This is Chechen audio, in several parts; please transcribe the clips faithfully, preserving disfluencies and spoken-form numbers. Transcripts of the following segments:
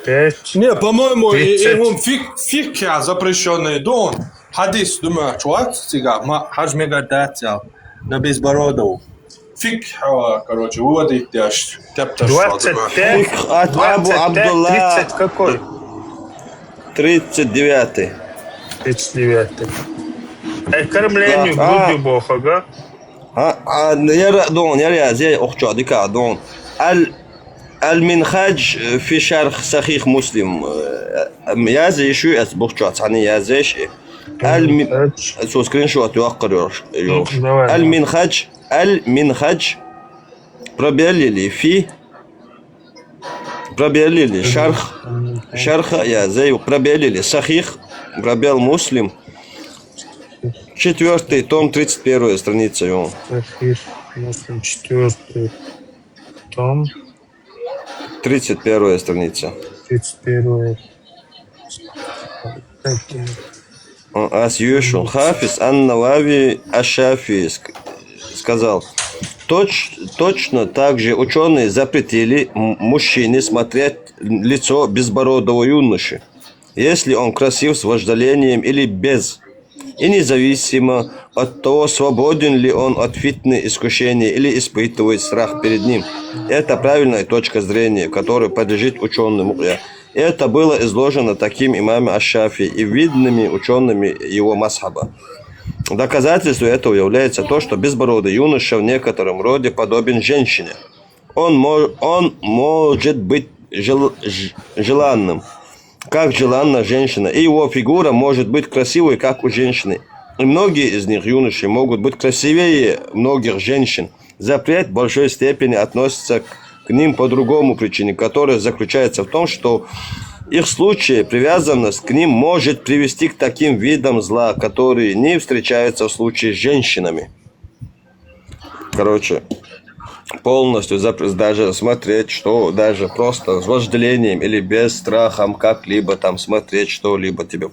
Пять. Не, по-моему, и, и тридцать. Он фиг, фиг я запрещённый, да он. Хадис, думаю, чувак, цига, ма, хаж мега дать взял. На безбородову. Фиг, а, короче, выводить дальше. Тяп-тяп, что такое? Двадцать пять, Фиг от Абу двадцать пять, Абдулла. Тридцать какой? Тридцать девятый. Тридцать девятый. Ай, кормление Да. А. Грудью Бога, га? А, а, яра дон, яра я, зей охчо, дика дон. Аль, Аль-Минхадж, э, фи шарх Сахих Муслим. Э, м, я зей шу эс бухчо, цани я зей ши. Аль-Ми-, Минхадж. Со скриншот юаккар ёрш, Ну, ёрш. Давай, давай. Аль-Минхадж, Аль-Минхадж, пробел или фи, пробел или Мгм. Шарх, Мгм. Шарха, я зей, пробел или Сахих, пробел Муслим. Четвёртый том, тридцать первая страница, ё. Сахих Муслим, четвёртый том. Тридцать первая страница. Тридцать первая. О, ас юшун. Хафиз ан-Навави аш-Шафии ск-, сказал: «Точ-, точно так же учёные запретили м-, мужчине смотреть лицо безбородого юноши, если он красив с вожделением или без, и независимо от того, свободен ли он от фитны, искушения или испытывает страх перед ним. Это правильная точка зрения, которая подлежит учёным». Это было изложено таким имамом аш-Шафии и видными учёными его мазхаба. Доказательством этого является то, что безбородый юноша в некотором роде подобен женщине. Он мо-, он может быть жел-, ж-, желанным, как желанна женщина, и его фигура может быть красивой, как у женщины. И многие из них, юноши, могут быть красивее многих женщин. Запрет в большой степени относится к, к ним по другому причине, которая заключается в том, что их случай, привязанность к ним может привести к таким видам зла, которые не встречаются в случае с женщинами. Короче, полностью запр-, даже смотреть, что даже просто с вожделением или без страхом как-либо там смотреть что-либо тебе.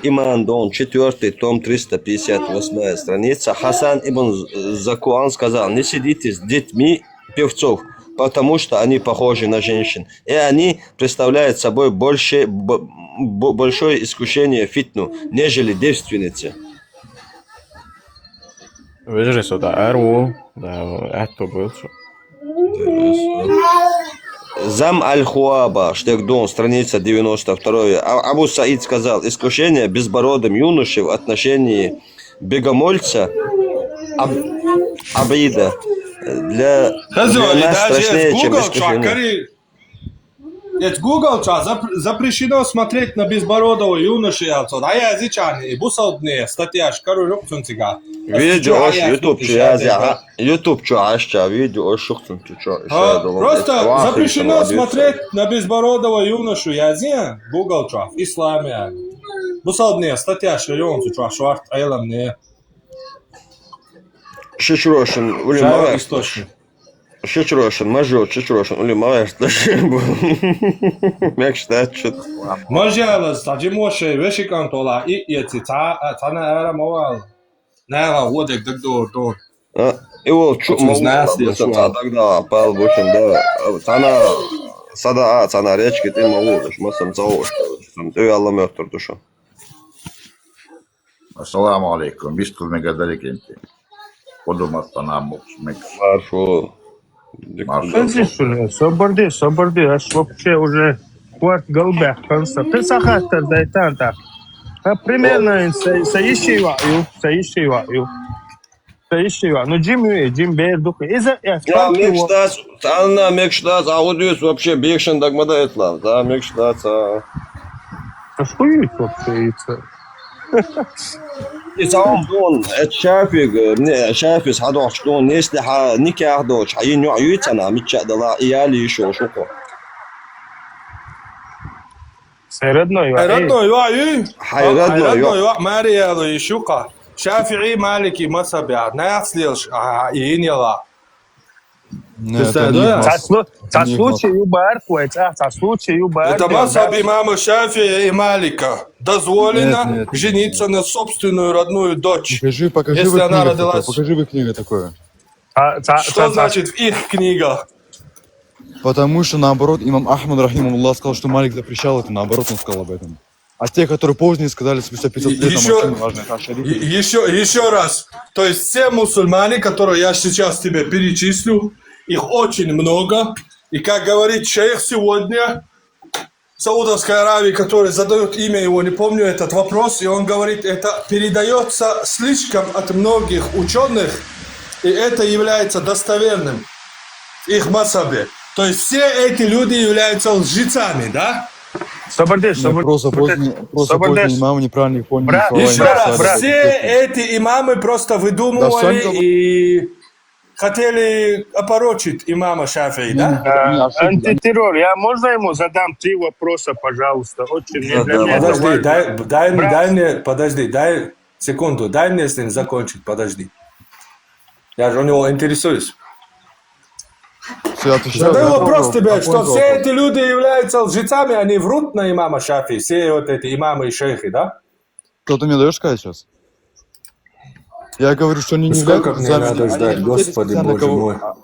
Иман Дон, четвёртый том, триста пятьдесят восьмая страница. Хасан ибн З-, Закуан сказал: «Не сидите с детьми певцов, потому что они похожи на женщин, и они представляют собой больше, б-, б-, большое искушение фитну, нежели девственницы». Выжри сюда, Эрву, да, это был. Зам аль-Хуаба, Штегдон, страница девяносто вторая. А-, Абу Саид сказал: «Искушение безбородым юношей в отношении богомольца Аб-, Абида для, Хазо, для и нас даже страшнее, чем Google искушение». Чакари. Ведь Google ча зап-, запрещено смотреть на безбородого юношу, я отсюда. А я зичани, и бусалдне, статья шкару рюкцунцига. Видео ош YouTube чу язя, а? YouTube чу аш ча, видео ош шухтун чу чо. А, просто запрещено смотреть на безбородого юношу, я зия, Google ча, в исламе. Бусалдне, статья шкару рюкцун чу, шварт, айламне. Шишрошин, улима. Источник. Шишрошин, мажо, шишрошин, улима, я что. Мекшта чут. Мажо, ала, стаджи моше, вешикан тола, и, и ци, ца, а, цана ара мовал. Нава, водек, даг дор, дор. А, и вот, чу, мовал, знас, я ца, чу. Ца, даг да, пал, бушин, да. Цана, сада, а, цана речки, ты мовал, масан, ца, о, что, сам, ты, Алла, мёртвый душу. Ассаламу алейкум. Вистхур мега далекенти. Подумат панамукс мекс. Маршо. Маршо. Подожди, что ли? Соборди, соборди. Аж вообще уже кварт голбях конца. Ты сахаттар дайтан так. А примерно са, са ищи ваю, са ищи ваю. Са ищи ваю. Ну, Джим, Джим Бер, дух. Иза, я, я, мекштас, Цана мекштас, а удюс вообще бекшен дагмада этлам. Та мекштас, а. А что есть вообще яйца? И сам дон, это шафиг, не, шафис хадох, что он, если ха, никях дочь, а и ню, ю цана, митча дала, и я ли ещё шуко. Хайрадной ва, хайрадной ва, ю. Хайрадной ва. Хайрадной ва, Мария лу ишука. Шафии, Малики, мазхаб я. Наяц лилш, а, и иньяла. Нет, это не их мазхаб. Ца слу-, ца случай юбарк, вай, ца, ца случай юбарк, это мазхаб имама Шафии и Малика. Дозволено жениться на собственную родную дочь, если она родилась. Нет, нет, нет. Покажи, покажи в их книге такое. Покажи в их книге такое. Ца, ца, ца. Что значит в их книгах? Потому что, наоборот, имам Ахмад, рахимахуллах, сказал, что Малик запрещал это, наоборот, он сказал об этом. А те, которые позднее сказали, спустя пятьсот лет, там вообще не важно, это ашариты. Еще, еще раз. То есть все мусульмане, которые я сейчас тебе перечислю, их очень много. И как говорит шейх сегодня, Саудовской Аравии, который задает имя его, не помню этот вопрос, и он говорит, это передается слишком от многих ученых, и это является достоверным в их мазхабе. То есть все эти люди являются лжецами, да? Собердеш, собердеш. Просто поздние, просто поздние имамы неправильно их поняли слова имама Шафии. Брат, брат, брат. Еще раз, все эти имамы просто выдумывали и хотели опорочить имама Шафии, да? Нет, нет, они ошиблись. Антитеррор, я можно ему задам три вопроса, пожалуйста? Очень мне, для меня это важно. Да, да, да. Подожди, дай, дай, дай мне, подожди, дай секунду, дай мне с ним закончить, подожди. Я же у него интересуюсь. Всё, отвечаю. Задаю вопрос тебе, что все эти люди являются лжецами, они врут на имама Шафии, все вот эти имамы и шейхи, да? Что ты мне даёшь сказать сейчас? Я говорю, что они не являются лжецами, они не хотели специально кого-, а,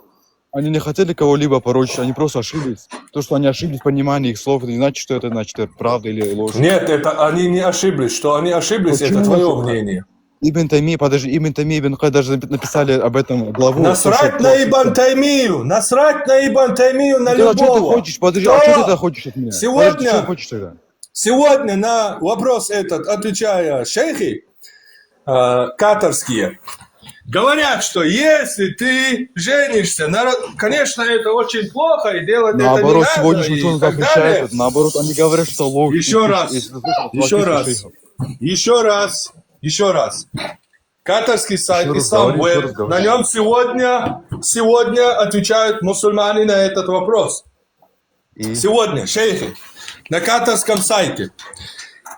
они не хотели кого-либо опорочить, они просто ошиблись. То, что они ошиблись в понимании их слов, это не значит, что это, значит, это правда или ложь. Нет, это они не ошиблись, что они ошиблись, это твоё мнение. Почему? Ибн Таймия, подожди, Ибн Таймия, Ибн Кайим даже напи-, написали об этом главу. Насрать на Ибн Таймию, насрать на Ибн Таймию, на любого. Ты чё ты хочешь? Подожди, а чё ты хочешь от меня? Подожди, чё ты хочешь тогда? Сегодня на вопрос этот, отвечая шейхи, э, катарские, говорят, что если ты женишься на ро-, конечно, это очень плохо, и делать это не надо, и так далее. Наоборот, сегодняшний учёный запрещает это. Наоборот, они говорят, что ложь. Ещё раз, ещё раз, ещё раз, ещё раз. Катарский сайт Исламвеб. На нём сегодня, сегодня отвечают мусульмане на этот вопрос. И? Сегодня, шейхи, на катарском сайте.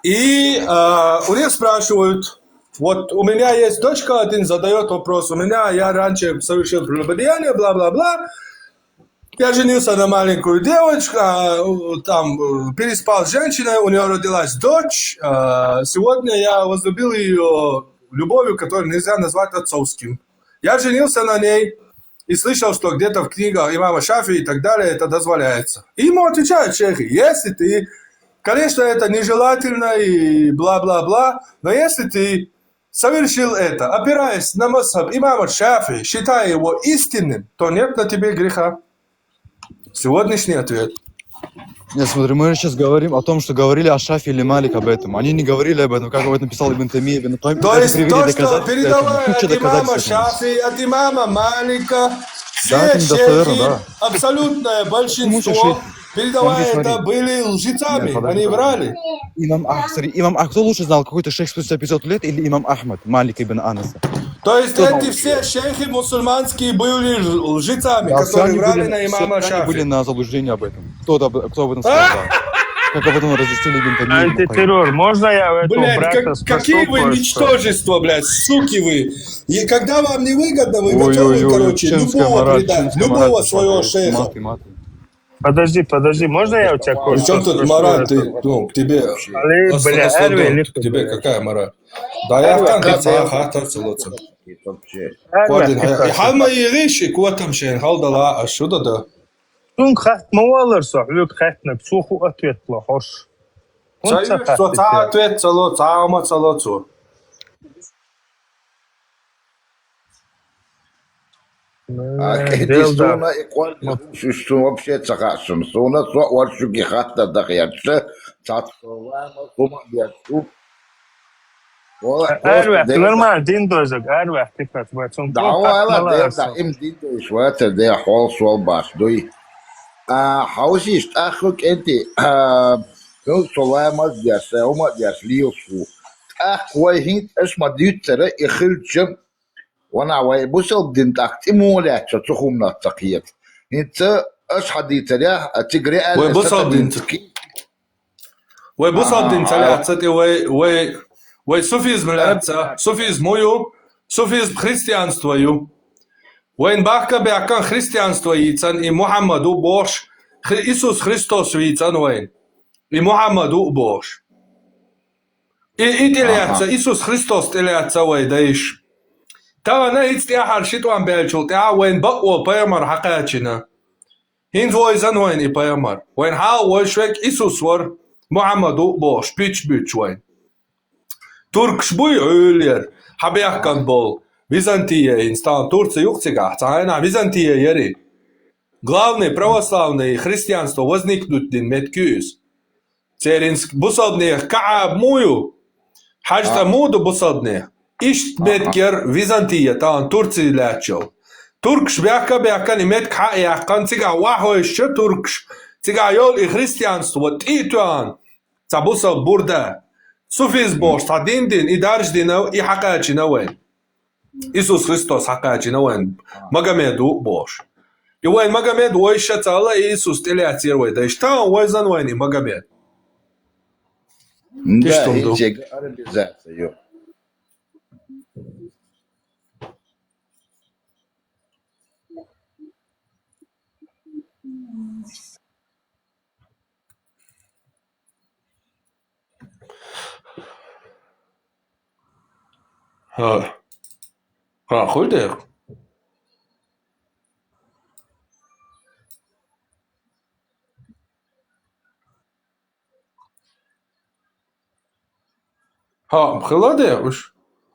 И, а, у них спрашивают, вот у меня есть дочка, один задаёт вопрос, у меня, я раньше совершил прелюбодеяние, бла-бла-бла. Я женился на маленькую девочку, а, у, там, э, переспал с женщиной, у неё родилась дочь. А, сегодня я возлюбил её любовью, которую нельзя назвать отцовским. Я женился на ней и слышал, что где-то в книгах имама Шафии и так далее это дозволяется. И ему отвечают шейхи, если ты, конечно, это нежелательно и бла-бла-бла, но если ты совершил это, опираясь на мазхаб имама Шафии, считая его истинным, то нет на тебе греха. Сегодняшний ответ. Нет, смотри, мы же сейчас говорим о том, что говорили о Шафии или Малик об этом. Они не говорили об этом, как об этом писал Ибн Таймия, Ибн Кайим. То есть то, что передавая от имама Шафии, от имама Малика, все шейхи, абсолютное большинство, передавая это, были лжецами, они врали. Имам Ах-, смотри, имам Ах-, кто лучше знал, какой-то шейх спустя пятьсот лет или имам Ахмад, Малик ибн Анаса? То есть эти все шейхи мусульманские были лж-, лжецами, которые врали на имама Шафии. Да, все они были, все они были на заблуждении об этом. Кто об, кто об этом сказал? Как об этом разъяснили Ибн Таймия, Ибн Кайим? Антитеррор, можно я у этого брата спрошу кое-что? Блядь, как-, какие вы ничтожества, блядь, суки вы. И когда вам невыгодно, вы готовы, короче, любого предать, любого своего шейха. Ой-ой-ой, чеченская мораль, чеченская мораль, чеченская мораль. Маты, маты. Подожди, подожди, можно я у тебя кое-что спрошу? При чём тут мораль? Ты, ну, к тебе... Али, бля, Аслан, Арве, к тебе какая мораль? Да я там, ты, ца, хатар, целоца. Арве, Квардин, хатар, я, я, халма и риши, кватам шен, халдала, а что да, да? Сунг хат мавалар со, люк хатнак, суху ответ ла, хош. Ца, ца, ца ответ, цело, ца, ама, целоца. А кӀентий суна и кӀвар, шу, шу вообще ца хаьа суна. Суна со вар шуьга хатта даха яц, цац хӀама, хӀама яц шу. Вала, просто арваьхка, нормально, дин дойзаг, арваьхка, тикат, вай, цун дӀавала, дин дойш вацар, дин хьол сол баш дуй. А, хьовсийша, тӀаккха кӀентий, а, ну, со ламаз деш, хӀама деш, лелаш ву. ТӀаккха вай хӀинца аш ма дуьйццара, и хилча, Ванах, вай бусалба дин тӀаккха тӀе муха лаьтташ цу хӀуманах ца кхета. ХӀинца аш хьадийцарехь, а цига реально... Вай бусалба дин ца кхета. Вай бусалба дин ца лаьтта тӀе, вай, вай, вай суфизм лаьтта. Суфизм хӀун ю? Суфизм христианство ю. Вайн бахка-баьхкан христианство йийцан, и Мухьаммад ву бохуш, Хри-, Исус Христос вийцан вайн, и Мухьаммад ву бохуш. И, и тӀелаьцна, Исус Христос тӀелаьцна вай дайша. Тахана хӀинца тӀаьхьара ши тӀом баьллачул тӀаьхьа вайн бакъо пайхамар хьакхаьчна. ХӀинца вайзан вайн и пайхамар. Вайн хьалха вайша век Исус вара, Мухьаммад ву бохуш, пич буьтуш вайн. Туркаш буй Ӏуьллера, хьабехкан болу, Византия, хӀинца тахана Турция юха цигахь, цхьа хьайна Византия яри. Главный православный христианство возникнуть дина меттиг ю иза. Церан бусалбанех Каъб муй ю? ХьаьжцӀа муй ду бусалбанех? Иштта меттиг яра Византия, тахана Турция лаьттачул. Туркаш бехка-бехкан и меттиг хьа а яьккхина, цигахь вахьойша туркаш, цигахь йолу и христианство тӀе а тоьхна, цхьа бусалба бурда, суфизм бохуш цхьа дин дина, и даржа дина, и хьакхаьчна вайн. Исус Христос хьакхаьчна вайн, Магомед ву бохуш. И вайн Магомед вайша ца хилла, и Исус тӀелаьцнера вай дайша. Тахана вайзан вайн и Магомед. Да, иштта хӀума ду. Иштта арабизация ю. ХӀа. ХӀа, хуй дера. ХӀа, хила де уьш.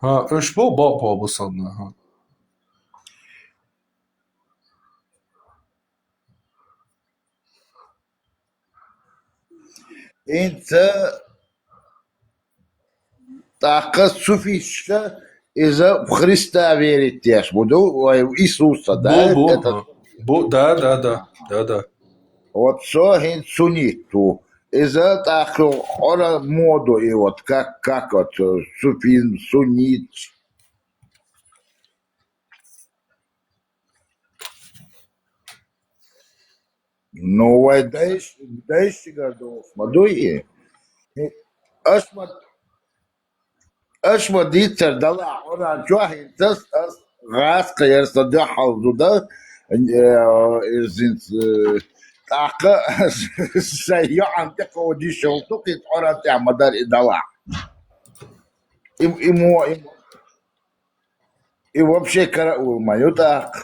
ХӀа, уьш бу бакъо бу санна, хӀа. ХӀинца тӀаккха суфисташ иза Христа верить деш бу ду, вай Иисуса, да? Бу, бу, это бу, да, да, да, да, да. Вот со хӀинца суннит ву. Иза тӀаккха Къуръан моду и вот как, как вот, э, суфизм, суннит. Ну, вай дайш-, дайшигара долуш ма дуй и. Аша ма, аша ма дийцар дала, хьуна чохь хӀинца ас, ас гӀаскхаяр сан дуьхьал зуда, э, изинц, э, тӀаккха сайн йоӀан тӀе кховдийш йолу ту, кхин Къуръан тӀехь ма дара и далахь. И, и мо, и мо. И вообще караул ма ю тӀаккха.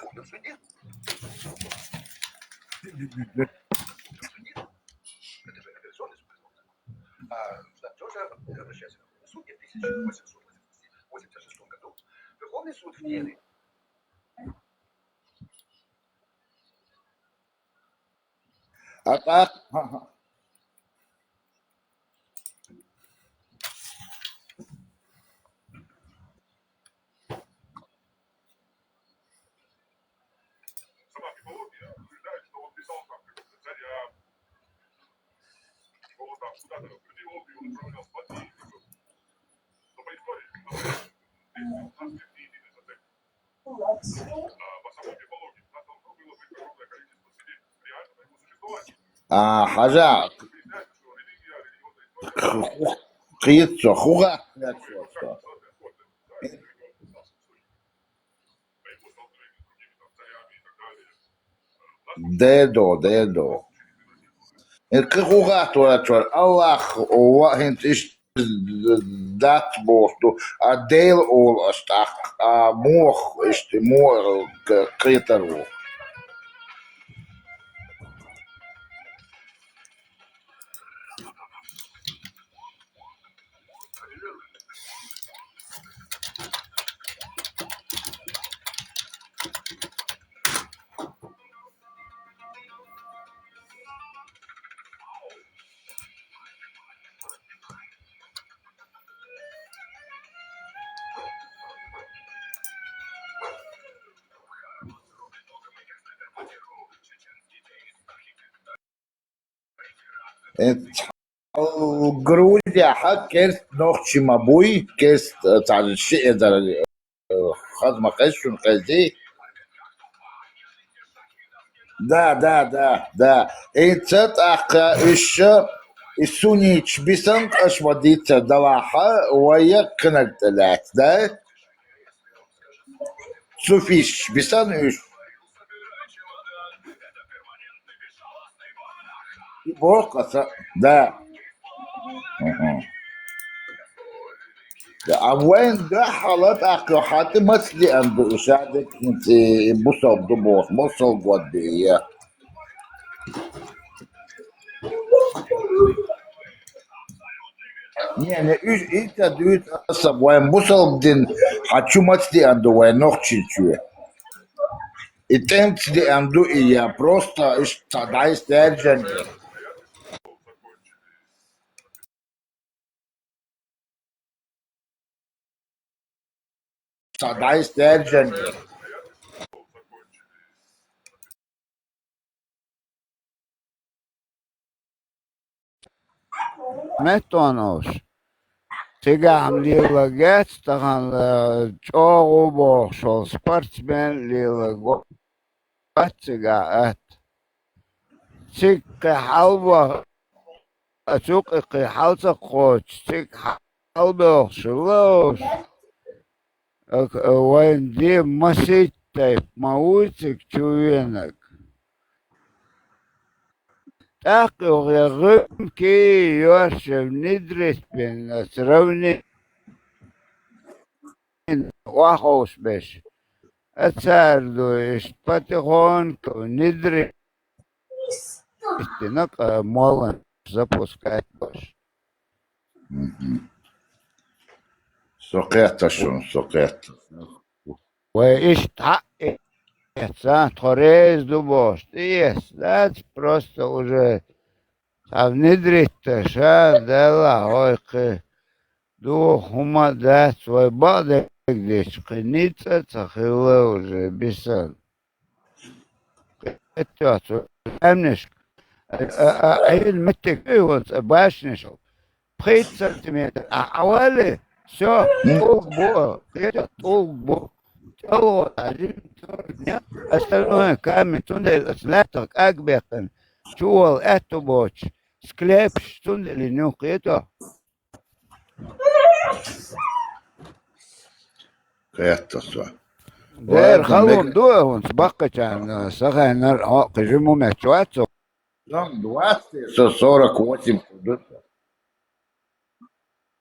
А так, А, хьажа. Кхетчо, хӀу гӀаттар со? Дедо, дедо. Э, кхин хӀу гӀаттар вара, Аллах ва хӀинца иштта дац бохуш ду, а Дела олу аш тӀаккха, а мох, иштта мох к-, кхетар ву. Э, Грузияхь керста нохчий ма буй, керста, э, цхьа ши эзар, э, хаза ма хеза шуна хезий. Да, да, да, да. ХӀинца тӀаккха уьш и сунниташ бисанкъа аша ма дийцар далахь, вай кхинарг тӀе лаьцна, да? Суфисташ бисанкъа уьш. И боху аса, да. Мгм. Да, а вайн дуьххьал тӀаккха хьан тӀе маца деана ду и шадеккхинца и бусалба ду боху, бусалба год бе я? Не, не, уьш и ца дуьйцу аса, вайн бусалба дин хьан чу маца деана ду вайн нохчий чу? И тӀемца деана ду и я просто иштта дӀайса даьржина? Цхьа дӀайса даьржина. Меттон олуш. Цигахь-м лелла геца тахана, э, чӀогӀа бохуш волу спортсмен лелла го-, цигахь атта. Цига кхин хьалабо-, а цу кхин хьал ца кхочуш, цига хьалабоьлхуш лууш, а, вайн де масийтта тайпа ма вуй цига чу венаг. ТӀаккха юха я гӀуьмки йош я внедрить бен, ас равни охьаховшабеш. А цара ду иштта потихоньку внедрить дина, кху молланаш запускать беш. Мгм. Со кхетта шуна, со кхетта. Вай иштта хьаъ, эца, тхо реза ду бохуш, тӀеэца дац, просто уже цхьа внедрить дан ша, Далла хьой кхин духу хӀума дац, вай бакъдерг дечу кхин ницкъ а ца хилла уже бисан. Кхетта цу аьмнашка. А, а, а, Ӏийна меттиг ю хӀунца башнаш. Пхийтта сантиметр а Ӏавали, всё, тӀулг бу, кхетта тӀулг бу. ЧӀалгӀо а жим тур не, остальное камень, цундела аса лаьттах кӀаг беккхина, чу вала аьтту боцуш, склепаш, цундела ю кхетта. Кхетта со. Дера халон ду хӀунца баккхачарна, сахайнар хьо кхин жиму меттиг вац со. Дан двадцать, со сорок восемь ду.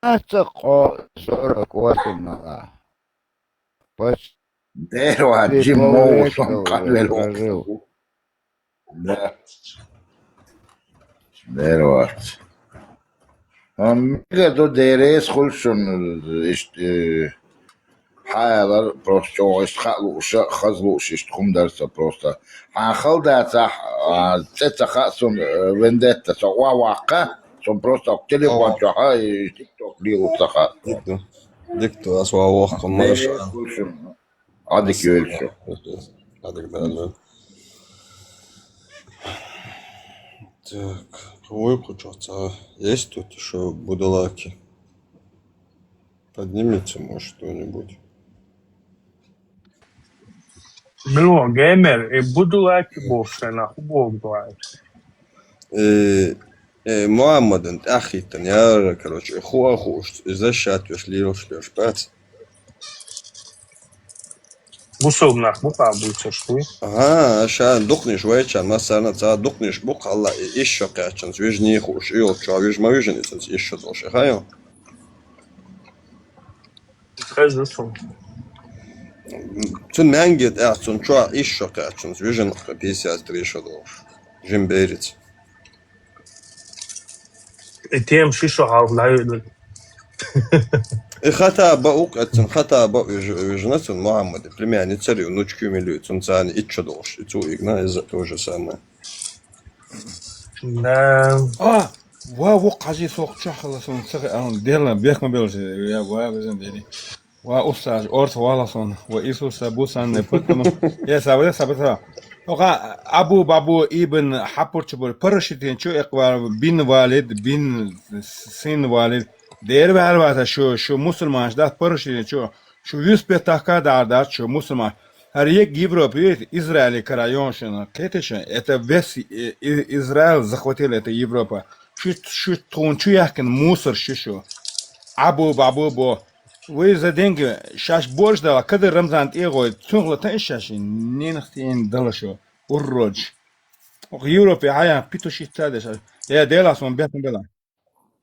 Аса кхо сорок восемь мала. Почти. Дера вац, жим мо ву сон, къанвелла ву. Да. Дера вац. Ам мега ду дерес хуьлу шуна иштта, э, хьалар просто чӀогӀа иштта хаа лууш, хаза лууш иштта хӀума дара сан просто. Хьан хала дацахь, а, цӀе ца хаьа суна, э, вендетта, со охьаваккха, сон просто телефон чохь, и TikTok лело ца хаьа. Дика ду. Дика ду, ас охьавоккху, маша. Дерриг хуьлу шуна. Ӏадика йойла шу. Ӏадика дала. Так, кого кху чохь цхьа есть тут ещё будулаки? Поднимите, может, кто-нибудь. Мило, геймер, и будулаки боху шайна, хӀун боху баьлла? Э, э, Мухьаммадан тӀаьххӀиттина яра, короче, и хуу а хууш, и защищать веш лелаш берш бац. Бусалба нах бу-кх а буьйцурш вуй? Ага, ша дукханаш вайчарна, массарна а цхьа дукханаш бу-кх хьалла, и исс шо кхаьччанца вижний хууш, и йолчохь вижа ма вижина иза исс шо долуш, и хаа ю? Хеза цунна. Цунна маьнге тӀехь, цунна чохь исс шо кхаьччунца вижина пятьдесят три шо долуш. Жим берица. И тема ши шо хьалха дӀайоьдург. И хата баа укх эццун, хата баа вижина цунна Мухьаммаде, племянница ю, внучки мила ю, цунна царна итт шо долуш, и цо игна, иза то же самое. Да. А, ва, вокху хьажи сох чохь хала сон ца хе-, а, дела, бехма белаш, я, ва, безам дели. Ва, уссаж, орца вала сон, ва Иисуса бу санна, поэтому, я, сабра, сабра, сабра. Оха, Абу Бабу ибн Хапурчу бур, парашютин чу экъвар, бин валид, бин сын валид. Дер вар вата шу, шу мусульманш дат парашютин чу, шу вюс петахка дар дат шу мусульман. ХӀара егг Европа веет, Израиле кара йоншина, кхеташин, это весь, э, И-, Израиль захватил это Европа. Шу, шу тхун чу яхкин мусор шу шу. Абу, бабу, бо. Вы за деньги, шаш борщ дала, кады Рамзан тӀегӀой, цунхла тан шаш, ненах тен дала шу, урродж. Ох, Европе хьаян, петушица деш, Э, Делас, вон бехк бела.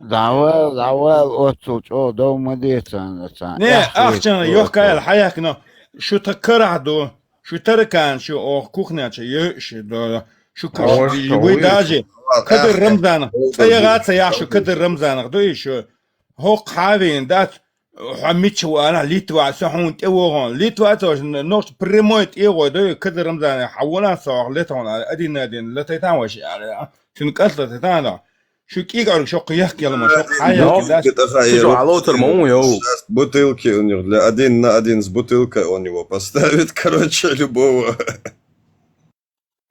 ДӀавал, дӀавал, оццул чӀогӀа дов ма децан, цан. Не, ахчана йохкаял хьаяхкина, шу та карахь ду, шу таракан, шу ох кухня ча йош до, шу каш, вы даже, Кадыр Рамзанах, цӀа ягӀаца яхь шу Кадыр Рамзанах, ду и шу. ХӀокху хьавийн дац, хьо мича ву ана, Литва, со хьуна тӀе вогӀун. Литва цо нохча прямой тӀе гӀой дой, Кадыр Рамзан, хьавуна со летон, один на один, летайтан ваши, цуьнан кӀант летайтан. Шу кӀигӀарг шоккха яхка ялма, шоккха хьан яхка дац. Шу хьалотар ма ву йов. Сейчас бутылки у них для один на один с бутылкой он его поставит, короче, любого.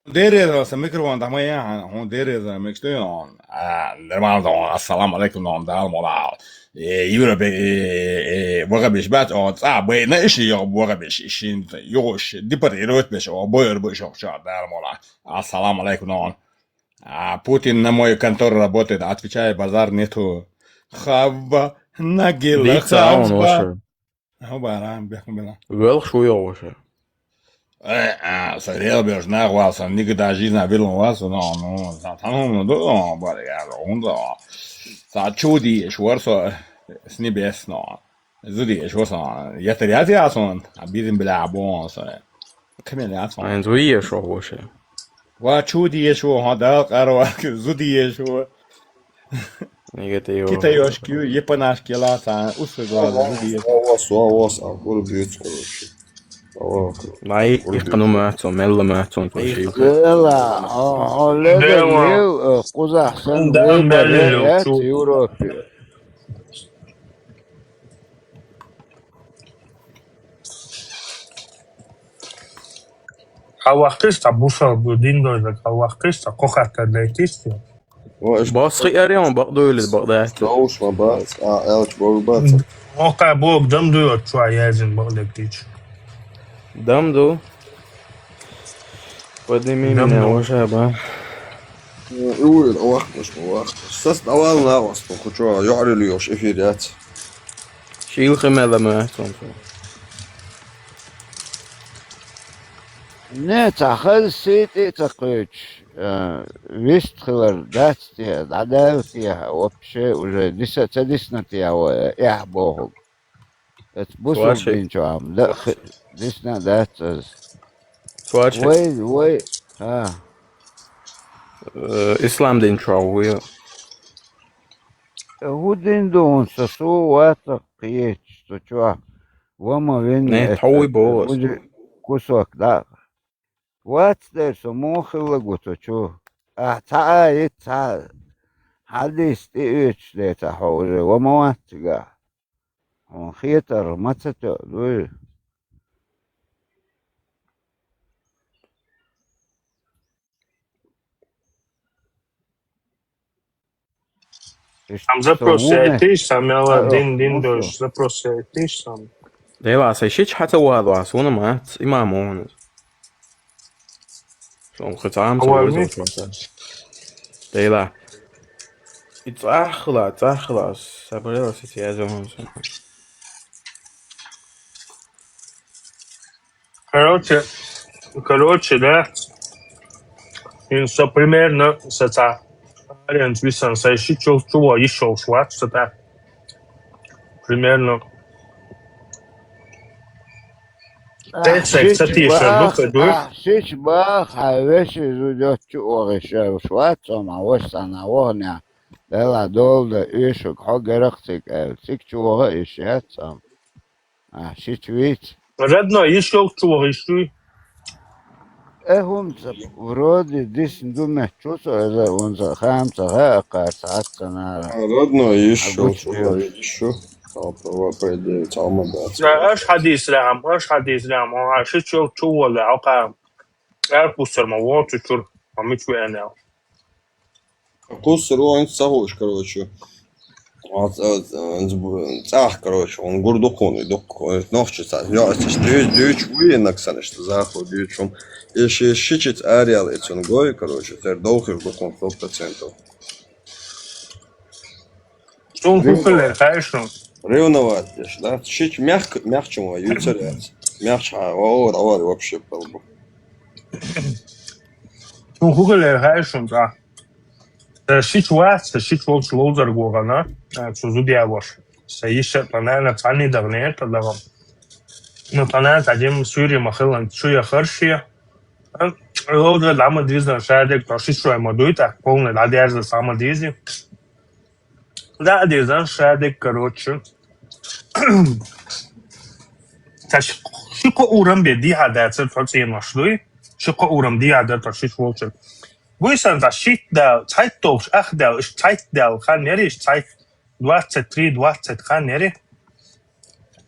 Дереза, сан микрофон дӀа ма яхьана, хьуна дереза, микс дуй нон. А, нормально, нон, ассаламу алейкум, нон, дал, мола. Э, Европе, э, э, э, вагабиш бац, о, цӀа, бай, на иши, йо, вагабиш, ишин, йогуш, депортировать беш, о, бойр, бойш, о, ча, дал, мола. Ассаламу алейкум, нон. А, Путин на мою контору работает, отвечаю, базар нету. Хавва, нагила, Дийца он хавва. Ваша. Хьо бара, бехк бела. Велх шу йо ваша. Э, а, са рел беш нах вал, сан никогда жизнь вилун вал, со, но, ну, сан танун, ну, ду, но, бар, я, он, да. Са чуди, швар, со, с небес, но. Зуди, швар, со, я таряз я, сон, а бизин бля, бон, со. Камел я, сон. Айн зуи, шо ваша. Ва чу диеш ву, хьо дал къарва, зу диеш ву. Негатив. Китайошки, японашки ла ца, усы глаза, зу диеш. Ва, ва, ва, ва, а кур бьюц, короче. Ва, ва, кур. Най кур бьюц. Ихкану мацо, мелла мацо, короче. Эла, о, о, леда, Дема. Лев, э, кузахсан, да, выбор, мелла, э, чу. Европе. Хьалвахкхиш цхьа бусал бу дин дойзаг, хьалвахкхиш цхьа кхо хаттар дайтиш те. Бос хи арион бакъ дуйли бакъ даьхки. Доуш ма бац, а, элч богу бац. Окха бог дам дуй от чуа язин бакъ дектич. Дам ду? Подними меня, уважаемый. Уй, вахташ, вахташ. Сас давал на вас, по хочу, а я релиош эфир яц. Шил химела ма тон. Не, ца хаз сити ца кыч. Э, вист хилар дац те, дадал те, вообще уже диса, ца дисна те, а, я богу. Эт бусул Слушай. Дин чуам, да, х-, дисна дац аз. Слушай. Вай, вай, а. Э, ислам дин чуа вуй. Э, ху дин дун са су ваца кхечу, со чуа. Вама вин Не, эт, тхьовуй эт, бовас. Узи кусок, да. Вац дер со муха хилла гу со чу. А, ца а, и ца. Хьадис тӀе оьцуш де ца хьо уже, вама вац цига. Хьуна хетар ма ца тоьа дуй. Там запрос яйтиш, там яла дин, дин дойш, запрос яйтиш, там. Дела, сай шич хата вала, суна мац, имам он. Сон хатам Аварни? Сой. Дела. И цахла, цахла, сабрела сити язон. Короче, короче, да. Ин со примерно со ца. Ариан висан со ищи чул чула ещё шват со та. Примерно. Тесек сатиша, ну, кадур. Шич бах, а веши зудёт чу огыша шват, сом а ваш сана вогня. Дела долда ишук хо герах цик эл. Цик чула иши хат сам. А, шич виц. Родной, ещё чего ищу? Э, хумца, вроде дис думе чусо, это он за хамца, ха, ка, саат, канара. А, родной, ещё чего ищу? По идее, там, да. Аш хадис рам, аш хадис рам, а шич чего, чего, да, а ка. Эр пустер ма, вот, чур, а мы чего, я не. Кусар вон ца хуш, короче. Вот, э, э, цӀа-, цӀах, короче, он гур дукхуни, дукхуни, нохчи цӀа. Я, это ж дю-, дюч вуй, наксана, что захуй дюч, он. Иши, иши чиц ариал, эцун гой, короче, тер долхир дукхун сто процентов. Что он куколе, знаешь, он? Ревновать, ишь, да? Шич мягк-, мягче ма, юцарец. Мягче, а, о, давай, вообще, палбу. Что он куколе, знаешь, он, да? Ша шича вац, ша шича волча ловзарго гӀана, а, цу зуда яьлча. Са йиша а, тха нана а цхьанне даханера тха дагӀа. Ну, тха нана цхьа жима суьйре ма хиллан, чу яхар ше. А, ловзар дӀа ма деззара шадерг, тхо шичой ма дуй, тӀаккха полный дӀадаьрза схьа ма дезий. ДӀа а деззара шадерг, короче. Ца ши-, ши-кхо урам бе дийхьа дацар тхо цӀенош дуй. Ши-кхо урам дийхьа дар тхо шича волча. Буьйсанна цхьа шийтта дала, цхьайтта долуш ах дала, иштта цхьайтта дала хан яра, иштта цхьайтта, двадцать три, двадцать хан яра.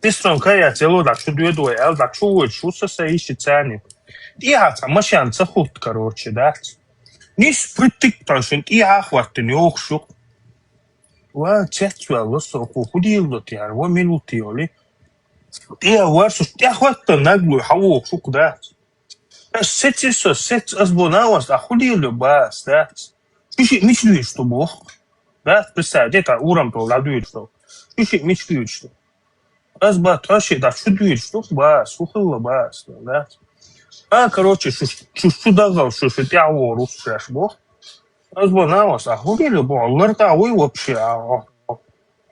Пистон кая цело дӀа чу доьду вай аьлла, дӀа чу воьдуш ву со, са йиша царни. ТӀехьа цхьа машен ца хӀутту, короче, дац. Нис пуьттиг тхо шун тӀехьа а хӀоттина йохуш ю-кх. Ва, цецваьлла со, хӀу, хӀу дийла ду те хӀара, ва мила ву те йоли. ТӀехьа варсуш, тӀехӀоттан наглуй хьан вохуш ву-кх, дац. Ас сеци со, сец, ас бо навас, а хӀу лелайо бац, дац? Шу шиъ мича дуьйцуш ду боху? Дац, представь, де, тхан урам тӀе дӀадуьйцуш ду. Шу шиъ мича дуьйцуш ду? Ас бац, тхо шиъ дӀа чу дуьйцуш ду, бац, хӀу хилла бац, дац? А, короче, шу, шу, шу дагӀал, шу, шу тӀаьхьа вогӀур ву шаьш боху. Ас бо навас, а хӀу лелайо боху, лартӀа вуй вообще, а, а,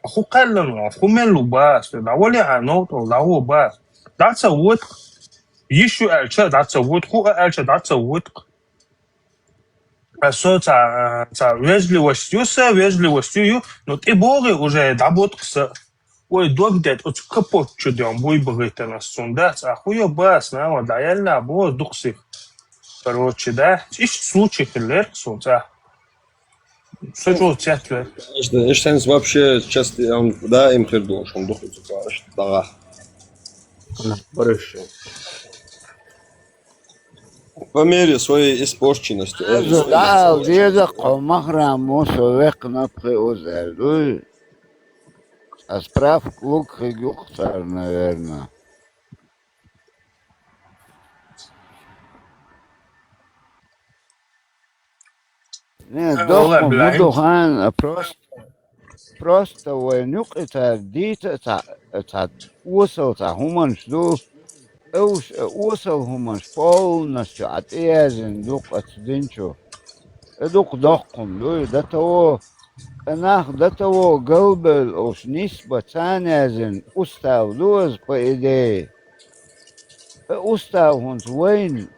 а хӀу кхаьллан ван, хӀу мел ву бац, дӀа вале хьан новкъа, дӀа ву бац. ДӀа ца воту. Йиш ю аьлча, дӀа ца воту, хӀу а аьлча, дӀа ца воту. Со ца, ца вежливость ю са, вежливость ю, ю, но тӀе богӀе уже дӀаботкъу са. Ой, дог дет, оцу капот чу ден буй бахийтина ас цунна дац, а хӀу йо бац, нава, дӀа ялла бо дукха сих. Короче, да, иштта случай хиллера суна цӀа. Со чӀогӀа цецве. Конечно, иштта вообще часто, он, да, им хир долуш, он духу цу параш, дагӀа. Барыш. По мере своей испорченности. Аза дӀаала деза кхо махрам мусо векхна пхи узер дуй. А справка луг хиг юкъ цар, наверное. Не, дохку ма ду хан, просто, просто вайн юкъа цара дийца а цхьа, цхьа осал цхьа хӀуманаш ду, уьш а осал хӀуманаш полностью а тӀеязйина дукха аца динчу. И дукха доккхум ду, и датаво, кӀа нах датаво галбевлла олуш нисба царна язйина устав ду аза, по идее. И устав хӀунца вайна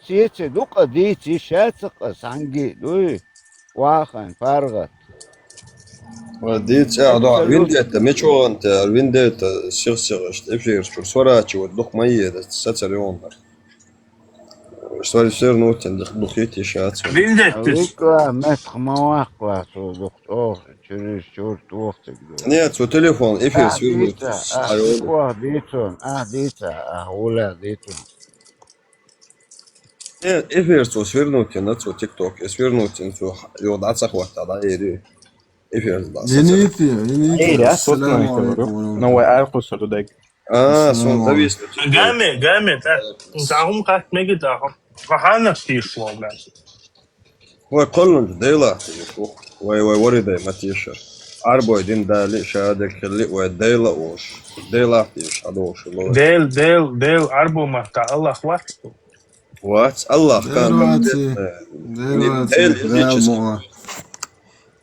сеци дукха дийца йиш яц-кх, санги а дуй, вахана паргӀат. Ва дийца а дохьа, абсолютно. Виндетта, мича вахана те, виндетта сих-сих иштта эфираш чуьра сворачивать дукха ма еда, сацар йогӀунара. Сори, свернуть духийта йиш яц. Виндетта. Вика метх ма ваккха, цо дукха чӀогӀа чуьриш чуьра тохтиг ду. Нет, цо телефон эфир свернуть. Ахь дийца, ахь дийцун, ахь дийца, ахь гӀуллехь дийцун. Э, эфир цо свернуть йина, цо TikTok, э, свернуть йина, цо юха дӀа ца хӀотта, дӀа эри. Эфир дӀа ца ца. Вините, вините. Эй, да, ассаламу алейкум. Ну, вай аркъу со ду даг. А, сон давис. Гаме, гаме, та. Сагум кат меги та. Ханна тишло, бля. Вай кхоллунчу Делах тешаш ву. Вай, вай, варидай ма тешара. Арбой дин дали, шадерг хилли, вай Дела ош. Делах тешаш, хьадогӀуш ло. Дел, Дел, Дел, Арбо ма та Аллах вац. Вац, Аллах кан. Дел вац, Дел вац, Дел Дел вац.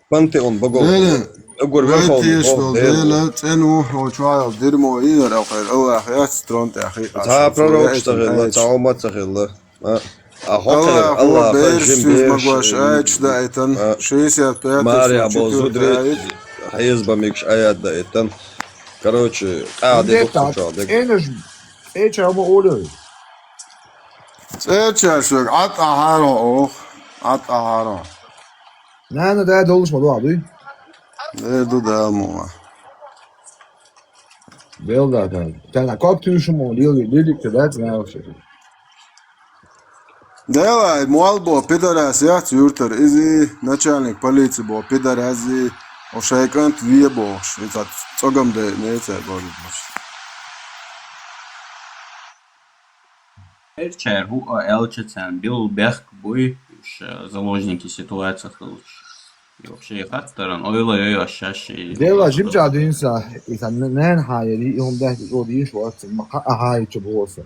Пантеон богов. Дела, угур вай верховный тешаш бог, Дела. Дела, цӀена ву, хьо чуьхьал дирмо ийнар, ахир Аллах яц трон тӀехь. Ца пророк ца хилла, ца умма ца хилла. А, а хӀокхуьнга Аллахо бераш жим суьйза бераш, магош, аьча даийтан, а, шестьдесят пятый Марьямо зударий, хьеза бан мегаш аят даийтан. Короче, къаьхьа де дукха чӀогӀа дег. ЦӀенаш, цӀеча ма олий. ЦӀеча шуьга, Ӏад ахьара оха, Ӏад ахьара. Нана да долуш ма ду, а дуй? Э, ду да, муха. Белла, да. Тана коп туьйшу мо, лили, лили, те да, цӀена вообще. Делай, муал бо пидорас яц юртар, иза начальник полиции бо пидорас, иза, о шайкант ве бохуш, иза цӀогам де, не цай бо бохуш. Эрчара хӀуъа аьлча царна билла бехк буй, уьш заложники ситуаци хилча. И вообще хаттаран ойла йой аш шаьш и. Дела жимча динса, и сан нен хьаяри, и хӀума дахьа чӀогӀа дийш вац, ма кхаа хьаяча боху сан.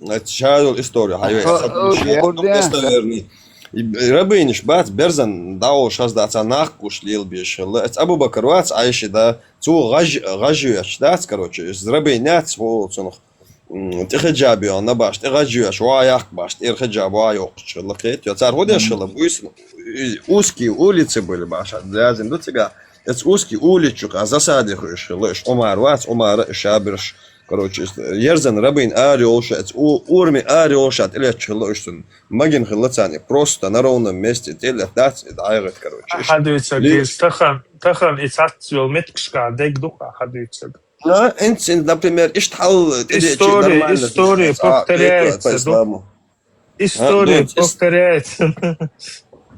Эцу ша йолу история хьайве. Ша достоверный. И рабынаш бац, берзан дӀаволуш хаза дац, цхьа нах гуш лелабеш хилла. Эцу Абу-Бакар вац, Ӏайши да, цо гӀаж-, гӀаж йоьттуш дац, короче, иза рабын яц, хӀу цунах, м, тӀе хиджаб йоьхна баш, тӀе гӀаж йоьттуш, ваха яккха баш, тӀера хиджаб ваха йоккхуш хилла кхета. Цара хӀун деш хилла, буьйсанна, и узкие улицы были баш, лазим ду цигахь. Эцу узкие улицы чу кхузахь засада хуьйш хилла, уьш Ӏумар вац, Ӏумара и шаберш, короче, иза ерзан рабын ара йолуш, эцу у-, ураме ара йолуш тӀелетташ хилла уьш цунна. Магина хилла царна, просто на ровном месте тӀелетта дац и дӀайгӀита, короче. Ахьа дуьйцург иза, тахана, тахана и цхьацца йолу меттигашкахь дерг ду-кх ахьа дуьйцург. А, инц, инц, например, иштта хьал тӀедеъчий история, нормально история повторяется, по исламу. История повторяется.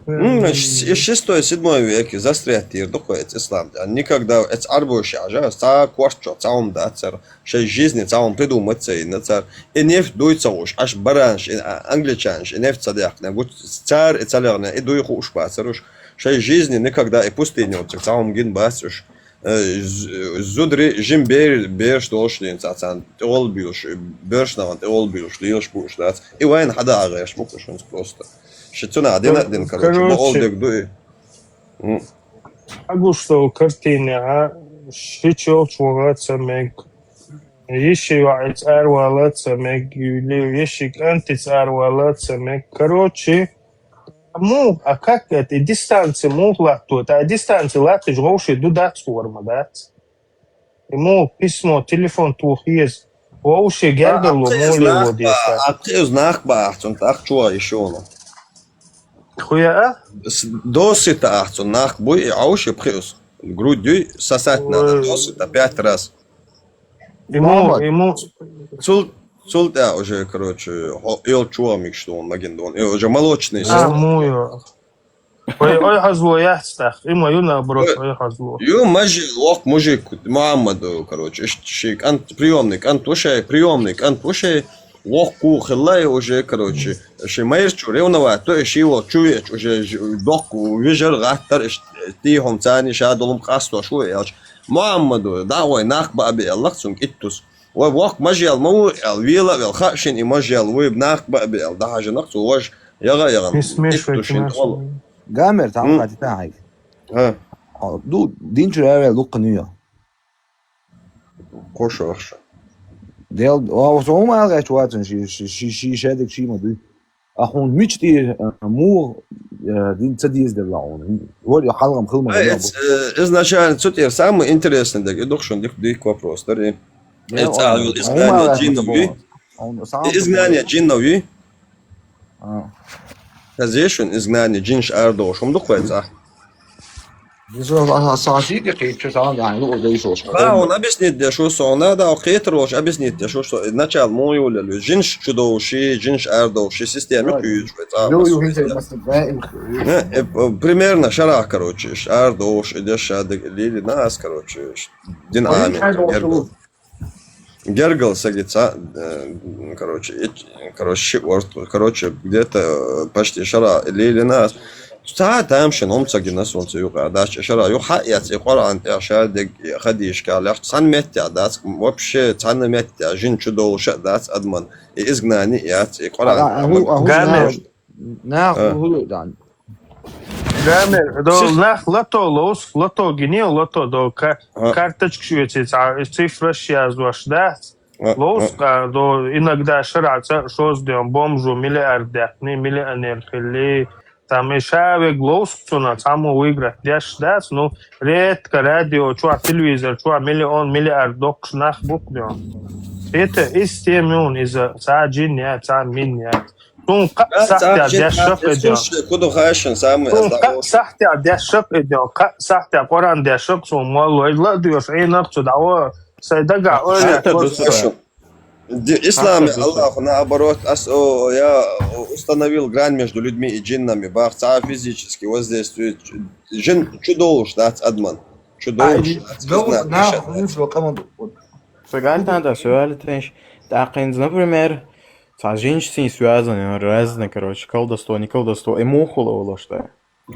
М, ш-, ш-, шестой, седьмой веке застрять дийр ду-кх эцу ислам. Никогда эцу Ӏарбоша яжа, цхьа корта чохь цхьа хӀума дац цара. Шайн жизни цхьа хӀума придумать ца йина цара. И нефть дуй ца хууш, аш баранаш, и а-, англичанаш, и нефть ца даьккхина, гуч-, цара и ца лехна, и дуй хууш бацара уьш. Шайн жизни никогда и пустыня оццуьнга цхьа хӀума гина бац уьш. Э, з-, зударий, жима бер-, бераш долуш дийна цхьа царна тӀегӀолла буьйлуш, боьрша нахана тӀегӀолла буьйлуш лелаш бу уьш дац. И вайна хьада а гӀерташ бу-кх уьш хӀинца просто. Ши цунах дина а дина, короче, ма олдиг ду и. М. Агуш долу картинехь, шича йолчу ваха а ца мег, йиши йоӀ эца аравала а ца мег, или йиши кӀант эца аравала а ца мег. Короче, а муха, а как это, и дистанция муха латто? Ткъа и дистанция латташ вовший ду дац хӀора ма дац? И муха письмо, телефон тоха еза? Вовший гергарло муха лело деза? А кхиуз нах баахь цунна тӀаккха чу а йиш йолу. Хуя а? Досита ахь цунна нах буй, и Ӏовши пхиуз. Грудь юй, сосать надо, досита пять раз. Ему, ему. Цул, цул тӀаьхьа уже, короче, хьо-, йолчу вогӀа мигаш ду, магина ду. И уже молочный. А, муй. Ой, ой, хьазло яц тахь. Има ю наоборот, ой, хьазло. Ю, мажи, воккха мужик, Мухаммад, короче, иш-, ши кӀант, приёмный кӀант ву шай, приёмный кӀант ву шай, воккха хилла и уже, короче, ши майрачу ревновать до, и ши волчу веача уже ж-, доккха вижар гӀаттар, иш, тӀехьа царна ша долу къастош ву, и аьлча. Мухаммаду, да, вай нах баа бе аьллах цунга иттус. Вай воккха мажел ма ву аьлла, вела а вела, хаа шина и мажел вуй, нах баа бе аьлла, дӀахьажанах цо важа, яга а ягӀана. Итту шина тӀе волу. Гамер, там хати тахьайг. Ха. Ду, динчу ревел луккханийо. Кхо шо ахша. Дел, а, со хӀума аьлла гӀерташ вацан, ши, ши, ши, ши шадиг ши ма дуй. А хьуна мича тӀера, а, муха, а, дин ца дезаделла хьуна? ВорхӀ хьалхам хила ма хила. Э, изначально цу тӀера самый интересный дерг, и дукха шуна дика дийкка вопрос дара. Э, цӀа йолу изгнание джиннов юй? Изгнание джиннов юй? А. Хаза еза шуна изгнание, джинаш арадохуш хӀума ду-кх вай цӀа? Иза сан шига кхечу сан яхьа луъу дайшалаш. Ха, хьуна объяснить деш ву со, хьуна да кхетар волуш объяснить деш ву со, начало муха йолалуьйту? Джинаш чу довший, джинаш арадовший система кхуьйцуш вай цӀа. Э, э, примерно шарахь, короче, иш арадовш, и деш ша диг лили нас, короче, иш дин амин. Гергал саги цхьа, э, короче, ит-, короче, ши орт, короче, где-то, э, почти шара лелина ас. Цхьа а тамашийна хӀума ца гина суна цу юкъа дац, шара юха хьаэц и Къуръан тӀехь ша дерг хадийшка лаьхча, цхьана меттехь дац, вообще цхьана меттехь жин чу долуш а дац адаман, и изгнани а яц, и Къуръан. Гамер. Нах хӀу дан. Гамер, до нах лото ловск, лото гине, лото до ка-, карточка шуьца цифраш яздош дац. Ловск, а, до иногда шараца шоз дем бомжу миллиард дятни, миллионер хили. Там и шавег ловск цуна, цхьаммо выиграть деш дац, ну, редко радио чуа, телевизор чуа миллион, миллиард доккхуш нах букх дем. Это из тем юн, из а, ца джин я, ца мин я. Тун кхаъ сахьтехь деш шакъ иден. Куду хайшин самый. Тун кхаъ сахьтехь деш шакъ иден. Кхаъ сахьтехь Къуръан деш шакъ сун молло. Ла а доьшу, Ӏийнах цу дӀаво. Сайн дагахь ойла. Ди-, ислам, Аллах, наоборот, ас-, о, я установил грань между людьми и джиннами. Бах, цхьа физически воздействует. Джин чу долуш дац адаман. Чу долуш дац. Ца гайтан да, суали тенш. ТӀаккха хӀинца, например, цхьа жинаш цхьаьна связаны, разные, короче, колдовство, не колдовство, и муха хула волуш дай.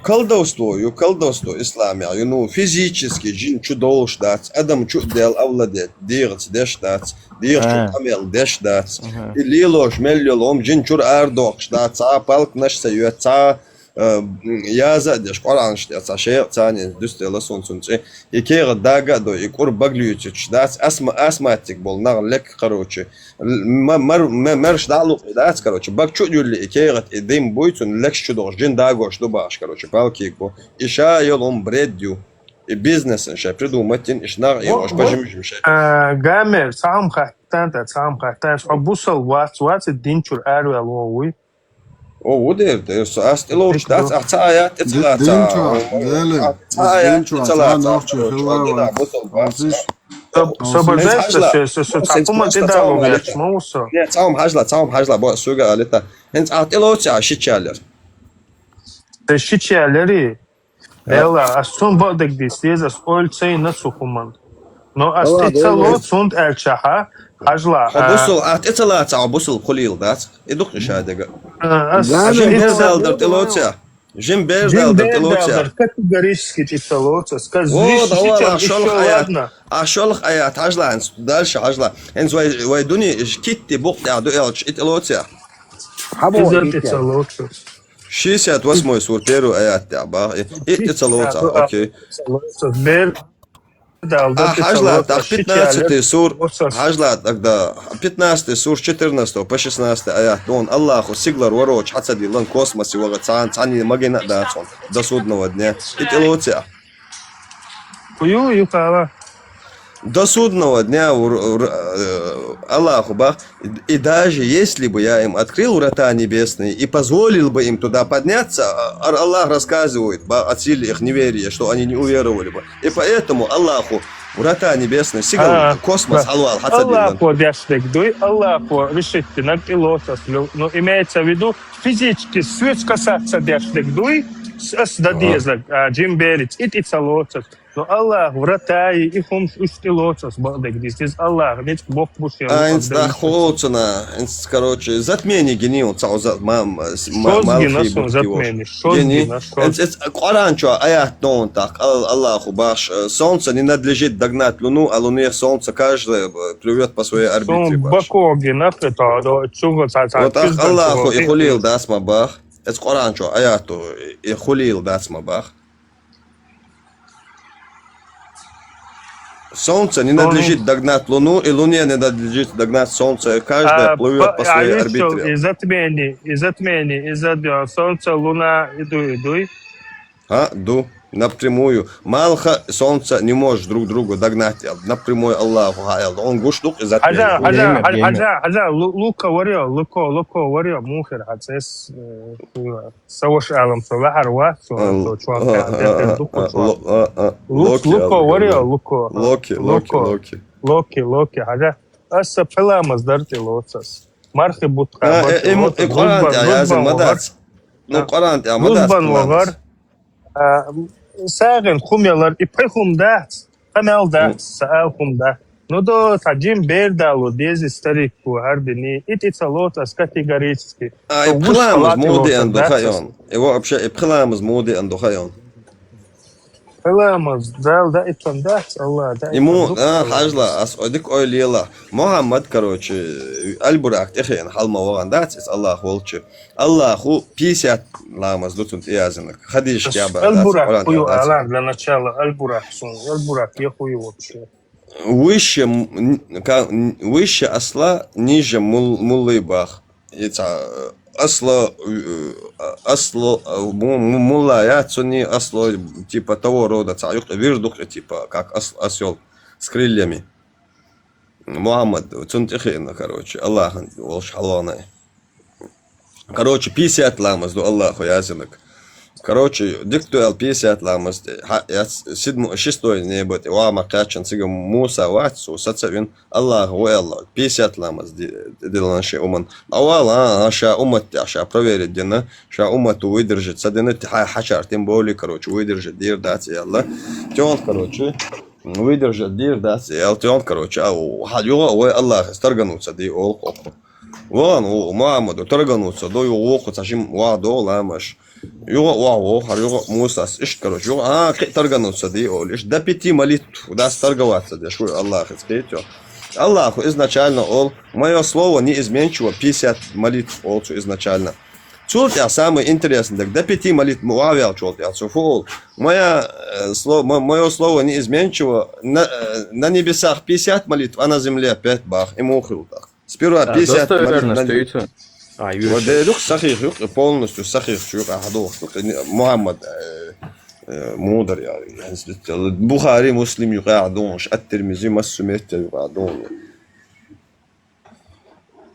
Колдовство ю, колдовство исламехь ю, ну, физически жин чу долуш дац, адам чу а Дала овладеть дегӀаца деш дац, дегӀаца чу къамел деш дац. И лелош мел йолу хӀума жин чуьра арадоккхуш дац, цхьа а палканаш ца йоьду, цхьа а, э, яза а деш, Къуръанаш тӀе цхьа шекъа царна дуьсделла суна цунна цӀе. И кехат дага а дой, и кӀур бага луьйцуьйтуш дац, асма-, асматик болу нах лекха, короче, Ма-, мар-, ма-, марш дӀа а лукъе дац, короче, бага чу а юьллий и кехат, и дим буй цунна, лекаш чу догӀуш, жин дагош ду бахаш, короче, палкиг бу. И ша йолу хӀума бред ю. И бизнесна шай придумать йина, и шнах и ош бажим-жим шай. А, Гамер, цхьа хӀума хаттан, цхьа хӀума хаттан, хьо бусал вац, вац и дин чуьра араваьлла вон вуй? О, ву дер, дер, со ас тӀелоцуш дац, ахь ца аят тӀе ца лаца. Дин чохь, Дели, цхьа аят тӀе ца лаца, нохчо хилла вац. Бусал вац. Со бажайста, со, со, со, цхьа хӀума тӀедало ваьлча, ма ву со. Не, цхьа хӀума хьажла, цхьа хӀума хьажла, бо, суьга алита. ХӀинца ахь тӀелоцу ахь шичаллера. Шичаллери? Дела, ас цунна бакъдерг дийца деза, ас ойла ца йина цу хӀуманна. Но ас тӀе ца лоцу, цунна аьлчахьа, хьажла. Хьо бусал, ахь тӀе ца лаца, хьо бусал хуьлийла дац. И ду-кх и шадерг. Ас жин бердалдар тӀелоцу ахь. Жин бердалдар тӀелоцу ахь. Категорически тӀе ца лоцу ас. Каз вист шичалла, шолгӀа аят. Ахь шолгӀа аят хьажла хӀинца, дальше хьажла. ХӀинца вай, вай дуьне китти букъ тӀехь ду аьлча, и тӀелоцу ахь. Иза тӀе ца лоцу. Шестьдесят восьмой сур, первый аят тӀехь бах. И, и тӀе ца лоцу ахь, окей. Бер. А, хьажла, так, пятнадцатый сур, хьажла, тогда, пятнадцатый сур, с четырнадцатого по шестнадцатый аят. Вон Аллахо сигалара ворочу хьа ца диллина, космосе ваха цхьана, цхьаьна магина а дац хьуна до судного дня. И тӀелоцу ахь. Ю, ю, хала. До судного дня ур-, ур-, э, Аллаху бах, и даже если бы я им открыл врата небесные и позволил бы им туда подняться, а, Аллах рассказывает, ба, о силе их неверия, что они не уверовали бы. И поэтому Аллаху врата небесные, сигал космос хьалвала хьа ца диллина. Аллахо деш дерг дуй, Аллахо решить динарг тӀелоцу ас, ну, имеется в виду, физически соьца касаться деш дерг дуй, с-, ас дан дезарг, а, жин бераца, и тӀе ца лоцу ас. Но Аллах вратаи, и хӀумаш уьш тӀелоцу ас бакъдерг дийца. Иза Аллах ницкъ боккха бу шен. А, инца даххуцуна, инца, короче, затмение гинийла цхьа за-, ма-, ма-, с-, ма-, шозгина малхи сон бутки затмение, вош. Шозгина сон. Инца, инца Къуръан чу аят догӀун тӀаккха, Ал-, Аллаху баш, э, солнце не надлежит догнать луну, а луне солнце каждое, э, плывёт по своей орбите баш. Сон бакогина хета, до чугӀа ца-, ца-. Вот ах Аллаху и хулийла дац ма бах. Эц Къуръан чу аяту и хулийла дац ма бах. Солнце не надлежит догнать луну, и луне не надлежит догнать солнце. Каждое плывёт по своей орбите. И затмение, и затмение, и затмение. Солнце, луна, и дуй, и дуй. А, ду, напрямую. Малха солнце не может друг другу догнать, напрямую Аллаху хаал. Он гуш дук и затмение. Хьажа, хьажа, хьажа, хьажа, лу-, лука варио, луко, луко варио, мухер хьацес, э, Са ваша алам, со ваьхьар вац, со, со чохь кхаьа дехир ду кху чохь. Луко варио, луко. Локи, локи, локи. Локи, локи, хьажа. Аса пхи ламаз дар тӀе лоцу ас. Мархи бутт кхаба тӀе лоцу. Къуръан тӀе яза ма дац. Ну, Къуръан тӀе ма дац. Рузбан вахар. А, сагӀин хӀума ялар, и пхи хӀума дац. Къамел дац, са ал хӀума дац. Ну, до, цхьа жим бер дало деза старик бу, хӀара дини. И тӀе ца лоцу ас категорически. А, и пхи ламаз муха деана ду хаьа хьуна? И вообще, и пхи ламаз муха деана ду хаьа хьуна? Пхи ламаз, Дала даийтина дац, Аллах даийтина ду. И му-, а, хьажла, ас дика ойла ела. Мухьаммад, короче, Аль-Бурак тӀе хиъна хьал ма вахана дац, иза Аллах волчу. Аллаху пятьдесят ламаз ду цунна тӀе язанарг. Хадийша кхаба дац, Къуръан тӀе дац. Аль-Бурак, я хуй вообще. Выше, м, н-, ка-, н-, выше осла, ниже мул-, муллы бах. И цхьа, э, осло, э, осло, э, му-, му-, мулла яц цунна, осло, типа, того рода, цхьа юкъа вир ду-кх, типа, как ос-, осёл с крыльями. Мухьаммад, цунна тӀе хиъна, короче, Аллахана волуш хьалвахана. Короче, пятьдесят ламаз ду Аллаху язанарг. Короче, дика ду аьлла пятьдесят ламаз тӀе, хьа-, яц, седьмой, шестой небо тӀе, ва ма кхаьчна цига Муса вац, цо саца вина, Аллаху ву аьлла, пятьдесят ламаз ди-, дилана шен уман. ДӀавала, а, а, ша уммат тӀехь, ша проверить дина, ша уммату выдержать ца дина, ти хьа-, хьачар тем более, короче, выдержать дийр дац аьлла. Тёнт, короче, выдержать дийр дац аьлла, тёнт, короче, а, у, хьал юха а вай Аллахас таргану ца ди олу кху. Вон, у, Мухьаммаду таргану ца до, ю, вукху ца шим ваха до ламаш. Юха а вохар, юха а Мусас, иштта, короче, юха, а, кхи торгануться ди олу. Иштта до пяти молитв, дас торговаться деш, хуй Аллах из кхетё. Аллаху изначально ол, мое слово неизменчиво, пятьдесят молитв олцу изначально. Цул тӀехь самое интересное, так до пяти молитв ма ваьлчул тӀехь цу фу ол. Моя, э, сло-, мо-, мое слово неизменчиво, на, э, на небесах пятьдесят молитв, а на земле пять бах. И мухил так. Сперва А, пятьдесят достоверно молитв на стоит. А, Вот Юрий. Дерюк сахих юк, и полностью сахих юк, а хадох, Мухаммад, э, э, мудар, я, я, Бухари, Муслим юк, а донш, ат-Тирмизи, массу метте юк, а дон.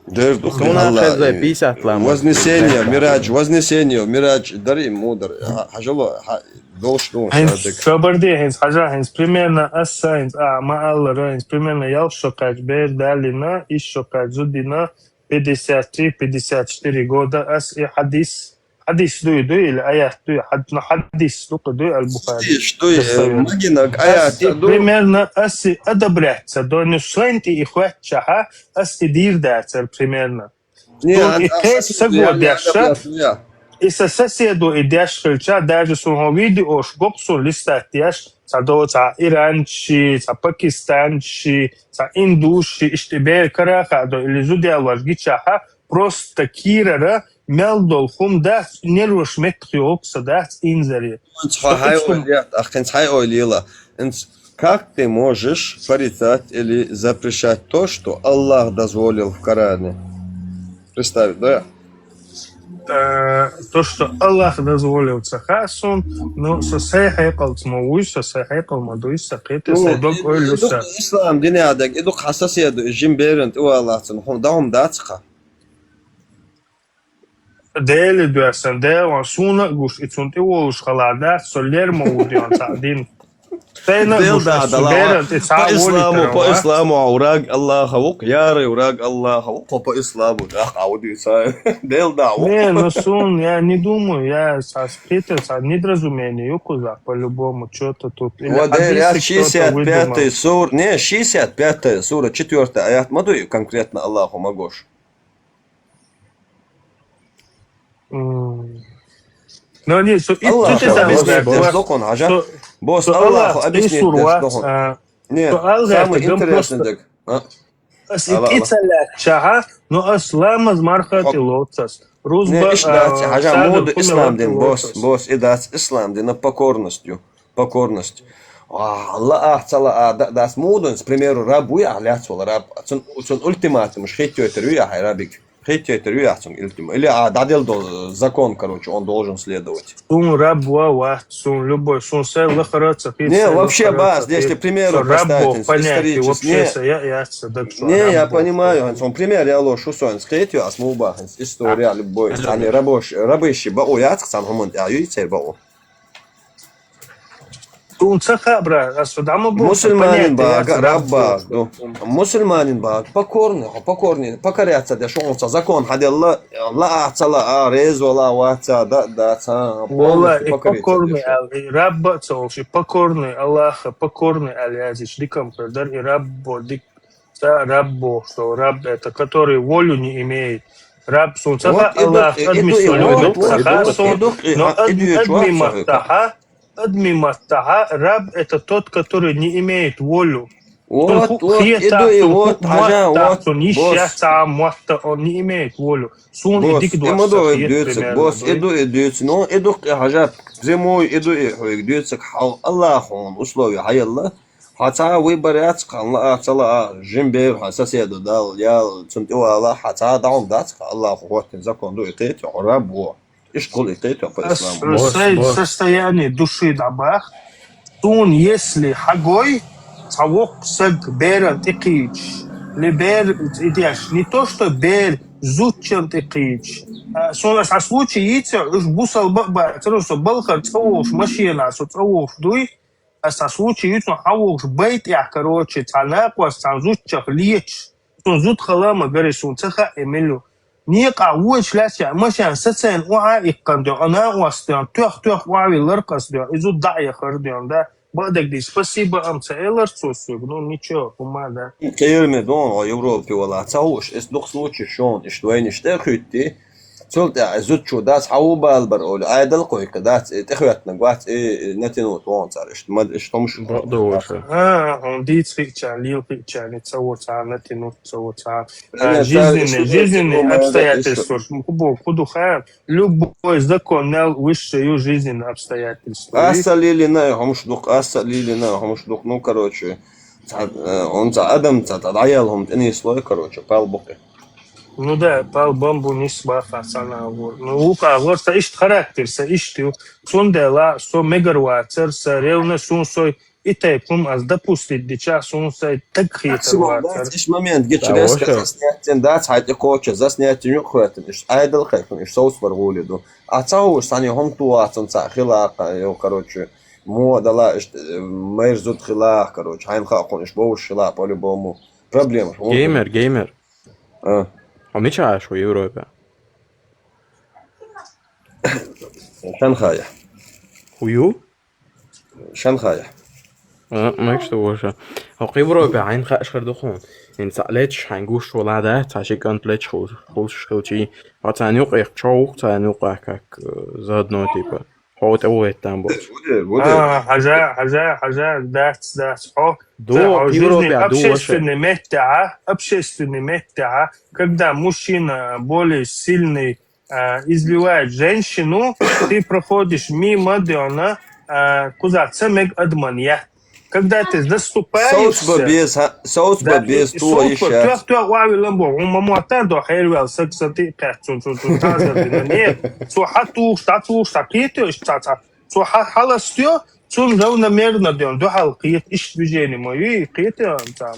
Дер духу Куна Аллах, хеза э, пятьдесят лама. Вознесение, Мираж, вознесение, Мираж, дари мудар, ха-, хажало, ха-, долш дон, ХӀинца шадык. Шо бар де, хӀинца хьажа, хӀинца примерно аса, хӀинца а, ма аллара, хӀинца примерно ялх шо кхаьча бер далина, иш шо кхаьча зудина, пятьдесят три, пятьдесят четыре года, ас и хьадис, хьадис дуй, дуй, или аят дуй, хьад-, ну, хьадис дукха дуй, Аль-Бухари. Хьадис дуй, э, Достоверно. Магинаг аят Ас и ду. Примерно, ас и одобряться, до, ну, шайн ти и хватчаха, ас и дир дацар, примерно. Не, Тун а, и а, кхеча а, саго я, я, деш, я, я. И са соседу и деш хилча, даже сун хьо видеош гохсун листать деш, ца до, ца иранчи, ца пакистанчи, ца индуши, ишти бер караха до, или зудя ваш гичаха, просто кирара, мел дол хум дац, нерваш меттхи окса дац, инзари. Хьай ойла, ахкин хьай ойла. Инц, как ты можешь порицать или запрещать то, что Аллах дозволил в Коране? Представь, да? Э, то, что Аллах дозволил ца хасун, ну, со сай хьекъал ма уй, со сай хьекъал ма дуй, са кхета, Ну, сай дог и, ойла и дук са. Ислам динадег, и дук хьаса седу, и жим берен, и Аллах цун, хум, да хум дац ха. Дели дуэсан, Делан суна гуш, и цун тӀе волуш хала дац, со лер ма ву ден ца дин. Тайна Дел гуш, да, ас да, цу лава. Беран тӀе ца По исламу, волитаран по ва. Исламу а враг Аллаха вук, яра враг Аллаха вук, по исламу, да, а вот и ца. Дел да, вук. Не, ну сун, я не думаю, я со спита, со недоразумение, юкуза, по-любому, что-то тут. Или Вот, Дел, я хадисы кто-то шестьдесят пятый выдумал. Сур, не, шестьдесят пятая сура, четвёртый аят, ма дуй конкретно Аллаху магош. М. Но не, со, и Аллах, тут это Аллах, объясняет, Аллах, босс. Аллах, он, хажа. Со, Босс, со Аллаху Аллах, объяснит, и сур да, ва, что он. А, Не, со Аллах, самый это интересный, просто так. А? Ас и Аллах, Аллах. Кицалят чаха, но ас ламаз мархат и Хоп. Лоцас. Не, Рузба, иш дац, а, хажа, садр муду куми ислам лоцас дин, босс, лоцас. Босс, и дац ислам дин, покорностью, покорность. А, ла, а, цала, а, да, дац муду, к примеру, раб вуй, а, ляц вала раб. Цун, цун ультиматум, ш хеттёйтер вуй, а, хай рабик. Хеттетер ю яхцун илтим. Или а дадел дол закон, короче, он должен следовать. Сун раб ва вац, сун любой, сун сай лахара ца хит, Не, сай вообще лахара баз, ца если, хит. К примеру, Со раб представить, бо, понятие, исторически. Вообще Не. Са я, я ца, так что Не, раб я бо, понимаю, что. Он пример я лошу соин скетю, а сму бахин, история любой, Алло. Они рабочие, рабыщи бао яц, сан хуман, я ю цер бао. Тун ца хаьа, брат, ас вот ама бу Мусульманин понятие бага, яц, раб раб бага, бо. Ну. Мусульманин бага, покорный, хо, покорный, покоряться деш, он ца закон хьаделла, ла а ца ла а, резво ла ваца, да, да, ца, Валла, полностью и покориться покорный деш. Ал, и раб ба ца олш, и покорный Аллаха, покорный Аль Язич, дикам дар, и раб бо, дик, ца раб бо, что раб это, который волю не имеет. Раб сун ца Вот ха, и дух, Аллах, и, и адми дух, и сулю, вот, дух, вот, ца и ха дух, и сун, дух, и, но а, и ад-, дух, адми вот, маттаха, Адми маттаха, раб это тот, который не имеет волю. Вот, Сун ху-, вот, хета, иду и сун вот, ху-, хажа, матта, вот, сун иш босс. Я ца матта, он не имеет волю. Сун и Босс, дик и дуас мадо са и хет дюцик, примерно, босс, да? Иду и дюцик, но иду и хажа, прямой иду и хуй дюцик, хал Аллах он условия хаялла. Хаца выбор яц, ханла а, цала а, жим бер, ха соседу дал, я, цун тивала, хаца даун дац, Аллах вот закон ду и тет, раб во. Ишкул и тет по Ас-, исламу. Босс, сай босс. Состояние души дабах. Тун, если хагой, цавок саг беран тикич, ли бер идеш, не то что бер зуччан тикич. А, сун ас а случай яйца, уж бусал ба, ба, цару со балхар цавош машина, со цавош дуй, Ас а случай ю цун хьавогӀуш байтӀехь, короче, цхьа накъост цхьана зудчех леташ. Цун зуда хала ма гарий, суна ца хаьа и мила ю. Некъахь вочу лаьцча, машен сацийна охьа а иккхана дуьйна, а накъост дуьйна, тоьх-тоьх охьавиллар-кх ас дуьйна, и зуда дӀа а яхар дуьйна, да. Бакъдерг дий, спасибо ам ца элар цо соьга, ну, ничего, хӀума, да. Кхераме дона, Европе вала, ца хууш, эс дукха случай шона, иштта вайна иштта а хуьттий. Цул тӀаьхьа зудчо дац, хьан ву бала бар олий, Ӏадал кхойка дац, э, тӀехоьттинарг вац, э, э, натянуть вон цар, иштта, мад, иштта хӀумаш. Бакъ ду ваша. А, хьуна дийца хиъча, лела хиъча, ца ву цхьа натянуть, ца ву цхьа. А, жизненный, жизненный обстоятельства. Хубо, ху ду ха, любой закон мел высший ю жизненный обстоятельства. Аса лилина хӀумаш дукх, аса лилина хӀумаш дукх, ну, короче, цхьа, э, он цхьа адам, цхьа, цхьа дӀаяла хӀума тӀенислой, короче, пал букъи. Ну да, пал бамбу нис баха цхьана агӀор. Ну, вукх агӀор са иштта характер, са иштта ю. Цундела со мегар вацар, са ревность, сун сой и тайп хӀума аз допустить дича, сун сай таг хетар вацар. Иш момент гича резко заснять дин дац, хьай тӀе коча заснять дин юкъ хватин, иш Ӏадал кхайкун, иш совцбар гӀули ду. А ца хӀуш, сани хӀума ту вацун ца хила, йо, короче, мо дала, иш, э, майр зуд хила, короче, хьайн хакхун, иш бовш хила, по-любому. Проблема. Геймер, геймер. А. А мича аш хӀу Европе? Шанхая. ХӀу ю? Шанхая. А, мак что уже. А хӀу Европе хьайн хааш хир ду хьуна? Ин ца леч хьайн гуш вала да, ца ши кант леч хул, хулш хилчи. А ца нюк эх чоук, ца нюк эх как, э, заодно типа. ХӀу тӀе ву эттан бош. Вуде, вуде. А, хьажа, хьажа, хьажа, дац, дац, хьо. Ду, ца, хьо Европе, жизни ду, общественный метте, а? Общественный метте, а? Когда мужчина более сильный, а, избивает женщину, ты проходишь мимо, да она, а, куда ца мег адман, я. Когда ты заступаешься, совцба без, ха-, совцба да, без и ту совцба, ещё. Тёх, тёх, уави ламбо, он мамота до хервел, сак, сати, кэт, цун, цун, цун, таза, дина, нет. Цу хатуш, татуш, такие, то есть, та, та. Цу ха-, халастё, цун равномерно дён, духал киет, иш движение моё, и киет, там.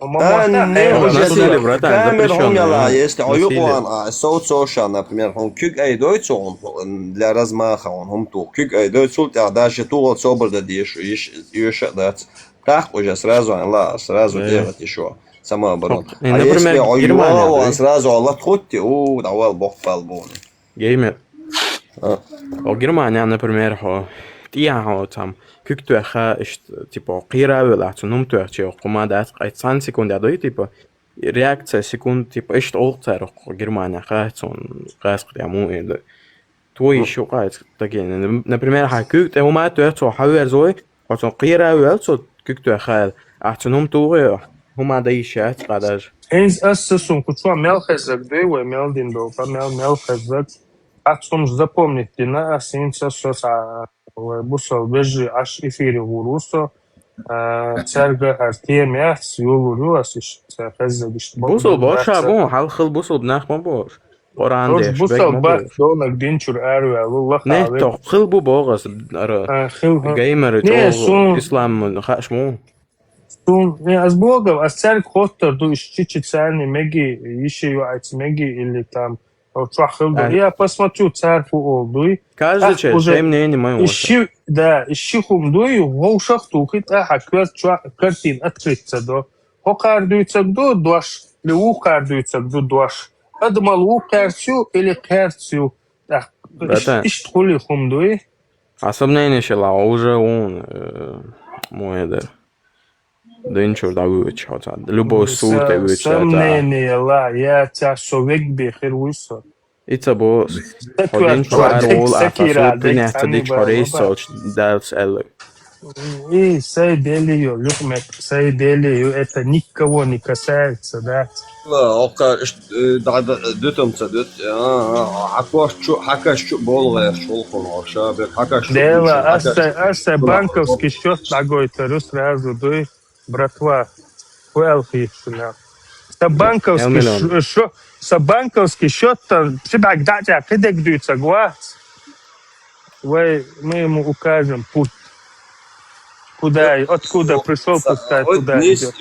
А, не, камера хум яла, если аюкъван, а, соцо ша, например, хум куьг ай дой цу, для размаха, он хум ту куьг ай дой, цул тя даже тугъал собар да деш, иш, иш дац. Так уже сразу, ла, сразу делать ещё самооборону. А если аюкъван, сразу ла тхутти, у, давал бог пал боны. Геймер. А. О Германия, например, хо. Тия хо там. Куьг тёха, ишт, типа, кхира вела, цу нум тёха, че, ху ма дац, кай цан секунд, а дой, типа, реакция секунд, типа, ишт олк цар, хо Германия, ха, цун, кас, кхя, му, и да. Твой ещё кай, такие, например, ха, куьг, те, ху ма тёха, цу, ха, верзой, хо, цун, кхира вела, цу, куьг тёха, а, цу нум тугъе, ху ма да ещё, кадаж. Эйнз ас сун, кучуа мел хеззаг, дой, вай мел дин долка, мел, мел хеззаг. Ацумш запомнить дина, а синца соса, вай бусал бежи аш эфире гурусо, а, царга ар тем яц, юлур ю, ас иш, ца хеззаг иш. Бусал боша, бу, хал хил бусал нах ма бош. Къуран деш, бусал бак донак динчур арвел, Аллах. Не, то хил бу богас, ара. А, хил, ха. Геймер, не, то сун. Ислам, хаш му. Сун, не, аз богав, аз царг хоттар ду, иш чичи царни меги, иши ю айц меги, или там, О, чохил ду. Я посмотрю, цар ху олдуй. Каждый человек, уже своим мнением, моим. Иши, да, иши хум дуй, вовшах тухи, та ха квер чуа картин открыться до. Хо кар дуйцаг ду, дош, ли у кар дуйцаг ду, дош. Адмал у кар сю или кар сю. Так, иш, иш хули хум дуй. А сомнение шела, уже он, э, мой, да. Дин чур да выводчик, любой сурт выводчик. Сомнение ла, я ца совек бехер вуйсо. Ица бо, дин чур да вол, а сакира, су принять дич хорей соч дальше эллы. И сай белью, люкмет, сай белью, это никого не касается, да. Ла, ока, э, да, да, дютом ца дют, а, а, хакаш чу, хакаш чу, болгъеш, шулхун, оша, бек, хакаш чу. Дела, аса, аса банковский счёт ногой, сразу, дуй. Братва, хуэлхи шуна. Са банковский ш-, шо-, са банковский счёт там, шибак датя, кыдек дуется, гуац. Вай, мы ему укажем путь. Куда, откуда пришёл, пускай туда идёт.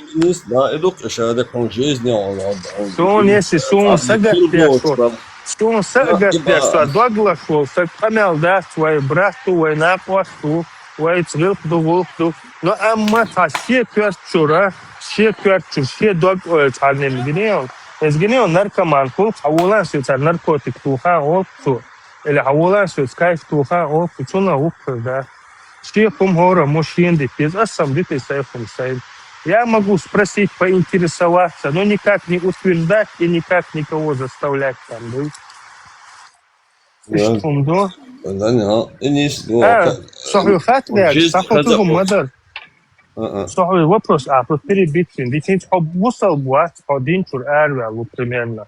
Да, идут, что это жизни, он, он, он. Что он, если что он сагат, что Сун са агатдеш, са доглашвал, са къамел дац вай брату, вай накъвасту, вай цгилхъду, гулхъду. Но амма са се квер чура, се квер чур, се дог ойл царнем гинеон. Эз гинеон наркоман хул, хавулан су цар наркотик туха олху. Или хавулан су кайф туха олху, цуна уху да. Ши хум хора мужчин дитиз, а сам дитиз сай хум сай. Я могу спросить, поинтересоваться, но никак не утверждать и никак никого заставлять там, да? Иштта хӀума ду. Да, не, и не с- ну, А, как- со хьоьга хатта ваьгӀа, жизнь са хӀума ду хаза хӀума ма хочет. дар. А, а. Со хьоьга вопрос, а, хьо перебить вин. Дитинца хьо бусалба вац, хьо дин чура араваьлла ву примерно.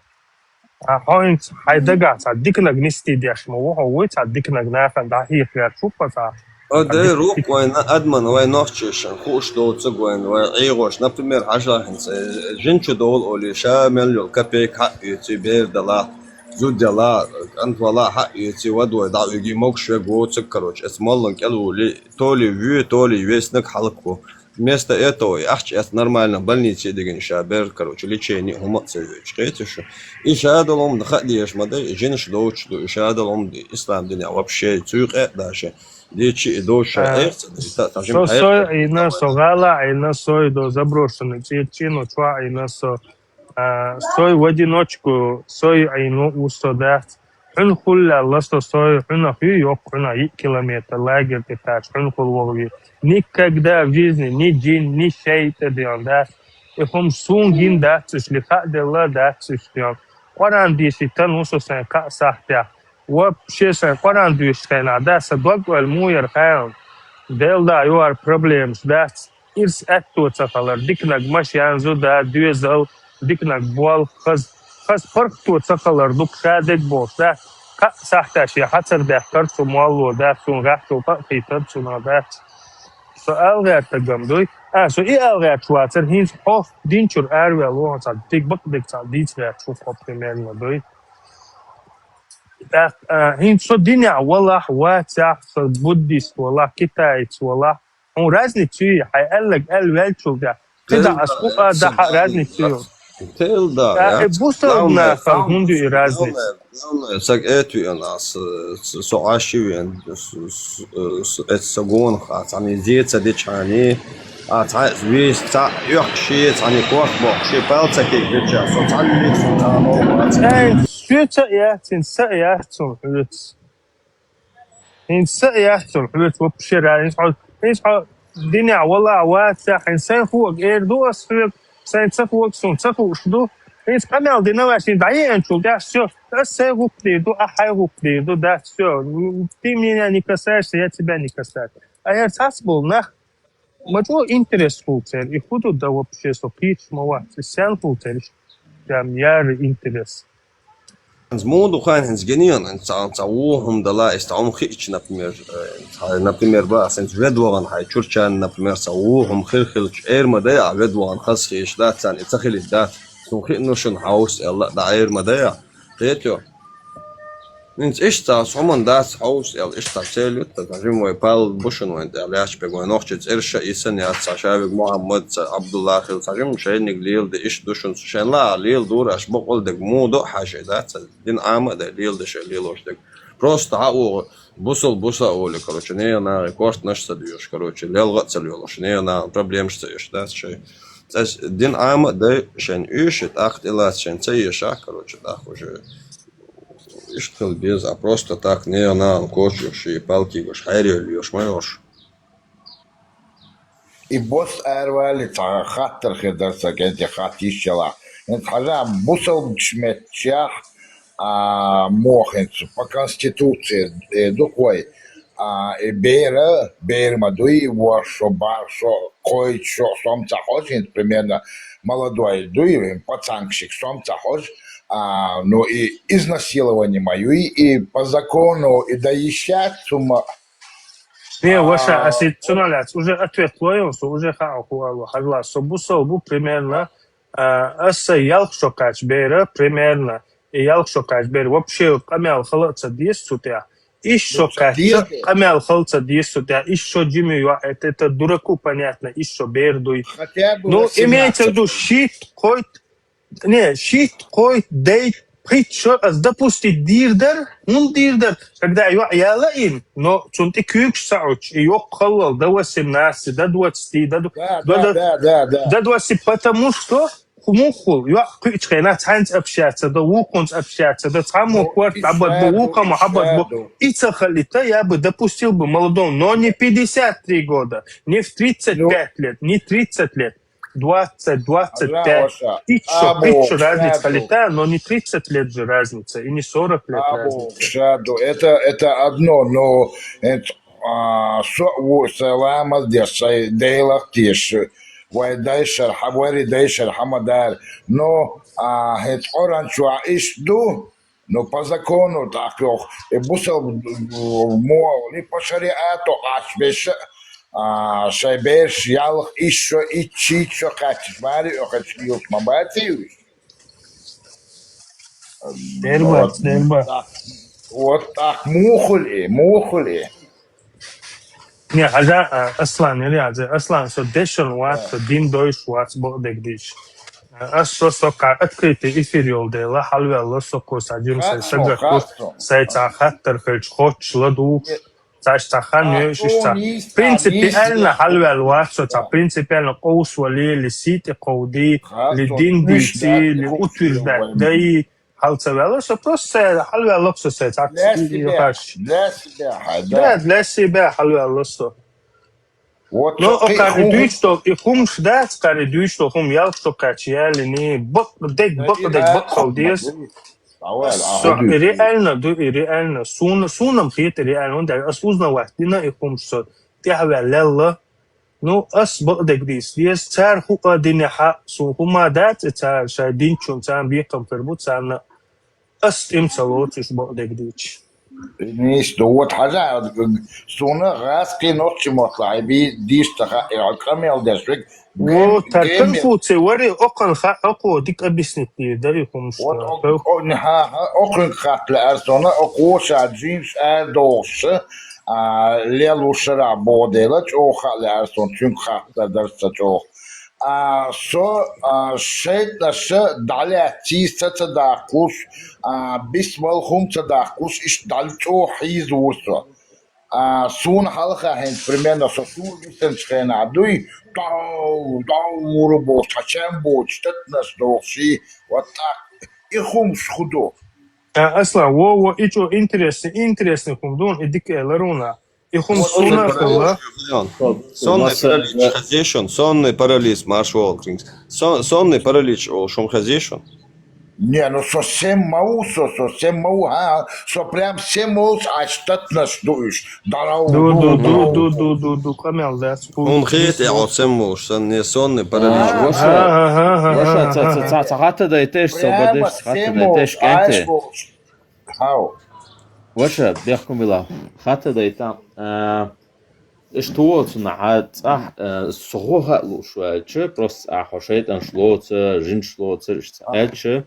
А хьо хӀинца хьай дагахь цхьа диканаг нисдеш ма ву хьо, вуй цхьа диканаг нахана дӀахьеха ваьлла ву хьо цхьа. О, дай рук вайна, адман вай нохчешан, хууш доцург вайна, вай Ӏийгъош, например, хьажахьинца, жин чу довла олий, ша мел йолу копейка хьаъ оьций, бер дала, зуда яла, кӀант вала хьаъ оьций, вад вай дӀа уьгий, могуш вег воцург, короче, эца моллан кӀел вули, то ли вуьй, то ли веснаг хьалакву. Вместо этого и ахча эца нормально больнице дигина ша бер, короче, лечение хӀума а ца йойтуш, кхеташ шу. И ша долу хӀума хаа дезаш ма дай, и жинаш доцуш ду, и ша долу хӀума ислам динехь вообще, цуьйкъе а даша. Дечи и дош ша А, эх ца дайта, цхьа жим Со сой хьаьрча. Ӏийна, со гӀала Ӏийна, сой до заброшенный цӀе-, цӀено чохь Ӏийна со. А, сой в одиночку, сой Ӏийна ву со дац. Хьуьнан хула лаьлла со, сой хьуьнах ю йоккха, хьуьнах йиъ километр лагерь тӀе тача, хьуьнан хула вогӀу. Никогда в жизни ни жин, ни шайтӀа ден дац. И хӀума суна гин дац уьш, ли хаа делла дац уьш ден. Къуръан дийшийтан ву со сайн кхаа сахьтехь. Вообще сайн Къуръан дуьйцучу хенахь, да, сан дог ойла муха яра хаьий? Делла да, юхар проблемаш дац. Ирс аьтто ца хилар, диканаг машен, зуда, доьзал, диканаг болх, хаза, хаза паргӀато ца хилар, дукха ша дерг бохуш дац. Кхаа сахьтехь шен хьацар даьккхира цу молло, дац, суна гӀаьхчул къа а хийтира цунах, дац. Со ала гӀертарг-м дуй. А, со и ала гӀерташ вацара, хӀинца хьо дин чура араваьлла ву хьо цхьа дика, бакъдерг цхьа дийца гӀерташ ву хьо примерно дуй. ТӀаккха, а, хӀинца со динехь валахь, вацахь, со буддист валахь, китаец валахь, хьуна разница ю, хьайн аьлларг аьлла ваьллачул тӀаьхьа. КхидӀа ас хӀун а дахьа разница ю. Тел да, ТӀаккха и яц. бусалба Главное, нахана хӀунда ю и разница? Главное, главное, саг этвен ас, с- со Ӏаш вен, с- с- с- эцу са гонах, а цхьаьна зе ца дечхьани, а цхьа вес, цхьа оьхкуш, цхьаьна корта бохкуш, пал ца кийча, со цхьаьна вес, со цхьаьна вац. Ай, соьца а яц, хӀинца са а яц, хьоьца. ХӀинца са а яц, хьоьца вообще ра. ХӀинца хьо, хӀинца хьо динехь валахь, вацахь, хӀинца сайн хӀуъа эр ду ас хьоьга, сайн ца хӀуъа суна ца хууш ду. ХӀинца къамел дина вац, хӀинца дӀаеанчул тӀаьхьа, всё, ас сайн гӀуллакх дийр ду, ахь хьайн гӀуллакх дийр ду, дац, всё. Ты меня не касаешься, я тебя не касаюсь. А я цхьацца болу нах, ма чӀогӀа интерес хуьлу церан, и хӀун ду дан вообще, со кхеташ ма вац, и сел хуьлу церан, прям яра интерес. ХӀинца муха ду хан, хӀинца гинийна, хӀинца цхьа, цхьа вон хӀума дала, и цхьа хӀума хиъча, например, э, цхьа, например, ба, ас хӀинца вед вахана хьайн чурчарна, например, цхьа вон хӀума хир хилча, эр ма дай, а вед вахана хаза хеташ дац царна, и ца хилийта дац. Суна хиъна шуна хьовса аьлла, дӀа эр ма дай, а? Кхетайо? ХӀинца иштта цхьа хӀуманна дац хьовса аьлла, иштта цхьа цел ю, цхьа жима вай пал бу шуна вайн тӀехь лаьтташ берг, вайн нохчи цӀераш а, Иса яц, цхьа ша вег Мухьаммад, цхьа Ӏабдуллахил, цхьа жима шайниг леладе, иштта ду шуна, шайн лаа леладора аша, бакъалла дерг муха до а хьажий, дац, дин Ӏама а дай, леладе шайн лелош дерг. Просто хьан оха бусал буса а олий, короче, нехан нахе кортанаш а ца доьхуш, короче, лелгӀа а ца лелош, нехан нахана проблемаш а ца еш, дац шайн. Цкъа дин Ӏама а дай, шайн оьший, тӀаккха тӀелаца шайн ца ешахь, короче, тӀаккха уже иштта хила беза, а просто так нехан нахана коча йохуш, и палки йохуш, хьерийолуш ма йолуш. И бос аравали цхьа хаттар хир дара сан кӀентий хатта йиш ялахь. ХӀинца хьажа бусалбачу метташехь, а, мохинца по конституции, э, ду-кх вай, а, и бера, бер ма дуй, ворхӀ шо, бархӀ шо, кхойтта шо, сом ца хьожа, хӀинца примерно молодой дуй, пацанкашка сом ца хьожа, а, ну и изнасилование ма юй, и по закону и дан йиш яц, цу ма- Не, ваша, а си цунал яц, уже ответ лойла, со уже хаьа хӀун ала, хьажал, со бусалба ву примерно, а, аса ялх шо кхаьчча бера, примерно, и ялх шо кхаьчча бера, вообще къамел хала а ца деза цу тӀехь. Иш шо кхаьчча, къамел хала ца деза цу тӀехь, иш шо жима йоӀ, это, это дураку понятно, иш шо бер дуй. Ну, имеется в виду, шийтта, кхойтта, не, шийтта, кхойтта, дейтта, пхийтта шо ас допустить дийр дара, хӀунда дийр дара, когда йоӀ яла ин, но цунна тӀе куьйгаш ца Ӏуттуш, и йоккха халлал, до восемнадцати, до двадцати, до, до, до, до двадцати, потому что хӀун муха хуьлу, йоӀ кхуьучу хенахь цхьаьнца общаться до, вукхунца общаться до, цхьаммо корта дӀабадбо, вукхо ма хьабадбо. И ца хилийта, я бы допустил бы молодому, но не пятьдесят три года, не в тридцать пять лет, не тридцать лет. двадцать, двадцать пять. Тысяча, тысяча разница летает, но не тридцать лет же разница, и не сорок лет разница. Шаду, это, это одно, но это, а, со-, у, саламат деш, шай дейлах теш, вай дайшар, хавари дайшар, хамадар. Но, а, хет оран чуа иш ду, но по закону так ёх, и бусал, мо, ли по шариату аш беш, а, шай беш, ялх иш шо, ич чи шо качиш, мари, охач, юх, мабати, юш. Дерба, вот, дерба. Так, вот так, мухули, мухули. Не, хӀанз, а, Аслан, или хӀанз, Аслан, со дешан вац, со дин дойш вац, бо дегдиш. А, ас со, со ка открытый эфир йол дела, хьалвел со ко саджим, сай сагат, сай ца хаттар хелч, хоч ладу. Цаш ца хан, а, еш иш ца. Принципиально хьалвел вац, со ца принципиально къовс вали, ли сити къовди, ли дин дици, ли утверждать дай, хьал ца вела, со просто сай, хьалвел лап со сай, ца. Для себя, для себя, да. Да, для себя хьалвел со. Вот. Но о кари дуйч то, и хумш дац, кари дуйч то, хум ял то качияли, не, бак, дек, бак, дек, бак, халдес. Со, и реально, ду, и реально. Суна, сунам хет реально, он да, ас узнавать, дина и хумш со. Тяхвя лелла. Ну, ас бакъдегдис. Ес цар ху а дина ха, сун хума дац, цар шай динчун, цар бикам фербу, царна ас им цалоциш бакъдегдич. Ниш, да вот хажа, суна газ кино чимот лайби, диш таха, я камел дешвик. О, тар Конфуций вари, окъан ха, окъо дик объяснить дир, дари хумш. Вот, о, о, ха, ха, окъан хат ле арсона, окъо ша джинш а дохш, а, ле лушара бодела, чо ха ле арсон, чун хат да дарса чо. А, со, а, шейт наша, дали а ци са ца дахуш, а, бисмал хум ца дахуш, иш дали чо хиз вурсо. А, сун халха хӀин, примерно, со сун бисен чхена дуй, дау, дау, уру боч, хачем боч, тетнас дохши, вот так. И хумш худу. А, Аслан, во, во, и чё интересный, интересный хум дун, и дик эларуна. И хум суна хала. Сонный паралич, хазешон, сонный паралич, марш волкринг. Сон-, сонный паралич, о, шум хазешон. Не, ну совсем мау, со, совсем мау, а, со прям всем мол, а штат наш дуешь. Дарау, ду, ду, ду, ду, ду, ду, ду, камел, да, спу-, Он хет, я вот всем мол, что не сонный паралич. А, ваша, ваша, ца, ца, ца, ца, хата да и теш, со, прямо бадеш, хата да и теш, кенте. Хау. Ваша, бехкум вила. Хата да и там, а, Иш тулоцуна гьа цӀахь, э, сугъу гьа луш ваьлча, просто а хьо шайтӀанаш лоца, жинаш лоца, иш ца аьлча.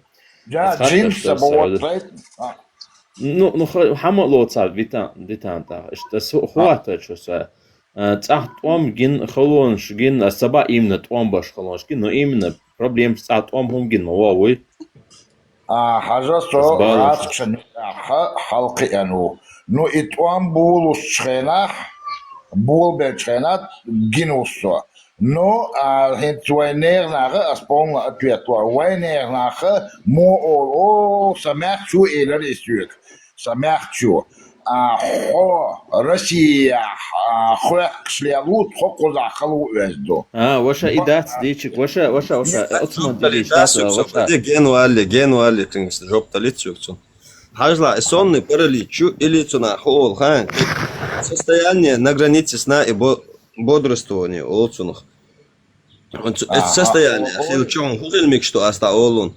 Я, эс хаттар жинаш ца бовват сай. А. Ну, ну, ха-, хӀама лоца витан, дитан тӀа. Иш тӀа су-, хӀа, хуата чу са. Э, цӀахь тӀом гин, халонаш гин, а саба именно тӀом баш халонаш гин, но именно проблемаш цӀахь тӀом хӀум гин ма вовуй. А, хьажа со Ас баланс. Гьацкъ шани хьа-, хьалкхиану. Ну, и тӀом булуш чхенахь, булбел чхенахь гинус со. Ну, а, хӀинца вай нехнаха, ас полный ответ вар. Вай нехнаха, мо о, о, са мягчу элар и суьг. Са мягчу. А, хьо, Россия, а, хвехкаш лелут, хьо кхузахь халу оьзду. А, ваша и дац дийчик, ваша, ваша, ваша, оцман дилиш дац, ваша. Ген валли, ген валли, тынс, жоп талит сюкцун. Хьажла, сонный паралич чу или цуна хоол хан. Состояние на границе сна и бо-, бодрствования, олцунах. Он ц-, это состояние, хил чон, хил миг, что аста олун.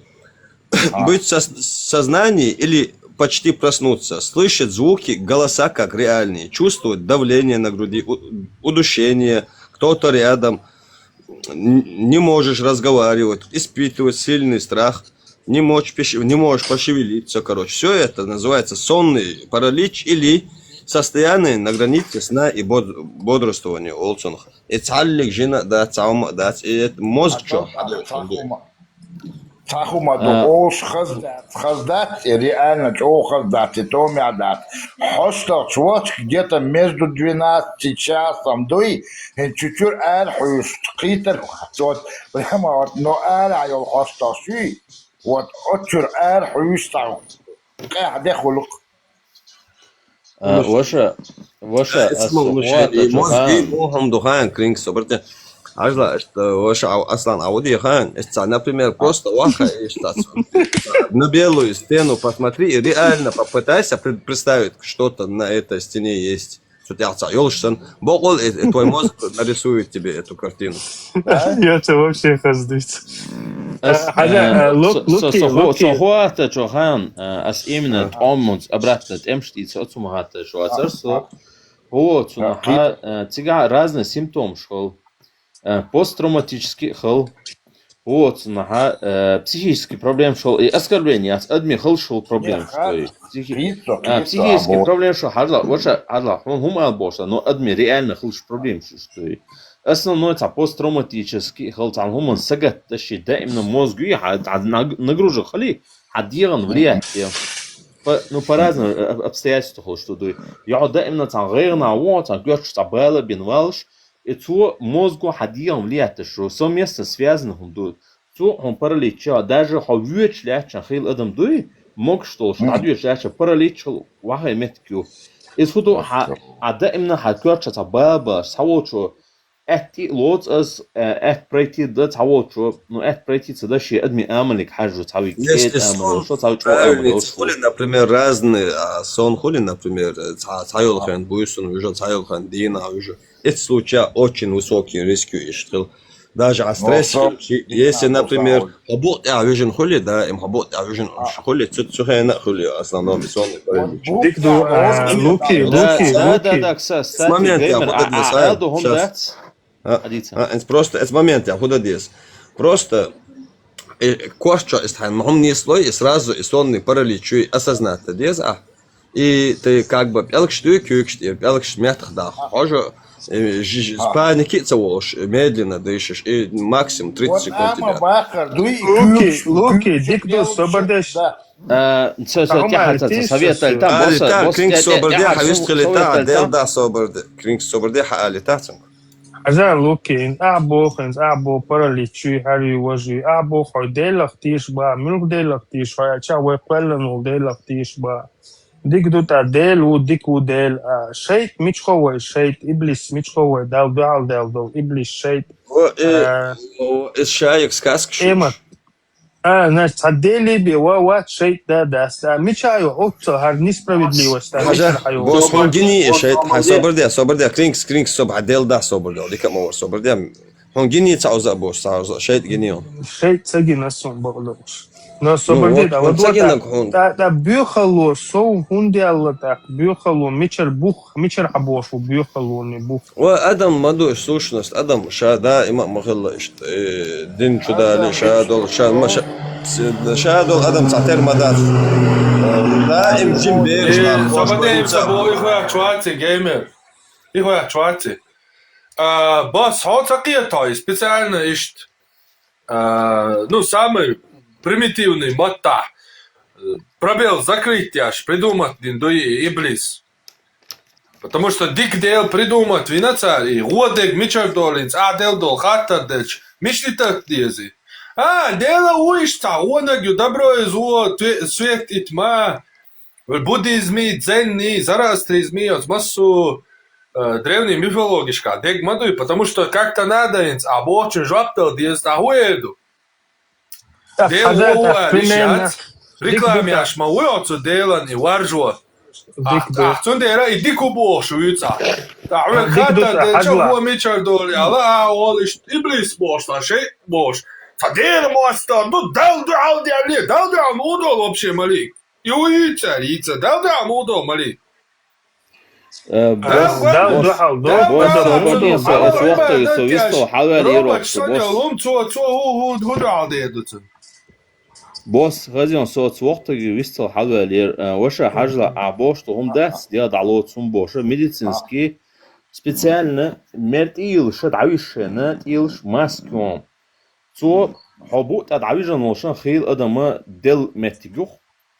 Быть в сос-, сознании или почти проснуться, слышать звуки, голоса как реальные, чувствовать давление на груди, у-, удушение, кто-то рядом, н-, не можешь разговаривать, испытывать сильный страх, не можешь пеш-, не можешь пошевелиться, короче. Всё это называется сонный паралич или состояние на границе сна и бод-, бодрствования, олцунах. Эцхьаллиг жина дац, цхьа хӀума дац, и это мозг чу хьадойтан ду. Цхьа хӀума ду, олш хаздац, хаздац, и реально чӀогӀа хаздац, и томехь дац. Хьостагъ чу вахча где-то между двенадцать часом дуй, хӀин чу-чуьра ара хьуьйсу, кхетар вац, вот, прямо вот, но ара йолу хьостагъ шуьй, вот, оцу чуьра ара хьуьйсу цхьа къаьхьа де хуьлу-кх. А, ваша, ваша, ас хӀоттачу хан. Мозги мухам духаан кринг собрате. Хьажал, что ваша Аслан Ауди хан, это, например, просто ваха, и что на белую стену посмотри и реально попытайся пред- представить что-то на этой стене есть. Что ты отца ёлышь сан, бокол, и, и твой мозг нарисует тебе эту картину. Я це вообще хаздується. Ас- Хьажа, э, э, лук- со- со- луки- со- хо- луки- со- хо ата чо хан, э, ас именно томмунц обратно тем штица отсумахата шо ацарсо. О, цуна ха, э, цига разные симптомы школ. Э, посттравматический хал. О, цуна ха, э, психический проблем школ. И оскорбление, ас адми хал школ проблем, что и психи- Пиццо, А, пиццо, психический або- проблем школ, хьажал, ваша, хьажал, хум, хум ал бошла, но адми реально хал проблем, что, что и основной ца посттравматический хал, ца хуман сагат, да ши, да именно мозгу, ха, ца наг- нагрузка хали, ха диган влиять, я. По, ну, по разным э, об- обстоятельствам хал, что дуй. Я да именно ца гайгна, во, ца гёч, ца бала бин валш, и цо мозгу ха диган влиять, что совместно связаны хум дуй. Цо хум паралич, даже хо вёч лячан хил адам дуй, мог что, что вёч лячан паралич хал, вахай меткю. Из худу ха, а да именно ха гёч, ца бала, ца волчо, Эт и лоц ас, э, эт пройти да ца волчо, ну, эт пройти ца да ши адми амалик хьажу, ца ви Если кет амал, сон шо ца чо правильный, амал, хули, например, разные, а, сон хули, например, э, ца- цайол хан буйсун, уже цайол хан дина, уже. Это случай очень высокий риск ишхил. Даже а стресс, сон- если, например, хабот а вижен хули, да, им хабот а вижен хули, цу цу хена хули, основном сонный паралич. Дик ду, э, луки, Да, луки, да, да, луки. да, кстати, С момента геймер, вот это а, самое, а, духом щас. дац. А, Адица. а, это просто, это с момента, а куда дес? Просто э, корчо из тхан, махум не слой, и сразу и сонный паралич, и осознать дес, а. И ты как бы пялкш ты кюкш, и пялкш мятах да. Хоже, э, ж- ж- с паники ца волш, медленно дышишь, и максимум тридцать Вот секунд ама тебе. бахар, дуй и Луки, кюкш, луки, кюкш, дик ду, пялкш, собардеш. Да. Э, Со, со, Ахума, тяха, ца, ти ца, совет, щас, та, А, босс, так, босс, Кринг тя- тя- Соберде, тя- хавис совет, трили та, та- дел да Соберде, Кринг Соберде, ха али та цунг. Хьажа луки, а бохен, а бо паралич, чуй, хари важи, а бо хой делах тиш ба, мюлк делах тиш, хой, а ча вай квелланул делах тиш ба. Дик ду та дел, у дик у дел, а шейт мичховой, шейт, иблис мичховой, дал дал дал дал, иблис шейт. О, э, А, о, из шаек сказка Эма. шуш. А, значит, ца дели би, ва, ва, шейт, да, да, да. Мичаю, отца, хар несправедливость, да, Хажа, мичхаю. босс, хун гини, шейт, ха, Соберде, Соберде, Кринг, Кринг, Соб, а дел да Соберде, дика мовар Соберде. Хун гини ца уза босс, ца уза, шейт гини он. Шейт ца гина сон бакълуш. Но Соберде, вот, да, хун вот, ца вот, гина, да, хун. Да, да, бюхало, со, хун диалла так, бюхало, мичер бух, мичер хабошу, бюхало, не бух. Ва адам мадуш сущность, адам ша даима махилла ишт, э, дин чудали, ша дол, ша, ма ша, ша дол адам цатер мадат. Даим жим бериш Э, на, Соберде, им собо, их ваьчваьци, геймер. Их ваьчваьци. А, босс, хьо ца кхетаде, специально ишт. А, ну, самый примитивный маттахь. Э, пробел закрыть деш придумать дин дуй иблис. Потому что дик дел придумать вина цар, и гӀо дег мичар долинц, а дел дол хаттар деча, мишта тӀа дези. А, дела уйш ца, гӀо наг ю добро и зло, тве- свет и тьма. Буддизми, дзенни, зороастризми, оц массу, э, древний мифологишка дег ма дуй, потому что как-то надо инц, а бочун жоп дала деза, а хӀу эр ду? Дел хӀу эр иш яц? Реклама яш ма вуй оцу делан и варжо. А, а цундела и дик у бохуш вуьйцу. Та хьоьга хаттар деча, хӀу мичара долу, ала, а, олу иштта иблис бохуш, та шей бохуш. Ца дера мостагӀа, ну, дал дуьхьал делли, дал дуьхьал муха долу вообще малик? И вуй йийцара, йийца, дал дуьхьал муха долу малик? Э, босс, Дал дуьхьал, дал босс, дуьхьал, босс, дал босс, дуьхьал. босс, вахтаги со вистал хьаваьлла Робот йирокко, санна босс. лум цо, цо хӀу, хӀу, хӀу дуьхьал дер ду цунна? Босс, хазен соц вахтаги вистал хьаваьлла йир, э, ваша хьажала, а бохуш ду хӀума дац, дела дӀалоцу хӀума бохуш, медицинский, специально мер тӀийла ша дӀависшена, тӀийла ша маска йон. Цо хьо бу тӀа дӀавижан волшан хила адама дел меттиг юх,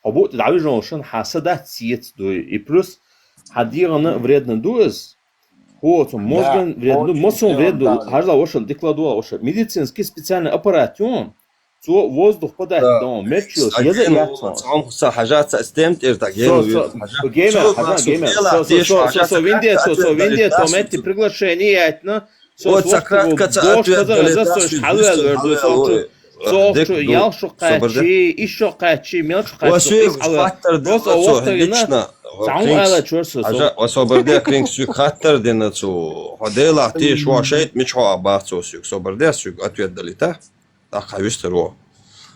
хьо бу тӀа дӀавижан волшан хьан са дац сеца дуй. И плюс хьан дегӀана вредно ду иза. ХӀу оцу мозган вредно ду, мосун вредно ду. Хьажала ваша, дикла дула ваша. Медицинский специальный аппарат ю. Цо воздух подать дон, мерчилаш, еза яцо. Цхьаьна хьажаца стем тӀера так Со, со, геймер, хьажа, геймер. Со, со, со, со, со, винде, со, со, винде, то метти приглашение яйтна. О, ца кратко ца ответ дали, да, шуьга хьалвел верду, со хьалвел, со дика ду, ялх шу кхачи, иш шу кхачи, мел шу кхачи, иш хьалвел. Просто о вахтагина цхьа ала чур со. Хьажа, ва собар де, Кринг, шуьга хаттар дина цо. Хьо Делах теш ва шайтӀа мича хьо а бац цо шуьга. Собар де, шуьга ответ дали та. ТӀаккха вистхир во.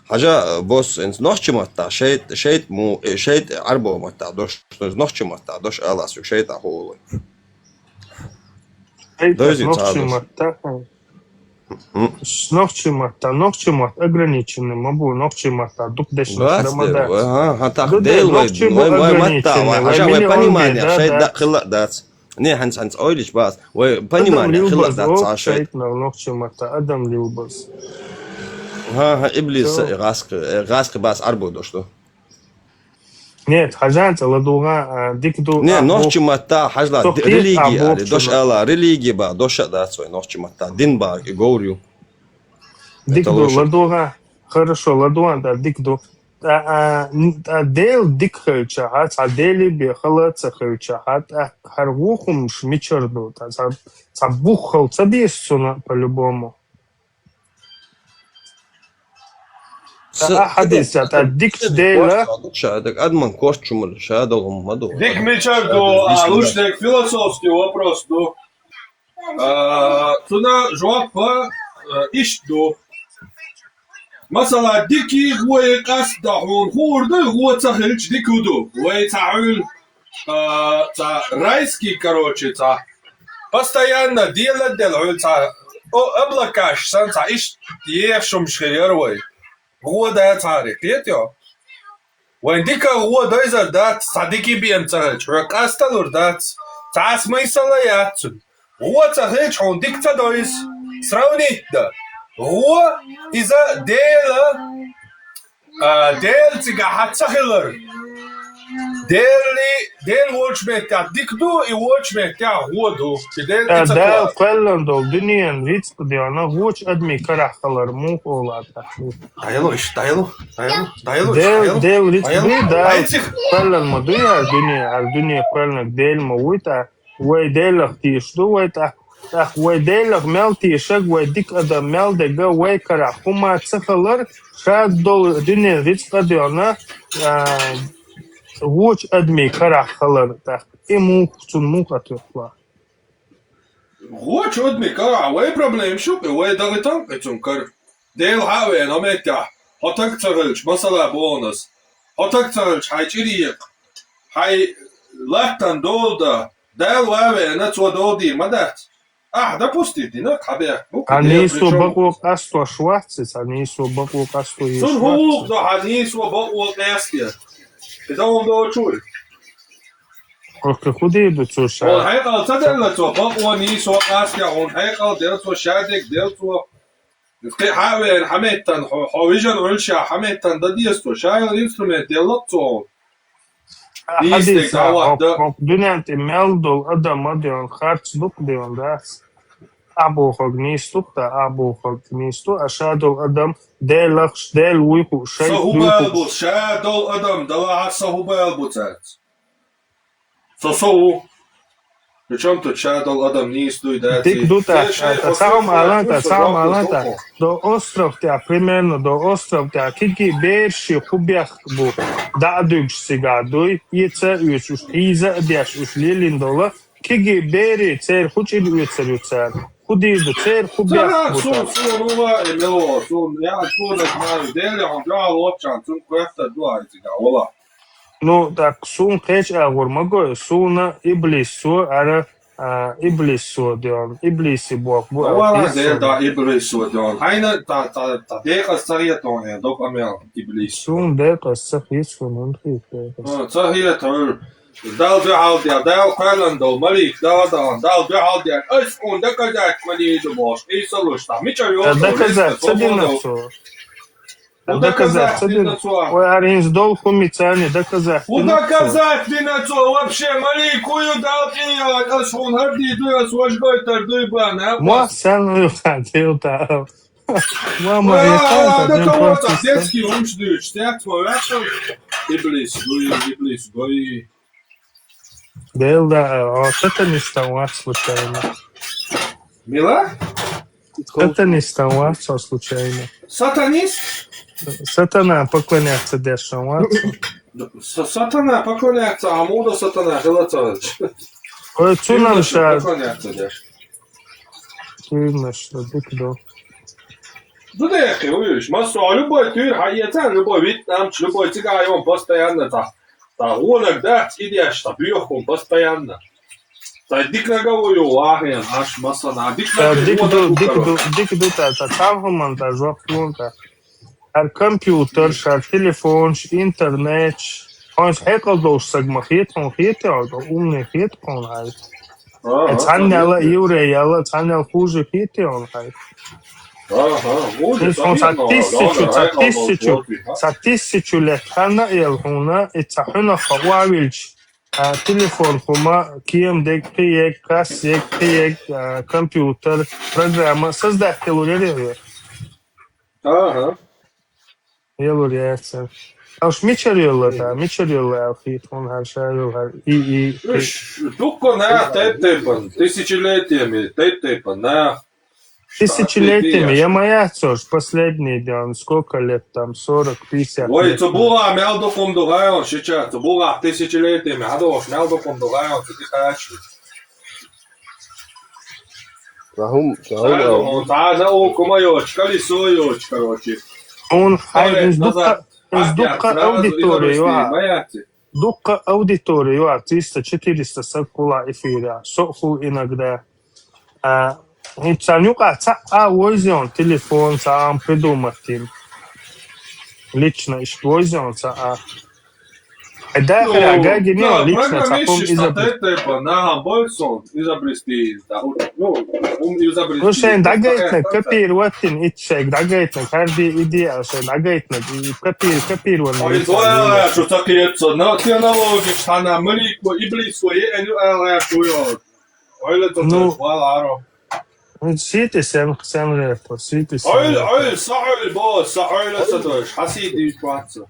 Хьажа, босс, инц нохчи матта, шайтӀа, шайтӀа му, э, шайтӀа Ӏарбо матта дош, нохчи матта дош ала шуьга шайтӀа хулой. Дойзи нохчи ца дош. Нохчи матта, нохчи матта ограниченный ма бу, нохчи матта дукха дешна рамада. Ха, ха, так, Дел вай, вай матта, вай, хьажа, вай понимание, шайтӀа да хила дац. Не, хӀанз, хӀанз ойлиш бац. Вай понимание хила дац ца шайтӀа. Нохчи матта адам лилбаз. Ха, ха, иблис, гӀаскхи, гӀаскхи бац Ӏарбо дош ду. Нет, хьажанца ладугӀа, а, дика ду. Не, нохчи матта хьажла, религи али, дош ала, религи ба, дош а дац вай нохчи матта, дин ба, и говр ю. Дика ду, ладугӀа, хорошо, ладугӀа, да, дика ду. ТӀа, а, н-, тӀа Дел дика хилча, хьа, цхьа Дели бе хала ца хилча, хьа, тӀа хьар вухумш мичар ду, тӀа цхьа, цхьа бух хал ца бес цуна, по-любому. Са хьадис, а, тӀа дикч Дела. Ша, так, адман корчумал, ша, долгум ма ду. Дик мичар ду, а, лучник философский вопрос ду. А, цуна жоп, а, ишт ду. Масала, дики гӀо къаст да хьуна хуур ду, гӀо ца хилча дика ду. Вай ца хьуьл. А, ца райский, короче, ца. Постоянно дело дел хьуьл ца. О, облакаш сан ца ишт ешумш хир яр вай. ГӀо да цари, кхетё? Вайн дика гӀо дойзар дац, ца дики бен ца хилча, хьоь къасталур дац. Ца смысл яц цун. ГӀо ца хилча, хьуна дика ца дойз. Сравнить да. ГӀо иза Дела, а, Дела цига хьа ца хилар. Дели, Дела волчу меттехь дика ду, и волчу меттехь гӀо ду. И Дела, а, и ца Дала кхоьллина долу дуьненан рицкъ дена, вочу адамийн карахь хилар муха олу аса? ДӀаело иш, дӀаело, дӀаело, дӀаело иш, Дела, дӀаело. Дела рицкъ ду, Дала кхоьллина ма дуй, хӀара дуьне, хӀара дуьне кхоьллинарг Дела ма вуй, тӀаккха вай Делах тийша ду, вай тӀаккха, тӀаккха вай Делах мел тийшарг, вай дика адам мел дерг, вай карахь хӀума ца хилар, ша долу дуьненан рицкъ а доьгӀна, а, вочу адамийн карахь хилар, тӀаккха и муха, цунна муха ответ ло? Вочу адамийн карахь вай проблема шу кхин, вай дахийтан кхин цунна кара. Дела хьа а веана, хьо меттехь, хьо таг ца хилча, масала боху ас, хьо таг ца хилча, хьайн чӀир екха, хьайн латтан дола дан, Дала ван а веана, цо дола дийр ма дац. Ахьа, допустим, дина, хьан бехк бу? Хьан нийсо бакъо къастош вац иза, хьан нийсо бакъо къасто еш вац иза. Цунна хӀун гӀуллакх ду хьан нийсо бакъо къаьстар? И дан хӀун доцуш ву? Окей, хӀун дийр ду цо ша? Хьуна хьекъал ца делла цо, бакъо нийсо къастор, хьуна хьекъал дел цо, шадерг дел цо. Кхин хьан а веана, хьан меттан, хьо, хьо вижина Ӏуьллуш, хьан меттан дан деза цо, ша йолу инструмент делла цо хьуна. Хьадийса, хӀокху дуьнен тӀе мел долу адам а деана, харц дукха деана дац. Ахь бохург нийса ду-кх, ахь бохург нийса ду, а ша долу адам Делахш, Дела вуй хууш, шайх вуй хууш. Со хӀун бала бу, ша долу адам, далахьа со хӀун бала бу цаьрца? Со со ву. Причём тут ша долу адам нийса дуй, дац? Дика ду тӀаккха, цхьа хӀума алан тӀаккха, цхьа хӀума алан тӀаккха. До остров тӀехь, примерно, до остров тӀехь, кегий бераш хӀун бехк бу, дӀа а дуьгуш цигахь дуй, эца а оьцуш, хьийза а деш уьш лелийна долу, кегий берий, церан хӀун чӀир оьцур ю цара? ХӀун дийр ду, церан хӀун бехк бу? Суна, суна, суна, суна, я, суна, Дела хьуна дуьхьал воцчарна, цунна кхетта ду хьайн цигахь, вала. Ну, так, суна кхечу агӀор ма го, суна иблис цо, ара, а, иблис цо доьгӀна, иблиси боху бу. Вала, Дела, да, иблис цо доьгӀна. Хьайна, та, та, та декъаза ца хета хьуна, доп амел иблис. Суна декъаза ца хета, суна хӀунда хета декъаза? А, ца хета хьуна. Далла дуьхьал дер, Дала кхоьллина долу малик, Дала, Дала, Далла дуьхьал дер. Ас хьуна доказать ма дийр ду бохуш, Ӏийса луш, та мича йоцу? Доказать ца дина цо? ХӀун доказать ца дина цо? Ой, хӀара хӀинца долу хӀума царна доказать дина цо? ХӀун доказать дина цо? Вообще, малик хӀун ю, Далла тӀе а яхьа, ас хьуна хӀара дийр ду, ас важа гойтур дуй бан, а? Мох санна ю хан, Дела, та. Мама, я так, да, просто детский хӀумаш дуьйцуш, цец ма ваьхна. Иблис, дуй, иблис, гой. Дела, да, а, сатанистан вац случайно. Мила? Сатанистом вац хьо случайно? Сатанист? Сатана поклоняться деш хьо вац хьо? Са- Сатана поклоняться, а муда сатана хилацалыч. Ой, цунам ша Поклоняться деш. Цуймаш, да дик до. Да да, яхи, уйш. Массо, любой тур, хайца, любой вид, нам, любой цыган, он постоянно та. Та гонок, да, идешь, та бьёхун постоянно. Та дик ноговую, вахен, аж масана, дик Та ноговую, дик вот ду, так дик вот. ду, дик ду та, та цамхуман та жоп лун та. Ар компьютер, шар телефон, ш интернет, ш. Он хекал дош саг ма хет, он хет, он умный хет, он ай. Ага, Цан яла, конечно. Еврей яла, цан яла хуже хет, он ай. Ага, хуже, Ин сон са конечно, тысячу, да, са да, тысячу, да, са тысячу лет хана ел хуна, и ца хуна хававилч. А, телефон хума, кием дег, киек, кас, ек, киек, а, компьютер, программа, создать телу рере. Ага. Елур яца. Аш мичер ела да, мичер ела алхит, он харша ел хар. И, и, и. Иш, дукко на тет-тепан, тысячелетиями, тет-тепан, на. Тысячелетиями, Штаты я моя цош, последний день, сколько лет там, сорок, пятьдесят Ой, лет. цо була мел докум дугайон, сейчас, цо була тысячелетиями, а дош мел докум дугайон, цо дихачи. Цахум, цахум, Сразу ау. он, сразу о, кумайоч, колесоёч, короче. Он хай Ой, из назад. дукка, из Опять дукка сразу аудитория, из ва. Моя ти. Дукка аудитория, ва, триста-четыреста сакула эфира, соху иногда. А, и цанюка ца а возион, телефон ца ам придумать им. Лично иш возион ца а. Э, да, хара, гаги не, лично ца пом изобрести. Тет-тепан, на, больше изобрести, да, ну, ум изобрести. Ну, шен дагайтна, копировать им, и шен дагайтна, каждый идея, шен дагайтна, и копир-, копирование. Ой, твоя, что такие, что на технологии, что на млику, и близко, и эн ю эл эр, что я. Ой, это Ну. Валаро. Ну, сити сен, сен рэпо, сити сен Ой, рэпо. Ой, са Ой, бо, са Ой, са Ой, хаси ди паца.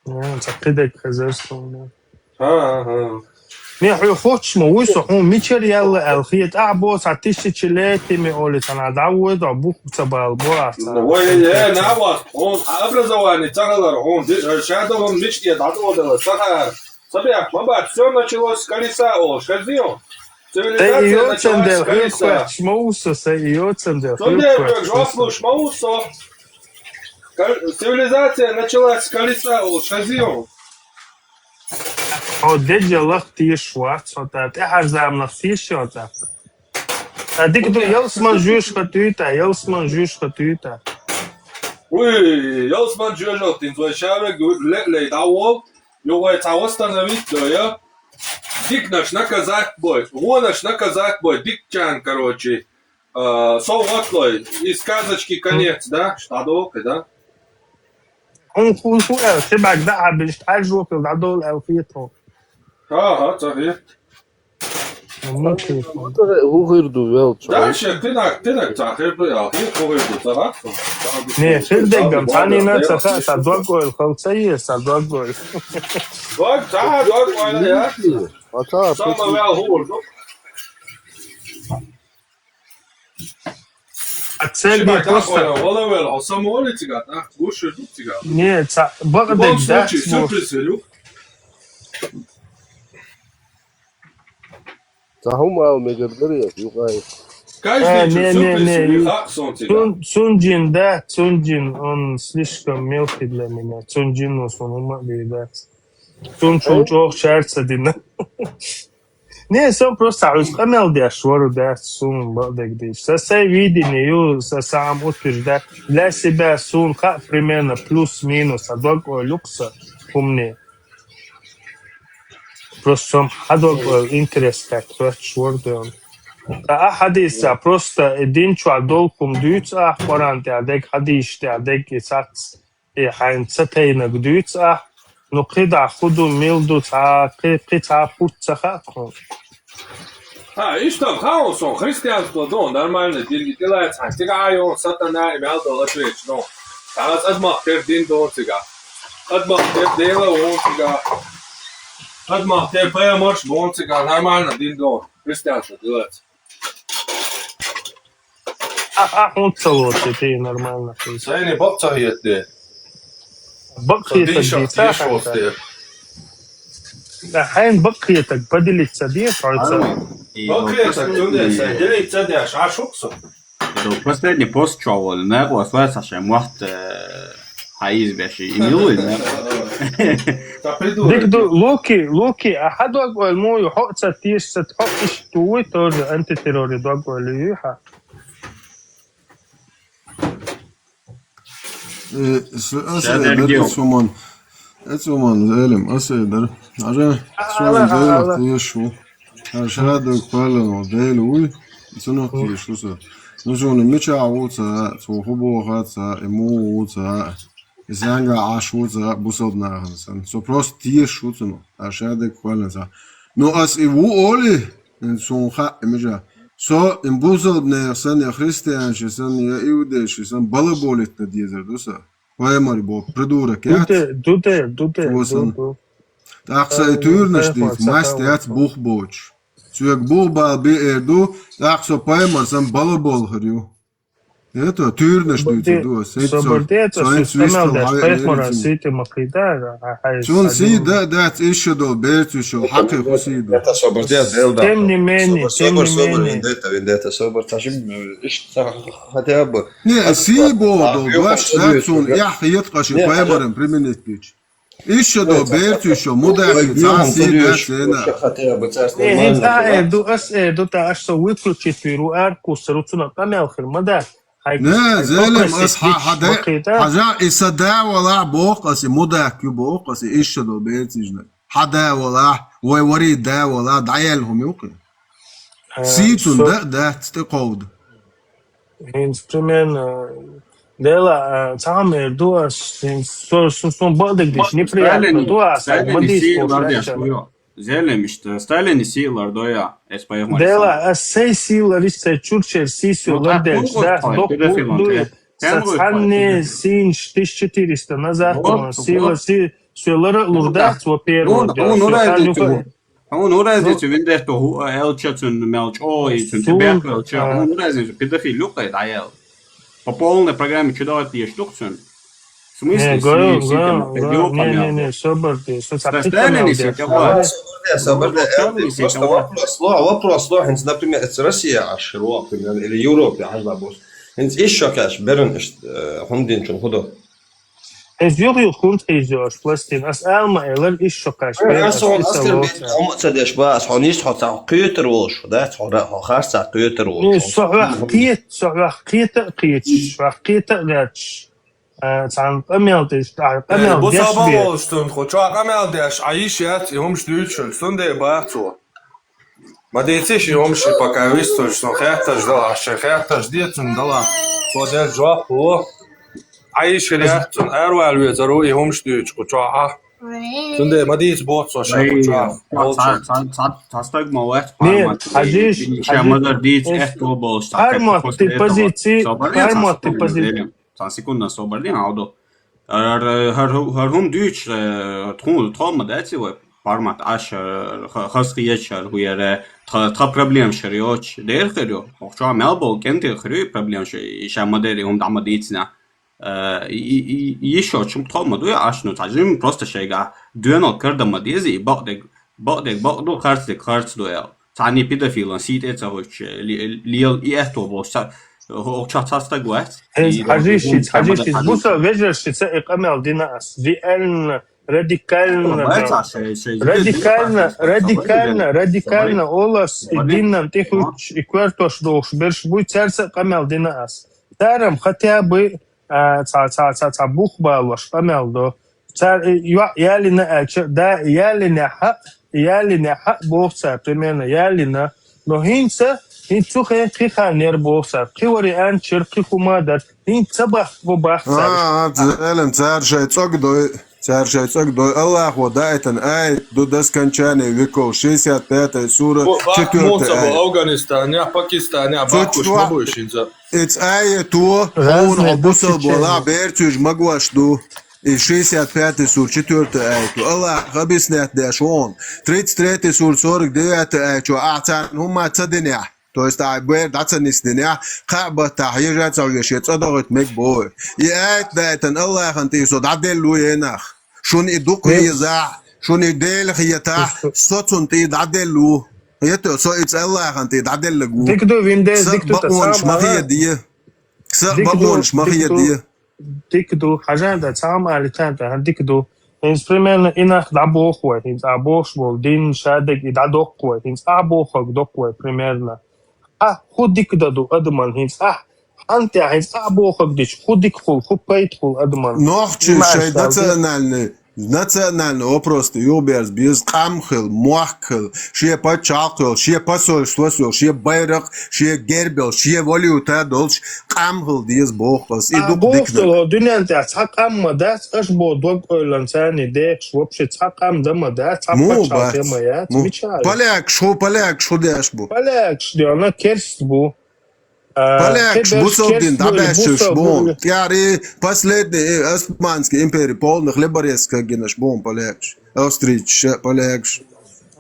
Ну, ца кидек хозяйство, да. Ага. Не, ху-, хочешь, ма, уйсо, ху, мичер яла алхит, а, бо, ца тысячелетиями оли, ца на да, уй, да, бух, ца бал, бо, а, ца. Ой, э, на вас, он, а образование, цагалар, он, ди-, э, шадо, он, мечте, да, да, да, сахар. Собяк, маба, все началось с колеса, о, шазио. Тэ Цивилизация её началась цендел, с колеса. хыпхват, шмоусо, сэ её цендел, Цендел, хыпхват, жопу шмаусо. Кол-, цивилизация началась с колеса, о, шазио. О, деджа лах тиш вац, о, та, тэ хар замнах тиш, о, та. Та, дик ду, ялсман жуж хатуй та, ялсман жуж хатуй та. Уй, ялсман жуж хатуй, твой шавек, ле-, ле, да, вол. Ё, вай, ца восстановить, да, я. Дик наш наказать бой, во наш наказать бой, дик чан, короче. Э, со вот лой, из сказочки конец, да? Что, да, да? Он ху-, ху-, э, ты бак, да, а, бишь, а, жопил, да, дол, э, хитро. Ага, ца хет. Ну, окей. Ху хирду вел, чо? Дальше, ты так, ты так, ца хет, а, хет, хет, ца хет. Не, хирдегам, цани на, ца, ца, ца, дог ойл, хол, ца, е, ца, дог ойл. Дог, ца, дог, ой, я. А ца, Самое вел хур, ну. А цель не просто. Вала вел, а самое ли цыган, а? Гуши, ну, цыган. Не, ца, В любом багдег, да, случае, сюрприз, Илюх. Цахум ау мегердер я, юкай. Каждый Э, день не, не, сюрприз, не, Илюх, ю-, а, солнце, да. Цун, Цунджин, да, Цунджин, он слишком мелкий для меня. Цунджин, ну, он ума, да. Цун чул чох чарца дина. Не, со просто уж къамел деш, вору деш, сун багдег деш. Со, со видение, ю, со сам утверждать. Для себя сун, как примерно, плюс-минус, а дог ойл, люкса, умнее. Просто сам, а дог ойл, интерес, как, просто шворден. А, а хадис, а, просто, э, дин чуа долкум дюц, а, Коран те, а, дег, хадис те, а, дег, и сац. Э, хьайн ца тайнаг дуьйцу ахь, ну, кхидӀа хӀу ду, мила ду, цхьа, кхи-, кхин цхьа хӀутту ца хаьа тхуна. А, иштта хаьа суна, христианство ду, нормально дин тӀелаьцна, хьайн цига а йо, сатана и мел долу отвечу, ну. Аса адамах тера дин ду цига. Адамах тера Дела ву цига. Адамах тера пайхамарш бу цига, нормально дин ду, христианство тӀелаьцна. А, а, хӀунда ца лоцу, тӀе нормально. Сайни бакъ ца хетаде. Бакъ хетаг дийца хьайна. Да, хьайна бакъ хетаг поделиться де, хьайца. Бакъ хетаг, цундела сайн делиться деш, а шух со. Последний пост чё вон, на, вот, вот, Саша, может, э, хьаизбеш, и милуй, да? Та придурок. Дик ду, Луки, Луки, а хьа дог оль муй, хьо ца теш, ца хьо иш туй, тоже антитерроре дог оль ю, хьа. Э, с-, ас Шадер эдер гео. Эцуман. Эцуман, Элим, ас эдер. Ажа, суан Алла, Алла. Дела тиешу. Ар шадер квален, Дела уй. Цунах тиешу са. Ну, суна мича вуца, цу хубоха ца, и му вуца. И занга аш вуца, бусалбнахан сан. Со просто тиешу цуну. Ар шадер квален са. Ну, ас и ву оли, Ин сунха имжа. Со ин бусалбнех сан, я христианши сан, я иудейши сан, балаболитна дезар ду са. Паймари бо, придурок яц. Дуде, дуде, дуде, Ту сан. Ду, ду. Тахса и Э, тюрнаш э, дит, хватса, мастер яц хватса. Бух боч. Цуек бух бал би эр ду, тахса паймар сан балабол хрю. Это тюрнаш дуйцу дуа, сеть со, со бордец, со ин со свистал, камел даш, хай поэтому эрицин. Сити макида, а, а, Чун а, си, да, да, ещё дол, берцу ещё, хакы хуси ду. Это со бордец, дел да. Тем не менее, Собор, тем собор, не собор, менее. Вендетта, вендетта, собор, ташим, э, иш, та, хотя бы. Не, а, си а, бо, а, дол, а, баш, а, да, а, чун, а, я, хиет, каши, не, поэмарем, применить пич. Ишо до берцу, ишо мудак, ца си да сена. Э, хин та э, ду ас э, ду та аш со выключить виру, ар кус руцуна камел хир, мада. Хай Не, кус, зелем хай ас кус ха-, хада, макита. Хажа иса да вала бох, аси мудак ю бох, аси ишо до берцу жна. Хада вала, вай вари да вала, даял хум юкы. Э, Ситун со- да, да, цты ковд. Инструмент, э, дела, э, цагам эр ду ас, ин-, со-, со-, сон бадык диш, неприятно Сталин, ду ас, Сталин мадис си по лардеш, флешам. Хуё. Зелем ишта, Сталин си лардоя, эс поехал Дела, сам. А сей си ларис, сей чурчер си сю Ну, так лардеш, он да, вот док педофил он, ду, э. Тем вот сацанне пой, син тысяча четыреста назад, Вот, он сила вот. Си, сю лара Ну, лурдас, да. во первого, Ну, да, ну, сю ну, ханю разницу. ка- Хьуна хӀун разница, Ну, виндетто хӀу а элча цун мел чӀо, и цун сун, тӀебехк элча, а, хьуна хӀун разница, педофил ю кхай дӀаял. По полной программе чудо деш дух цун. В смысле, Не, го, си, си, го, там, го, пойдём, не, не, там, не, собор ты, со Ста-, цапи Сталин канал и деш, сеть, а? Давай. Собор, собор, Собор, э, Сталин и сеть, просто давай. Вопрос, сло-, вопрос, сло-, хинц, например, это Россия, аж широко, например, или Европе, аж лабус. Хинц ещё, конечно, берн, э, хундин чун худо. Эз югъ-югъ хунт хьийзош, пластин. Ас алма элар иш шо каш Э, бер, ас ас хон иса аскер лоца. Бет, омаца деш ба, ас хон ис хо ца кхетер волш, да, ас хо ра-, хо харца кхетер волш. Не, со вах кхет, со вах кхета кхетш, вах кхета гатш. Э, цан къамел деш, а, Э, къамел бу деш саба бе. Волш тун хо, чо къамел деш, а иш яц, и хумш дючшн, сунде бацо. Ма деци ши хӀумши пока вистуш, сон хетташ дала, ши хетташ децун дала. Со дер жоп ло. Ай ши ряхцун, арвал везару и хӀумш дючку чоа. Сунде ма диц бот со ша Ай, куча. Ца, ца, ца, ца, ца стаг ма вац Не, пармат. Хажиш, Ин ша Хажиш, мадар диц, эс эх, то болш, ца пармат, хек ты позиции, собар, пармат, ты позиции. Цан секундна собар дин, алду. Ар, ар, ар, ар хум дүүч, э, тхум, тхом ма даци вай, пармат аш, э, ха-, хас хиечар хуяре, тха, тха проблем шариоч, дер хирю. Охча мел бол кенте хирю проблем ша, иша ма дери хум дама дицна. Э, и, и, и, и ещё чем тхом ма дуя аш, ну, тажим просто шайга. Дуэнал кардама дези, и бак дег, бак дег, бак ду, харц дег, харц дуэл. Цани педофилан сит эца хоч, ли-, лиел и эхто бол, са, охча цаста гуэц. Эз И хажишиц, хажишиц. Буса вежершица и къамел дина ас. Реально, радикально, Бай да. Ца шей, шей, Радикально, шей, шей, радикально, шей, радикально. Шей, Олас и Шей, диннан тихуч, и квертош долш, берш буй церца къамел дина ас. Тарам хотя бы, а, ца, ца, ца, ца бух балош къамел до. Цар, э, юа-, ялина, э, чё, да, ялина ха, ялина ха, бог цар, примерно, ялина. Но хинца, хин цухе, хи хан нер бог цар. Хи вари ан чер, хи хума дат. Хин цабах, во бах цар. А, а, ц-, элем, цар шай цог дой, цар шай цог дой. Аллах во да этан ай, ду до скончания веков, шестьдесят пятая сура, Во, бах, четвёртая муца, ай. Во, Афганистане, Пакистане, Цо бах, чуа-, кушма бу шинца. Эц ай то, Разные он обусал духи была, чего. Берцуж магуаш ду. И шестьдесят пятый сур, четвёртый аяту. Аллах объясняет дашь он. Тридцать третий сур, сорок девятый аяту. А цан хумма цадиня. То есть, ай бер дӀа ца нисдинехь, кхаа баттахь ежа ца веш, я цӀа догӀуьйту мег боху. И аят дайтан Аллахьан тӀе со дӀаделла ву енах. Шуна и дукха везахь, шуна и Дела хетахь, со цунна тӀе дӀаделла ву. Ето, со и цӀа Аллахьан тӀе дӀаделлаг ву. Дика ду, вин Дела, Са дика ду, та бакъонаш сам ма ала. Хеде. Са Дика ду, бакъонаш ма дика ду. Хеде. Дика ду, хьажа дан, цхьа ма алийтан тӀе, хьан дика ду. ХӀинца примерно и нах дӀабоху вай, хӀинца а бохуш болу дин, шадерг и дӀадоккху вай, хӀинца а бохург доккху вай примерно. А, хӀу дика дан ду адаман, хӀинца а, хьан тӀе, хӀинца а бохург дича, хӀу дика хула, хӀу пайда хула адаман. Нохчий Имаш шайн дал ду. Национальный, национальный вопрос-то юхаберза беза, къам хила, мохк хила, шен пачхьалкх йолу, шен посольство йолу, шен байракх, шен герб йолу, шен валюта долуш, къам хила деза боху ас. И А, дукха боху дика ду. Со, дуьнен тӀехь цхьа къам ма дац, аша боху дог ойланца царний дехаш, вообще цхьа къам дан ма дац, цхьа Муха пачхьалкх бац? Ма яц, Муха? Мичара? Полякаш хӀу, полякаш хӀу деш бу? Полякаш, дена, керст бу. А, Полякаш, кхиберш бусалба дин керст буй, дӀабаьшчуш бусалба бу. Буй. ТӀаьхьара последний, э, Османский импери полный хлеборезка гинаш бу полякаш. Австрийчаша, полякаш.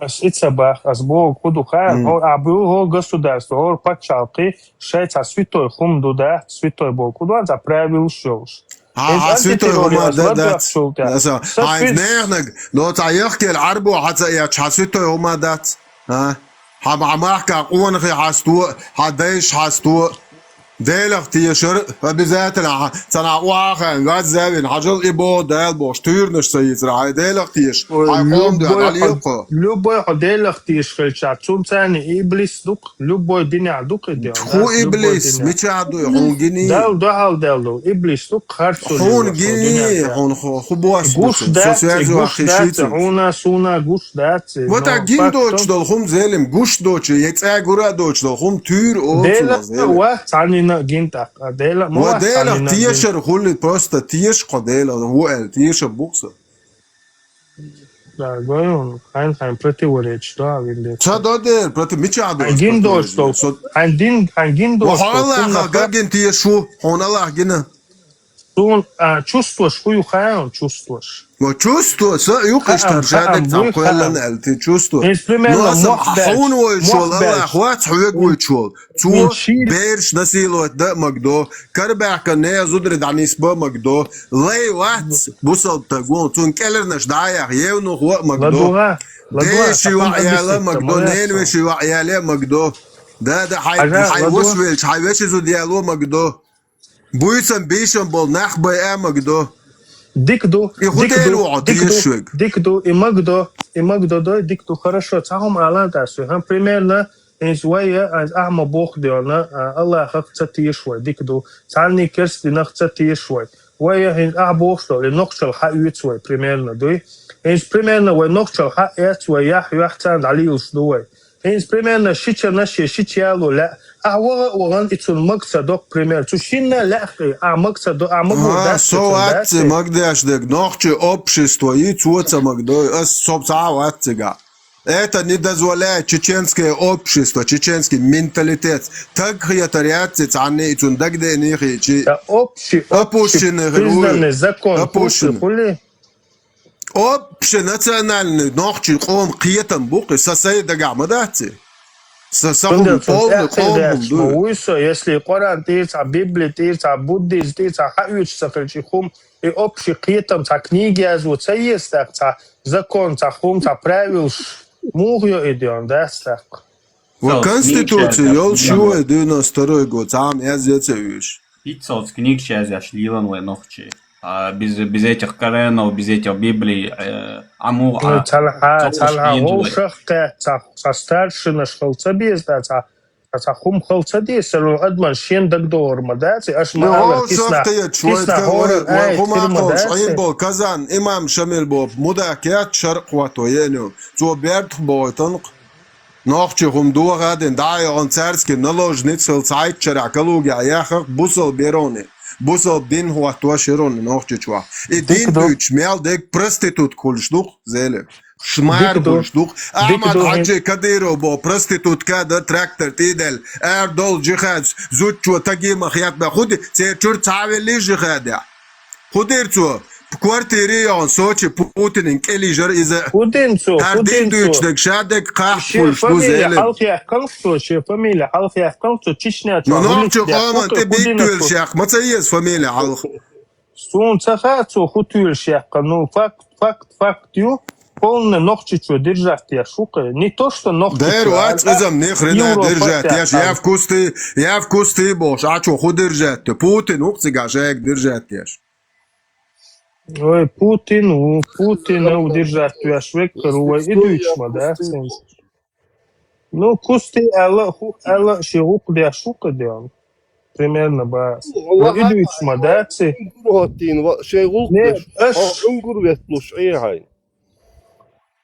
Ас и ца бах, ас боху, кху ду хаьа, М. хӀо-, а бу хӀо государство, хӀора пачхьалкхе, шайн цхьа святой хӀума ду дац, святой боху, кху ду, цхьа правилаш йолуш. Хьан, Иза хьан святой антитеррор хӀума яц, да, ладогӀа дац? Шул тӀе. Аса, Са хьайн фи- нехнаг, но цхьа яхкел Ӏарбо хьан ца эцча, хьан святой хӀума дац? А? Хьан, хьан махка къонахий хьасто, хьан дайш хьасто, Делах тешар, обязательно, хьан, цхьана охьа а хаьа, ваьзза а вина, хьажал и боху Дала бохуш, туьйранаш ца йийцара, хьайн Делах теша, Ой, хьайн къом дуьхьа любой хьо, дӀалийла кхо. Любой хьо Делах теша хилча, цунцарний иблис ду-кх, любой динехь ду-кх и де, ХӀу да, любой иблис, динехь. Мичахь дуй, хьуна гиний? Дал дуьхьал дел ду, иблис ду-кх харцо Хьуна лелош, хьо гиний, дуьнен тӀехь. Хьуна хӀу, хӀу боху Гуш дац, со связь гуш вахи дац, шуьйцу. Хьуна, суна гуш дац. Вот а но гин факт доцуш долу хӀума, Зелим, гуш доцу, я цӀа гура доцу долу хӀума туьйра оцу Дела Зелим. Вац цхьаннина гин тӀаккха. Дела ма Ва вац Делах цхьаннина гин. Тешар хуьлу, просто теша кхо Дела, хӀу аьлла, теша бу-кх со. Да, гой хьуна, хьайн, хьайн противоречит, да, вин де. Ца до дер, проти-, мичахь до Хьайн гин доцу долу, со хьайн дин, хьайн гин Ва доцу долу хӀаллаха хӀуманах гагин теша шу, хьуна Аллах гина. Суна, а, чувстваш хӀу ю хаьа, чувстваш? Ма чувство, са юкъа Хаам, иштар хаам, шадерг цхьа буй кхоьллан хаам. Аьлла, ти чувство. Иза примерно Но аса мохь баьлча, хьуна войчул, мохь Аллах баьлча. Вац, хьоьга войчул. Цо Вин ший бераш насиловать да а магадо, карабаьхка нехан зударий дӀанисба а магадо, лай вац, бусалба таг вон, цунна кӀеларнаш дӀа а яха, евнух ва а магадо. ЛадугӀа, ладугӀа, Деши сакъум ваъ яла а объяснить магадо, ма ненан яц. Веши ваъ яла а магадо. Да, да, хьай, Хьажа, хьай ладугӀа. Ваш велча, хьай веши зуда яло а магадо. Буьйсан бийшан болу нах бай а магадо. Дика ду, И хӀу дика ду, дела ву хьо дика ду, тешаш вега? Дика ду, и магадо, и магадо дой, дика ду, хорошо, цхьа хӀума алан тӀа со. ХӀан, примерно, хӀинца вай, а, ахьа ма боху деана, а, Аллахах ца теша вай, дика ду. Цхьанний керстинах ца теша вай. Вай, а, хӀинца ахьа бохуш долу, и нохчалла хьаоьцу вай, примерно, дуй. ХӀинца, примерно, вай нохчалла хьаэц вай, яхь, юьхь царна дӀалийлуш ду вай. ХӀинца, примерно, шича наше, шича яло лаьа. Ахьа ваха а вахана, и цунна маг ца доккху, пример. Цу шинна лаьа хье, ахьа маг ца до, ахьа маг А, дац со цунна, вац дац? Магдеш дег, нохчи общество, и цо ца магдой, ас со цхьа а вац цигахь. Это не дозволяет чеченское общество, чеченский менталитет. Таг хетар яц цхьанне, и цунна дагадеъний хи чи. Да общий, Опущенный общий, признанный закон Опущенный. Хули? Общенациональный нохчий къоман кхетам бу-кх, сан сайн дагахь ма дац и. Сан, сан хӀума полный къоман хӀума ду. Ма вуй со, если Къуръан тӀера цхьа, Библи тӀера цхьа, буддизм тӀера цхьа хьаоьцуш ца хилча, и хӀума, и общий кхетам, цхьа книга язво ца еза тӀаккха, цхьа закон, цхьа хӀума, цхьа правилаш, муха йо и деана, дац тӀаккха? Ва конституция йолуш ю вай девяносто второй год, цхьа а язъе ца вуьйш. Пятьсот книг сейчас я шлилан вай нохчи. А без, без этих Коранов, без этих Библий, э, аму, Ну, а, цалха, цалха, вовшах кхетта, ца, ца старшинаш хала ца беза, ца, ца, ца хум хала ца деза, сару адман шен дагдогӀар ма дац, аш ма Ну, алар вовшах кисна, кхеташ, вай кисна тха хора, вай, вай ай, хума тирма ховш, дац. Ӏин бо, Казан, имам Шамил бо, мудак яц шаркъ вато, ен ю. Цо бертах бо, танкъ. Нохчи хӀума дохадина, дӀа а йогӀун цаьрца кхин наложница хила цхьайтта шарахь калугехь яххах бусалба ярони, бусалба дин хӀоттош ярони нохчи чохь. И дин дуьйцуш мел дерг проститутка хуьлуш ду-кх, Зеле. Шмара хуьлуш ду-кх. Ахьмад-Хьаджи Кадыров бо проститутка дан трактор тӀедел, ара долу жихадс, зудчо таге ма хетта бен. ХӀу де, церан чуьра цхьа а веллий жихадехь? ХӀу дира цо? Квартире йоагӀна Сочи Путинан кӀелижар иза. Путин цо, Тар дин Путин цо. Дуьйцнаг шадег Шен кхахьфуш бу фамилия зеле. хьалхъяьккхалц цо, шен фамилия хьалхъяьккхалц цо, Чечня чу. Ну, нохча къоман тӀе бит туьлуш яккха, ма ца еза фамилия хьалха. Суна ца хаьа цо хӀун туьлуш яккха. Ну, факт, факт, факт ю. Полный нохчичо держать еш ву-кх. Не то, что нохчичо. Дер вац, изам не хрена Европа держать еш. тӀехь. Яв кусти, яв кусти бохуш, а чо хӀун держать ю? Путин ву-кх цигахь шайга держать еш. Ой, Путин ву, Путин ву держать веш веккар ву, вай и дуьйцуш ма дац. Ну, кусти аьлла, хӀу аьлла, шен гӀуллакх деш ву-кх дел. Примерно бац. Вай и дуьйцуш ма дац. ХӀоттийна, ва-, шайн гӀуллакх Не, деш. аш- Хьо Ӏунгур ветталуш Ӏехьайна.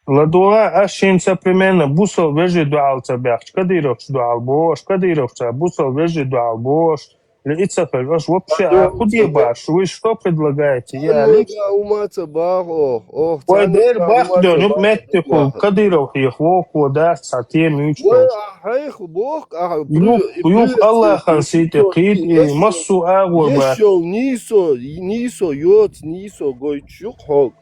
ЛадогӀа, аш хӀинца примерно бусал вежарий дуьхьал ца баьхча, кадыровцаш дуьхьал бохуш, кадыровцаш бусал вежарий дуьхьал бохуш, или и ца хилча, аш вообще а хӀун де баш, вы что предлагаете? Я, Алекс? Ума ца баху, ох, Вай дер бахтон, юкъ метти хул, кадыров хьех, вохо дац, ца тем юч. Вай, а, хьех, бох, а, Юх, юх Аллахьан сийте кхийт, и массо а агӀор бац. Ешо нийсо, нийсо йоц, нийсо гойтуш юкъ хьог.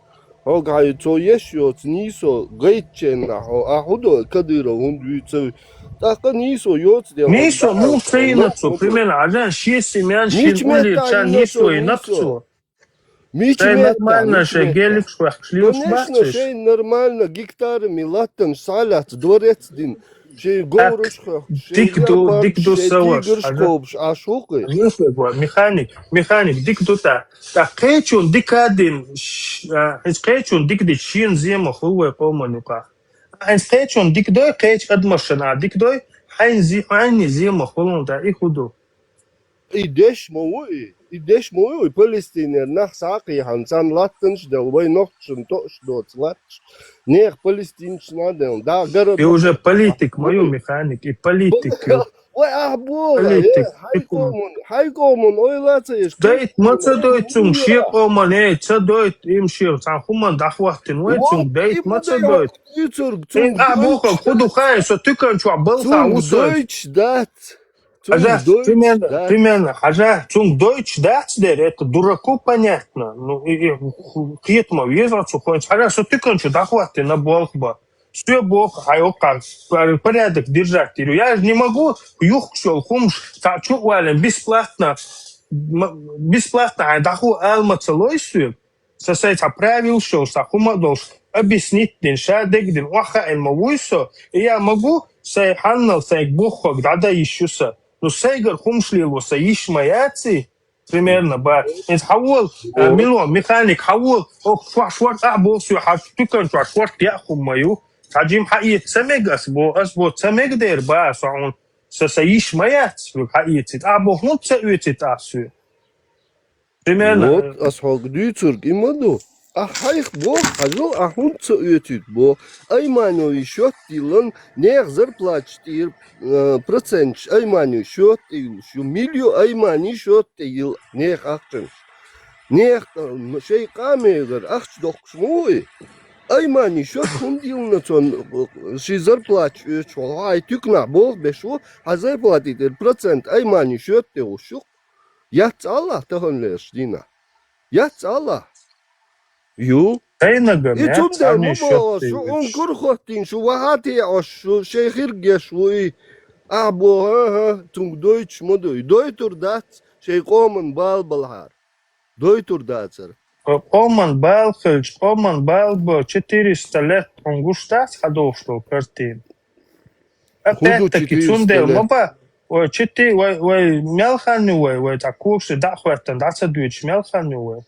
Хьог хьай цо еш йоц, нийсо гайтченна хьо, а хӀун до, кадыров хӀунда вуьйцу? ТӀаккха нийсо йоц дела. Нийсо муха ца йина цо, примерно, Ӏадан шен семьян шен уллерча нийсо йина цо. Шайн нормально, шайн геликаш хӀоьхкаш лелаш бац. Конечно, шайн нормально гектарами латтанаш схьалаьцна, дворец дина. Шайн говраш хӀоьхкаш, шайн дика ду, дика ду, шайн тиграш кхобуш, аш хӀу-кх? Механик, механик, дика ду тӀа. ТӀаккха кхечун дика а дина, ш-, а, хӀинца кхечун дика дича шена зема хул вай къоман юкъахь. ХӀинца кхечун дика дой, кхечу адамашна а дика дой, хьайна зе-, хьайна зема хул тӀа, и хӀун ду? И деш ма ву и, и деш ма ву и, Палестинера нах схьа а кхийхьна, царна латтанаш а делла, вай нохчашна тоъаш доцу латташ, нехан Палестинчунна а делла, да, гара. И уже политик ма ю, механик, и политик ю. Вай, ахь боху, политик, э, хьай къоман, хьай къоман ойла ца еш. Дайт ма ца дойту цунга, шен къоман, э, ца дойту, им шен цхьана хӀуманна дӀахӀоттина вай цунга, дайт ма ца дойту. Цунга, цунга ахь боху, хӀун ду хаьий, со туькан чохь балха ву со. Дойтуш дац. Хьажа, примерно, примерно, хьажа, цунга дойтуш дац дера, это дураку понятно. Ну, и, и, ху-, ху-, кхета ма веза цу хӀонца. Хьажа, со туькан чу дӀахӀоттина болх бан. Соьга боху, хьайн оккхахь порядок держать дийр. Я же не могу, юхкуш йолу хӀумаш, цхьа чу а валийна, бесплатно, м-, бесплатно хьайн дӀахо ала ма ца лой соьга. Сан сайн цхьа правилаш йолуш, цхьа хӀума а долуш, объяснить дина, ша дегдина, охьахаийна ма вуй со, и я могу, сайн хьаннал сайга буххаг дӀадан йиш ю сан. Ну, сайгара хӀумаш лело сан йиш ма яций, примерно, ба. ХӀинца хьавола, а, Мило, механик, хьавола, ох, шо-, шорта а боху соьга, хьан туькан чохь шорта яа хӀума ма ю. Цхьа жима хьаэца ца мега ас бо, ас бо ца мега дера, ба, со хьуна, сан, сан йиш ма яц, вуьга хьаэцийта. А бо хӀунда ца оьцийта ас соьга? Примерно. Вот, ас хьоьга дуьйцург и ма ду. Ахь хьайх боху, хьажал, ахь хӀунда ца оьцуьйту боху. Айманови счёт тӀе йиллан, нехан зарплаташ тӀера, э, проценташ аймани счёт тӀе йиллуш ю. Мила ю аймани счёт тӀе йилла нехан ахчанаш? Нехан, э, шайн къамелара ахча дохкуш ма ву и? Аймани счёт хӀунда йиллина цунна, э, шен зарплаташ оьцуш хьо? Хьайн туьканахь болх беш ву, хьан зарплати тӀера процент аймани счёт тӀе гӀуш ю-кх. Яц алахь таханлерчу дийнахь? Яц алахь? Ю. Тайнага, и цундела ма боху, шу хӀун кура хӀоттийна, шу вахьа а теӀош, шу шайн хиргеш ву и. Ахь боху, хӀа-хӀа, цунга дойтуш ма ду и. Дойтур дац, шайн къоман бала балахьара. Дойтур дацара. Къоман бала хилча, къоман бала бо четыреста лет хьуна гуш дац хьадохуш долу картина? Опять-таки, цундела ма ба, вай чити, вай, вай мел хан ю вай, вай цхьа когашна дӀа а хӀоьттина, дӀа ца дуьйцуш мел хан ю вай?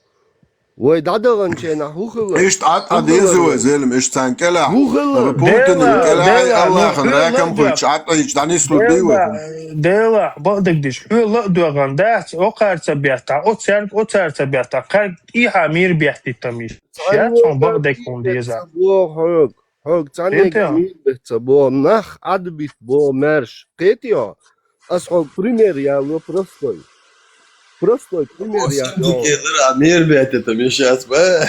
Вай дӀадаханчийнахь хӀун хилла? Иштта Ӏад-Ӏад еза вай, зелим, иштта царна кӀелахь. ХӀун хилла? Путинан кӀелахь, Аллахьан ракам хуьйцуш, Ӏад-Ӏийча дӀанислур ду вай? Делахь, бакъдерг дийцича, хьоьга ла а доьгӀна дац, окхара ца бетта, оцаьрга, оцара ца бетта, кхаьрга тӀехьа мийра беттийтам йиш яц, хьуна бакъдерг хӀума деза. Хьоьга, хьоьга цхьаьннега мийра бетта ца боху, нах Ӏадбита боху маьрша. Кхетий хьо? Ас хьоьга пример яло простой. Простой пример яло. Мийра беттийтам йиш яц ба.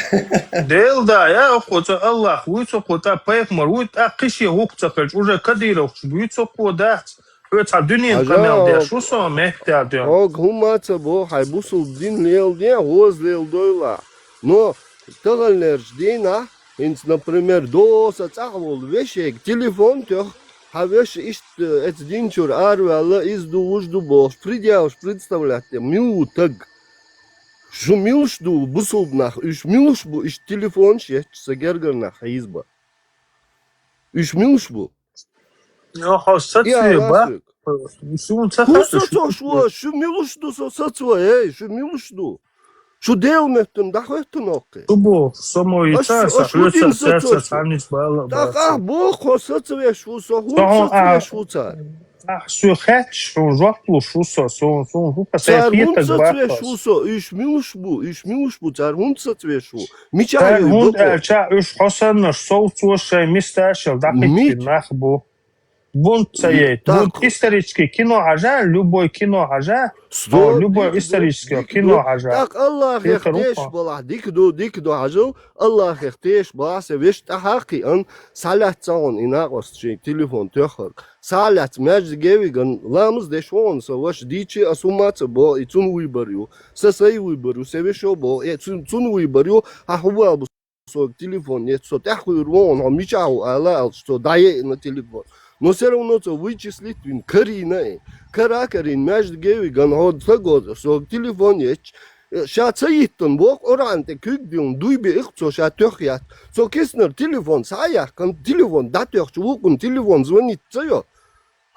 Дела да, я, оцу Аллахь вуй цу кху тӀа, пайхамар вуй тӀа, кхин шен гӀуллакх ца хилча, уже кадыровцаш буй цу кху дац. Хьоьца дуьненан къамел деш ву со, мехкда дуьнен. Хьоьга хӀумма а ца боху, хьайн бусулба дин леладе, гӀоза леладойла. Но таханлерча дийнахь, хӀинца, например, доса цӀахь волу вешега телефон тоьху, хьан веша иштта, э, эца динчуьра араваьлла, иза ду, вуж ду бохуш, предъяваш представлять де, мила ву таг? Шу милаш ду, бусулба нах, уьш милаш бу, иштта телефонаш етташ, сан гергара нах хьийза бан? Уьш милаш бу? Йо, хьо сацве бах. Суна ца хӀун хаьа, шу сацош ву? Шу милаш ду со сацван, эй, шу милаш ду? Шу Делан меттана дӀахӀоьттина оккхе? Шу боху, со мо йица, аса хьоьца, аса цхьаннис бала а бац. ТӀаккха ахь боху, хьо сацвеш ву со, хӀунда сацвеш ву цара? Ахь соьга хаьтташ, хьуна жоп луш ву со, суна, суна хӀун хан сайн хетаг баккхалц. Цара хӀунда сацвеш ву со? Уьш милаш бу? Уьш милаш бу? Цара хӀунда сацвеш ву? Мичахь ю бакъо? Цара хӀунда аьлча, уьш хьо саннарш совцош шайн мисташал дӀахӀиттина нах бу. Бунт ца яйта. Бунт исторический кино хьажа, любой кино хьажа. Стоп, любой исторический кино хьажа. ТӀаккха Аллахех тешаш балахь, дика ду, дика ду хьажал, Аллахех тешаш балахь, сан вешан тӀаьхьа кхиъна, схьалаьцна хьуна и накъост шен телефон тоьххьара. Схьа а лаьцна, маьждиге а вигна, ламаз деш ву хьуна сан ваша, дийчи ас хӀумма а ца боху, и цуьнан вуйбар ю. Сан сайн вуйбар ю, сан вешан боху, э, цуьнан, цуьнан вуйбар ю, хьан хӀун бала бу? Сога телефон ецна, со тӀаьхьа вуьйр ву хьуна, хьо мичахь ву ала аьлча, цо дӀаеана телефон. Но всё равно цо вычислить вина, карийна и. Кара а карийна, маьждиге а вигна, хьо стаг воцург, сога телефон ецча, ша ца йиттина боху, Къуръан тӀе куьг диллина, дуй биъна цо, ша тоьхна яц. Цо киснара телефон схьа а яьккхина, телефон дӀатоьхча, вукхунна телефон звонить ца йо.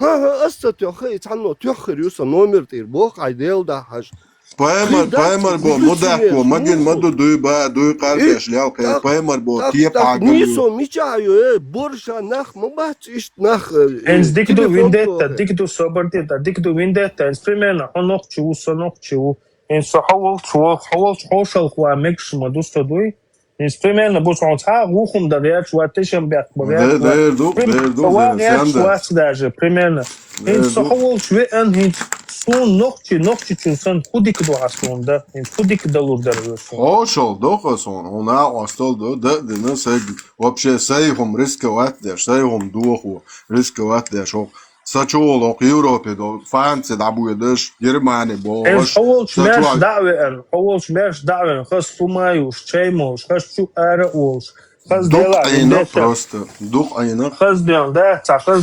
ХӀан-хӀа, ас ца тоьххий, цхьанна тоьхна хир ю, сан номер тӀера боху, хьайн Дела дахьаш. Пайхамар, пайхамар боху, мудаккхо, магин ма ду, дуй ба, дуй къаркъеш лелхе, пайхамар боху, тӀаккха, тӀаккха нийсо мичахь ю, э, борша нах ма бац иштта нах, э, хӀинца дика ду, вендетта, дика ду, собар де, дика ду, вендетта, хӀинца примерно, хьо нохчи ву, со нохчи ву, хӀинца со хьо волчу, хьо волчу хьошалгӀа ван мегаш ма ду со дуй? ХӀинца примерно бу хьуна цхьа а гӀуллакх дан гӀерташ вац, тешам бехк бан гӀерташ вац. Дер ду, дер ду, ван гӀерташ вац даже, примерно. ХӀинца со хьо волчу веана, хӀинца суна нохчи, нохчичун санна, хӀун дика ду хьан суна дан? ХӀинца хӀун дика далур дара вай суна? ХьошалгӀа доху суна, хьуна а остал ду, дан а дина, сайн, вообще сайн хӀума рисковать деш, сайн хӀума дохо рисковать деш, хӀокху Сан чу волу хӀокху Европе долу, Франци дӀабоьдуш, Германи бохуш. Хьо волчу маьрша дӀа а веана, хьо волчу маьрша дӀа а веана, хаза хӀума а юуш, чай молуш, хаза чу ара а волуш, хаза дела а вина просто. Дукха Ӏийна. Хаза дела, да, цхьа хаза,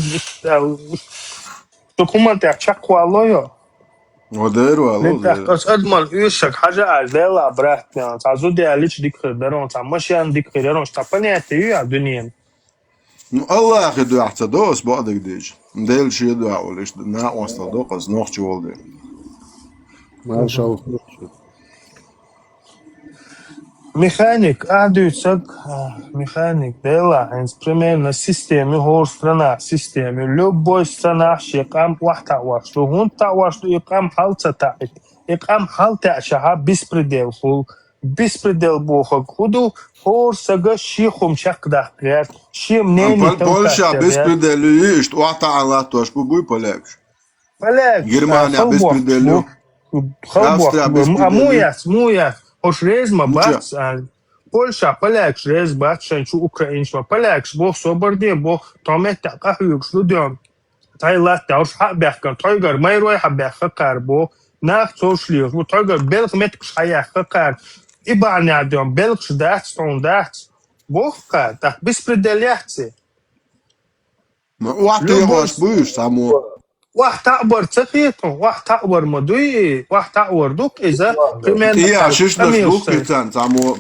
шу хӀуманна тӀехь чекхвалло йо? О, дера валло, дера. Ас адамал уьйрашаг хьажа аьлла, дела а, брат, цхьа зуда ялича дика хир дара, цхьа машен дика хир яра, цхьа понятие ю а дуьненан. Ну, Аллахе дуьхьа ца до ас бакъдерг дийча. Дела шен дуьхьа волу иштта накъостал до ас нохчи волу дела. Машалла. Механик, ахь дуьйцург, а, механик, дела, хӀинца примерно система ю, хӀора странах система ю. Любой странах шен къам охьатаӀош ду. ХӀунда таӀош ду, и къам хьал ца таӀийта? И къам хьал таьӀчахьа беспредел хуьлу. Беспредел бохург хӀун ду? ХӀора сага шен хӀума чекхдаккха гӀерта, шен мнение товкать гӀерта. Польша беспредел ю, иштта охьатаӀа латтош бу, буй полякаш? Полякаш, Германия беспредел ю. Халбохкаш бу. Австрия беспредел ю. А мух яц, мух яц? Хьо шу реза ма бац, а? Польша, полякаш реза бац шайн чу украинаш ма. Полякаш боху, собар де боху, тхо меттехь къахьоьгуш ду ден. Тхайн латта уьш хьа а баьхкина, тхойгара майрой хьа баьхка кхара боху, нах цовш лелаш бу, тхойгара белхан меттигаш хьа яьхка кхара, и бахьанехь ден белхаш дац, тхуна дац. Боху кхара, тӀаккха беспредел яц и? Ну, охьатаӀош бу уьш цхьаммо. ОхьатаӀабар ца хета хьуна, охьатаӀавар ма дуй и, охьатаӀавар ду-кх иза, примерно. И а шишнаш ду-кх и царна цхьаммо.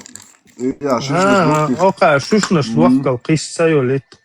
И а шишнаш ду-кх и. Оха шишнаш лохкал кхисса йолу итт.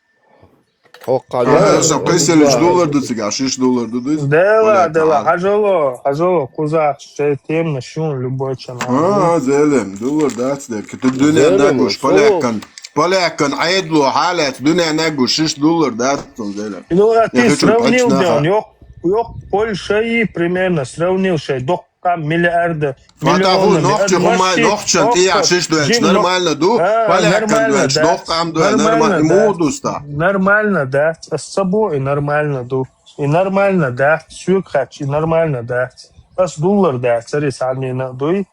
Хьо кхана. Аса кхайсаллаш доллар ду цига, шиш доллар ду дуьйцу. Дела, дела, хьажало, хьажало, кхузахь шайн теманаш ю любой чан. А, зелем, доллар дац дерг. Ту дуьненна гуш, поляккан, поляккан Ӏедало хьалаьцна дуьненна гуш, шиш доллар дац цунна, зелем. Ну, а ты сравнил, да, йоккха, йоккха Польша и примерно сравнил шайн доккха къам миллиарда. Фатаху, миллионами нохчи хӀумма, нохчан тӀехь шиш доьлча нормально ду, поляккан доьлча доккха къам ду, нормально, муха ду ста? Нормально дац, ас ца боху и нормально ду. И нормально дац, соьга хаьттича, и нормально дац. Ас дуллар дац, цари санна а дуй.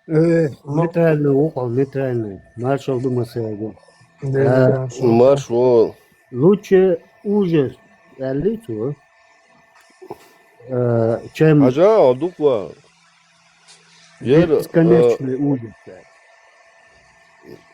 Э, нейтральный ву-кх, нейтральный. Маршалла ду массаьрга. Маршалла. Лучше ужас аьллий цо? Э, чем... Хьажа, а дукха. Яра, бесконечный ужас.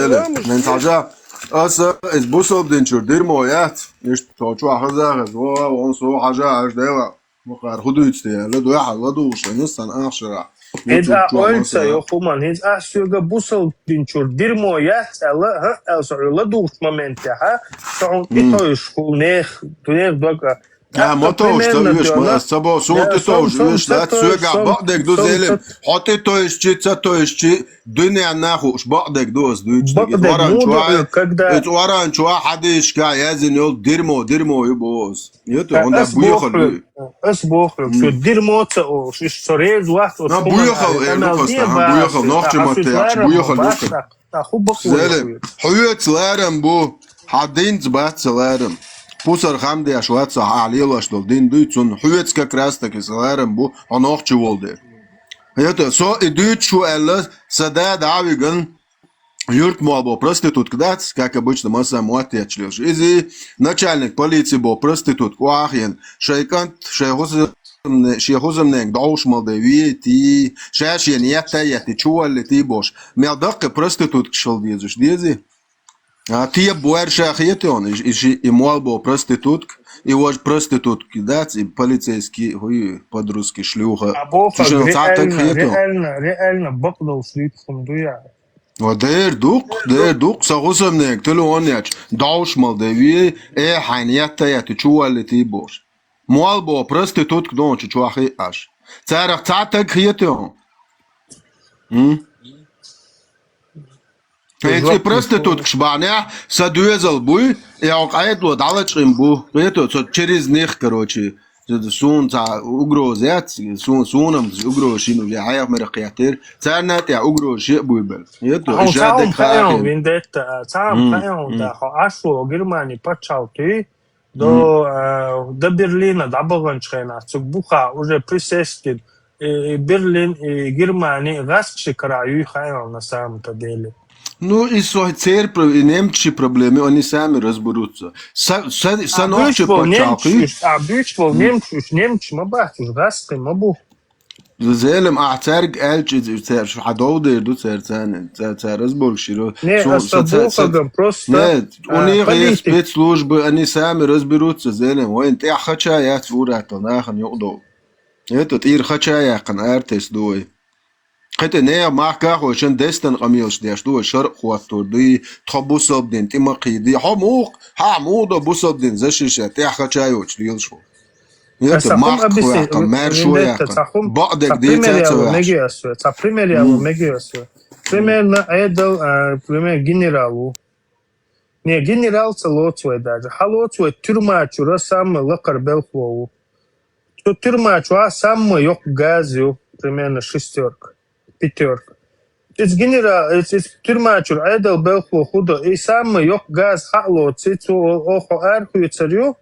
Зеле, мен хьажа, аса из бусалба дин чура дирмо яц. Иштта тхо чохь хаза хаза, во, вон со хьажа, аш дела. Мукъар хӀу дуьйцу те аьлла, дуьхьал ладугӀуш, сан ахшара. Хьиз а ойла ца йо, хӀуман, хьиз а соьга бусалба дин чура дирмо яц аьлла, хӀа, аьлла со хьо ладугӀучу моментехь, со хьуна тӀетойуш хӀу нех, нех дог а. А, ма товш, ца оьш, ма ас ца бо, суна тӀетовш оьш дац, соьгахь бакъдерг ду, Зелим. Хьо тӀетойуш чи, ца тойуш чи, дуьненна хууш бакъдерг ду ас дуьйцу. Бакъдерг ду, когда... Оранчохь хьадисашкахь яздина йолу дирмо, дирмо ю боху ас. Ас боху, ас боху, цу дирмо ца олуш, уьш со реза вац оцу... Буьйхал эр ду кхаста, буьйхал, нохча маттахь, буьйхал ду кхаста. Зелим, хьоьца ларам бу, хьан динца бац сан ларам. Пусар хам деш вац, ахь лелош долу дин дуй, цунна хьоьца как раз таки сан ларам бу, хьо нохча волу дела. ХӀета, со и дуьйцуш ву аьлла, сан да дӀа а виган, юьртамол бо проститутка дац, как обычно, массо а мотт етташ лелаш. Иза начальник полиции бо проститутка, охьахиъна, шайн кӀант, шайн хӀусамне-, шен хӀусамненга дӀовш мал де вейтий, ша шена етта а етти, чу валлитий бош. Мел даккхий проституткаш хила дезаш, дезий? А, те бу аьрша хетий хьуна, и, и ши-, и мол бо проститутка, и важа проститутка дац, и полицейский, хӀуй, подростки, шлюха. А боху, цу шинна цхьа таг реально, хетий хьуна? Реально, реально бакъдолуш луьйтуш хӀума ду яхь? Ва дер дукх, дер дукх, сан хӀусамнега телефон ечу, дӀовш мал де вей, э, хьайна етта а етти, чу валлитий бош. Мол бо проститутка дончу чохь хиъ аш. Царах цхьа таг хетий хьуна? М? Хьайца и проституткаш бахьанехь, сан доьзал буй, и хьо къайдало дӀалачкъийна бу. Хетий, со через них, короче, суна цхьа угроза яц, суна, суна-м угроза шина уже хьехамера кхеттера. Царна а тӀехь угроза шиъ буй бара. Хетий, и ша дерг хаахь. Вендетта, цхьа-м хаьий хьуна, да, хьо Ӏаш волу Германи пачхьалкхий, до, а, до Берлина дӀабаханчу хенахь, цу бухахь уже присесть гина, и, и Берлин, и Германи гӀаскхи карахь юй хаьий хьуна на самом-то деле. Ну, и со церан про-, и немцашийн проблеми, они сами разберутся. Са, са, сан нохча пачхьалкхий. А буьйцуш волу немцаш, уьш немцаш ма бац, уьш гӀаскхи ма бу. Зелим, ахь цаьрга аьлча, цаьрга хьан дов дер ду цаьрца, цаьрца разборгаш йира. Не, аса бохаган просто, не, у них есть спецслужбы, они сами разберутся, Зелим. Вайна тӀехь хача яц ур-аттал нахана юкъадовла. ХӀета тӀера хача яьккхина ара тесна ду вай. ХӀета нехан махкахь вай шайн дестан къамелаш деш ду вай, шаръ хӀоттор дуй, тхо бусалба дин тӀе ма кхийдий. Хьо муха, хьан муха до бусалба дин защищать, тӀехь хача йоцуш лелаш ву. Ца хӀума объясни, Вендетта, ца хӀума, ца пример яло мегий ас вай, ца пример яло мегий ас вай. Примерно Ӏедал, а, пример генерал ву. Не, генерал ца лоцу вай даже. Хьан лоцу вай тюрьма чуьра самый лакхара белхало ву. Цу тюрьма чохь самый йоккха газ ю, примерно шестёрка, пятёрка. Иза генерал, иза, иза тюрьма чуьра Ӏедал белхало хӀу до, и самый йоккха газ хьан а лоций, цо оха хьо арахуьйцур ю,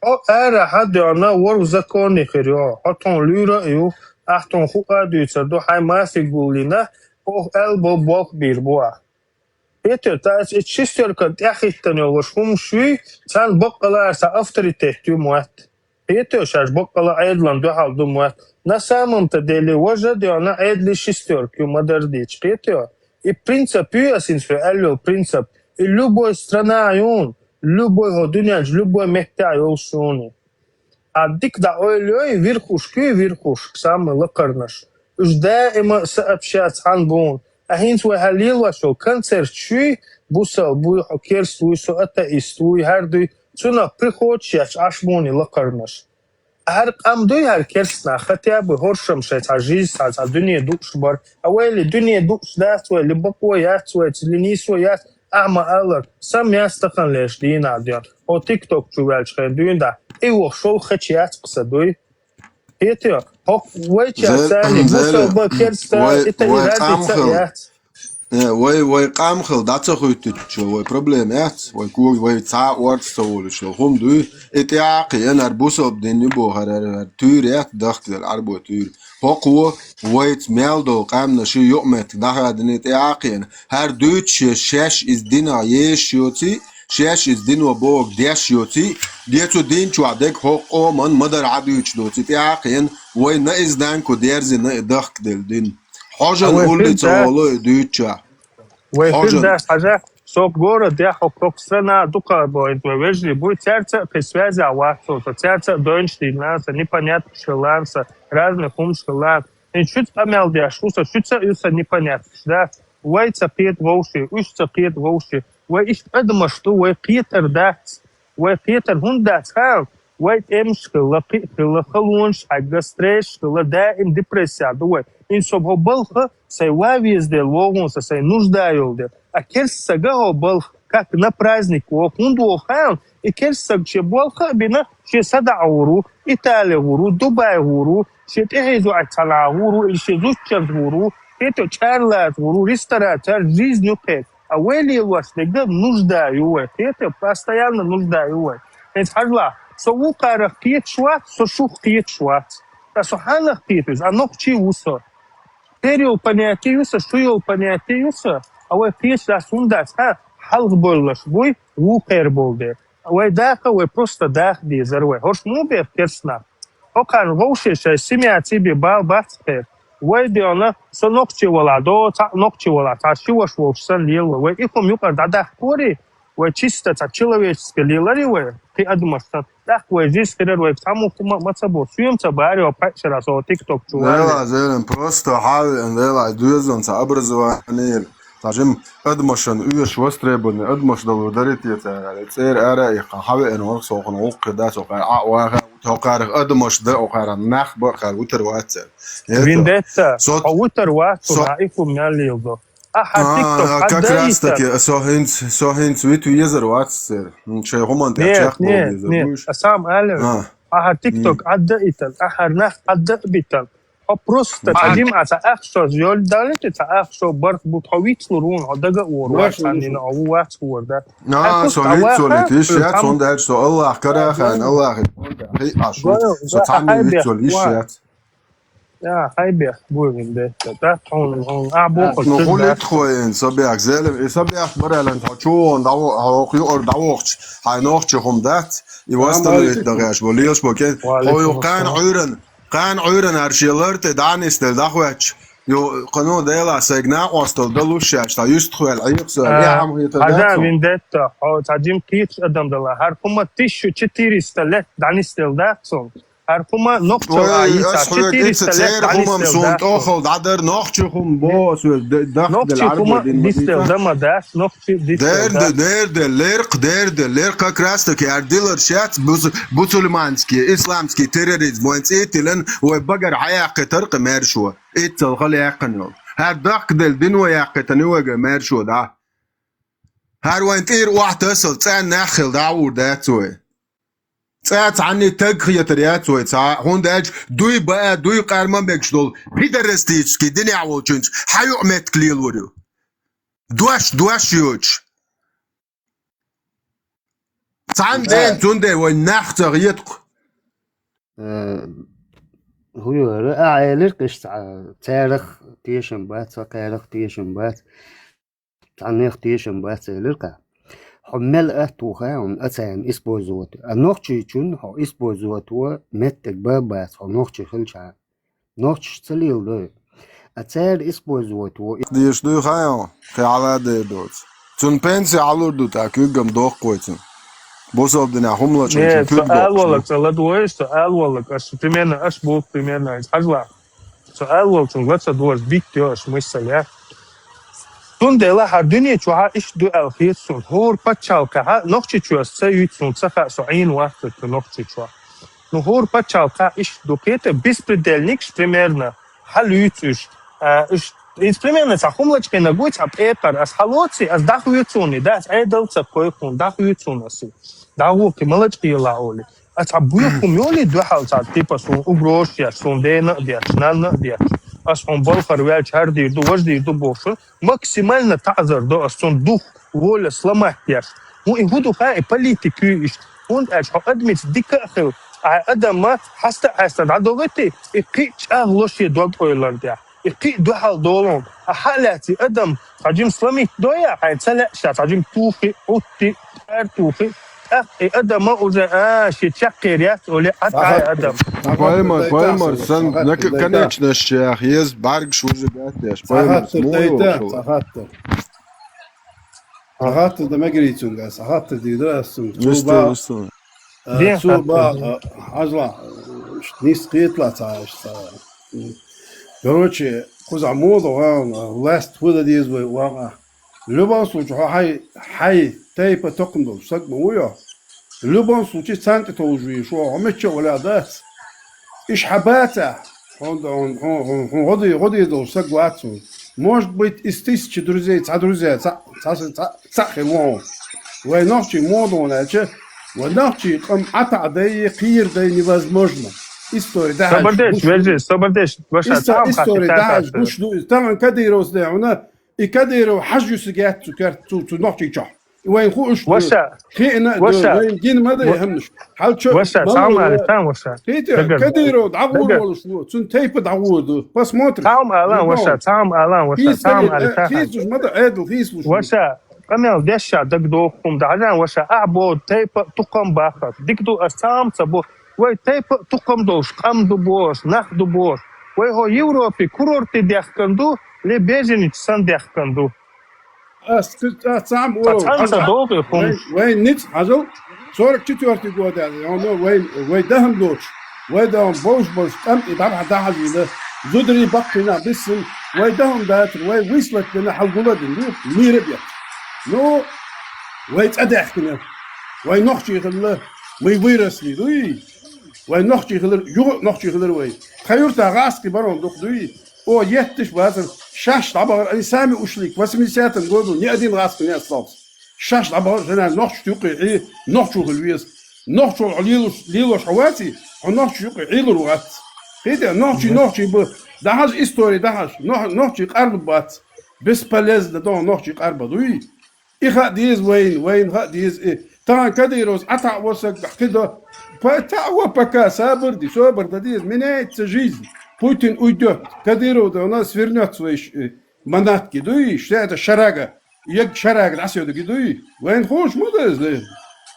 хьо арахь а доьгӀна, ворхӀ законе хир ю хьо. Хьо тхуна луьйр а ю, ахь тхуна хӀуъа а дуьйцур ду, хьайн мафиг гуллийна, оха аьлла болх бийр бу ахь. Хетий, цхьа и шестёркан тӀаьхьахӀиттина йолуш хӀумаш юй, царна баккъалла цхьа авторитет ю мотт. Хетий, шаьш баккъалла Ӏедална дуьхьал ду мотт. На самом-то деле, важа а доьгӀна Ӏедале шестёрка ю ма-дарра дийцича, хетий. И принцип ю ас хӀинца хьоьга аьлла йолу принцип. И любой страна юн, любой хӀо дуьнен чу, любой меттехь йолуш юн. Ахь дика дӀа ойла йой, верхушка ю, верхушка, самый лакхарнаш. Уьш даима сообща цхьаьна бу хьуна. А хӀинца вай хӀара лелош йолу концерт шуй, бусал буй, хьо керст вуй, со атеист вуй, хӀара дуй, цунах приходишеш Ӏаш муни лакхарнаш. ХӀара къам дуй, хӀара керст нах, хотя бы хӀоршам шайн цхьа жизнь, цхьа, цхьа дуьне дууш бар. А вайли дуьне дууш дац вайли, бакъо яц вайца, ли нийсо яц, ахьа ма аллара, сан яц тахана леш дийнахь ден. Хьо TikTok чу ваьлча хен дуьйна да, и вохшол хача яц кхаса дуй. Хетио, хьо вайча Зер-, царни, зер-, бусалба керста, вай, и та вай ирати ца къамхал. Яц. Э, вай, вай къамхал дӀа ца хуьттичо, вай проблема яц, вай ког, вай цхьа а орца ца волуш, хӀума дуй, и тӀеӀакхи, янар бусалба дин ю бохар, ар, ар, туьйр яц, дахкаделла Ӏарбой туьйр. ХӀокхо вайца мел долу къаьмнаш юкъаметтиг дӀахадина и тӀеӀакхи, хӀара дуьйцуш шаьш иза динах езаш йоций, шаьш иза дино бохург деш йоций, де цу дин чохь дерг хӀокху къоман ма-дарра Ӏадуьйцуш доций тӀеӀакхи, вай наизнанку дерзина и дахкаделла дин. Хьожан уллица волу и дуьйцучохь. Вай хир дац хьажа, со город я, хьо коксана дукха бойтва вежли буй, цаьрца а кхин связя вац со, цаьрца а дойнаш дийна, со непонятно шелан, со разный хумш хелан. И шуьца къамел деш, хӀу со шуьца а ю со непонятно, да? Вай ца кхета вовши, уьш ца кхета вовши. Вай иштта адамаш ду, вай кхетар дац. Вай кхетар хӀунда дац, ха? Вай тӀемаш хилла, кхиъ хилла, халонаш хьаьгга, стрессаш хилла, даим депрессия ду вай. Ин со хӀо балха, сайн ва везде вогӀун са, сайн нужда йолу де. А керст сага хӀо балха, как на праздник воху, хӀунда воху хаьал? И керст саг шен болха а бина, шен садаӀа гӀур ву, Итали гӀур ву, Дубай гӀур ву, шен тӀехье зуьйцу цхьана гӀур ву, или шен зудчанца гӀур ву, хӀета чарлаца гӀур ву, ресторацияра жизнь ю кхетта. А вай лелош дерг нужда ю вай. Кхетий, постоянно нужда ю вай. ХӀинца хьажалахь, со вукхарах кхеташ вац, со шух кхеташ вац. Ткъа со хьанах кхета веза? А нохчий ву со. Тера йолу понятие ю со, шу йолу понятие ю со. А вай кхеташ дац хӀунда дац, хьан хьалха бевллаш буй, вукхера болу дела. Вай даха, вай просто даха дезара вай. ХӀорш муха беха керстанах? ХӀокхарна вовше шайн семья цӀий бе бала бац кхера. Вай деана, со нохчи валахь до, цхьаъ нохчи валахь, цхьа ши ваша волуш санна лела вай. Вай и хӀума юкъара дӀадахкорий, вай чисто цхьа человечески леларий вай, кхин адамаш санна. ТӀаккха вай жизнь хирар вай, цхьа муха ма, ма ца бо, соьма ца бари, вай пхьаьшара со TikTok чу варна. Вела, зелен, просто хьавеана, вела, доьзална цхьа образование. Цхьа жим адамашан оьшуш востребованный адамаш далур дарий те цара, цӀера ара а иккха, хьавеана вара со хӀокхунах гӀуллакх хир дац, хӀокхара Ӏа а ваха, хӀокхарах адамаш дан, хӀокхарах нах бан, хӀара витар вац цара. Виндетта, со хьо витар вац, со хьан и хӀума мел леладо. Ахьа А, TikTok а, как раз Ӏаддаийтан. Таки, со хӀинца, со хӀинца вита везар вац цара. М, шайн хӀуманна тӀехь Нет, чекх нет, бовлийзар нет. Вуйш. А сам аллер. А. Ахьа TikTok М. Ӏаддаийтан, ахьа нах Ӏадда а битан. Хьо просто М. цхьа жимӀа цхьа ахчо йолу даллалц, цхьа ахчо барт бут, хьо вицлур вуна, хьо дага а вор, вац цхьаннина, хьо ву вац хӀора, да? А, со вицлур летиш яц, цунда аьлча со Аллах карахана, Аллахе хи Ӏаш ву. Со цхьанне вицлур йиш яц. Я, хьайбех, буйгӀин де, да, тхьун, хьун, а, бохуш Ну, хӀун итхойн, Сабех, зелем, и Сабех баралан, хьо чу вон, дӀаво-, хьо хӀокху юкъара дӀавохчу, хьайн нохчи хӀума дац, и восстановить дагӀеш бо, лелаш бо, кен, хьо ю кхана Ӏуьйран, Кхана Ӏуьйранна ара шен лар тӀе дӀа нисделла дӀахӀоьттича, ю, кхано Делахь сайга накъосталла далуш шаьш, цхьа юьстахваьлла Ӏехо со, А, яхьам хетар хьажа дац цунна. Виндетта, хьо цхьа жим кхеташ адам дала. ХӀара хӀума тысяча четыреста лет дӀанисделла дац цунна. ХӀара хӀума нохчалла Ой, йица ас хьоьга ицца четыреста лет церан хӀумам дӀанисделла суна дац цунна. ТӀохал дӀадар, нохчи хӀума бо, соьга д-, дахделла Нохчи Ӏарбой хӀума дин ма дисделла дийца. Дан ма дац, нохчи дисделла Дерде, дац. Дерде, леркъ, дерде, леркъ как раз таки ардилар шац бус-, бусульманский, исламский терроризм вайн цӀе а тилан, вай багара хьаяккхитар кхин маьршо. Иццал хала яьккхина йолу. ХӀара дахкаделла дино яьккхитана ю вайга маьршо дӀа. ХӀара вайн тӀера охьатасал цӀенна нах хила дӀа а ур дац вай. ЦӀа цхьанний таг хетар яц вай цхьа, хӀунда аьлча дуй баа, дуй къар ма мегаш долу пидорастический динехь волчуьнца хьан юкъаметтиг лелор ю? Дош, дош йоцуш. Цхьана ден цундела вайн нах ца хетакху. Э, хӀун ю хӀара? А, элира кхишца, царах тешам бац, цхьа кхарах тешам бац. Цхьаннех тешам бац, элира кхаьа. Хьо мел атта ву хаьа хьуна, а царна использовать. А нохчийчунна хьо использовать во меттиг бан бац, хьо нохчи хилча. Нохчаш ца леладой. А цара использовать во. Деш дуй хаьа, кхин хьала дер доцу. Цунна пенсия хьалур ду тӀаккха, куьггам доккху вай цунна. Бусалба динехь хӀума лачкъа Не, цунна со куьг доккхуш алваллаг ду. Ца ладвой, со алваллаг, аш примерно, аш бу примерно, аш хьажла. Со алваллаг цунна ла ца доза, битт йо, аш мыссал я. Цундела хӀара дуьне чухьа иштта ду аьлла хета суна. ХӀора пачхьалкхехьа Нохчийчоьнца ца юьйцу суна, ца хаьа, со Ӏийна вац цу Нохчийчохь. Ну, хӀора пачхьалкхехь иштта ду кхета, беспредельникаш примерно хьалуьйцу уьш. А, уьш, иза примерно цхьа хӀума лачкъийнарг вуй, цхьа пекъар. Ас хьалоций, ас дӀахоьцу хьуна, да, ас Ӏедал ца кхойкху хьуна, дӀахоьцу хьуна ас. ДӀахо кхин ма лачкъийла олий. Ас цхьа боьха хӀума йолий дуьхьал цхьа, типа, суна угрозаш еш, суна дена а деш, нанна а деш. Ас хьуна балхара ваьлча хӀара дийр ду, важа дийр ду бохуш, максимально таӀзар до ас цунна дух, воля сломать деш. ХӀун и хӀун ду хаьа, и политика ю иштта. ХӀунда аьлча хьо адамица дика а хила, хьайн адам ма хьаста а хьаста дӀадогӀийти, и кхин а чӀагӀло шен дог-ойлан тӀехь. И кхин а дуьхьал долун. А хьа а лаьций адам, цхьа жима сломить дой а, хьайн ца лаьа ша, цхьа жима тухий, Ӏутти, тӀар тухий, тӀаккха и адам а уже, а, шен чаккхе яц, оле, а, Сахат, тӀай адам. Сахат, Поймар, дай поймар, тасса, сан, Сахат, нак-, дай та. Конечность яхь, ез бӀаргаш уже гатдеш, поймар, Сахат, дай та, смуйла. Сахат. Сахатта да мегар ю цуьнга, сахатта дийр ду ас цунга. Цо Висту, ба, висту. А, Ден цо ба, сахатта. А, хьажал, а, нийса кхеталахь цхьа, цхьа. Короче, кхузахь муха ду ван, а, власть хӀун дан деза вай ван, а. В любом случае, хьо хьай, хьай тайпа токхам долуш саг ма ву йо. В любом случае, царна тӀе товжа везаш ву, хьо мичча а вале а дац. Иштта хьан бацахь, хьуна, хьуна, хьуна, хьуна гӀо де-, гӀо деза долуш саг вац хьуна. Может быть, из тысячи друзей, цхьа друзья, цхьа, цхьа, цхьа, цхьа хир ву хьуна. Вай нохчий муха ду аьлча, вай нохчий къам Ӏа таӀа дай, кхера дай невозможно. Истори дахьаш. Собар деш, гуш ду. Вежарий, собар деш, ваша, Исто-, цхьа хӀума истори хаттар дахьаш, тӀаккха. Гуш ду. Тахана Кадыровс де хьуна, и Кадыров хьажа юьсу гетта цу керт, цу, цу Нохчийчохь. Вайн хууш ду. Ваша, хиъна ду, ваша, вайн гина ма дай ва-, хӀамнаш. Хьал чо-, ваша, мала цхьа хӀума ала, ва-, цхьа ваша. Хетий, дагар. Кадыров дӀагӀур Дагар. Волуш ву, цун тайпа дӀагӀур ду. Посмотрим. Цхьа хӀума ала, Ну, ваша, цхьа хӀума ала, ваша, хица цхьа хӀума ала, э, цхьа хӀума. Хица уж ма да, Ӏедал хица уж. Ваша, къамел деш ша дагадоху хӀума да, хьажа, ваша, ахь бо тайпа тукхам бахар. Дика ду, ас цхьа хӀума ца бо. Вай тайпа а тукхам долуш къам ду бохуш, нах ду бохуш. Вай хӀо Европе курорте дехкан ду, ле беженец санна дехкан ду. Ас, ас цхьаъ Ца ву, цхьаъ ца хьажал. ДогӀу хӀума. Вай, вай ницкъ хьажал, сорок четвёртый год яц, хьуна вай, вай дахам доцуш, вай дахам бовш-бовш, къам и дӀабахьа дахьажийна, зударий баккхийна биссина, вай дахам дацар, вай вислат дина, хьалгула а дина ду, мийра а бетташ. Ну, вай цӀа даьхкина, вай нохчий хилла, мы выросли, дуй? Вай нохчий хилар, юха а нохчий хилар вай. Тхан юрта гӀаскхи барон дукха дуй? О, етташ бацар, шаш дӀабахар, они сами ушли, к восьмидесятым году ни один гӀаскхи не остался. Шаш дӀабахар, жена нохчашта юккъе Ӏе, нохчо хила веза. Нохчо хьо лелош, лелош хьо ваций, хьо нохчашта юккъе Ӏелур вац. Хетий, нохчий, Мгм. нохчий бу, дахьаш истори дахьаш, нох-, нохчий къарбу бац. Бесполезно догӀу нохчий къарба дуй? И хаа деза вайна, вайна хаа деза и. Тахана Кадыровс Ӏа таӀа во саг кхидо. Па-, таӀа во пока, сабар де, собар дан деза. Меняется жизнь. Путин уйдёт. Кадыров да у нас вернётся вай ш-, э, манатки дуй, что это шарага. Егг шарага дӀасоьдуги дуй. Вайна хууш ма ду иза.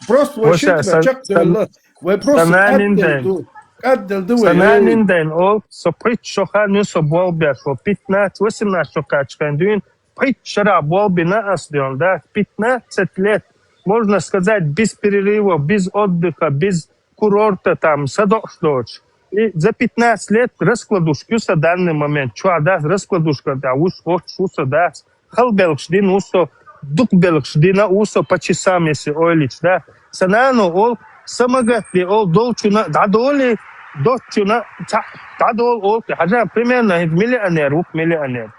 Просто вай Ваша, шийтта сан-, чакхдевлла. Вай просто сананин къаддал дайн. Ду. Къаддал ду вай. Сананин дайн ол, со пхийтта шо хан ю со болх беш, со пятнадцать, восемнадцать шо кхаьччхьан дуьйна. Пхийтта шарахь болх бина ас, ден, да, пятнадцать лет, можно сказать, без перерыва, без отдыха, без курорта, там, садоӀуш доцуш. И за пятнадцать лет раскладушка ю сан данный момент, чохь дац раскладушка, да, вуш, оццуш ву сан дац, хала белхаш дина ву со, дукха белхаш дина ву со по часам, если ойлича, да. Сан нано олу, самагатде олу, долчунна дӀадолий, доцчунна ца-, дӀадолу олу, хьажа, примерно, хӀинца миллионер ву, миллионер.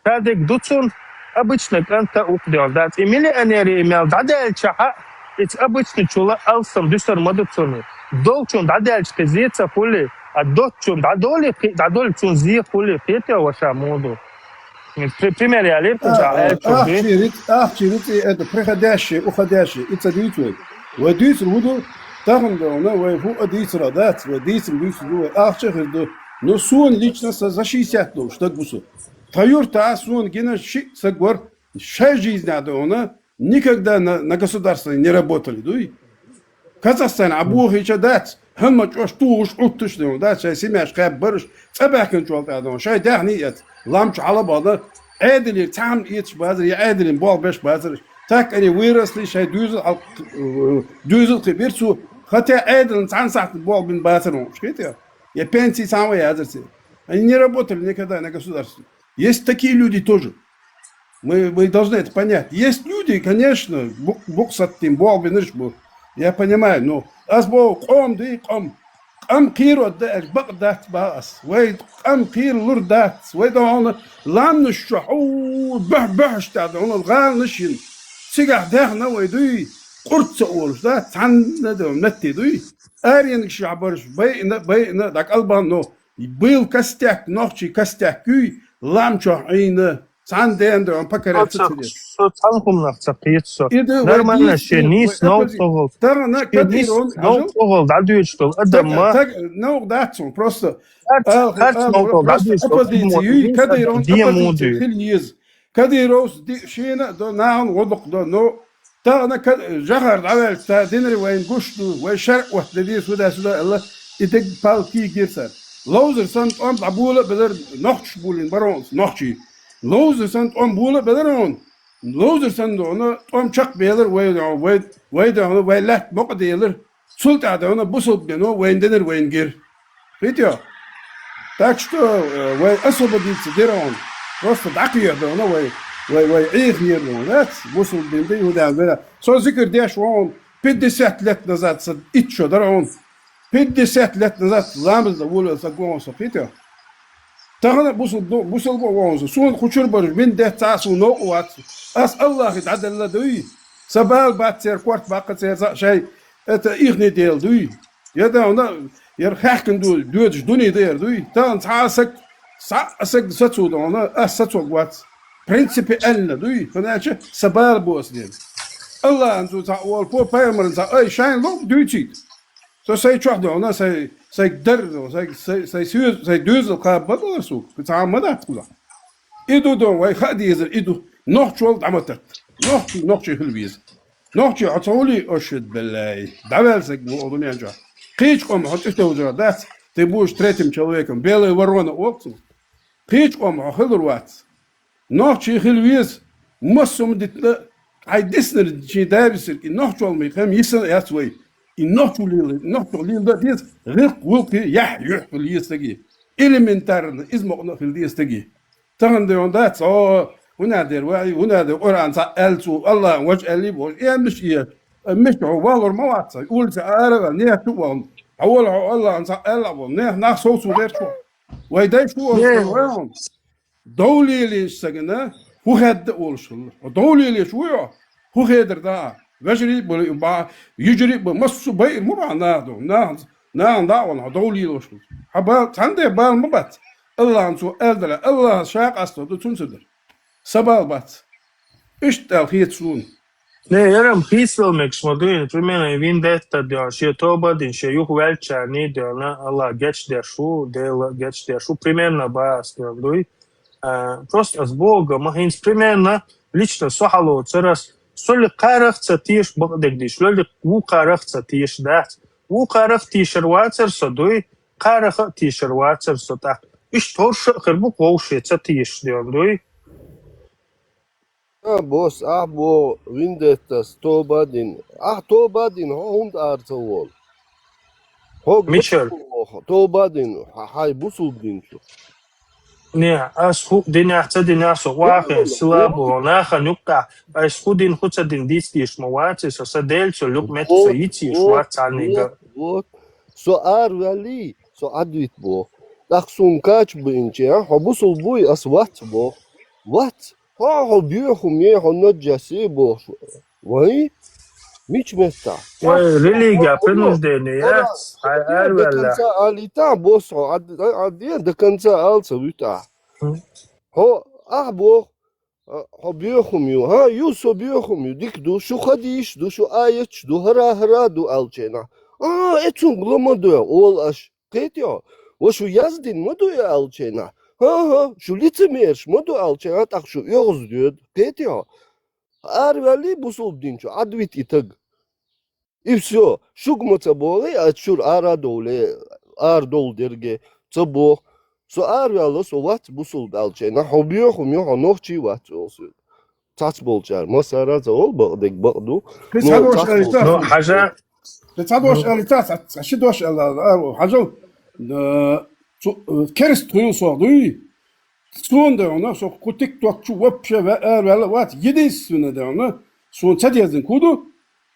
Ша дерг ду цунна, обычный кӀанта а ву-кх, ден, дац. И миллионерий мел дӀадаьллачахьа, иза обычныйчул а алсам дуьсур ма ду цунна. Долчунна дӀадаьлча кхин зен ца хуьлий, а доцчунна дӀадолий, кхин дӀадолий, цунна зен хуьлий, кхетий, ваша, муха ду. При-, пример ялийра кхуза, а, аьллачух ахчий дуьйна. Риц-, ахчий рицкъа, это, приходящее, уходящее, и ца дуьйцу вай. Вай дуьйцур ву ду, тахана долу, вай хӀу а дийцар а дац, вай дийцар дуьйцур ду, вай ахча а хир ду. Но суна лично сан за шестьдесят долуш стаг ву со. Тхан юрта суна гина шиъ саг вара, шайн жизнь а долу, никогда на, на государство не работали, дуй? Казахстан Ӏа бохийча дац, хӀанна ма чӀош тухуш, Ӏуттуш а дац, шайн семьяш кхаьббараш, цӀа баьхкинчул тӀаьхьа шайн даьхний эца, лам чу хьала а бахана, Ӏедалера цхьа хӀума эцаш бацар, я Ӏедалера болх беш бацар. Так они выросли, шайн дуьйзал хьал-, дуьйзал кхин бира цо, хотя Ӏедална цхьана сахьтана болх бина бацар хьуна, хетий? Я пенсии цхьа хӀума язар церан. Они не работали никогда на государство. Есть такие люди тоже. Мы, мы должны это понять. Есть люди, конечно, бу-, буксаттин, болбинаш бу. Я понимаю, но аз бо къом ди, къом. Къам кхийрод да, аш бакъ дац ба аз. Вай къам кхийр лур дац. Вай да хьона ламнаш чу, хьу, бах, бахаш да хьона, гӀалнаш ин. Цигахь дехна вай дуй, къурца олуш да, цхьанна да, метти дуй. Арениг шахь бараш, байна, байна, да калбан, но. Был костяк, нохчий костяк юй, лам чохь Ӏийна. Цхьана ден дон, покоряться. Со ца-, со цхьана хӀуманах ца кхета со. И да, вай Нормально, дийс шен ди, нис вай нов оппози-, тохал. Тахана шен нис Кадыровн нов ажал? Тохал, дӀадуьйчу долу адам Таг-, ма. Таг-, новкъа дац цунга, просто. Харц, ал-, харц ал-, нов тохал, просто дӀадуьйчу долу оппозиция адам юй, ма. Кадыровн Ден оппозиция муду. Хила еза. Кадыровс ди-, шена до, нахана гӀо дукха до, но тахана ка-, жахар дӀаваьлча, ца динарий вайн гуш ду, вай шаьркъа отта де деза, сюда, сюда, аьлла, и дег палки гира цара. Ловзар санна тӀом дӀабола а белар, нохчаш болийна баронца, нохчий. Ловзар санна тӀом бола а белар хьуна. Ловзар санна дона, тӀом чекхбелар вай, вай, вай дона, вай лаьтта мукъа делар. Цул тӀаьхьа дона, бусалба дино вайн динар вайн гира. Хитё? Так что, э, вай освободиться дира он. Просто дӀакхехьа дона вай, вай, вай Ӏехера дона, дац? Бусалба дин да, иудаьн вера. Со зикр деш вон, пятьдесят лет назад са итт шо дара он. Пятьдесят лет назад ламаз да волавелла са гон со, хитё? Тахана бусалба, бусалба вон со. Суна кхучур бараш, мин детта а суна новкъа вац. Ас Аллахи дӀаделла дуй. Са бала бац церан корта баккха церан за шай. Это ихний дела дуй. Я да, вона, яр хаьхкина ду, доьдуш дуний да яр дуй. Тан цхьа а саг, цхьа а саг сацу да вона, ас сацо вац. Принципиально дуй. ХӀана аьлча са бала бу ас ден. Аллахьан цу цхьа олпо, пайхамаран цхьа, ай, шайн ло дуьйцийта. Со сай чохь да вона, сай, сай дар, сай, сай, сай соьз-, сай доьзал кхаба ма далар суг. Цхьа а ма дац кхуза. И ду дон, вай хаа дезар, и ду. Нохчол дӀа ма татта. Нохчий, нохчий хила веза. Нохчий хьо ца хуьлий, ошшуд беллай. ДӀаваьлла саг ву оха дуьнен чохь. Кхечу къоман хьо тӀе тевжар дац, ты будешь третьим человеком. Белая ворона олу цунах. Кхечу къоман хьо хилур вац. Нохчий хила веза, массо а дитина, хьайн диснарг шен да висирг, и нохчол ма кхем йисана яц вай. И нохчо лела, нохчо лела дан деза, гӀиллакх, гӀуллакх, яхь, юьхь хила еза стаге. Элементарно, иза мукъана а хила деза стаге. Тахана де вон дац, о, хӀунда дера вай, хӀунда дера Къуръан цхьаъ аьлла цо, Аллахьан важа аьллий бохуш, и аьлла миш а, э, миш хьо валур ма вац, улица ара а ваьлла, нехан чу а вахана. Хьо вала хьо Аллахьан цхьаъ аьлла а боху, нехан нах сов цо дерчу. Вай дай шу Не. Вай хьуна. Дов лелийначу сагана хӀун хадда а олуш хилла. Хьо дов лелийча вуй хьо? ХӀун хедар дан а? Вежарий а бу, ба, юьжарий а бу, массо а байъар ма бахьа наха ду. Наха, нахана дӀа а вахана, хьо дов лелош хилла. Хьан бала, цхьанна де бала ма бац. Аллахьан цо аьлла дара, Аллахьа ша къасто ду, цунна ца дара. Са бала бац. Иштта аьлла хета суна. Не, ярам хийцалла мегаш ма дуьйна, примерно виндетта доьна, шен тоба дина, шен юха ваьлчарний доьна, Аллах гечдеш ву, Дела гечдеш ву, примерно ба ас доьна дуй. А, просто ас боху ма хӀинца примерно, лично со хьалоцур ас, со ли кхарах ца теша бакъдерг дийш, лоли вукхарах ца теша дац. Вукхарах тешар вацар со дуй, кхарах а тешар вацар со тӀаккха. Иштта хӀорша а хир бу, вовше ца теша доьна дуй. А, бос, ахь боху виндеттас тоба дина. Ахь тоба дина, хьо хӀунда ара ца волу? Хьо Мичара? Тоба дина, хьа-, хьайн бусулба дина чу. Не, ас хӀу динехь ца динехь со вахе, сила боху, нахана юккъехь, ас хӀу дина хӀу ца дина дийца дийш ма ваци, со сан Делаца юкъ метта со йицийш вац цхьаннига. Вот, вот. Со араваьллий, со Ӏадвит боху. ТӀаккха суна кача баинче, а, хьо бусулба буй, ас вац боху. Вац. Хьо, хьо боьху хӀума е, хьо наджас е бохуш. Вай? Мича меттахь? Вай, религия принуждение яц, хьайн араваьлла. До конца алита, бос хьо, ад-, ад-, до конца ал ца вуьту ахь. Хьо, ахь боху, а, хьо боьху хӀума ю. ХӀа, ю со боьху хӀума ю. Дика ду, шу хадийш ду, шу аяташ ду, хӀара-хӀара ду алченахь. А, э, цунга ла ма доьгӀу, олу аша. Кхетий хьо? Ва шу яздина ма ду и алченахь? ХӀан-хӀа, шу лицемераш ма ду алченахь, тӀаккха шу оьгӀаз доьду. Кхетий хьо? Араваьллий бусулба дин чу, Ӏадвит и таг. И всё, шуга ма ца бохий, ас шура ара довле, ара довла дерге, ца боху. Со араваьлла, со вац бусулба аьлча, хьо боьху хӀума ю, хьо нохчий вац, олу соьга. Цхьацца болчара массара а ца олу, бакъдерг бакъ ду. Кхин цхьа дош аьлча, ну, хьажа. Кхин цхьа дош аьлча, цхьа, цхьа ши дош аьлла, а, хьажал, э, цу, э, керст хуьлу со, дуй? Суна дегӀна, со кху тикток чу вообще ве-, араваьлла а вац. Единственное дегӀна, суна ца дезанг хӀу ду,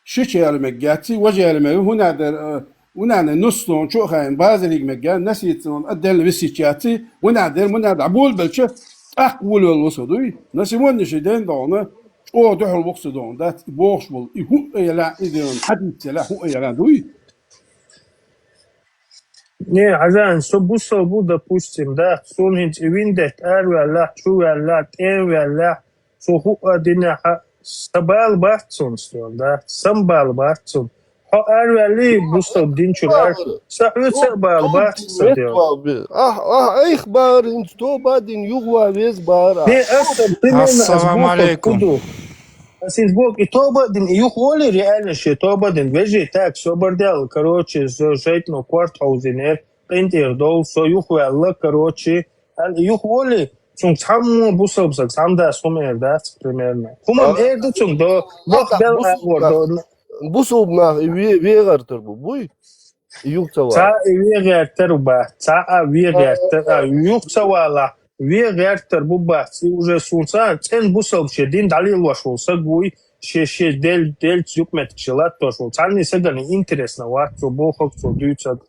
шича яла мегаргьяц, важа яла мегаргья, хӀунда аьлча, э, хӀунда аьлча нус дегӀна чу а хаийна, базаре мегаргья, Насица отделно висийта яц, хӀунда аьлча, хӀунда аьлча, дӀаболабелча, тӀаккха волавелла ва со дуй. На сегодняшний день дегӀна, чӀоагӀа духьал ва-кх со дегӀна, дац, и бохуш болу, и хӀуъа а елахь, и дегӀна, хьадис елахь, хӀуъа а елахь дуй. Не, хьажал, со бусалба ву, допустим, да, суна хӀинца и виндетта араваьллехь, чу ваьллехь, тӀе ваьллехь, цо хӀуъа а динехь, сан бала бац цунна, да, сан бала бац цунна. Хьо араваьллий бусалба дин чуьра аьлча, сан хьоьца а бала бац сан, да. Ахь, ахь айхьа бахара, хӀинца тоба а дина, юхаван веза бахара ахь. Не, аса, примерно, аса бохург хӀу ду. Ас иза боху, и тоба а дина, и юхаволий реально шен тоба а дина, вежарий, так, собар де аьлла, короче, со шайтӀано корта хьовзийнера, къинтӀера довла, со юхаваьлла, короче, аьлла, и юхаволий, цуьнга цхьаммо бусалба саг, цхьаммо дас хӀума эр дац, примерно. ХӀума эр ду цуьнга, до, ваха бел агӀор, до. Бусалба нах и ве-, вен гӀертар бу, буй? И юха ца вала. Цхьа а вен гӀертар бац, цхьа а вен гӀертар, а, юха ца вала. Вен гӀертар бу бац, и уже суна цӀена бусалба шен дин дӀалелош волу саг вуй, шен, шен дел-, делаца юкъаметтигаш латтош волу. Цхьанне сагана интересно вац цо бохург, цо дуьйцург.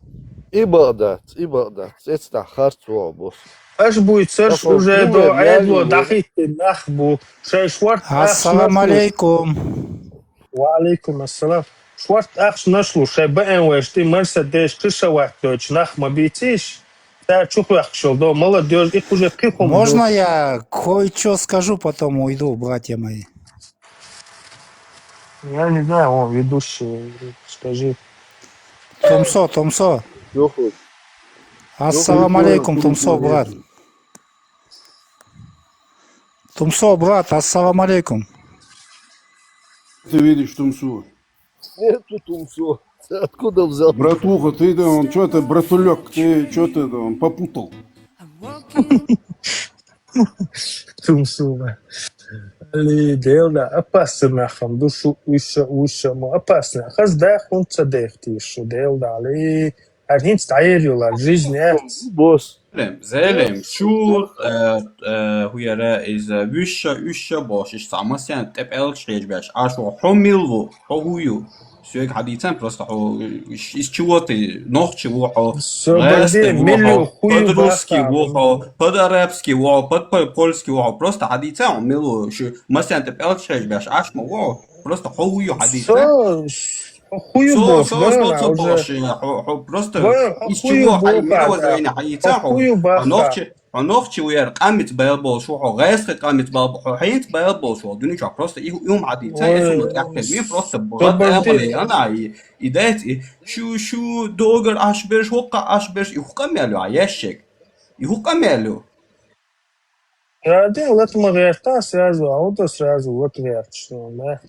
И бакъ дац, и бакъ дац. Эццахь харц вогӀу бос. Аша буьйцурш уже до Ӏедало дӀахӀиттина нах бу. Шайн шорта ахчанаш луш. Ассаламу алейкум. Ва алейкум ассалам. Шорта ахчанаш луш, шайн бэ эм вэш тӀе Мерседес, крышавать дойтуш нах ма бийцийша. Цара чу хоьхкуш йолу до, молодёжь, и кху же кхин хӀума ду. Можно я кое-что скажу, потом уйду, братья мои? Я не знаю, он ведущий, скажи. Тумсо, Тумсо. Ассаламу алейкум, Тумсо, брат. Тумсо, брат, ассаламу алейкум. Ты видишь Тумсо? Нету Тумсо. Ты откуда взял? Братуха, ты да, он чё ты, братулёк, ты чё ты да, он попутал? Тумсо. Али, Дела, опасный нахам, душу уьша, уьша, мо опасный. Хаза да, хӀунда ца дехтийша, Дела, али. Ар хӀинца дӀаер йолу, ар жизнь яц. Бос. Зелем, зелем, шу, э, э, хӀу яра иза, вуьшша, уьшша бохуш, иштта цхьа массарна тӀе пӀелгаш хьежабеш, аша ву, хьо мила ву, хьо хӀу ю? Соьга хьадийцан, просто хьо, иш-, иза чу воти, нохчи ву хьо, гӀаьсти ву хьо, под-русский ву хьо, под-арабский ву хьо, под-по-, польский ву хьо, просто хьадийцан, хьо мила ву, шу массарна тӀе пӀелгаш хьежабеш, аша ма ву хьо, просто хьо хӀу ю хьадийцан. Хьо хӀу ю бохуш, со, со, со, бохуш, хьо, хьо просто из чего хьайн мировоззрение хьайийца хьо? Хьо нохчи, хьо нохчи ву яра къамица баьлла болуш ву хьо, гӀаьсхи къамица баьлла, хьо хьенца баьлла болуш ву, дуьнен чохь просто и, и хӀума хьадийца, и хӀума тӀаьхкхетта, просто бат амале ана, и, и дац, и шу, шу догар Ӏаш берш, хӀокха Ӏаш берш, и хӀу къамел ю, а ящик? И хӀу къамел ю? Радио лата ма гӀерта сразу, а вот сразу вот гӀерташ, ну, да.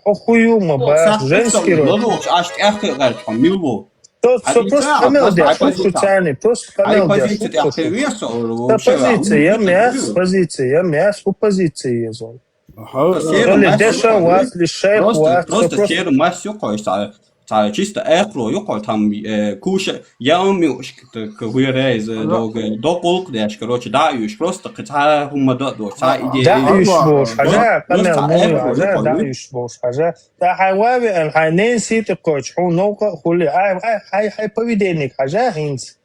Хьо хӀу ю ма бах, женский род. Лалуш, аш тӀехкхиъ гӀерташ, хьо мила ву? Со, со просто къамел деш, хӀу шу царни, просто къамел деш, хӀу шу. Сан позиция я мяс, позиция я мяс, хӀу позиция езон. Али деша вац, ли шайх вац, просто серый мас ю кхойш, цхьа, цхьа чисто эхло ю кхой, там, э, куша, я ум ю, ш-, к-, к-, хуя рейз, э, дог, э, до полк деш, короче, да, юш, просто к-, цхьа хӀума да, до, цхьа идея. Да, юш бош, хьажа, къамел муй, хьажа, да, юш бош, хьажа. Та хьайн вави, ан хьайн нен ситы кхойч, хьун новка хули, ай, ай, хьай, хьай поведение, хьажа, хинц.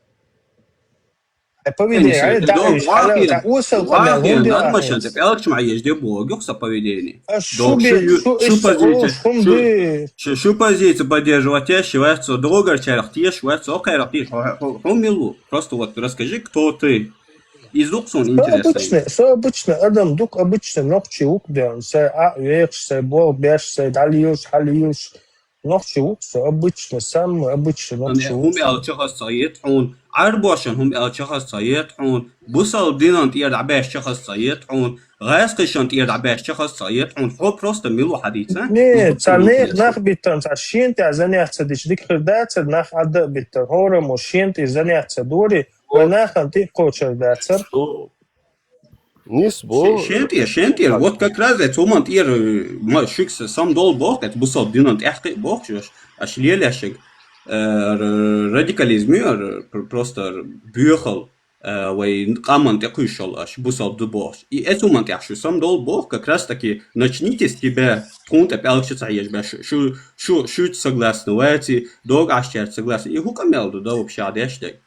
Хьай поведение, ай, да, иш, хьала, та усал къамел, хун дела, хинц. Пялкчма еш де бо, гюхса поведение. Шу бе, шу, шу позиция, шу, шу, шу позиция поддерживать я, шивац, другар чарах теш, вац, окайрах теш, ху, ху, ху милу. Просто вот расскажи, кто ты. Из дук сон интересный. Со обычный, со обычный адам, дук обычный, нохчи ук ден, сай а векш, сай бол беш, сай далиюш, халиюш. Нохчи ву со обычно, самый обычный нохчи ву. ХӀума аьлла чахас ца ет хьуна, Ӏарбошан хӀума аьлла чахас ца ет хьуна, бусал динан тӀера дӀабеш чахас ца ет хьуна, гӀаскхишан тӀера дӀабеш чахас ца ет хьуна, хьо просто милу хьадийца? Не, ца не нах биттан, ца шин тӀа занятца диш дик хир дацар, нах адда биттан, хӀора мо шин тӀа занятца дори, вай нахан тӀе кхочар дацар. Нис бо. Шен тӀе, шен тӀе, вот как раз эцу хӀуман тӀера, ма, шуьгса сам дол боху, эцу бусал динан тӀехкхи боху, аш, аш лелешиг, э, р-, радикализм ю, р-, пр-, просто боьхал. э, вай къаман тӀе кхуьйсуш йолу аша, бусалба ду бохуш. И эцу хӀуманна тӀехь шу самадовла боху, как раз таки начните с себя, тхуна тӀе пӀелгаш ца хьежа беш, шу, шу, шуьца согласна вац, догӀу Ӏаш цаьрца согласна. И хӀун къамел ду, да, вообще деш дерг?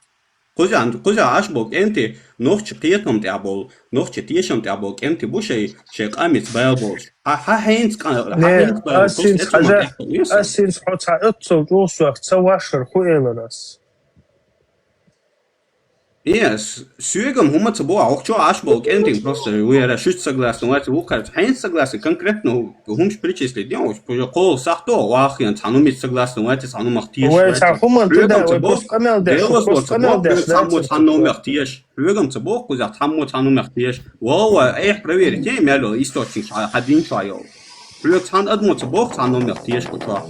Кхузахь, кхузахь Ӏаш болу кӀентий, нохчи кхетам тӀехь болу, нохчи тешам тӀехь болу кӀентий бу шайн, шайн къамица байла болуш. Хьан, хьан хьенца къа-, хьан Не, хьенца байла ас болуш, хӀинца эцу хӀуманна хьажа-, тӀехь болу, ас хӀинца хьо цхьа оццул чӀогӀа сох ца вашар хӀун элира ас? Э, с-, соьгам хӀума ца боху, хӀокху чохь Ӏаш болу кӀентий просто ву яра шуьца согласна вац, ву кхаьрца. Хьенца согласна конкретно хӀумаш причислить ден, уже кхола сахьто ваххен цхьана хӀумица согласна вац, цхьана хӀумах теша вац. Вай цхьа хӀуманна тӀе да, вай просто къамел деш, просто къамел деш, цхьаммо цхьана хӀумах теша. Хьоьгам ца боху кхузахь, цхьаммо цхьана хӀумах теша. Валла, вай айхьа проверить, мел йолу источник хьан, хьан дин чохь йолу. Хьоьга цхьана адамо ца боху цхьана хӀумах теша кху чохь.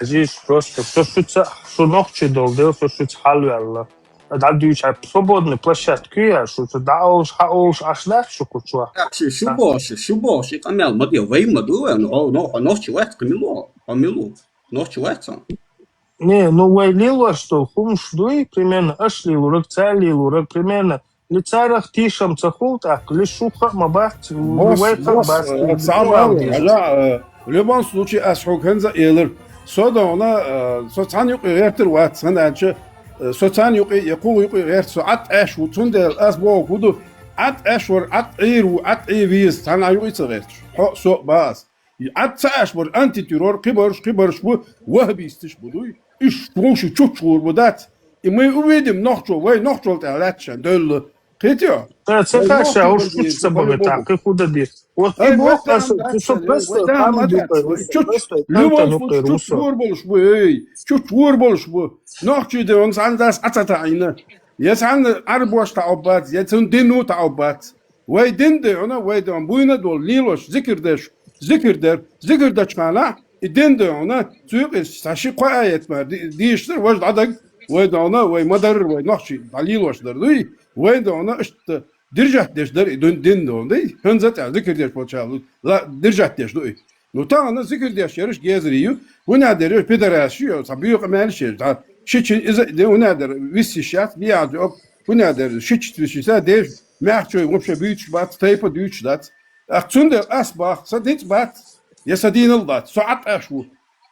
Азиз, просто со шуьца, шу нохчий долу дела, со шуьца хьалаваьлла. ДӀадуьйчу хьайн свободный площадка ю я, шу ца дӀаолуш, хьаолуш Ӏаш дац шу кху чохь? Шу, шу бохуш, шу бохуш, и къамел ма де, вай ма ду, вай, хьо, хьо, хьо нохчи вац, кхин мила ву, хьо мила ву, нохчи вац хьо? Не, ну вай лелош долу хӀумаш дуй, примерно, аша лелораг, цара лелораг, примерно, ли царах тешам ца хуьлу тӀаккха, ли шух а ма бац, вай хаа бац, э, цхьа а ма ду, хьажа, э, в любом случае, ас хьоьга хӀинца а элира. Со догӀна, э, со цхьана юкъе гӀертар вац, хӀана аьлча, э, со царна юкъе я кху юкъе гӀерта со Ӏад Ӏеш ву, цундела ас боху хӀун ду, Ӏад Ӏеш вара, Ӏад Ӏийр ву, Ӏад Ӏе веза, цхьана а юкъе ца гӀерташ. Хьо а, со а бан ас. И Ӏад ца Ӏеш бара антитеррор, кхин бараш, кхин бараш бу, ваххабисташ бу дуй. Уьш вовши чуччугӀур бу дац. И мы увидим нохчо, вай нохчол тӀехь лаьтташ шайн девлла. Кхетий хьо? Ца, ца вай таша, нохчо уж вай кучу ца бага тӀаккха, кхин хӀун дан деза? Вот и боху аса, цу со просто там дукхайра ву со, просто там дукхайра ву со. ЧуччугӀур болуш бу, эй, чуччугӀур болуш бу. Нохчий де, он сан дас Ӏа ца таӀийна. Я цхьанна Ӏарбош таӀо бац, я цунна дино таӀо бац. Вай дин де хьуна, вай де хьуна, буйна а долу лелош, зикр деш, зикр дер, зикр дечу ханахь, и дин де хьуна, цу юкъе цхьа ши кхо аят ма ди-, дийшира, важа дӀадаг, вай де хьуна, вай ма-дарра, вай нохчий дӀалелош дар дуй, вай де хьуна, иштта держать деш дар и дин, дин де хьуна дуй, хӀинца тӀехь зикр деш болчарна ла-, держать деш ду и. Ну, тахана зикр деш ераш гезарий ю, хӀунда дераш пидорас ю, цхьа боькъа мел шеш, да, ши чин иза а де, хӀунда дер виссиш яц, бияза ок, хӀунда дер ши чин виссиш, ца деш, мягчой вообще буьйцуш бац, тайпа дуьйцуш дац. Ах, цундела ас бах, сан ницкъ бац, я сан дийнал дац, со Ӏад Ӏеш ву.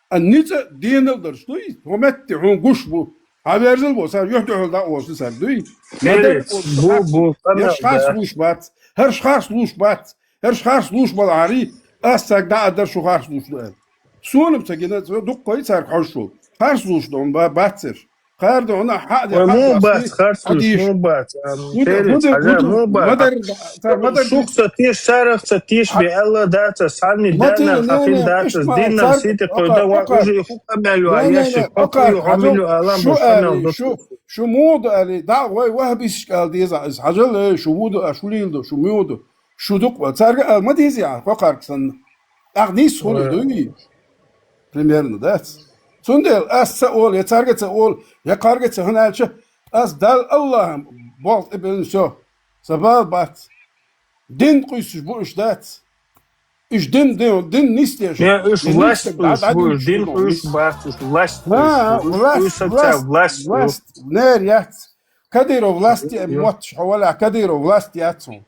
А ницкъ а дийнал дарш дуй, хӀо метте хьуна гуш бу. Хьан верзал бо, сар юьхь дуьхьал дӀа а олуш ду сар дуй. Ма дерг олуш бу, бу, я шхарс луш бац, хӀара шхарс луш бац. ХӀара харц луш балахьарий, ас цаьрга дӀа а дар, шу харц луш ду аьлла. Суна-м ца гина, цо дуккха а цаьрга хьожуш волу. Харц луш ду, ма бац церш. Кхара ду хьуна хьаъ де. Ой, муха бац, харц луш, муха бац? Ам, хӀун ду, хӀун ду, хӀун ду? Муха бац? Мадар, цар мадар. Шух ца теш, царах ца теш бе аьлла дац ас, хьанни даьнна хьахин дац ас, диннан сийти кхойда ван, уже и хӀу къамел ю, а яши, хӀу къамел ю, алам, шу къамел ду. Шу, шу муха ду аьлли, дӀа вай вахӀабисташка ала деза иза. Хьажал, эй, шу ву ду, а шу лийла ду, шу муха ду? Шу дукха ван. Цаьрга а ма дезий ахьа, кхо кхарга санна. ТӀаккха нийса хуьлу дуй? Примерно, дац? Цундела ас ца олу, я цаьрга ца олу, я кхарга ца, хӀунда аьлча, ас Далла Аллахьан болх тӀе биллина, всё. Сан бала бац. Дин къуьйсуш бу уьш, дац? Уьш дин, дин, дин нисдеш. Я уьш власть къуьйсуш бу, уьш дин къуьйсуш бац, уьш власть къуьйсуш бу. Уьш, уьш ца власть бу. Власть, нер яц. Кадыров власть ян мотташ хьо валахь, Кадыров власть яц хьуна.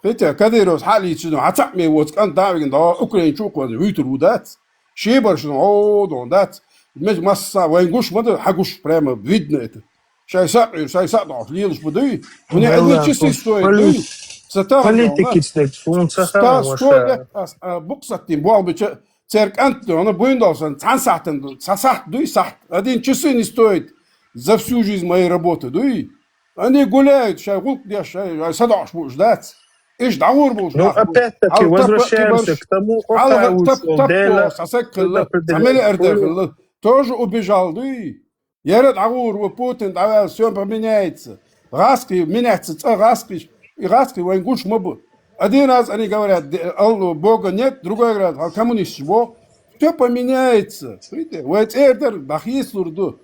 Хита, Кадыровс хьалийча, ну, хьан цхьаъ ме воцу кӀант дӀа а вигна, дӀа Украин чу а кхозна, вуьйтур ву, дац? Шен баршна гӀо дон, дац? Мега масса, вайн гуш ма ду, хьан гуш, прямо видно это. Шайн саъ Ӏуьйр, шайн саъ дохуш лелаш бу дуй? Хьуна эдна чистый стоит дуй? Ца тахана политикица дерг суна ца хаьа, сто лет ас, а, букъ саттийна болх бича, церан кӀант дуьхьа, буйна долу санна, цхьана сахьтана ду, цхьа сахьт дуй, сахьт. Один часы не стоит за всю жизнь моей работы, дуй? Они гуляют, шайн гӀуллакх деш, шайн, шайн садоӀуш бууш дац. Иштта дӀагӀур бууш дац. Ну, опять-таки, возвращаемся к тому, хьалха тап, тап, тап, цхьа саг хилла, цхьа миллиардер хилла, тоже убежал, дуй? Яра дӀагӀур ву, Путин дӀаваьлла, всё поменяется. ГӀаскхий, меняться, цӀа гӀаскхий, и гӀаскхий вайн гуш ма бу. Один раз они говорят, де-, Алло, Бога нет, другой раз, а, коммунисташ боху, всё поменяется. Видите, вай цӀера дар дӀахецалур ду.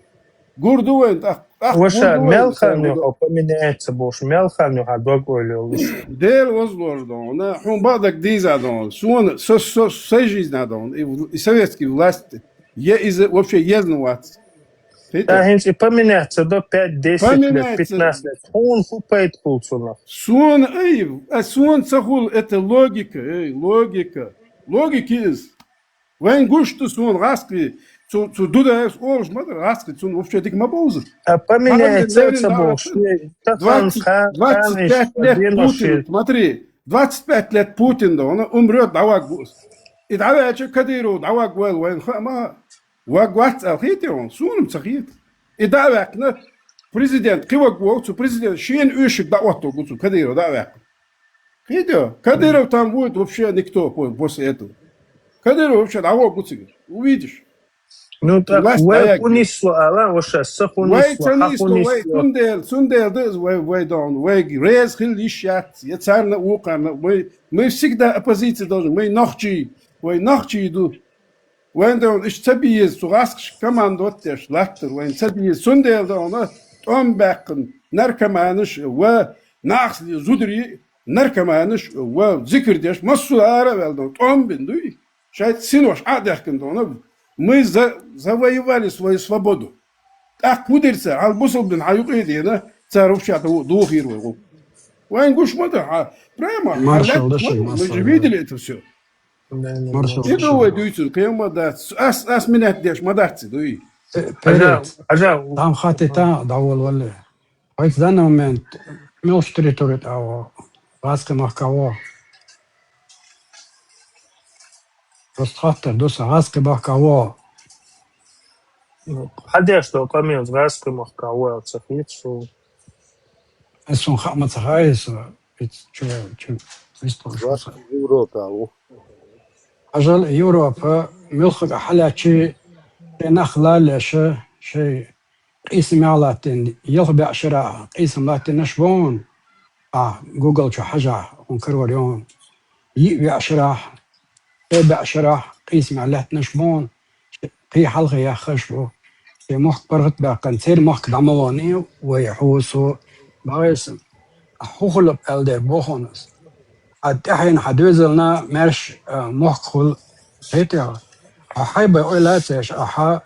Гур ду вайн, тӀаккха, тӀаккха гур ду вайн. Ваша, мел хан ю хьо поменяется бохуш, мел хан ю хьан дог ойла йолуш? Дела вазлор ду, на, хьуна бакъдерг дийза ду, суна, со, со, сай жизнь ду, и, и советский власть, я иза вообще езна вац. Тэ хӀинца и поменять ца до пять, десять лет, поменять ца- пятнадцать лет. Хьуна хӀун пайда хул цунах? Сона, эй, а сона ца хул, это логика, эй, логика. Логика из. Вайн гуш ду сона гӀаскхи, цу, цу Дудаевс олуш ма дара, гӀаскхи цунна вообще дика ма бовзу. А поменять ца, ца бохуш, двадцать, двадцать пять лет Путин, смотри, двадцать пять лет Путин да, он умрёт, дӀаваггу. И дӀаваьлча Кадыров дӀаваггу вайла вайна хаама. Ваг вац аьлла хетий хьуна? Суна-м ца хета. И дӀа а ваьккхина, президент кхин ваг вогӀу, цу президент шена оьшург дӀаоттаву цу Кадыров дӀа а ваьккхина. Хетий? Кадыров там будет вообще никто по-, после этого. Кадыров вообще дӀавогӀу цига. Увидишь. Ну, так, власть вай дӀаяггира. ХӀун нисло, ала, ваша, са хӀун нисло, хьа хӀун нисло, вай хӀун нисло. Цундела, цундела да из вай, вай дон, вай реза хила йиш яц, я царна, вукхарна. Мы, мы всегда оппозиция должны, мы нохчий, вай нохчий ду. Вайн дан иштта ца беза, цу гӀаскхашка командовать деш латтар, вайн ца беза. Цундела дан тӀом баьккхина наркоманаш ва нахаца зударий, наркоманаш ва зикр деш, массо а ара а ваьлла дан тӀом бина дуй. Шайн синош Ӏа а даьхкина дан, мы за-, завоевали свою свободу. ТӀаккха хӀун дира цара? Хьал бусалба дин хьан юкъе а дена, цара вообще духийра вай гӀуллакх. Вайн гуш ма ду, хьа, прямо, хьа Маршал лаьтта да ма шуна, ду, мы же массо а видели это всё. Маршал. И да ду вай шуна. Дуьйцур, кхин ма дац. Ас, ас минет деш ма дац, дуй. Э, Хьажа, Перед. Хьажа. Там хатта тӀа дӀаволла валле. Хьайца данный момент мелча территори тӀа ву, гӀаскхи махка ву. Просто хаттар ду сан, гӀаскхи махка ву. Ну, хьадеш до къамелца гӀаскхи махка ву аьлла ца хета суна. Ас суна хаа ма ца хаьа со, иц чу, чу, вистхуш ма ца. Европа ву. Хьажал, Европа, муьлххача хьалаьцча, шайн нах лаллеша, шайн къийсам яха латтийна, ялх бӀешарахь къийсам латтийнаш бу хьуна, ахь Google чу хьажахь, хьуна карор ю хьуна. Йиъ бӀешарахь, ши бӀешарахь къийсамехь лаьттинаш бу хьуна, кхин хьалха яьхнаш бу. Шайн мохк паргӀатбаьккхина, церан махка дӀа ма вахний вай, хьо, со, бӀаьсса. Ахь хӀун хуьлу аьлла дерг боху хьуна ас. Хьан тӀаьхьенна хьан доьзална маьрша, а, мохк хуьлу, хетий хьо? Хьо хьайбан ойла ца еш, ахьа,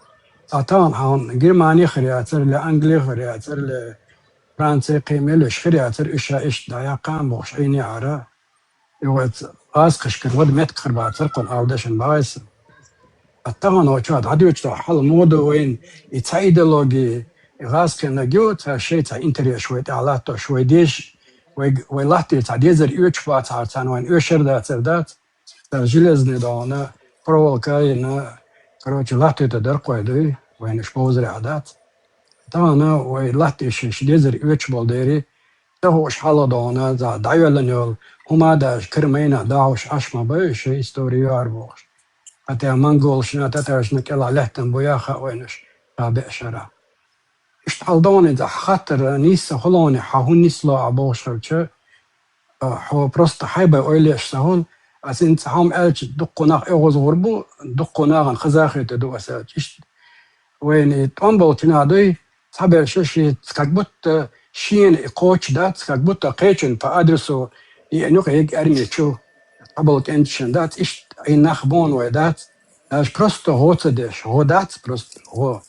а, тахана хьо Германи хир яцара, ле Англи хир яцара, ле Франци, кхин мел йолуш хир яцара, уьш ша иштта дӀаяккха а бохуш, Ӏийна яра. И вайца гӀазкхашкара вада меттиг хир бацара кхунна, ала дашан бӀаьсса. Ткъа тахана вай чохь дӀадоьдучохь хьала муха ду вайна и цхьа идеологи, и гӀазкхинарг ю, цара шайн цхьа интерес вай тӀехь латтош, вай деша, вай, вай латтийра цхьа дезар оьцуш бацахьара, царна вайна оьшур дацар дац, цара железный догӀана, проволока а йина, короче, латтийта дара кхой дуй, вайна уьш бовзарехь дац. Тахана вай латтийша шайн дезар оьцуш болу дерий, ца хууш хьалха догӀана, за дӀайоьллина йолу хӀума а даьлча, кара майна дӀахьуш Ӏаш ма бай, шайн истори юьхьар бохуш. Хьан тӀе монголшна, татаршна кӀелахь лаьттина буй а хаьа вайна уьш, ша беа шарахь. Иштта хьал догӀана иза хаттар нийса хуьлу хьуна, хьан хӀун нисло ахь бохуш хилча, а, хьо просто хьайбан ойла еш ца хуьлу, ас хӀинца хьо-м аьлча, дуккха нах оьгӀазгӀур бу, дуккха нахана хаза а хетар ду ас аьлча. Иштта вайна и тӀом болчу нах дуй, цхьаберш ши, как будто шена и кхочуш дац, как будто кхечунна по адресу еана юкъа ерг арми чу цхьаболу кӀенташна дац, иштта Ӏийна нах боху вай дац, даже просто гӀо ца деш, гӀо дац просто, гӀо.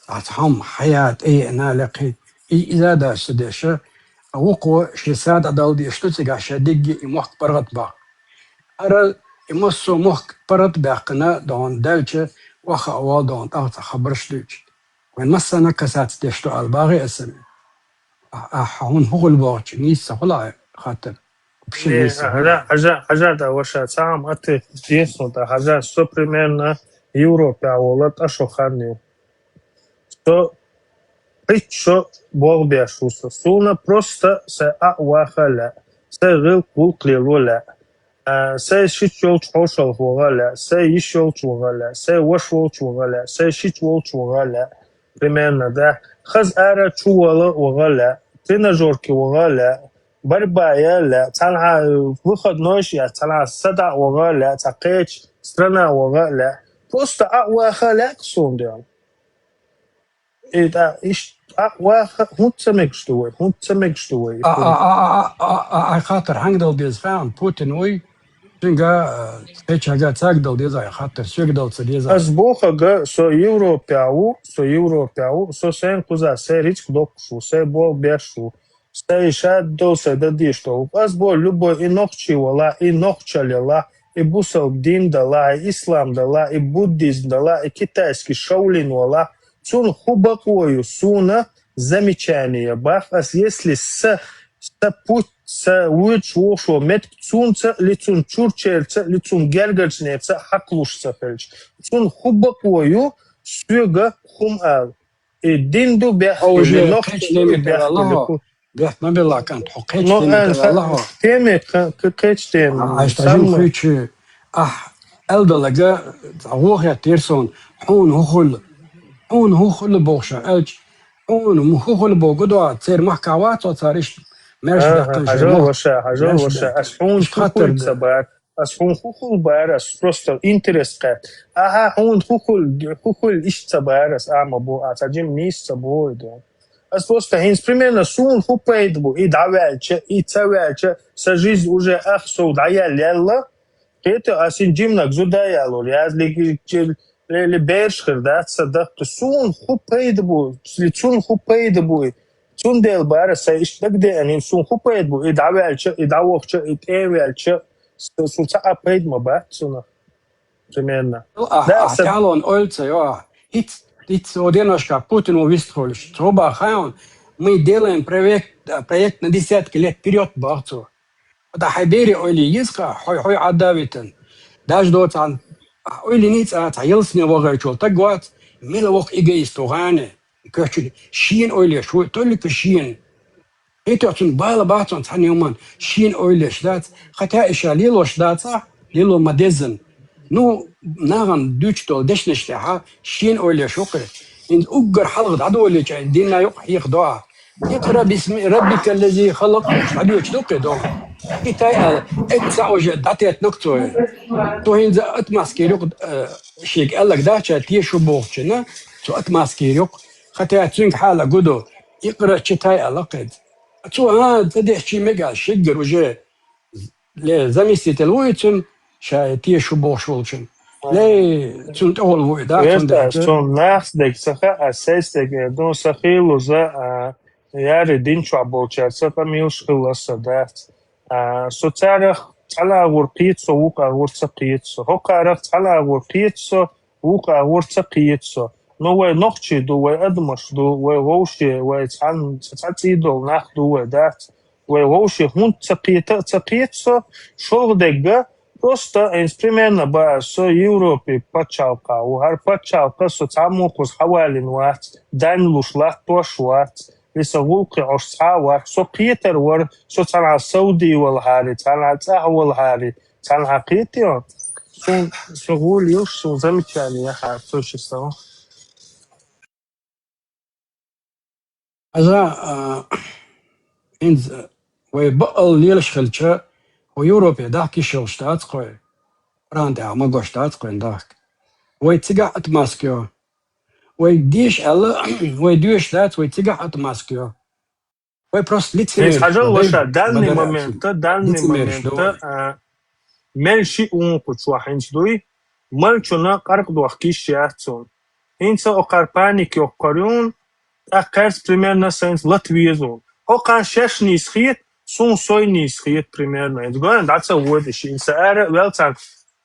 Ас хьо-м хьая тӀееана лекхи, и иза а дац ца деша, а вукхо шен са дӀадала дезаш ду цигахь шайн дигги и мохк паргӀат баккха. Ара и массо а мохк паргӀат баьккхина догӀана даьлча, охьа а волу догӀана тӀаккха цхьа хабарш дуьйцу. Вайн массарна касаца деш ду аьлла бахий аса. Ахь, ахь хьуна хӀун хуьлу бохучу нийса ца хуьлу ахь хаттар? Вообще нийса ца хуьлу. Хьажа, хьажа, хьажа, да, ваша, цхьа хӀума а тӀе десна тӀе, хьажа, со примерно Европехь волу тӀе шо хан ю. Со пхийтта шо болх беш ву со. Суна просто сайн Ӏа а ваха а лаьа, сайн гӀиллакх-гӀуллакх лело а лаьа. А, сайн шича йолчу хьошалгӀа ваха а лаьа, сайн йиша йолчу ваха а лаьа, сайн ваша волчу ваха а лаьа, сайн шича волчу ваха а лаьа. Примерно, да. Хаза ара чу вала ваха а лаьа, тренажёрке ваха а лаьа, борьба яла а лаьа, цхьанхьа выходной яц, цхьанхьа садаӀа ваха а лаьа, цхьа кхечу страна ваха а лаьа. Просто Ӏа а ваха а лаьа суна дела. И тӀа, иштта, Ӏа а ваха, хӀунда ца мегаш ду вай? ХӀунда ца мегаш ду вай? А, а, а, а, а, а, хьайн хаттар хьаьнга дала деза хаьа, Путин вуй, Цуьнга, э, кхечага цаьрга дала деза, хаттар соьга дала ца деза. Ас бохага, со Европе ву, со Европе ву, со сайн кхуза, сайн рицкъ доккхуш ву, сайн болх беш ву, сайн шад дол, сайн дадеш дол. Ас бо любой и нохчи вала, и нохчале ла, и бусалба дин дала, и ислам дала, и буддизм дала, и китайский шаолинь вала. Цун ху бакъо ю, суна замечание бах. Ас если са, са путь, са вуьйцуш вохуш во метка цунца, ли цун чурчерца, ли цун гергарчнеца хьакхалуш ца хилча. Цун ху бакъо ю, соьга хум ала. И дин ду бехк, Хо уже нохчи кхечу ду и деме бехк, тӀера АллахӀо. Бехк ма белла, кӀант, хьо кхечу Ну, деме ан тӀера ха-, АллахӀо. Теме кха-, кха-, кхечу деме. Ахьа, аш та жин самма. Хуьйчу, ахь, аьлла далага, вохья тера сон, хьуна хӀу хуьлу, хьуна хӀу хуьлу бохуша, аьлча, хьуна хӀу хуьлу боху гу доа, церан махкахь вац, цо цара иштта маьрша Аха, баьккхина хьажал шайна, ваша, хьажал маьрша ваша. Ас хьуна иштта хӀу хаттар хуьлу ца да. Бара. Ас хьуна хӀу хуьлу бара, ас просто интерес кхаьт. Аха, хьуна хӀу хуьлу, хӀу хуьлу иштта ца бара, ас ама бу, а ца жим нийса ца бу, ду. Ас просто хӀинца примерно суна хӀу пайда бу, и дӀаваьлча, и ца ваьлча, са жизнь уже ах сов дӀаяьлла яьлла, кхета, ас хӀин жимнаг зуда ялур, яз ли, ли, ли бераш хир дац, са даккха. Суна хӀу пайда бу, ли цун хӀу пайда бу, цундела бара, са иштта дагадеана, хӀин суна хӀу пайда бу, и дӀаваьлча, и дӀавахча, и тӀеваьлча, с-, су ца а пайда ма бац цунах. Примерно. Ну, а, Да, а са тӀалон ойла ца йо, а. Иц, иц о деношка Путин во вистхуьлуш. Цо баха хьайон, мы делаем проект, а, проект на десятки лет вперёд бах цо. Ада хьай бере ойла еза ха, хьой, хьой Ӏадда витан. Даже доцан, а, ойла ниц а, ца ялсне вагӀайчул таг вац, мила вох эгоист ву гӀане. Кочули, шена ойла еш ву, только шена. Итоцун бала бацун цхьана юман, шена ойла еш дац, хотя и ша лелош дац а, лело ма деззан. Ну, нагӀан дуьйцу долу дешнаш тӀехьа, шена ойла еш ву кхе. Инза уггар хьалха дӀадолийча, динна юкъа хьеха доа. Икъра бисми раббика ллази халакъ, дӀадоьчу ду кхе доа. Китай аьлла, эцца уже дӀатеттанаг цо. Цо хӀинца атмаскийр юкъа, э, шега аьллаг дац, ша теша ву бохучунна, цо атмаскийр юкъа. Хотя цуьнга хьала гу ду, икъра читай аьлла кхе. Цо, а, ца деш чи мега, шиггар уже ле, заместитель ву и цуьнан, ша теша ву бохуш волчун. Ле, цунна тӀехула ву и, да, Верта, цундела. Цунна нахс дег ца хаьа, ас сайс дег, э, дун са хийла уза, а, яри дин чохь болчаьрца къамелаш хилла аса дац. А, со царах цхьана агӀор кхета со, вукху агӀор ца кхета со. ХӀокхарах цхьана агӀор кхета со, вукху агӀор ца кхета со. Ну, вай нохчий ду, вай адамаш ду, вай вовше, вай цхьана, ца цхьа цӀий долу нах ду, вай дац. Вай вовше хӀунда ца кхета а ца кхета со, шолгӀа дегга, просто, инца примерно баа, со Европе пачхьалкха ву, хӀара пачхьалкха со цхьаммо кхуза хьавалина вац, дайна луш латтош вац. И сан гӀуллакхе Ӏаш цхьа а вац. Со кхетар вара, со цхьанхьа Сауди валахьари, цхьанхьа цӀахь валахьари, цхьанхьа кхетайо. Суна, со гӀур йолуш, суна замечание яхьа, со ши сан. Хьажа, а, хӀинца вай баъал лелаш хилча, хӀу Европе дахкиш йолуш дац кхой. Къуръан тӀехь ма гуш дац кхойн дахка. Вай цигахь атмаска йо. Вай деша аьлла, вай доьшуш дац, вай цигахь атмаска йо. Вай просто лицемерш Хьажал ду, ваша, дай, данный бадарра момент, цу данный лицемерш момент, ду вай. А, мел ши ункъу чохь хӀинца дуй, малчуна къаркъ дохкиш яц цунна. ХӀинца окхар паник йоккхур юн, тӀаккха кхерца примерно сайнца лат везун. Окхар шеш нийса хет, суна сой нийса хет примерно. ХӀинца гой дӀа ца вода ши, хӀинца ара а вел царна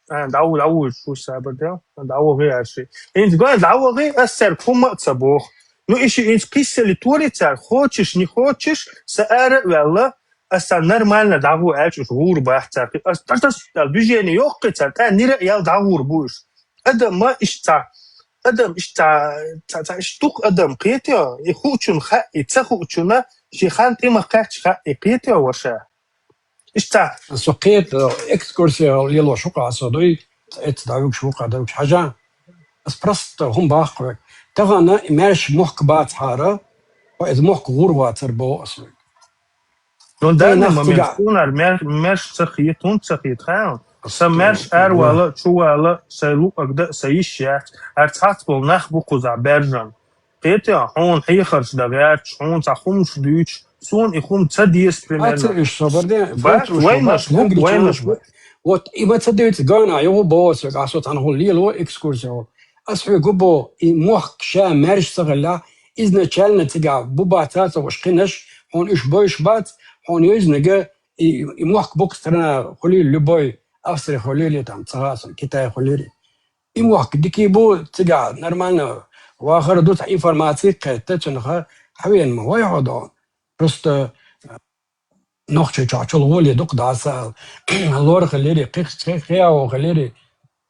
А, дӀа-, дӀавуьйцуш ву сабар де, дӀавахи аьлла ши. ХӀинца гой, дӀавахи, ас цаьрга хӀумма а ца боху. Ну, и ши хӀинца кхиссали тори цара, хочешь, не хочешь, са ара а ваьлла, ас царна нормально дӀагӀо аьлча, уьш гӀур бац цара. Ас тӀаш-тӀаш аьлла движение йоккхи цара, тӀа нира а ял дӀагӀур бу уьш. Адам ма иштта, адам иштта, ца, ца, иштта дукха адам кхетайо, и хуучун хаьа, и ца хуучунна, ши хан тӀе ма кхаьчча хаьа, и кхетайо ваша. Иштта. Со кхета, экскурсия лелош ву-кх аса дуй, эцца дӀавуьгуш ву-кх, дӀавуьгуш хьажа. Ас просто хӀума боху вайга. Тахана и маьрша мохк бацахьара, хьо иза мохк гӀур вацар боху ас вайга. Ну, данный момент хӀунар мер-, мерш ца хета, хӀунда ца хета, хаьа? Сан мерш аравала, чувала, сайн луъаг дан, сайн йиш яц. Ара цхьацца болу нах бу кхузахь баьржина. Кхетий, хьуна хьехарш дан гӀерташ, хьуна цхьа хӀумаш дуьйцуш, суна и хӀума ца деза, примерно. Бац уьш, собар де, бац, вайнаш бу, вайнаш бу. Вот, и ма ца дуьйцу, гана, юху боху соьга, ас со цхьана хӀума лело, экскурсия хӀума. Ас хьоьга бо, и мохк ша маьрша ца хилла, изначально цигахь бу бац ца уш кхинаш, хьуна уьш бойш бац, хьуна йоьзнага, и, и мохк бу-кх страна хуьлийла, любой, Австри хуьлийла, там, ца хаьа суна, Китай хуьлийла. И мохк дика бу, цигахь нормально вахар ду, цхьа информаци кхетта, цунах хьавена ма вай хьо догӀу. Просто, нохчий чохь чул гӀоле дукха дӀасаала. Лор хилири, кхих-, кхих-, кхиао хилири,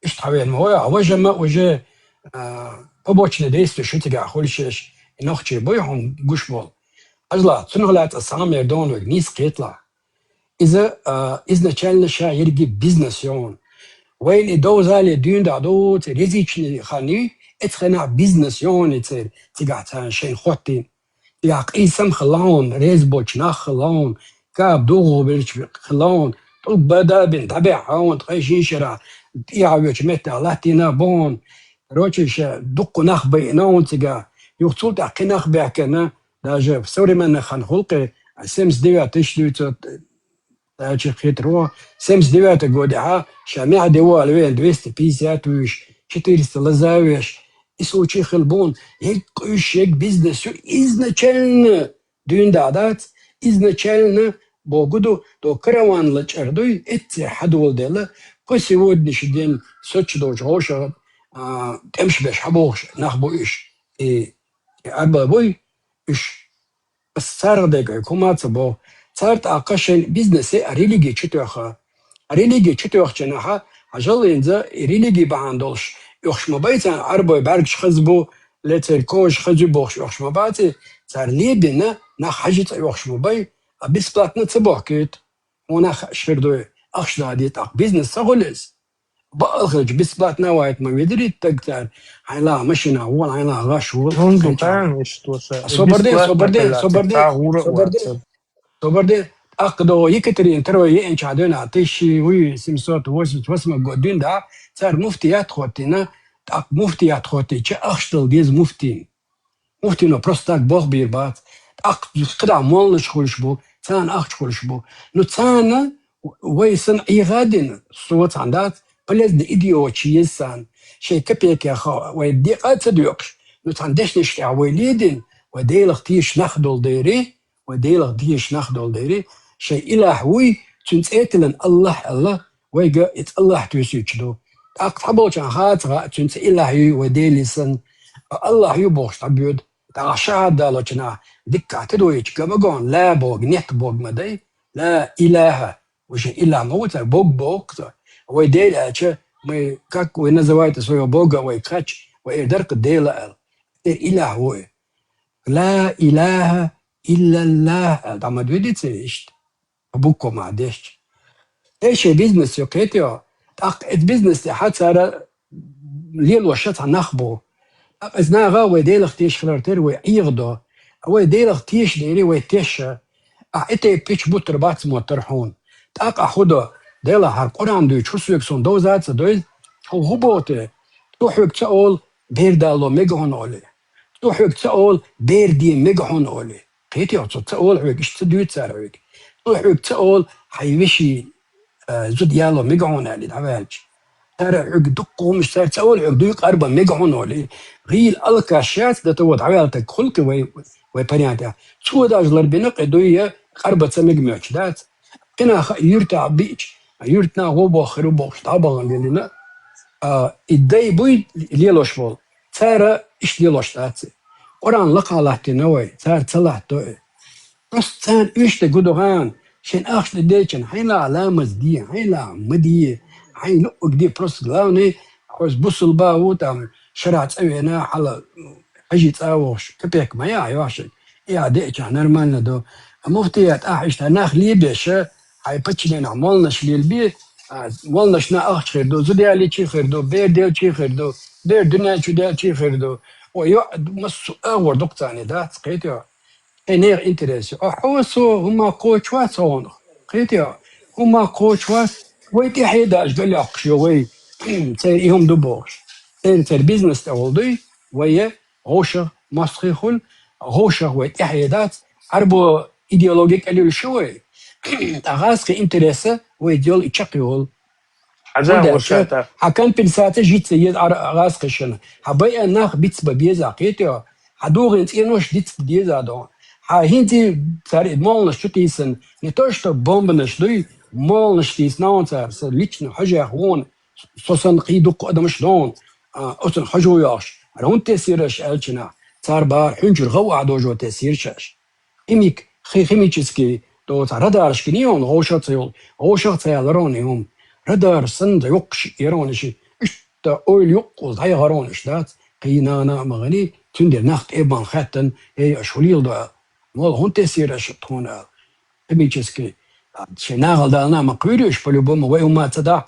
иштта хьавена ма вай, а важа ма уже, а, побочное действие шу цигахь хуьлу шеш, и нохчий буй хьуна гуш болу. Ажла, цунах лаьцна сан мер догӀу вайга нийса кхеталахь. Иза, а, изначально ша ерриге бизнес ю хьуна. Вайна и довзале дуьйна дӀа доцу резичный хан ю, эцу хенахь бизнес ю хьуна и церан, цигахь царна шайна хӀоттийна. Цигахь къийсам хилла хьуна, реза болчу нах хилла хьуна, каба дугӀу белча хилла хьуна, тӀулг бада бина дӀабехьа хьуна, ткъе шина шарахь тӀехьа воьдучу меттехь латтийна бу хьуна. Короче, ша дуккха нах байина хьуна цигахь. Юха цул тӀаьхьа кхин нах баьхкина, даже в современный хан хуьлу-кх, семьдесят девятый, тысяча девятьсот, а, чекхетаро, семьдесят девятый годехь ша маьхьа де вала веана двести пятьдесят вуьйш, четыреста лаза веш, и случай хилла бу хьуна, ерриг къуьйсуш ерриг бизнес ю, изначально дуьйна дӀа дац, изначально боху ду, до караван лачкъар дуй, эццехь хьадоладелла, по сегодняшний день соцуш долчу вовшах, а, тӀемаш беш хьабохуш нах бу уьш. И, и арба буй уьш. Ас царах дерг хӀума ца боху. Цара тӀаккха шайн бизнесе а религи чу тоьхна. А религи чу тоьхначу хенахь, хьажал хӀинца и религи бахьана долуш оьхуш ма бай царна, Ӏарбой бӀаьргаш хаза бу, ле церан кожа хаза ю бохуш оьхуш ма бац и, цара лебина нах хьажа цӀа оьхуш ма бай, а бесплатно ца бохкуьйту. Хьуна хууш хир дуй, ахча дадийта, тӀаккха бизнес ца хуьлу иза. Бакъ хилча, бесплатно вайта ма ведарий стаг цара. Хьайна ла машина вон, хьайна ла гӀаш вон. ХӀунда тӀаьхьа иштта ша? Собар де, собар де, собар де, собар де. ТӀаккха догӀу Екатерина второй еанчохь дуьйна, тысяча восемьсот восемьдесят восьмой год дуьйна, цара муфтият хӀоттийна, тӀаккха муфтият хӀоттийча, ахча дала деза муфтийна. Муфтийно просто так болх бийр бац. ТӀаккха кхидӀа молланаш хуьлуш бу, царна ахча хуьлуш бу. Ну, царна вай санна Ӏеха а дина, со цхьаьна дац, полезный идея йоцуш еза царна. Шайн капекех вай декъа а ца доькъуш, ну, цхьана дешнаш тӀехь вай ледина, вай Делах тешаш нах долу дерий, вай Делах тешаш нах долу дерий, шайн илахь вуй, цуьнан цӀе а тиллина Аллах аьлла, вайга иза Аллах туьйсуьйтуш ду. ТӀаккха цхьаболчарна хаа ца хаьа, цуьнан цӀе илахь юй вай Дела санна, Аллах ю бохуш дӀабоьду. ТӀаккха шахьад далочу нах диккахь тидойтуш га ма гон, ла боху, нет боху ма дай, ла илаха. Уже илаха ма ву цара, бог боху цара. Вай Дела аьлча, мы, как вы называете своего Бога, вай кхач, вай эр дара-кх Дела аьлла. Эр илаха ву и. Ла илаха иллаллах аьлла, дӀа ма дуьйцу иштта. Буква ма дешча. Эй, шайн бизнес ю, кхетий хьо? ТӀаккха эцу бизнес тӀехь цара лелош цхьа нах бу. ТӀаккха иза наха вай Делах тешаш хилар тера вай Ӏеха до. Вай Делах тешаш дерий вай теша. Ахьа и тайпа пича буттар бац моттар хьуна. ТӀаккха ахьа хӀун до? Делахь хӀара Къуръан дуьйцуш хӀу соьга суна довза а ца дойла, хьо хӀун боху те? Цо хьоьга ца олу, бер дало мега хьуна олий. Цо хьоьга ца олу, бер де мега хьуна олий. Кхетий хьо, цо ца олу хьоьга, иштта ца дуьйцу цара хьоьга. Цо хьоьга ца олу, хьайн вешин, а, зуда яло мега хьуна аьлла, дӀаваьлча. Цара хьоьга дуккха хӀуманаш цара ца олу хьоьга, дуй къарба мега хьуна олий. ГӀийла алкаш яц, да того дӀаваьлла стаг хуьлу-кх вай, вай парянтехь. Цо даже ларбина кхин дуй я къарба ца мега моьттуш дац. Кхин нах а юьртахь биъча, юьртнах гӀо бохур бу бохуш дӀабахана лелина, а, и дай буй лелош болу. Цара иштта лелош дац. Къуръан лакхахь латтийна вай, цара ца латто и. Просто царна уьш де гу ду гӀана, шайн ахча де дечун, хьайна ла ламаз де, хьайна ла ма де, хьайна луъург де, просто главное, хьо бусулба ву, там, шарахь цӀа вена, хьала хьажи цӀа а вохуш, капек ма яхьа йош. И а деъчахь нормально ду. А муфтият ахь иштта нах лебеш, хьайн паччаненахь молланаш лелабе, а, молланашна ахча хир ду, зуда ялийчий хир ду, бер делчий хир ду, бер дуьнен чу делчий хир ду. О, йо, массо а агӀор дукха царна дац, кхетий хьо? Хьайн нехан интерес ю. Ахьа хьо со хӀума кхочуш вац хьуна. Кхетий хьо? ХӀума кхочуш вац. Вай тӀаьхье даьлча ган лоькхуш ю вай. Церан и хӀума ду бохуш. Церан, церан бизнес тӀехула дуй, вай я вовшах мостагӀий хуьлу, вовшах вай тӀаьхье дац, Ӏарбо идеологи кӀел йолуш ю вай. Ткъа гӀазкхийн интереса вай йолу и чекхйолу. Хьажа, хӀунда аьлча, ваша, та хьа компенсаци жицца еза ар-, гӀазкхашна. Хьа байа нах бицба беза кхетио. Хьа дугӀин цӀенош диц деза дон. Хьа хӀинзи цар и молнаш чу тийсан, не то что бомбанаш дуй, молнаш тийснаун цар, са лично хьожех вон, со сан кхий дукха адамаш дон, а, оцун хьожу йоахш. Ара хӀунда тесираш аьлчина, цар бар хӀунчур гӀав а дожо тесиршаш. Химик, хи-, химический, то ца радарш гини он, гӀошах ца йол, гӀошах ца яларон юм. Радар сан да юкш ерониши, ишта ойл юккул дай гарониш дац, кхий нана магани, цундер нах тӀебан хаттан, эй, аш хулил да. Мол хун тесир аш тхона. Химический, а, ши нагал дална ма куйриш, по-любому, вай ума ца да,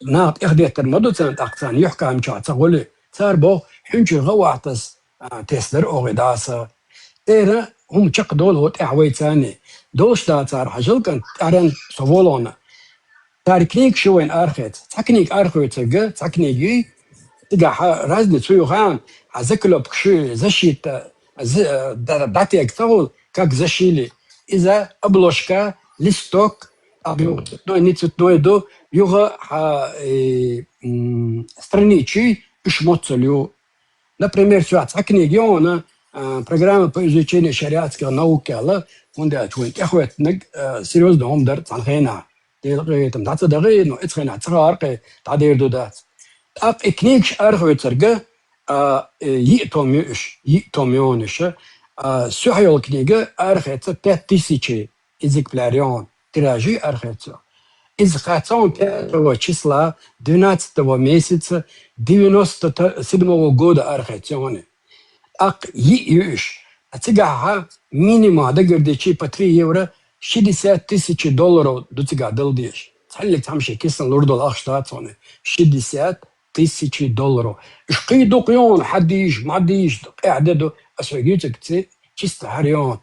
нах тӀехдеттер ма ду цан, тӀакцан, юхкам ча ца гули. Цар бо, хӀунчур гӀавахтас, а, тесдар оги даса. Эра, хӀум чакх дол гӀо тӀехь вайцани. Долш да цар хьажал кан тӀаран со волона. Цар книг ши вайн архец. Ца книг архуйцага, ца книги, тига хьа разни цу юхан, а заклёпк ши защита, з-, да-, датек цагул, как зашили. Иза обложка, листок, а, цветной, не цветной ду, юга хьа, э, м, страничи, иш моццалю. Например, сюа цхьа книга йона, а, программа по изучению шариатских наук яла, хунда чуин тӀехвет наг, а, серьезно хӀум дар цхьан хена. Дел гӀетам даца дагӀи, но эц хена цхьа аркъе дӀадер ду дац. ТӀаккха и книгаш архуьцарга, а, э, йиъ том ю иш, йиъ том йона иш, а, сухьа йол книга археца пять тысяч экземпляр йон, тиражи археца. Из хацон пятого числа двенадцатого месяца девяносто седьмого года архецион. ТӀаккха йиъ ю иш. А цигахьа минимум дагардичи по три евро шестьдесят тысяч долларов ду цига дал деш. Цхьалли цхьамши кисан лурдол ахш дацони. Шестьдесят тысяч долларов. Иш кхий дукх йон, хьадиш, мадиш, къяхьде ду, ас вегицик ци, чисто хьар йон.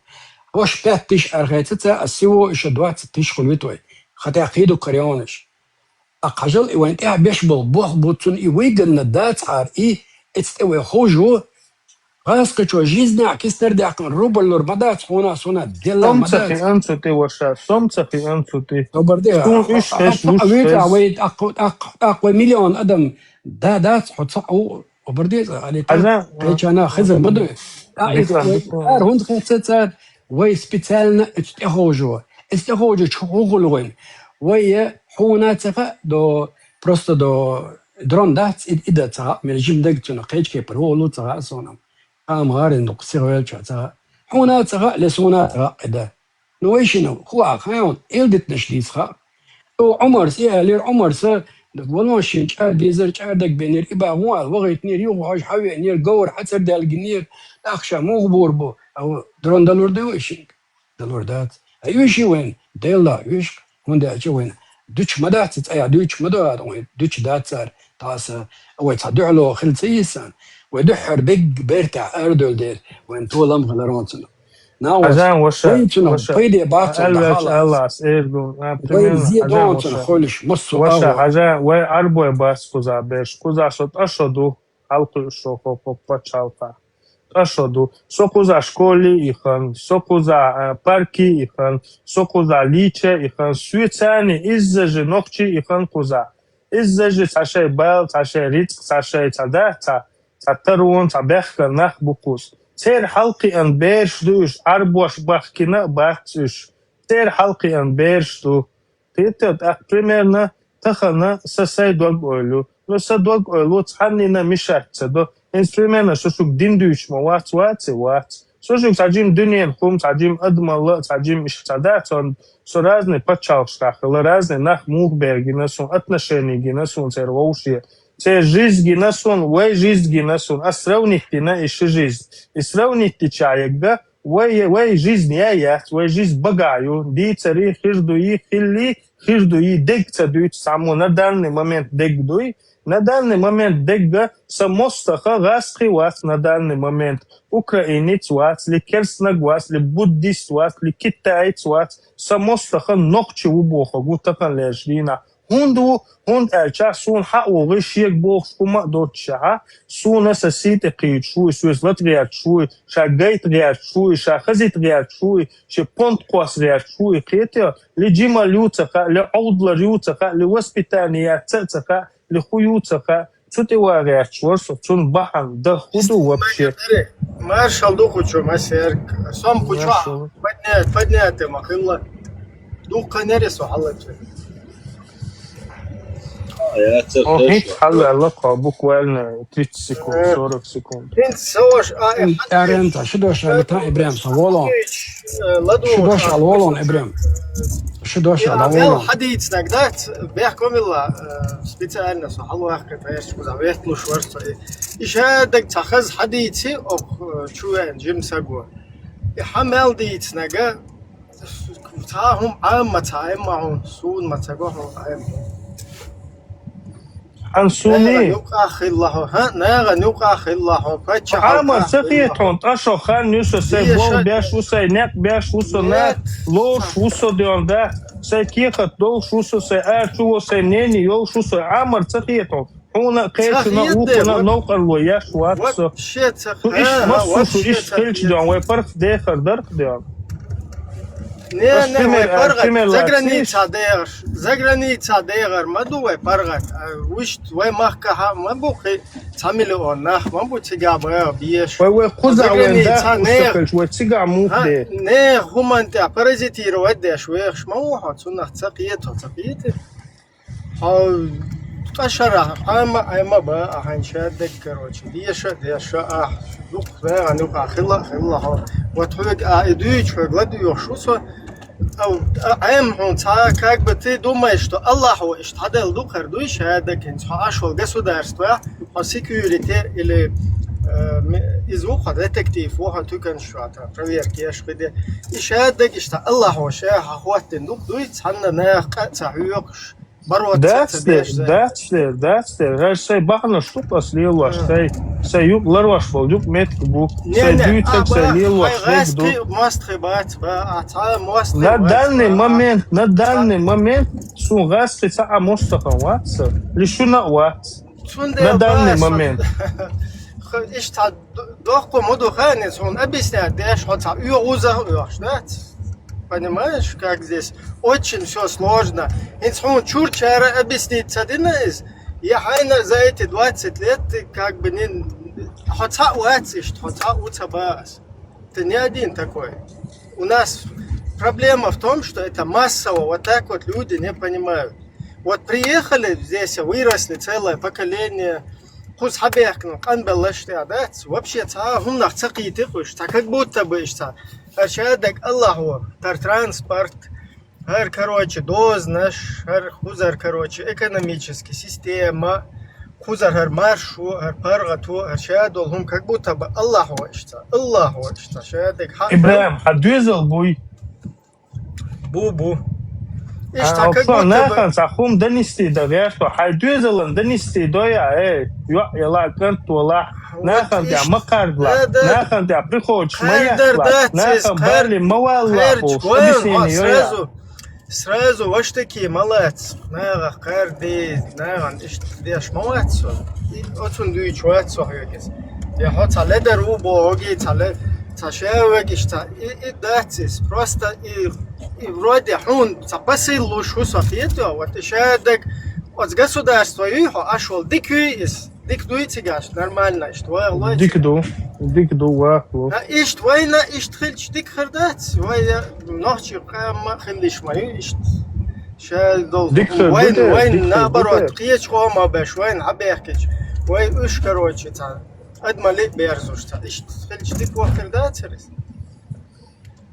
Вош пять тысяч археца ца, а всего ещё двадцать тысяч хулвит вай. Хотя кхий дукх хар йонаш. А хьажал и вайн тӀехь беш бол бох буцун и выгодно дац хьар и, эцтӀе вай хожу, гӀаскачо жизнь кистер дяхкан рубль лур ма дац, хона, сона, дела ма дац. Сом ца хи анцу ти, ваша, сом ца хи анцу ти. Добр де, сун а, иш а, хеш а, луш а, вит, а, хеш. Вай, а, а, а, вай миллион адам, да, дац, хо ца, о, добр де, али та, Аза, кайчана, а, хиза, а, буду. А, битва, и, битва. Ар хунт хеца цар, вай специально эцтӀе хожу. ЭцтӀе хожу, чу ху гулгуин. Вай, е, хуна цаха, до, просто до, дрон дац, и, и да цаха, мел жим даг цуна, кайчке пар, о, лу цаха, сонам. Ам гӀарин дукха сигъвелча ца. Хьуна ца хаъ, ле суна ца хаъ да. Ну, вай шина, ху а хайон, ил дитнаш дис хаъ. О, Умарс, и алир Умарс, валон шин чӀар, дезар чӀар даг бенир, и ба гуал, вагъитнир, югъ хьаж хьавенир, говр хьацар далгинир, тахша мугъ бурбу. Ау, дрон далур да вай шин. Далур дац. А уьш и вайн, Делла, уьш, хӀунда аьлча вайн дуч ма дац, цӀа я дуч ма ду, а вайн дуч дац цар, таса, вай цхьа дуьхьало хил ца йисан, вай дуьххьар бег бертахь ардуьл дер, вайн толам хиларонцуна. На ваш, Хьажан, ваша, вайн цуна, ваша, пайде бацун да алвеш хала. Аллас, эргун, а, вайн примерно, зе Хьажан, донцуна ваша. Холиш, массу Ваша, ава. Хьажан, вай арбой бас куза берш, куза со тӀашо ду, халкъу шо хо, хо, пачалка. ТӀашо ду. Со куза школи ихан, со куза, а, парки ихан, со куза лича ихан, суьцани изза же нохчи ихан куза. Изза же цхьа шай бал, цхьа шай рицкъ, цхьа шай цхьа да, цхьа, цхьа тарон, цхьа бехка нах букус. Цер халкъи ан берш ду уьш, арбош бахкина а бац уьш. Цер халкъи ан берш ду. Кхетта, тӀаккха примерно тахана са сай дог ойлу. Ну, са дог ойлу, цхьаннина мишац ца до. ХӀинца примерно со шуг дин дуьйч ма вац, вац и вац. Со шуг цхьа жим дуьнен хум, цхьа жим адамалла, цхьа жим иш цхьа да, со, со разный пачалкхашкахила, разный нах мух бергина сун, отношение гина сун цер вовше. Цер жизнь гина сун, вай жизнь гина сун, а сравнить дина иш жизнь. И сравнить дича егга, Вай, вай жизнь я яц, вай жизнь багаю, дийцари, хир дуи, хилли, хир дуи, дег ца дуйц, само на данный момент дег дуй, на данный момент дегга са мостаха гӀаскхи вац на данный момент, украинец вац, ли керснаг вац, ли буддист вац, ли китаец вац, са мостаха нохчи ву бохагу тахан леш дина. ХӀунда ву, хӀунда аьлча суна хьаъ вогӀий шега бохуш хӀума а доццушехьа, суна сан сий тӀе кхийчуш вуй, соьца лата гӀерташ вуй, ша гайта гӀерташ вуй, ша хазийта гӀерташ вуй, шен понт кхосса гӀерташ вуй, кхетий, ли жималла ю ца хаьа, ли Ӏовдалар ю ца хаьа, ли воспитание яц а ца хаьа, ли хӀун ю ца хаьа, цу тӀе ван гӀерташ вара со, цунна бахьана дан хӀун ду вообще? Маршал ду кхучу, масерг. Сом кхучу. Маршал. Поднять, поднять ма хилла. Дуккха нери со хьалача. О, хӀинца хьалла, буквально тридцать секунд, сорок секунд. ХӀинца со ваш, а, э, хьан аренда, шу дош, а, тан Ибрахим, со волон. Э, ладу, шу дош, а, волон, Ибрахим. Шу дош, а, волон. Хьадийцнаг дац, бехк ма билла, э, специально со хьалваккха, тхаьш куза ветлуш вар со. И шадаг ца хаз хьадийци, ох, э, чу вен, жим саго. И хьа мел дийцнага, Цхьа хӀума Ӏама ца Ӏемма хьуна, суна ма ца го хьуна Ӏема. Хьан суна? Наган юкъа хилла хьо, хӀа? Наган юкъа хилла хьо, паччахьан Ӏамар ца хета хьуна, ткъа шо хан ю со сай болх беш ву сай, некъ беш ву со, нах лош ву со ден, да? Сай кехат долуш ву со сай, ара чу во сай мнение йолуш ву со, Ӏамар ца хета хьуна? Хьуна а кхечунна а, вукхунна а новкъарло еш вац со. Шу иштта массо, шу иштта хилча ден, вай паргӀат дехар дарх ден. Не, не, вай паргӀат, заграница дехаш, заграница дехар ма ду вай паргӀат. Вуьшта вай махкахьа ма бу кхин цхьа миллион нах, ма бу цига бан беш. Вай, вай кхуза вайн да, заграница, вай цига мух де. Не, хӀуман тӀехь паразитировать деш вехаш ма ву хьо, цунах ца кхета, ца кхета. Хьо ткъа шарахь Ӏама, Ӏема бан, ахьан шадерг, короче, деша а, деша а, ахь дукха вегӀан юкъа хилла а, хилла хьо. Вот хьоьга а и дуьйцу, хьоьга ладуьйгӀуш ву со. Ау, а, Ӏема хьуна цхьа, как бы ты думаешь, что Аллахьо иштта хьаделла ду-кх хӀара дуй шадерг, хӀинца хьо Ӏаш волу государствахь, хьо security или, э, ме-, иза ву хьо детектив, ву хьо туьканаш чохь, проверка еш хи де. И шадерг иштта Аллахьо ша хьан хӀоттина ду-кх дуй, цхьанна наха къа а ца хьоькхуш. Дац дер, дац дер, дац дер. ХӀара сайн бахьанаш ду-кх ас лелош, сайн, сайн юкъ ларош болу юкъ меттиг бу. Сайн дуьйцург, сайн лелош дерг ду. Мостхий бац, ба, а цхьа мостхий бац. На данный момент, на данный момент суна гӀазкхи цхьа а мостагӀа вац сан, ли шуна а вац. На данный момент. Иштта Д-, доккха ма ду хаьа, хьуна объяснять деш, хьо цхьа оьгӀув а оьхуш дац. Понимаешь, как здесь очень всё сложно. ХӀинца хьуна чуьрчара объяснить ца дина иза, я хьайна за эти двадцать лет, как бы, не, хьо цхьаъ вац иштта, хьо цхьаъ ву ца бан ас. Ты не один такой. У нас проблема в том, что это массово, вот так вот люди не понимают. Вот приехали здесь, выросли целое поколение, кхуза хьабехкана къанбеллаш тӀехь дац, вообще цхьа а хӀуманах ца кхийти кхуьш, цхьа как будто бы иштта. ХӀара шадерг Аллахьо, хӀара транспорт, хӀара, короче, дозанаш, хӀара кхузара, короче, экономический система, кхузара хӀара маршо, хӀара паргӀато, хӀара шадолу хӀума как будто бы Аллахьо иштта, Аллахьо иштта, шадерг хьан. Ибрахим, хьан доьзал буй? Бу, бу. Иштта а, как будто бы нахана цхьа хӀума донести дан гӀерто, хьайн доьзалан донести дой а, эй, йоӀ ялахь, кӀант валахь, нахана тӀехь ма кхардалахь, нахана тӀехь приходишка ма яхалахь, нахана бале ма валалахь бохуш, объяснение йой а. Сразу, сразу ваштаки ма лац, нахах кхарде, нахана иштта деш ма вац со. И оцунна дуьйцуш вац со хьоьга иза. Я хьо цхьа ледар ву бохуги, цхьа ле-, цхьа шевегаш, цхьа и, и дац иза. Просто и, и вроде хьуна цхьа посыл луш ву со хетош, вот и шадерг, оцу государство юй хьо Ӏаш волу, дика юй иза. Дика дуй цигахь, нормально, иштта ваха лой. Дика ду, дика ду, ваха ло. А иштта вайна, иштта хилча дика хир дац, вай я нохчий къам ма хилиш ма ю, иштта. Ша долу дика хир ду вайн, те, вайн дика хир ду наоборот, те. Кхечу къомах беш вайн хьабехкича, вай уьш, короче, цхьа адамалли а берзуш, цхьа иштта хилча дика вахар дацара иза?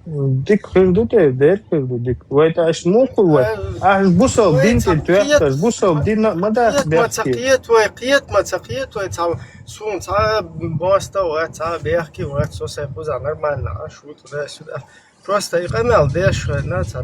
Дика хир ду те, дера хир ду дика. Вай тӀа аша муха вай? Аша бусал дин тӀе тоьхкаш, бусал дин а ма дац бехке. Кхета вай, кхета ма ца кхета вай, цхьа суна цхьа а моста вац, цхьа а бехке вац, со сайн кхуза нормально, аша ву туда-сюда. Просто и къамел деш вай, на, цхьа,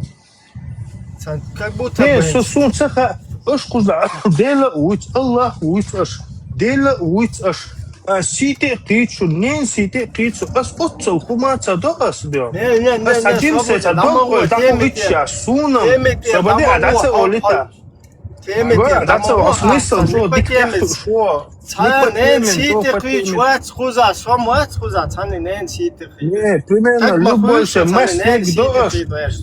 цхьа, как будто бы. Не, со суна ца хаьа, аша кхуза Дела а вуьйцу, Аллах а вуьйцу аша, Дела а вуьйцу аша. А, сий тӀе а кхийчу, ненан сий тӀе а кхийчу, ас оццул хӀума ца до ас бен. Не, не, не, ас хьан жимсай ца до, дӀа ма гӀо, дӀа ма гӀо, итт ша, суна, со баде а дӀа ца олита. Тема, тема, дац, смысл, не по теме. Цхьа ненан сийта кхуьйчу вац кхуза, со ма вац кхуза, цхьанна ненан сийта кхуьйчу. Не, примерно, любой шей, масло дош,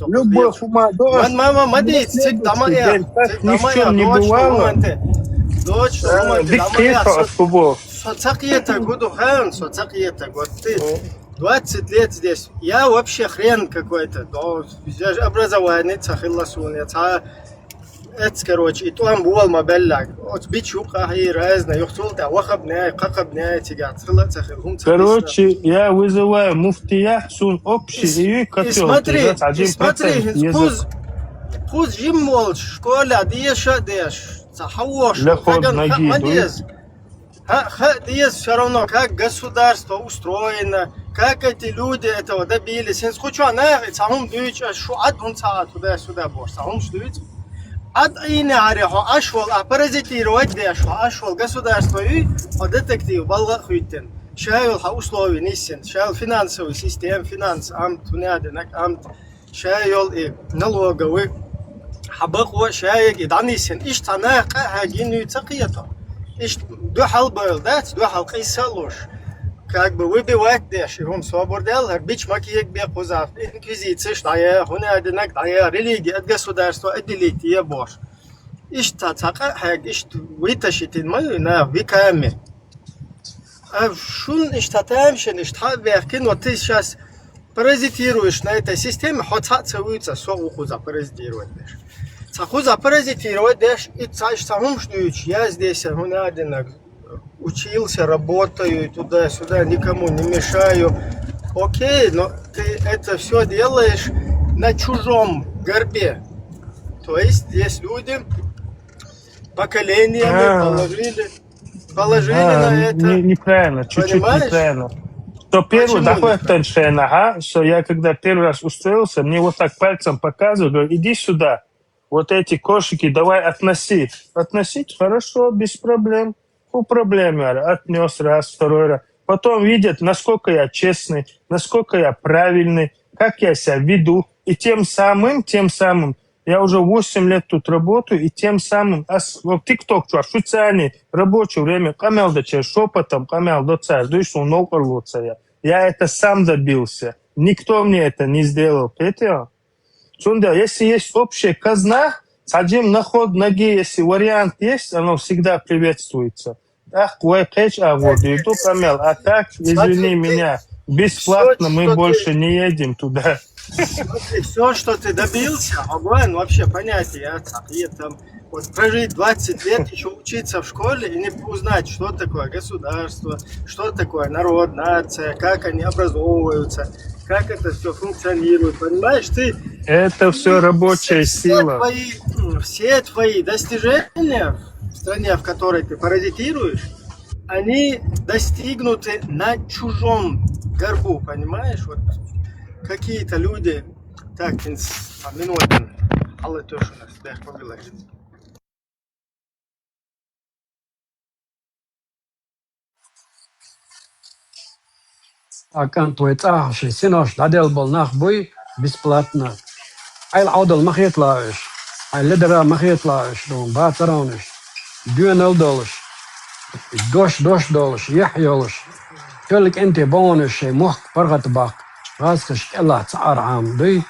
любой хӀума дош. Ман мама ма дийца, цига дӀа ма э, цига дӀа ма э, доча хӀуманте. Доча хӀуманте дӀа ма э, со ца кхетаргва ду хьан, со ца кхетаргва ду. Двадцать лет здесь. Я вообще хрен какой-то. Я же образование ца хилла суна, я ца Эц, короче, и тӀом бола ма беллаг. Оцу бича юкъахь и разна, юха цул тӀаьхьа вахаб ней, кхакхаб ней, цигахь цхила а ца хила, хӀума ца дисна. Короче, я вызываю муфтия, сун общий и котёл. И смотри, и смотри, хӀинца кхуз, кхуз жим волчу школе деша а деш, ца хьавош, леход нагий ма деза. Хьан хаа деза всё равно, как государство устроено, как эти люди этого добились. ХӀинца кху чохь наха и цхьа хӀума дуьйцу, аш шу Ӏад хӀунда ца Ӏа туда-сюда бохуш, цхьа хӀумаш дуьйцу. Ӏад Ӏийна хьаре хьо Ӏаш волу, а паразитировать деш, хьо Ӏаш волу государство юй, хьо детектив балха а хӀуьттина. Ша йолу хьан условия ниссина, ша йолу финансовый система, финанс амт, хӀунда динарг амт. Ша йолу и налоговый, хьан бакъо ша яга и дӀанисйина. Иштта цхьа наха къа а хьаьгина ца кхета. Иштта дуьхьал бевлла дац, дуьхьал къийса а луш. Как бы выбивать деш, и хӀума собар даьлла, хӀара бича ма кегабе кхузахь, инквизицеш дӀая, хӀунда динарг дӀая, религия от государства отделить е бохуш. Иштта цхьа къа а хьаьгна, иштта вытащить ма ю наха веками. А шуна иштта тамашийна, иштта хьа а баьхкина, вот ты сейчас паразитируешь на этой системе, хьо цхьаъ ца вуьйцу, со ву кхуза паразитировать деш. Цхьа кхуза паразитировать деш, и цхьа иштта цхьа хӀумаш дуьйцуш, я здесь, хӀунда динарг, учился, работаю, туда-сюда, никому не мешаю. Окей, но ты это всё делаешь на чужом горбе. То есть здесь люди поколениями положили, положили на это. Не-, неправильно, чуть-чуть неправильно. Понимаешь? Что первый, почему неправильно? Что я когда первый раз устроился, мне вот так пальцем показывают, говорят: «Иди сюда, вот эти кошики давай относи». Относить? Хорошо, без проблем. По проблеме, говорю, отнёс раз, второй раз. Потом видят, насколько я честный, насколько я правильный, как я себя веду. И тем самым, тем самым, я уже восемь лет тут работаю, и тем самым, ас, вот TikTok чу, официальный рабочее время, къамел дечер, шепотом къамел доцар, дуй сун новкъарло ца я. Я это сам добился. Никто мне это не сделал, понимаете? Цундела, если есть общая казна, цхьа жим наход наги, если вариант есть, оно всегда приветствуется. ТӀаккха вай кхечу агӀор дийр ду къамел, а так, извини меня, бесплатно мы больше не едем туда. Смотри, всё, что ты добился, огонь, вообще понятие, я там, вот прожить двадцать лет, ещё учиться в школе и не узнать, что такое государство, что такое народ, нация, как они образовываются, как это всё функционирует, понимаешь? Ты... Это всё рабочая сила. Все твои, м, все твои достижения в стране, в которой ты паразитируешь, они достигнуты на чужом горбу, понимаешь? Вот какие-то люди, так, ин с-, а, минутин, Алла тёшина, сбер, побила. А кӀант вай цӀахь шайн синош дӀаделла болу нах буй бесплатно. Ӏайла Ӏовдал ма хеталахь уьш, Ӏай ледара ма хеталахь уьш, ду бацаровна уьш, доьналла долуш, дош-дош долуш, яхь йолуш, тоьлла кӀентий бохуш шайн мохк паргӀатбаккха, гӀазкхаш кӀелахь ца Ӏархьама дуй.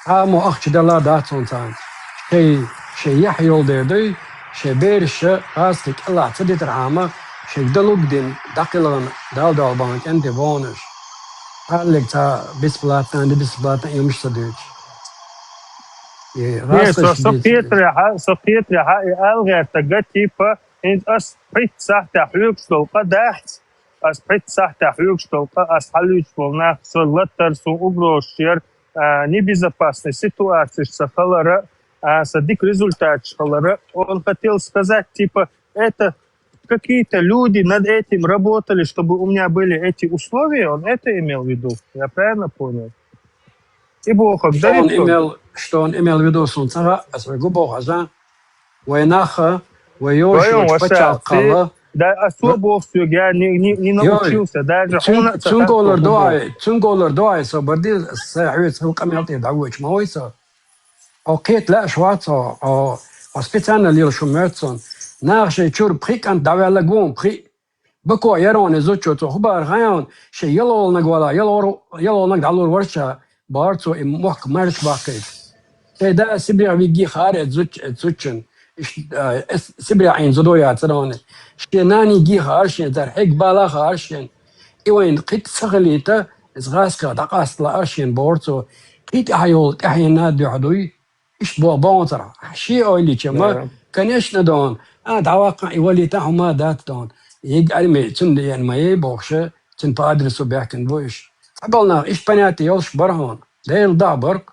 Цхьа а мо ахча делла дац хьуна царна. Шайн, шайн яхь йолу дер дуй, шайн бераш гӀазкхий кӀелахь ца дитархьама, шайга далуг дина, дӀакхелхина, Далла дуьхьал бахана кӀентий бохуш. Хьаллиг цхьа бесплатно, не бесплатно, и хӀумаш ца дуьйцуш. И гӀазкхаш со, со кхетарехь, со кхетарехь, и ала гӀерта ган, типа, хӀинца ас пхийтта сахьтехь хьоьгуш долу къа дац, ас пхийтта сахьтехь хьоьгуш долу къа, ас хьалуьйчуш болу нах, со латтара, суна угрозаш яра, а, небезопасный ситуацеш ца хилара, а, сан дика результаташ хилара. Он хотел сказать, типа, это какие-то люди над этим работали, чтобы у меня были эти условия, он это имел в виду? Я правильно понял? И боху, что он имел, что он имел в виду, суна ца хаьа, ас вай гу боху, ас а? Вай наха, вай йоша йолчу пачхьалкхалла. Да, а со боху соьга, я не, не, не научился даже. Цуьнга лар дуьхьа, цуьнга лар дуьхьа, со бардий, сайн хьоьца хила къамел тӀе дӀавоьдуш ма вай со. Хьо кхета лаьаш вац хьо, хьо Хьо специально лела шу моьтту суна. Наха шайн чуьра пхи кӀант дӀаваьлла гуна, пхи. Бако яр хьуна и зудчо, цо хӀун бахар хаьий хьуна, шен ялхолгӀаниг вала, ялхор-, ялхолгӀаниг дӀалур вара ша, бахар цо, и мохк марша баккхийта. Шайн да Сибрех виге хаьара и зудч-, и зудчун. Иш-, а, эс-, Сибрех Ӏийна зудо яцара хьуна. Шен нанега хаьара шена, цар хьега бала хаьара шена. И вайна кхин тӀа ца хилийта, иза гӀазкхех дӀакъаста лаьара шена, бохура цо. Кхин тӀаьхьа йолу тӀаьхьенна дуьхьа дуй, иштта боху баханцара. Шен ойла йича ма, конечно, дона, а, дӀаваккха и валийта хӀума дац, дона. Ега арми, цунна деана ма ей бохуша, цуьнан по адресу баьхкина бу иша. Цхьаболу нах иштта понятие йолуш бара хьуна. Делан даха баркъ.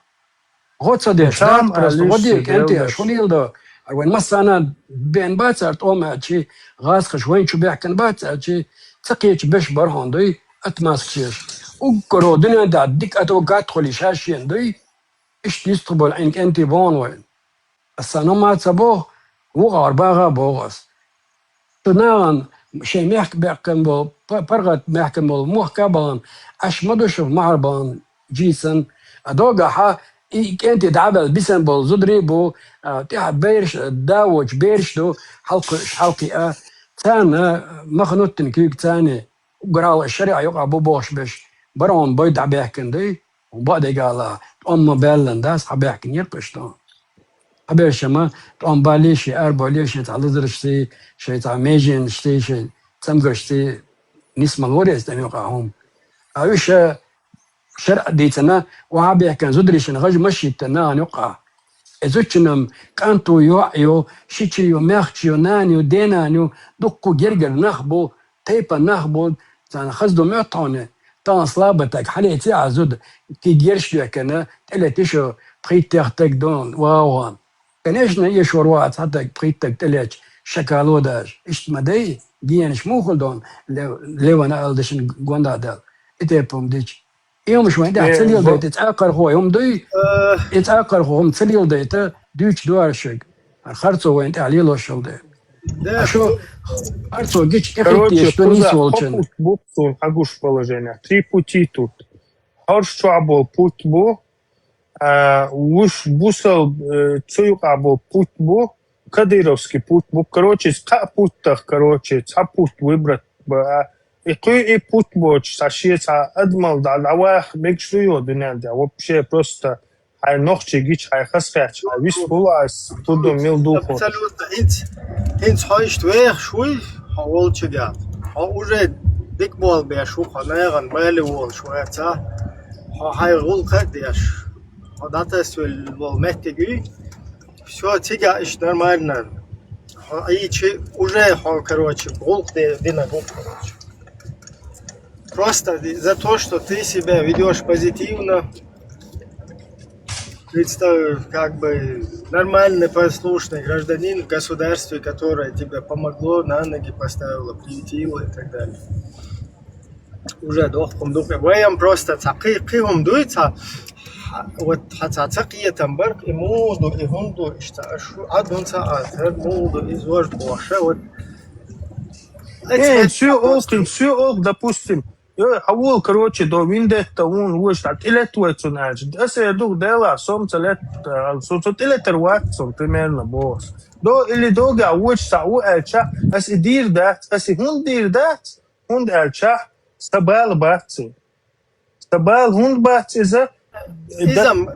ГӀо ца деш, дац просто, гӀо де, кӀентий, аша хӀун йила до? Вайн массарна бен бац аьлла тӀом аьлчи, гӀазкхаша вайн чу баьхкина бац аьлчи, ца кхечу беш бара хьуна дуй, отмазкаш еш. Уггаро дуьнен тӀехь дика адвокат хуьлий ша шена дуй, иштта йистхуьлу Ӏин кӀентий боху вайна. Аса хӀума ца боху, вукхара баха боху ас. Шу нахана шайн мехка баьхкина болу, па-, паргӀат баьхкина болу мохка а бахана, аш ма ду шу махьар бахана жийсан. А догахьа, и кӀентий дӀабелла бисина болу зударий бу, а, тӀаьхьа бераш, да воцуш бераш ду, хьалкхуьуш хьалкхиа. Царна маханаттина куьйга царна, уггар хьалха шариӀа юкъахь бу бохуш берш, бара хьуна бой дӀабаьхкина дуй, хьуна бакъдерг ала, тӀом ма баьллан дац, хьабаьхкина яра-кх уьш тӀом. Хьабершимма тӀом баллий, шен арабаллий, шен цхьа лазаршций, шен цхьа меженашций, шен цамгаршций нисмала вара иза тӀеман юкъахь хӀума. А уьш, а, шарӀа дийцина, охьабаьхкина зударий шина гӀаж ма шийтта нахана юкъахь. И зудчунна кӀант ву, йоӀ ю, шича ю, маьхча ю, нана ю, денана ю, дуккха гергара нах бу, тайпа нах бу, царна хаза ду моьтту хьуна, тахана слабый стаг, хьалеца а зуда, кхин герш доьхкина, тӀелетиш ю, пхийттех стаг ду, вагӀа. Конечно, эшор ваха цхьа стаг, пхийтта стаг тӀелетча, шакало даже. Иштта ма дай, генаш муха хуьлу дона, ле-, левана ала дашна гонда дала. И тайпа хӀума дича. И хӀумаш вайн тӀехь ца леладайта, и цӀаккхархо хӀума дуй, и цӀаккхархо хӀума ца леладайта, дуьйцуш ду ара шуьга. Хьан харцо вайн тӀехь лелош хила дела. Аша харцо гича, тӀехӀиттийша ду нийса волчун. Короче, путь бу суна хьагуш положение. Три пути тут. Хьорш чохь болу путь бу, а, вуш бусал, э, цу юкъахь болу путь бу, кадыровский путь бу. Короче, кхаа путь тах, короче, цхьа путь выбрать ба. И кхуьй и путь боцуш, цхьа шен цхьа адамал дӀа-, дӀаваха мегаш ду йо дуьнен тӀехь. Вообще просто хьайн нохчий гича, хьайн хазахетча, хьайн вис хуьлу ас, хӀун ду, мила духу. Абсолютно. ХӀинца, хӀинца хьо иштта вехаш вуй, хьо волчигахь. Хьо уже дика болх беш ву, хьо нахана бале волуш вац, а? Хьо хьайн гӀуллакх а деш, хьо дӀатасвелла волу меттиг юй. Всё, цигахь иштта нормально. Хьо Ӏийчи, уже хьо, короче, гӀуллакх де-, дина гӀуллакх, короче. Просто за то, что ты себя ведёшь позитивно, представь, как бы нормальный, послушный гражданин в государстве, которое тебя помогло, на ноги поставило, приютило и так далее. Уже дохкун дукъе. Вайам просто ца кхи-, кхи хӀума дуй, ца, вот, ца, ца кхетам барх, и муха ду, и хӀунда ду, иштта, аш шу Ӏадун ца а, хӀара муха ду, и зож бохуша, вот. Э, всё ок, всё ок, допустим. Э, хьавол, короче, до виндетта вон вуш, а тӀелет вай цун аьлча. Аса э дух дела, сом ца лет, а, со, со тӀелетар вац цун, примерно, бос. До или дога вуч са у аьлча, ас и дир дац, ас и хӀун дир дац? ХӀунда аьлча, сан бала бац и. Сан бала хӀунда бац иза? Иза м-,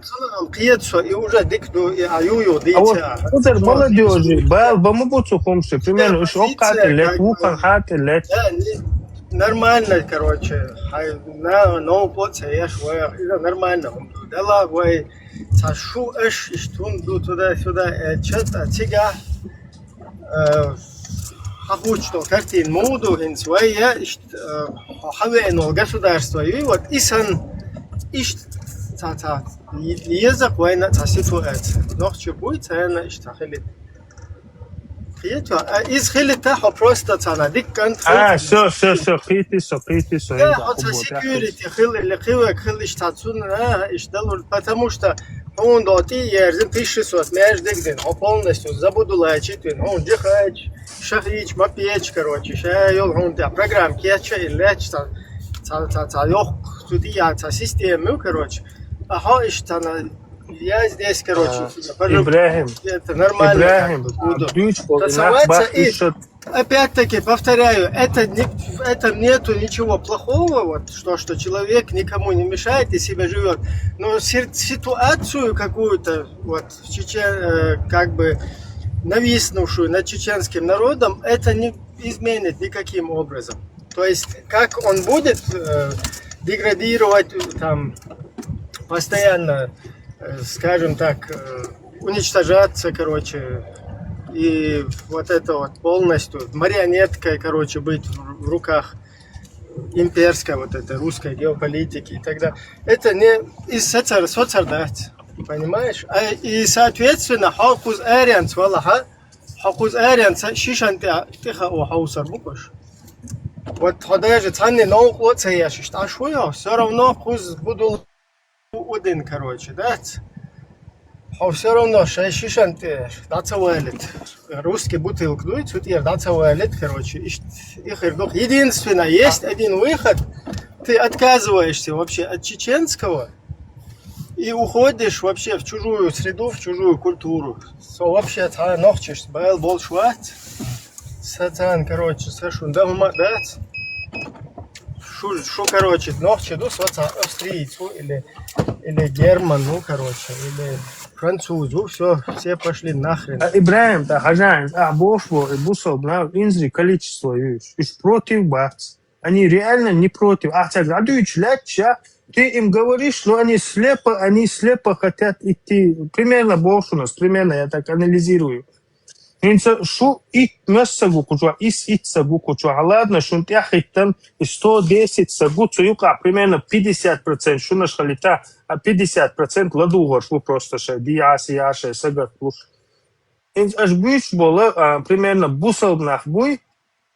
кхета со, и уже дика ду, и а ю-ю дийца. А вот кхузара молодёжи бала ба ма бу цу хӀумаши, примерно, уьш оккхатӀе лет, вукхан хьатӀе лет. Да, не, нормально, короче, хьай, на, нову плоца еш вай, иза нормально хӀума ду. Дала вай, ца шу аш, иштта хӀума ду, туда-сюда, э, чат, а цига, Э, хьан хӀуттуш долу картина муха ду хӀинца вай, я иштта, э, хьо хьан веана волу государство юй, вот и сан иштта ца, ца, еза-кх вайна а цхьа ситуация. Нохчи буй, царна иштта хили. Кхета, а, иза хилита, хьо просто царна дика кӀант хилита. А, всё, всё, всё, кхийти со, кхийти со, я, хьо ца секьюрити хила, или кхивег хила, иштта цунна, а, иштта далур, потому что хьуна до тӀе а ерзина, тысяча шестьсот меж дегдина, хьо полностью забудулачит вина, хьуна жихача, ша хийча, ма печа, короче, ша йолу хьуна тӀехь программа кеча и леча, ца, ца, ца, ца йохку, цу тӀе а ца система ю, короче. А хьо иштта царна Я здесь, короче, А, всегда пожив-, Ибрахим, это нормально, как Ибрахим, бы, буду дюч бол, тасоваться нах и бахтышат. Опять-таки, повторяю, это не, в этом нету ничего плохого, вот, что, что человек никому не мешает и себе живет. Но сер- ситуацию какую-то, вот, в Чечен-, э, как бы нависнувшую над чеченским народом, это не изменит никаким образом. То есть, как он будет э, деградировать, э, там, постоянно, э, скажем так, э, уничтожаться, короче, и вот это вот полностью марионеткой, короче, быть в, в руках имперской вот этой русской геополитики и так далее. Это не из соцар, соцар дать, понимаешь? А, и, соответственно, хокус арианс, валаха, хокус арианс, шишан тиха у хаусар букуш. Вот, хо даже цанни наук вот саяшиш, а шо я, все равно куз буду один, короче, да? Хо все равно шай шишан те, да, цавалит. Русский бутылка дует, тут я, да, цавалит, короче. Иш-, их ирдух. Единственное, есть один выход. Ты отказываешься вообще от чеченского и уходишь вообще в чужую среду, в чужую культуру. Со вообще та нохчеш, бэл бол шват. Сатан, короче, сашун да ума дат. Шу, шу, короче, нохче ду, саца австриец или, или герман, ну, короче, или француз, ну, все, все пошли нахрен. А, Ибрахим, да, хажан, а, бош бо, и бусал, на, инзри количество юш. Уж против бац. Они реально не против. А так радуют ляча, ты им говоришь, но они слепо, они слепо хотят идти. Примерно больше у нас, примерно я так анализирую. Инца шу ит месса гукучва, ис ит са гукучва. А ладно, шун тяхиттан и сто десять са гуцу юка, примерно пятьдесят процент шунаш халита, а пятьдесят процент ладугар шу просто ше, диаси яше, сагат луш. Инц аш буш бола, а, примерно бусал нах буй,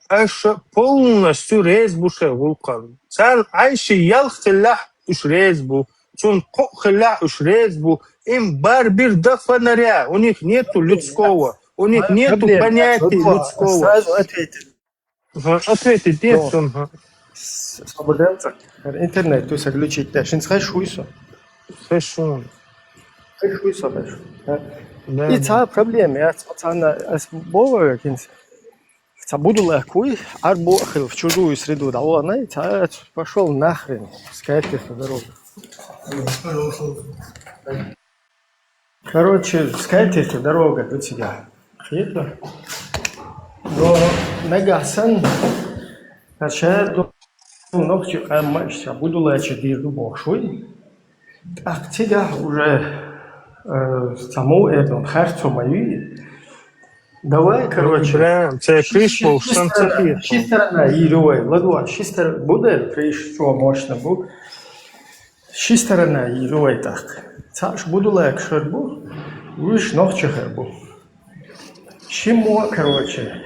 аш полностью рез бу ше гулкан. Цан айши ял хилях уж рез бу, цун ко хилях уж рез бу, им бар бир да фонаря, у них нету людского, у них нету понятия людского. Сразу ответит. Ага, ответить нет, он, ага. Свободенца. Интернет, то есть отключить, да, шин схай шуйсо. Хэшун. Схай шуйсо, бэш. Да. И ца проблема, я ца на, ас бова, кинс. Ца буду ла куй, ар бу хил в чужую среду, да, ладно, и ца пошел нахрен, скайпе дорога. Короче, скайпе дорога до тебя. Хитро. Но нагасан, качает, ну, ногти, а, мачта, буду ла че дирду бошуй. Так, тебя уже, э, саму эту харцу мою. Давай, короче. Прям, це прийшло в Шестая, Санкт-Петербург. шестая на Ирой, ладно, шестая будет, прийшло мощно был. Шестая на Ирой так. Цаш буду ла шербу, уж ногти хербу. Чему, короче.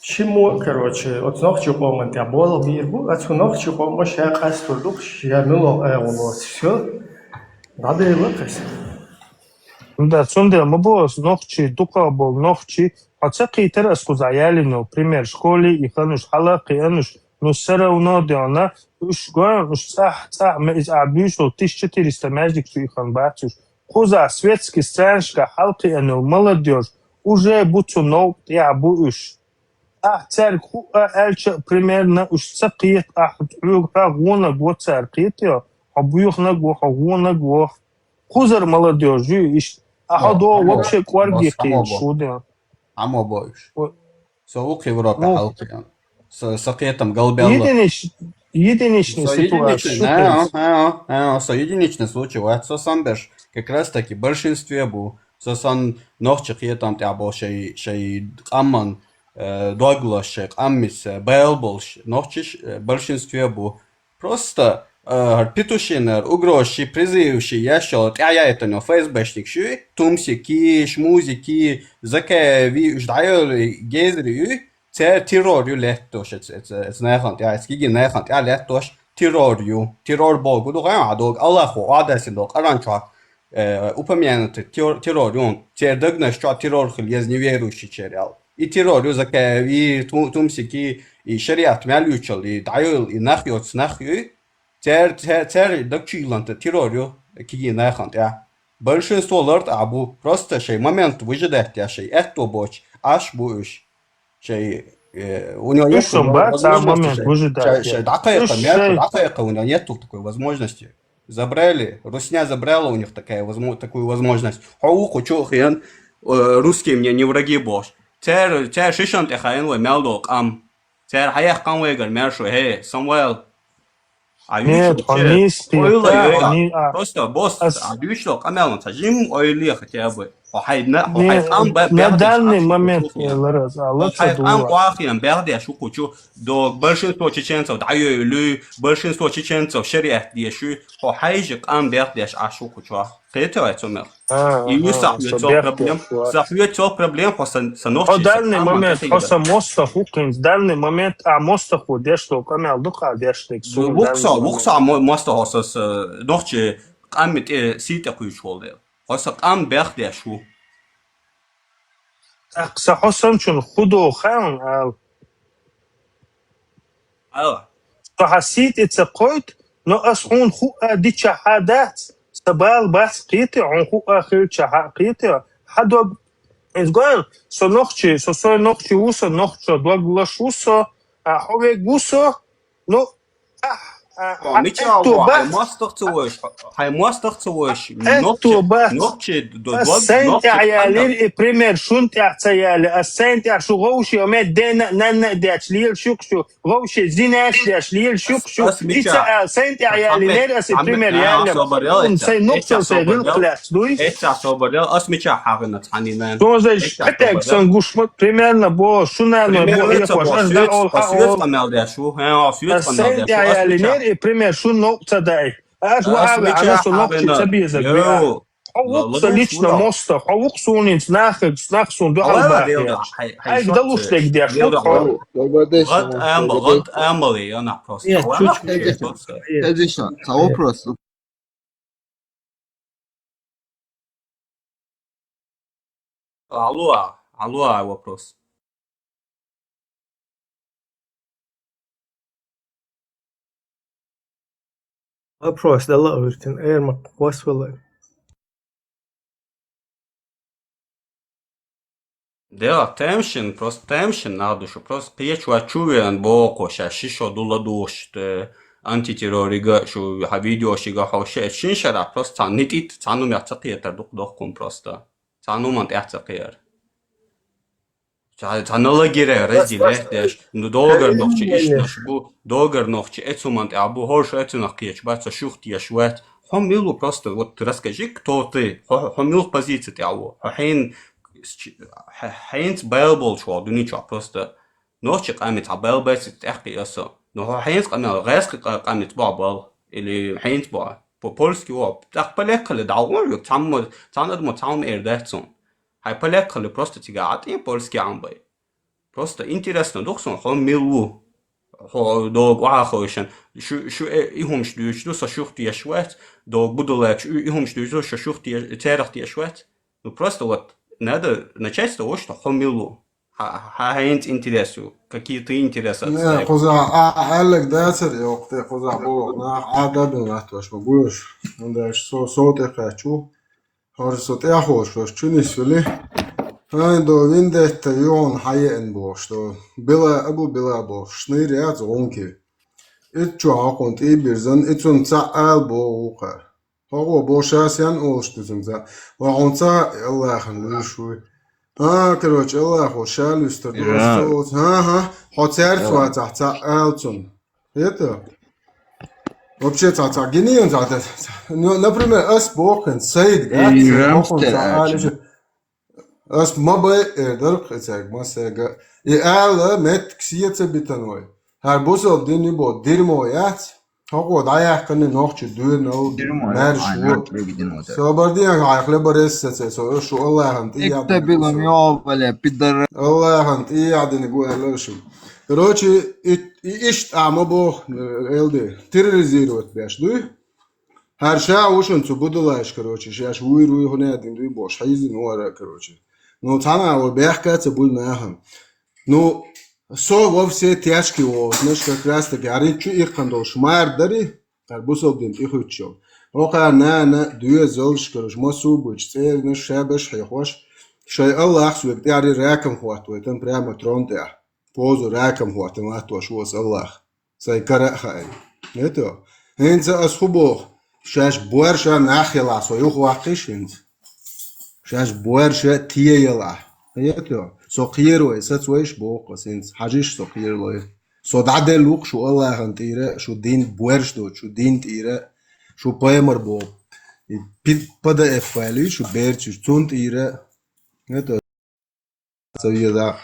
Чему, короче, от ногти комнат я бол бирбу, от ногти комнат я кастурдук, я мило, э, вот, все. Надо и лакас. Да, цунде ма бо ногти, дука бол ногти. А це китер ас куза яли, например, школе и хануш, хала киануш, но все равно дёна, уж гон, уж цах, цах, ме из абюшо тысяча четыреста междик цу и хан бацуш. Куза светский страншка, халки анул молодежь, уже буцу ног, я бу уж. А церк ху, а эльча примерно уж цакиет, а ху, а гуна гу церкиет, я, а буюх на гу, а гуна гу. Хузар молодежь, ю иш. А Ну, хадо амма вообще кварги бос, амма кин бос. Шудя. Амма боюш. О. Со ук Европа Ну. Халкиян. Со сакетам галбелла. Единич, единичный Со ситуация. единичный, Шутен. А, а, а, со единичный случай, вот со самбеш как раз таки большинстве бу. Со сан ногчи киетам тя бо шей, шей амман, э, доглаш, шей аммис, э, бел болш, ногчиш, э, большинстве бу. Просто, э, петушинер, угрозши, призывши, яшо, тя я это но ФСБшник ши, тумси ки, шмузи ки, заке ви, уж дайо гезри, цер террор ю леттош, эц, эц, эц нехан тя, эц киги нехан тя леттош, террор ю, террор богу, дуга, а дог, Аллаху, адасин дог, аранчак, э, упомянутый террор, террор ю, цер дагнаш ча террор хил, ез неверующий черял. И террор ю заке, и ту-, тумси ки, и шариат мялючал, и дайо, и нах ю, нах ю, цер, цер, цер дагчи иланта террор ю, киги нехан тя. Большинство лартӀа бу. Просто шоай момент выжидать деш, шоай аьтто боацаш Ӏаш бу уж. Шоай, э, у него Уж нет сон бац, а возможности момент шоай, выжидать шоай, шоай деш. дӀакхайкха, Уж мягко, шоай. дӀакхайкха, у него нету такой возможности. Забрали. Русня забрала у них такая возможность, такую возможность. Хьо ву кху чу хин, э, русские мне не враги бохаш. Цар, цар шишан тӀе хаьна вай мел долу къам. Цар хьаяккха къам вайгара мел шу, хӀей, Самвел. А Нет, юьйцу он чу не спит, ойла да, йойла. он не, а, Просто босс, ас- а дуьйцу долу къамел ца жим ойла леха те бу. Хьо хьайна, хьо хьай не, къам бе-, на бехдеш данный Ӏаш ву момент кху хин. лараз, а Хьо лаца хьай къам дура. къохин бехдеш ву кху чу. Дог большинство чеченцев дӀайойла, большинство чеченцев шариат деш ю. Хьо хьайжа къам бехдеш Ӏаш ву кху чу. Кхета вай цу мел. А, И ю а, сахьве со цо проблем. бехтеш вац. Сахьве цо проблем, хьо сан, сан Хьо нохчи, сан данный къаман момент, хьо тӀехьийра. Сан мостагӀа хӀу кхинца, данный момент, а мостагӀа хӀу деш долу къамел дукха деш дерг суна Вукса, данный вукса момент. мо-, мостагӀа со, со, нохчи къамми тӀе сий тӀе кхуьйсуш волу дела. Хьо сан къам бехдеш ву. ТӀаккха сан хьо санчун хӀу доху хаьа ала? Ала. Со хьан сий тӀе ца кхойту, но ас хьуна хӀу а дича хьа дац, сан бала бац кхета, хьуна хӀу а хилча хьа кхета, хьа дог. Иза гойла, со нохчи, со сой нохчи ву со, нохчо дог лаш ву со, а хьо вег ву со, ну, а, а, Хьо хьа мича аьтто ву, хьай бац, мостагӀа ца войш, хьай мостагӀа ца войш, аьтто нохчи, бац. нохчи, д-, Ас дог, сайн нохчи тӀехь ялира къамел. И пример шун тӀехь ца яли, ас сайн тӀехь шу гӀовше, ме дена, нанна а дечу лелаш ю-кх шу, гӀовше зинаш деш лелаш ю-кх шу. Ас И ца мича, ала, сайн тӀехь яли Хаммет, нер ас И Хаммет, пример а, яллера. собар ял, Хьуна эцця, сайн нуксал эцця сайн собар гӀилкх ял, лаьцна дуй. эцця собар ял, ас мича хьагӀина цхьанина. Тоза Эцця хӀетег собар ял. сан гуш ма, примерно бо, шуна но бо, Примерно я ца хош, бо, ас дан соьца, ол по ха соьца ол. къамел деш ву, хьа, соьца Ас къамел сайн деш ву, тӀехь ас яли мича. нер И пример шун новкъа ца дай. Аш ва Ас ала, мича хьана со нохчи хьагӀина, ца беза гуя. йоу. Хьо вукх сан Лалуш лично вула. Мостафа, хьо вукх сунинца нахагца нах сун дуьхьал Ала бахе. делда, хьай, хьай Айга шот далуш ца. дегдеш Делда ву хьо. хьо. Гад амбал, гад амбал, я нах просто. Нет, Ала чуть-чуть. делда просто. Подожди, а вопрос. Алло, алло, вопрос. Вопрос, да ла виртин, эрма хвас вала. Да, темшин, просто темшин надо, что просто кхечу ва чу вен боху, ша шишо дула душ, те антитеррорига, шу ха видеошига хо ше, шин шара просто цан нитит, цан у мя ца кхетар дук дохкун просто. Цан у ман тя ца кхер. Цан лагере разделять деш, ну догар нохчи ишнаш бу, догар нохчи эцуман тя бу, хорш эцунах кхечу бац, шух теш вац. Хо милу просто, вот расскажи, кто ты, хо, хо милу позиция тя ву, хо хин, хинц байл болчу вал дуьничо просто. Нохчи къамит хьа байл байцит тяхкъи асо. Ну хо хинц къамел гӀайскъи къамит бо бал, или хинц бо. По-польски ву, тяхкъ поляк хали дал ву, цамма, цамма адамо цамма эр дац цун. Хьай поляк хали просто цига гӀатӀе польский Ӏамбай. Просто интересно дух сон, хьо мил ву? Хьо дог охьахойшан. Шу, шу э, и хӀумаш дуьйш ду, со шух теш вац, дог будалач, и хӀумаш дуьйш ду, со шух теш, церах теш вац. Ну просто вот надо начать с того, что хьо мил ву? Хьа, хьа хьайнц интерес ю, какие ты интересы Не, отстаиваешь? Кхуза а, а, Олег дацар, йокъ, те Кхуза болу, нах, а, дабин латташ, ма гуш. Ну, дальше со, со тӀе кхачу. Хор со тӀе хьош, хор чунис вели. Хай до виндетта юн хьаен бо, что била абу била бо, шныр яц гонки. Ит чу хакун тӀе бирзан, ицун ца ал бо укар. Хьо бо шас ян олуш ду цунца. Ва хьун ца Аллахьан луьйш вуй. А, короче, Аллахьо ша луьстар ду. Ага. Ага. Хьо церц вацахь ца алцун. Это? Вообще ца ца гинийон ца ца. Ну, например, ас бохын сайд, да? Рамстер ца алиш. Ас ма бай, э, дарх эцег, ма сега. И ала мет ксия ца битан вай. Хар бусал дини бо, дирмо яц. Хьо дӀаяьккхина нохчи дуьйна, дирмо, марш ай, ву. Нохчи дуьйна. Собар диан хьай хлебарес саце, со шу Аллахьан тӀе яд. Икта билам йо, вале, пидор. Аллахьан тӀе ядин гу эллер шу. Короче, и, и ишт ама бох, элди. Терроризировать беш, дуй? Хар ша ушун цу будулаш, короче, шаш вуй руй хуне дин дуй бош, хьайзин вара, короче. Ну, цана ва бехка ца буй нахан. Ну, со во все тяжкие вот, знаешь, как раз таки, ари чу их кандол шмар дари, Хар бусалдин тӀехуьттучул. Оха нана доьзалш, короче, массо а бучу цӀернаш шабаш хьехош, шай Аллахс век тӀаьхьаре ракам хӀоттавайтан прямо трон тӀехь. Позу ракам хӀоттан латтош вос Аллах. Сай кара а хаьа. Нето? ХӀинца ас хӀу боху? Шаьш боьрша нах хила со юхаваккхиш хӀинца. Шаьш боьрша тиеяла. Нето? Со кхеро, сац вайш боху ас хӀинца. Хьажиш со кхералой. Со дӀаделла ву-кх шу Аллахьан тӀера, шу дин боьрш доцу, шу дин тӀера, шу пайхамар боху. И пи-, П Д Ф файлий шу берчуш, цун тӀера. Нето? Ца веза.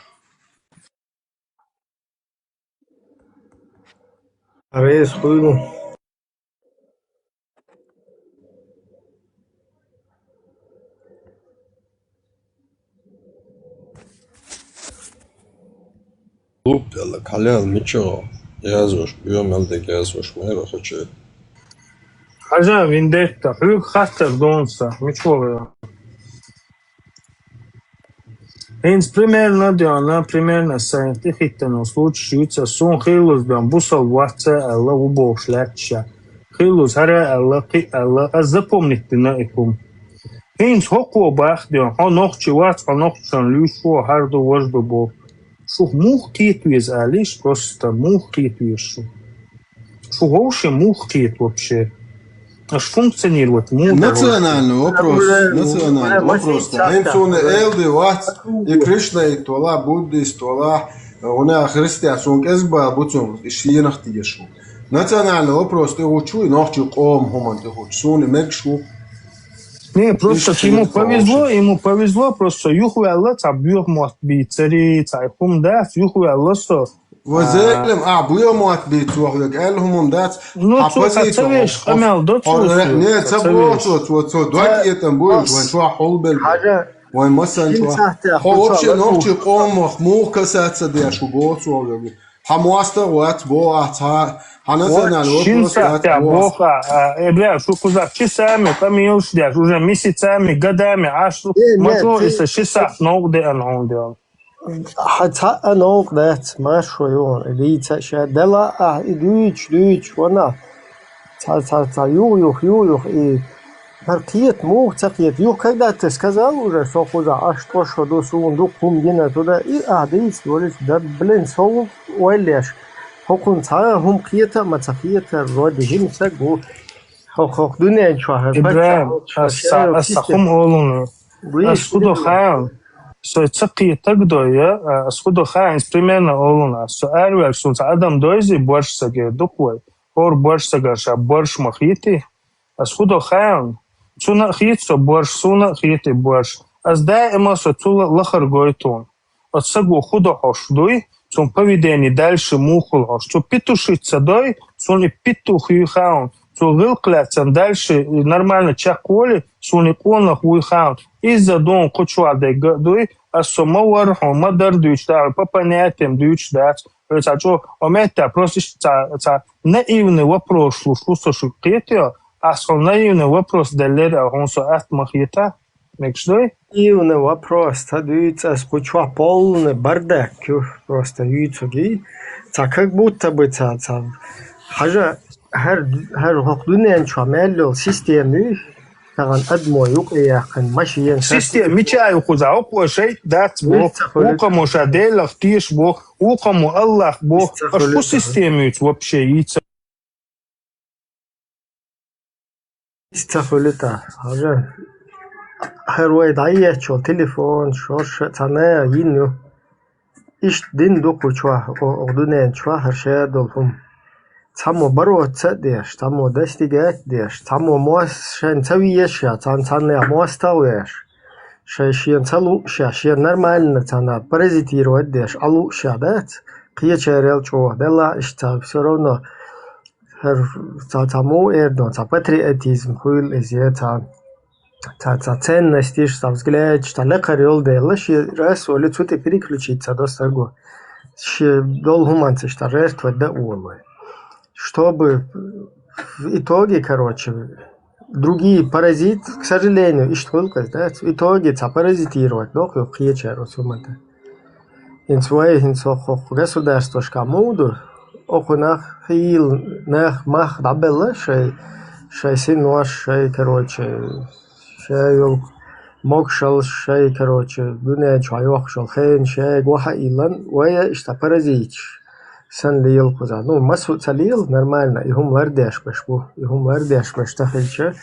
Реза хуьлу. Клуб аьлла, кхьалел мичахь язваш, боьмал дерг язваш, мера хаче. Хьажа, Виндетта, хьоьга хаттар ду-м сан, мичахь вара? ХӀинца примерно, Диана, примерно сайн тӀехӀиттина случай юьйцу, суна хиллалц, Диана, бусалба вац аьлла, ву бохуш лаьтташ. Хиллалц хӀара аьлла, кхин аьлла, ас запомнить дина и хӀума. ХӀинца хӀокхо бах, Диана, хьо нохчи вац, хьо нохчашна луьйш ву, хӀара ду, важа ду боху. Шух муха кхета веза, алийша, просто муха кхета веза шу? Шу вовше муха кхета вообще? Аш функционировать муха дара? Национальный вопрос. Уже, национальный уже вопрос. Масийтта хӀинца суна цхьаъ элди вац, и кришнаит вала, буддист вала, уна христиан суна кӀезга бала буцун, и шенах тигеш ву. Национальный вопрос тӀе гучу, и нохчи къом хӀуман тӀе гучу. Суна мегаш ву. Не, просто ему повезло, ему повезло, просто юхаваьлла, цхьа боьха мотт бийцари, цхьа хӀума дац, юхаваьлла со. Вазелем, а, буьйху мотт бийца вохуьйту аьлла хӀуманна дац. Ну, хьан цо позиция ца веш, къамел до цо. Не, ца боху цо, цо, цо дог этӀан буьйху, вайн чохь хьулбелла. Хьажа. Вайн массан чохь. Хьо вообще нохчи къомах муха касаться деш ву боху цо вегу. Хьан мостагӀ вац боху ахь цхьа, хьан национальный вопрос вац боху. Боху, а, э, бля, шу кхузахь чи сами къамелаш деш, уже месяцами, годами, Ӏаш ма чо, иса ши сахьт новкъа деана хьуна дела. Хьан цхьа а новкъа дац, маршо ю хьуна, и дийца а ша. Дела ахь и дуьйцуш, дуьйцуш, ванах. Цхьа, цхьа, цхьа, юха, юха, юха, юха, и хӀара кхета, муха ца кхета. Юха когда ты сказал уже, со кхуза Ӏаш тӀо шо ду, суна дукха хӀума гина туда, и ахь дийца долуш, да, блин, со ву ойла еш. ХӀокхунна цхьа а хӀума кхета а ма ца кхета, вроде хӀинца гу. ХӀокху, хӀокху дуьнен чохь, хӀара паччахь волчу аса, аса хӀума олуна. Ас хӀу до хаьа, со ца кхетаг дой, я, а, ас хӀу до хаьа, иза примерно олун ас. Со араваьлча, суна цхьа адам дойзи, борш саге дукха вай. ХӀора борш сагар ша борш ма хетий. Ас хӀу до хаьа, цунна а хета со борш, суна а хетий борш. Ас даима со цул а лахара гойтун. Оцу саго хӀу до хьош дуй, цунна поведение дальше мухула хьош. Цу петушить ца дой, цунна и петух юй хаун. Цу гӀилкх лаьцна дальше нормально чекхволи, суна и къонах вуй хаун. Изза дуун кху чохь дегга а дуй, ас со ма варра хьуна, ма дара дуьйцуш, да, по понятиям дуьйцуш дац. Хьо цхьа чӀо, о метта, просто иштта цхьа, цхьа наивный вопрос луш ву со шуьга кхетайо, ас хьуна наивный вопрос деллера, а хьуна со атта ма хета. Мегаш дуй? Наивный вопрос ца дуьйцу ас, кху чохь полный бардак ю, просто юьйцугий. Цхьа как будто бы цхьа, цхьа, хьажа, хӀара, хӀара хӀокху дуьнен чохь мел йолу система юй, тахана адамо юкъаяьккхина машина. Система мича ю кхуза? ХӀокхо шайтӀа дац боху, вукхамо ша Делах теша боху, вукхамо Аллах боху. Аш хӀу система юьйцу вообще йийца? Иштта ца хуьлу тӀаккха. Хьажа, хӀара вай дӀаеччул телефон, шорша а цхьа наха йина ю. Иштта дина ду кху чохь, о-, оха дуьнен чохь хӀара ша долу хӀума. Цхьаммо бароца а деш, цхьаммо достигать а деш, цхьаммо мос-, шайна ца везаш, цхьана, цхьаннех мостагӀ а веш, шайн шена ца лууш, шена нормально цхьана паразитировать а деш, Ӏа лууш дац, кхечарел чӀогӀа делахь иштта цхьа всё равно. ХӀара цхьа, цхьа муха эр ду, цхьа патриотизм хуьлу иза, цхьа, цхьа, цхьа ценностиш, цхьа взглядаш, цхьа лекхар йолу дела, шен рас волу цу тӀе переключиться до стаг ву. Шен долу хӀуманца иштта жертвовать дан а волу вай. Чтобы в итоге, короче, другие паразиты, к сожалению, иштта хуьлу-кх иза, да, в итоге цхьа паразитировать доху юха кхечара оцу хӀуманна тӀе. ХӀинца вай, хӀинца хӀокху, хӀокху государствашкахь муха ду? Окху нах хийла, нах мах дӀабелла шайн, шайн синош, шайн, короче, шайн йолу могушаллаш, шайн, короче, дуьнен чохь йоккхуш йолу хенаш шайга ваха а йиллина, вай иштта паразиташ санна лела кхузахь. Ну, массо а ца лела, нормально, и хӀума лардеш берш бу, и хӀума лардеш берш ца хилча,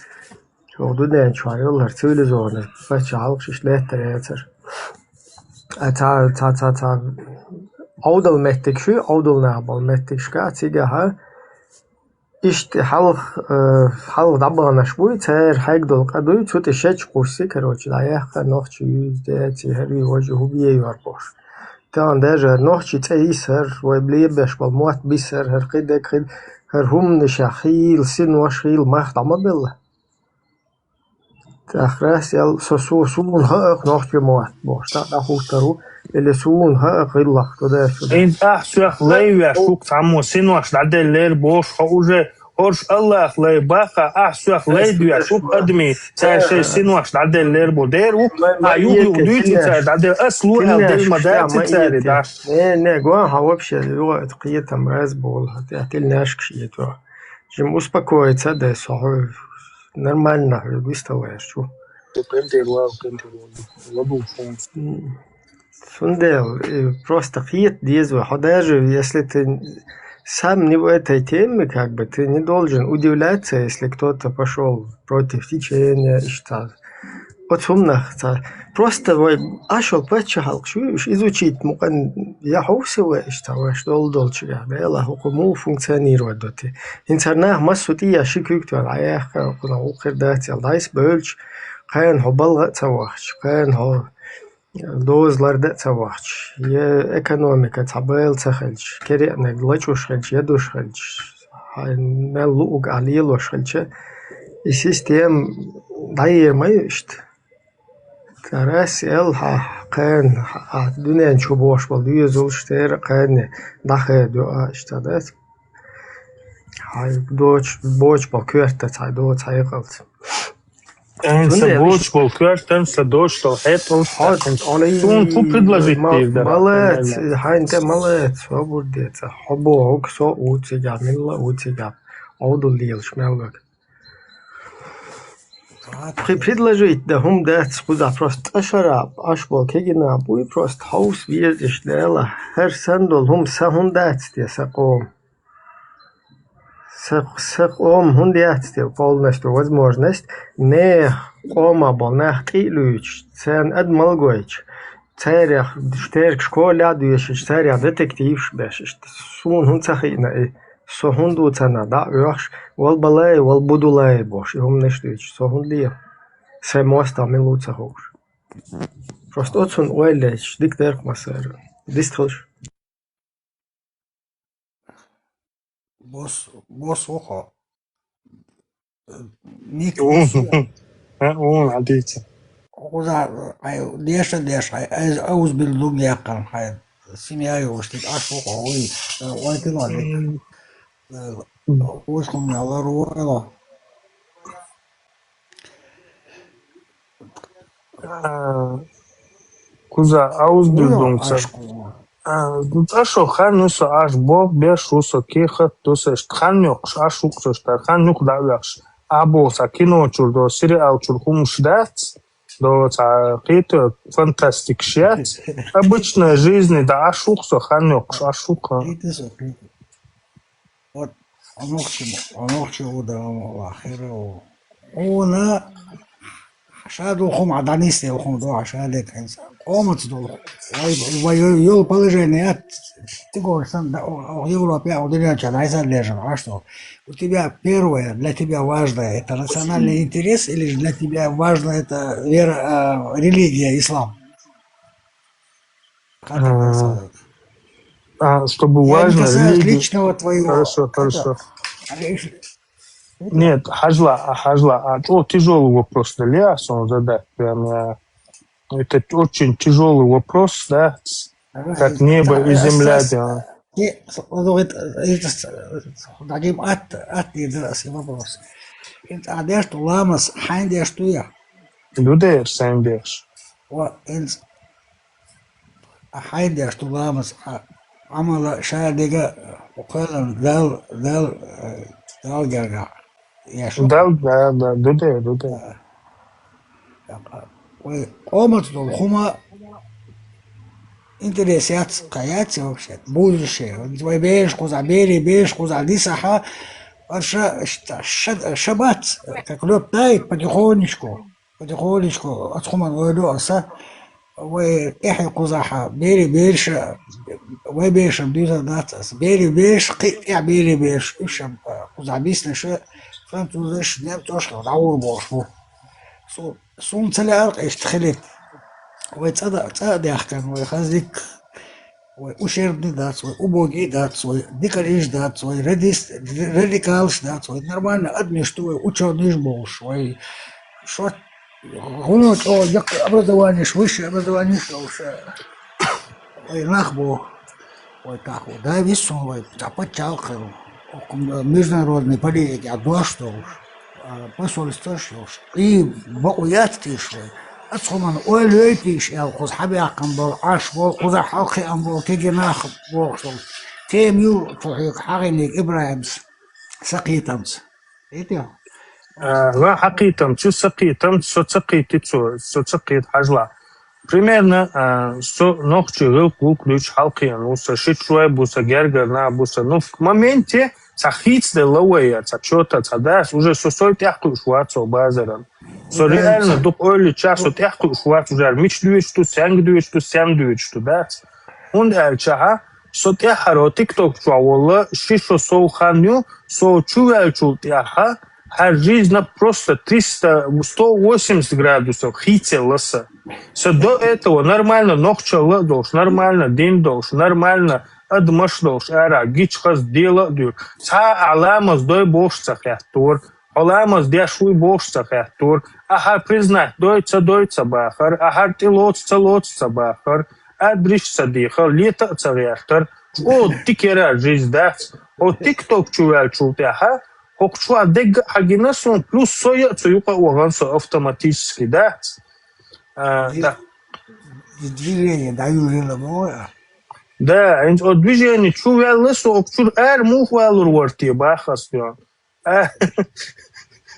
оха дуьнен чохь йолу хӀара цивилизованный пачхьалкхаш иштта лаьттар яцара. Ткъа цхьа, цхьа, цхьа, цхьа Ӏовдал меттигаш ю, Ӏовдал нах болу меттигашкахь, цигахь иштта хьалха, э, хьалха дӀабаханарш буй, церан хьегна долу къа дуй, цу тӀе шечу кхуссий, короче, дӀаяьккха, нохчий юьйцу, деций, хӀара важа хӀу бен йор бохуш. Тахана даже нохчий цӀе йисар, вай лебеш болу мотт бисар, хӀара кхидерг, хӀара хӀуманаш, хийла синош, хийла мах дӀа ма белла. ТӀаккха Расел, со, со, суна хаьа-кх нохчийн мотт бохуш, дӀа, дӀахӀуттур ву, или суна хаьа-кх гӀиллакх, ду деш шу. ХӀинца ахь соьх лай веш ву-кх цхьаммо, синош дӀаделлера бохуш, хьо уже хӀорш Аллах лай баха, ахь соьх лай доьш ву-кх адамийн, цара шайн синош дӀаделлера бу. Дера ву-кх, а юха-юха дуьйцу цара дӀаделла, ас ло аьлла делла ма дац цаьрга даш. Не, не, гон хьан вообще, юха это кхетам раз болу, хӀа, тӀехь тилнашкаш ето. Жим успокоиться а дай со хьо. Нормально хьоьга вистхила аьлла чу. Кхин тера вала, кхин тера вала. ЛадугӀу шуна. М, цундела, э, просто кхета деза вай. Хьо даже, если ты сам не в этой теме, как бы, ты не должен удивляться, если кто-то пошёл против течения, иштта. Оцу хӀуманах ца. Просто вай Ӏаш йолу пачхьалкхаш ю, уьш изучить мукъан я хьовса вай иштта, вайш долу долчуьра. Делахь хӀокху муха функционировать до те. ХӀинца хӀара нах массо а тӀе а ши куьг тоьхна, Ӏа яхка, кхунах вукхуьра дац аьлла, дӀайса бевлча, кхана хьо балха а ца вахча, кхана хьо доза ларда а ца вахча, я экономика цхьа байла ца хилча, кереъниг лачкъуш хилча, ядуш хилча, хьайн мел луъург ахь лелош хилча, и система дӀаер ма ю иштта. Карас эл хьа кхайна, хьа дуьнен чу бохуш болу доьзалш церан кхайна дӀахедо а иштта дац. Хьайн доч-, бочу болу коьрта цхьа до цхьа якъалца. Эн са Цундела бочу болу коьртан, са доч долу хьеталш хьо тахана. Олий, Суна кху предложить ма-, дийр дара, малац, нормально. Хьайн тӀе малац, хьо бурдеца. Хьо боху, со а ву цигахь, милла а ву цигахь. Овдал лелаш мел вега. Пхи предложить дан хӀума дац, кхузахь просто тӀашара, аш болу кегина буй, просто хьовса веза иштта дела. ХӀара санна долу хӀума сан хӀунда дац те, сан къома? Сан, сан къома хӀунда яц те полностью возможность, нехан къома болу нах тӀе а луьйчуш, царна адам мала гойтуш, царех, теркаш школе а доьшуш, царех детективаш беш иштта? Суна хӀунда ца хиъна и? Со хӀунда ву царна дӀа а оьхуш, вал балай, вал будулай бохуш, и хӀуманаш дуьйцуш, со хӀунда ле? Сайн мостагӀа мила ву ца хууш. Просто оцунна ойла лечуш, дика дерг массара. Дистхалш. Бос, бос ву хьо. Ник, Ун, бос ву. Ун, хьан дийца. Кхуза, хьай, деша, деша, хьай, аз, ауз бил луг яккхан, хьай, семья йолуш, тик аш ву хьо, уй, ой, тила, ник. М. Уж хум ялар ву, эла. А, кхуза, ауз бил Уйо, дунца. Аш хум. А, ну, цӀа шо хан ю со, аш бох беш ву со, кехат ду со, ишт хан йоккхуш, аш вукхуш, тар хан юкх дӀа а вехаш. А боху цхьа кино чур до, сериал чур хӀумаш дац, до цхьа кхета фантастикаш яц. Обычная жизнь, да, аш вукх со, хан йоккхуш, аш вукх. Кхета со, кхета. Вот, а нохчи, а нохчи у да, а хера у. Уна, ша долу хӀума, а дӀанисде хӀума до, а ша де хӀинца. Къомаца долу. Вай, вай, йо-, йолу положение ат, ти говоришь, сан, да, о, о, Европе, а, о, деревне, а, дайса лежа, а что? У тебя первое, для тебя важное, это национальный интерес, или же для тебя важно это вера, а, религия, ислам? Как это А, сказать? А, чтобы Я не важно, касаюсь религию. Личного твоего. Хорошо, это, хорошо. А, лиш-, Нет, хьажла, а, хьажла, а, чӀо тяжёлый вопрос да, ле, а, сон задать, прям, я, это очень тяжёлый вопрос, да, как небо и земля, да. Дагим ат, ат, вопрос. Ин а деш ту ламас, хьайн деш ту я? Ду деш, сайн деш. Ва, ин а хьайн деш ду ламаз, а, Ӏамала ша дега, кхоьллина Дал, Дал, э, Дал гергахь. Дал, да, да, дуде, дуде. Вай къомаца долу хӀума интерес яц, кхин яц вообще, бузуше. Вай бераш кхузахь, берийн бераш кхузахь дисахь, аша ш-, ш-, ша бац, как лёт тает потихонечку, потихонечку, оцу хӀуманна ойла аса. Вай тӀаьхье кхузахь, берийн бераш, вай берашна дуьйцур дац аса. Берийн бераш, кхин а тӀаьхье берийн бераш, уьш а кхузахь биснарш, французаш, немцош дӀагӀур болуш бу. Су-, суна ца лаьара-кх иштта хилийта. Вай цӀа да-, цӀа а даьхкина, вай хаза дика, вай ущербный дац, вай убогий дац, вай дикариш дац, вай радис-, радикалаш дац, вай нормальный адамаш ду, вай учёныйш болуш, вай шот гӀуно чӀогӀа яккха образованиеш, высшее образованиеш долуш, вай нах бу, вай тахо. Да, виссун вай, цхьа пачхьалкх хилла, окху международный политикехь дош долуш, а, посольствош йолуш. И бакъо яц тийша вай. Аса хӀуманна ойла йойтийша аьлла, кхуза хьабаьккхина болу, Ӏаш болу, кхузахь хьалакхиъна болу, кегий нах бохуш долу. Тема ю цу хьоьга хьагӀийниг ИбрахӀимс, сакхетамца. Эти? А, ва хьакхийтам, цу сакхийтам, со ца кхийти цо, со ца кхийта хьажла. Примерно, а, со нохчий гӀиллакх-гӀуллакх дуьйцуш хьалкхиъна ву со, ши чу вай бу со, гергара нах бу со. Ну, в моменте цхьа хийцаделла вай, цхьа чота, цхьа дас, уже со сой тӀаьхьакхуьуш вац со базаран. Со реально дукха ойла йича, со тӀаьхьакхуьуш вац уже, мича дуьйцуш ду, сенга дуьйцуш ду, сенна дуьйцуш ду, дац. ХӀунда аьлча, со тӀаьххьара TikTok чохь волла, ши шо сов хан ю, со чу ваьллачул тӀаьхьа, хӀара жизнь просто триста, сто восемьдесят градусов хийцаелла сан. Со до этого нормально нохчалла а долуш, нормально дин долуш, нормально адамаш долуш, ара гича хаза дела а дуьйр. Цхьа а ламаз дой бохуш ца хаьттора, хьо ламаз деш вуй бохуш ца хаьттора, ахьа признать дой ца дой ца бахар, ахьа тӀе лоцу ца лоцу ца бахар, адриш ца дехар, лета а ца гӀертар, чӀогӀа дика яра жизнь дац. Хьо TikTok чу ваьллачул тӀаьхьа, хӀокху чохь дегга а хьагина суна, плюс со а цу юкъа а вахана со автоматически, дац? А, да. Движение дӀаюьйлина мо а. Да, хӀинца о движение чу ваьлла со, хӀокху чуьра ара муха валур вара те, баха ас доьгӀна. А,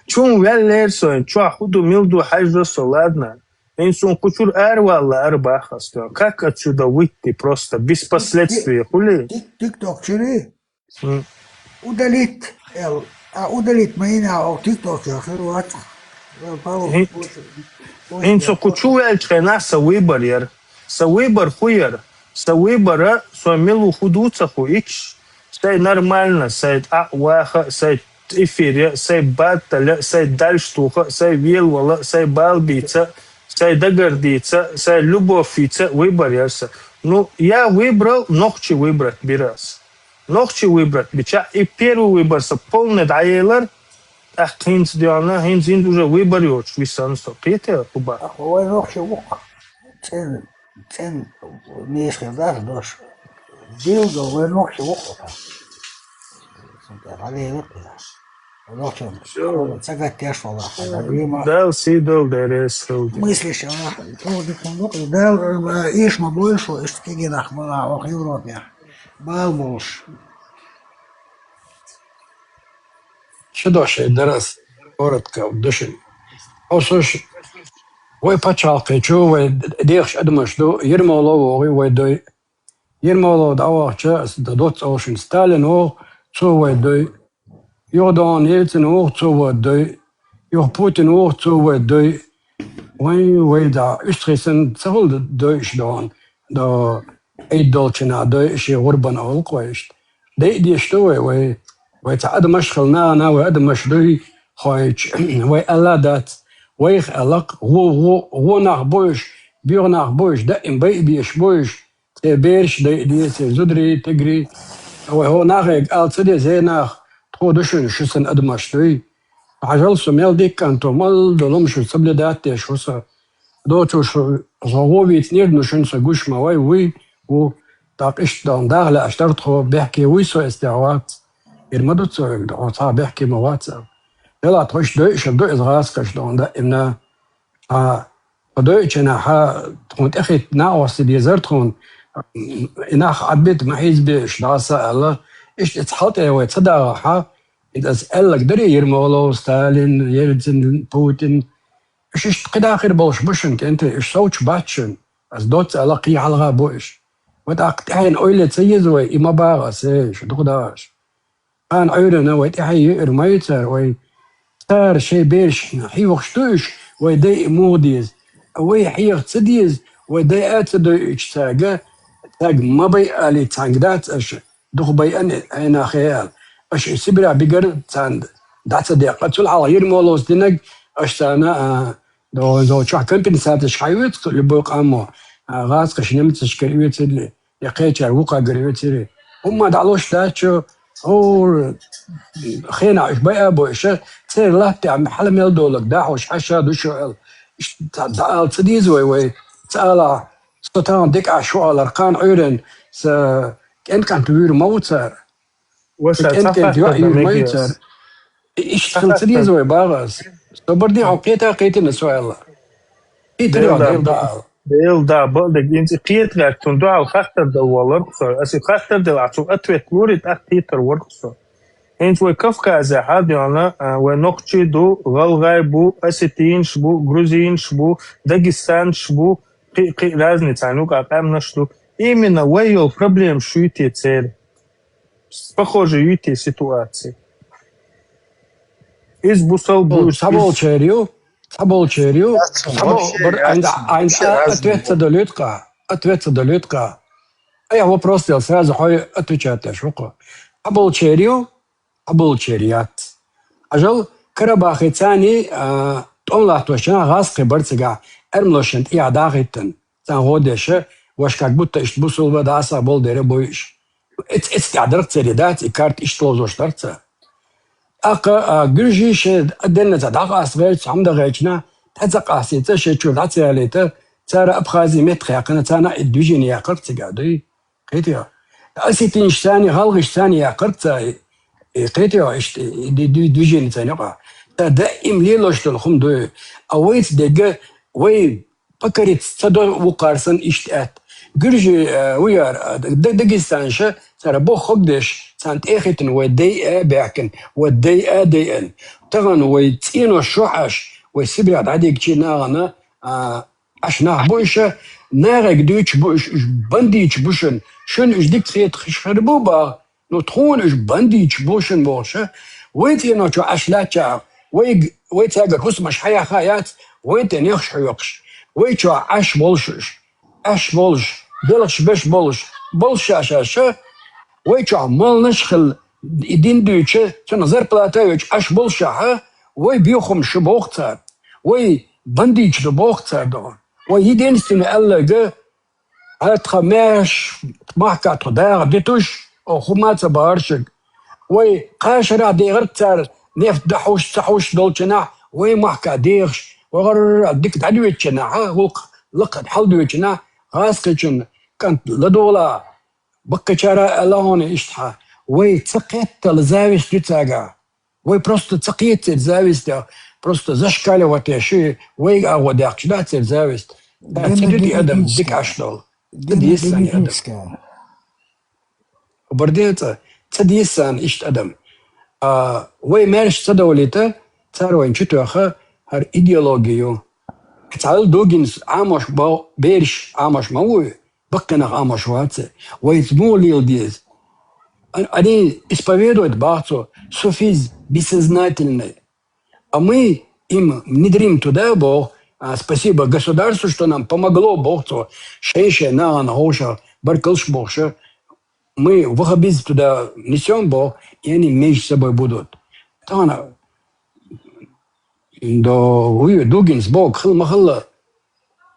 чун ваьллера со, чохь хӀун ду, мила ду, хьаьжжа со, ладно. ХӀинца суна кху чуьра ара вала лаара баха ас доьгӀна. Как отсюда выйти просто, без последствий, хули? Тик-, TikTok чуьра? Удалить, эл, а удалить ма йина, о, TikTok чуьра хир вац. ХӀин-, хӀинца кху чу ваьллачу хенахь сан выбор яра. Сан выбор хӀун яра? Сан выбора, со мила ву хӀун ду ца хуьйцуш, сай нормально, сай тӀаьхьа ваха, сай эфире, сай баттале, сай дальш туха, сай велавала, сай бала бийца, сай дагардийца, сай любовь йийца выбор яра сан. Ну, я выбрал нохчий выбрать бира ас. Нохчий выбрать бича, и первый выбор сан полный дӀаелар, тӀаккха хӀинца доьгӀна, хӀинца, хӀинца уже выбор йоцуш висана со. Кхетий хӀу бах? Ахьа вай нохчий ву-кх. ЦӀен, цӀен неша хир дац дош. Дилла вай нохчий ву-кх. Сан тӀе хьалелира. Нохчий ца гатдеш вала. Дала сий долу деррес хилда. Мыслишь, а? Дала, а, эш ма бойла шо, иштта кегий нах ма лахьа оха Европе. Бала болуш. Ши дош дара ас, коротко, душин. Хьо сош, вай пачхьалкхе чу, вай дехаш адамаш ду, Ермолов вогӀий вай дой. Ермолов дӀавахча, ас д-, доцца олушин Сталин вогӀу, цо вай дой. Юха догӀун Ельцин вогӀу, цо вай дой. Юха Путин вогӀу, цо вай дой. Вайн вай да, уьстагӀий санна, ца хуьлу дойуш догӀун. До Ӏийд долчу нах дойуш, и гӀурбан олу-кх вай иштта. Дайа дезаш ду вай, вай, вай цхьа адамаш хила нахана, вай адамаш дуй хойчу, вай аьлла дац, вайх аьлла-кх, гӀо, гӀо, гӀо нах бу уьш, боьха нах бу уьш, даим байа безаш бу уьш, церан бераш дайа деза, церан зударий, тигрий. Вай хӀо нахе ала ца деза, хӀей нах, тхо ду шуна, шу санна адамаш дуй. Хьажал со мел дика кӀант ву, мел долу хӀума шуьца соблюдать деш ву со. Доцуш, со гӀо вийцинера, ну шуна со гуш ма вай, вуй, ву. ТӀаккха иштта дан даха лаьаш дара тхо, бехке вуй со эцна тӀехь вац. Ира ма ду цо, хьо цхьа бехке ма вац аьлла. Делахь тхо иштта дойуш ду иза гӀазкхаша дан даимна. Хьан, хьо дойучу хенахь, хьан тхуна тӀехӀитта накъостий дезара тхуна, и нах Ӏадбита ма хьийзабе уьш дӀаса аьлла. Иштта иза хьал тӀе вай ца дагӀахь, Ас аьлларг дарий, Ермолов, Сталин, Ельцин, Путин. Уж иштта кхидӀа хир болуш бу шуна, кӀентий, уж совцуш бац шуна. Ас доцца аьлла, кхин хьалха бу уж. Ва тӀаккха тӀаьхьенна ойла ца еза вай, и ма баха ас, эй, шу дукха дахаш. Кхана Ӏуьйранна вай тӀаьхье юьйр ма ю цара, вай цара шайн берашна хьехаш ду уж, вай дай и муха деза. Вай хьеха ца деза, вай дай а ца дойуьйтуш цаьрга, цаьрга ма бай алий цхьаьнга дац аша, дукха байъан Ӏена хе аьлла. Аша и Сибре бигар царна дӀа ца деккха. Цул хьалха Ермоловс динарг аша царна, а, до, до чохь компенсацеш хьаоьцу любой къамо, а, гӀазкхаша немцашкара оьцурли, я кхечара вукхагара оьцури. ХӀумма дӀалуш дац шу, хӀора хенахь уьш байа а бу, иша церан латта тӀехь хьала мел долург дахьуш хьаша ду шу аьлла. Иштта дӀаала ца деза вай, вай ца алахь, со тахана дика Ӏаш ву алар, кхана Ӏуьйранна са кӀен-кӀант вуьйр ма ву цара. Ва ша ца кӀен-кӀант хаттар йоӀ дан юьйр ма ю мегаш. Цара. И-, иштта хила ца деза вай, баха ас. Собар де, хьо кхета а кхетина со аьлла. Кхетар йоӀ, Дела дӀаала. Дела да, бакъдерг, инца кхета гӀертун дуьхьал хаттар дан валар со. Аса хаттар делахь, цу ответ лури, тӀаккха кхетар вар со. ХӀинца вай Кавказехь а дуьхьал, а, вай нохчий ду, гӀалгӀай бу, осетинаш бу, грузинаш бу, дагестанцаш бу, кхин, кхин разницаш ю, къа-, къаьмнаш ду. Именно вай йолу проблема шу ю те церан? Похоже ю те ситуация? Иза бусал бу, иза цхьаболчеран ю, цхьаболчеран ю, цхьабо-, бар-, айна, айна ответ ца долуьйту-кх, ответ ца долуьйту-кх. Айхьа вопрос дел, сразу хьой отвечать деш ву-кх. Цхьаболчеран ю, цхьаболчеран яц. Хьажал, Карабахе царний, а, тӀом латточу нах гӀазкхий бара цигахь, эрмалошна тӀехьа дахийтина. Царна гӀо деш, ваша как будто иштта бусулба дӀасахь болу дера бу уьш. Эц-, эццахь дара церан, дац, и карта иштта лозош дара цара. ТӀаккха, а, гуьржий шайн отдельно цхьа дӀакъаста гӀерташ, хьамда гӀерташ, цхьа ца къастийта, шайн чуьра дӀа ца ялийта, цара Абхази меттахъяьккхина, царна и движение яьккхира цигахь, дуй? Кхетий хьо? Осетинаш царний, гӀалгӀаш царний яьккхира цара, и, кхетий хьо, иштта, и ди-, ди-, движение царна юкъахь. Цара даим лелош долу хӀума дуй. А вайца дерг, вай покориться ца до вукхара санна иштта аьтта. Гуьржи, э, вуьйр, э, Д-, Дагестанаша цара боху хӀаг деш, царна тӀе а хӀиттина, вай дай а баьхкина, вай дай а дайъина. Тахана вай цӀенош чохь Ӏаш, вай Сибрехь дӀадигчи нахана, а, Ӏаш нах бу иша, нахега дуьйцуш бу иша, уьш бандиташ бу шуна, шуна уьш дика хеташ хир бу баха, ну, тхуна уьш бандиташ бу шуна бохуша, вай цӀенош чохь Ӏаш лаьттачахь, вай, вай цаьргара хӀусамаш хьаяхха яц, вайн тӀе нехаш хьоькхуш, вай чохь Ӏаш болуш уьш, Ӏаш болуш, белхаш беш болуш, болуш ша-ша-ша, вай чохь молнаш а хилла, и дин дуьйцуша, цунах зарплата а йоьцуш Ӏаш болушшехь, вай боьха хӀума шу боху цара, вай бандиташ ду боху цара догӀу. Вай единственный аьлларг, хьан тхан маьрша, махкахь тхо даха дитуш, оха хӀума а ца бахара шуьга. Вай кхаа шарахь дехарг цара, нефть дахьуш, ца хьуш долчунахь, вай махкахь дехаш, вай гӀарра дика дӀадоьдучунахь, гӀуллакх лакха хьалдоьдучунахь, гӀазкхичун кӀант ладогӀалахь, баккхачара а аьлла хьуна иштта хьан, вай ца кхеттала зависть ю цаьргахь. Вай просто ца кхета церан завистех, просто зашкаливать еш ю, вайга агӀо даьккхича дац церан зависть. Цара ца дуьту адам дика Ӏаш долу. Ца деза сан адам. Барденца, ца деза сан иштта адам. А, вай маьрша ца довлийта, цара вайна чу тоьхна хӀара идеологи ю. Цхьаьна Дугинс Ӏамош бо-, бераш Ӏамош ма вуй, баккхий нах Ӏамош вац. Вайца муха лела деза? А-, они исповедуют боху цо, суфизм бессознательный. А мы им внедрим туда, боху, а, спасибо государству, что нам помогло, боху цо, шайн-шайн нахана ховшах баркаллаш бохуша, мы ваххабизм туда несём, боху, и они меньше собой будут. Тахана До, вуй, Дугинс боху хила ма хилла.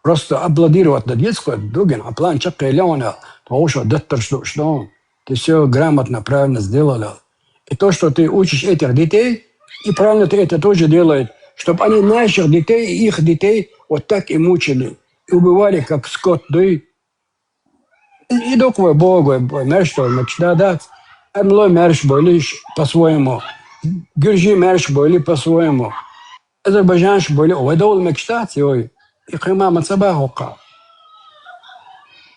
Просто аплодировать дан деза кхо, Дугин, хьан план чекхъели хьуна, тхо вовшах даттарш дууш ду. Ты всё грамотно, правильно сделал. И то, что ты учишь этих детей, и правильно ты это тоже делаешь, чтоб они наших детей и их детей вот так и мучили, и убивали, как скот, дуй. И дукха вай боху, вай, вай маьрша довла мегаш дац. Эрмалой маьрша бойли по-своему. Гуьржий маьрша бойли по-своему. Азербайджанаш бойли, вай довла мегаш дац, йой. И кхин ма ца баха хӀокху.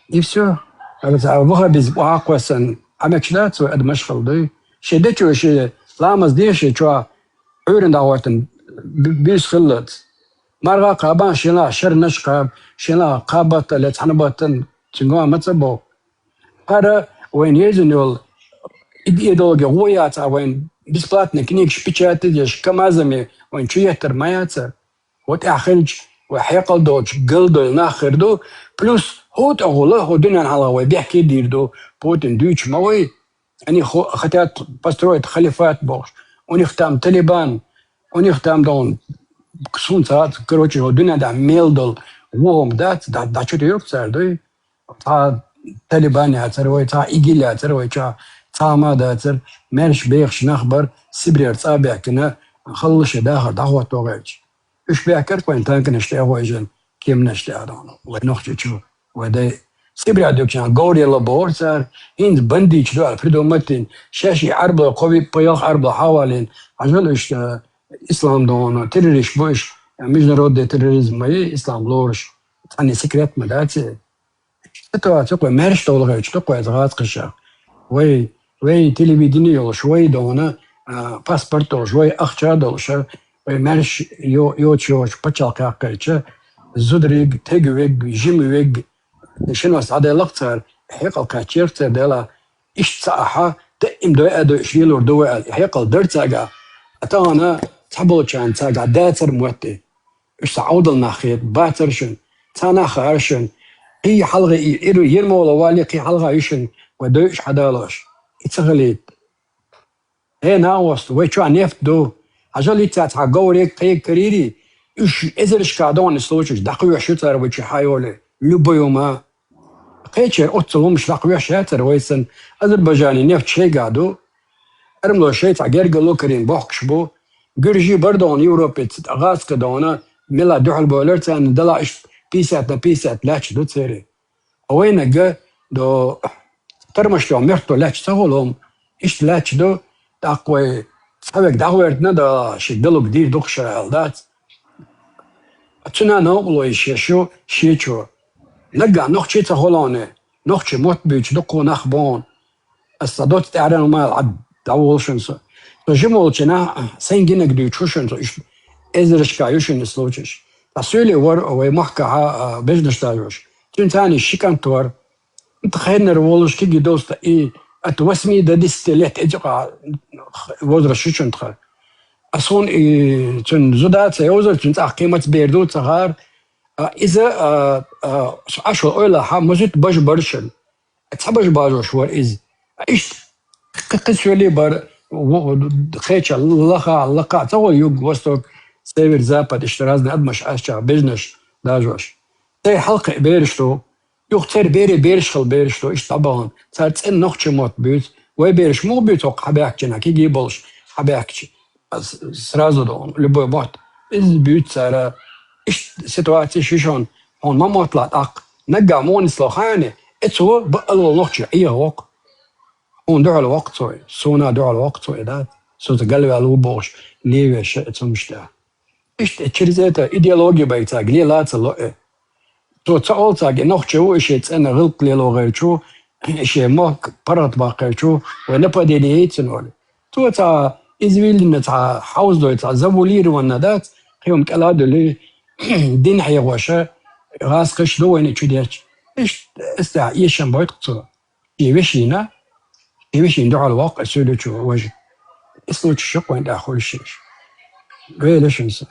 И всё. Аса ваххабизм охьакхоьссина, Ӏа мегаш дац вай адамаш хила дуй. Шен дечо шен Ламаз деши чоа Ӏуьйран дӀагӀойтан б-, буьйса хиллалц. МаргӀа кхаба, шийла шернаш кхаба, шийла кхабатта ле цхьана баттан цуьнган ма ца бо. ХӀара вайн езина йолу и-, идеологи гӀо яц а вайн бесплатный книгаш печатать деш, КамАЗами вайн чу еттар ма яцара. ХӀо тӀехь хилча, вай хьекъал доцуш, галдойла нах хир ду. Плюс хӀо тӀехула, хӀо дуьненна хьалха вай бехке дийр ду. Путин дуьйцуш ма вай. Они хо-, хотят построить халифат бохуш. У них там Талибан, у них там дон, сунца, короче, хӀо дуьненна тӀехь мел долу вохам дац, да, да чу тӀе юрк цара дуй. Цхьа Талибан яцара вай, цхьа ИГИЛ яцара вай, цхьа, цхьа ма дацара, маьрша бехаш нах бара, Сибрера цӀа а баьхкина, халла шайн дахар дӀахӀотто гӀерташ. Уьш баьхкара вайн танканаш тӀе а гӀойжина, кеманаш тӀе а дохна. Вай нохчичу, вай дай. Сибре дуьгучу говралла бохура цара, хӀинца бандиташ ду аьлла придумать дина, шаьш и Ӏарбойн кхо виъ, пхоьалгӀа Ӏарбойн хьавалийна, хьажал уьш, э, ислам дохна, террорист бу уьш, международный терроризм ма ю, ислам лоруш, цхьанна секрет ма дац и. Ситуаци кхой маьрша товла гӀерташ ду кхой гӀазкхаша. Вай, вай телевидение йолуш, вай дона, а, паспорт долуш, вай ахча долуш, вай маьрша йо-, йоцуш йоцуш пачхьалкх яьккхича, зудариг, тегвиг, жимвиг, шинос дӀаделла-кх цара, хьекъал кхаьчнера-кх церан дела, иштта ца ахьа, даим дой а дой, уьш лелор ду вай аьлла, хьекъал дара цаьргахь, а тахана цхьаболчарна цаьргахь дацара мотт и. Уьш сан Ӏовдал нах хета, бацара шуна, цхьа нах хаьара шуна. Кхин хьалха и, ир-, Ермоло валли, кхин хьалха ю шуна, вай дойуш хьадалош. И ца хилийта. Э, накъост, вай чохь нефть ду. Хьажал, ицца цхьа говриг, кхег карийрий, уьш эзаршкахь дохна случаеш дӀакхоьхьуш ю цара вай чу хьайоле. Любой хӀума. Кхечеран оццул хӀумаш дӀакхоьхьуш яцара вай санна. Азербайджане нефть шайгахь ду. Эрмалой шайца гергарло карийна бохкуш бу. Гуьржий бара дохна Европе, гӀазкхи дохна, мела дуьхьал бойлар царна, дала иштта пятьдесят на пятьдесят лаьтташ ду церан. Вайнага до тармаш тӀехь муьрхӀ лаьтташ ца хуьлу хӀума, иштта лаьтташ ду, тӀаккха вай цхьа вег дӀахӀоьртина, да ши далуг дийр ду-кх ша аьлла дац. Цуьнан новкъарло йиш еш ю шен чу. Наггахь нохчий ца хуьлу хьуна, нохчийн мотт буьйцуш дуккха нах бу хьуна. Аса сан доцца тӀаьхьаран ма аьлла, Ӏад дӀаволу шуна со. Со жима волчу нахь сайн гинарг дуьйцуш ву шуна со, иштта эзаршкахь ю шуна и случаеш. Ткъа суьйле вара вай махкахь а, а, бежнаш дажош. Цуьнан царна ши кӀант вара. ХӀинца хеннара волуш кегий доста и от восьми до десяти лет эцу къа возраст шу чун тхан. Ас хӀун и цуьнан зуда ца йовзар, цуьнан цӀахь кхин маца бер ду ца хаар. А, иза, а, а, со Ӏаш вала ойла хьан музит бажа баршан. Ца бажа бажош вара иза. Иштта кхин, кхин соьли бара, в-, в-, кхеча лаха, лакха, ца гӀо юг, восток, север, запад, иштта разный адамаш Ӏаш ча, бежнаш дажош. Цай хьалкхе бераш ду. Юха церан бере бераш хила бераш ду, иштта дӀабахана. Цара цӀена нохчийн мотт буьйцу. Вай бераш муха буьйцу хӀокху хьабаьхкачу, кегий болуш хьабаьхкачу? С-, сразу ду, любой мотт. Иза буьйцу цара. Иштта ситуацеш ю шуна, хьуна ма мотталахь тӀаккха. Наггахь муха нисло хаьий, эцо баъал волу нохчо Ӏехавоккху. Хьуна дуьхьал воккху цо, суна дуьхьал воккху цо, и дац. Со ца галваьлла ву бохуш, левеша эцу муьштахь. Иштта через это идеология байца лела ца ло э. Цо ца олу цаьрга, и нохчо ву, и шен цӀена гӀиллакх лело гӀерташ ву, и шен мохк паргӀатбаккха гӀерташ ву, вай нападение яйцина олу. Цо цхьа извилина, цхьа хьовзадой, цхьа завуалированно дац, кхин хӀума кӀел а дуьллий, дин хьехоша, гӀазкхаш ду вайна чу детташ. Иштта, иштта эшам бойту цо. Шен вешина, шен вешина дуьхьал воккху, аса суьйлучу важа. И случай шу кхойн тӀехь хуьлуш еш. Вела шуна сан.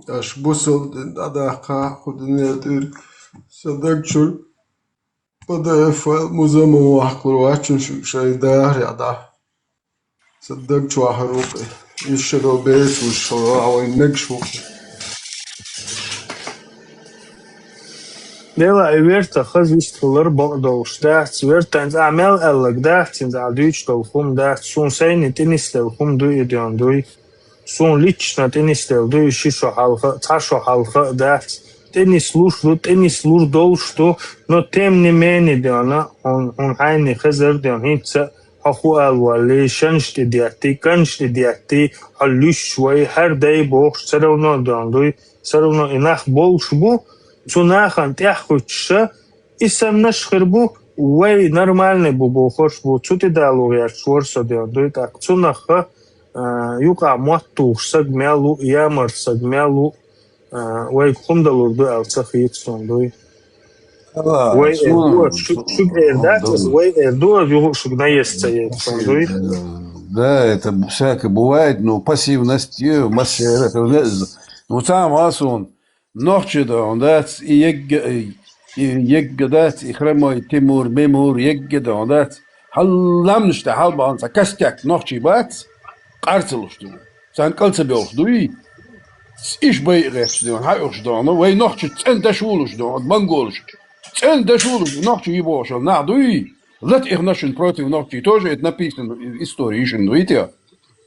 Аша бусалба дин дӀадаккха кху дуьне тӀера, сан даг чуьра П Д Ф файл музамма вахкалур вац шуна шайн дахарехь дӀа. Сан даг чохь хир ву-кх и. Иштта долу беса вуьш хилла вайн мегаш ву-кх. Дела и верта хаза иштта хилар бакъдолуш дац. Вертан цӀа мел аьллаг дац, цуьнан цӀа дуьйцуш долу хӀума дац. Суна сайна тӀе нисделла хӀума дуй и ден дуй. Суна лично тӀенисделла ду, ши шо хьалха, цхьа шо хьалха а дац. ТӀенислуш ду, тӀенислур долуш ду, но тем не менее, дена, хьуна, хьуна хьайна хезар, дена, хӀинца а хьо ху алавалли, шанаш тӀедетти, канаш тӀедетти, хьо луьш вай, хӀара дай бохуш, все равно, дена, дуй, все равно и нах болуш бу, цу нахана тӀехь хуьттуша, и саннаш хир бу, вай нормальный бу бохуш бу, цу тӀедало гӀерташ вара со, дена, дуй, тӀаккха цунах, а, юкъахь мотт тухуш саг мел ву, ямарта саг мел ву, а, вайга хӀума далур ду аьлла ца хета суна, дуй. Ала, Вай эр суна, ду, шу, суна, шуьга эр суна дац ду. Аса, вай эр ду, аса юха шуьга наезд ца эр суна, дуй. Да, это всякое бывает, но пассивность, э, массера, это не з-, ну, сам, а, суна, нохчи да, он дац, и егга, и, и егга дац, и хромой Тимур, Мемур, егга да, он дац. Хьалламнаш да, хьалбан ца костяк нохчи бац, къарцалуш ду. Сан кӀалца бевлуш дуй. Иш бай гӀерташ ду, хьан уьш ду, ну, вай нохчи цӀен даш вулуш ду, монголуш. ЦӀен даш вулуш, нохчи бохуш, нах дуй. Лат их нашин против нохчи, тоже это написано в истории, ишин, видите?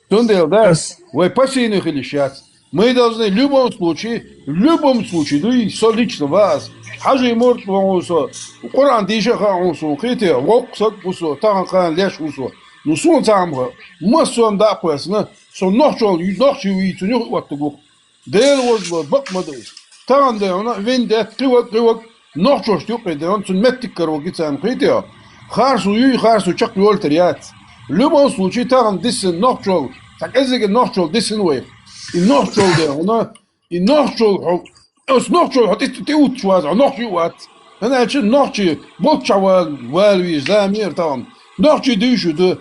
Цундела, да, Ас- вай пассивный хила йиш яц. Мы должны в любом случае, в любом случае, ну и со лично вас, хьажий мурт ван ву со, Къуръан дийша хаьа ву со, кхете, воккха саг ву со, тахан кхана леш ву со. Ну, суна цхьа хӀума хаьа, массо а дакъа кхоьссина, со нохчол, нохчи вийцун юха оттуг ву. Дела вожа бакъ ма ду иза. Тахана дайна, вин детта, кхиваг, кхиваг, нохчошта юкъе дайна, цунна меттиг каро гицарна кхийти а. Харсо юй, харсо чекх йолтар яц. В любом случае, тахана диссина нохчол, цхьа кӀезига нохчол диссина вайх. И нохчол дайна, и нохчол хьо, ас нохчол хьо тӀе, тӀе утташ вац, хьо нохчи вац. ХӀана аьлча нохчи болчча вал, валвийш, замер тахана. Нохчи дуьйшу ду.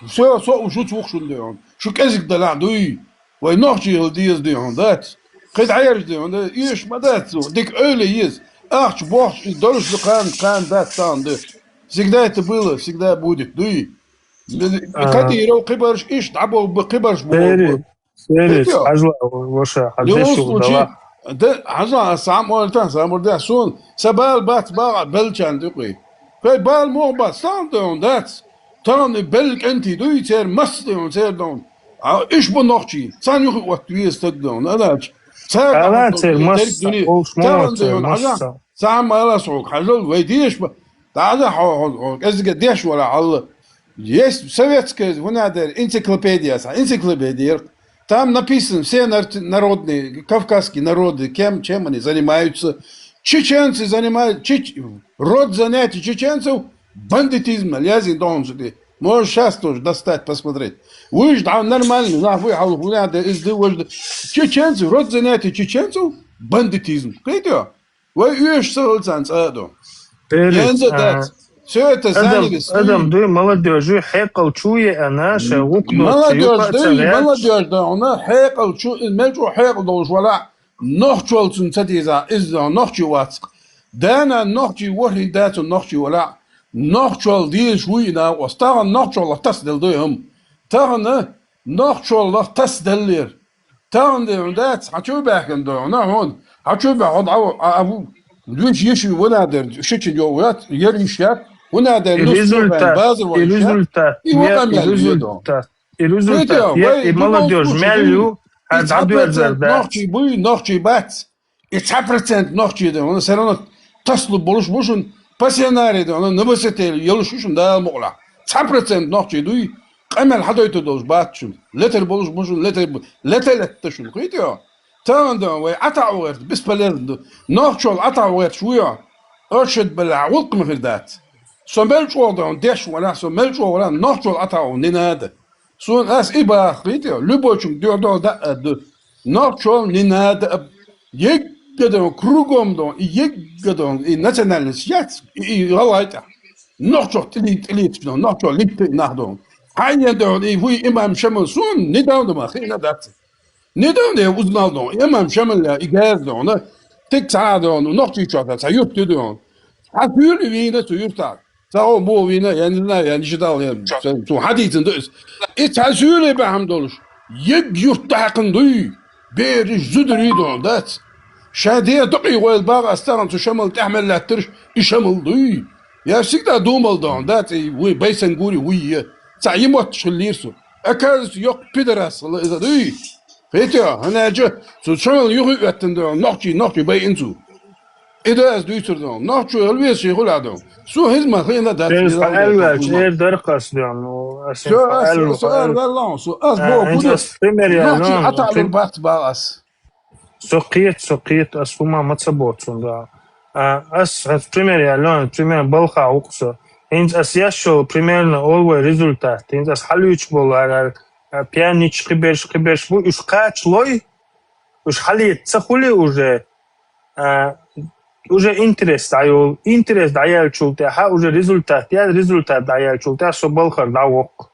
Со, со уж уц вухшун дайна. Шу кӀезиг далахь дуй. Вай нохчий хила деза дуй хьуна дац. Кхин дӀаерза дуй хьуна, эш ма дац цо. Дика ойла еза. Ахча бохча и долуш ду кхана, кхана дац цхьана ду. Всегда это было, всегда будет, дуй. А. Кадиров кхибарш, иш дӀаболу кхибарш бу. Сери, сери, хьажла, ваша, хьажла. Хьажла, сан ойла тан, сан мурдехь, суна, сан бала бац, бала беллачарна тӀе кхуьй. Кхай бала муха бац, сан дуй хьуна дац. Тахана и белла кӀентий дуй, церан масса тӀе ван, церан дон. А уьш бу нохчий, царна юха отта веза стаг дон, адаьлча. Цара Ала тахана церан дон, масса, дерг дуьне, олуш ма тахана ван церан дон, хьажа, масса. Цхьа хӀума ала схьога, хьажал, вай дезаш ба. ДӀа хьажа хьо, хьо, хьо, кӀезига деш вала хьалла. Есть советская, вон дер, энциклопедия, са, энциклопедия. Там написано, все нар-, народные, кавказские народы, кем, чем они занимаются. Чеченцы занимаются, чеч-, род занятий чеченцев, бандитизм, лязин дон сюда. Можешь щас тоже достать, посмотреть. Вы же там нормальный, нахуй, хьал, хуйня, да, из, да, вы же, чеченцы, род занятий чеченцев, бандитизм. Кхетё? Вай уьш ца хилцан цӀа а ду. Перец, Янза а, дац. Всё это Адам, заняли свои. Адам, дуй, молодёжь, хьекъал чу е ана, ша вукнур чу Молодёжь, юкъа ца дуй, гӀерташ. Молодёжь, да, она хьекъал чу, из мел чу хьекъал долуш вала. Нохчолцун ца деза, изза нохчи вац. Дана нохчи ворхӀин дацун нохчи вала. Нохчол дезаш вуй и накъост. Тахана нохчолах тасаделла дуй хӀума. Тахана нохчолах тасаделлера. Тахана де хьуна дац, хьан чу баьхкина дуй хьуна, хьуна. Хьан чу баьхкина хьуна, а, а, ву, вуьш йиш ву ванадер, шичи йову яц, яр йиш яц. Ванадер И нус результат, базар и ван йиш яц. Результат, И ву я, и къамел ю дуй. Результат. И результат, Видео, я, вай и молодёжь, любом случае, мел ю, и хьан цхьа дӀадоьрзар процент дац. Нохчий буй, нохчий бац. И цхьа процент нохчий ду, вона всё равно таслу болуш бу шун, пассионарий ду, вона набасетел йолуш ю шун Дала мукъалахь. Цхьа процент нохчий дуй, къамел хьадойту долуш бац шун. Летар болуш бу шун, летар бу-, летар летта шун. Хуьйту йо? Тан ду, вай Ӏата гӀерта, бесполезно ду. Нохчол Ӏата гӀерташ ву йо? Оршид балахь, гӀулкх ма хир дац. Со мел чӀогӀа ду, деш валахь, со мел чӀогӀа валахь, нохчол Ӏата гӀу, не надо. Суна ас и бахийта, любойчунга дуьхьал догӀу даъа ду. Нохчол не надо, егга дон, кругом дон, и егга дон, и национальность яц, и, и гӀалгӀай тӀехь. Нохчох тӀили-, тӀилиташ дон, нохчол литта и нах дон. Хьайна дон, и вуй имам Шамал суна, не дон ма, хина дац. Не дон, и узнал дон, имам Шамал я, и газ дон, тик цхьа дон, нохчий чохь, цхьа юрт ю дон. Хьан хуьли вийна цу юртахь? Ца гӀо бо вийна, я не знаю, я не читал, я цу хьадийцина ду иза. И цхьа суьйле бахьана долуш, егга юрт дахьакхана дуй, бераш зударий дон дац. Ша де дакъий гӀойла багӀа ас тахана цу Шамал тӀехь мел лаьттарш, и Шамал дуй. Я всегда думал дон дац, и вуй Байсангури вуй е. Цхьа йимотташ хиллийра со. Оказывается, йоккха пидорас хилла иза дуй. Хетё, хӀана аьлча, цу чамал юхи оьттан ду, нохчий, нохчий байин цу. И да аз дуьйцур ду, нохчо хила веза ший хула ду. Со хӀизма хина дац, Шен хӀизма аьлваьлча, хӀизма. Эр дар кхас ду, ну, ас Со хӀизма ас, аьлва, со аьлва. Аьлва, со ас А, бо хӀинца гуду. Ас пример яьлла, Нохчий ну, аталур хин- бац бал ас. Со кхет, со кхет, ас хӀума ма ца боцун да. А, ас, ас пример яьлла, ну, пример балха укъ со. ХӀинца ас яшшо примерно олвай результат. ХӀинца ас хьалуьйчу болу ара, а, пьянич кхиберш, кхиберш бу, уьш кхач лой, уж хьалийца ца хули уже, а, уже интерес дӀайолу. Интерес дӀаяьллачул тӀаьхьа уже результат ял, результат дӀаяьллачул тӀаьхьа со балхара дӀавоккху.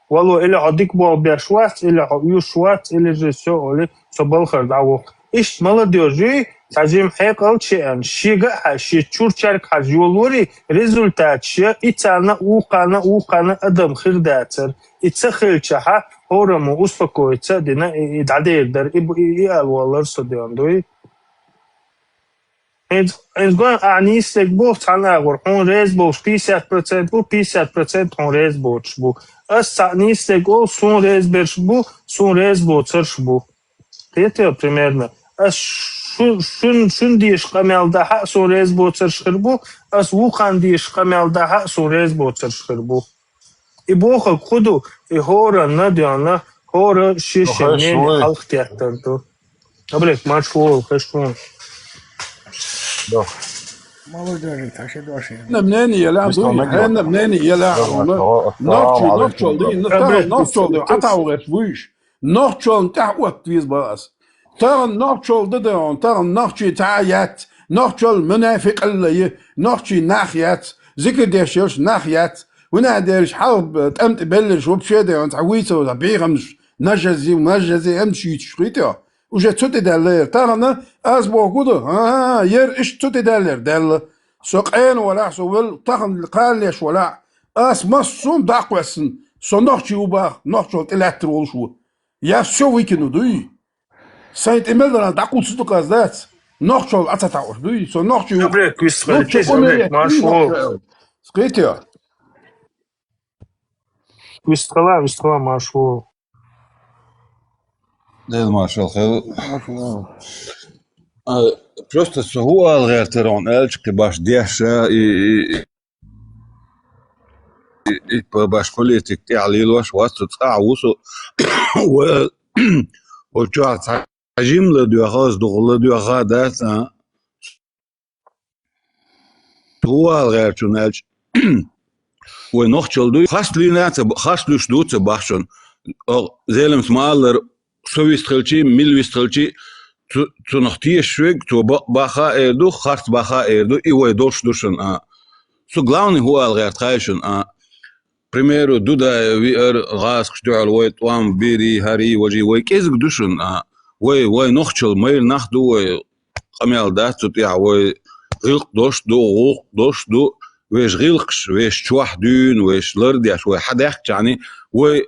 Вало, или хьо дика болх беш вац, или хьо уьш вац, или же всё, оли, со балхара дӀавоккху. Иштта молодёжь юй, цхьа жима хьекъал чеан, шега а хьаьжа, шен чурчаьрга хьаьжа йолорий, результат ше, и царна, укхарна, укхарна адам хир дацар. И ца хилчахьа, хӀораммо успокоиться а дина, и, и дӀадер дара, и бу-, и, и алаваллар со доьн дуй. Хьинца, хьинца гой, ахьа нийса дерг боху цхьана агӀор, хьуна реза болуш пятьдесят процент бу, пятьдесят процент хьуна реза боцуш бу. Ас цхьа нийса дерг олу, суна реза берш бу, суна реза боцарш бу. Кхетий, примерно? Ас шу-, шун, шун деша къамел дахьа а суна реза боцарш хир бу, ас вукхарна деша къамел дахьа а суна реза боцарш хир бу. И бохург хӀун ду, и хӀоранна а доьнна, хӀора шен-шен мнение хьалха теттар ду. Абрек, марш вогӀу, хеш вон. Молодёжи, таша доши. Хьенна мнение елахь дуй, хьенна мнение елахь хьуна. Нохчий, нохчалла дуй, тахана нохчалла дуй, ӀатавгӀерш вуйш. Нохчаллин тӀаьхьа отта веза бан ас. Тахана нохчалла дан дан, тахана нохчий цхьа а яц, нохчалла мунафикъалла ю, нохчий нах яц, зикр деш йолуш нах яц, вуна а дерриш хьалха тӀам тӀе белларш вообще дан, цхьа вуйцалла бехамаш, нажази, нажази амма шуьйцуш хӀуьйту. Уже цу тӀе даьлла яра. Тахана ас боху ду, а, яра иштта цу тӀе даьлла яра, даьлла. Со къена валахь, со вал тахана кхаллеш валахь, ас массо а даккхоьссина, со нохчий ву баха, нохчалла тӀе лаьттар волуш ву. Я всё выкину дуй. Сайн тӀе мел дара дӀакхуьссу ду каза дац. Нохчалла Ӏа ца таӀуш дуй. Со нохчий ву. Абрек, куьст хали, Нохчий тез, ву абрек, мега, марш ву. Скрытие. Куьст хала, куьст хала, марш ву. Дел маршал хел. А, просто со хӀу ала гӀертара хьуна аьлча кхин баш деш, а, и, и, и, и, и, баш политик тӀехь лелош вац со, цкъа а ву со. Вай, вай чохь цхьа жимла доьху, ас дукха ладоьху, дац, а. ХӀу ала гӀертачунна аьлча, вай нохчалла дуй, харц лийна а ца ба-, харц луьйш ду ца бахчун. Оха Зеламс ма-аллара, со вистхилчий, мила вистхилчий, цу-, цунах тешаш верг, цо бакъ баха а эр ду, харц баха а эр ду, и вай долуш ду шуна, а. Со главный хӀу ала гӀерта хаьий шуна, а. Примеру, Дудаев виар гӀазкхаш дуьхьал вай тӀом бирий, хӀарий, важий, вай кӀезиг ду шуна, а. Вай, вай нохчалла майра нах ду вай, къамел дац цу тӀехь, вай гӀиллакх долуш ду, гӀуллакх долуш ду, вешан гӀиллакхаш, вешан чохь дуьйна, вешан лардеш, вай хьадаьхкачарний, вай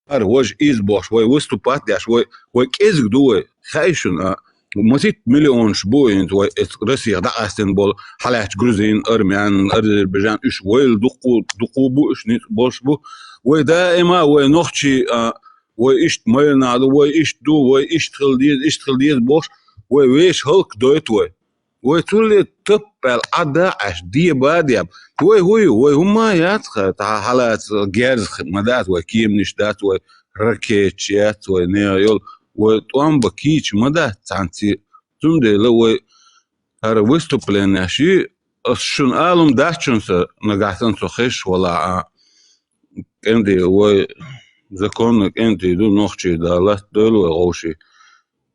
ара, важа иза бохуш, вай выступать деш, вай, вай кӀезиг ду вай, хаьий шуна, а? Масийтта миллионаш бу хӀинца вай эцу Россехь дӀакъаьстина болу, хьалаьттачу грузин, армян, азербайджан, уьш вайла дуккху, дуккху бу, уьш ницкъ болуш бу. Вай даима, вай нохчий, а, вай иштта майра нах ду, вай иштта ду, вай иштта хила деза, иштта хила деза бохуш, вай вешан хӀаллакдойту вай. Вай цулле таппаьлла Ӏа да Ӏаш, деба а деб. Вай хӀу ю, вай хӀумма а яц-кха, тӀаьхьа хьалаца герз ма дац, вай кеманаш дац, вай ракеташ яц, вай нехан йолу, вай тӀом бан кийча ма дац цхьаьнций. Цундела вай хӀара выступленеш йий, ас шуна алум дац шуна сан, нагахь санна со хезаш валахь а. КӀентий, вай законно кӀентий ду, нохчий да, латта дойла вай гӀовший.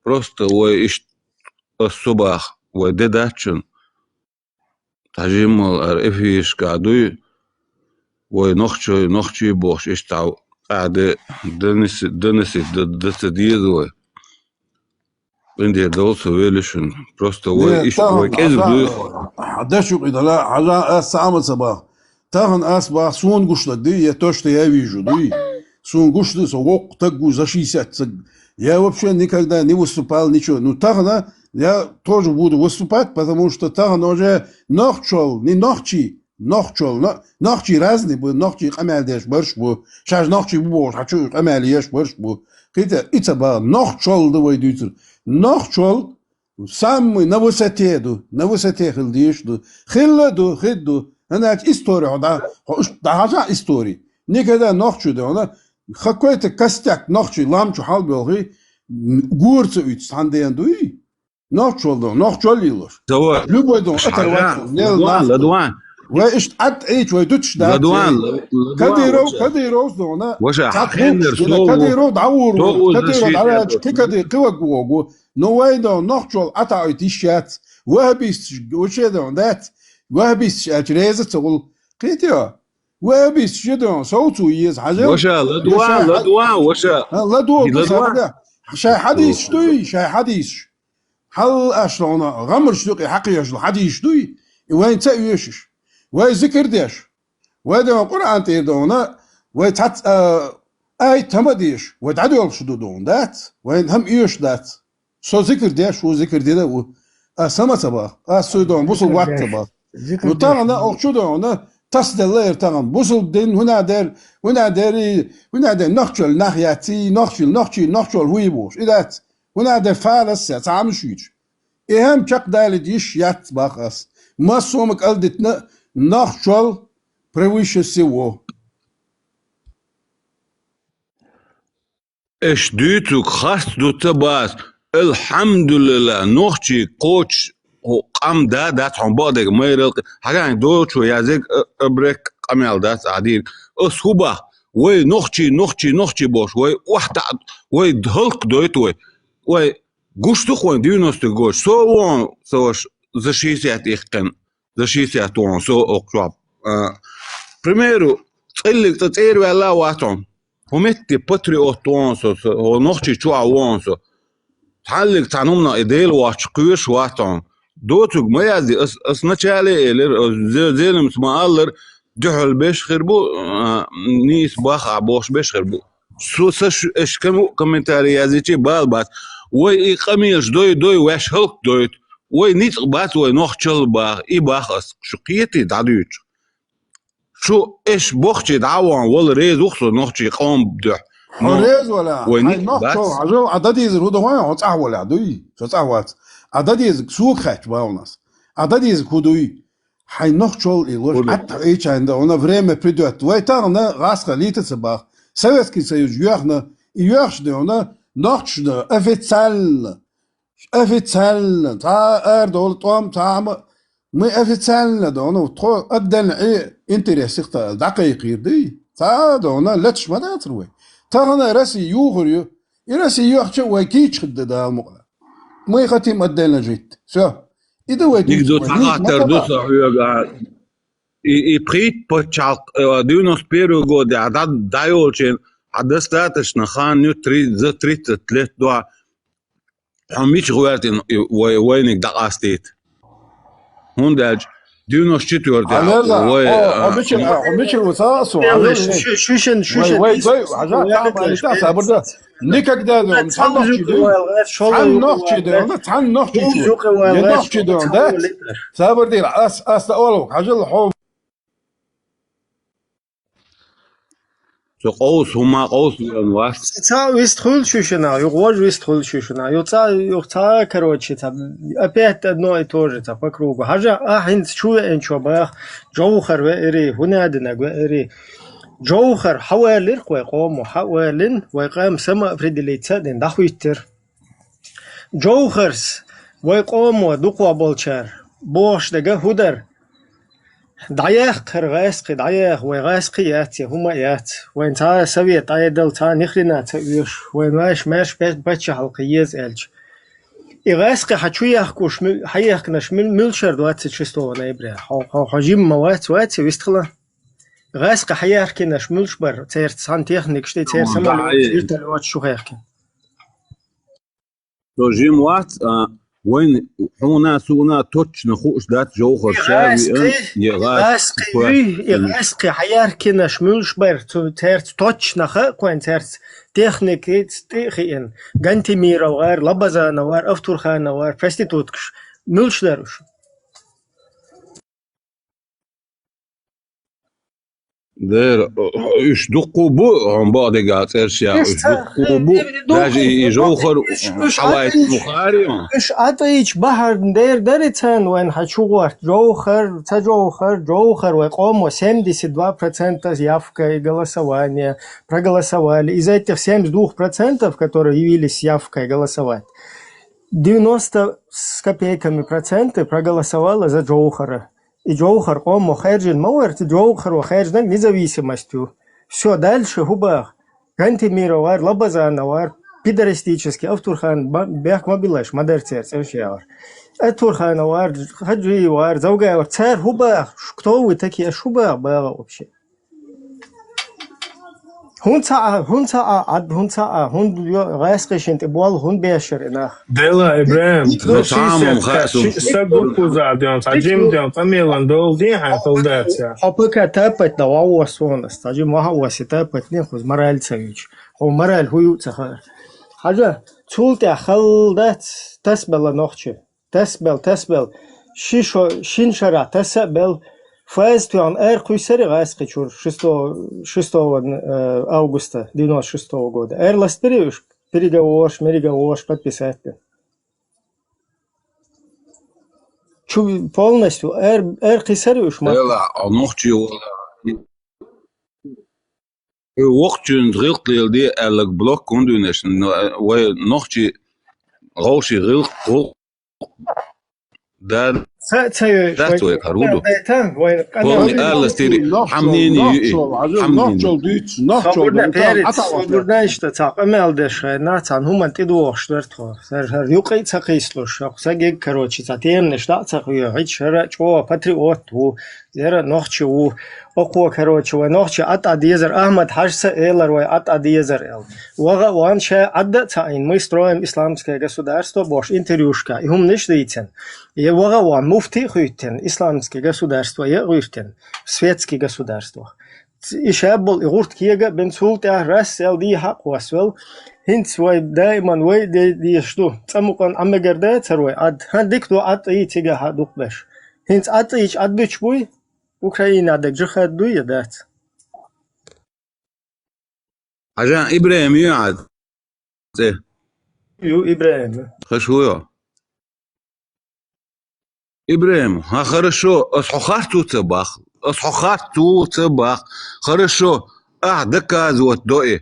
Просто вай иштта ас со баха, вай де дац шуна. Цхьа жиммал ара эфирашкахь дуй, вай нохчой, нохчий бохуш, иштта цхьа къаьхьа де, даниси-, даниси-, да, да ца деза вай. КӀентий долу со велла шуна. Просто вай Не, иштта, тахана, вай кӀезиг дуй. Хьан, даш юкъе дала, хьажа ас цхьа а ма ца баха. Тахана ас баха, суна гуш даг дуй, я то, что я вижу, дуй. Суна гуш ду, со воккха таг ву, за шестьдесят таг. Я вообще никогда не выступал, ничего. Ну, тахана я тоже буду выступать, потому что тахана уже нохчалла, не нохчий, Нохчолна, нохчий разный бу, нохчий къамел деш барш бу, шаьш нохчий бу бохуш, хьан чу къамел еш барш бу. Кхета, и ца баха, нохчол да вай дуьйцур. Нохчол самый на высоте ду, на высоте хила деш ду. Хилла ду, хид ду. Хьанача истори хьо да, хьо уш да хьажа истори. Никогда нохчу да, она какой-то костяк нохчий ламчу хьал белхи, гурца уйц, сан ден дуй. Нохчол дон, нохчол йилуш. Давай. Любой дон, Шагьра, оторваться, нел Ладуан, нас. Ладуан. Вай ишт ат эйч, вай дутш да. Ладуан, Ладуан, Кадыров, Ваша. Кадыров дона. Ваша, Цат хеннер лукш дона, сову. Кадыров даур, Сову Кадыров защита давач, это. Кикади кывак вогу. Но вай дон, нохчол ата ой тишац. Вахбист, вообще дон, дац. Вахбист, ач реза цугул. Китио. Вахбист, же дон, соуцу ез, хажа. Ваша, Ладуан, Ваша. Ладуан, Ваша. Ладуан, Ладуан. Шай хадис дуй, шай хадис. Хьал ашлона, гӀамраш юкъе хьакхаеш хьадийш дуй, и вайн ца оьшуш. Вай зикр деш. Вай дон Къуръан тӀера дона, вай цац, а, ай тама деш, вай дӀадоьлхуш ду дона, дац? Вайн хӀама оьшуш дац. Со зикр деш, ву зикр дина ву. А сама ца бах, а суй дон, бусул ват ца бах. Ну, тагана, ох, чу дона, тас делла эр таган. Бусул дин, хӀуна дер, хӀуна дери, хӀуна дер, нохчол нах яци, нохчол, нохчи, нохчол хӀуй буш. И дац. ХӀуна де фалас я, цхьа амш вич. И хӀама чакхдалид йиш яц бах ас. Массо ма кӀалдитна нохчол превыше всего. Эш дуьйцуг хаст ду ца баз, алхьамдулилла, нохчи кхочуш хӀу къам да, дац хьун бакъдерг майралкъ, хьаган дочу язег а, абрек къамел дац а дийр. Ас хӀу бах, вай нохчи, нохчи, нохчи бош, вай охьта, вай хӀалк дойту вай. Вай гуш ду хьуна девяностый год. Со вон, со ваш за шестьдесят ихкан, за шестьдесят вон, со окчоп. А, примеру, цӀиллиг цӀа цӀер ваьлла ватон. ХӀу метте патриот вон со, со, хӀу нохчи чуа вон со. Цхьаллиг цхьа нумна и Дела вачу кхоьш ватон. Доцуг ма язди, ас, ас начале элир, ас зе-, зелимс ма аллар, дуьхьал беш хир бу, а, нийс бах а бош беш хир бу. Со, са ш-, эш кому комментарий язичи бал бац. Вай и къамелаш дой, дой, ваш хӀалк дойту. Вай ницкъ бац, вай нохчал бах, и бах ас. Шу кхети дӀадуьйчу. Шу эш бохчи дӀаван, вала реза вух со нохчи къом дуьхь. Хьо реза вала, вай хьай ницкъ нохчо бац. Хьажал, а дадизар хӀу дахой, хьо цӀахь вала, дуй? Со цӀахь вац. А дадизар суг хач бавнас. А дадизар хӀу дуй? Хьай нохчол и лош, хӀу ду? Атта эйчайна да, вона время придёт. Вай тагна гӀаска лита ца бах. Советский Союз йоьхна, и йоьхш да, вона нохчна официально. Официально, цхьа ардовла тӀом, цхьа хӀама, мы официально да, ну, тхо отдельно и интерес их та, дӀакхайкхийр дай. Цхьа да, вона леташ ма дацар вай. Тахана Россия юхур ю. И Россия йохча вай кийчхад да дал мукъла. Мы хотим отдельно жить. Всё. И да вай Дик ду кийчхад. Цхьа хаттар ду са хьоьга. И, и пхийтта паччахьалкх, э, девяносто первый год, а да, дайолчен, а достаточно хан ю три, за тридцать лет до. Хьо мича гӀоьртина и вай-, вайниг дӀакъастийта? ХӀунда аьлча девяносто четвёртый Алло, вай, о, а, хьо мича, а, хьо мича ву ца су, Алло, Алло, шу-, шу-, шуьшин, шуьшин, шуьшин, вай, вай, вай, хьажа, там, алита, сабар да. Никогда да, цхьан нохчи да, цхьан нохчи да, цхьан нохчи чу. Я нохчи да, да? Сабар дир, ас, ас да олу, хьажал хьо. Со къовса, хӀума къовса веана вац. Ца вист хуьлу шуьшина, юха вож вист хуьлу шуьшина. Юха ца, юха ца, короче, ца, опять одно и то же, ца, по кругу. Хьажа, а, хӀинца чу веанчо бах, Джовхар веари, хӀунадинаг веари. Джовхар хьавалир вай къомо, хьавалин, вай къам самоопределиться а дин, дӀахуьттир. Джовхарс, вай къомо дукхо болчар, бохуш дага хӀу дар? ДӀаяххар гӀаьскхи, дӀаяха, вай гӀаьскхи яц, я хӀума яц. Вайн цхьа совет Ӏедал, цхьа нихрена ца оьшу, вайн вайш маьрш пе-, паччахьалкхе еза аьлча. И гӀаьскхи хьан чу яхкуш, муь-, хьан яхкнаш муь-, муьлшар двадцать шестого ноября? Хьо, хьо, хьо жимма вац, вац, вистхила? ГӀаьскхи хьан яхкинаш муьлш бар, церца цхьана техникаш тӀе, церца самолёташ, вертолёташ шу хехкина. Со жим вац, а, вайн хьуна, суна точно хууш дац Джовхар. И ша гӀаьскхи, виъан, я и гӀаьскхи гӀаьскхи вуй, и хьуна. ГӀаьскхи хьаяркинаш муьлш бар, цу, церца точно ха а кхойн, церца техника тӀе а хиъна. Гантимиров вар, Лабазанов вар, Автурханов вар, проституткаш муьлш дар уж? Дера, уьш дуккху бу, хьуна бакъдерг цӀераш яха, уьш дуккху бу, даже и, и жовхар хьалайта мухари. Уьш атӀийча бахьарна дера дари царна вайна хьан чу гӀорт. Жовхар, ца жовхар, жовхар вай къомо семьдесят два процента явка и голосование, проголосовали. Из этих семьдесят двух процентов, которые явились с явкой голосовать, девяносто с копейками проценты проголосовало за Жовхара. И Жовхар къомо хаьржина ма вара, и Жовхаро хаьржинарг независимость ю. Всё, дальше хӀу баха? Кантемиров вар, Лобазанов вар, пидорастический Автурхан ба-, бехк ма биллаш, ма дара церан цӀераш яхар. Автурханов вар, Хаджиев вар, Завгаев вар, цар хӀу баха? Ш-, кто вы такие? Аш хӀу баха, баха вообще? ХӀунда ца Ӏа, хӀунда ца Ӏа, Ӏад хӀунда ца Ӏа, хӀунда йо-, гӀаскхишин тӀе болх хӀунда беш яр и нах? Дела, ИбрахӀим, ну, цхьа хӀама хаьа суна. Са гуркуза ден, цхьа жим ден, къамелан долу ден хьайн хала дац. Хьо пока тапать да, вовос вон ас, цхьа жим ваха васи тапать не хуз, мораль ца вича. Хьо мораль хӀу ю ца хаьа. Хьажа, цул тӀехь хала дац, тасбала нохчи. Тасбел, тасбел. Ши шо-, шин шарахь таса а бел, фаза тоьхна ара кхуьссари гӀаскхи чура шестого, шестого, э, августа девяносто шестого года. Ара ластбири уьш переговорш, мереговорш подписать дина. Чу полностью ара, ара кхиссари уьш ма. Дела, а нохчи вала. Хьо вокхачуьнца гӀиллакх леладе аьлларг блок хӀунда винарш, но, вай нохчи гӀовши гӀиллакх, гӀуллакх дан ца, ца йой, дац вай, вай хӀара хӀу ду? Дай тан, вай къамел полный ди-, аллас тири, нохчо, хьамнени ю и, нохчо, хьамнени. Нохчо дуьйцу, нохчо дуьйцу. Собарна перец, собарна иштта ца къамел деш хьайна, цхьана хӀуман тӀедогӀуш дар тхо. Сар, сар юкъе ца кхийслуш, хьо са гиг, короче, ца темнаш дӀа ца хьоьху, хьич хӀара чӀогӀа патриот ву. Яра нохчи ву. Окхо, короче, вай нохчи Ӏад Ӏа дезар, Ахьмад-Хьажас элар вай Ӏад Ӏа дезар эл. ВагӀа а ван ша Ӏадда а ца Ӏийна, мы строим исламское государство бохуш интервьюшка, и хӀуманаш дийцина. Я вагӀа а ван муфти а хуьттина, исламское государство я а гӀуьртина, светский государство. И шаббал и гӀурт кега а бен цул тӀаьхьа расс эл дийхьа а кхоссавел. ХӀинца вай даиман вай де-, деш ду. ЦӀа мукъан Ӏамегар дацар вай Ӏад. ХӀан дика ду Ӏад и цигахьа дукхбеш. ХӀинца Ӏад ийча Ӏад буьтуш буй? Украина дерг джихад дуй я дац? Хьажан, ИбрахӀим ю хьан цӀе? Ю, ИбрахӀим. Хаш ву йо? ИбрахӀим, хьан хорошо, ас хьо харцо ца бах. Ас хьо харцо ца бах. Хорошо, ахь доказывать до и.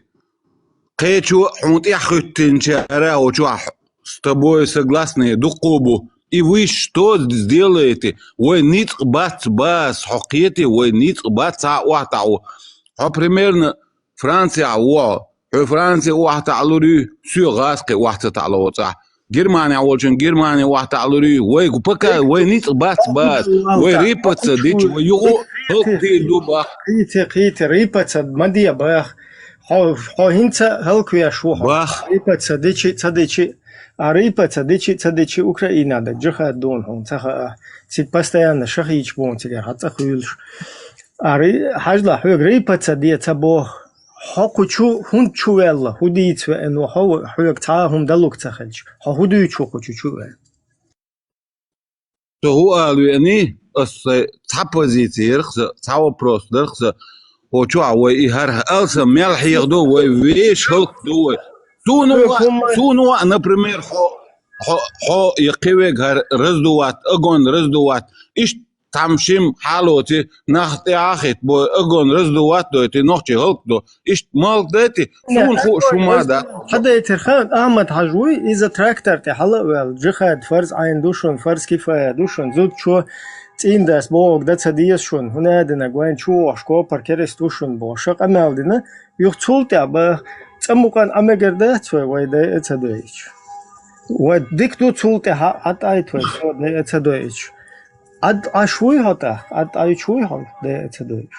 Кхечо а хьуна тӀаьхьахӀуьттинчара а, хьо чохь с тобой согласные дуккхо бу. И вы что сделаете? Вай ницкъ бац бац, хьо кхете, вай ницкъ бац, цхьа охьатаӀо. Хьо примерно Францехь ву хьо. Хьо Франце охьатаӀалур ю, соьга гӀазкхи охьа ца таӀало цӀахь. Германехь волчун Германе охьатаӀалур ю, вайга пока вай ницкъ бац бац, вай рипаца дича, вай юкъу хӀаллакдийр ду бах. Кхийте, кхийте, рипаца ма де бах. Хьо, хьо хӀинца а хӀаллаквеш ву хьо. Бах. Рипа ца дичи, ца дичи. А рипа ца дичи, ца дичи Украина дерг джихад дуна хьуна ца хаьа. Цига постоянно шахийча буна цигара хьан цӀа хуьйлуш. А ри-, хьажла, хьоьга рипа ца де ца боху. Хьо кху чу хӀунда чу ваьлла, хӀун дийца веана ву хьо, хьоьга цхьа а хӀума далуг ца хилча. Хьо хӀун дуьйцу хьо кху чу чу ваьлла? Со хӀу ала веаний, ас сайн цхьа позици ярх сан, цхьа вопрос дарх сан, хӀо чохь вай и хӀара алсам мел хьехаду вай, вешан хӀаллакду вай. Суна ваъ, суна ваъ, например, хьо, хьо, хьо я кхин верг хӀара раздувать, огонь раздувать, иштта цхьамма шимма хьалоций, нах тӀе а хӀиттабой, огонь раздувать дойтий, нохчий хӀаллакдо. Иштта ма хӀаллакдайтий, суна хууш хӀума дац. Хьадайтира хан, Ахьмад-Хьажа вуй, иза трактор тӀе хьала а ваьлла, джихад фарз Ӏайн ду шуна, фарз кифая ду шуна, зудчо цӀийндас бохург дан ца деза шуна, хӀунда аьлла вайн чу вогӀуш копар кераста ву шуна бохуш, ша къамел дина, юха цул тӀаьхьа баха, цӀа мукъан Ӏамегар дац вай, вай дайа ца дойчу. Вай дика ду цул тӀаьхьа Ӏад Ӏайта вай, со дайа ца дойчу. Ӏад Ӏаш вуй хьо тӀаккха? Ӏад Ӏайчу вуй хьо, дайа ца дойуш?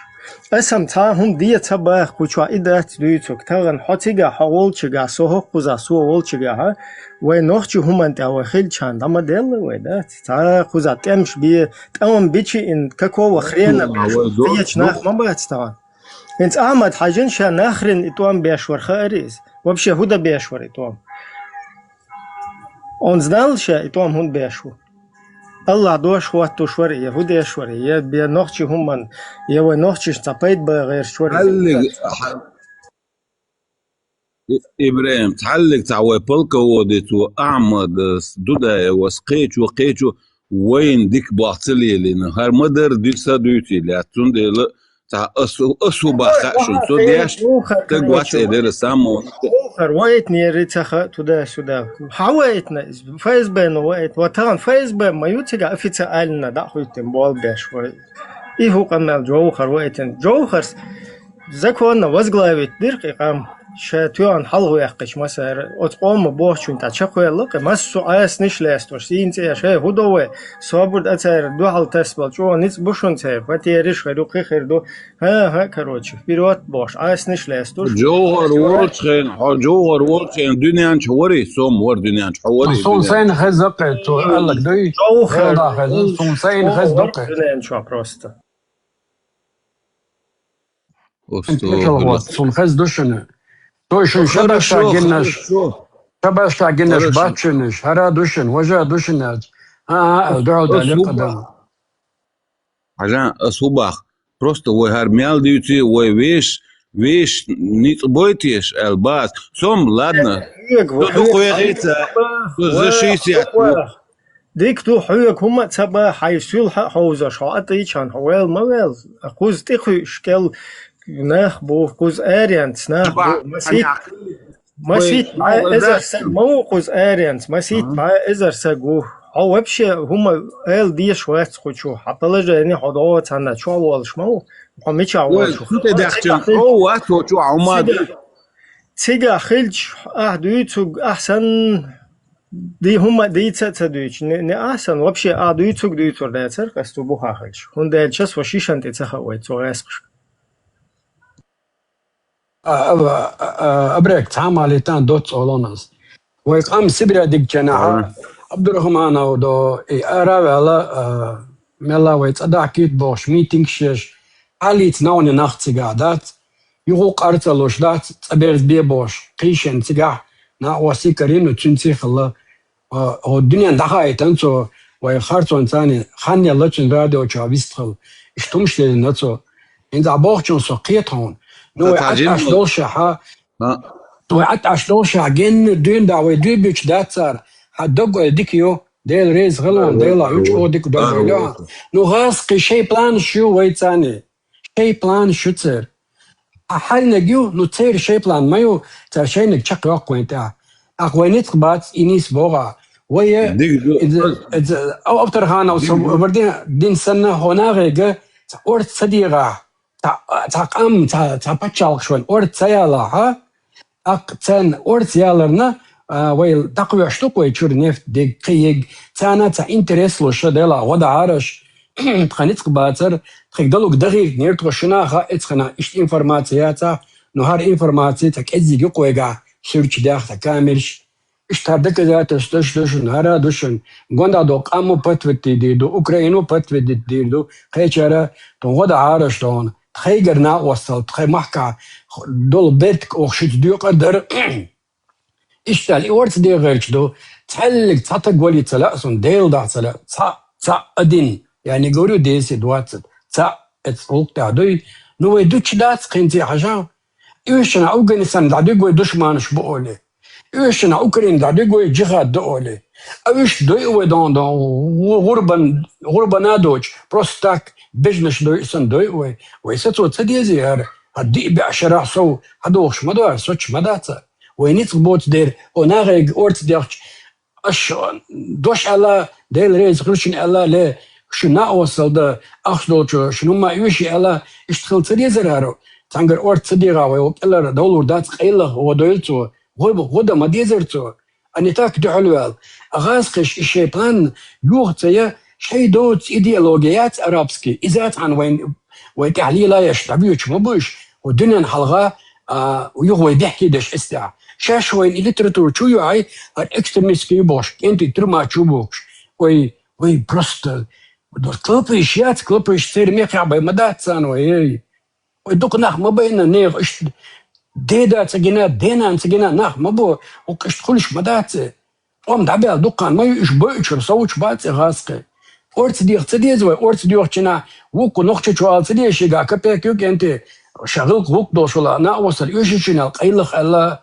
Аса-м цхьа хӀума де ца баха кху чохь, и дац дуьйцург. Тахана хьо цигахь, хьо волчигахь, со хӀокхузахь, со волчигахь, вай нохчи хӀуманна тӀехь вай хилчхьана, дӀа ма делла вай, дац? Цхьа кхузахь тӀемаш бе, тӀом бичи ин, какого хрена беш, кхечу нах ма бац тахана. ХӀинца Ахьмад-Хьажин ша нахрин и тӀом беш вара хаарий иза? Вообще, хӀун дан беш вара и тӀом? Он знал ша и тӀом хӀунда беш ву? Аллах дош хӀоттуш вара, е хӀу деш вара, е бе нохчи хӀуман, е вай нохчиш цхьа пайда ба гӀерташ вара. Хьаллиг, хьа-, И-, Ибрахим, хьаллиг цхьа вай полководец ва Ахьмадас, Дудаевас, кхечо, кхечо вайна дика болх ца лелийна. ХӀара ма дарра дика са дуьйций лаьтта, цундела цхьа ас, ас хӀу бах хаьа шуна. Со деш, таг вац э дера, саммо. Вохар вайтнери ца хаьа туда-сюда. Хьа вайтна, ФСБ-но вайтна. Ва тахан ФСБ ма ю цига официально дӀахуьттина болх беш вай. И хӀу къамел Джовхар вайтина. Джовхарс законно возглавить дира кхы къам. Ша тоьхна хьалхаваьккхича массара, оцу къоман бохучун тӀа чакхваьлла кхы, массо а Ӏасанаш лаьсташ, сийна цӀе, шай хӀу до вай, собар да цара дуьхьал тасбал, чӀогӀа ницкъ бу шуна церан, потеряш хир ю, кхы хир ду, хӀа-хӀа, короче, вперёд бохуш, Ӏасанаш лаьсташ. Джовхар волчу хенахь, хьо Джовхар волчу хенахь дуьнен чу варий, сом вара дуьнен чу, хьо варий. Суна дуьнен сайна хеза кхы, цо аьлларг дуй, Джовхар хеза, суна сайна хеза ду кхы. Дуьнен чу просто. Оцу Ин тӀехьа гӀо, суна хеза ду шуна. Той шуна шабашта гиннаш, шабашта гиннаш бац шуна, хӀара ду шуна, важа ду шуна аьлча. А, а, а, дуьхьал даьлла кхадан. Хьажа, ас хӀу бах. Просто вай хӀара мел дуьйций, вай веш, веш ницкъ бойтеш аьлла бац. Сом, ладно. Хьоьга, со дукха вехийца, со за шийсет. Дика ду, хьоьга хӀума а ца ба, хьайн суьлхьа а хьовзаш, хьо а тӀийчхьана, хьо вел ма вел. Кхуза тӀекхуьуш кӀел нах бу, кхуза аренца нах бу. Масит, масит бӀе эзар саг ма ву кхуза аренца, масит бӀе эзар саг ву. Хьо вообще хӀума ала дезаш вац кху чу, хьан положение хьо догӀу цхьанна чохь волуш ма ву, хьо мичахь волуш ву. Цигахь хилча, ахь дуьйцург, ахь санна, ди хӀума дийца а ца дуьйцу, не, не ахь санна, вообще ахь дуьйцург дуьйцур дацара, къаьсту бухахь хилча. ХӀунда аьлча ас ван шишан тӀе ца хаьа вай цу гӀаскхашка. А, а, а, а, абрек, цхьа а ма летан доцца олонас. Вай къам Сибре дигча нахьа, Абдурахманов до, и ара а ваьлла, а, мелла вай цӀа дахкийта бохуш, митингаш еш, хьаллийца новне нах цигахь дац, юха къар ца луш дац, цӀа берзабе бохуш, кхийшина цигахь, накъостий карийна, цуьнций хилла, а, хӀо дуьнен дӀахаийтан цо, вай харцонца царна хан елла цуьнан радиочохь вистхила. Иштта хӀумаш лелийна цо. ХӀинца бохучун со кхета хьуна. Ну, вай Ӏаш долуш ахьа, вай Ӏаш долуш ахьа, генна дуьйна да вай дуьйбуьтуш дац цара. Хьан дог ой дика ю, Дела реза хила хьуна, Дела хьучу о дика дог ой ло. Ну, гӀаз кхин шайн планаш ю вай царна. Шайн планаш ю церан. Ахьа хьайниг ю, ну, церан шайн план ма ю, цара шайниг чекхйоккху вайн тӀехь. Ахьа вай ницкъ бац, и нийса богӀа. Вай, иза, иза, Ав-, Авторханов, со вар дин, дин санна, хьо нахега, цхьа орца ца дегӀахь, цхьа, цхьа къам, цхьа, цхьа пачхьалкхаш вайн орца ца ялахь, а? Аккха царна орца яларна, а, вай дӀакхоьхьуш ду-кх вай чуьра нефть диг, кхин йиг. Царна цхьа интерес луш, ша Дела гӀо дахьараш, тхан ницкъ бацар, тхайга далург дахийтинера тхо шуна хаьа, эцхана иштта информаци яцахь, но хӀара информаци цхьа кӀеззиг ю-кх вайгахь, суьрташ дех, цхьа камераш. Иштта хӀара доказательстваш ду шуна, хӀара а ду шуна. Гондахь долу къам а подтвердить дийр ду, Украина а подтвердить дийр ду, кхечара тхуна гӀо дахьараш тхуна. Тхайгара накъосталла, тхайн махкахь долу бертиг оха шуьца доькъур дара. Иштта аьлла, и орца дегӀарчу ду, цхьаьллиг цхьа таг валий ца лаьа суна, Дела дахь ца лаьа, цхьаъ, цхьаъ один, я не говорю десять, двадцать, цхьаъ, эцу гӀуллакх тӀехь дуй. Ну, вай дуьтуш дац кхин цӀе хьажа. Уьш шуна Афганистан дӀадуьгу вай душманаш бу олий. Уьш шуна Украина дӀадуьгу вай джихад ду олий. А уьш дойу вай дон, дон, гӀурбан, гӀурбана а доцуш, просто так, бежнаш дойу санна дойу вай. Вай сацо ца дезий хӀара? ХӀара диъ бӀе шарахь сов хьадохуш ма ду хӀара, соцуш ма дац хӀара. Вай ницкъ боцу дера, о нахега орца дехча, аша дош аьлла, Дела реза хила шуна аьлла, ле, шуна накъосталла дан ахча долчо, шуна хӀумма оьший аьлла, иштта хила ца дезара хӀара. Цхьаьнгара орца ца дегӀахь вай, вай кӀелара довлур дац, къайлаха гӀо дойла цо, гӀо, гӀо дан ма дезара цо. А не так дуьхьал ваьлла. А гӀазкхаша и шайн план йоха ца я, шайн доцу идеология яц арабский, иза цхьаьна вайн, вай тӀехь лелаеш дӀабоьдуш ма бу уьш, хӀу дуьненна хьалха, а, юха вай бехке деш эцтехь. Шаьш вайна и литература чу а йохьий, хӀара экстремистский ю бохуш, кӀентий туьрма чу а бохуш. Вай, вай просто, клопуьйш яц, клопуьйш церан мехкахь бен ма дац царна вай, эй. Вай дукха нах ма байна, нехан иштта деда ца гина, денана ца гина нах ма бу, укх иштта хуьлуш ма дац. ТӀом дӀабаьлла дуккха хан ма ю, уьш бойучуьра совцуш бац и гӀазкхи. Орца деха ца деза вай, орца доьхучунна вукхо нохчочо ала ца деза шийга капек ю кӀентий, ша гӀиллакх гӀулакх долуш вала, накъостал оьшучунна аьлла, къайлаха аьлла,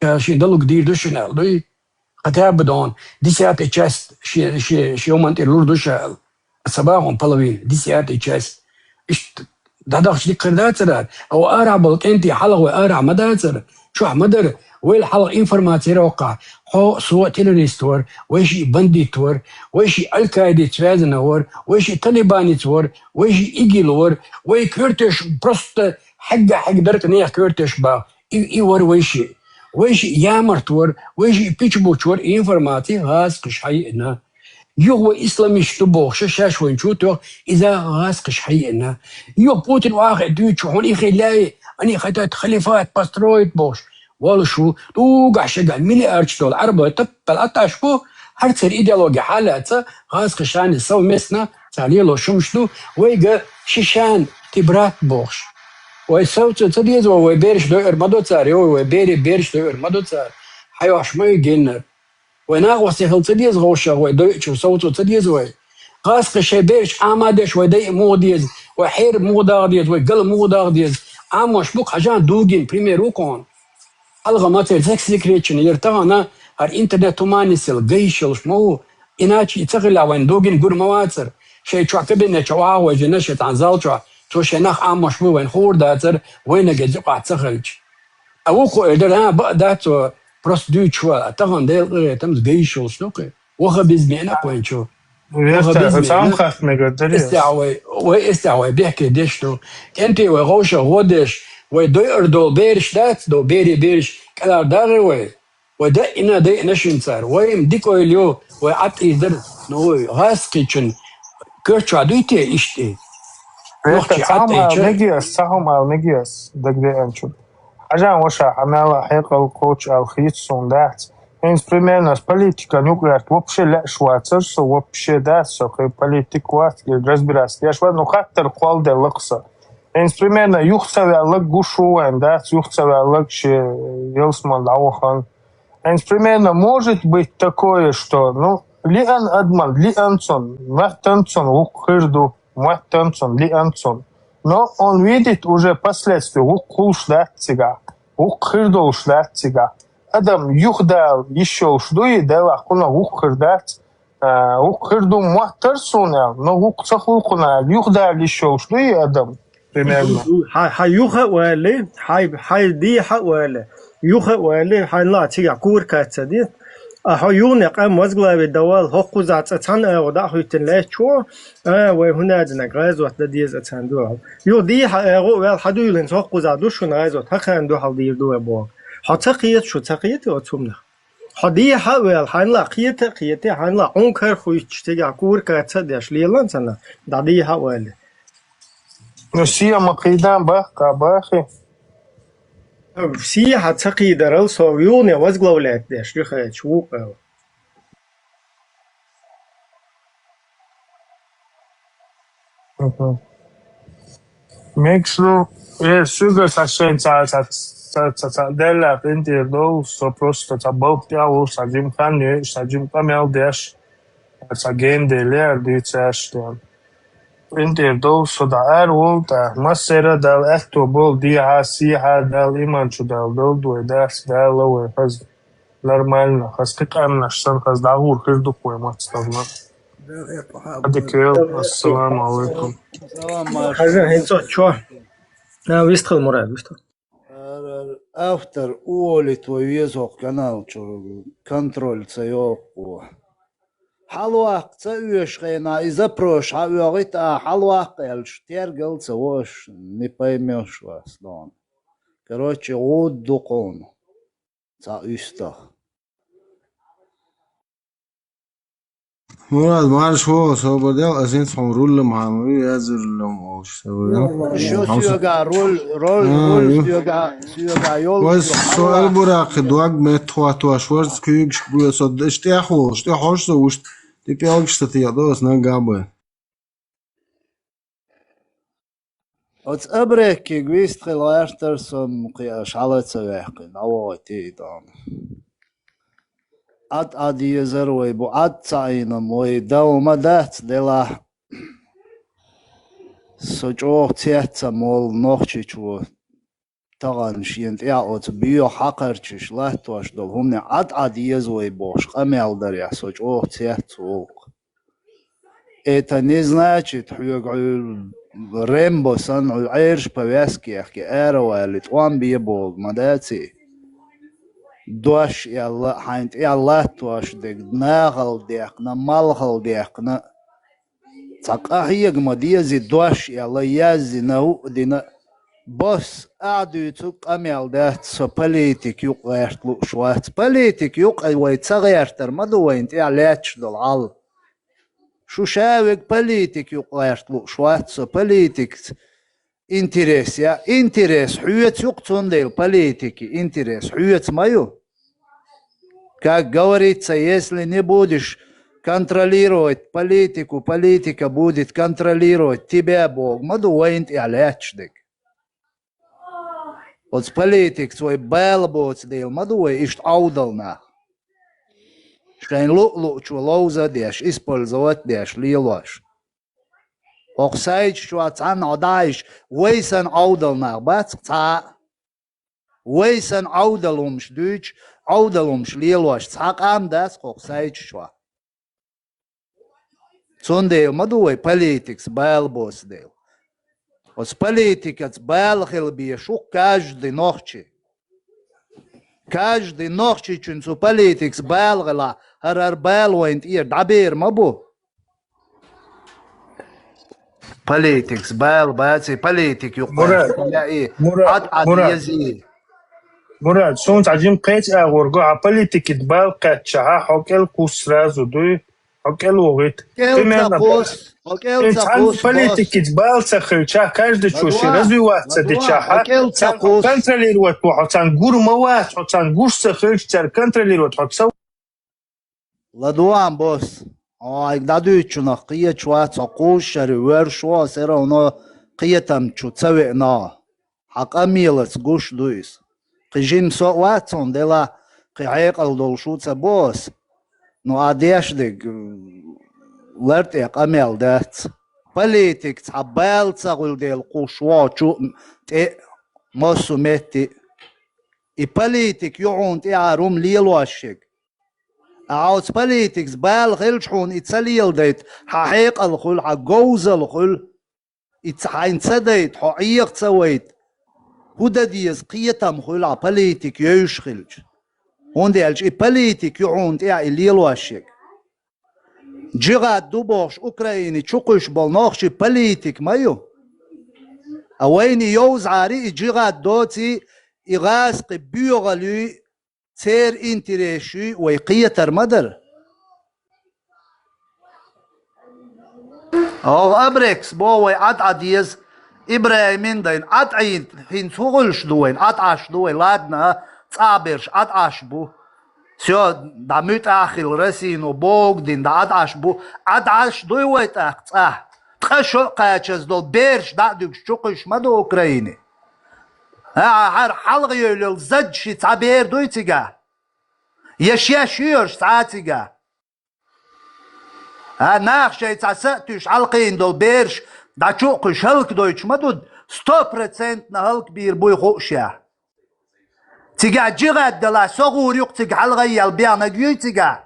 ша шен далург дийр ду шуна аьлла, дуй? Хотя бы дон, десятая часть шен, шен, шен йоман тӀера лур ду ша аьлла. Ца бахьа половина, десятая часть. Иштта дӀадахча дика хир дацара, а вай арахь болу кӀентий хьалха вай арахь ма дацара, чохь ма дара, вайл хьалха информаци яра воккхахь, хьо, со террорист вара, вай шиъ бандит вара, вай шиъ Аль-Каидица связана вара, вай шиъ талибаница вара, вай шиъ игил вара, вай коьртеш просто хьегга-хьегга дарка нехан коьртеш баха. И, и вара вай шиъ. Вай шиъ ямарт вара, вай шиъ пича буч вара, и информаци гӀазкхаша хьайиъна. Юха вай исламист ду бохуш, шаьш вайна чу а тоьхна, иза гӀазкхаша хьайиъна. Юха Путин охьахиъна дуьйцучу хьуна и хиллехь, они хотят халифат построить бохуш. Волуш ву, дугахь шагахь миллиардаш долу Ӏарбой таппал аташ бу, хӀара церан идеология хьалаца, гӀазкхашани совместно цара лело шумаш ду, вайга шишан ти брат бохуш. Вай совцо ца деза вай, вай бераш дойур ма до цара, йой, вай бере бераш дойур ма до цара. Хьайохьуш ма ю геннара. Вай накъостий хила ца деза гӀовшах, вай дойучух совцо ца деза вай. ГӀазкхаша шайн бераш Ӏама а деш, вай дайа муха деза, вай хьера муха даха деза, вай гала муха даха деза. Ӏамош бу-кх хьажа, Дугин пример ву кхуна. Хьалха ма церан сек-, секретчина яра тахана, хӀара интернет туманисел гайш йолуш ма ву, иначе и ца хилахь вайн Дугин гур ма вацара. Шайн чохь кабинет чохь охьа а вайжина, шайн цхьана зал чохь, цо шайн нах Ӏамош бу вайна хуур дацара, вайнага иза юкъахь ца хилча. Ткъа вукхо эр дара, а, баа дац цо, просто дуьйцуш вала, а тахана Делан къинхетамца гайш йолуш ду кхин. Ваххабизм меана кхойн чу. Ваххабизм меана. Эстехь вай, вай эстехь вай бехке деш ду. КӀентий вай гӀовшах гӀо деш, вай дойур долу бераш дац, до бере бераш кӀелхьардагӀи вай. Вай даиъна, дайина шуна цара. Вай-м дика ойла ю, вай Ӏад ийзар, ну, вай гӀазкхичун коьртачохь дуй те иштта? Нохчий Ӏад ийча. Цхьа хӀума ала мегий ас, цхьа хӀума ала мегий ас, дагадеанчун. Хьажа, ваша, хьан мела хьекъал кхочу аьлла хийца суна дац. ХӀинца примерно ас политикан юкъа гӀерта вообще лаьаш вацара со, вообще дац со, кхин политик вац, кхин разбираться деш вац, ну, хаттар кхолладелла-кх сан. ХӀинца примерно юха ца ваьлларг гуш ву вайн, дац, юха ца ваьлларг шен ялсаман дӀавахана. ХӀинца примерно может быть такое, что, ну, лиъан адаман, лиъан цунна, моьттан цунна вукху хир ду, моьттан цунна, лиъан цунна. Но он видит уже последствия, вукху хуьлуш дац цигахь, вукху хир долуш дац цигахь. Адам юхадала йиш йолуш дуй, делахь кхунах вукху хир дац, а, вукху хир ду моьттара суна аьлла, но вукху ца хуьлу кхунах аьлла, юхадала йиш йолуш дуй адам? Примерно. Хьан, хьан юха а вали, хьай, хьай дехьа а вали, юха а вали, хьайна ла цигахь курка ца де. А хьо юхане къам возглавить дан вала, хӀокхузахь цкъа цхьана агӀо дӀа а хӀуьттина лаьттачо, а, вай хӀун яздинарг, гӀазот дан деза царна дуьхьал. Юха дехьа агӀо а ваьлла, хьан дуьйланца хӀокхузахь ду шуна гӀазот, хӀокхарна дуьхьал дийр ду вай боху. Хьо ца кхета, шу ца кхета оцу хӀуманах? Хьо дехьа а ваьлла, хьайна ла кхета а кхета, хьайна ла хьуна карахуьйтуш, цигахь курка ца а деш, лелан царна, дӀа дехьа а вали. Ну, сема кхийдан бахка бахи. Сехьа ца кхийдарал со юхане возглавлять деш, юхачу вукъал. Мгм. Мегаш ду, э, соьга сан шайн ца, ца, ца, ца, ца, делла къинтӀера долу, со просто ца балха тӀехь а волуш, сан жима хан йойуш, сан жима къамел деш, сан генделла а дуьйцуш, тӀехь. КъинтӀера долу со дӀа ара волу тӀаккха, массеран а Дала аьтто болу, дехьа, сехьа Дала иман чу Дала долду вай дас, Дала вай хаза нормально, хаза кхин къаьмнаш санна, хаза дӀагӀур хир ду-кх вай мацдалла. Хьадика йойла, ассаламу алайкум. Салам, Маша. Хьажа, хӀинца чо? А, вистхила, Мурад, вистхила. Ар-, ар-, автор уволить вай веза хӀокху канал чу, контроль ца йоккху. Хьалаваккха ца оьшу хенахь, и запрос хьаоьгӀийта, а хьалаваккха аьлча, тергал а ца во аша, не поймёшь вас, дон. Короче, гӀуда ду кхунна. Цхьа уьстагӀ. Мурад, марша вогӀу, собар де, ас хӀинца хьуна руль ма хьан ву, язйина руль ма олуш, собар де. Шу соьгахь руль, руль, а, руль ю. Соьгахь, соьгахь йолуш. Вай со Аль-Буракъи дог меттахӀоттош, варца куьйгашка гуьйцу, со деш тӀехволуш, тӀехьожуш со вуьшта, тӀе пӀелгаш ца текъа, аса наггахь бай. Оцу абреккига вистхила гӀертара со, кхин аша хьала ца ваьккхина, дӀавогӀуьйтий и тӀом. Ӏад-Ӏад езар вай бу, Ӏад ца Ӏийнам вай дав ма дац, делахь. Со чӀогӀа цецам волу Нохчийчу тахана шена тӀехь оцу боьха хьакхарчаш латтош долу хӀумане Ӏад-Ӏад еза вай бохуш къамел дарехь со чӀогӀа цец волу. Это не значит, хьоьга хьуьлла Рембо санна хьуьлла Ӏераш повязка яхке аравали тӀом бе болу ма даций. Дош аьлла, хьайн тӀехь латтош дерг нахала дехна, малхала дехна. Цхьа къахьега ма дезий дош аьлла, яздина, хӀуъа дина. Босс, ахь дуьйцу къамел дац, со политик юкъа гӀерта лууш вац. Политик юкъа вай ца гӀертар ма ду вайна тӀехь лаьтташ долу хьал. Шу ша вега политик юкъа гӀерта лууш вац со, политикца интерес я, интерес хьоьца ю-кх, цундела политики интерес хьоьца ма ю. Как говорится, если не будешь контролировать политику, политика будет контролировать тебя, боху ма ду вайна тӀехь лаьтташ дерг. Оцу политикца вай бала боцу дела ма ду вай иштта Ӏовдал нах. Шайн луъ-луъчо ловза а деш, использовать а деш лелош. ХӀокху сайта чохь цхьанна хьо дӀахьаьжча, вай санна Ӏовдал нах бац цхьа а. Вай санна Ӏовдал хӀумаш дуьйцуш, Ӏовдал хӀумаш лелош цхьа къам дац хӀокху сайта чохь. Цундела ма ду вай политикаца бала боцу дела. Оцу политикаца бала хила безаш ву-кх каждый нохчи. Каждый нохчичун цу политикаца бала хилахь, хӀара-хӀара бала вайна тӀера дӀабер ма бу. Политикаца бала баций, политик юкъа Мурат, лаьий, Мурат, Ӏад-Ӏад Мурат. Езий. Мурат, суна цхьа жима кхечу агӀор го, хьан политикица бала кхаьччахьа, хьо кӀел кхуссу сразу дуй, хьо кӀел вогӀийта. КӀел ца Примерно, кхуссу, хьо кӀел ин ца цхьана кхуссу, босс. Политикица бала ца хилчахь, каждый чу ши ЛадугӀа, развиваться ладугӀа, дичахьа, хьо кӀел ца царна хьо кхуссу. Контролировать ву, хьо царна гур ма вац, хьо царна гуш ца хилча, цара контролировать хьо ца ЛадугӀа, босс, хьо хьайга дӀадуьйцучунах кхеташ вац, хьо кхузткъа шаре воьрзуш ву, ас хӀара хӀуна кхетам чу ца веана. Хьан къамелаца гуш ду иза. Кхин жима со а вац хьуна, делахь кхин хьекъал долуш ву ца бо ас. Ну, ахь деш дерг лар тӀе къамел дац. Политикаца хьан бала ца хуьлу дела кхуссуш ву хьо чу а, тӀе а, массо а метте а. И политика ю хьуна тӀаьхьара хӀума лелош ерг. Ахьа оцу политикаца бала хилча хьуна и ца леладайта, хьан хьекъал хуьлу, хьан говзалла хуьлу. И ца, хьайна ца дайта, хьо Ӏеха ца вайта, хӀун дан деза кхетам хуьлу хьан политика йовзуш хилча. ХӀунда аьлча и политика ю хьуна тӀехь и лелош ерг. Джихад ду бохуш Украине чу кхуьссуш болу нохчий политик ма ю. А вайна и йовзахьара, и джихад доций, и гӀазкхи боьхалуьй, церан интересаш юй вай кхетар ма дара. Оха Абрекс боху вай Ӏад-Ӏад еза, ИбрахӀимин дайна Ӏад Ӏийна хӀинца хӀун хуьлуш ду вайна? Ӏад Ӏаш ду вай, ладна, цӀахь берш Ӏад Ӏаш бу. Всё, дӀа муьтӀахь а хилла, Россино богу дина дӀа Ӏад Ӏаш бу. Ӏад Ӏаш дуй вай тӀаккха цӀахь? Ткъа шо а кхачаза долу бераш дӀа а дуьгуш чу кхуьссуш ма ду Украине. ХӀара хьалха йевлла зад ши цхьа бер дуй цигахь? Я шеш ю ерш цхьа а цигахь? А, наха шайн цхьа са а туьйсуш хьалакхиъна долу бераш дӀа чу а кхуьссуш хӀаллакдойтуш ма ду, сто процентов хӀаллакбийр буй хууш я. Цигахь джихад далахь, со гӀур ю-кх цига хьалха а яьлла бехнарг юй цигахь?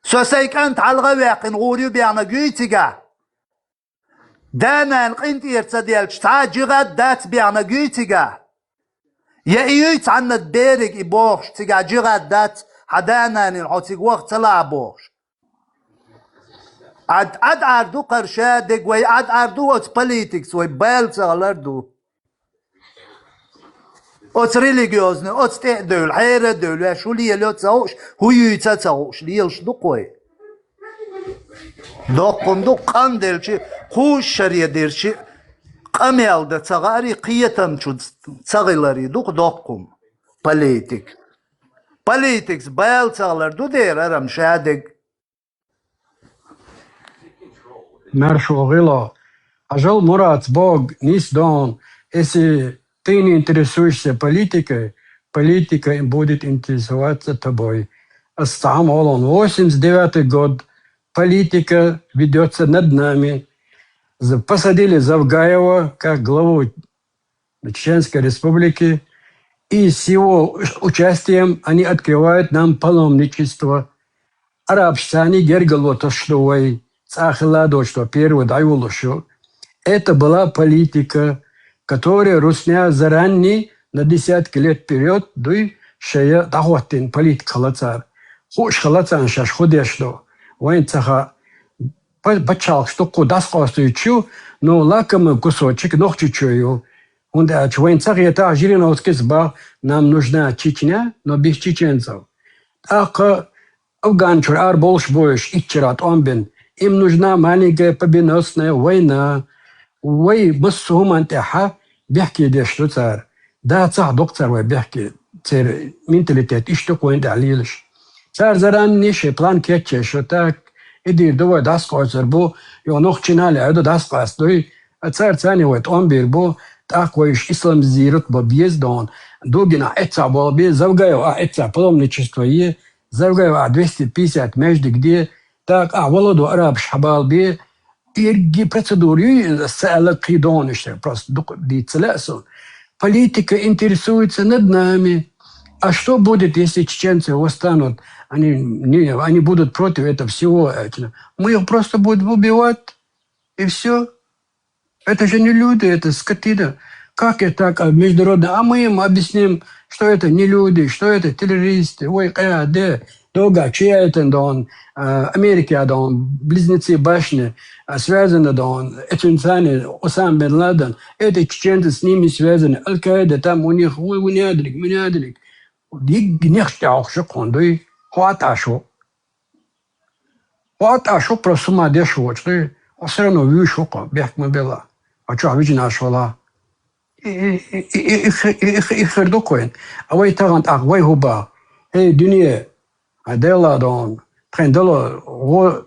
Со сайн кӀант хьалха а ваьккхина гӀур ю бехнарг юй цигахь? Да-нана къинтӀера ца делча, цхьа а джихад дац бехнарг юй цигахь? Я и юй цхьанна берриг и бохуш, цигахь джихад дац, хьан да-нанин хьо цига ваха ца лаха бохуш? Ӏад, Ӏад-Ӏар ду кхара ша дерг, вай Ӏад-Ӏар ду оцу политикаца, вай бала ца хилар ду. Оцу религиозный, оцу тӀе а девлла, хьера а девлла, ваьш хӀун лелайо а ца хууш, хӀун юьйцу а ца хууш, лелаш ду-кх вай. Доккхун ду-кх къанделчи, кхузткъа шаре дирчи, къамел дан ца гӀари, кхетам чу ца хилари ду-кх доккхун политик. Политикаца бала ца хилар ду дера, арам ша дерг. Маршо гӀило. Хьажал, Мурат, Бог нисдон, если ты не интересуешься политикой, политика будет интересоваться тобой. Ас цхьа хӀума оал хьона. Восемьдесят девятый год. Политика ведётся над нами. З-, посадили Завгаева как главу Чеченской Республики, и с его участием они открывают нам паломничество. Арабашца гергарло тосуш ду вай, цӀа хилла доцуш ду, первый дӀайолалуш ю. Это была политика, которая русня заранее на десятки лет вперёд дуй шая дӀахӀоттийна политика хилла цара. Хууш хилла царна шаьш хӀун деш ду. Вайна ца хаьа, па-, пачхьалкхаш дуккха дӀасакъоастуьйтуш ю, но лакомый кусочек Нохчийчоь ю. ХӀунда аьлча вайна ца хетахь, Жириновскийс боху: «Нам нужна Чечня, но без чеченцев». ТӀаккха Афганчуьра арабовлуш бу уьш, итт шарахь тӀом бина. «Им нужна маленькая победоносная война». Вай массо а хӀуманна тӀехь бехке деш ду цара. Дацахь а доккху цара вай бехке. Церан менталитет иштта ду-кх вайна тӀехь лелаш. Цара заранее шайн план кечъеш ю, так, и дийр ду вай, дӀасакъоастар бу, юха нохчийн а лаьа ду, дӀасакъоастадой. Цара царна вай тӀом бийр бу, тӀаккха вай уьш исламизировать бан беза дона. Дугин ахь эццахь болх бе, Завгаев ахь эццахь паломничество е, Завгаев ахь двести пятьдесят маьждиг де, тӀаккха ахь Володо арабаш хьабалабе, Ирги процедура ю иза, ас ца аьлларг кхин догӀун иштта, просто дукха дийца ца лаьа суна. Политика интересуется над нами. А что будет, если чеченцы восстанут? Они, не, они будут против этого всего. Это. Мы их просто будем убивать. И все. Это же не люди, это скотина. Как это так? А международные, а мы им объясним, что это не люди, что это террористы. Ой, къа, де. Догахь, чу яйтина дона, а, Америка дона, близнецы башни, а, связаны дона, эцуьнца, Усама бен Ладен, эти чеченцы с ними связаны, Аль-Каида там у них, ву-, вуьнадалиг, муьнадалиг. Дигга нехаш тӀехьохуш ю кхунна дуй, хьо а тӀаш ву. Хьо а тӀаш ву, просто хӀума деш воцу дуй, хьо все равно вуьйш ву кхо, бехк ма белла. Хьо чохь вижинаш вала. И, и, и, и, и, и, и, и, и хир ду кхойн. А вай тахана тӀаккха вай хӀу баха? ХӀей, дуьне, а Делла дона, тхайн дало, гӀо,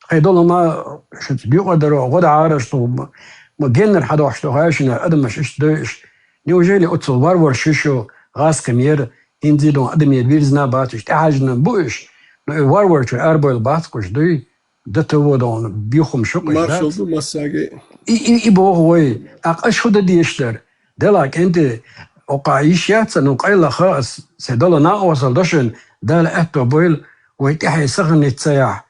тхайн дало ма, шуьца дуьйкъа даро, гӀо дӀа гӀараш ду, ма, ма геннара хьадохуш ду, хьаьшина адамаш иштта дойуш. Неужели оццул варвар шу шу гӀазкхи мера, хӀинца дона адамера вирзина бацаш, тӀехьаьжна бу уьш? Ну, и варварчуьра арабойла бац кхуш дуй? Д Т В дона бихум шу кхуш Маршал дац? Ду массаьрга. И, и, и боху вай, тӀаккха аша хӀу дан дезаш дара? Дела кӀентий, оккха йиш яц сан, ну, къайлаха ас, се дала накъостал до шуна, Дала аьтто бойла, вай тӀаьхье сахарница ца яхь.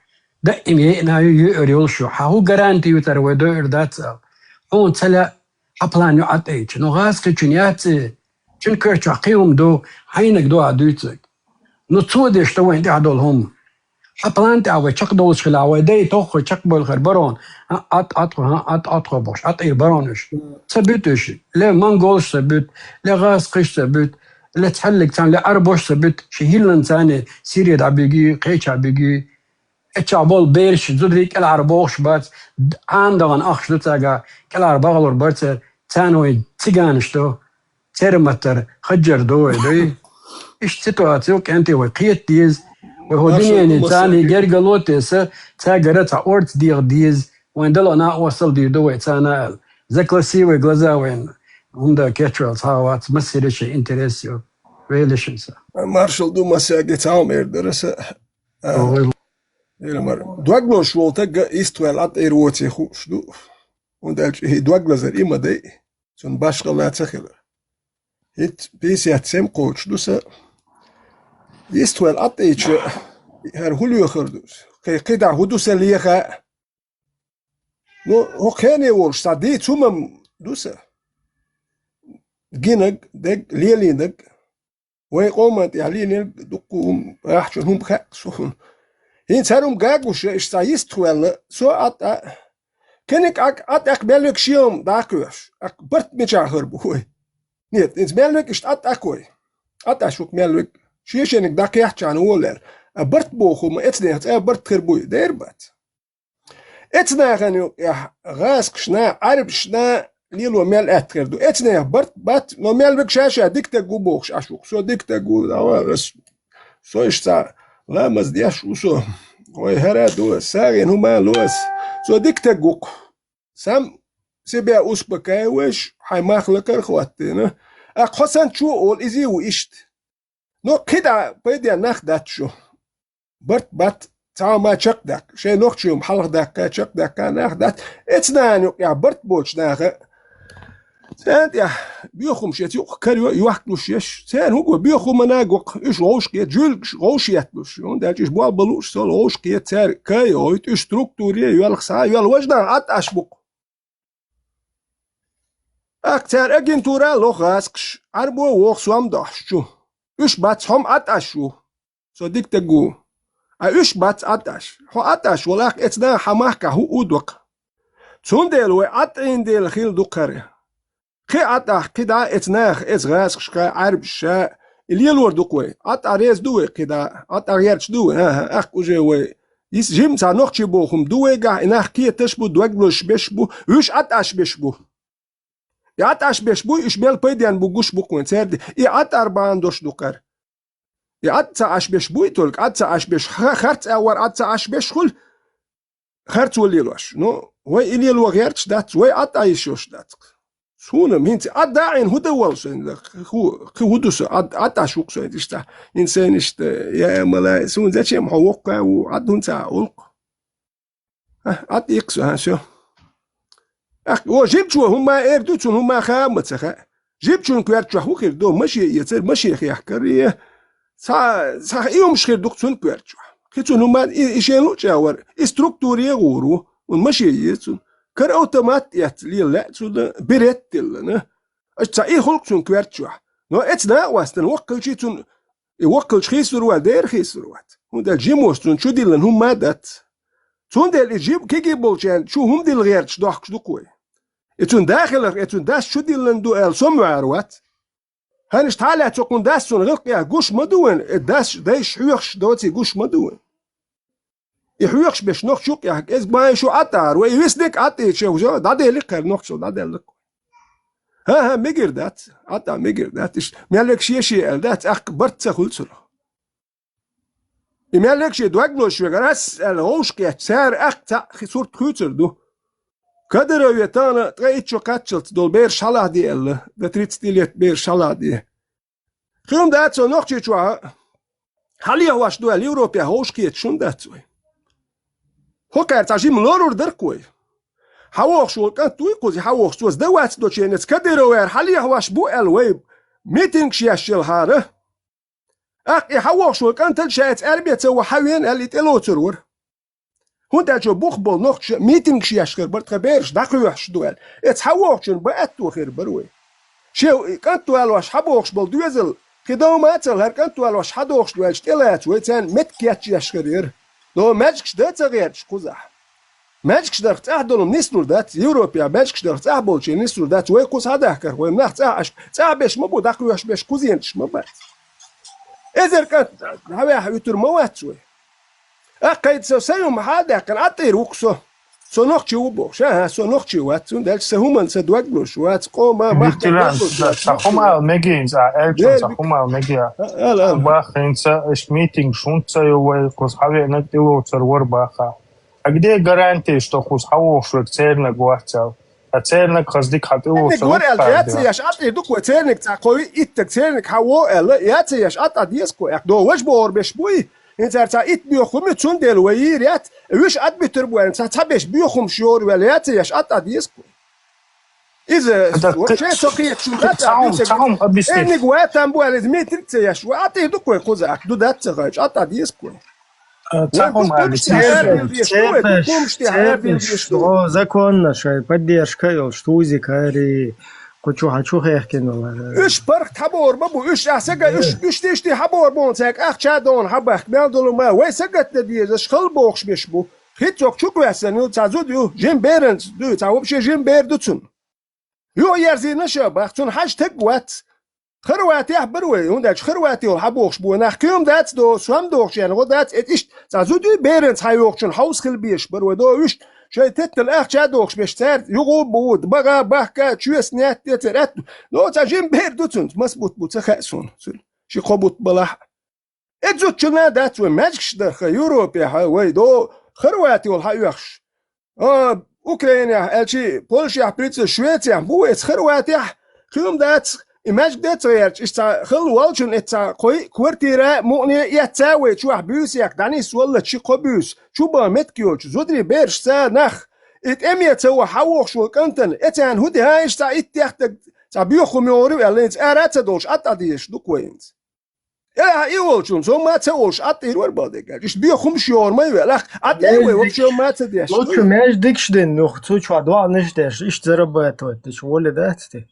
Даим яйъина ю, юьар йолуш ю. Хьан хӀун гаранти ю цара вай дойур дац аьлла? Хьуна ца лаьа, хьан план ю Ӏад айча? Ну, гӀазкхичун яц и? Цуьнан кара чохь кхин хӀума ду, хьайнаг ду ахь дуьйцург. Ну, цо деш ду вайн тӀехь долу хӀума. Хьан план тӀехь вай чекхдолуш хилахь, вай дай тоххуй чекхбойла хир барон. ХӀан, Ӏад, Ӏад, хӀан, Ӏад, Ӏад, хӀо бохуш, Ӏад эр барон уьш. Ца буьту уьш. Ле монголаш ца буьту, ле гӀазкхиш ца буьту, ле цхьаьллиг царна, ле Ӏарбош ца буьту, ши хӀиллан царна Сири дӀабуьгий, кхечахь буьгий. Эччахь болу бераш, зударий кӀелхьара бохуш бац, д-, Ӏан дахана ахча ду цаьрга, кӀелхьара бахалур бара церан, царна вай циганаш ду, церан маттара хаджар ду вай, дуй? Иштта ситуаци ю, кӀентий, вай кхета деза, вай хӀу дуьненан царна гергало а тесна, цаьргара цхьа орца деха деза, вайн дала накъостал дийр ду вай царна аьлла. Закъаси вай глаза вайна, хӀунда кечвелла цхьа а вац, массеран шайн интерес ю, велишан са. Маршал ду массаьрга, цхьа хӀума эр дара аса. А, Ой. Ира мара. Дог лозуш волу таг йистхваьлла Ӏад Ӏийр воций хууш ду. ХӀунда аьлча и дог лазар и ма дай, цунна башхалла ца хилар. ХӀинца пятьдесят семь кхочуш ду сан. Йистхваьлла Ӏад Ӏийча, хӀара хӀун лоьхур ду? Кхе-, кхидӀа хӀун ду сан леха? Ну, хӀокху хене волуш цхьа дийца хӀума ду сан. Гинарг, дерг, лелийнарг. Вайн къоман тӀехь лелийнарг дуккха хӀума, ахча хӀума хаьа суна. ХӀинца хӀара хӀума гуш, иштта цхьа йистхваьлла, со Ӏад Ӏа-, кхиниг Ӏа-, Ӏад Ӏаккха мел вега шен хӀума дӀакхоьхьуш. Аккха барт мичахь хир бу вай? Нет, хӀинца мел вега иштта Ӏад Ӏаккхой. Ӏад Ӏаш ву-кх мел вега. Шен-шениг дӀакхехчахьана волаьлла. А барт боху хӀума эцнех цӀа барт хир буй? Дера бац. Эцнахана юкъехь гӀазкхашна, Ӏарбашна лело мел аьтта хир ду. Эцнех барт бац, но мел вега ша-ша дика таг ву бохуш Ӏаш ву-кх. Со дика таг ву, дӀавала ас. Со иштта цхьа ламаз деш ву со. Вай хӀара а ду ас, сагӀина хӀума а ло ас. Со дика таг ву-кх. Сам себя успокаиваешь, хьайн мах лакхара а хӀоттийна. Аккха хьо санна чу а олу, иза а ву иштта. Ну, кхидӀа пайденна нах дац шу. Барт бац, цхьа ма чакхдаккха. Шайн нохчий хӀума хьалха даккха, чакхдаккха нах дац. Эцна юкъа барт боцу наха. Царна тӀехь боьхамаш эца юкъа карайо, йохкалуш еш. Царна хӀуго боьхамна гоккха, уьш вовшахкхета, жуьлгаш вовшахетталуш. ХӀунда аьлча уьш болх бан лууш, сол вовшахкхета, цара кхайой, уьш структуре йоьлху схьа, йоьлху важа нах Ӏатташ бу-кх. ТӀаккха цара агентура лоху гӀазкхаш, Ӏарбо воху сом дохьуш чу. Уьш бац, хьо-м Ӏатташ ву. Со дика стаг ву. А уьш бац Ӏатташ. Хьо Ӏатташ валахь, эцна хьан махкахь хӀуъу доккха. Цундела вай Ӏаттийна дела хилла ду кхара. Кхин Ӏаттахь кхидӀа эцна, эца гӀазкхашха, Ӏаьрбашха, и лелор ду-кх вай. Ӏаттахь реза ду вай кхидӀа, Ӏаттахь гӀерташ ду вай. ХӀан-хӀа, ахка уже вай. Иза жима цхьа нохчий бохам ду вайгахь, и нах кхеташ бу, доглуш беш бу, уьш Ӏатташ беш бу. И Ӏатташ беш бу, уьш мел пайден бу гуш бу-кх вайн церди. И Ӏаттар бахьана дош ду кхара. И Ӏад ца Ӏаш беш буй, только Ӏад ца Ӏаш беш, ха-, харц а вар Ӏад ца Ӏаш беш хуьлу, харцо лелош. Ну, вай и лело гӀерташ дац, вай Ӏад Ӏайшош дац. Суна хӀинца Ӏад даӀийна хӀу дан волу сайна, хӀу, кхин хӀу ду со, Ӏад, Ӏад Ӏаш ву-кх сайна иштта. ХӀинца сайна иштта, я мала, суна зачем хьо воккха ву, Ӏад хӀунца а улкх? А, Ӏад иккху со, а, всё. Ахь, о, жимчо хӀумма эр ду, цунна хӀумма хаа ма ца хаьа. Жимчун коьрта чохь хӀун хир ду, машен эцар, машен хехкар, е цхьа, цхьа и хӀумаш хир ду-кх цунна коьрта чохь. Кхин цунна хӀумма и, и шен луъча вар, и структуре гӀур ву, хӀунда машен еза цунна. Кара автомат эцна лела лаьа цунна, берет тиллана. Аша цхьа и хуьлу-кх цунна коьрта чохь. Но эцна а вастана, воккхалчий цунна, и воккхалча хийсур вац, дера хийсур вац. ХӀунда аьлча жимос цунна чу диллина хӀумма а дац. Цундела и жима кегий болчарна чу хӀума дилла гӀерташ дохкуш ду-кх вай. И цунна да хиларх, и цунна дас чу диллина ду аьлла, со ма ваьр вац. ХӀанаш тхьалаьццо кхунна дас цунна гӀиллакхехь гуш ма ду вайн, и дас дайша хьоьхуш доций гуш ма ду вайн. И хьоьхуш беш нохчу юкъехь кӀезиг ма ю шу Ӏаттар, вай висниг Ӏаттийча, дӀаделли кхара нохчалла дӀаделла-кх. ХӀан-хӀа, мегар дац, Ӏатта мегар дац, иштта мел вегаш еший аьлла дац, ахка барт ца хуьлу цунах. И мел вегаш дог лозуш вегара ас аьлла, вовшахкхетча, цара ахка цхьаъ хи-, сурт хуьйцур ду. Кадырове тахана ткъе итт шо кхаччалц долу бераш хьалахьде аьлла, до тридцати лет бераш хьалахьде. Кхин дац со нохчийчохь хьалехьош ду аьлла, Европехь вовшахкхеташ хӀунда дац вай? ХӀокхара цхьа жима лорур дара-кх вай. ХьавогӀуш волу кӀант вуй кхуза, хьавогӀуш цо зда вац доцченец Кадыровера хьалехьош бу аьлла вай митингаш еш елхьара. Ахка и хьавогӀуш волу кӀантал ша эца аьрбе ца ву хьавена аьлла, и тӀелоцур вара. ХӀунда аьлча бух болу нохчаша митингаш еш хир бара, тхан бераш дӀакхоьхьуш ду аьлла. Эца хьавогӀучун бан аьтто хир бара вай. Шен кӀант валош хьабогӀуш болу доьзал, кхин дов ма ца хӀара кӀант валош хьадогӀуш ду аьлча, тӀелаца вай царна меттиг кечъеш хир яра. Но маьжгаш дан ца гӀерташ кхузахь. Маьжгаш дарх цӀахь долу нислур дац, Европехь маьжгаш дарх цӀахь болчийн нислур дац, вай кхуза хьадахкарх, вай нах цӀахь Ӏаш, цӀахь беш ма бу, дӀакхоьхьуш беш кхузенаш ма бац. Эзар кӀант хьаваьхьа вуьтур ма вац вай. Аккхайда со сайн хӀума хьа а даьккхина, Ӏаттийр ву-кх со. Со нохчи ву бохуш. ХӀан-хӀа, со нохчи вац, цундела сан хӀуманна сан дог лозуш вац, къоман, махкан дог лозуш вац. Сан хӀума ала мегий, а, элчан, сан хӀума ала мегий. Ала, ала. Бах, хӀинца иштта митинг шунца ю вай, кхуза хьавеанарг тӀелоцур вара баха. А где гарантия, что кхуза хьавогӀуш верг цернаг вац аьлла? А цернаг хаза дика хьан тӀелоцур вара аьлла, яций еш Ӏаттийр ду-кх вай, цернаг цхьа кхо иттаг цернаг хьаво аьлла, яций еш Ӏатта деза-кх вай, аьлла. До важа бохур беш буй? ХӀинца цара цхьа итт боьха хӀума ю, цундела вай йийр яц, вуьш Ӏад буьтур бу аьлла, цхьа, цхьа беш боьха хӀумаш йора ваьлла, яций еш Ӏатта деза-кх вай. Иза вообще со кхеташ дац, цхьа хӀума, цхьа хӀума объяснить. Эрниг вай там бу аьлла, иза митинг ца еш, вай Ӏаттийр ду-кх вай кхуза, ахка ду дац ца хойчу, Ӏатта деза-кх вай. Э, цхьа хӀума аьлла, цербеш, цербеш, цербеш, о, законно шайн поддержка йолуш, Тузик ари, кху чу хьан чу хехкина вара. Уьш паргӀат хьабор ма бу, уьш ахь сага, уьш, уьш тишти хьабор бу, цаьрга ахча а дохна хьабахка, мел долу ма, вай сагатдан дезаш, хала бохуш беш бу. Хиц цок чу кхоьссина ю, цхьа зуда ю, жима беранца ду, цхьа вообще жима бер ду цунна. Юха ерзийна ша бах, цунна хьажа таг вац. Хорватехь бара вай, хӀунда аьлча Хорватиол хьабохуш бу нах, кхин дац до, сом дохуш яьнна гӀо дац, эт иштта цхьа зуда ю, беранца хьайохучун хьовса хила безаш бара вай, до вуьшта шайн теттал ахча а дохуш беш цаьрца, югӀу а бу, багӀа, бахка, чоьса нетте церан аьтту. Но цхьа жима бер ду цунца, мас бутт бу ца хаьа суна, цуьнан ши-кхо бутт балахь а. Эцу зудчунна дац вай маьжгаш дарха Европехьа вай до Хорватиол хьаоьхуш. А, Украинехь, аьлчи, Польшехь, прицу Швецехь, бу эца Хорватехь, кхин дац, И маьждиг де ца гӀерташ, иштта цхьа хала волчун, иштта цхьа кхо-йиъ квартира мукъане эцна вай чохь буьйса яьккха, дӀанисвелла ши-кхо буьйса, чу бан меттиг йолчу зударий берашца нах. И тӀеме ца ваха хьан вохуш волу кӀантана, эцарна хӀун де хьан иштта цхьа итт-дех стаг, цхьа боьха хӀума йогӀур ю аьлла, хӀинца ара а ца долуш, Ӏад а дезаш ду-кх вай хӀинца. Э, и волчунца хӀумма а ца олуш, Ӏад тӀера вара бала дегга. Иштта боьха хӀумаш йогӀур ма ю вай, лах, Ӏад тӀера вай, вообще хӀумма а ца деш. Лучше маьждигаш дин, юха цу чохь доӀанаш деш, иштта зарабатывать деш, воля дац те?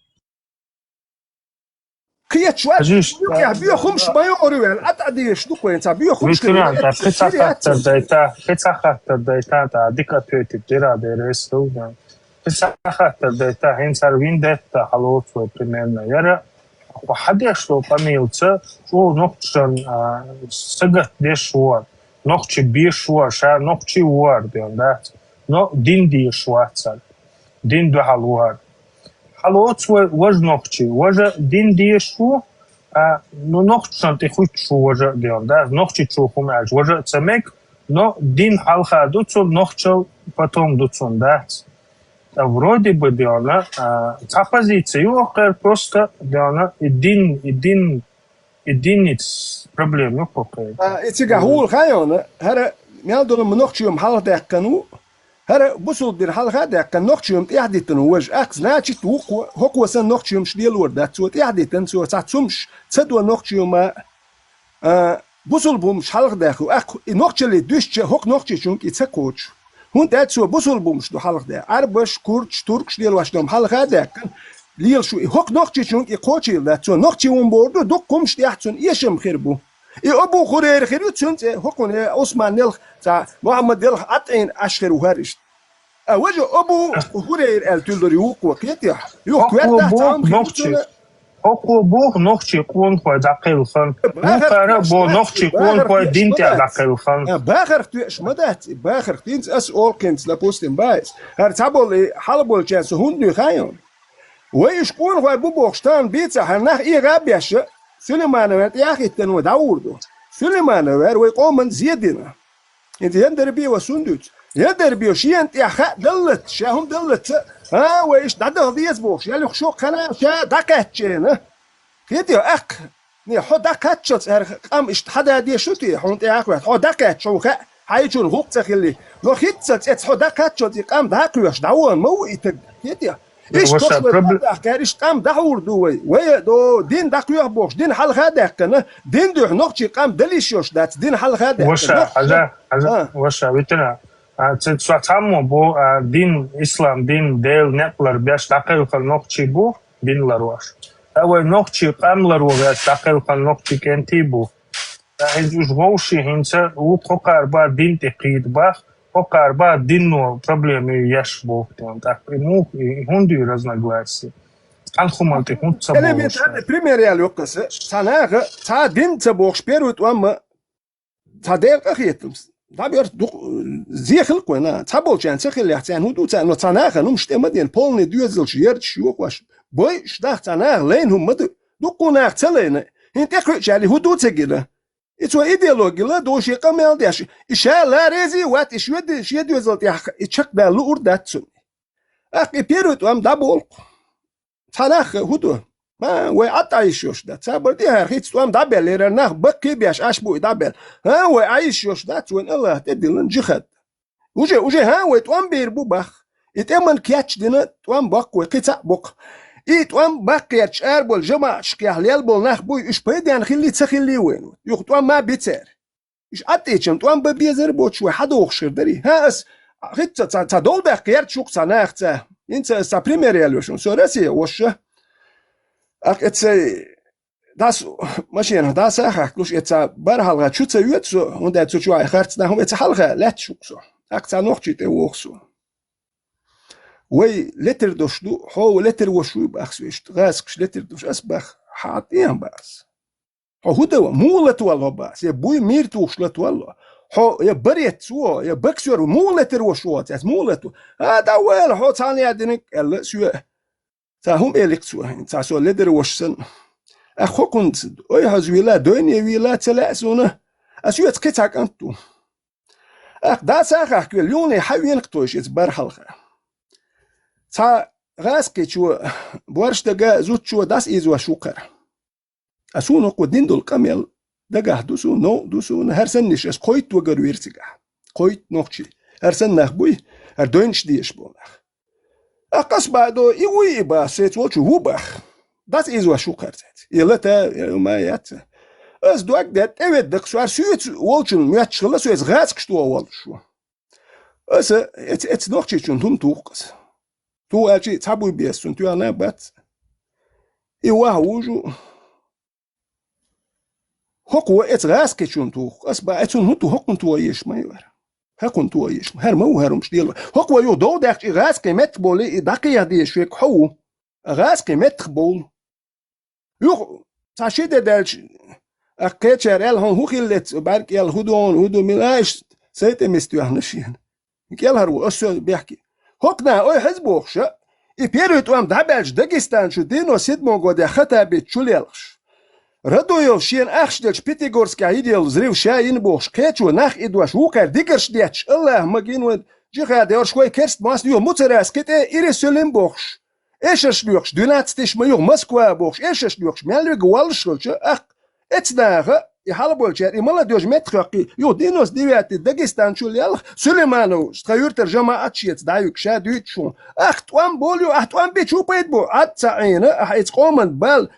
Кхеташ вац, Хьажиш, юкъехь боьха хӀумаш ма йогӀур ю вай, Ӏад а дезаш ду-кх вай, цхьа боьха хӀумаш хир ветеран, вай, тӀа кхин цхьа хаттар дайта, кхин цхьа хаттар дайта, тӀа дика ответить дира деррес ду. Кхин цхьа хаттар дайта, хӀинца хӀара виндетта хьалоцу вай примерно. Яра, хьо хьан деш долу къамелаца, чӀогӀа нохчашна, а, сагатдеш вара, нохчий беш вара, ша нохчий вара, ден дац, но дин деш вацара, дин дуьхьал вара. Хьалоцу вай, важа нохчий, важа дин деш ву, а, ну, нохчашна тӀе хуьттуш ву важа а, ден дац, нохчичу хӀума аьлча, важа а ца мега, но дин хьалха ду цунна, нохчалла потом ду цунна, дац. Ткъа вроде бы, дена, а, цхьа позиция ю хӀокхуьнан, просто, дена, и дин, и дин, и динница проблема ю хӀокхуьнан. А, и цигахь хӀума хьайона, хӀара мел долу нохчий хӀума хьалха даьккхина ву, хӀара бусулба дин хьалха а даьккхина, нохчий хӀума тӀаьхьа дитина ву важа. Ахь, значит, вукхо, хӀокхо санна нохчий хӀумаш лелор дац, цо тӀаьхьа дитина, цо цхьа цумаш ца до нохчий хӀума, а, бусулба хӀумаш хьалха даьхна, ахь, и нохчалле дуьстича, хӀокху нохчичунга и ца кхочу. ХӀунда аьлча цо бусулба хӀумаш ду хьалха даьхна. Ӏарбаш, курдаш, туркаш лелош долу хӀума хьалха а даьккхина, лелаш ву и. ХӀокху нохчичунга и кхочийла дац. Цо нохчий хӀума бохург ду, дуккха хӀумаш тӀехь цунна эшам хир бу. И Абу Хурайра хир ю цуьнан цӀе, хӀокхунна я Ӏусман елха, цхьа Мухьаммад елха ӀатӀина Ӏаш хир ву хӀара иштта. А важа Абу Хурайра аьлла туьллур ю вукхо, кхетий хьо? Юха коьртахь цхьа хӀума хир ю цуьнан. ХӀокхо боху нохчий къонахой дӀакхелхина. Вукхара а боху нохчий къонахой дин тӀехь дӀакхелхина. А, бахарх тоьаш ма дац и, бахарх. ХӀинца ас олу хӀинца, допустим, баьс. ХӀара цхьаболу и хьалаболчарна со хӀунда дуьйху хьайна? Вай уьш къонахой бу бохуш тахана бийца, хӀара нах эгӀа а беш, Сулаймановна тӀе а хӀиттина вай дӀагӀур ду. Сулаймановна вай къоман зе дина. ХӀинца Яндарбиев ас хӀунда дуьйцу? Яндарбиев шена тӀехь хаа даллалц, ша хӀума даллалц, а, вай иштта дӀадаха деза бохуш, я юха шо кхана ша дӀакхаьччена. Кхетий, аккха, не, хьо дӀакхаччалц, аьлла, къам иштта хьан да деш ду те, хьуна тӀе а хоьтту, хьо дӀакхаьчча, хьуна хаьа, хьан чуьра гӀуллакх ца хиллий. Но хӀинццалц эца хьо дӀакхаччалц и къам дӀакхоьхьуш, дӀавахана ма ву и таг. Кхетий? Иштта ваша, кхошлар пробле- ма дахкара, иштта къам дӀахьур ду вай. Вай, до, дин дӀакхоьхьу бохуш, дин хьалха а даьккхина, дин дуьхьа нохчий къам далийш йолуш дац, дин хьалха а даьккхина. Ваша, нохчий хьажа, хьажа, а, ваша, ветеран. А, ца, ца, цхьаммо бу, а, дин, ислам дин, Делан некъ лар беш дӀакхелхина нохчий бу, дин ларош. Ткъа вай нохчий къам ларо веш дӀакхелхина нохчий кӀентий бу. Ткъа хӀинца уьш вовшийн хӀинца ву кхокхар бан дин тӀе кхийда бах, кхокхар бан динно проблема еш боху тӀаккха. И муха, и хӀунда ю разногласие? Цхьана хӀуманна тӀе хӀунда ца бохуш? Элементарный пример яла йоккхаса. Цхьа наха, цхьа дин ца бохуш, первый тӀом ма, цхьа дера къахетамс. ДӀаберш дукъ-, зе хилла кхойна. Цхьаболчарна ца хиллехь, царна хӀун ду царна, но цхьа наха хӀумаш тӀе ма дина, полный доьзалш, ярташ йохош. Бойуш даха цхьа наха лайна хӀума ма ду. Дуккха наха ца лайна. ХӀинца тӀекхуьучарий хӀун ду ца гина? И цо идеологи ла ду шен къамел деш, и ша ла рези а вац, и шен де-, шен доьзал тӀехь и чекхдаьлла луур дац цунна. ТӀаккха и первый тӀом дӀаболу-кх. Цхьа нах хӀун ду? А, вай Ӏад Ӏайшош дац. Цхьабар тӀехьара хӀинца тӀом дӀабеллера, нах баккхий а беш, Ӏаш бу и дӀабелла. А, вай Ӏайшош дац, вайн Аллах тӀедиллина джихад. Уже, уже, хӀан, вай тӀом бийр бу бах. И тӀеман кечдина тӀом боккху вай, кхин цхьаъ боккху. И тӀом баккхерчу араболу жамаӀаташкахь лел болу нах буй, уьш пайденна хиллий, ца хиллий вайна? Юха тӀом ма бицара. Уьш Ӏаттичам тӀом бан безар боцуш вай хьадохуш хир дарий? ХӀан, ас хӀинца ца, ца дов баьккхерчу юкъа ца нахаца. ХӀинца аса ца пример яьлла шуна. Со Россия воша. Ах, эцай дас машина, дас а хахкалуш, эца бар хьалха чу ца йоьду со, хӀунда аьлча цу чу вай харц нах, эца хьалха лаьтташ ву со. Ах, ца нохчий тӀе воху со. Вай летар дош ду, хьо летар вош вуй бах со иштта, гӀазкхаш летар дош, ас бах, хьан тӀе бах ас. Хьо хӀун дан ван? Муха латвалло бах ас? Я буй мийр тухуш латвалло? Хьо я борец ву, я боксёр ву, муха летар вош ву ас, муха латво? А, да вала, хьо цхьана яа диниг, аьлла, соьа. Цхьа хӀума элира цо, цхьа со ледар вош санна. Ах, хӀокхунца, ой, хьоза вийла, дойне вийла, ца лаьа суна. Ас оьца кхин цхьа кӀант ву. Ах, дас а хахкавелла, юхне хьан венах тойш иза бар хьалха. Цхьа гӀаскхичо, боаршдага зудчо дӀасаийзош ву кхара. А суна хӀокхо дина долу къамел дагахь ду суна, новкъа ду суна, хӀара саннаш ас кхойтта вагар вира цигахь. Кхойтта нохчий. ХӀара санна нах буй, хӀара дойнаш дезаш болу нах. Ахкъас баьдо, и вуй и бах, сеца волчу ву бах. ДӀасаийзош ву кхара цец. И лата, и ма яц. Ас дог де, тӀеведда-кх со, хӀара соьца волчун моьттуш хилла, со иза гӀаскхаш тоха воллуш ву. Аса эца, эца нохчичун хӀума туху аса. Туху аьлчи, цхьа буй бес цунна тоьхна бац. И ваха вужу. ХӀокхо эца гӀаскхичун туху. Ас бах, эцун хӀун ту, хӀокхун тоха езаш ма ю хӀара. ХӀокхун тоха езаш ма, хӀара ма ву хӀара хӀумаш лело. ХӀокхо юха дов даьккхича, и гӀаскхи меттах болу, и дӀакхехьа дезаш верг хьо ву. ГӀаскхи меттах болу. Юха цхьа ши де даьлча, а кхечара аьлла, хьуна хӀун хилла эца, бӀаьрг кӀел хӀун ду хьуна, хӀун ду, мила а иштта сайтӀа миста тоьхна шена. КӀелхьарво, аса со бехке. ХӀокху наха ой хьеза бохуша, и первый тӀом дӀабаьлча Дагестан чу девяносто седьмом годехь Хаттабича чу лелхаш. Радуев шена ахча делча Пятигорскехь йина йолу взрыв ша йина бохуш, кхечо нах идош вукхара дикарш детташ, Аллахь магийна вайн джихад йолуш вай керст мостагӀ юха Муцараскин тӀе Иерусалим бохуш. Эшарш лоькхуш, двенадцать тысяч ма юха Москва бохуш, эшарш лоькхуш, мел вига воллуш хилча, ахкха, эца наха, и хьалаболчара, и молодёжь меттахъяккхий, юха девяносто девятый Дагестан чу лелха, Сулейманов, тхан юьртара жамаӀат шеца дӀаюьгу, ша дуьйцу шуна. Ахкха тӀом болу, ахьа тӀом бичу пайда бу, Ӏад ца Ӏийна, ахьа эца къоман бал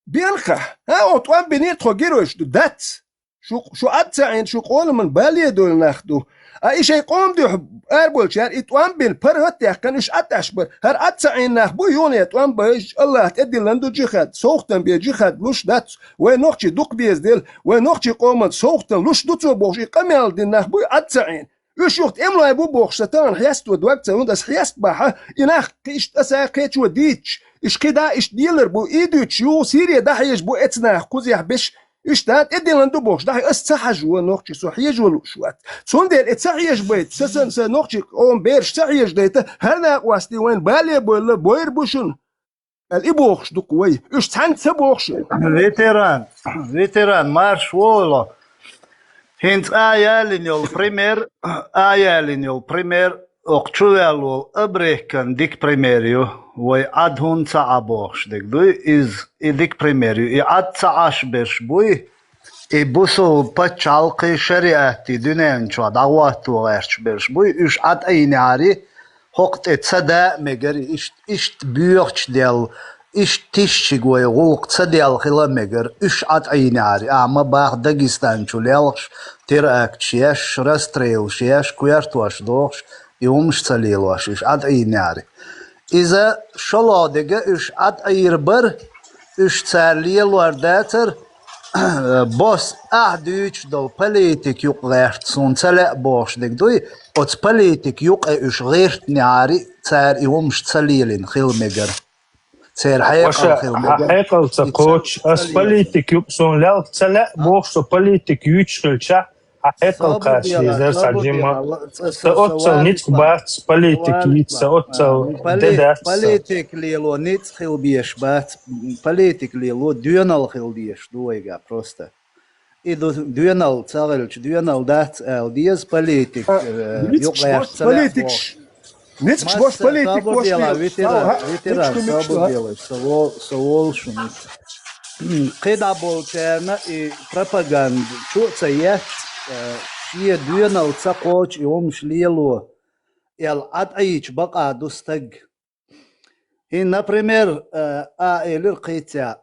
бенха. ХӀа, о, тӀом бинера тхо геройш ду, дац. Шу, шу Ӏад ца Ӏийна, шу къоламан бале а дойла нах ду. А и шайн къома дуьхьа араболчара и тӀом бина, паргӀат а даьккхина, уьш Ӏад Ӏаш бара. ХӀара Ӏад ца Ӏийна нах бу, юхане тӀом баьжча, Аллахь тӀедиллина ду джихад, совгӀатам бен джихад луш дац. Вай нохчий дукха беза дела, вай нохчий къоман совгӀатам луш ду цо бохуш, и къамел дина нах буй Ӏад ца Ӏийна. Уьш юха тӀемалой бу бохуш, сан тахана хьесто дог ца, хӀунда аса хьеста бахьа, и нах кхин иштта аса кхечо дийцча, уьш кхидӀа иштта лелар бу, и дуьйцуш юха Сире дӀахьежа бу эца нах кхузехь беш, уьш тӀа тӀедиллина ду бохуш, дӀахье аса ца хьажа вон нохчий, со хьежа лууш вац. Цундела и ца хьежа байта, сан сан, сан нохчий къоман бераш ца хьежа дайта, хӀара накъостий вайн бале а бойла, бойр бу шуна. Аьлла, и бохуш ду-кх вай. Уьш цхьаьнца ца бохуш. Ветеран, ветеран, марш воло. ХӀинца а ялийна йолу пример, а ялийна йолу пример, окху чу ваьлла волу Абрекан дика пример ю. Вай Ӏад хӀунда ца Ӏа бохуш дерг дуй, иза и дика пример ю. И Ӏад ца Ӏаш берш буй, и бусулба пачхьалкхий шариатий дуьнен чохь дӀахӀотто гӀерташ берш буй, уьш Ӏад Ӏийнехьари, хӀокху тӀе ца даа а мегар, иштта, иштта боьхачу дел, иштта тишчиг вай гӀуллакх ца дел хила а мегар, уьш Ӏад Ӏийнехьари, ахьа ма баха Дагестан чу лелхаш, теракташ еш, расстрелаш еш, коьртош дохуш, и хӀумаш ца лелош, уьш Ӏад Ӏийнехьари. Иза шолгӀа дега уьш Ӏад Ӏийр бара, уьш цара лелор дацара, бос ахь дуьйцуш долу политик юкъа гӀерта суна ца лаьа бохуш дерг дуй, оцу политик юкъе уьш гӀиртнехьари, цара и хӀумаш ца лелийна хила мегар. Церан хьекъал хила мегар. Хьекъал ца кхочуш, аса политик юкъа суна лелха ца лаьа бохуш, со политик юьйцуш хилча, хьан хьекъал кхача дезара сан жима. Сан оццал ницкъ бац политик йийца, сан оццал де дац сан. Политик лело ницкъ хила безаш бац, политик лело доьналла хила дезаш ду вайга просто. И ду доьналла ца хилча, доьналла дац ала деза политик, юкъаьрца политикаш. Ницкъаш бош политик бош ветеран, ветеран, собар делай, со вол-, со волу шуна. КхидӀа болчарна и пропаганда чу а ца етташ, э, шен доьналла ца кхочу и хӀумаш лело, аьлла, Ӏад Ӏийча бакъа ду стаг. ХӀин, например, э, а элира кхийцця,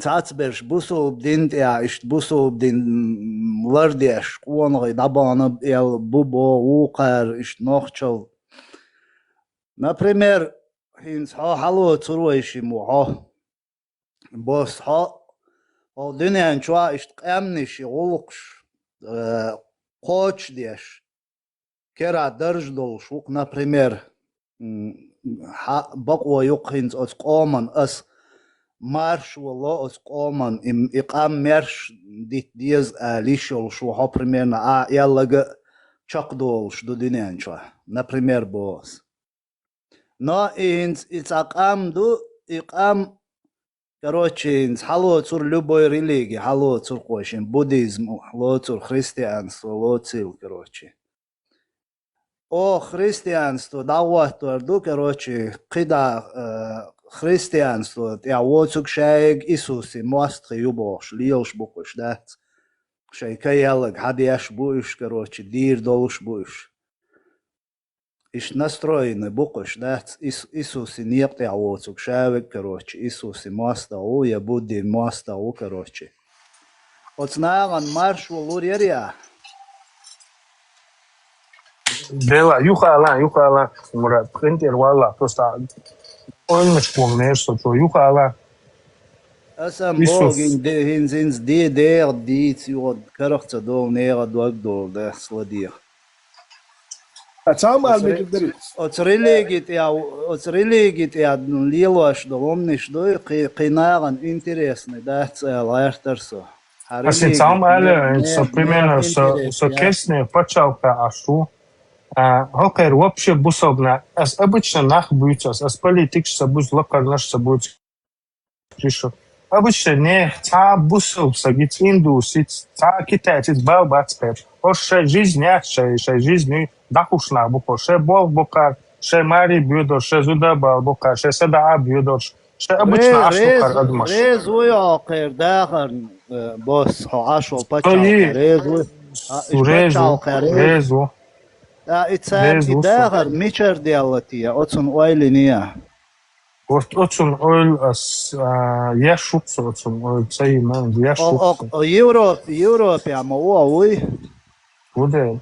цхьацберш бусулба дин тӀехь, иштта бусулба дин лардеш, къонахий дӀабахана аьлла, бу боху вукхара, иштта нохчалла. Например, хӀинца хьо хьалоцур вай шиммо хьо. Бос хьо, хьо дуьнен чохь иштта къаьмнаш и гӀуллакхаш, э, кхочушдеш, керахь дарж долуш ву-кх, например, м, хьан бакъо ю-кх хӀинца оцу къоман ас маршо ло оцу къоман, и, и къам мерш дита деза ала йиш йолуш ву хьо, примерно, а аьлларг а чекхдолуш ду дуьнен чохь, например, боху ас. Но и хӀинца и цхьа къам ду, и къам, короче, хӀинца хьалоцур любой религи, хьалоцур кхо шин, буддизм лоцур, христианство лоцийла, короче. О, христианство дӀагӀоттор ду, короче, кхидӀа, э, христианство тӀехь воцург шайга Иисусе мостагӀий ю бохуш, лелаш бу-кх уьш, дац? Шайн каяллаг хьадеш бу уьш, короче, дийр долуш бу уьш. Иштта настроенный бу-кх уьш, дац? Ис-, Иисусе некъа тӀехь воцург шаверг, короче, Иисусе мостагӀа ву, я Будде мостагӀа ву, короче. Оцу нахана маршо лур яра я? Дела, юха ала, юха ала, Мурат, къинтӀера валла, просто ойланаш боху нерсо чо, юха ала. Аса Иисус. Богин де-, хӀинца, хӀинца де-, дегӀа дийца юха карах ца долу нехан дог долу дехас ладеха. Ца ма Оцу ре-, мегар дарий. Оцу религи тӀе, оцу религи тӀе лелош долу хӀуманаш дуй, кхи-, кхин нахана интересный дац аьлла гӀертара со. Хьан Ас религи цхьамма аьлла, не-, со не-, примерно, не со, интерес со яц. Кеснех пачхьалкхе Ӏаш ву. А, хӀокхеран вообще бусалба нах, ас обычно нах буьйцу, ас, ас политикаш ца буьйцу, лакхарнаш ца буьйцу. Обычно нех цхьа а бусалба саг, ица индус, ица цхьа а китаец, ица бала бац кхерча. ХӀорш шайн жизнь яц, шайн, шайн жизнь дӀахуш нах бу хӀорш. Шайн болх бу кхара, шайн маре боьдурш, шайн зуда бала бу кхара, шайн садаӀа боьдурш. Шайн обычно Ре-, Ӏаш бу кхара реза, адамаш. Реза вуй хьо кхеран дахарна, э, босс, хьо Ӏаш волу пачхьалкхе, Ой, реза вуй? А, иш реза ву, пачхьалкхе реза? Реза ву. А, и цара Реза и ву со. Дахар мичара делла те, оцунна ойла йина я? Вот оцунна ойла ас, а, еш ву со, оцунна ойла ца йина, еш О, ву о, со. О, Европ-, Европе ма ву, а вуй? Ву де.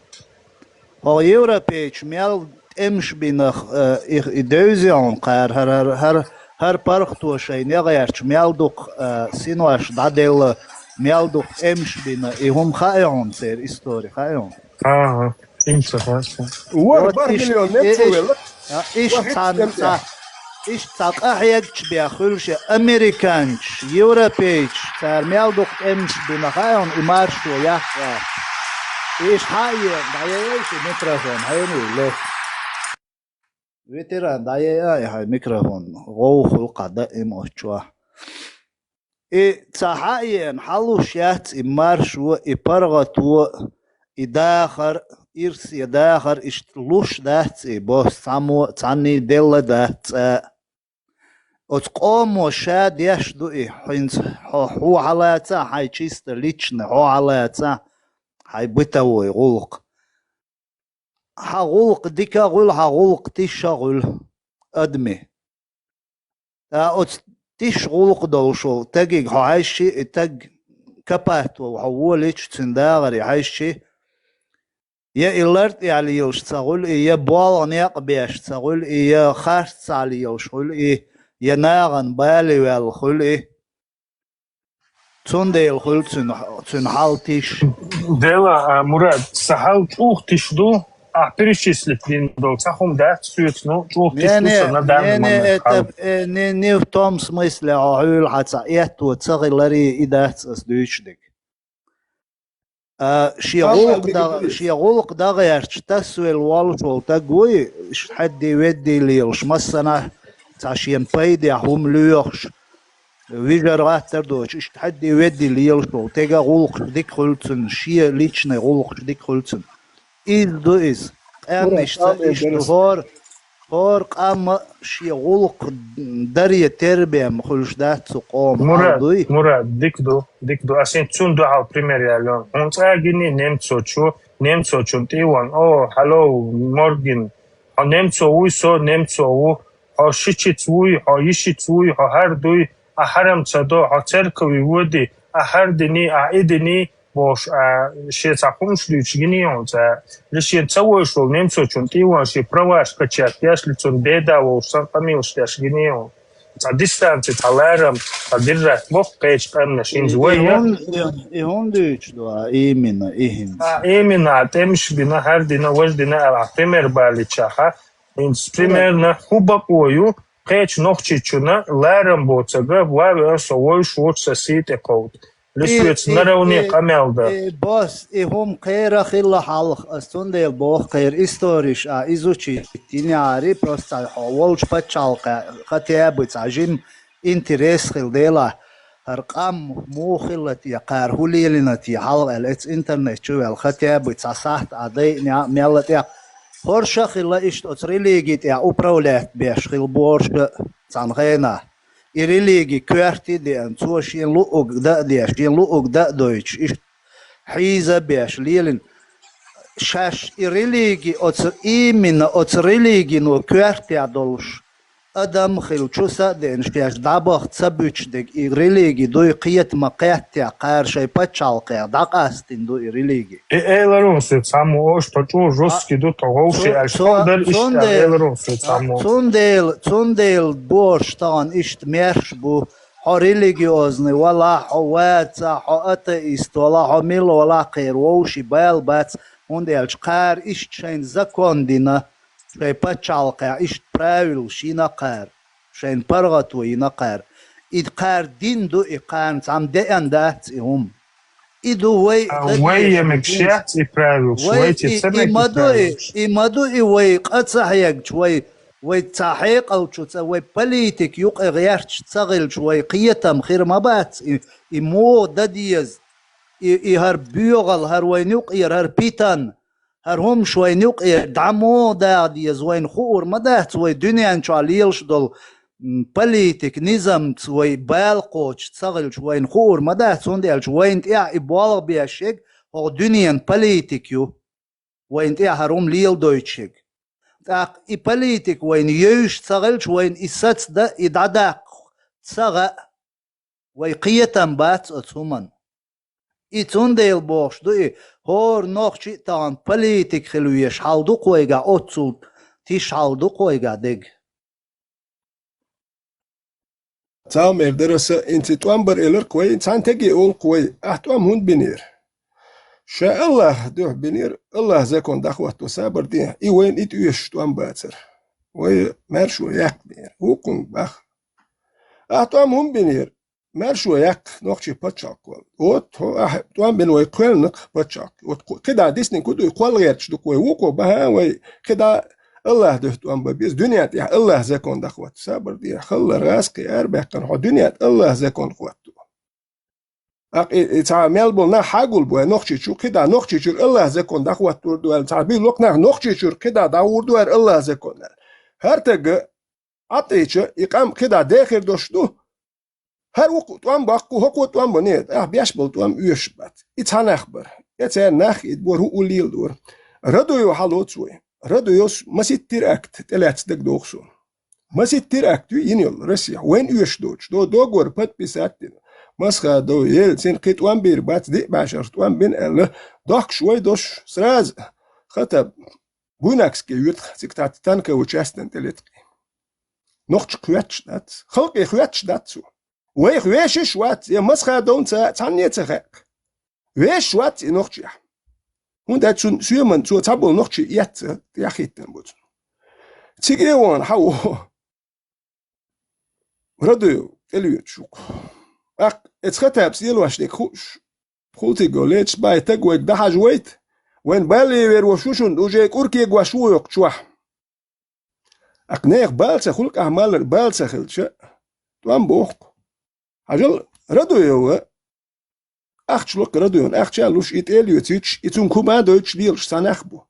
Хьо европейчу мел тӀемаш бинах, э, и, и девзий хьуна кхара, хӀара, хӀара, хӀара, хӀара паргӀато шайн негӀерчу мел дукха, э, синош дӀаделла, мел дукха тӀемаш бина, и хӀума хаьа хьуна церан истори, хаьа хьуна? ХӀан, хӀинца хаьа. Вара Вот барх иш-, миллион немцо и-, иш-, велла. а, иш Вахид цхьана немцо. цхьа, иш цхьа къахьегча бен хуьлуш я американцаш, европейцаш, цара мел дукха тӀемаш бина хаьа хьуна и маршо яхха. И иш хьаъ е, дӀаяйай ши микрофон, хьайна ле. Ветеран, дӀаяйай хьайн микрофон, гӀовгӀа хуьлу кху даима оцу чохь. И ца хьаъ еана, хьалуш яц и маршо, и паргӀато, и дахар, ирсе дахар, иштта луш дац и бос, цхьаммо а, цхьанний делла дац цкъа а. Оцу къомо ша деш ду и, хӀинца хьо, хьо хьалаца, хьайн чисто личный хьо хьалаца, хьайн бытовой гӀуллакх. Хьан гӀуллакх дика а хуьлу, хьан гӀуллакх тиша а хуьлу, адми. Ткъа оцу тиша гӀуллакх долуш волу тагиг хьо хьаьжчи, и таг капат ву хьо волича, цуьнан дахаре хьаьжчи, я и лар тӀехь лелаш ца хуьлу и, я болх некъ беш ца хуьлу и, я харцахь лелаш хуьлу и, я нахана бале ваьлла хуьлу и. Цундела хуьлу цуьнан, цуьнан хьал тиша. Дела, а, Мурад, сан хьал чӀогӀа тиша ду, ахь перечислить дина долу цхьа хӀума дац соьца, ну, чӀогӀа тиша ду Не, не, сан на данный не, не, момент это, хьал. э, не, не в том смысле, хьо хьуьлу хьан цхьа этто ца хиларе и дац ас дуьйцуш дерг. А, шен Ам гӀуллакх ам дан, шен гӀуллакх дан гӀерташ тасвелла волуш волу таг вуй, иштта хьаьдди-ведди лелаш, массанхьа цхьа шена пайдехь хӀума лоьхуш, вижар гӀаттар доцуш, иштта хьаьдди-ведди лелаш волу, тега гӀуллакхаш дика хуьлу цуьнан, шен личный гӀуллакхаш дика хуьлу цуьнан. Иза ду иза. Къаьмнаш ца иштта хӀора, хӀора къам а шен гӀуллакх даре тербем хуьлуш дац цу къоман, хьал Мурад, дуй? Мурад, дика ду, дика ду. Ас хӀинца цунна дуьхьал пример яьлла. Хьуна цкъа а гиний немцочо, немцочун тӀе а ван, о, хьало, моргин, хьо немцо вуй, со немцо ву, хьо шичиц вуй, хьо йишиц вуй, хьо хӀара дуй, ахь хьарам ца до, хьо церкове воьдий, ахь хӀара диний, ахь и диний, бохуш, а, шен цхьа хӀумаш дуьйцуш гиний хьуна цкъа. Или шена ца вевзаш волу немцочун тӀе а ван, шен праваш качать деш, или цунна беда вовш санна къамелаш деш гиний хьуна. Цхьа дистанци, цхьа ларам, цхьа диррат боккху кхечу къаьмнаш хӀинца И, вай и яра. хӀун-, и, и хӀун дуьйцуш ду, а, именно, и хӀинца? А, именно, а, тӀемаш бина, хӀара дина, важа дина аьлла, а, пример баличахьа, хӀинца примерно хӀун бакъо ю, кхечу нохчичунна ларам боцург, ван веана со вовш воцу сан сий тӀе кховда. Или И, соьца и, наравне и, къамел дан. И, босс, и хӀума кхера хилла хьалха, ас цундела боху кхера историш а изучить йинехьари, просто цхьа хьо волчу пачхьалкхе, хотя бы цхьа жима интерес хилла делахь, хӀара къам муха хилла те, кхара хӀун лелийна те хьалха аьлла, эца интернет чу ваьлла, хотя бы цхьа сахьт а дайъинехь а мелла тӀехь. ХӀорш а хилла иштта оцу религи тӀехь управлять беш хилла бохурш а цхьана хенахь. И религи коьрте а деана, цо шен луъург дан а деш, шен луъург дан а дойтуш, иштта хьийза а беш, лелина. Шаьш и религи оцу, именно оцу религино коьртехь долуш адам хилла, чу са а деана, шаьш дӀабаха ца буьтуш дерг и религи дуй, кхетама кхеттехь, кхара шайн пачхьалкхех дӀакъастийна ду и религи. И эларо сан цхьаммо ош тхо чӀогӀа жесткий ду, тхо вовший аьлча, тхо дар иштта эларо сан цхьаммо. Цундела, цундела бохурш тахана иштта маьрша бу, хьо религиозный валахь, хьо ваца, хьо атеист валахь, хьо мила валахь, кхера вовший бала бац, хӀунда аьлча кхара иштта шайна закон дина, шайн пачхьалкхехь иштта правилаш йина кхара, шайна паргӀато йина кхара. И кхара дин ду, и кхарна цхьамма деана дац и хӀума. И ду вай, а, вай е мегаш яц и правилаш, вай, вай те и, ца и мега и ма ду и, правилаш. И ма ду и вай къа ца хьегча, вай, вай цхьа хьекъалчу ца, вай политик юкъе гӀерташ ца хилча, вай кхетам хир ма бац, и, и муха дан деза, и, и хӀара боьгӀал, хӀара вайна юкъера, хӀара питан, хӀара хӀумаш вайна юкъера дӀа муха дагӀа деза, вайна хуур ма дац, вай дуьнен чохь лелаш долу, м, политик, низамца вай бала кхочуш ца хилча, вайна хуур ма дац, хӀунда аьлча вайна тӀехь и болх беш ерг хӀокху дуьненан политик ю. Вайна тӀехь хӀара хӀума леладойтуш ерг. ТӀаккха и политик вайна евзаш ца хилча, вайна и сацдан, и дӀадаккха ца хаьа. Вай кхетам бац оцу хӀуманна. И цундела бохуш ду и, хӀора нохчи а тахана политик хила везаш хьал ду-кх вайгахь, оццул тиша хьал ду-кх вайгахь дерг. Цхьа а мер дара аса, хӀинца тӀом бара элира-кх вай, цхьана теге олу-кх вай, ахь тӀом хӀунда бинера? Ша Аллахьан дуьхьа бинера, Аллахьан закон дӀахӀотто сабар де, и вайна и тӀоьшуш тӀом бацара. Вай маьршо яккха бинера. Вукхунга баха. Ахь тӀом хӀунда бинера? Маьршо яккха нохчийн пачхьалкх вала. Вот хьо ахь тӀом бина вай кхоьллина-кх пачхьалкх. Вот кху-, кхидӀа диснарг хӀун ду, кхолла гӀерташ ду-кх вай, вукхо баха вай, кхидӀа Аллахьан дуьхьа тӀом бан беза, дуьнен тӀехь Аллахьан закон дӀахӀотто сабар де, хала, гӀазкхий, арабаьккхина хьо дуьнен тӀе Аллахьан закон хӀотто. ТӀаккха и, и цхьа мел болу нах хьагулбу вай Нохчийчу, кхидӀа Нохчийчуьра Аллахьан закон дӀахӀоттор ду аьлла, цхьа буьйлу-кх нах Нохчийчуьра кхидӀа дӀагӀур ду аьлла Аллахьан закон аьлла. ХӀара таг Ӏа тӀейча, и къам кхидӀа дехир долуш ду. ХӀара вукхо тӀом боккху, хӀокхо тӀом бо, нет, ахь беш болу тӀом оьшуш бац. И цхьа нах бара. Я церан нах и бора хӀуъу леладора. Радуев хьалоцу вай. Радуевс масийтта теракт тӀелаьцна дагадогӀу суна. Масийтта теракт ю йина йолу Россехь, вайна оьшуш доцуш, до-, договор подписать дина. Масхадов, Ельцин, кхин тӀом бийр бац, диъ бӀешарахь тӀом бина аьлла, дохкуш вай долуш сразу Хаттаб Буйнакске йоьду-кх, цига тӀаккха танковый частьна тӀелетта-кх. Нохчех хоьттуш дац, халкъех хоьттуш дац цо. Вайх вешаш а вац, я Масхадовна ца, цхьанне а ца хаьа-кх. Вешаш вац и нохчех. ХӀунда аьлча цуьнан соьман цо цхьаболу нохчий эцна, тӀаьхьахӀиттина бу цунна. Цига а вахана хьан ву? Радуев тӀелоьцуш ву-кх. ТӀаккха эцу Хаттабас лелош дерг хууш, Хултиго лецаш баьхьи таг вайга дӀахьажа вайта, вайна бала вер волуш ву шуна, уже кӀур кегош ву йоккху чохь. ТӀаккха нехан бала ца хуьлу-кх, ахь малар бала ца хилча, тӀом боху-кх. Хьажал, Радуев а, ахча ло-кх Радуевна, ахча а луш, и тӀелоьцуьйтуш, и цунна хӀума а дойтуш лелаш цхьа нах бу.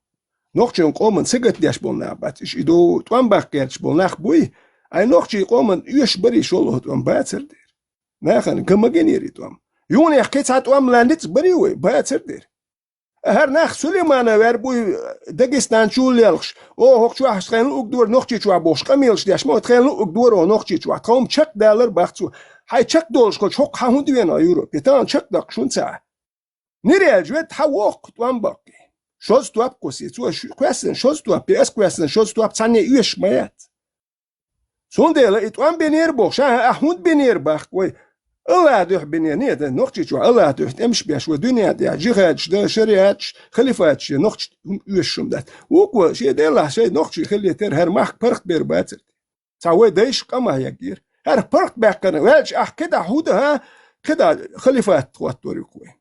Нохчийн къоман сагатдеш болу нах бац, иша и до тӀом баккха гӀерташ болу нах буй, ай нохчийн къоман оьшуш барий шолгӀа тӀом бацар дера. Нахана га ма гинера и тӀом. Юнех кхин цхьа тӀом лан ницкъ барий вай, бацар дера. ХӀара нах Сулейманов вер буй, Дагестан чул лелхаш. О, хӀокху чохь тхайна луъург дора Нохчийчохь бохуш, къамелаш деш ма, тхайна луъург дора о Нохчийчохь. Тхо хӀума чекхдалар бац цо. Хьайн чекхдолуш кхочу хӀокху хьан хӀунда вена Европе? Тахана чекхдаккхуш хӀунда ца Нирелча ведда хьан воккху тӀом баккхий? Шозза топ кхуссий, цо шу-, кхоьссина шозза топ, я ас кхоьссина шозза топ, цхьанне оьшуш ма яц. Цундела и тӀом бинера боху, ша ахь хӀунда бинера баккха вай? Аллахьан дуьхьа бинера, нет, Нохчийчохь Аллахьан дуьхьа тӀемаш беш вай, дуьнен тӀехь жихадаш дан, шариаташ, халифаташ, я нохча хӀума оьшуш хӀума дац. Вукхо шен делахь шайн нохчий хилла тера, хӀара махка паргӀатбер бацара. Цхьа вай дайша къамах яггера. ХӀара паргӀатбаьккхина ваьлча, ахь кхидӀа хӀу дан, хӀа? КхидӀа халифат хӀоттор ю-кх вай.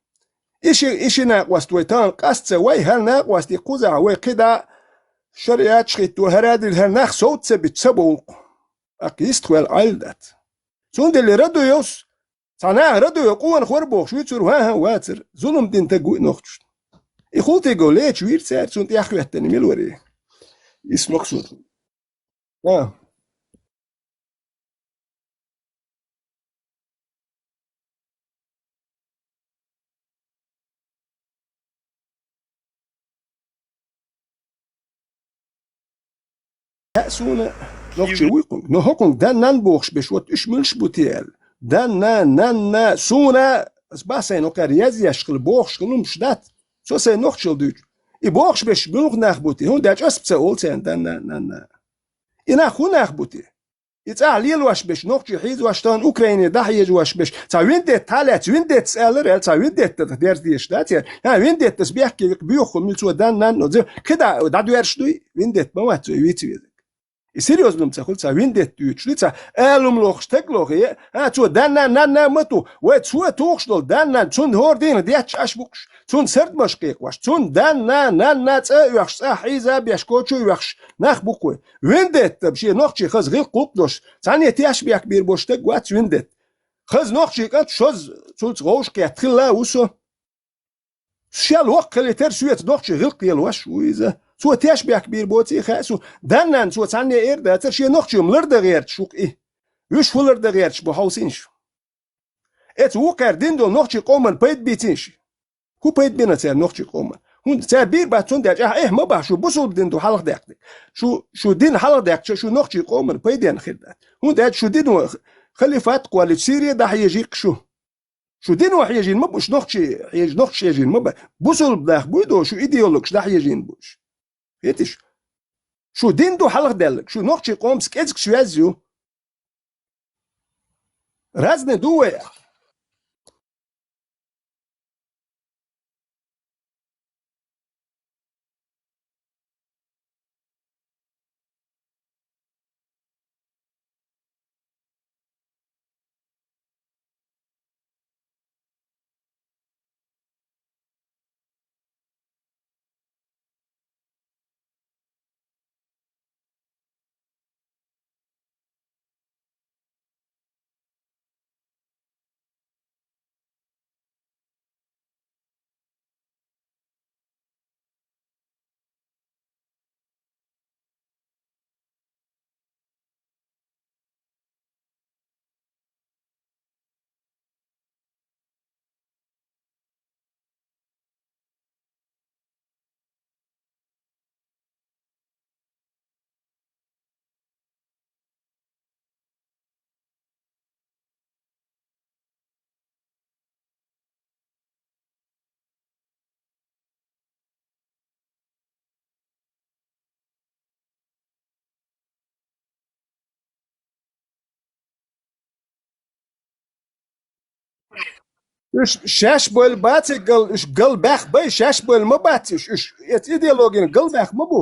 И ши, и ши накъост вай тахана къаста ца вай, хӀара накъостий кхузахь вай кхидӀа шариаташ хӀитто, хӀара а дилла, хӀара нах совца ца бича, ца бовлу-кх. ТӀаккха йистхвелла Ӏайла дац. Цундела Радуевс Цхьа наха Радуев къонах вара бохуш вуьйцура, ван-хӀа вацара, зулам дина таг ву и нохчашна. И Хултигов леча вийра цара, цунна тӀехьахӀоьттина мила варий? Ис локсут. А. Хьа, суна нохчий вуй кхунг. Но хӀокхунг дан-нан бохуш беш, вот уьш муьлш бу те аьлла. Дан-нан, нан-на, суна, ас бах сайн нохчара язъеш хила, бохуш хила, хӀумаш дац. Со сайн нохчал дуьйцу. И бохуш беш муьлха нах бу те? ХӀунда аьлча ас ца олу царна дан-нан, нан-на. И нах хӀун нах бу те? И цӀахь лелош беш, нохчий хьийзош тахана Украине дӀахьежош беш, цхьа вендетта хьалаьцна, вендеттас алара аьлла, цхьа вендетта дерза дезаш дац яра. ХӀа, вендеттас бехке векх боьху мил цо дан-нанно, зе, кхидӀа дӀадоьрзуш дуй, вендетта ма вац цо вица везарг. И серьёзно ца хуьлу, цхьа вендетта дуьйцуш дуй, цхьа алам лохуш стаг лоху, э, хӀа, цо дан-нан, нан-на ма ту, вай цо тухуш долу дан-нан, цунна хӀора дийнахь детташ Ӏаш бу-кх уьш, цунна сардамаш кхайкхош, цунна дан-нан, нан-на цӀа а оьхуш, цӀа хьийза а беш, коча а оьхуш нах бу-кх вай. Вендетта шен нохчий хаза гӀиллакх-гӀуллакх долуш, цхьанне тешнабехк бийр болуш стаг вац вендетта. Хаза нохчий кӀант шозза цуьнца вовшахкхетта хилла а ву со. Шел воккха хилийтар соьца нохчий гӀиллакх лелош ву иза. Цо тешнабехк бийр боций хаьа суна. Дан-нанна цо цхьанне эр дацара, шен нохчий-м лардан гӀерташ ву-кх и. Уьш хӀун лардан гӀерташ бу хьовсийша. Эца вукхара дина долу нохчий къоман пайда бийцийша. ХӀун пайда бина цара нохчий къоман? ХӀунда цара бийр бац, цундела ахь, эхь, ма бахь, шу бусулба дин ду хьалхадаккха. Шу, шу дин хьалхадаккхача, шу нохчий къоман пайденна хир дац. ХӀунда аьлча шу дино халифат кхоллича Сири дӀахьежийкх шу. Шу дино хьежийна ма бу, шу нохчий хьежа-, нохчий хьежийна ма бу. Бусулба нах буй до, шу идеологаш дӀахьежийна бу уьш. Хетиш? Шу дин ду хьалхадаьлларг, шу нохчий къомца кӀезиг связь ю. Разный ду вай. Уьш шаьш бевлла бацигал, уьш галбаьхна бай, шаьш бевлла ма бац уьш, уьш эца идеологина галбаьхна ма бу.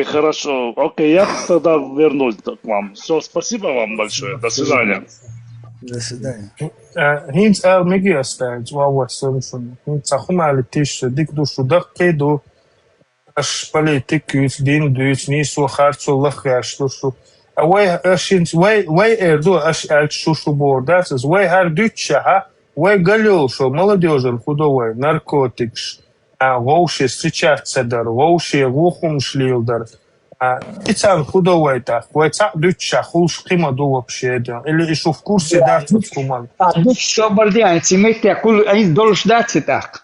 Хорошо. Окей, я тогда вернусь к вам. Все, спасибо вам большое. До свидания. До свидания. Э, хӀинца ала мегий ас даьлча, ван вац саншун. ХӀинца хӀумали тиша, дика ду шу, даккхий ду. Аш политик юьйцу, дин дуьйцу, нийсо харцо лахвеш ду шу. А вай, аш хӀинца, вай, вай эр ду, аш аьлча шу, шу бор дац ас. Вай хӀара дуьтта шаьхьа, вай галёл шу, молодёжан худо вай, наркотикаш, а, вовше встречаться дар, вовше вухумш лийла дар. А, и царна худо вай тӀаккха, вай цхьаъ дуьтта шаьхьа, хулш кхима ду вообще ден. Или и шу в курсе дац ас хӀуман. А, дуьтта шо бар де, ай, ци метте, кул, ай, долуш дац и тӀаккха.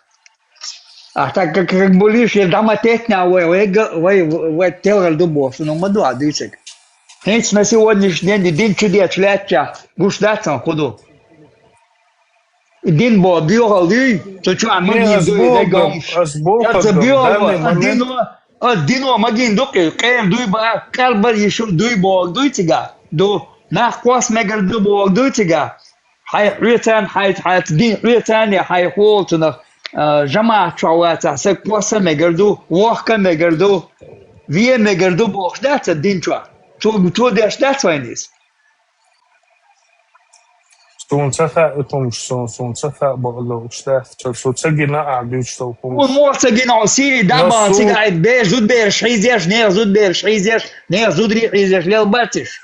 А так как, как были, я дома тетня, вай, вай, га-, вай, вай, телгал ду боху, ну, ма ду, а, дицек. ХӀинца на сегодняшний день дин чу дечу лаьттача, гуш дац сан худу. Дин бо, биогал дуй, цу чу а магин дуй, дай гамш. Ца биогал, а дино, а дино магин дукъи, къер дуй ба, къер бар йишу дуй бо, дуй цига, ду, нах кос мегар ду бо, дуй цига. Хьай хьоьцан, хьай, хьай дин хьоьцан, я хьай холцунах, а, жамаат чу вацахь, са коса мегар ду, вохка мегар ду, ве мегар ду, бохуш дац ца дин чу. Цо, цо деш дац вайн иза. Суна ца хаьа и хӀумаш, суна, суна ца хаьа бакъ ловш дац, цо, цо ца гина а дуьйцу долу хӀумаш. Хьуна мох ца гина, хьо Сири дӀабаха цига айт беш, зудбераш хьийзеш, нех зудбераш хьийзеш, нех зудри хьийзеш лел бациш.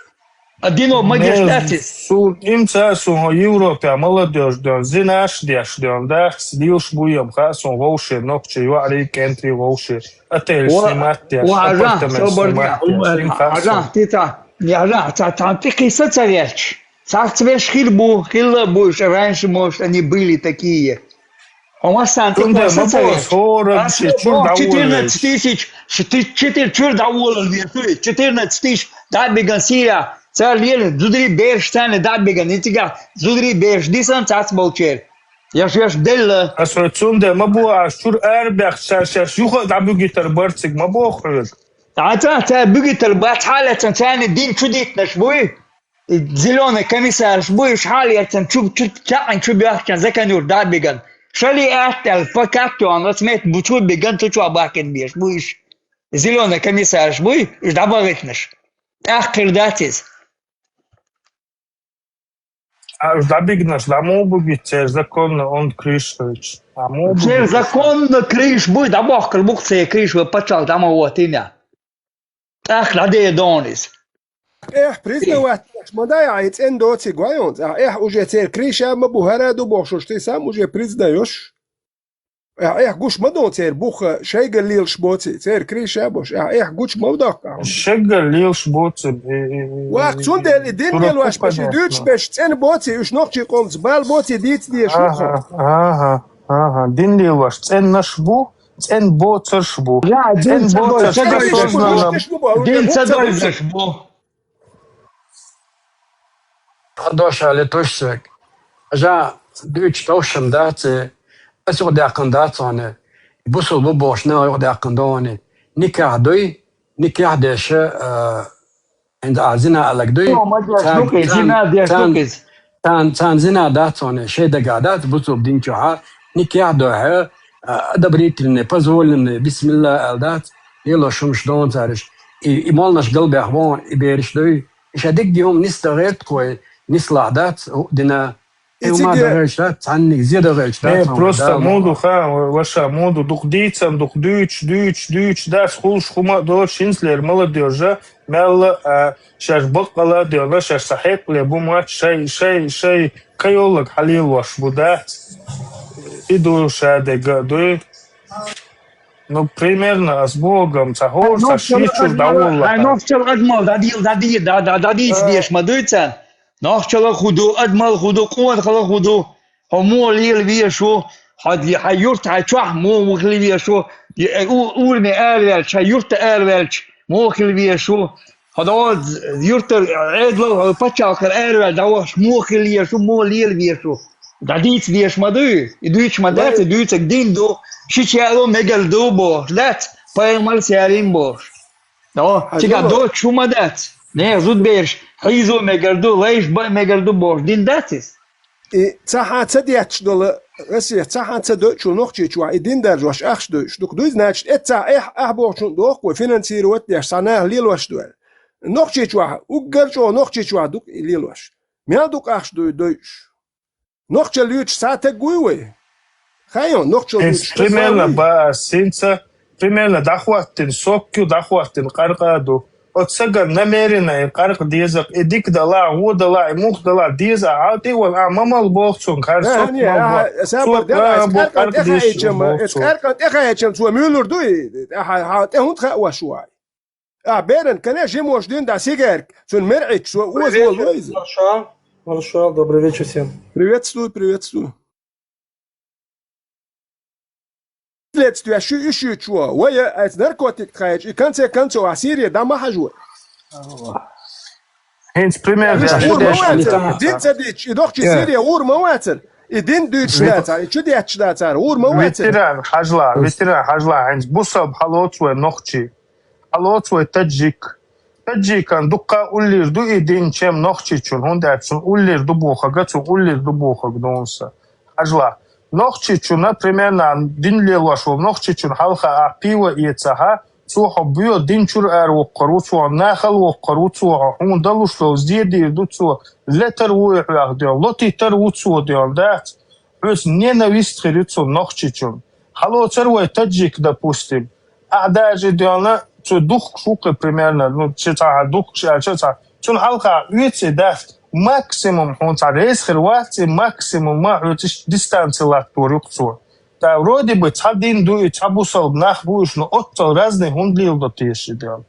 А дино магеш дац иза? Суна имца, суна хӀо Европе молодёжь доьн, зинаш деш доьн, дац, лилш буем хаьа суна вовше, нохчий, йоӀарий, кӀентий вовше, отель снимать деш, апартамент снимать деш, им хаьа суна. Хьажа, ти ца, я хьажа, ца, ца, ти кхиса ца гӀелч. Царц веш хир бу, хилла бу, раньше, может, они были такие. Хьо массарна тӀе кхоьссина ца веш? Ас боху, четырнадцать тысяч, четы-, четыре чуьра дӀаволал веш ву, четырнадцать тысяч дӀа а биган Сирия, цара лела зударий бераш царна дӀа а биган, и цигахь зударий бераш дисан цац болчеран. Еш, еш делла. Ас хьоьга цундела ма боху, аш чуьра арабаьхча, цара шаьш юха а дӀабуьгуьйтур бара цига, ма боху хьоьга. ДӀа ца, цара буьгуьйтур бац, хьалаьцна царна дин чу диттинарш буй? Зелёный комиссарш бу, уьш хьалаьцна чу, чу, чаьӀна чу боьхкина закон юрт дӀа а биган. Шали атта аьлла, пакат тоьхна, оцу метта бу чу биган, цу чохь бахкина беш бу уьш. Зелёный комиссарш буй, уьш дӀабахийтинарш. ТӀаккха хир дац иза. А уьш дӀабигнарш, дӀа муха буьгуьйту церан законно онда крыша хилча? ДӀа муха буьгуьйту? Церан законно крыша буй, дӀабохкур бу-кх церан крыша, вай паччахьалкх дӀа ма гӀоттийна. ТӀаккха дӀадея дона иза. Эхь, признавать деш ма дай, хьайн цӀена доций гой хьуна цкъа. Эхь, уже церан крыша ма бу, хӀара ду бохуш, уьш ты сам уже признаешь. Эхь, эхь, гуш ма ду церан бух, шайгара лелаш боций, церан крыша а бош. Эхь, эхь, гуш ма доккха хьуна. Шайгара лелаш боций, э, э, э, вах, э, цундела и дин лелош беш, и дуьйцуш беш, цӀена боций, уьш нохчий къомца бала боций дийца дезаш ву тхо. Ага, ага, ага. Дин лелош цӀенаш бу, цӀена боцарш бу. ЦӀена боцарш осознанно. Дин ца дойзаш бу. Хьан дош а ле тосуьйту соьга. Хьажа, дуьйцуш товш-м дац, аса юкъадаьккхина дац хьуна. Бусулба бу бохуш наха юкъадаьккхина ду хьуна. Никахь дуй, никахь деш, а, хӀинца а зина алаг дуй. Царна, царна, царна зина дац хьуна, шайн дагахь дац, бусулба дин чохь а, никахь дохьа, а, одобрительный, позволенный, бисмилла аьлла дац, лелош хӀумаш ду хьуна цара уьш. И, и молланаш галбаьхна бу хьуна, и бераш дуй. И ша дика-дика хӀума нисдан гӀерта кхой, нислахь дац, хӀуъа дина. И хӀума дан гӀерташ дац, цхьанниг зе дан гӀерташ дац. Э, просто муха ду хаьа, ваша, муха ду, дукха дийцан, дукха дуьйцуш, дуьйцуш, дуьйцуш дац, хулаш хӀума а доцуш, хӀинцалера молодёжь а, мелла а, шаьш баккъала а девлла, шаьш цхьа хьекъале бу моьттуш, шай, шай, шай кайоллаг хьалелош бу дац. И ду ша дегга а дуй. Ну, примерно, ас боху-м, цхьа хӀора, цхьа ши чуьра дӀаволла. Ай, нохчалла адамал дӀадийла, дӀадийла, дӀа-, дӀа-, дӀадийца дезаш ма дуй царна. Нохчалла хӀун ду, адамал хӀун ду, къонахалла хӀун ду, хьо муха лела везаш ву, хьо ди-, хьайн юрта, хьайн чохь муха вахила везаш ву, и, э, у-, ураме араваьлча, хьайн юрта араваьлча, муха хила везаш ву, хьо догӀу юртара, Ӏедалал, хьо пачхьалкхара араваьлла дӀавахча, муха хила везаш ву, муха лела везаш ву. ДӀадийца дезаш ма дуй, и дуьйцуш ма дац, и дуьйцург дин ду, шича яа мегар ду бохуш дац, пайхамарс яьлла бохуш. О, цигахь доцуш хӀума дац. Нехан зудбераш хьийзо мегар ду, лайш бан мегар ду бохуш дин дац иза? И ца хьан ца детташ долу, Россия цхьа хьан ца дойчу Нохчийчохь и дин даржош ахча дойуш дукха дуй, значит, эццахь эхь, ахь бохучун дохку вай финансировать деш, цхьа нах лелош ду аьлла. Нохчийчохь, уггар чӀогӀа Нохчийчохь дукха и лелош. Мел дукха ахча дуй дойуш. Нохчалла юьтуш цхьа таг вуй вай? Хайо, нохчалла Эс юьтуш примерно ба синца, примерно дӀахӀоттина соккю, дӀахӀоттина къаркъа ду. Оцу саган намеренно и къаркъа деза, и дика дала, гӀо дала, и мух дала деза, а хьал тӀе а вала, а ма мал боху цунга, хӀара А, сокку не, мал а, боху. Сабар Цо дела, а, эс бо къаркъан къаркъа деза тӀехаьччама, боху эс цо. Къаркъан тӀехаьччама цо муьйлур ду и, а, хьа, хьа, тӀе хӀунда хаьа ваш вай? А, беран, кане жимош дин да сигарг, цун мерӀич, цо оза волу иза. Хорошо, хорошо, добрый вечер всем. Приветствую, приветствую. Следствие шу ишучо, вай айц наркотик тхайч, и конце концов, а Сирия да ма хьажу. ХӀинца пример Иш да, ур ма вацар, дин ца дичи, и дохчи Сирия ур ма вацар. И дин дуьйцуш дацар, и чу детташ дацар, ур ма вацар. Ветеран хьажла, ветеран хьажла, хӀинца бусалба хьалоцу вай нохчи. Хьалоцу вай таджик. Таджикан дуккха уллийр ду и дин, чем нохчичун, хӀунда аьлча цун уллийр ду бохага, цун уллийр ду бохага донса. Хьажла. Нохчичуна, примерно, дин лелош волу нохчичун хьалха а пиво эцахьа, цо хьо боьо дин чуьра ара воккхур ву цо, нахал воккхур ву цо, хьо хьуна далуш долу зе дийр ду цо, летар ву и хьоьх ден, лотийтар ву цо ден, дац? Хьоьца ненависть хир ю цунна нохчичун. Хьалоцар вай таджик, допустим. Ахьа даже доьлна, цу духкуш ву кхин примерно, ну, чи цхьа духкуш аьлча цхьа. Цунна хьалха оьций дац, максимум хьуна цхьа реза хир вац и, максимум ма хьоьца иштта дистанци латтор ю-кх цо. Ткъа вроде бы цхьа дин ду и, цхьа бусалба нах бу уьш, но оццал разный хӀунда леладо теша и доьлна?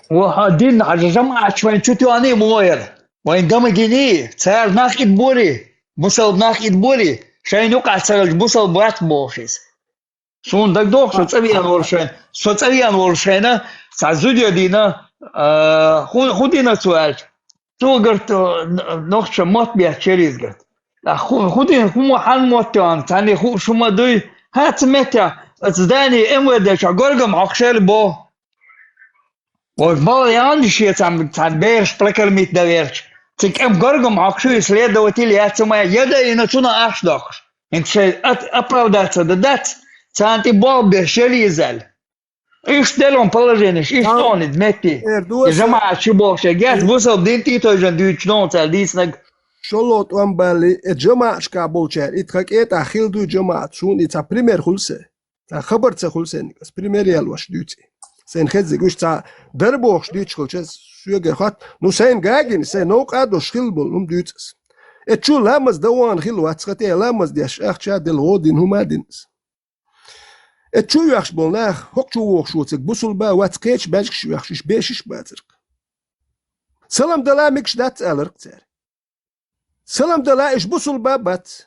Ва хьо дин хьажа жамаӀаташ вайн чу тоьхний мо яра. Вайн гамагиний, цара нах итт бори, бусалба нах итт бори, шайна юкъахь ца хилча бусалба вац бохуш иза. Суна дагадогӀу, со цӀа веана волу шайна, со цӀа веана волу шайна, цхьа зуда дина, а, хӀун, хӀун дина цо аьлча? Цо гарт, а, н-, нохча мотт бетташ яра иза гарт. ТӀаккха хӀу-, хӀун дина, хӀун ма хьан мотт йоьхна, цхьанне хууш хӀума дуй? ХӀаца меттехь, оцу здание М В Д чохь горгам хьокхуш яра боху. Вай бала яьнна шен цхьана, цхьана бераш прокормить дан верча, цига кӀем горгам хьокхуш ю и следователь яц ма, я даина цунах ахча доккхуш. ХӀинца шайн ат-, оправдаться дан дац, царна тӀе болх беш яра иза аьлла. Иштта делон положенеш, иштта Ам, тхуна иза метте. Эр И доса, жамаӀат шу бохуш, геш и бусалба дин тӀе а тойжан дуьйцуш дохуна цара дийцинарг. ШолгӀа тӀом балли, э, жамаӀашкахь болчара, и тхан кӀетӀахь хила дуй жамаӀат, суна и цхьа пример хуьлу се. Цхьа хабар ца хуьлу сайна, ас пример ялош дуьйций. Сайна хеззиг уьш цхьа дара бохуш дуьйцуш хилча, соьгара хатта, ну, сайна гагина, сайн новкъа а долуш хилла болу, ну, дуьйцу ас. Э, чу ламаз дан вахана хилла вац, хатӀе ламаз деш, ахча а делла, гӀо дина, хӀума а дина ас. Э, чу оьхуш болу нах, хӀокху чу вохуш воцург бусулба а вац, кхечу баьжгаш оьхуш, уьш бешаш а бацарх. Салам дала мегаш дац аларх цара. Салам дала, уьш бусулба а бац.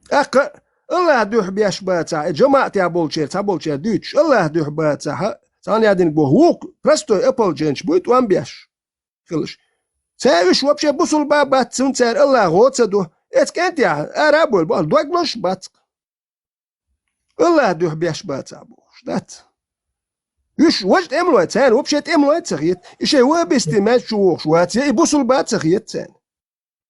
ТӀаккха Аллахь дуьхьа беш бацахь, и жамаӀатехь болчеран, цхьаболчеран дуьйцуш, Аллахь дуьхьа бацахь, цхьана яздинарг боху, вукху простой ополченец буй тӀом беш хилаш. Цара уьш вообще бусулба а бац, цунна цара Аллахь гӀо ца до. Эцу кӀентехь ара а бойла, боху, дог лозуш бац. Аллахь дуьхьа беш бацахь бохуш, дац. Уьш важа тӀемалой, царна вообще тӀемалой а ца хета. И шайн вабисте маьждиг чу вохуш вац, я и бусулба а ца хета царна.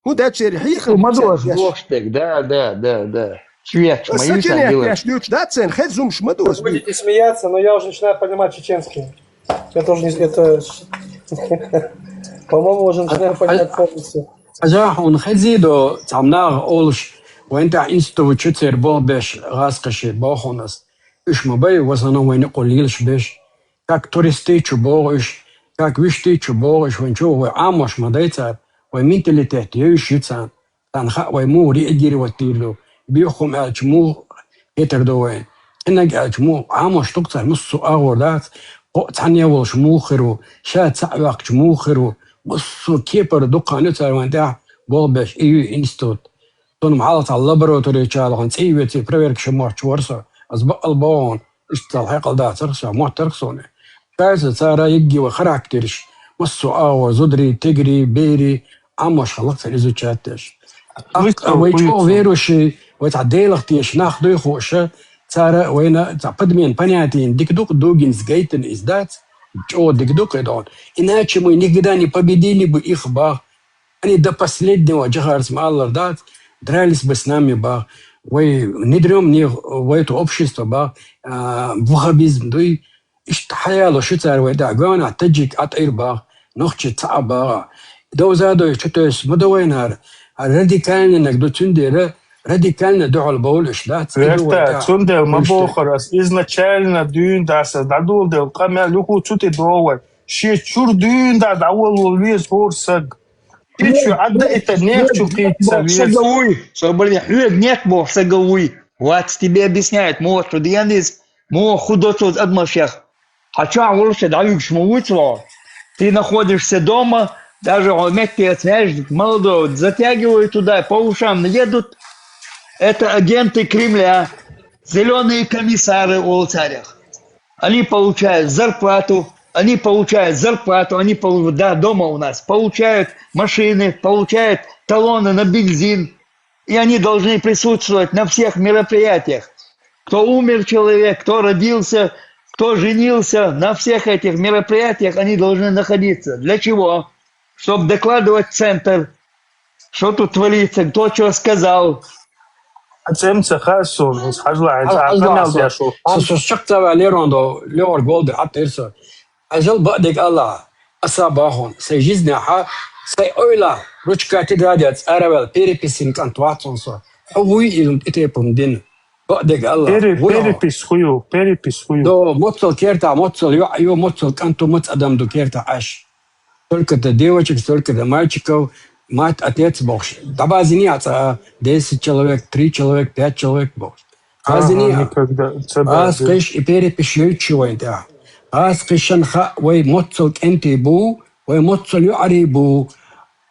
ХӀун дац шеран хьехам ма доза бохуш дерг, да, да, да, да. Швеч ма Сачинять еш дуьйцуш дац царна, хеза хӀумаш ма доза. Вы будете смеяться, но я уже начинаю понимать чеченский. Я тоже не, это, по-моему, уже начинаю понимать полностью. Хьажа, хьуна хезий до, цхьамма наха олуш, вайн тӀехь институт чу церан болх беш гӀазкхаша боху хьуна ас. Уьш ма бай, в основном вайна юкъа лелаш беш. Как туристий чу богӀу уьш, как вуьштий чу богӀу уьш, вайн чу вай Ӏамош ма дай цара, вай менталитет йовзуш ю царна. Царна хаьа вай муха реагировать дийр ду, боьха хӀума аьлча муха хетар ду вайна. КӀинаг аьлча муха, Ӏамош ду-кх цара, массо а агӀор дац, кхоъ цхьаьна волуш муха хир ву, ша цхьаъ ваьккхича муха хир ву, массо а кепара дукха хан ю цара вайн тӀехь болх беш, и ю институт. Цунна хьалха цхьа лаборатори чу а вахана цӀий а веций, проверка ша моттуш вара со. Ас бакъал боху хьуна, иштта цхьа хьекъал дацара со, моттара суна. Шайца цара йигги вай характераш, массо а агӀор, зударий, тигарий, берий, Ӏамош хилла-кх цара изучать деш. ТӀаккха вай чӀогӀа верующий, вай цхьа Делах тешаш нах дуй хууш, цара вайна цхьа подмена понятийна дика ду-кх, дугинца гайтина иза дац, чӀогӀа дика ду-кх и дохуна. Иначе мы никогда не победили бы их, бах. Они до последнего, Джохарца ма аллара дац, дрались бы с нами, бах. вай недоразуменеш, вай ту общество бах, а, ваххабизм дуй, иштта хьаялуш ю цар вай тӀехь, гонахь таджик Ӏатайр бах, нохчи цхьаъ бах. Довза дойш чу тойс ма до вайнара, а радикальнанаг ду, цундела радикальна дуьхьал бовлуш дац. Верта, цундела ма бохур ас, изначально дуьйна дас ас дӀадоладелла къамел юху цу тӀе догӀу вай. Шен чуьра дуьйна дӀа дӀаволла веза хӀора саг. Кхечу Ӏадда ита нехчу кхийца веза. Сага вуй, со, блин, хьоьга нет боху сага вуй. Вац тебе объясняет, муха шу ден иза, муха ху доцуз адамашех. Хьан чохь волуш дӀавуьгуш ма вуй цо. Ты находишься дома, даже хьо меттеца, знаешь, молодого затягивают туда, по ушам едут. Это агенты Кремля, зелёные комиссары олу царех. Они получают зарплату, они получают зарплату, они полу-, да, дома у нас получают машины, получают талоны на бензин. И они должны присутствовать на всех мероприятиях. Кто умер человек, кто родился, кто женился, на всех этих мероприятиях они должны находиться. Для чего? Чтоб докладывать в центр, что тут творится, кто чё сказал. Ацем ца хасун, хьажла, хьажла, хьажла. Со, со чакх ца валерон до, леор голдер аттерса. Ажал баъдег Аллах, аса бахун, сай жизнь хьа, сай ойла, ручка тетрадь цӀаравел, переписин кӀант вацун со. Хьо вуй изун тӀетепун дин. Баъдег Аллах. Пере-, вуй перепись хую, перепись хую. До моццал керта, моццал ю, ю, моццал кӀанту, моц адам ду керта аш. Только для девочек, только для мальчиков, мать, отец бохуш. ДӀабазини аца десять человек, три человек, пять человек бохуш. Базини. Ага, никогда. Ца базини. Ас кхиш и перепись йойчу вайн тӀехь. Ас кхишан хаа вай моццал кӀентий бу, вай моццал юӀарий бу.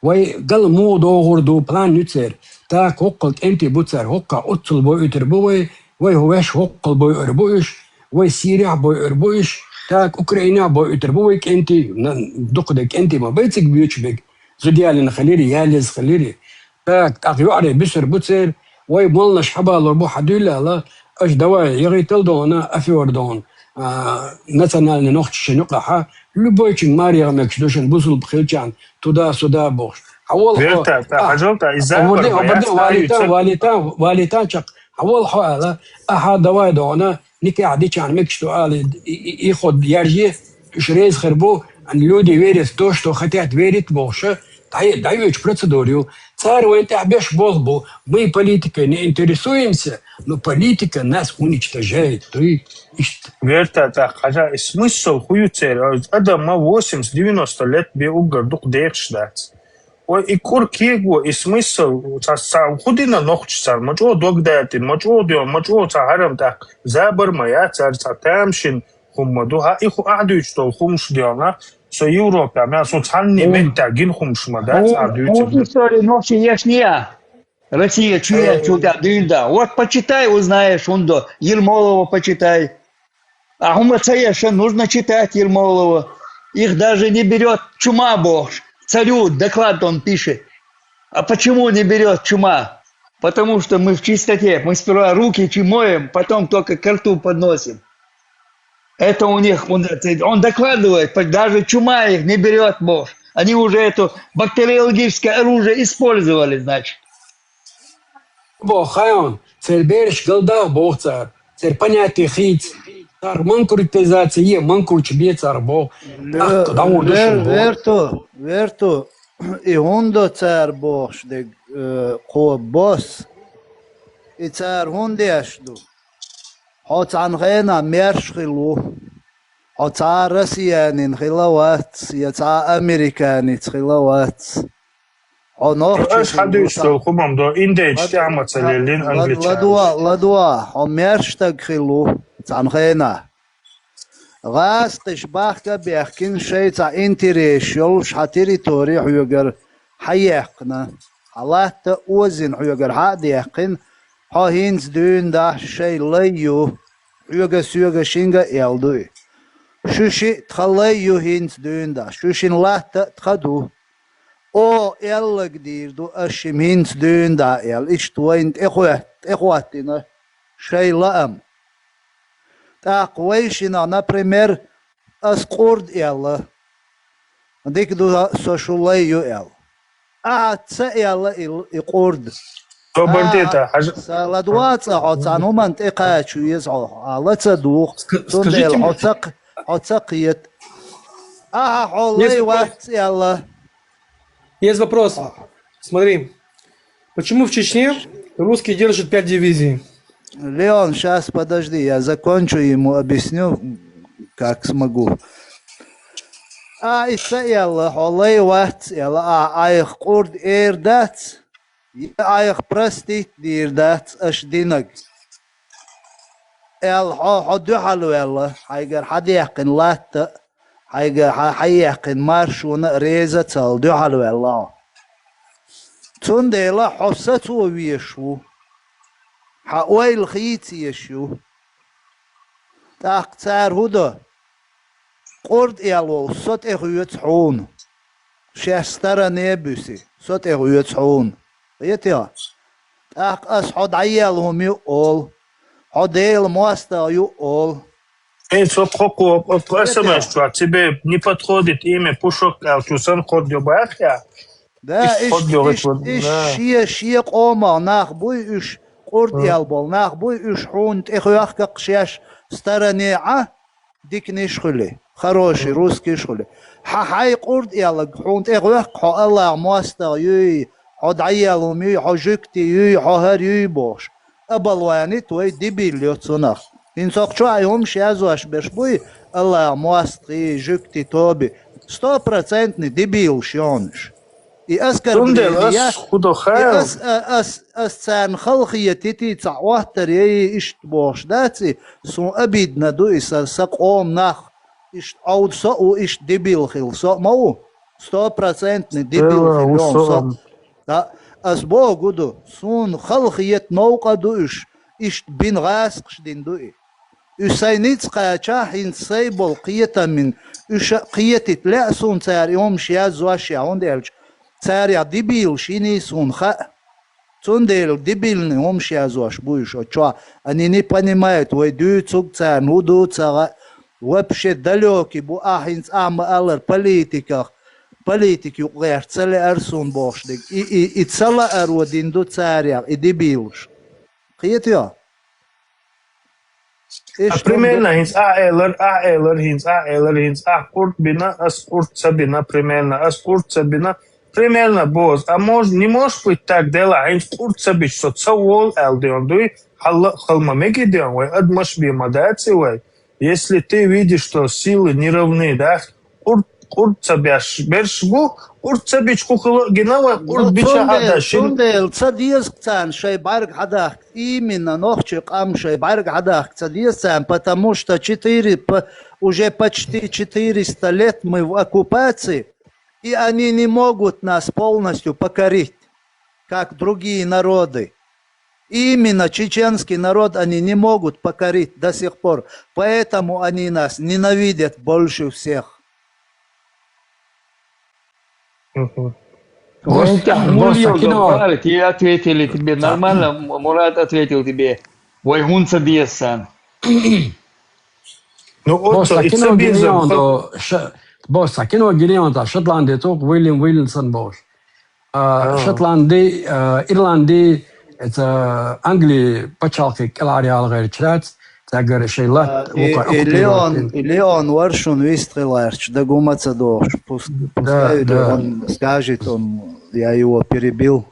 Вай гал муха догӀур ду, план ю цер. Так, хӀоккхал кӀентий бу цар, хӀоккха оццал бойуьйтур бу вай, вай хӀу веш хӀоккхал бойуьр бу уьш, вай Сирехь бойуьр бу уьш, так, Украинехь бойуьйтур бу вай кӀентий, на, дукха де кӀентий ма бай цига боьчу бег, зуда ялина хилири, яллиз хилири. Так, тӀаккха юӀаре бисур бу цер, вай моллаш хьабалур бу хьадуьйлала, аша давай, ягӀийтал дохуна, афер дохуна, а, национальный нохчашна юкъахьа, любойчун маре яха мегаш ду шуна бусулба хилчарна, туда-сюда бохуш. Хьавола хьо. Верта, та, а, хьажал, та, иза а, валита, валита, валита, валита чакх. Хьавола хьо ала, аха, давай дохуна, никехь дичарна мегаш ду ала, и, и, и ход яржи, уьш реза хир бу, люди верят в то, что хотят верить бохуша, дӀа-, дӀайоьчу процедура ю. Цара вайн тӀехь беш болх бу, мы политикой не интересуемся, но политика нас уничтожает, дуй, иштта. Верта, тӀаккха хьажа, и смысл хӀу ю церан? Адам ма восемьдесят, девяносто лет бен уггар дукха дехаш дац. Ой, и кӀур кего, и смысл, ца, ца, хӀу дина нохчаш цара, ма чӀогӀа дог даьттина, ма чӀогӀа доьгӀна, ма чӀогӀа цхьа хьарам тӀаккха, забар ма яц цара, цхьа тамашийна хӀума ма ду. ХӀа, и хӀу ахь дуьйцуш долу хӀумаш доьгӀна, со Европа, мел суна цхьанне меттехь гина хӀумаш ма дац ахь дуьйцург. История нохчий еш не я. Россия чу я, чу тӀехь дуьйна да. Вот почитай, узнаешь, хӀунда. Ермолова почитай. А хӀума ца еш, нужно читать Ермолова. Их даже не берёт чума бохуш. Царю доклад он пишет. А почему не берёт чума? Потому что мы в чистоте. Мы сперва руки чи-, моем, потом только ко рту подносим. Это у них, он, он докладывает, по-, даже чума их не берёт бохуш. Они уже эту бактериологическое оружие использовали, значит. Бо, хайон, церан бераш галдагӀа боху цара, церан понятие хийца, цара манкуритизация е, манкурчу бе цара боху. Ле-, ТӀаккха дӀагӀур ду шуна боху. Верту, верту, и хӀунда цара бохуш дерг, э, кхо бос, и цара хӀунда деш ду? Хьо цхьана хенахь маьрша хилла ву. Хьо цхьа а россиянин хилла вац, я цхьа а американец хилла вац. Хьо нохчи хилла ву. Аса хьадуьйцуш долу хӀумам до, индейчу тӀехь ма ца леллина англичанаш. Ладуа, ладуа, хьо маьрша стаг хилла ву цхьана хенахь. ГӀазкхиш бахка а баьхкина, шайн цхьа интересаш йолуш хьан территори хьоьгара хьаеккхина, хьан латта а озийна хьоьгара хьа а даьккхина, хьо хӀинца дуьйна дахьа шайн лай ю, хьоьга-соьга шинга а аьлла ду и. Шу шиъ тхан лай ю хӀинца дуьйна дахьа, шу шина латта а тхан ду. О, аьлларг дийр ду ас шимма хӀинца дуьйна дахьа аьлла, иштта вайна тӀехӀот-, тӀехӀоттина шайн лаам. ТӀаккха вай шиннах, например, ас къурд аьлла, дика ду со шу лай ю аьлла. Ахьа ца аьлла и, и къурд. Добрый день, а, хьажа. Са ладувгӀа цӀа хьо цхьан хӀуманна тӀекхача веза хьо, а, ла ца дугӀу, ск-, цундела скажите хьо мне. Ца кх-, хьо ца кхета. Ахьа хьо лай вац аьлла. Есть вопрос. Смотри, почему в Чечне русские держат пять дивизий? Леон, щас, подожди, я закончу, ему объясню, как смогу. А, и ца аьлла, хьо лай вац аьлла, а, айх къурд эр дац? Е айх простить дийр дац аша динаг. Аьлла хьо, хьо дуьхьал ваьлла, хьайгара хьадаьккхина латта, хьайгара хьа-, хьаяьккхина маршона а реза ца хила дуьхьал ваьлла хьо. Цундела хьо сацо везаш ву. Хьан ойла хийца езаш ю. ТӀаккха цара хӀун до? Къурд аьлла волу со тӀехоьцу хьуна. Шаьш старане а буьсу, со тӀехоьцу хьуна. Кхетий хьо? ТӀаккха ас хьо дӀаелла хӀума ю олу. Хьо Делан мостагӀа ю олу. Эй, со кхо-, кхо-, кхо-, кхо-, Кхетий хьо? С М С чохь, тебе не подходит имя Пушок аьлла, чу сан кхо дё бахьа? Да, иштта, иштта, иштта, иштта, да. Шен, шен къомах нах буй уьш, къурд аьлла болу нах буй уьш, хьуна тӀехоьхкакх шаьш старане Ӏа, диканиш а хуьлий, хороший русскиш а хуьлий. Хьан хьайн къурд аьлларг хьуна тӀехоьхку, хьо АллахӀан мостагӀа юй, хьо дӀаелла хӀума юй, хьо жуьгти юй, хьо хӀара юй бохуш. Оболванить вай, дебил йо цунах. ХӀинца хӀокху чохь и хӀумаш яздеш берш буй, АллахӀан мостагӀий, жуьгти, тоби. Стопроцентный дебилаш ю хьуна уьш. И оскорбление, цундела ас хӀун до хаьа? И ас, а, ас, ас царна халахетитий, цхьа оттар яй, иштта бохуш дац и, суна обидно ду и, сан, сан къоман нах, иштта Ӏовда со а ву, иштта дебил хилла со а ма ву. Стопроцентный дебил хилла со а. Да, ас бохург ду, суна халахета новкъа а ду уьш, иштта бина гӀазкхаш дина ду и. Уьш сайн ницкъ кхачахь, хӀинца сайн болу кхетамна, уьш а кхетийта лаьа суна цара и хӀумаш яздеш, хӀунда аьлча царех дебилаш йиний суна хаьа. Цундела дебильный хӀумаш яздеш бу уьш оцу чохь. Они не понимают, вай дуьйцург царна хӀун ду ца хаьа. Вообще далёкий бу, ахь хӀинца ахь ма-аллара политиках, политика юкъа гӀерта ца лаьара суна бохуш дерг. И, и, и ца лааро дина ду царех, и дебилаш. Кхетий хьо? А примерно хӀинца ахь элира, ахь элира, хӀинца ахь элира, хӀинца ахь къурд бина, ас къурд ца бина, примерно, ас къурд ца бина, примерно боху. А мож-, не может быть так дело, хӀинца къурд ца бича со ца волу аьлла ден дуй, хьалла а хала ма мегий ден вай, адамаш бен ма дац и вай. Если ты видишь, что силы не равны, да, къурд, къурд ца беш берш бу, къурд ца бича хӀун хила а гина вай, къурд бича хьада шин. Ну, цундела, цундела ца деза царна шайн бӀаьрг хьадахка, именно нохчийн къам шайн бӀаьрг хьадахка ца деза царна, потому что четыре, п-, уже почти четыреста лет мы в оккупации, и они не могут нас полностью покорить, как другие народы. Именно чеченский народ они не могут покорить до сих пор, поэтому они нас ненавидят больше всех. Мгм. Бос, Ванька, бос, мульён Акино. Говорит, и ответили тебе. Да. Нормально, М-, Мурат ответил тебе. Вай хӀунда ца деза царна. Ну, вот бос, и Акино ца безам, гинеон хо- до, ш-, бос, Акино гинеон до, Шотландия цугӀ Уильям Уильямсон бохуш. А, Шотланди, а, Ирланди, это Англи пачхьалкхе кӀелхьаръяла гӀерташ яц, цаьргара шайн латта вукхар оккупировать дина. И Леон вара шуна вист хила гӀерташ, дага хӀума ца дохуш, пус-, пускай он скажет, он, я его перебил.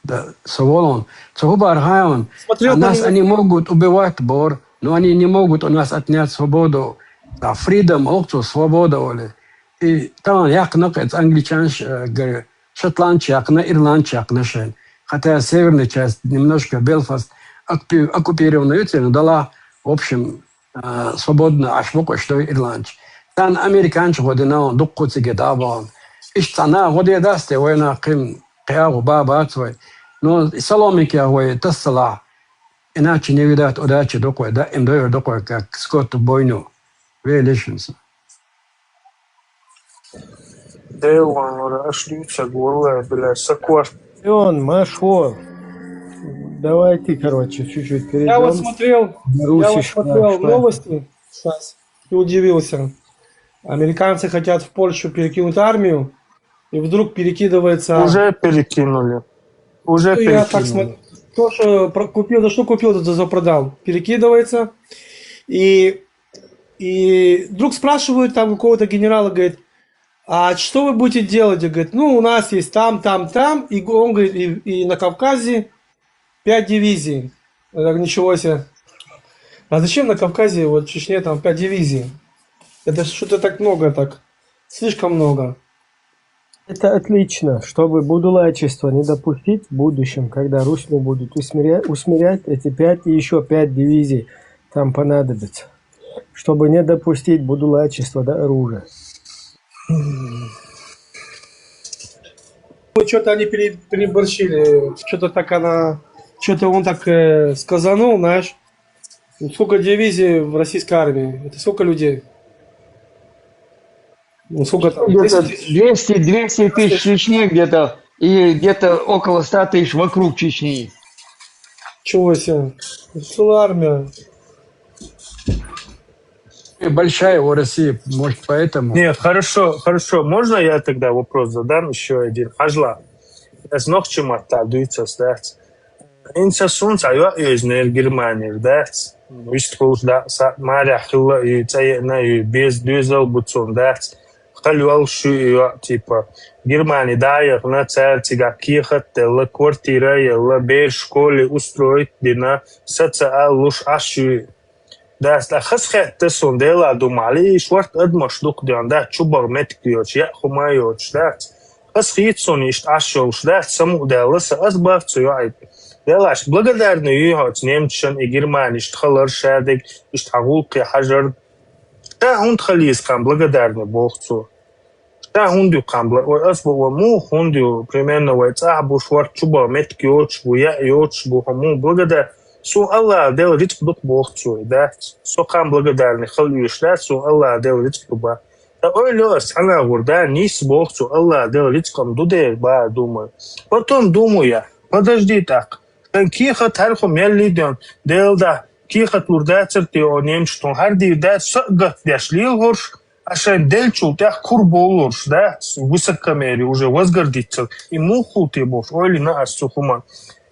Да, со волун. Цо хӀун бара хаьа ван? А нас они могут убивать бор, но они не могут у нас отнять свободу. Да, freedom, охцо свобода оли. И тахана яьккхина кхин англичанаш, э, гар-, шотландча яьккхина, ирландча яьккхина шайн. Хотя северная часть, немножко Белфаст оккупи-, оккупированная ю церан дала, в общем, а, свободно Ӏаш бу кхуьш дой ирландча. Царна американча гӀо дина ван, дуккха цига дӀа а бахана. Иштта цхьа наха гӀо де дац те вайна кхин кхиагӀо ба бац вай. Но и соломинкех вай тассалахь, иначе не видать удачи дукха вай, даим дойр дукха вай, как скот в бойню. Вей лишнца. Дела ван вара, аш дуьйцург валлай, бля, сакош. И он, Машо. Давайте, короче, чуть-чуть перейдём. Я вот смотрел, я вот смотрел новости сейчас и удивился. Американцы хотят в Польшу перекинуть армию, и вдруг перекидывается... Уже перекинули. Уже Ну, я так перекинули. смотрю. То, что про- купил, то, что купил, то, то продал. Перекидывается. И, и вдруг спрашивают там у кого-то генерала, говорит, а что вы будете делать? Я говорит, ну, у нас есть там, там, там. И го- он говорит, и, и на Кавказе пять дивизий. Я так, ничего себе. А зачем на Кавказе, вот в Чечне там пять дивизий? Это что-то так много так. Слишком много. Это отлично, чтобы будулайчество не допустить в будущем, когда русьму будут усмиря- усмирять, эти пять и еще пять дивизий там понадобится, чтобы не допустить будулайчества до оружия. Ну, что-то они пере- переборщили. Что-то так она... Что-то он так э, сказанул, знаешь. Ну, сколько дивизий в российской армии? Это сколько людей? Ну, сколько там? Где-то Десять тысяч? двести, двести тысяч в Чечне где-то, и где-то около ста тысяч вокруг Чечни. Чего себе? Целая армия. И большая у России, может, поэтому. Нет, хорошо, хорошо. Можно я тогда вопрос задам еще один? Хьажал. Эс нохчий маттахь дуьйцур дац. Инца сунца айо из нер Германии дац. Вист хулш да са маря хилла и цаена и без дюзал буцун дац. Хал йол шу и типа Германии да яхна цар цига кехат делла квартира елла бер школе устроить дина саца алуш ашу. Дац, тӀаккха хаза хетта сона, Дела ду мали, шорта адамаш дукха деана, дац, чубагӀа меттиг йоцуш, яа хӀума йоцуш, дац. Хаза хийца сона иштта Ӏаш йолуш, дац, самукъадаьлла сан, ас бац цу йоӀе. Делаш, благодарный ю хьоца немцашна и Германешна хилар шадерг, иштта хьан гӀуллакхе хьажар. Ша хӀунда хила еза кхарна благодарный, боху цо. Ша хӀунда ю кхарна бла-, вай ас бу, вай муха хӀунда ю, примерно вай цӀахь бу, шорта чубагӀа меттиг йоцуш бу, яа йоцуш бу, хьо муха благодар. Суна АллахӀ Дела рицкъ ду-кх боху цо, дац. Со кхарна благодарный хила оьшуш дац, суна АллахӀ Дела рицкъ ду бан. Ткъа ойла йо ас, цхьана гӀур да, нийса боху цо, АллахӀ Дела рицкъ-м ду дера, бара думаю. Потом думаю я, подожди тӀаккха. Сан кехат хӀара хӀума мел лидон, Дела да, кехат лур дацар те о немцаш тхуна, хӀара дийр дац, са а гатдеш лела хӀорш, а шайн делчул тӀехь кур болурш, да, высокомерие уже возгордиться. И муха хул те бохуш, ойла йина ас цу хӀуман.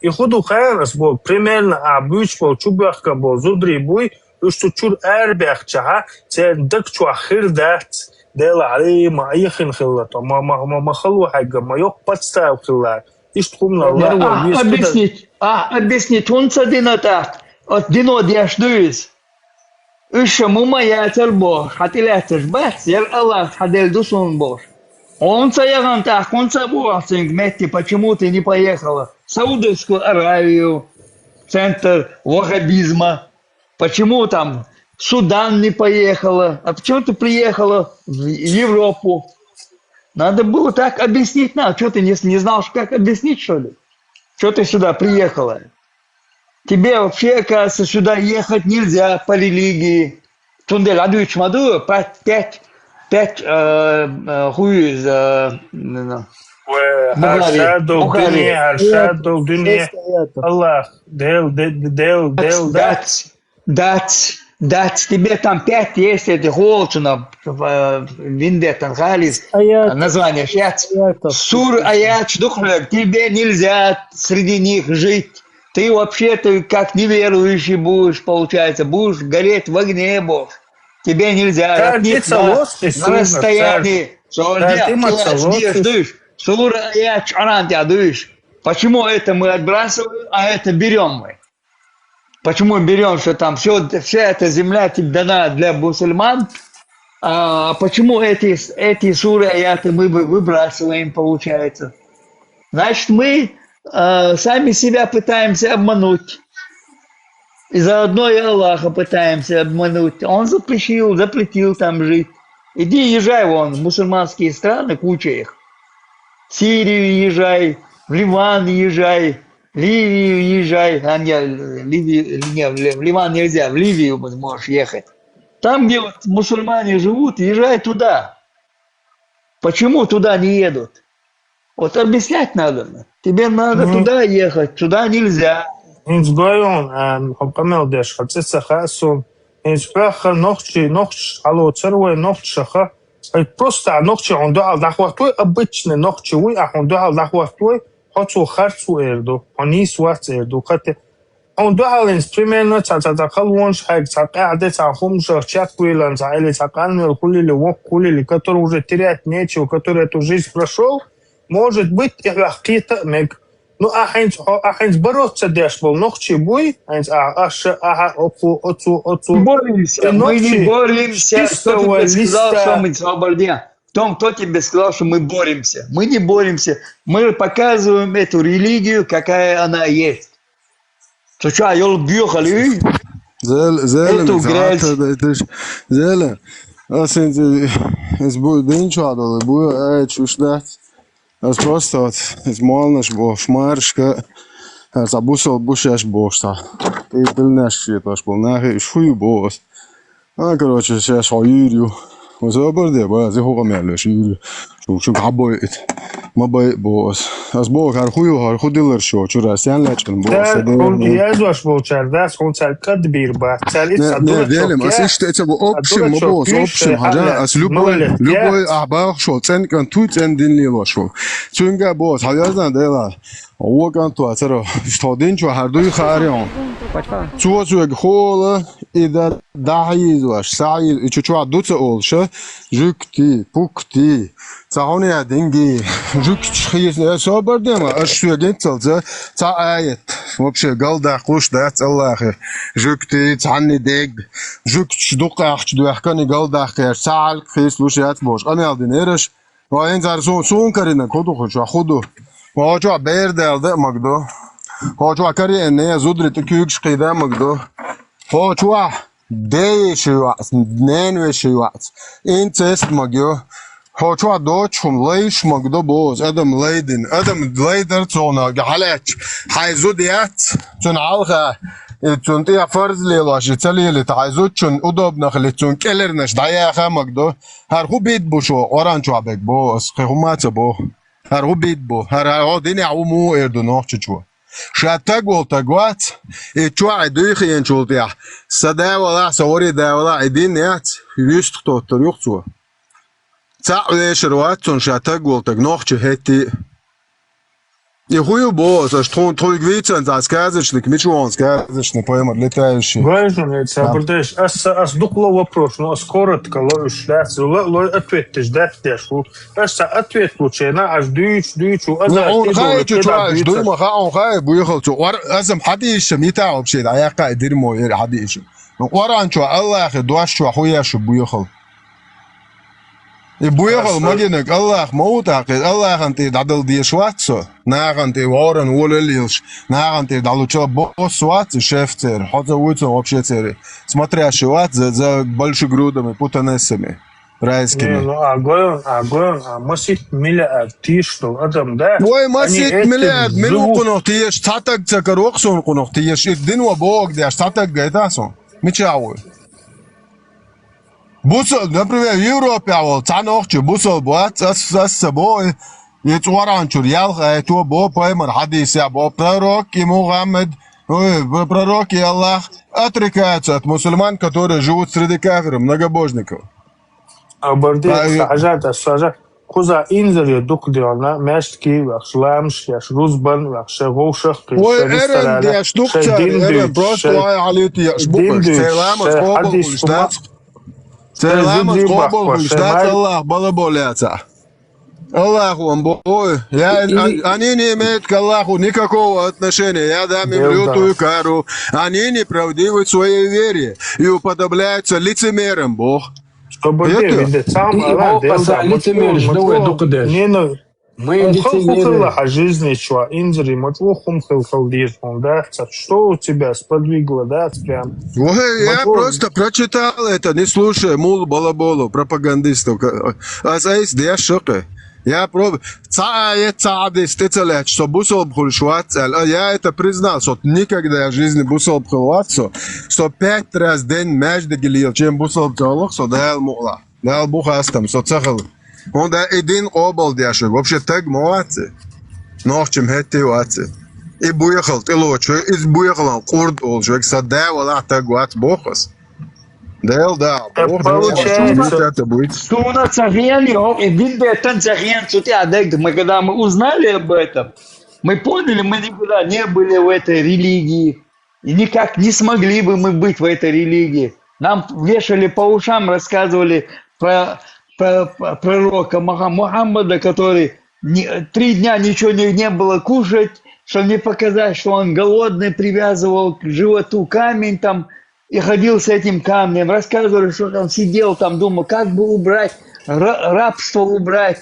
И хӀун ду хаьара ас боху, примерно а буьйцуш болу чубоьхкан болу зударий буй, уьш цу чуьра арабаьхчахьа, церан даг чохь хир дац, Дела Ӏалий ма Ӏехина хилла тхо, ма, ма, ма, ма хало хьегга, ма йоккха подстава хилла. Иштта хӀума лар вай Ахь веза кхидӀа. объяснить, ахь объяснить хӀунда ца дина тӀаккха? Оцу дино деш ду иза? Уьш ша мума яцар бохуш, хьан тӀелаьцнарш бац, яра АллахӀ хьан делла ду суна бохуш. Хьуна ца яхана тӀаккха, хӀунда ца боху цуьнга метте, почему ты не поехала в Саудовскую Аравию, центр ваххабизма? Почему там в Судан не поехала? А почему ты приехала в Европу? Надо было так объяснить нам. Что ты не, не знал, что как объяснить, что ли? Что ты сюда приехала? Тебе вообще, оказывается, сюда ехать нельзя по религии. Цундела а дуьйцуш ма ду, пять, пять, пять, э, э, хуиз, э, м, Вай Бухари, хьарша долу Бухари. дуьне, хьарша долу дуьне. Шесть аятов. АллахӀ, Дела, Де-, Дела, Дела, да. Дац, дац, дац, тебе там пять есть этих волчунов, э, виндетан халис, Аятов. название шец. Аятов. Сур аяташ дукхлер, тебе нельзя среди них жить. Ты вообще-то как неверующий будешь, получается, будешь гореть в огне, бог. Тебе нельзя. Цара От них тӀе ца на, лоцу и на суна, цара, расстоянии. цара тӀе ма ца лоцу. Дуешь. Сура аяташ Коран тӀе дуешь. Почему это мы отбрасываем, а это берем мы? Почему берем, что там все, вся эта земля тебе дана для мусульман? А почему эти, эти суры, аяты мы вы- выбрасываем, получается? Значит, мы э, сами себя пытаемся обмануть. И заодно и Аллаха пытаемся обмануть. Он запретил, запретил там жить. Иди езжай вон в мусульманские страны, куча их. В Сирию езжай, в Ливан езжай, в Ливию езжай. А не, Ливию, не, в Ли- в Ливан нельзя, в Ливию можешь ехать. Там, где вот мусульмане живут, езжай туда. Почему туда не едут? Вот объяснять надо. Тебе надо Мгм. Туда ехать, сюда нельзя. ХӀинца гой вон, а, хьо къамел деш, хьо цӀе ца хаьа суна. ХӀинца хьоьхха нохчий, нохчаш хьалоцар вай, нохчаша ха. Хьай просто а нохчий хьуна дуьхьал дӀахӀоттавой, обычный нохчий вуй, а хьуна дуьхьал дӀахӀоттавой, Хьо цо харц ву эр ду, хьо нийса вац эр ду. Хьо те, хьуна дуьхьал инца примерно цхьа, цхьа, цхьа халонаш хьайга, цхьа къаьхьа де, цхьа хӀуманаш чекх вуйлан, цхьа или цхьа къанвел хулили, воккха хулили, который уже терять нечего, который эту жизнь прошёл, может быть, и хьох кхета а мег. Ну, а хьайнца, хьо, а хьайнца барот ца деш болу нохчий буй, хьайнца а, аша, аха, оцу, оцу, оцу. Боремся, мы не боремся. Кто тебе сказал, что мы свободны? Том, кто тебе сказал, что мы боремся? Мы не боремся. Мы показываем эту религию, какая она есть. Цу чохь йолу боьхалла юй? Зел, зеле, эту грязь. Зеле. Ас иза бу дин чохь долу, бу айчуш дац. Ас просто вот, иза молнаш бохуш, маршка, аса бусал бушеш бохуш, ца. Ты дилнеш шеташ бол, нахи, шуй боху ас. А, короче, шаьш хьо юьйр ю. Оза бар де, ба, зи хӀокху мел веш юьйр ю. Шу, шу хьабой ит. Ма бай бо ас. Ас бо хар ху ю, хар ху дилар шо, чура сян лечкан бо ас. Да, хун язош бо чар, да, хун цар кад бир ба. Цар ит. Не, не, велем, ас иште эца бо общем, ма бо ас общем, хажа, ас любой, любой а бах шо, цен кан ту цен дин лило шо. Цунга бо ас, хьавязна дела. Вокан ту ацаро, што дин чу хар дуй харион. Цо соьга хола, и да дахьийзош, сахьийз, и чу чохь ду ца олуша, жуьгти, пукти, ца хьуна я динги, жуьгташ хийсна, э, собар дема, аш соьга инцалца, ца аят, вообще галдаккхуш дац Аллахе, жуьгти, цхьанни дег, жуьгташ дукхахча доьхкани галдаккхеш, ца хьалк хийслуш яц бош, къамел динераш, Ва хӀинца ара суна, суна каринарг хӀу ду хӀу чохь, хӀу ду? ХӀо чохь бер даьлла дан а мага ду. ХӀо чохь кариъна не зудри тӀе куьйгаш кхийдан а мага ду. ХӀо чохь ден вешин йоӀаца, ненан вешин йоӀаца инцест мага ю. ХӀо чохь доцу хӀума лайш мага ду бозу, адам лайдина. Адам лайдар цунах хьалаьтташ, хьайн зуда яц, цуьнан хьалха, и цунна тӀехь фарз лелош, и ца лелийта, хьайн зудчунна удобно хилийта, цунна кӀеларнаш дӀаяха мага ду. ХӀара хӀун бид бу шо, Къуръан чохь берг боху ас, кхин хӀумма а ца боху. ХӀара хӀун бид бу, хӀара хьо динехь хӀун муха эр ду нохчичо? Ша таг волу таг вац, и чохь и дуьйхиенчул тӀехь, сан да валахь, сан вари да валахь, и дин яц, юьстах тоттур юха цо. Цхьаъ вешар вац цунна ша таг волу таг, нохча хӀетте а. И хӀу ю боху ас, аша тхуна тхуьйга вийцан цхьа сказочник, мича вахана сказочник, поймар летающий. Гойжун, я ца бурдеш, ас, ас дукха ло вопрос, но ас коротко ло уьш, дац, ло, ло ответ деш, дац деш ву. Ас ца ответ лучена, аш дуьйч, дуьйч ву, ас аш хун хай чу чуаш, дуй ма ха, хун хай, буьйхал цу. Вар, азам хьадийшам, ита вообще, да, якка дирмо, эр хьадийшам. Къуръан чу, Аллахе, дош чу, хӀу еш, буьйхал. И буьйхал магинарг Аллах ма ву тӀаккха, Аллахана тӀе дӀадала дезаш вац со, нахана тӀе воран волал лелаш, нахана тӀе дӀалучал босс вац и шеф церан, хьо ца вуй цо вообще церан, смотрящий вац за, за большегрудами, путанессами, райскими. Не, ну, а гойн, а гойн, а масит миллиард тийш долу адам, да? Вай, масит миллиард, мила къунах тийш, цхьа таг ца каро, кху суна къунах тийш, и дин ва боху деш, цхьа таг гайта сон. Мича вуй? Бусал, например, Европехь волу цхьа нохчи бусал бац, ас, ас ца бо, и, и цӀоргӀанчуьра ялх айто бо, пайхамар хьадийсехь бо, пророк и Мухаммад, ой, п-, пророк и Аллах отрекаются от мусульман, которые живут среди кафиров, многобожников. А бардеш, Ай, хьажа, ас хьажа. Кхуза инзаре дукха делна, маьждиге вехаш, ламаш еш, рузбан вехаш, шайн вовшах кхийш, Ой, шайн эрен ресторана, деш дукха шайн цара, дин эрен, дуьйцуш, просто шайн вай хьалуьйту еш дин букъаш. Церан дуьйцуш, ламаз шайн къобалхуьлуш хьадис дац. Церан ламаз къобалхуьлуш дац, Аллах балаболу яцахь. Аллаху ам бо, ой, я, И- ан-, они не имеют к Аллаху никакого отношения. Я дам им Белда. лютую кару. Они неправдивы в своей вере и уподобляются лицемерам, Бог. Чтобы Это- ты, видно, сам И Аллах, его Белда, посадили мучу, цемер, мучу, ну, э, дукха деш. не, ну, Мы Он хилла, лицемеры. хилла хьан жизни чохь, инзаре ма чӀогӀа хӀума хилла, хилла деза хьуна, да? Ца, что у тебя сподвигло, да, прям? Ой, я Ма чӀогӀа. просто прочитал это, не слушай, мул балаболу, пропагандистов. Ка-, ас айс деш шакъе. Я про-, цхьа аят, цхьа хьадис тӀе ца лаьтташ, со бусалба хуьлуш вац аьлла. А я это признал, со никогда в жизни бусалба хилла вац со. Со пять раз день маьждиге лела, чем бусалба ца хилла со, Дала мукъалахь. Дала бу хастам, со ца хилла. ХӀунда и дин къобал деш верг вообще таг ма вац и. Нохчам хӀетте а вац и. И буьйхал тӀелоцуш верг, иза буьйхалан къурд олуш верг, сан да валахь таг вац боху ас. Дела да, боху, получается, Дела, Дела, Дела, Дела, Дела. Суна ца хен, и хӀокху и дин беттан ца хен, цу тӀехь дерг, мы когда мы узнали об этом, Мы поняли, мы никогда не были в этой религии. И никак не смогли бы мы быть в этой религии. Нам вешали по ушам, рассказывали про, про, про пророка Муха- Мухаммада, который ни- три дня ничего не, не было кушать, чтобы не показать, что он голодный, привязывал к животу камень там и ходил с этим камнем. Рассказывали, что он сидел там, думал, как бы убрать, ра- рабство убрать.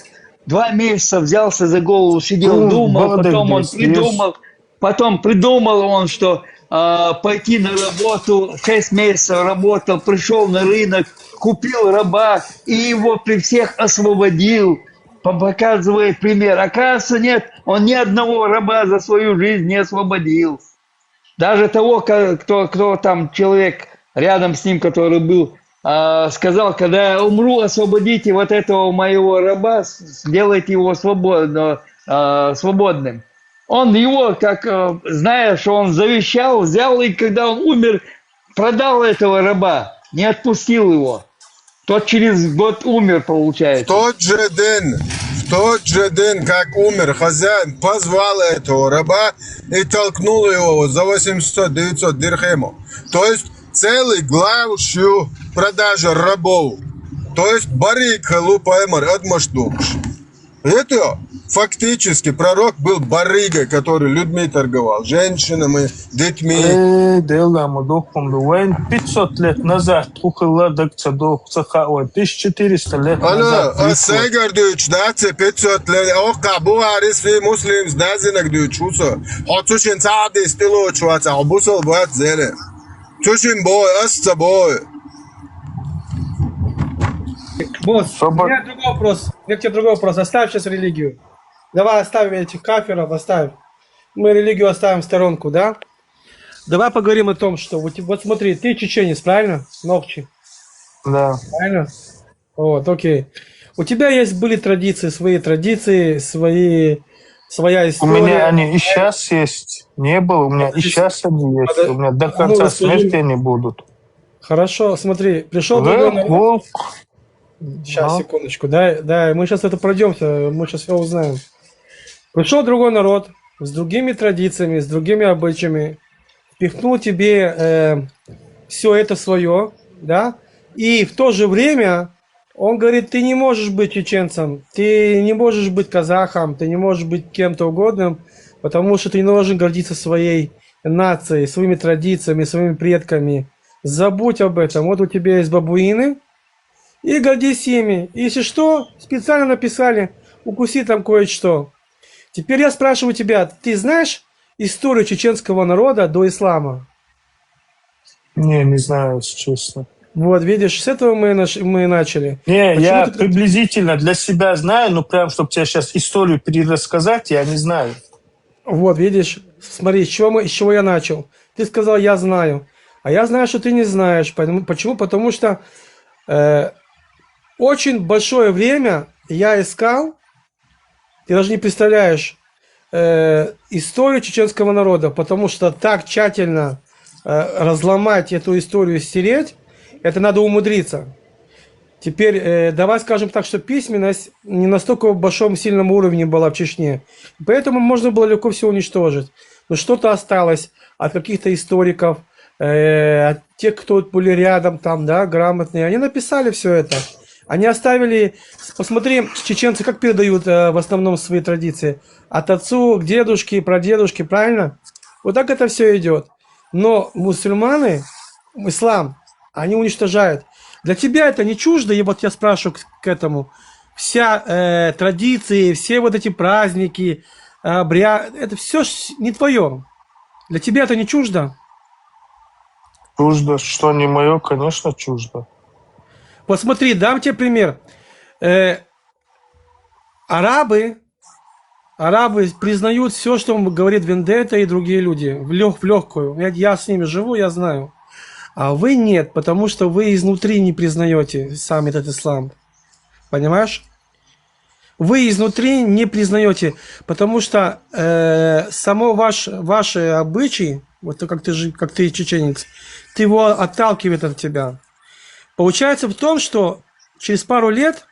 Два месяца взялся за голову, сидел, Ну, думал, потом он молодец, есть. Придумал, потом придумал он, что а, пойти на работу, шесть месяцев работал, пришел на рынок, купил раба и его при всех освободил, по- показывает пример. Оказывается, нет, он ни одного раба за свою жизнь не освободил. Даже того, ко- кто, кто там человек рядом с ним, который был, а, сказал, когда я умру, освободите вот этого моего раба, с- сделайте его свободно, а, свободным. Он его, как э, зная, что он завещал, взял и когда он умер, продал этого раба, не отпустил его. Тот через год умер, В получается. тот же день, в тот же день, как умер хозяин, позвал этого раба и толкнул его за восемьсот-девятьсот дирхемов. То есть целый глав шув продажа рабов. То есть барыг хилуп аймар адмаш дукш. Это фактически пророк был барыгой, который людьми торговал, женщинами, детьми. Э, дело мы духом войн пятьсот лет назад тухылла дакца дух цаха ой, тысяча четыреста лет Алло, назад а сайгар дүүч, да, це пятьсот лет, ока Бухарис фи Муслимс да зинаг дүүч, усо. Хоцушин цаадис тилуч ваца, бусал бат зене. Цушин бой, асца бой. Босс, у Собак- меня другой вопрос. У меня к тебе другой вопрос. Оставь сейчас религию. Давай оставим этих кафиров, оставь. Мы религию оставим в сторонку, да? Давай поговорим о том, что вот, вот смотри, ты чеченец, правильно? Нохчи, Да. правильно? Вот, окей. У тебя есть были традиции, свои традиции, свои, своя У история. Меня они и сейчас есть. Не было, у меня и сейчас они есть. У меня до конца смерти они будут. Хорошо, смотри, пришел другой народ. Волк. Сейчас, секундочку, да, да, мы сейчас это пройдемся, мы сейчас все узнаем. Пришел другой народ с другими традициями, с другими обычаями, впихнул тебе э, все это свое, да, и в то же время он говорит, ты не можешь быть чеченцем, ты не можешь быть казахом, ты не можешь быть кем-то угодным, потому что ты не должен гордиться своей нацией, своими традициями, своими предками. Забудь об этом. Вот у тебя есть бабуины, и гордись ими. Если что, специально написали, укуси там кое-что. Теперь я спрашиваю тебя, ты знаешь историю чеченского народа до ислама? Не, не знаю, если честно. Вот, видишь, с этого мы, наш- мы начали. Не, Почему я ты так- приблизительно для себя знаю, но прям, чтобы тебе сейчас историю перерассказать, я не знаю. Вот, видишь, смотри, с чего, мы, с чего я начал. Ты сказал, я знаю. А я знаю, что ты не знаешь. Потому- Почему? Потому что э, очень большое время я искал, ты даже не представляешь, э, историю чеченского народа, потому что так тщательно э, разломать эту историю, стереть, это надо умудриться. Теперь, э, давай скажем так, что письменность не настолько в большом сильном уровне была в Чечне. Поэтому можно было легко все уничтожить. Но что-то осталось от каких-то историков, э, от тех, кто были рядом там, да, грамотные. Они написали все это. Они оставили... Посмотри, чеченцы как передают э, в основном свои традиции. От отцу к дедушке, прадедушке, правильно? Вот так это все идет. Но мусульмане, ислам, они уничтожают. Для тебя это не чуждо, и вот я спрашиваю к, к этому, вся э, традиции, все вот эти праздники, обряд, это все не твое. Для тебя это не чуждо? Чуждо, что не мое, конечно, чуждо. Вот смотри, дам тебе пример. Э, арабы, арабы признают все, что говорит Вендетта и другие люди, в, лег, в легкую. Я, я с ними живу, я знаю. А вы нет, потому что вы изнутри не признаете сам этот ислам. Понимаешь? Вы изнутри не признаете, потому что э, само ваш, ваши обычаи, вот то, как ты, же, как ты чеченец, ты его отталкивает от тебя. Получается в том, что через пару лет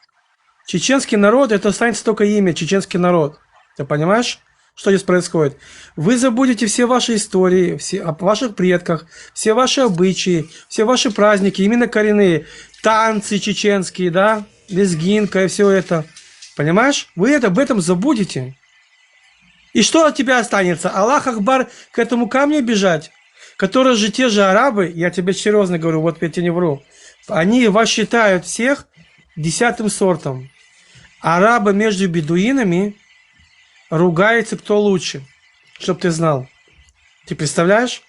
чеченский народ, это останется только имя, чеченский народ. Ты понимаешь? Что здесь происходит? Вы забудете все ваши истории, все, о ваших предках, все ваши обычаи, все ваши праздники, именно коренные, танцы чеченские, да, лезгинка и все это. Понимаешь? Вы это, об этом забудете. И что от тебя останется? Аллах Акбар, к этому камню бежать? Которые же те же арабы, я тебе серьезно говорю, вот я тебе не вру, они вас считают всех десятым сортом. Арабы между бедуинами ругаются, кто лучше, чтоб ты знал. Ты представляешь?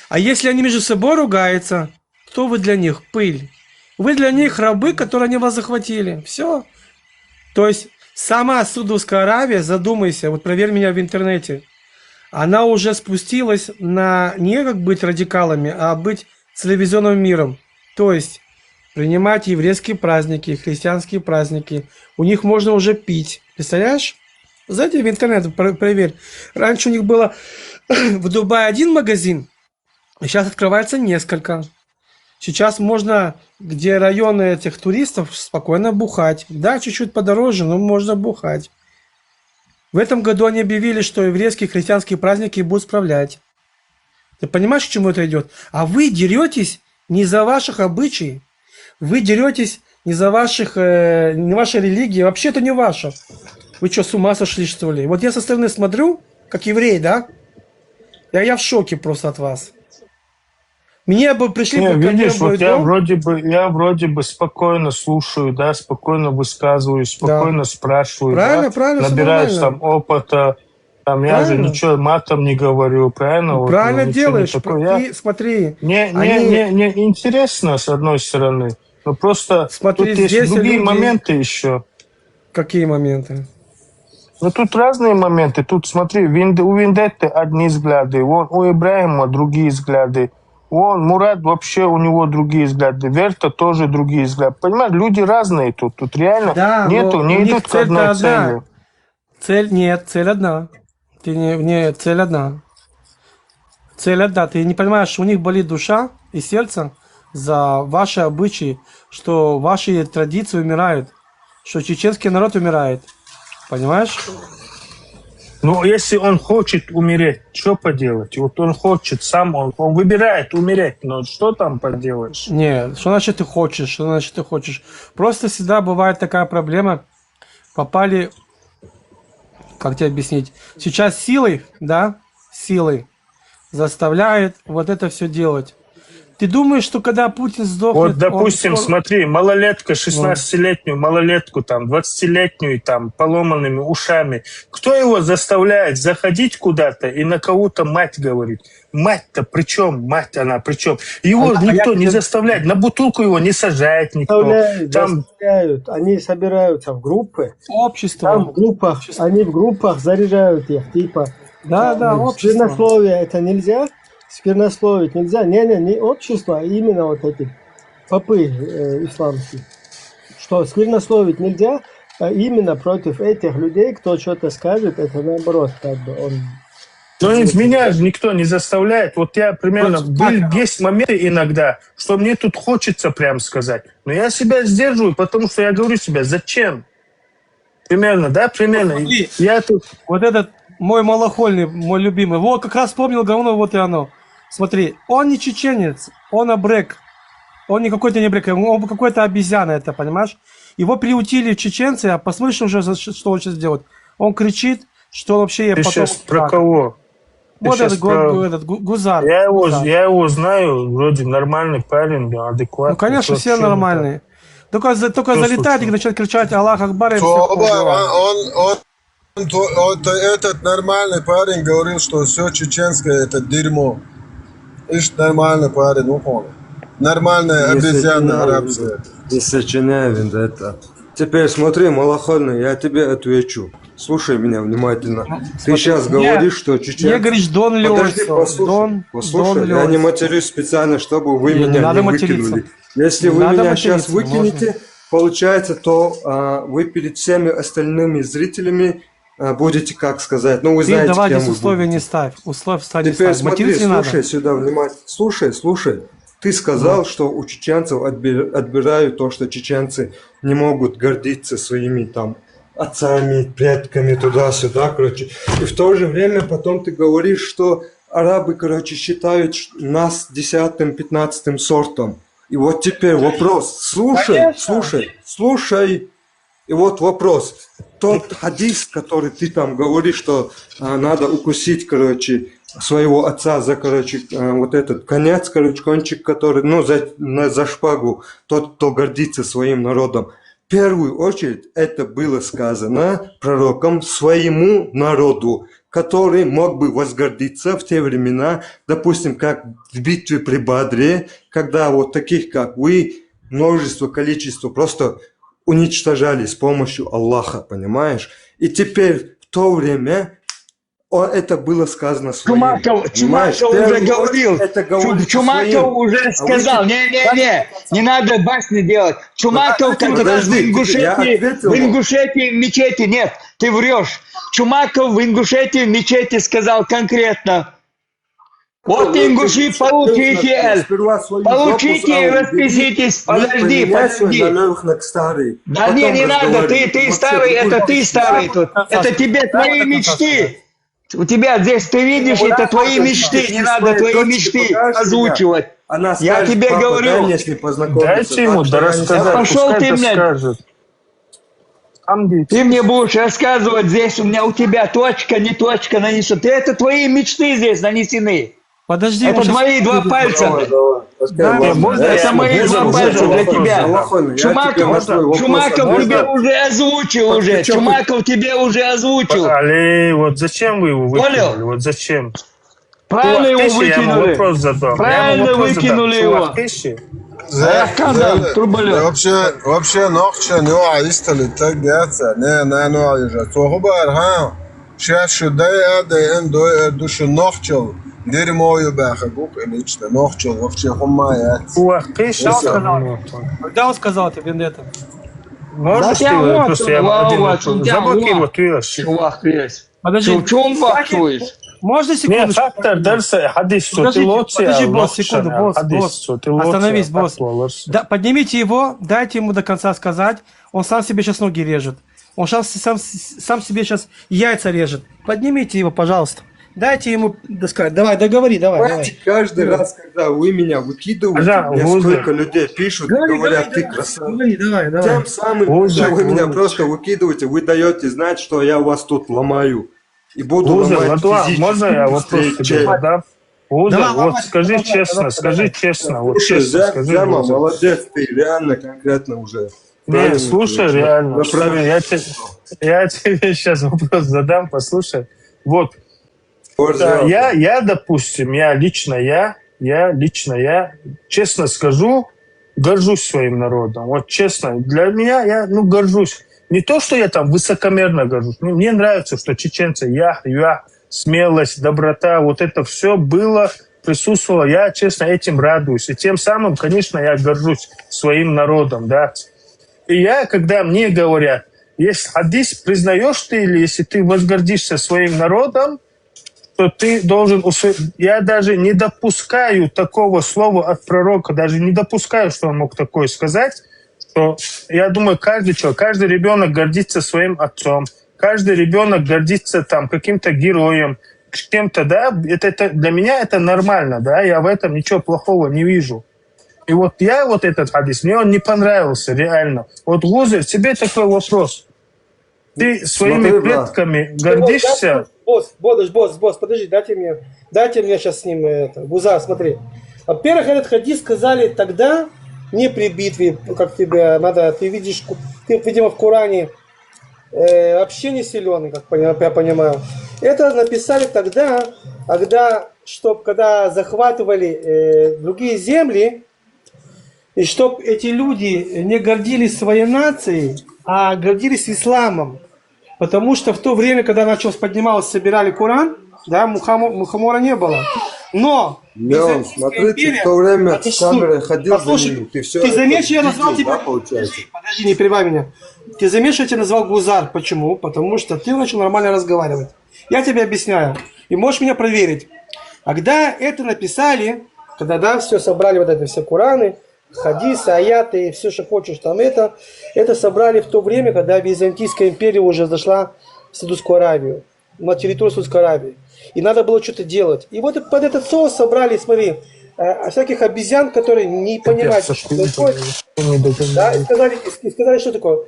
А если они между собой ругаются, то вы для них пыль. Вы для них рабы, которые они вас захватили. Все. То есть сама Саудовская Аравия, задумайся, вот проверь меня в интернете, она уже спустилась на не как быть радикалами, а быть цивилизованным миром. То есть принимать еврейские праздники, христианские праздники. У них можно уже пить. Представляешь? Зайди в интернет, про- проверь. Раньше у них было в Дубае один магазин, сейчас открывается несколько. Сейчас можно, где районы этих туристов, спокойно бухать. Да, чуть-чуть подороже, но можно бухать. В этом году они объявили, что еврейские христианские праздники будут справлять. Ты понимаешь, к чему это идет? А вы деретесь не за ваших обычаи, вы деретесь не за ваших, э, не вашей религии, вообще это не ваша. Вы что, с ума сошли, что ли? Вот я со стороны смотрю, как еврей, да? Я, я в шоке просто от вас. Мне бы пришли Не, бы ко мне видишь, в мой вот я дом. Вроде бы, я вроде бы спокойно слушаю, да, спокойно высказываюсь, Да. Спокойно спрашиваю, Правильно, да, правильно, все набираюсь нормально. Там опыта, там я же Правильно. Ничего матом не говорю, правильно? Вот, ну, Правильно ничего не делаешь. такое. Про- Я... Ты смотри, Не, не, они... не, не интересно, с одной стороны. Но просто Смотри, тут есть здесь другие люди... моменты еще. Какие моменты? Ну, тут разные моменты. Тут, смотри, Винде- у Вендетты одни взгляды, вон у Ибрахима другие взгляды. Вон Мурат вообще у него другие взгляды. Верта тоже другие взгляды. Понимаешь, люди разные тут. Тут реально Да, нету, но не у них идут к цель-то одной одна. Цели. Цель нет, цель одна. Ты не, не, цель одна. Цель одна. Ты не понимаешь, у них болит душа и сердце за ваши обычаи, что ваши традиции умирают, что чеченский народ умирает. Понимаешь? Ну, если он хочет умереть, что поделать? Вот он хочет сам, он, он выбирает умереть, но что там поделаешь? Не, что значит ты хочешь? Что значит ты хочешь? Просто всегда бывает такая проблема. Попали, как тебе объяснить? Сейчас силой, да, силой заставляют вот это все делать. Ты думаешь, что когда Путин сдохнет... Вот, допустим, смотри, малолетка, шестнадцатилетнюю малолетку, там, двадцатилетнюю, там, поломанными ушами. Кто его заставляет заходить куда-то и на кого-то мать говорить? Мать-то при чем? Мать она при чем? Его а, никто а не заставляет. На бутылку его не сажает никто. Заставляют, там... заставляют. Они собираются в группы. Общество. Там в группах, они в группах заряжают их, типа. Да, да, общество. Сквернословие это нельзя? Сквернословить нельзя? Не-не, не общество, а именно вот эти попы э, исламские. Что сквернословить нельзя, а именно против этих людей, кто что-то скажет, это наоборот, как бы он... Но ведь меня же никто не заставляет. Вот я примерно... Вот, был, есть моменты иногда, что мне тут хочется прям сказать. Но я себя сдерживаю, потому что я говорю себе, зачем? Примерно, да, примерно. Смотри, я тут... Вот этот мой малохольный, мой любимый. Вот как раз вспомнил говно, вот и оно. Смотри, он не чеченец, он абрек. Он не какой-то не абрек, он какой-то обезьяна, это, понимаешь? Его приютили чеченцы, а посмотришь уже, что он сейчас делает. Он кричит, что вообще... Ты сейчас про кого? Вот этот, про... этот Гузар. Я его, Гузар. Я его знаю, вроде нормальный парень, адекватный. Ну, конечно, все нормальные. Только, только залетает и начинает кричать «Аллах Акбар» и все. Он, он, он, он, этот нормальный парень говорил, что все чеченское это дерьмо. Ишь, нормальный парень, ухо. Нормальная обезьяна арабская. Не сочиняй, Вендетта. Теперь смотри, малохольный, я тебе отвечу. Слушай меня внимательно. Ты сейчас говоришь, что чеченцы... Не говоришь, Дон Лёнсо. Подожди, послушай, послушай. Я не матерюсь специально, чтобы вы меня не выкинули. Если вы меня сейчас выкинете, получается, то а, вы перед всеми остальными зрителями а, будете, как сказать, ну вы знаете, давай кем здесь условия не ставь. Условия ставь. Теперь смотри, слушай сюда внимательно. Слушай, слушай. Ты сказал, что у чеченцев отбирают то, что чеченцы не могут гордиться своими там отцами, предками, туда-сюда, короче. И в то же время потом ты говоришь, что арабы, короче, считают ш- нас десятым, пятнадцатым сортом. И вот теперь вопрос. Слушай, Конечно. Слушай, слушай. И вот вопрос. Тот хадис, который ты там говоришь, что а, надо укусить, короче, своего отца за, короче, а, вот этот конец, короче, кончик, который, ну, за, на, за шпагу, тот, кто гордится своим народом. В первую очередь это было сказано пророком своему народу, который мог бы возгордиться в те времена, допустим, как в битве при Бадре, когда вот таких, как вы, множество, количество просто уничтожали с помощью Аллаха, понимаешь? И теперь в то время о, это было сказано своим. Чумаков, Чумаков уже говорил. Это говорит Чумаков своим. Уже сказал. Не, не, не, не надо басни делать. Чумаков как раз в Ингушетии, в Ингушетии в мечети. Нет, ты врешь. Чумаков в Ингушетии в мечети сказал конкретно. Вот, ингуши, получите, получите и распишитесь. Подожди, подожди. Да не, не надо, ты, ты старый, это ты старый тут. Это тебе твои мечты. У тебя здесь, ты видишь, это твои мечты, не надо твои мечты озвучивать. Я тебе говорю. Дайте ему рассказать, пошел ты, блядь. Ты мне будешь рассказывать здесь, у меня у тебя точка, не точка нанесена. Ты это твои мечты здесь нанесены. Подожди, это твои два пальца. Можно это мои два пальца для тебя. Чумаков, Чумаков тебе уже озвучил уже. Чумаков тебе уже озвучил. Али, вот зачем вы его выкинули? Вот зачем? Правильно его выкинули. Вопрос задал. Правильно выкинули его. Вообще, вообще нохча не аистали так яца. Не, не, ну а же. Цохубар, ха? Сейчас что дай а дай эн дой а душу нохчал. Дерьмо ю баха гук лично нохчал вообще хумая. Когда он сказал тебе это? Можешь ты просто я один заблокировать? Чувак, есть. Подожди. Чё, чё он вахтуешь? Можно секунду? Не, фактор дальше хадис. Подождите, подожди, босс, секунду, босс, босс. Остановись, босс. Да, поднимите его, дайте ему до конца сказать. Он сам себе сейчас ноги режет. Он сейчас сам, сам себе сейчас яйца режет. Поднимите его, пожалуйста. Дайте ему сказать. Давай, договори, давай. Давай. Каждый раз, когда вы меня выкидываете, да, мне столько людей пишут, говорят, ты красавчик. Тем самым, когда вы меня просто выкидываете, вы даете знать, что я вас тут ломаю. И буду ломать физически. Можно я вопрос задам? Уза, вот скажи честно, скажи честно, вот честно скажи. Молодец, ты реально конкретно уже. Не, слушай, реально. Я тебе, я тебе сейчас вопрос задам, послушай. Вот. Да, я, я, допустим, я лично, я, я лично, я, честно скажу, горжусь своим народом. Вот честно, для меня, я, ну, горжусь. Не то, что я там высокомерно горжусь. Мне нравится, что чеченцы, я, я, смелость, доброта, вот это все было, присутствовало. Я, честно, этим радуюсь. И тем самым, конечно, я горжусь своим народом, да. И я, когда мне говорят, если хадис признаешь ты, или если ты возгордишься своим народом, то ты должен... Я даже не допускаю такого слова от пророка, даже не допускаю, что он мог такое сказать, что я думаю, каждый человек, каждый ребенок гордится своим отцом, каждый ребенок гордится там каким-то героем, чем-то, да, это, это для меня это нормально, да, я в этом ничего плохого не вижу. И вот я вот этот хадис, мне он не понравился, реально. Вот, Гузер, тебе такой вопрос. Ты своими Смотри, предками гордишься? Босс, босс, босс, босс, подожди, дайте мне, дайте мне сейчас с ним это. Гузар, смотри. Во-первых, этот хадис сказали тогда, не при битве, как тебе надо, ты видишь, ты, видимо, в Коране э, вообще не силен, как я понимаю. Это написали тогда, когда, чтоб, когда захватывали э, другие земли, и чтоб эти люди не гордились своей нацией, а гордились исламом. Потому что в то время, когда начал поднимался, собирали Коран, да, Мухаммора не было. Но Леон, смотри, ты в то время с камерой ходил за ними. Ты все ты заметишь, я назвал тебя... Подожди, подожди, не перебивай меня. Ты заметишь, я тебя назвал Гузар. Почему? Потому что ты начал нормально разговаривать. Я тебе объясняю. И можешь меня проверить. Когда это написали, когда, да, все собрали, вот это все Кораны, хадисы, аяты и все, что хочешь там это, это собрали в то время, когда Византийская империя уже зашла в Саудовскую Аравию, на территорию Саудовской Аравии. И надо было что-то делать. И вот под этот соус собрали, смотри, э, всяких обезьян, которые не понимают, что происходит. Да, и сказали, и сказали, что такое.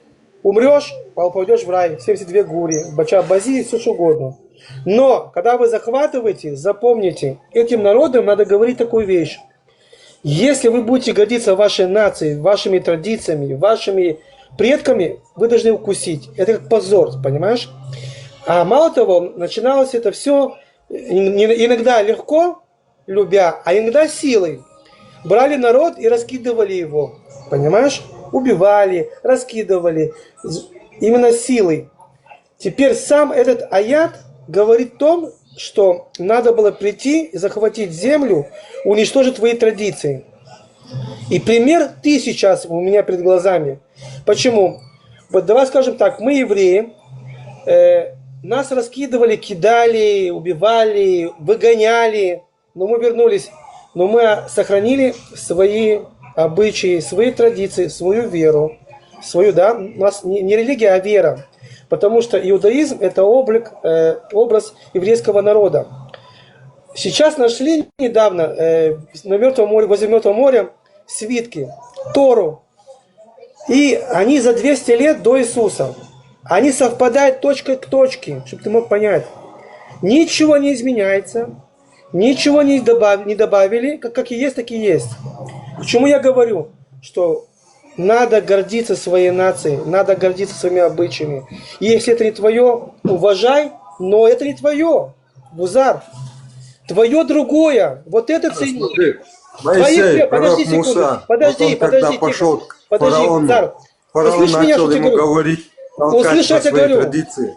Умрешь, попадешь в рай, семьдесят две гури, бача бази и все что угодно. Но, когда вы захватываете, запомните, этим народам надо говорить такую вещь. Если вы будете гордиться вашей нацией, вашими традициями, вашими предками, вы должны укусить. Это как позор, понимаешь? А мало того, начиналось это все иногда легко, любя, а иногда силой. Брали народ и раскидывали его, понимаешь? Убивали, раскидывали, именно силой. Теперь сам этот аят говорит о том, что надо было прийти, захватить землю, уничтожить твои традиции. И пример ты сейчас у меня перед глазами. Почему? Вот давай скажем так, мы евреи, э, нас раскидывали, кидали, убивали, выгоняли, но мы вернулись, но мы сохранили свои обычаи, свои традиции, свою веру, свою, да, у нас не, не религия, а вера, потому что иудаизм — это облик, э, образ еврейского народа. Сейчас нашли недавно э, на Мертвом море, возле Мертвого моря свитки, Тору. И они за двести лет до Иисуса. Они совпадают точка к точке, чтобы ты мог понять. Ничего не изменяется, ничего не, добав, не добавили, как, как и есть, так и есть. К чему я говорю, что надо гордиться своей нацией, надо гордиться своими обычаями. И если это не твое, уважай, но это не твое. Гузар, твое другое. Вот это цени. Смотри, Моисей, пророк подожди секунду, Муса, подожди, вот он, подожди, когда пошел к подожди, фараону, Гузар, фараон начал ему говорить, толкать по своей традиции.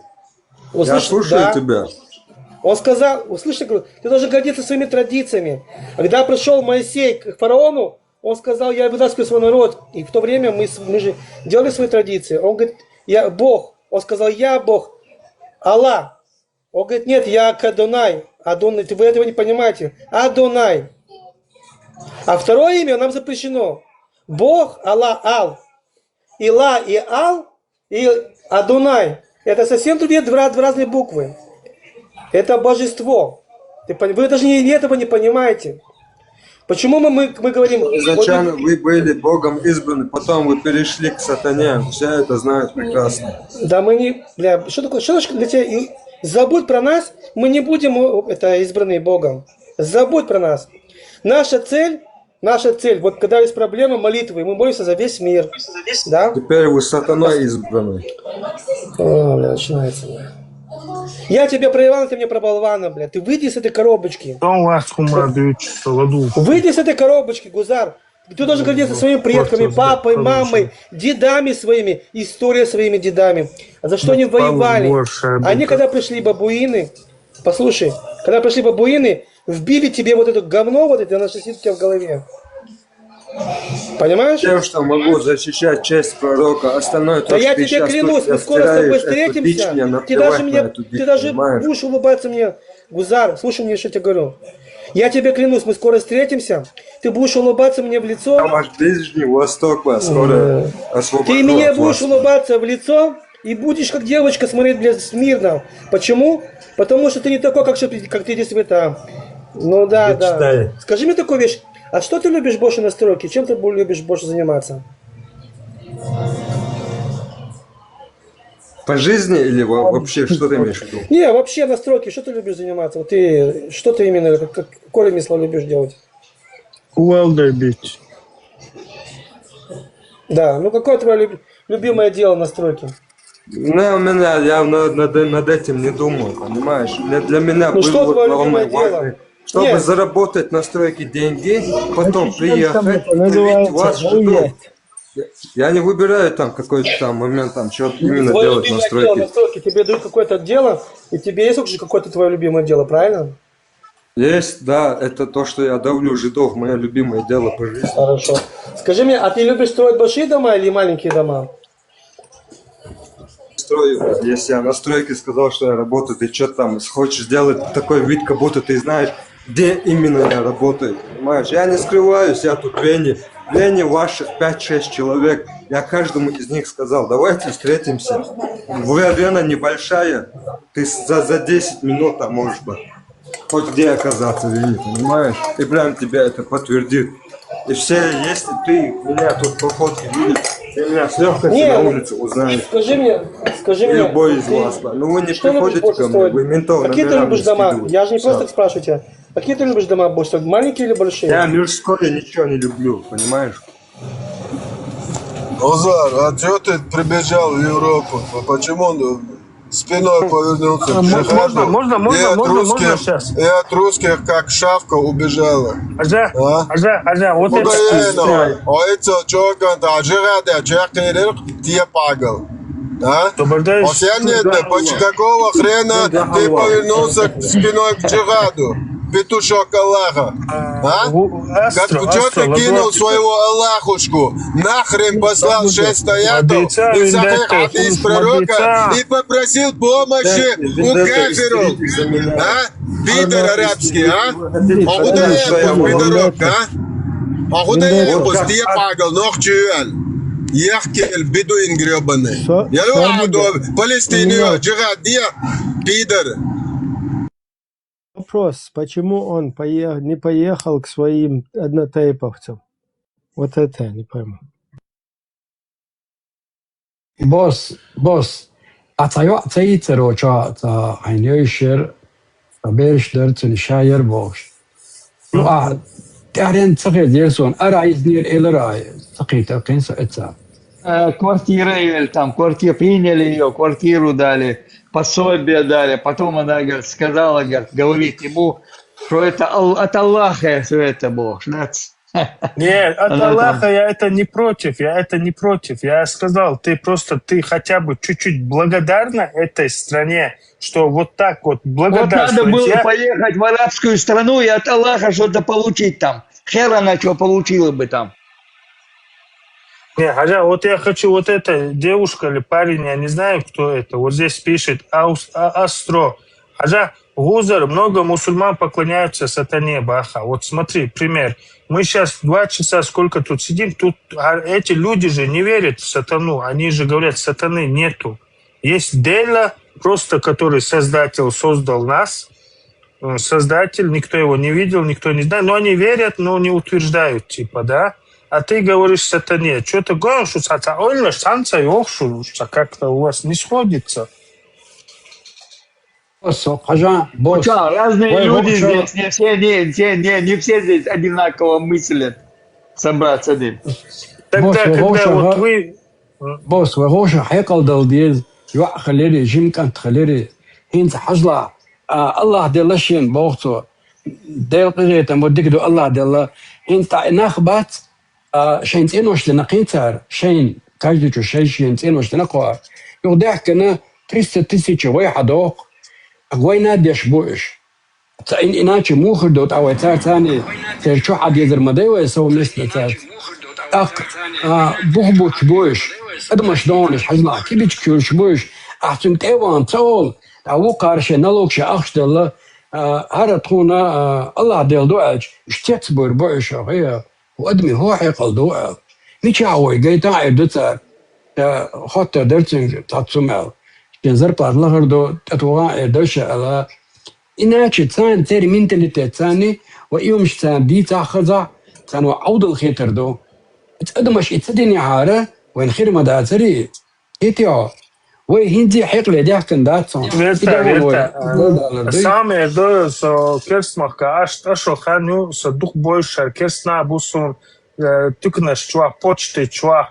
Услышь, я слушаю тебя. Он сказал, услышь, говорю, ты должен гордиться своими традициями. Когда пришел Моисей к фараону, он сказал: «Я вытаскиваю свой народ». И в то время мы, мы же делали свои традиции. Он говорит: «Я Бог». Он сказал: «Я Бог, Аллах». Он говорит: «Нет, я Адонай». Адонай, вы этого не понимаете. Адонай. А второе имя нам запрещено. Бог, Аллах, Ал. Ила и Ал, и Адонай. Это совсем другие два, два разные буквы. Это божество. Ты, вы даже не, этого не понимаете. Почему мы, мы, мы говорим... Изначально вот вы были Богом избраны, потом вы перешли к сатане. Все это знают прекрасно. Да мы не... Бля, что такое? Что значит для тебя? Забудь про нас, мы не будем это, избранные Богом. Забудь про нас. Наша цель, наша цель, вот когда есть проблема, молитвы, мы молимся за весь мир. Да? Теперь вы сатаной избраны. О, бля, начинается, бля. Я тебе про Ивана, ты мне про болвана, бля. Ты выйди с этой коробочки. Выйди с этой коробочки, Гузар. Ты должен гордиться своими предками, папой, мамой, дедами своими, историей своими дедами. А за что они воевали? Они, когда пришли бабуины, послушай, когда пришли бабуины, вбили тебе вот это говно, вот это, оно сидит у тебя в голове. Понимаешь? Тем, что могу защищать честь пророка, остальное то, что ты сейчас тут растираешь эту дичь, мне наплевать на эту дичь, понимаешь? Да я тебе клянусь, мы скоро с тобой встретимся. Ты даже меня, ты даже будешь улыбаться мне, Гузар, слушай мне, что я тебе говорю. Я тебе клянусь, мы скоро встретимся. Ты будешь улыбаться мне в лицо. Там аж Ближний Восток вас скоро освобождёт. Ты мне будешь улыбаться в лицо и будешь как девочка смотреть, блядь, смирно. Почему? Потому что ты не такой, как, как ты здесь в это. Ну да, да. Скажи мне такую вещь. А что ты любишь больше на стройке? Чем ты любишь больше заниматься? По жизни или вообще, что ты имеешь в виду? Не, вообще на стройке, что ты любишь заниматься? Вот ты, что ты именно, как, как корень слова, любишь делать? Уэлдер бить. Да, ну какое твое люб- любимое дело на стройке? Ну, у меня, я над, над, над этим не думал, понимаешь? Для, для меня... Ну что твое любимое дело? Чтобы заработать на стройке деньги, потом приехать, кормить вас, ждут. Я не выбираю там какой-то там момент, там что именно делать на стройке. Тебе дают какое-то дело, и тебе есть вообще какое-то твое любимое дело, правильно? Есть, да, это то, что я давлю жидов, мое любимое дело по жизни. Хорошо. Скажи мне, а ты любишь строить большие дома или маленькие дома? Строю. Если я на стройке сказал, что я работаю, ты что там хочешь сделать такой вид, как будто ты знаешь, где именно я работаю, понимаешь? Я не скрываюсь, я тут в Вене. Вене ваших пять-шесть человек. Я каждому из них сказал: «Давайте встретимся». Вы арена небольшая, ты с- за, за десять минут, а может быть, хоть где оказаться в Вене, понимаешь? И прям тебе это подтвердит. И все, если ты меня тут по фотке видишь, ты меня с легкостью Не, на ну, улице узнаешь. Скажи мне, скажи мне, Любой из ты- вас. Ну, вы не что любишь приходите больше ко мне, всего? Вы ментов Какие ты номерами любишь дома? Скидываете. Я же не просто Всё. Так спрашиваю тебя. Какие ты любишь дома больше всего? Маленькие или большие? Я мирское ничего не люблю, понимаешь? Узар, а чё ты прибежал в Европу? Почему спиной повернулся к джихаду? Можно, можно, можно, можно, можно сейчас? И от русских как шавка убежала. Хьажа, А? Хьажа, Хьажа, вот это Удаена. Ойца чокан та джихада чакирир тие пагал. А? Добрый день. Осенне, почти какого хрена ты повернулся спиной к джихаду? Петушок Аллаха. А? Как Астро, чё ты кинул своего Аллахушку? Нахрен послал шесть аятов и сахих хадис пророка и попросил помощи у кафиров. А? Пидор арабский, а? Огуда я пидорок, а? Огуда я пусти пагал, нох чуял. Яхкел бедуин грёбаный. Я его Палестинию, джихад, пидор. Вопрос, почему он поех- не поехал к своим однотайповцам? Вот это я не пойму. Босс, босс, а цайо цайцеро ча ца хайнёйшер, а берш дерцин шаер бокш. Ну а тярен цахе дерсон, а райзнер элрай, цахита кенса эца. Э, квартира или там, квартира, приняли ее, квартиру дали, пособие дали. Потом она, говорит, сказала, говорит, говорит ему, что это Ал- от Аллаха все это было. Знаете. Нет, от Она там- Аллаха я это не против, я это не против. Я сказал, ты просто, ты хотя бы чуть-чуть благодарна этой стране, что вот так вот Вот надо благодарствовать. было Я- поехать в арабскую страну и от Аллаха что-то получить там. Хер она что получила бы там. Не, Хьажа, вот я хочу, вот эта девушка или парень, я не знаю, кто это, вот здесь пишет, Аус- а- Астро. Хьажа, Гузар, много мусульман поклоняются сатане Баха. Вот смотри, пример. Мы сейчас два часа сколько тут сидим, тут а, эти люди же не верят в сатану, они же говорят, сатаны нету. Есть Деля, просто который создатель создал нас, э, создатель, никто его не видел, никто не знает, но они верят, но не утверждают, типа, да? А ты говоришь сатане, что ты говоришь, что сата, ой, ну, санца, ох, что как-то у вас не сходится. Босс, Хьажа, босс. Чё, разные Ой, люди вот чё. Здесь, не все, не, все, не, не все здесь одинаково мыслят. Собраться один. Тогда, Босс, когда Гоша, вот га- вы... Босс, вай Гоша хьекъал дал дез, юа халери, жим кант халери. Хинц Хьажла, а, Аллах Делла шен бохцо. Дел къигетам вот дикду Аллах Делла. Хинц та нах бац, а, шен ценош дена къинцар, шен, каждый чу шен, шен ценош дена къо. Югдехкана триста тысяч вай хьадох, вайна деш буш. Ца ин иначе мухр дот а вай цар цани, цер чу хьадезер мадай вай совместно цар. Ак, а, бух буч буш, адамаш дониш, Хьажла, кибич кюрш буш, а цун теван цол, а ву карше налог ше ахш дала, а, хара тхуна, а, Аллах Дел дуач, штец бур буш, а, хия, у адми хо хьекъал дуа. Мича вай гайта ай дуцар, а, хотта дерцин тацумел. Шен зарплат лагар до, татуга ай дерша ала, Иначе цан цер менталитет цани, ва иумш цан ди ца хаза, цан ва аудал хетер до. Ц адамаш и цадини хара, вен хир ма да цари. Хетио. Вай хинзи хьекъ ле дяхкан дацон. Верта, Ида вай верта. вай далар дой. Сам эрдо со керсмахка аш, ашо ханю, со дух больше, керсна бусун, э, тюкнаш чуа, почты чуа,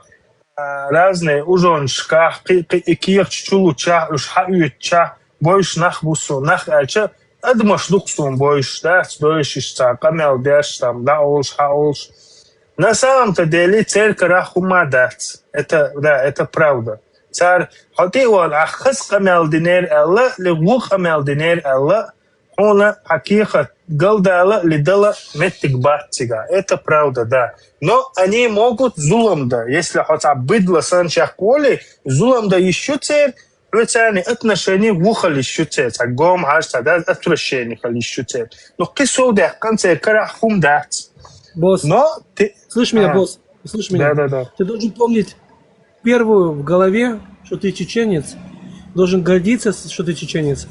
э, разные ужоншка, кы, кы, и киях чулуча, уж ха уютча, больше нах бусун, нах альча, адмаш духсун больше, да, стоишь там, камел деш там, да, олш, ха олш. На самом-то деле церкара хума дац. Это, да, это правда. Цар, хоть и он, а хас камел динер Алла, ли гу камел динер Алла, хуна хакиха галдала, ли дала меттик бат цига. Это правда, да. Но они могут зулам да. Если хоть быдло сан шахколи, зулам да еще цер, Плюсани отношения вухали щуцец, а гом аж тогда отвращение хали щуцец. Но кисо да конце кара хум дац. Босс, Но ты... слышь меня, А. Босс? Слышишь меня? Да, да, да. Ты должен помнить первую в голове, что ты чеченец. Должен гордиться, что ты чеченец.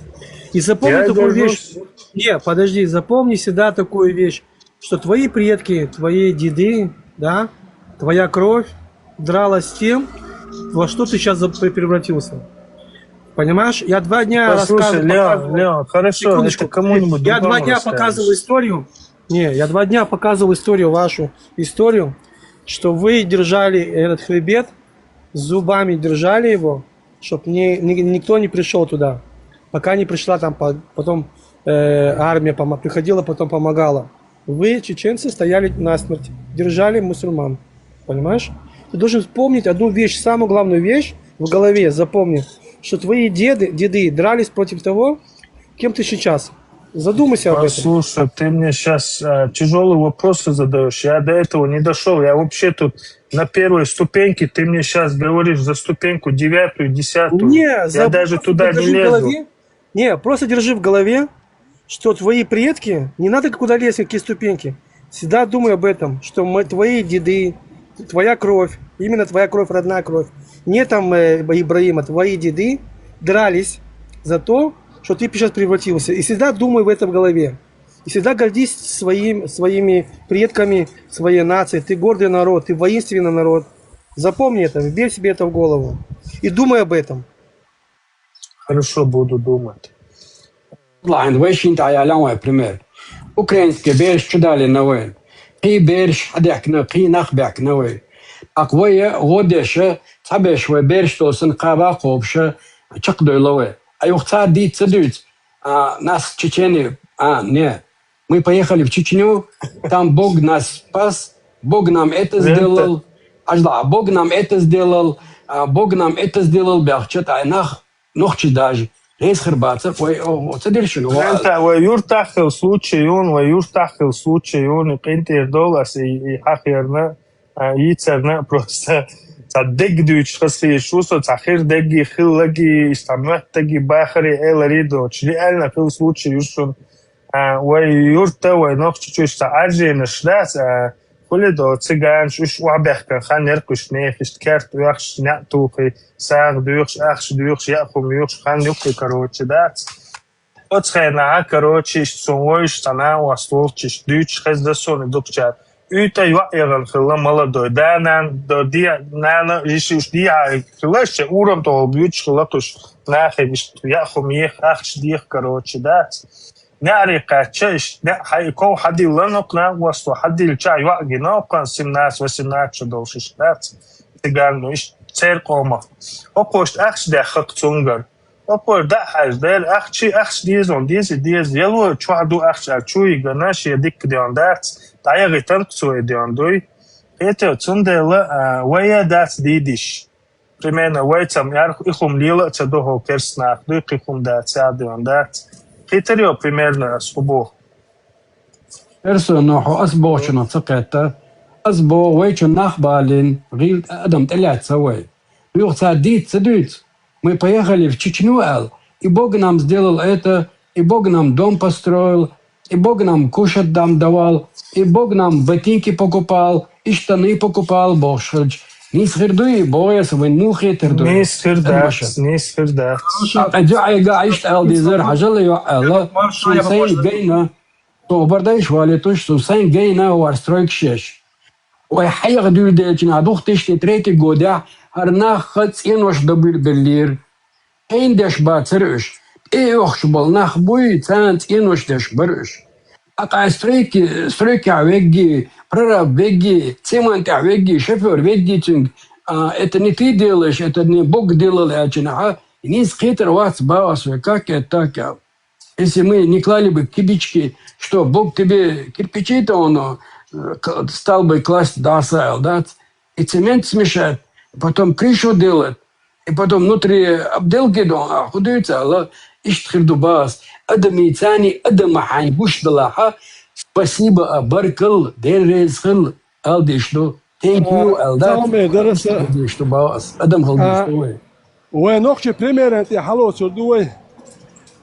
И запомни такую вещь. Не, подожди, запомни всегда такую вещь, что твои предки, твои деды, да, твоя кровь дралась с тем, во что ты сейчас превратился. Понимаешь? Я два дня Послушай, рассказывал, Леон, показывал. Леон, хорошо, Секундочку. Это кому-нибудь Я два дня показывал историю. Не, я два дня показывал историю вашу, историю, что вы держали этот хребет, зубами держали его, чтобы не, никто не пришел туда, пока не пришла там потом э, армия пом- приходила, потом помогала. Вы, чеченцы, стояли насмерть, держали мусульман. Понимаешь? Ты должен вспомнить одну вещь, самую главную вещь в голове, запомни, что твои деды, деды дрались против того, кем ты сейчас. Задумайся об этом. Послушай, ты мне сейчас а, тяжелые вопросы задаешь. Я до этого не дошел. Я вообще тут на первой ступеньке. Ты мне сейчас говоришь за ступеньку девятую, десятую. Не, я даже туда не лезу. Не, просто держи в голове, что твои предки, не надо куда лезть, какие ступеньки. Всегда думай об этом, что мы, твои деды, твоя кровь, именно твоя кровь, родная кровь, не там э, Ибраима, твои деды дрались за то, что ты сейчас превратился. И всегда думай в этом в голове. И всегда гордись своим, своими предками, своей нацией. Ты гордый народ, ты воинственный народ. Запомни это, вбей себе это в голову. И думай об этом. Хорошо, буду думать. Ладно, вай шин тӀа ялан вай пример. Украинский берш чудали на вай. Кхы берш хьадехкна, кхы нах бехкна вай. Акъ вай гӀо деша, цхьа беш вай берш досан кхаба кхобша, чакхдойла вай. А юха цхьа дийца ца дуьйц, а, нас чечени, а, не. Мы поехали в Чечню, там Бог нас спас, Бог нам это сделал, ажла, Бог нам это сделал, а, Бог нам это сделал, бяхчат, ай нах, нохчи даже. Рейс хрбаца, ой, о, ца диршин, о, Вента, вай юртах хил случай юн, вай юртах хил случай юн, и къинтир дол, ас и, и хахирна, а, и царна просто ца дег дюч хасиш, усо ца хир деги, хиллаги, истамат деги, бахари, элари доч. Реально хил случай юшун. А, вай юрта, вай нохчи чуш ца аржена шдас, а, хули до цыган, уш уабехкан хан неркуш нехиш, керт уяхш, нятухи, саг дюхш, ахш дюхш, яхум юхш, хан юхи, короче, дац. Оцхена, а, короче, иш цун войш цана, уастволчиш, дюч хез да сони дукчар. Уйта юа яган хила молодой. Да, нан, до диа, нана, иш уш диа хила, ше урам то бюч хила куш, нахи, иш, яхум ех, ахш диех, короче, дац. Няри кача, иш, ня, хай, ков хадил ланок на, уасто хадил ча, юа гина, кан семнадцать, восемнадцать долшиш, дац. Цыган, ну, иш, церкома. Окошт ахш дяхак цунгар. Опор да хьаж дер, ахчи ахч дезон, дези дез, яло чуа ду ахч а чуи гана ши дик дион дац, таяги танк цуи дион дуй. Хете цундела, а, вая дац дидиш. Примерно вай цам яр ихум лила ца дохо керснах, дуй кихум дац, я дион дац. Хитарио примерно субо. Персо, но хо ас бохчуна ца кхетта. Ас бо вай чу нах балин, гил адам тӀелят ца вай. Юх ца дит ца дуйц. Мы поехали в Чечню, ал, и Бог нам сделал это, и Бог нам дом построил, и Бог нам кушать нам давал, и Бог нам ботинки покупал, и штаны покупал, Бог шхырч. Нис хирдуй, Бог я свой нухе тердуй. Нис хирдац, нис хирдац. А дю айга ишт ал дизер, хажал ю ала, сун сайн гайна. То бардай швали туш, сун сайн гайна вар стройк шеш. Вай хаяг дюльдечна, двух тысячи третий года, гьар нах ха цӀенош дабир беллир. Хейн деш бацар уж. ТӀеохш бол нах буй, цан цӀенош деш бар уж. Акъа стройки, стройка вегги, прораб вегги, цемент вегги, шофёр вегги цунг. А, это не ты делаешь, это не Бог делал, я чина, а? Низ хитр вац бавас ве, как это так, а? Если мы не клали бы кибички, что Бог тебе кирпичи-то он, э, к-, стал бы класть, да, сайл, да? И цемент смешать, потом крышу делать, и потом внутри обделки, да, а худуется, ала, ишт хирдубас, адам и цани, адам хань гуш далаха, спасибо, а баркал, дерезхил, ал дишду, thank you, ал да. Салам, э, дараса. Дишду бавас, адам хал А, дишду, ой. Вай нохчи примерен тӀе хьалоцур ду вай.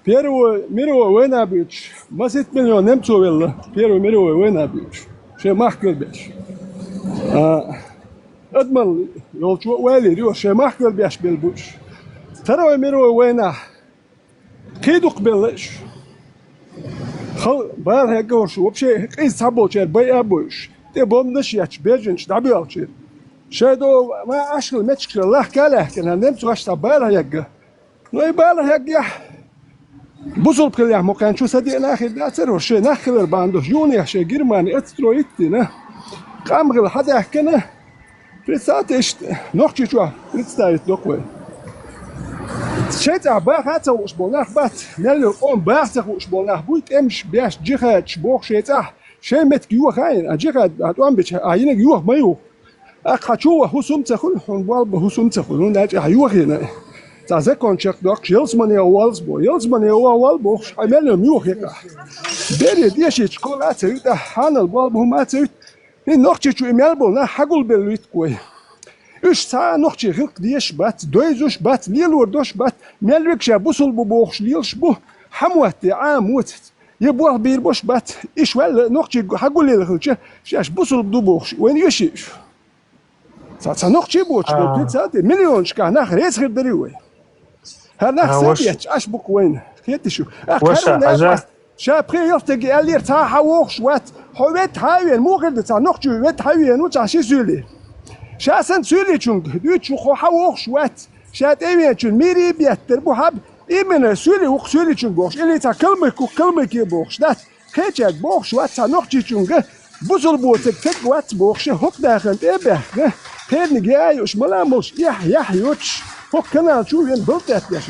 Первая мировая война буьйцуш, масит миллион немцов велла. Первая мировая война буьйцуш. Ше махкал беш. А, Адамалла йолчо а валийра ю, шайн махкара беш белла бу уьш. Второй мировой войнахь кхин дукха белла уьш. Хала бала хьегна хӀорш, вообще къиза цхьаболчара байа а бойуш, тӀе бомбанаш а етташ, беженцаш дӀабоьлхучара. Шайн догӀу ма Ӏаш хилла меттигашкара лахка а лаьхкина, немцаш цхьа бала хьегна. Ну, и бала хьегнехь, бусулба хилла яхь мукъан чу са деана а хир дацара, хӀорш шайн нах хилар бахьана долуш, юханехьа шайн Германи отстроить а дина, къам хилла хьадаьхкина, представьте, иштта Нохчийчохь представить доккху вай. Шайн цӀахь баха а ца хууш болу нах бац, мел йолу къоман баха ца хууш болу нах буй, тӀемаш беш, джихадаш боху шайн цӀахь, шайн меттиг йоха а йина, а джихад, а тӀом бича, а йинарг йоха ма юха. Аккха хьан чу ваха хӀусам а ца хуьлу, хьуна болх бан хӀусам а ца хуьлу, хӀунда аьлча ахьа йохийна. Цхьа закончех доккхуш, ялсамане ваха воллу боху, ялсамане ваха воллу бохуш, хьайн мел йолу муьйха хьекъахь. Бере дешийташ кола а ца юьту, хьанал болх бан хӀума а ца юьту. ХӀинца Нохчийчу и мел болу нах хьагулбелла витку вай. Уьш цхьа а нохчийн гӀиллакх дезаш бац, дойзуш бац, лелор долуш бац, мел верг ша бусулба бу бохуш лелаш бу, хьан моттий Ӏамоцац. Я болх бийр болуш бац, иша ваьлла нохчий хьагулъелла хилча, шаьш бусулба ду бохуш, вайна оьший уьш. Цхьа, цхьа нохчий боцуш болу А. пиццал тӀе миллионашкахь нах реза хир дарий вай? ХӀара нах А, са ваш- бетташ Ӏаш бу-кх вайна. Хетий шу? Ахьа Ваша, хьарун хьажа. Даьхьа, ша пхи ялтаге аьллера, цхьа хьан вохуш вац, хьо ведда хьан а веана, муха хир ду цхьа нохчо ведда хьан а веана ву цхьа ши суьйле? Ша санна суьйличунга дуьйцуш ву, хьо хьан вохуш вац, ша тӀевеанчун мийре а беттар бу хьаба, именно суьйле ву-кх суьйличунга бохуш, или цхьа калмык ву-кх калмыке бохуш дац. Кхечаьрга бохуш вац цхьа нохчийчуьнга, бусулба боцург стаг вац бохуш, хӀокху дахарна тӀе а баьхна, кхерниг яа а йууш, мала а молуш, эхь-яхь йоцуш, хӀокху канал чу а веана, балтӀетта деш.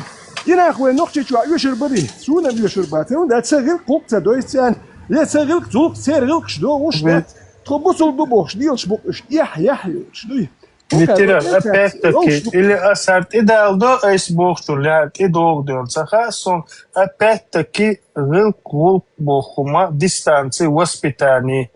И нах вайн Нохчийчохь оьшур барий? Суна а оьшур бац, хӀунда аьлча сан гӀиллакх гӀуллакх ца дойзу царна, я сан гӀиллакх зулкх церан гӀиллакхаш догӀуш дац, тхо бусулба ду бохуш лелаш бу-кх уьш, эхь-яхь йоцуш дуй. Митира, опять-таки, или ас хӀара тӀедалдо, айса бохучун лаьара тӀедогӀу дела ца хаьа суна, опять-таки, гӀиллакх-гӀуллакх боху хӀума дистанций, воспитание.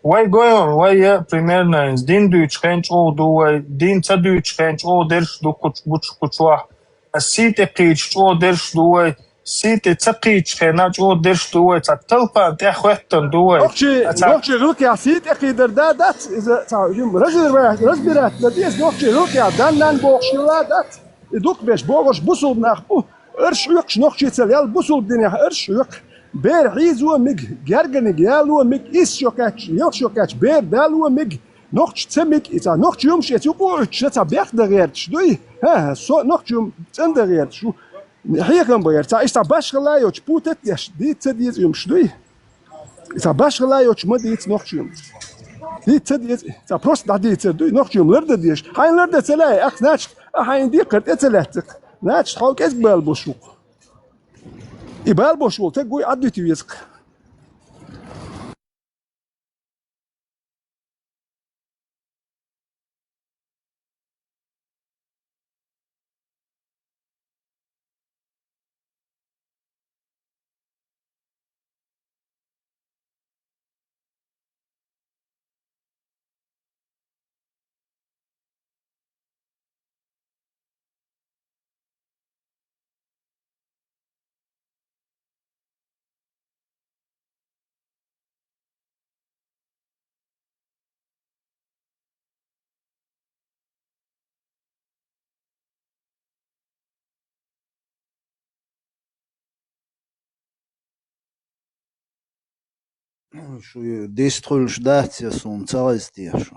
Вай гойон, вай я примерно, дин дуьйцу хен чӀогӀа ду вай, дин ца дуьйцу хен чӀогӀа дерш ду кхуч-, гучу-, кхучохь. Ас сий тӀе кхийча чӀогӀа дерш ду вай, сий тӀе ца кхийчу хенахь чӀогӀа дерш ду вай, цхьа талпан тӀехь хӀоьттина ду вай. Нохчий, А цхьа нохчий гӀиллакхехь сий тӀе кхийдар да дац, иза цхьа хӀума разбира-, разбирать дан деза, нохчий гӀиллакхехь дан-нан бохуш хилла дац. И дукха беш богӀуш бусулба нах бу, арш хьоькхуш нохчий ца лел, бусулба динехь арш хьоькху. Бер хьийзо мега, гергарниг яло мега, исс шо кхаьчча, ялх шо кхаьчча бер дало мега, нохча ца мега, и цхьа нохча юмаш эца юкъа а оьцуш, цхьа бехдан гӀерташ дуй? ХӀан-хӀа, со нохча юм цӀандан гӀерташ ву. Хьехам бан яра. Цхьа иштта башхалла йоцуш путать а деш, дийца ца деза уьмаш дуй? Цхьа башхалла йоцуш ма дийца нохчо. Дийца ца деза. Цхьа просто дӀадийцар дуй? Нохчо лардан дезаш. Хьайна лардан ца лаьий, ахь, значит, ахь хьайна декхар тӀе ца лаьццакх. Значит, хьо кӀезиг бала беш ву-кх. И бала беш волу стаг вуй Ӏадвита веза-кх. Шу дистхуьлуш дац я суна ца гӀайза теша?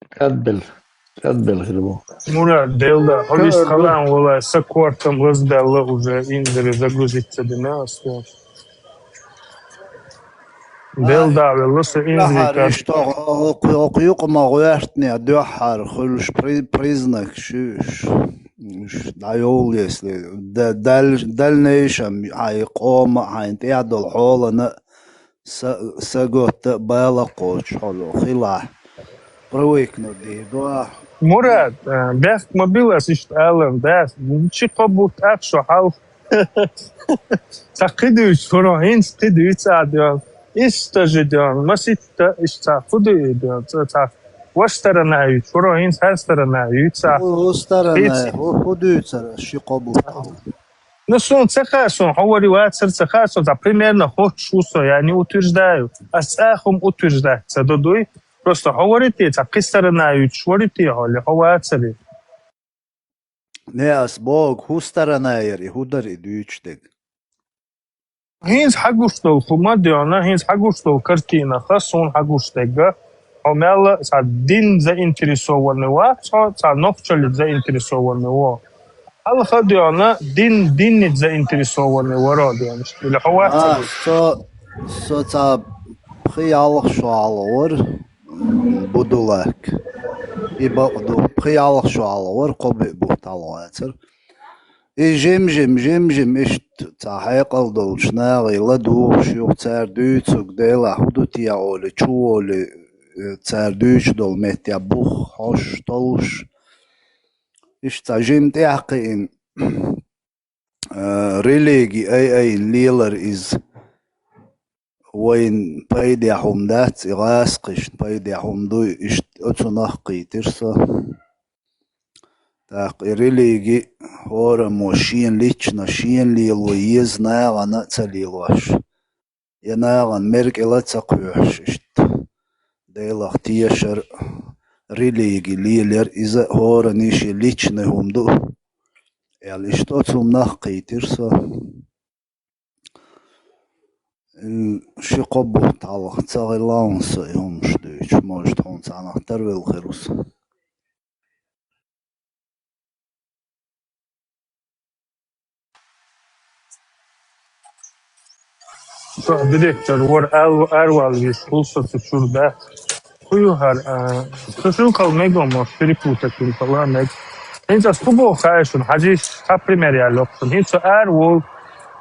Кадбел, кадбел хир бу. Мурад, делда, хьо вист халан вала, са кортам лаздаьлла уже, инзаре загрузиться дина, ас. Делда велла са инзаре. Иштта хӀокху юкъа ма гӀоьртинехь дуьххьара хуьлуш при-, признак шу уьш. Уьш дӀайовла, если да-, даль-, дальнейшем хьайн къома, хьайн тӀехь долу хьолана са-, саготта а бала кхочуш хьо хилахь, привыкнуть дийр ду ахь. Мурад, а, бехк ма била ас иштта алан, да, чи кхо бутт ах шо хьал. Цхьа кхидуьйцу, хӀуро хӀинца кхидуьйцу а доьгӀна. Иштта же доьгӀна, маситта иштта цхьа фу дуьйцу доьгӀна, цхьа, цхьа ваш сторона юьйцу, хӀуро хӀинца хӀара сторона юьйцу а. ХӀу, хӀу сторона, хӀу, хӀу дуьйцура ши кхо бутт хьал. Ну, суна ца хаьа, суна хьо вари вацар ца хаьа, суна цхьа примерно хоцуш ву со, я не утверждаю. Ас цӀа хӀума утверждать ца до дуй. Просто хьо вари те, цхьа кхин сторона юьтуш вари те хьо, или хьо вацари. Не, ас богу, хӀун сторона яр и, хӀун дар и дуьйцуш дерг? ХӀинца хьагуш долу хӀума доьгӀна, хӀинца хьагуш долу картинаха, суна хьагуш дерга, хьо мелла цхьа дин заинтересованный вац хьо, цхьа нохчаллица заинтересованный во. Хьалха доьгӀна, дин, динница заинтересованный варо доьгӀна. Или хьо вац А, ца со, со цхьа пхи-ялх шо хьалха вара, м, Будулак. И бакъ ду, пхи-ялх шо хьалха вара, кхо-биъ бутт хьалха вацара. И жим-жим, жим-жим иштта цхьа хьекъал долчу нахе ладугӀуш юха цара дуьйцург Делахь хӀун ду те олий, чу волий, э, цара дуьйцуш долу меттехь бух хьош, толлуш. Иштта цхьа жим тӀаьхьакхиъна, э, религи ай-айна лелар иза. Вайна пайдехь хӀума дац, и гӀазкхашна пайдехь хӀума дуй, иштта оцунах кхийтира со. ТӀаккха и религи хӀораммо шена лично, шена лело еза, нахана а ца лелош. Я нахана меркӀал а ца кхоьхьуш иштта. Делах тешар, религи лелар, иза а хӀоранна шен личный хӀума ду. Аьлла, иштта оцу хӀуманах кхийтира со. М, ши-кхо бутт хьалха ца хилла хьуна со и хӀумаш дуьйцуш, может, хьуна цхьанхьа тарвелла хир ву со. Со директор вара ар-, арваллийш, хӀул со цу чуьра дац. ХӀун ю хӀара, а, со шуьгахула мега мо, перепутать вина хала мега. ХӀинца ас хӀун боху хаьий шуна, хьажийша, цхьа пример яьлла йоккху шуна. ХӀинца со ара волу,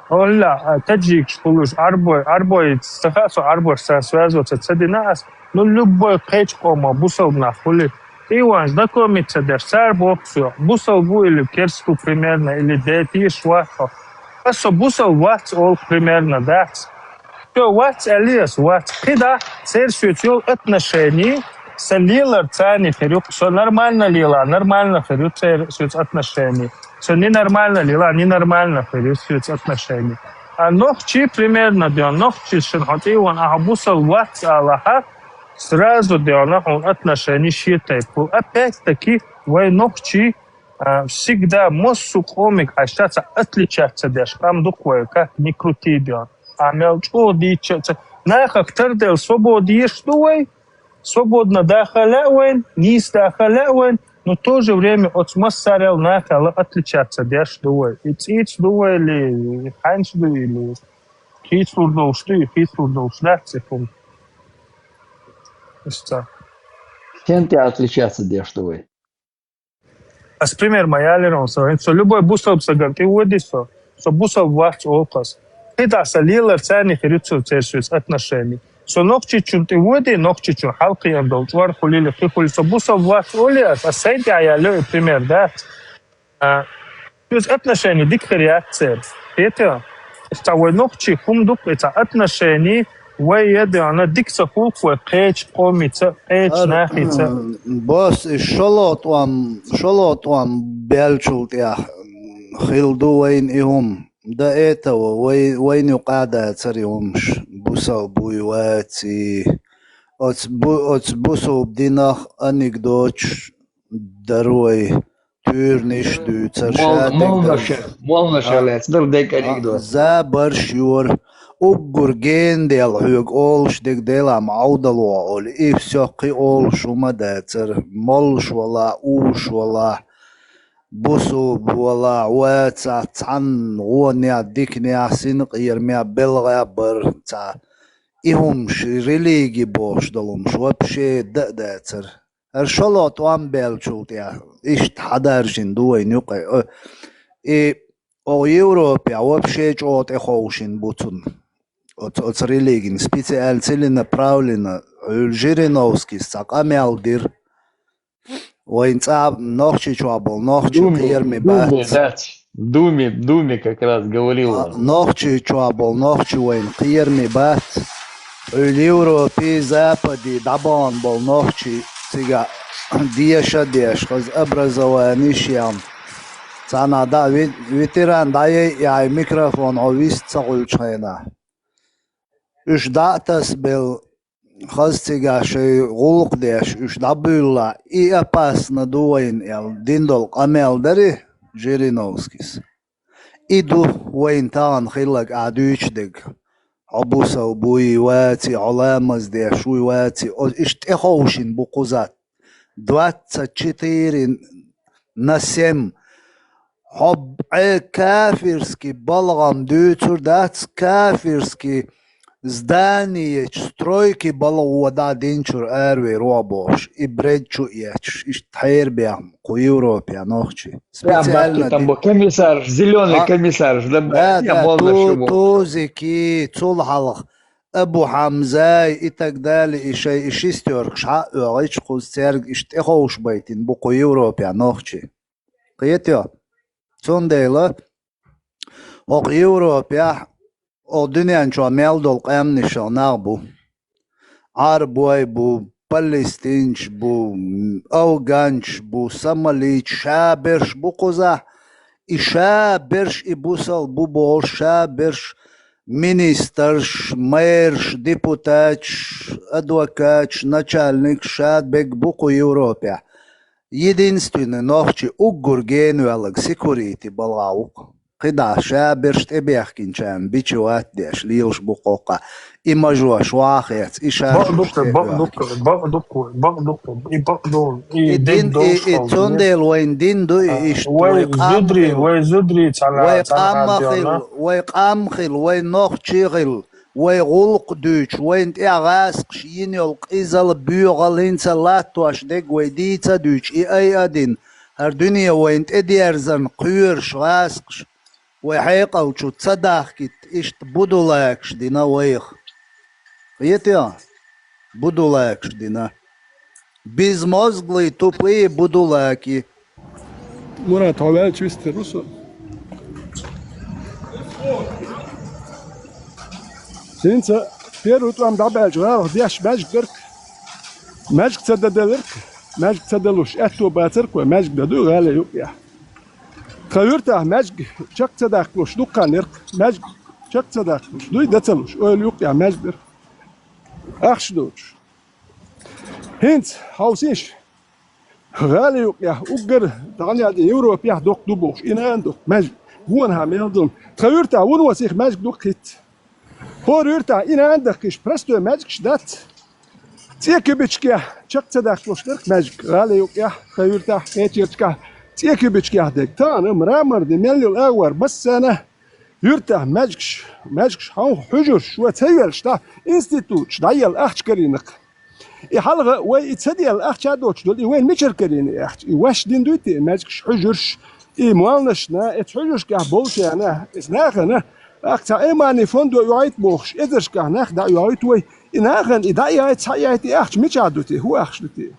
хӀолла, а, таджикаш хуьлуш, Ӏарбой, Ӏарбой, ца хаьа со Ӏарбош, сан связываться ца дина ас, ну, любой кхечу къомо бусалба нах хуьлий. Иван, знакомиться деш, цара боху соьга, бусалба ву или керста ву примерно, или де тешаш вац хьо. Ас со бусалба вац олу примерно, дац. Всё, вац аьллий ас, вац. КхидӀа, церан соьца йолу отношение, сан лелар царний хир ю, со нормально лела, нормально хир ю церан соьца отношение. Со ненормально лела, ненормально хир ю соьца отношение. А нохчий примерно де, нохчий шуна хьо тӀе а ван, ахьа бусалба вац алахьа, сразу де, хьуна отношение шен тайпа. Опять-таки, вай нохчий, а, всегда массо а къомиг хьаьжча цхьа отличаться деш къам ду-кх вай, как ни крути де. А мел чӀогӀа дийцча а ца, нахах тардел свобода еш ду вай, свободно даха лаьа вайн, нийса даха лаьа вайн, но в то же время оцу массарел нахел отличаться деш ду вай. И цӀийца ду вай, или хьаьнца ду, или хийцалур долуш ду, и хийцалур долуш дац цӀе хӀума. Иштта. Сен тӀе отличаться деш ду вай? Ас пример ма яллера хьуна со. ХӀинца со любой бусалба сагана тӀе води со. Со бусалба вац олу ас. КхидӀа сан лелар царний хир ю цу церан соьца отношение. Со нохчичунна тӀе води, нохчичун хьалкхиъна долу чкъор хуьлийла, кхин хуьлийла. Со бусалба вац олий ас, ас сайн тӀехь ялло и пример дац. А, соьца отношение дика хир яц церан. Хетий? Цхьа вай нохчий хӀума ду-кх и, цхьа отношение вай я де, ана дика ца хуьлу-кх вай кхечу къомица, кхечу нахица. Бос, и шолгӀа тӀом, шолгӀа тӀом баьллачул тӀехь хилла ду вайна и хӀума. До этого вай, вайна юкъахь дацара и хӀумаш. Бусалба вуй, ваций. Оцу бу-, оцу бусалба динах анекдоташ дара вай. Туьйранаш дуьйцар, шадерг дар. Молнаша, молнаша лаьцна дара дерг анекдот. Забарш йора. Уггар гена дел хьоьга олуш дерг Делахь ма Ӏовдало олий. И всё, кхин олуш хӀума дацара. Моллуш валахь, уьш валахь, бусалба валахь, вацахь, цхьанна гӀонехь, диканехь, синкъерамехь, белгӀехь бара цхьа. И хӀумаш, религи бохуш долу хӀумаш вообще дан а дацара. ХӀара шолгӀа тӀом баьллачул тӀехь иштта хьадаржина ду вайна юкъе. О, и оха Европехь вообще чӀогӀа тӀеховшина бу цунна. Оцу, оцу религина специально, целенаправленно, Жириновскийс цхьа къамел дира. Вайн цӀа Нохчийчохь болу нохчий кхераме бац. Думе, Думе как раз говорил он. Нохчийчохь болу нохчий вайн кхераме бац. Уьлла Европе, Западе дӀабахана болу нохчий цига деша а деш, хаза образование шен. Царна дӀа ви-, ветеран дӀаяй яй микрофон хьо вист ца хуьлчу хенахь. Уьш дӀа а тасбелла, хаза цигахь шайн гӀуллакх деш, уьш дӀабуьйлалахь, и опасно ду вайна аьлла, дина долу къамел дарий Жириновскис? И ду вайна тахана хилларг ахь дуьйцуш дерг. Хьо бусалба вуй, ваций, хьо ламаз деш вуй, ваций, о, иштта тӀеховшина бу кхузахь. Двадцать четыре на семь. Хьо б-, Ӏе кафирский балгӀам дуьйцур дац, кафирский зданиечу, стройки балгӀо дӀа динчуьра аравер ву хьо бохуш, и бред чу а эцуш, иштта хьерабехна кху Европехь нохчий. Прям бабки там был, комиссарш, зелёный комиссарш, да, да, да, ту-, тузики, цул хьалха Абу Хьамзай и так далее, и шайн и шестёркаш хьа а оьгӀича, кхуза цаьрга иштта тӀеховшабайтина бу кху Европехь нохчий. Кхетий хьо? Цундела хӀокху Европехь, хӀокху дуьнен чохь мел долу къаьмнашах нах бу. Ӏарбой бу, палестинчаш бу, афганчаш бу, сомалийчаш, ша берш бу кхузахь, и ша берш и бусалба бу бохуш, ша берш министрш, мэрш, депутаташ, адвокаташ, начальникаш ша берг бу кху Европехь. Единственный нохчи уггар гена ваьлларг секьюрити балгӀа ву-кх. КхидӀа ша берш тӀебехкинчарна бичевать деш лелаш бу кхоккха. И мажош вахецна, и ша Бакъ ду-кх, бакъ ду-кх, бакъ ду-кх, бакъ ду-кх, и бакъ ду, и И дин, и, и цундела вайн дин ду, и иштта вай къам хила, вай къам хила, вай нохчи хила, вай гӀуллакх дуьйцуш, вайна тӀехь гӀазкхаша йина йолу къизалла, боьхалла хӀинца латтош дерг вай дийца а дуьйцуш, и айа а дина, хӀара дуьне вайна тӀедерзарна кхоьруш гӀазкхаша вай хьекъал чу ца дахкийта, иштта будулакаш дина вайх. Кхетий хьо? Будулакаш дина. Безмозглые, тупые будулаки. Мурат, хьо ваьлча вистхир ву со. ХӀинца первый тӀом дӀабаьлча, гӀалах деш маьждиг дара-кх. Маьждиг ца дан делира-кх. Маьждиг ца далуш аьтто бацара-кх вай, маьждиг дан дуй гӀалин юкъехь. Тхан юьртахь маьждиг чекх ца даккхалуш дуккха нерх, маьждиг чекх ца даккхалуш дуй, дан ца луш, ойла юкъехь маьждиг дара. Ахча доцуш. ХӀинца хьовсийша, гӀалин юкъехь уггар дӀанаьлла Европехь доккха ду бохуш, и нана доккха маьждиг, вонахьа мел долу. Тхан юьртахь вуно сиха маьждиг ду-кх хӀинца. ХӀора юьртахь и нана дахкийша простой маьждигаш дац. ЦӀе кибичкех чекх ца даккхалуш дара-кх маьждиг, гӀалин юкъехь, тхан юьртахь, кхечерчкахь, цӀе кибичкех дерг. Тахана мраморный мел йолу агӀор массарна юьртахь маьждигаш, маьждигаш хьовха хьуьжарш, шо ца йоьллуш дӀа, институташ дӀаелла ахча карийна-кх. И хьалха вай и ца делла ахча а доцуш долу, и вайна мичара карийна и ахча? И ваьш дина дуй те, маьждигаш, хьуьжарш, и молланашна, эцу хьуьжаршкахь болчарна, эцу нахана, ахь цхьа иманный фондо йоуьйту бохуш, эзаршкахь нах дӀа а йоуьйту вай. И нахана и дӀа а яйта, схьа а яйта, и ахча мичахь ду те, хӀун ахча ду те?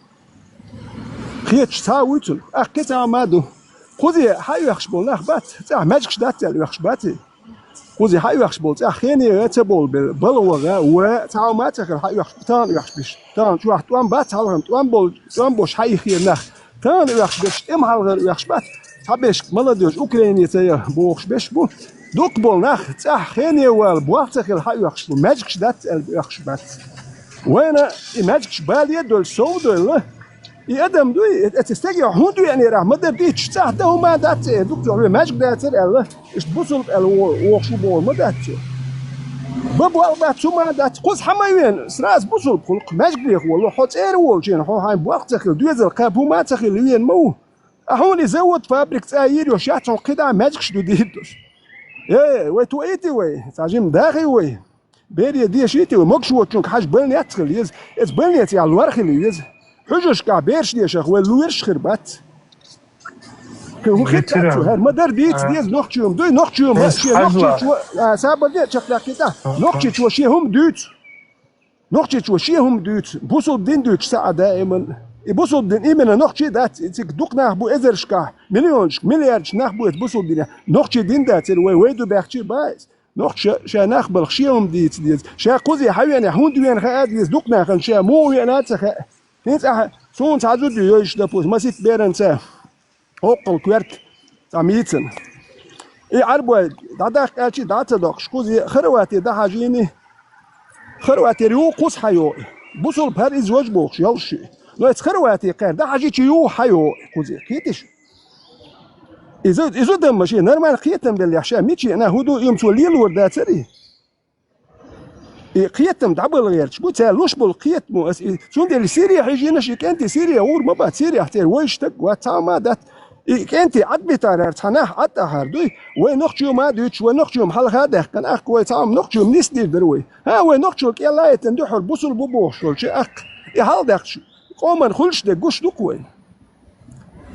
Кхеташ цхьа а вуй цунах, ахь кхин цхьа а ма ду. Кхузе хьаоьхуш болу нах бац, цӀахь маьждигаш дац аьлла оьхуш бац и? Кхузе хьаоьхуш болу цӀахь хене а ца болу бен, балгӀа а, ва а, цхьа а ма ца хилла хьаоьхуш, тахана оьхуш беш. Тахана чохь тӀом бац, хьалхана тӀом болу, тӀом болуш хьаиххера нах. Тахана оьхуш беш, тӀеман хьалхара оьхуш бац. Цхьаберш молодёжь Украине ца яра бохуш беш бу. Дукха болу нах цӀахь хене а вала, болх ца хилла хьаоьхуш бу, маьждигаш дац аьлла оьхуш бац. Вайна и маьждигаш бале а долуш сов а дойлла, и адам дуй, эцу стаге хӀунда веанера ахь ма-дарра дийцча, цӀахь дан хӀума дац цӀе, дукха вай маьждиг дацара аьлла, иштта бусулба аьлла во-, вохуш ву бохур ма дац цо. Бан болх бац, хӀума дац, кхуза хьан ма вен, сразу бусулба хуьлу-кх, маьждигех волу, хьо цӀера волчийн, хьо хьайн болх ца хилла, доьзал кхаба хӀума ца хилла вен ма ву. Ахь хьуна и завод, фабрика цӀа йийр йолуш яц, хьуна кхидӀа маьждигаш ду дийр долуш. Э, вай тоийти вай, цхьа жимма дахий вай? Бере дешийти вай, могуш воцучуьнга хьажа больница хила еза, эцу больницехь лор хила еза. Хьуьжаршкахь бераш дешарх вай лоьраш хир бац. Кхин хӀун хир дац цо, хӀара ма-дарра дийца деза нохчо-м дуй, нохчо-м шен нохчичо, а, сабар де а чекхдаккхийта, нохчичо шен хӀума дуьйцу. Нохчичо шен хӀума дуьйцу, бусулба дин дуьйцуш ца Ӏа даиман. И бусулба дин именно нохчий дац, и цига дукха нах бу эзаршкахь, миллионашка, миллиардашка нах бу эцу бусулба динехь. Нохчий дин дацара вай, вай ду баьхчи а бац. Нохча ша нах балха шен хӀума дийца деза. Ша кхузе хьан веана, хӀунда веана хаа деза, дукха нахана ша муха веана а ца хаьа. ХӀинца ахьа суна цхьа зуда ю йойуш, допустим, маситта беранца. ХӀоккхул коьрта дӀа мийцина. И Ӏарбой дӀадаккха аьлча, дӀа а ца доккхуш, кхузе Хорвати дӀахьажийна. Хорватера юха кхуза хьайогӀу. Бусулба хӀара иза важа бохуш йолуш ю. Но эца Хорвати кхаьра дӀахьажийча юха хьайогӀу кхузе. Кхетий шу? Иза, иза дан машен нормально кхетам беллехь ша, мича а хӀун ду, и-м цо лелор дацара и? И кхетам дӀабала гӀерташ бу, цара луш болу кхетамо аса и. Цундела Сири хьежийнаш и кӀентий, Сири гӀур ма бац, Сирехь церан вайша стаг вац, цхьа а ма дац. И кӀентий Ӏадбитарара цхьа нах Ӏад ахьар дуй, вай нохчо ма дуьйцуш, вай нохчо-м хьалха а даьккхина, ахка вай цхьа а нохчо-м нисдийр дара вай. ХӀа, вай нохчо кӀел а яйтина дуьхьал бусул бу бохуш волчу, ахка и хьалдаьккхича, къоман хуьлуш дерг гуш ду-кх вайна.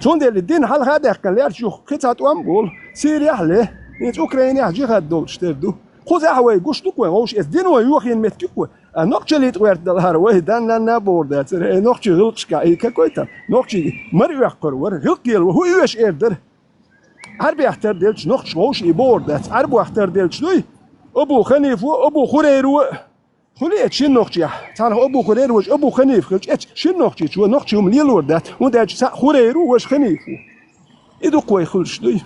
Цундела дин хьалха а даьккхина лаьрча юха кхин цхьа тӀом а болу, Сирехь а ле, хӀинца Украинехь а жихад долуш тера ду. Кхузахь а вай гуш ду-кх вайн вовшах, эца дино йохийна меттиг ю-кх вай. А нохчаллита гӀоьртина далахьара вай, дан-нанна а бохур дацара, э, нохчий гӀиллакхашкахь, и какой-то нохчий маръоьккхур вара, гӀиллакх елла ву, хӀун оьшу эр дара? Ӏарбех тара делча, нохчий вовшах и бохур дац, Ӏарбех тара делча дуй, Абу Ханифо, Абу Хурайро, хуьлий эца шина нохчех? Цхьанхьа Абу Хурайра, важа Абу Ханифа хилча, эца шина нохчичо нохчий хӀума лелор дац, хӀунда аьлча цхьаъ Хурайра ву, важа Ханифа ву. И ду-кх вай хуьлуш дуй.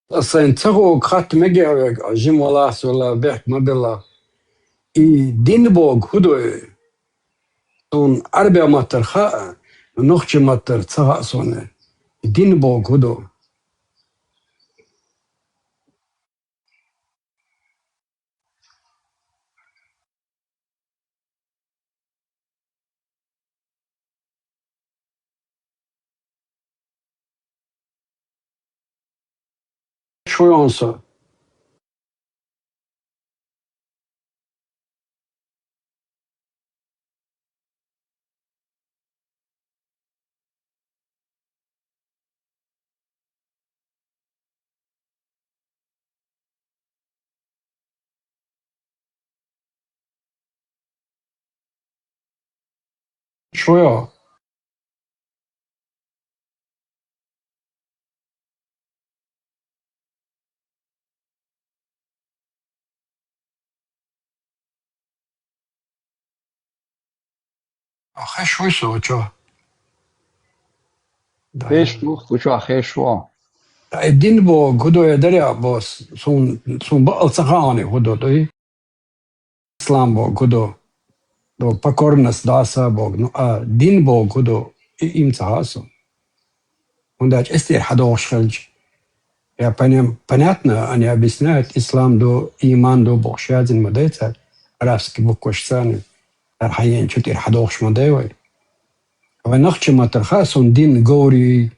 Ас сайн ца хуург хатта мегий вайга, жима валахь, вала бехк ма белла. И дин боху хӀун ду? Суна Ӏарбийн маттара хаьа, нохчийн маттара ца хаьа суна. И дин боху хӀун ду? Шу йонса. Шу йо. Хеш вуй со, чо? Хеш ву, хӀу чохь хеш ву. Ай дин бо, гудо я дарья бо, сун, сун баал ца хаани худо, дуй? Ислам бо, гудо. До покорность даса бо, ну, а дин бо, гудо, и им ца хасу. ХӀунда аьлча эс тӀера хьадогӀуш хилча, я поним-, понятно, они объясняют, ислам ду, иман ду бохуш язйина ма дай цара, арабский буквашца, ара хьаеанчу тӀера хьадогӀуш ма дай вай. Вай нохчийн маттара хаьа суна дин говрий,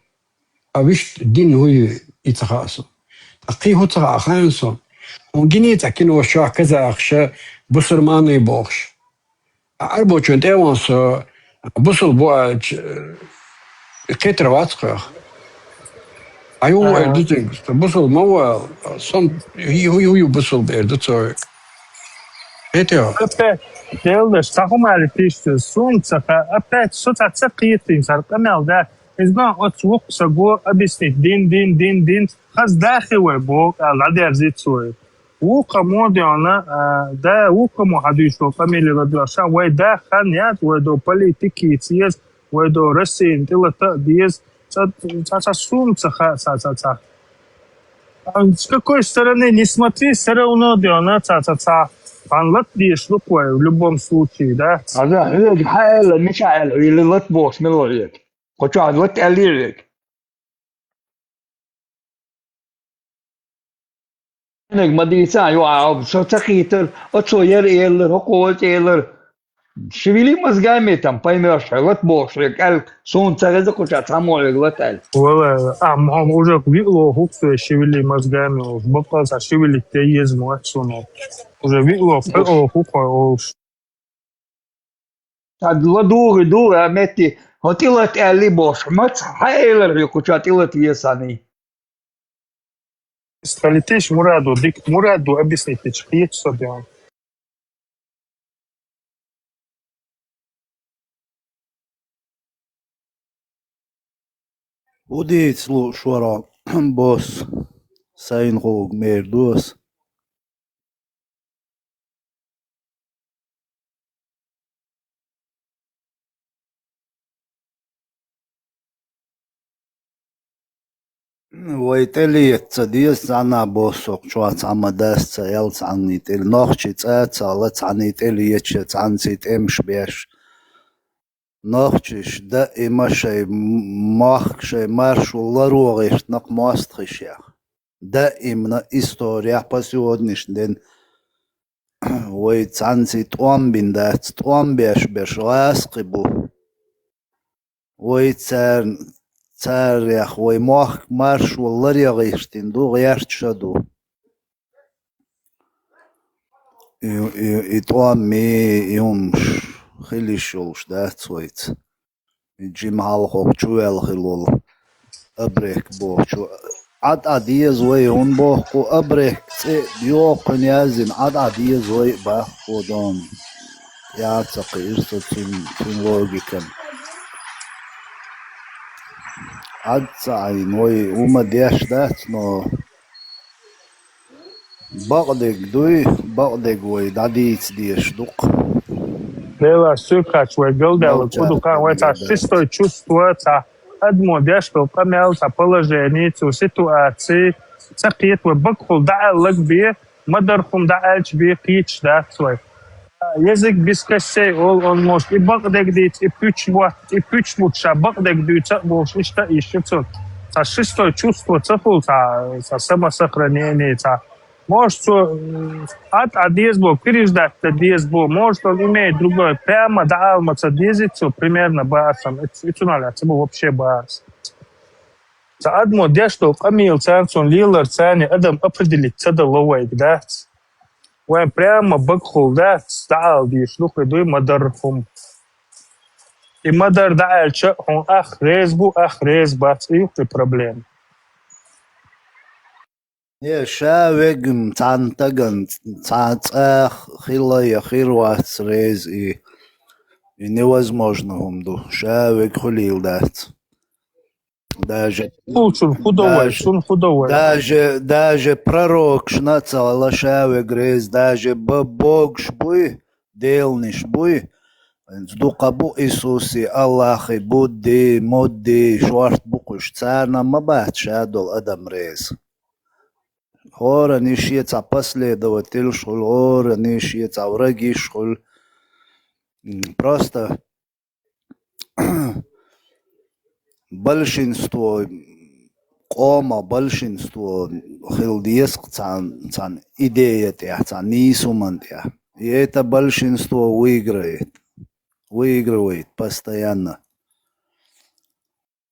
а вуьшта дин хӀу ю, и ца хаьа суна. Ткъа кхин хӀу ца хаьа хаьа суна. Хьуна гиний цхьа кинош чохь казахаш бусурманай бохуш. Ӏарбочун тӀе а ван со, бусул бу аьлча, кхетар вац кхоьх. Ӏа ю ву эр ду цуьнга, со бусул ма ву аьлла, сон хӀу ю, хӀу ю бусул бер ду цо. Кхетий хьо? Опять, делдаш, цхьа хӀума аьлла тиштира, суна ца хаьа, опять, со цхьа ца кхетийна, цара къамел дац. Иза бан оцу вукху саго объяснить, дин, дин, дин, дин, хаза дахи вай боху аьлла, дӀадерзийта цо. Вукху мо де хьуна, а, да, вукху мо хьан дуьйцу къамеле ладоьгӀуш, вай да хан яц, вай до политики ца еза, вай до Россияна тӀелата а деза, цхьа, цхьа, цхьа суна ца хаьа, цхьа, цхьа, цхьа. А с какой стороны не смотри, всё равно де хьуна, цхьа, цхьа, цхьа. Хьан лата дезаш ду-кх вай, в любом случае, да? А да, хьоьга хьан аьлла, мича аьлла, или лата бохуш мила ву хьоьга? Кху чохь лата аьллий хьоьга? Наг ма дийца, ю, а, со ца кхийтар, оцо яра элар, хӀокхо вац элар. Шевели мозгами, там поймёшь, хьо лата бохуш хьоьга аьлла, суна ца хеза кху чохь цхьаммо хьоьга лата аьлла. Вала, а, м-, м-, уже виъ ло хӀух со шевели мозгами, уж баккъал цхьа шевели те еза ма вац суна. Уже виъ ло, пхи ло хӀух хьо олуш. Цхьа ладугӀи ду, а метти, хӀо тӀилат аьлли бохуш, маца хьан элар хьоьга кху чохь тӀилат весаний? Сталитиш Мураду, дика Мураду объяснить дича, кхета со ден. ХӀу дийца лууш вара босс, сайна гӀовга мер дос. Вай тӀелеца деза цхьанна боссокху чохь цхьамма дас ца аьлла цхьанний тӀе, нохчий цӀа а ца ала цхьанний тӀелеча, цхьанций тӀемаш беш. Нохчиш даима шайн мохк, шайн маршо ларогӀиртинарг мостагӀашех. Даимна история по сегодняшний день вай цхьанций тӀом бина дац, тӀом беш берш гӀазкхий бу. Вай царна, царех вай мохк маршо ларъян гӀиртина ду, гӀерташ а ду. И, и, и тӀом, и, и хӀумаш хила йиш йолуш дац вайца. И жима хьалха чувелла хилла волу Абрек бохучу. Ӏад Ӏа деза вай, хӀунда боху кху Абрек цӀе йоху кхуьнан яздина, Ӏад Ӏа деза вай а боху кху дона. Яа ца кхиира со цуьнан, цуьнан логикан. Ӏад ца Ӏийна вай хӀума деш дац, но бакъдерг дуй, бакъдерг вай дӀадийца дезаш ду-кх. Делахь суьрхач вай галдаьлла, кху дукха вай цхьа шестой чувство, цхьа адамо деш долу къамел, цхьа положение, цу ситуаций ца кхета вай, бакъахула дӀааьлларг бен, ма-дарра хӀума дӀааьлча бен кхеташ дац вай. Язык без костей олу, он может и бакъдерг дийца, и пуьчбот, и пуьчбуьтуш ша бакъдерг дуьйца а бохуш, иштта а йиш ю цунна. Цхьа шестой чувство ца хуьлу, цхьа, цхьа самосохранение, цхьа. Может, цо, м, Ӏад Ӏа деза боху, переждать дан деза боху, может, он имеет другое, прямо дӀаала ма ца дезий цо, примерно бац ам, и цунах лаьцна ма вообще бац. Цхьа адамо деш долу къамел царна, цунна лелар царна адам определить ца дало вайга, дац? Вайн прямо бакъахула дац, дӀаала дийш ду, кхин дуй ма-дарра хӀума. И ма-дарра дӀааьлча а хьуна ах реза бу, ах реза бац, и ю кхин проблема. Э, ша вегам цхьана стагана цхьа цӀа хила я хир вац реза, и, и невозможно хӀума ду. Ша вега хуьлийла дац. Даже, Кхулчун худовой, даже, шун худовой. Даже, даже пророкшна а ца вала ша вега реза, даже б-, богаш буй, деланаш буй, хӀинца дукха бу Иисуси, Аллахи, Будди, Мудди, шорта бу кхуьш, царна ма бац ша долу адам реза. ХӀоранна шен цхьа последовательш хуьлу, хӀоранна шен цхьа врагиш хуьлу. М, просто большинство, къоман большинство хила деза-кх цхьана, цхьана идея тӀехь, цхьана нийса хӀуманна тӀехь. И это большинство выигрывает. Выигрывает постоянно.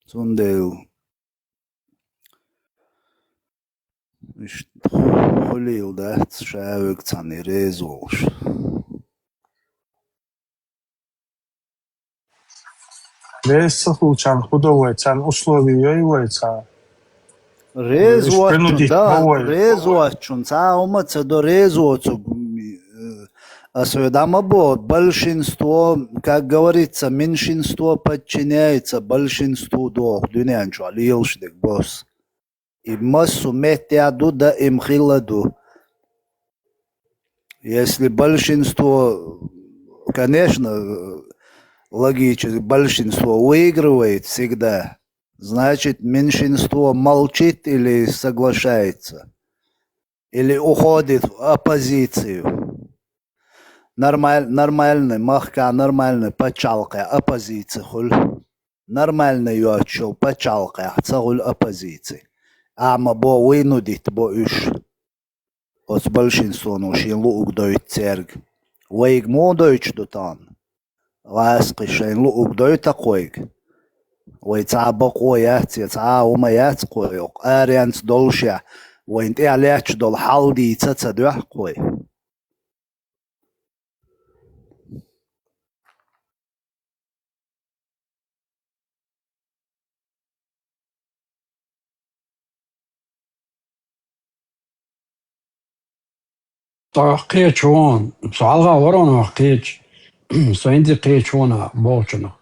Цундела иштта хуьлийла дац ша вега цхьанна реза волуш. Реза ца хуьлучарна худо вай, царна условия йой вай цхьа? Реза Уьш воцчун, принудить да, ма вай. Реза воцчун, цхьа а хӀума ца до, реза воцург, м, э, ас хьоьга дӀа ма боху, большинство, как говорится, меньшинство подчиняется большинству доху дуьнен чохь лелаш дерг босс. И массо а меттехь ду, даим хилла ду. Если большинство, конечно, логически большинство выигрывает всегда, значит, меньшинство молчит или соглашается, или уходит в оппозицию. Нормаль-, нормальный, махкахь нормальный пачхьалкхехь оппозици хуьлу. Нормальный йоцучу пачхьалкхехь ца хуьлу оппозици. Ахьа ма бо, вынудить бо уьш. Оцу большинствоно шен луург дойту цаьрга. Вайга муха дойтуш ду тахана? ГӀазкхий шайн луург дойту-кх вайга? Вай цхьа а бакъо яц, я цхьа а хӀума яц-кх вай, хӀокху аренца долушехь, вайна тӀехь лаьтташ долу хьал дийца ца дуьхьа-кх вай? Со кхечу вон, со хьалха вара вон кхечу, со хӀинца кхечу вон бохучунах.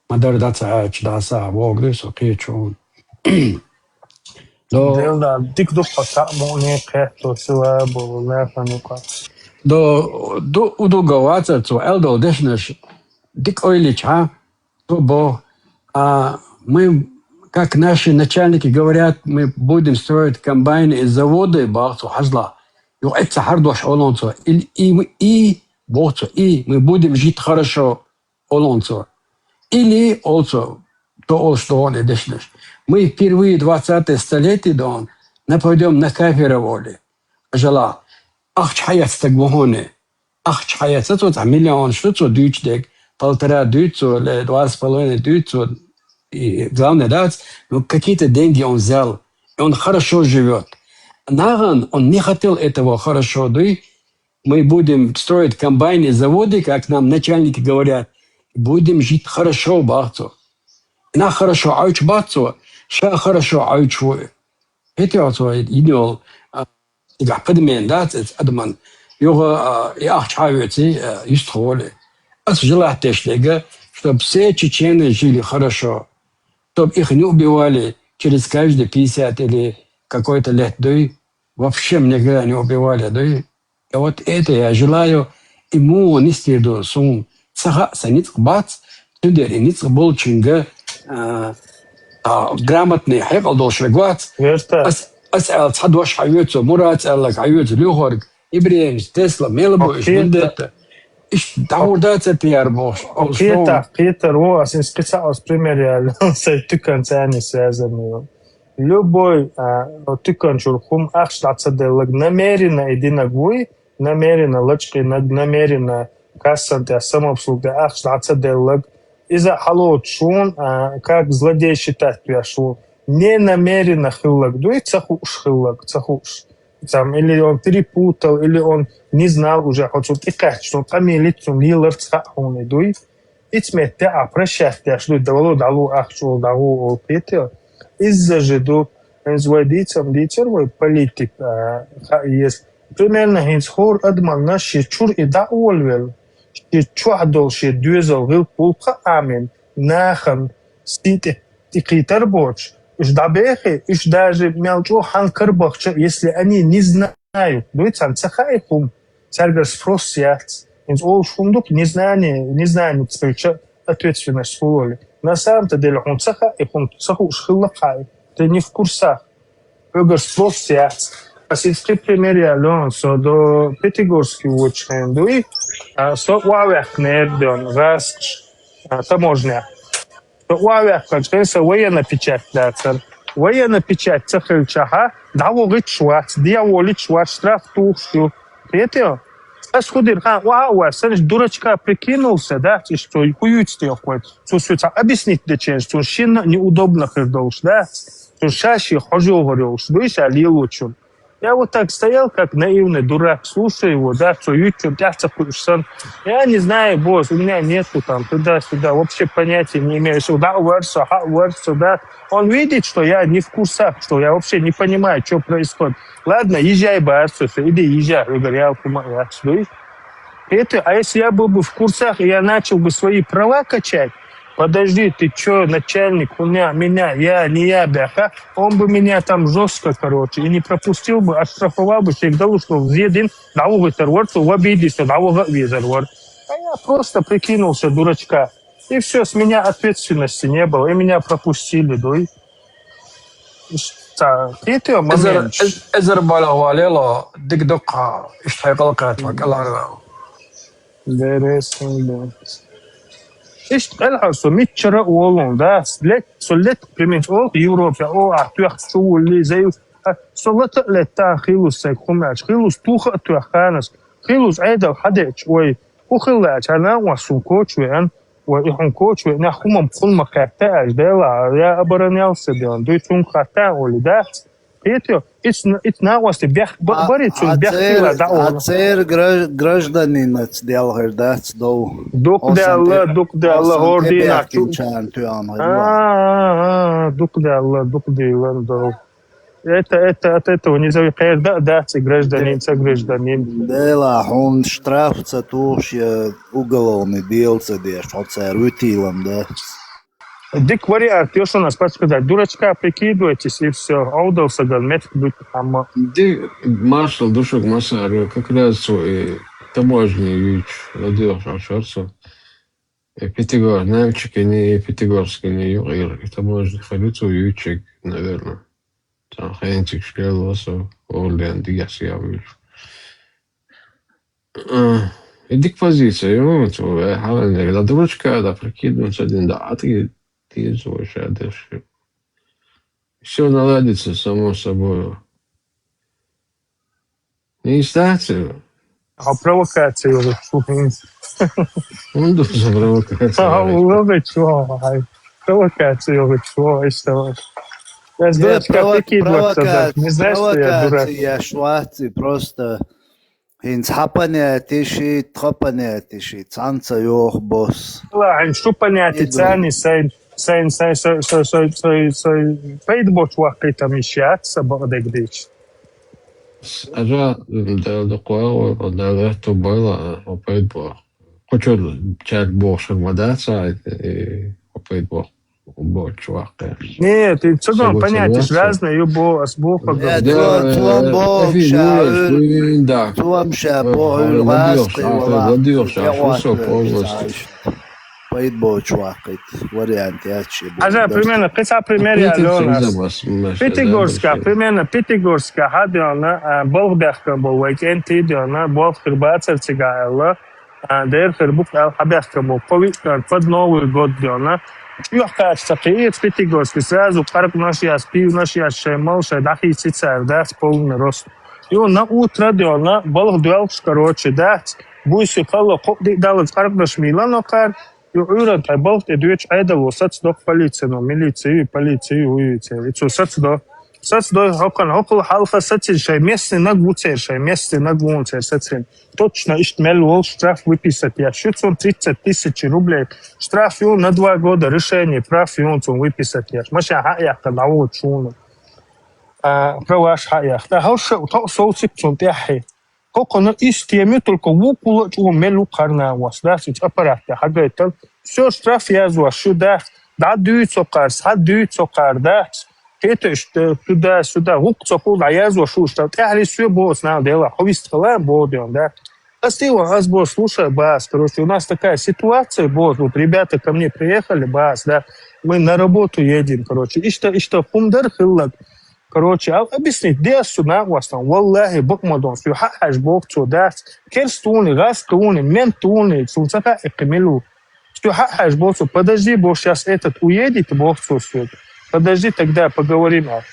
Ма-дарра дӀа ца аьлча, дӀаса вогӀур ду со кхечу вон. До Дела, дика ду-кх хьо цхьаъ мукъане кхетто сила болу нахана юкъа. До, ду, удугга вацара цо аьлла долу дешнаш дика ойла йича, цо боху, а, мы, как наши начальники говорят, мы будем строить комбайны и заводы, бах цо, хьажал. Юха эцца хьардош олонцо. Или и, и, бах цо, и мы будем жить хорошо, олонцо. Или олцо, то олш догоне дешнеш. Мы впервые двадцатое столетие дон нападем на кафиров оли. Хьажал, ахча хьаяц стаг вахоне. Ахча хьаяц цо, цхьа миллион шу цо дуьйцу дег, полтора дуьйцу, ле два с половиной дуьйцу, и главное, да, ну, какие-то деньги он взял, и он хорошо живет. Наган, он не хотел этого хорошо, да, и мы будем строить комбайны, заводы, как нам начальники говорят, будем жить хорошо, бах цо. На хорошо, а уч бах цо, ша хорошо, а уч. Это вот свой идеал. Цигахь подмен, да, ц-, ц-, адаман. Юха, а, и ахча хьавеци, а, юст хволи. Ас желать деш дега, чтоб все чечены жили хорошо. Чтоб их не убивали через каждые пятьдесят или какой-то лет, да и вообще никогда не убивали, да и. И вот это я желаю ему, не стирду сум. Цаха са ницкъ бац, цундер и ницкъ болчунга, а, а, грамотный хьекъал долуш вегвац. Верта. Ас, ас аьлла цхьа дош хьавоьцу, Мурац аьллаг хьавоьцу, Лехорг, Ибрагимс, Тесла, мела бу иш Окей. Билдетта. Иш дагьур дац а тияр бохуш. Окей, олуш так, кхетар ву, ас ин специалист пример яьлла, сай тукан цани связанный. Любой, а, тукан чур хум ахча дӀа ца деллаг, намеренно и динаг вуй, намеренно лачкъинаг, намеренно кассан тӀехь самообслуга тӀехь ахча дӀа ца деллаг, иза хьалоцу шун, а, как злодей считать веш ву. Не намеренно хиллаг дуй, ца хууш хиллаг, ца хууш. Там, или он перепутал, или он не знал уже, хьо цу тӀекхаьчча, цун къамелица, цун леларца хаьа хьуна дуй. Ицу метте а прощать деш дуй, да вало дӀало ахча олу, дӀагӀо олу кхетар. Изза же ду, хӀинца вай дийцам дийцар вай политик, а, хаъ еза. Примерно хӀинца хӀора адаманна шен чуьра и дӀа а волавелла, шен чохь долу шен доьзал гӀиллакх-гӀуллакх а Ӏамийна, нахана сий тӀе, тӀекхийтар боцуш, уьш дӀабехи, уьш даже мел чӀогӀа хьан карабахча, если они не знают, дуй царна ца хаьа хӀума, цаьргара спрос яц. ХӀинца олуш хӀума ду-кх, незнание, незнание ца хилча, ответственность хуьлу. На самом-то деле, хьуна ца хаьа, и хьуна ца хууш хилла хаьа, ты не в курсах. Хьоьгара спрос яц. Ас иза кхин пример яьлла, со до Пятигорске вочу хенахь дуй, а, со охьаваьккхинера ден, гӀазкхаша, а, таможня. Со охьаваьккхинчу хенахь сан военная печать дацара. Военная печать ца хилчахьа, дӀавохуьйтуш вац, дӀаволуьйтуш вац, штраф тухуш ю. Кхетий? Ас хӀун дира, хан, охьа а вац, сан дурачка прикинулся, да, иштта цо хӀун юьйцу техуш вай. Цо соьца объяснить деченаш, цунна шинна а неудобно хир долуш, да? Цунна ша шен хьожа йогӀур йолуш, дуй ша лелочун. Я вот так стоял, как наивный дурак, слушаю его, да, цо юьйцучун тӀаьхьа ца кхуьуш сан. Я не знаю, босс, у меня нету там туда-сюда, вообще понятия не имею. Что, да, варса, ха, варса, да. Он видит, что я не в курсах, что я вообще не понимаю, что происходит. Ладно, езжай, барса, всё, иди, езжай, я говорю, я кума, я, дуй. Это, а если я был бы в курсах, и я начал бы свои права качать, подожди, ты чё, начальник, у меня, меня, я, не я, бяха, он бы меня там жёстко, короче, и не пропустил бы, оштрафовал бы, всегда ушел в зедин, да, увы, вор, то в обиде, что да, увы, везер, вор. А я просто прикинулся дурачка. И всё, с меня ответственности не было, и меня пропустили, дуй. Ца, кхетий, эзар, момент. Эз-, эзар балагӀа валело, дика доккха, иштта хьекъал кхача, кӀелхьара. Деррес хӀун ду. Иштта кӀелхьара со миччара а волун, да, лет, со лет, примерно, олу Европе, о, а, тоьхча чу вулли, зай, а, со лата а летта хилус сайга хӀума аьлча, хилус туха а тоьхна ханас, хилус Ӏедал хьадеача, ой, хӀун хилла аьлча, хьан накъост сун коча веана, ой, и хьун коча веана, хӀумам кхунна ма кхетта аьлча, Дела, я оборонялся, дела, дуй цунга хатта а олий, да? Кхетий, ицна-, ицна накъосте бехк ба-, а, бари цунна а бехк цер-, хила, да, а олу. Цер граж-, гражданинаца делхар дац дов. Дукха делла, дукха делла, хӀора дийнахь чу. А, а, а, дукха делла, дукха делла дов. Это, это, от этого не зависит. Кхера да, дац и гражданин, ца гражданин. Дела, хьуна штраф ца тухуш, я уголовный дела ца деш, хьо цара вуьтийлан дац. Дика вариант, ё шуна ас подсказать. Дурачка прикидывайтесь, и всё. Овдал сагал метк бут, амма. Ди, маршал душуг масар, как раз цо и таможня юьйцуш, ладоьгӀуш Ӏаш вара со. Э, Пятигор-, Нальчикини, Пятигорскини юкъера, и таможня хилиц ву юьйцург, наверное. Цхьан хенциг шкело со, Орлен дигахь сиявуьйш. А, и дика позиция, ю, цу, э, хьаланера, да дурочка, да прикидываться, дин, да, а ты, ты, слушай, а дальше. Всё наладится само собой. Не станция. А провокацию уже слухаем. Он за провокацию. А, говорит. Уловы чего? Ай, провокацию говорит, чего? И что? Я с Не, дурочка прово-, прикидываться, да. Не знаешь, что я дурак? Провокация, я шварцы, просто хӀинца хьан понятие ши, тхан понятие ши, цхьаьнца йоху босс. Ла, хӀинца шу понятие Иду. Царни сайн, сайн, сайн, сайн, сайн, сайн, сайн, сайн, пайда боцу ваккхийтам йиш яц, сан бакъдерг дийцча. Ара, Дала дукха вахар, Дала аьтту бойла, а, пайда бо. Кхучур чарг бохуш ма дац, а, э, пайда бо. Бочу ваккхе. Нет, и циган понятие разное, ю бо, ас бо, Нет, да, цо, цо э, бо, эфир ша, юреш, э, уин, да. Цо ам ша бо, э, ладиёш, ладиёш, я шу со полностью. Пайд бочу ваккхит, вариант я чи бо. Ага, примерно, кыса пример я, Алёна. Пятигорска, примерно, Пятигорска, хьадёна, а, балх бяхкан бо, вай кенти дёна, балх хир бацар цига, Алла. А, дер хир бу аьлла хьабаьхкина бу, кхо виъ кара под Новый год дёна. Чуьхкхача ца кхиира Пятигорске, сразу къаркъанаш яц, пивнаш яц, шайн мал, шайн дӀахийци цара дац полный рост. Ю на утро дёна, балха доьлхуш, короче, дац. Буйси халла кхо диъ даллалц къаркъанаш мийлано кхара, ю Ӏуьйранна тхьай балха тӀе доьчу Ӏедало сацадо полицино, милицию, полицию, уйуьйцера. И цо сацадо. Сацадо, хӀокхуьнан, хӀокхул хьалха сацийна шайн местный наг ву церан, шайн местный наг ву церан сацийна. Точно иштта мел волу штраф выписать еш ю цунна тридцать тысяч рублей. Штраф ю на два года, лишение прав ю цунна выписать еш. Машен хьа а яьккхина, дӀавоьду шуна. А, праваш хьа а яьккхина. ХӀорш а тхо а совцийта цунна тӀаьхье. ХӀокхуьнан иштта тема ю, только вукхул а чӀогӀа мел ву кхарна а вац. Дац, иза аппарат тӀе хьагайтал. Всё, штраф язвеш ю, дац. ДӀа дуьйцу кхара, схьа дуьйцу кхара, дац. Кхеташ, э, туда-сюда, гӀуллакх ца хуьлу, дӀаязвеш ву, что тӀаьхьарий соь боху, нах делахь, хьо вистхила а боху ден, да. Ас тӀе ван, ас боху, слушай, бац, короче, у нас такая ситуация, боху, вот ребята ко мне приехали, бац, да, мы на работу едем, короче, иштта, иштта хӀума дара хилларг. Короче, ал объяснить де ас цу накъостана, валлахӀи, бакъ ма дон, соь хьаъ хьаьжа боху цо, дац, керста вуни, гӀазкхи вуни, мент вуни, цунна ца хаьа кхин мила ву. Соь хьаъ хьаьжа боху цо, подожди, боху, щас этот уедет, боху цо соьга. Подожди, тогда поговорим, аьлла.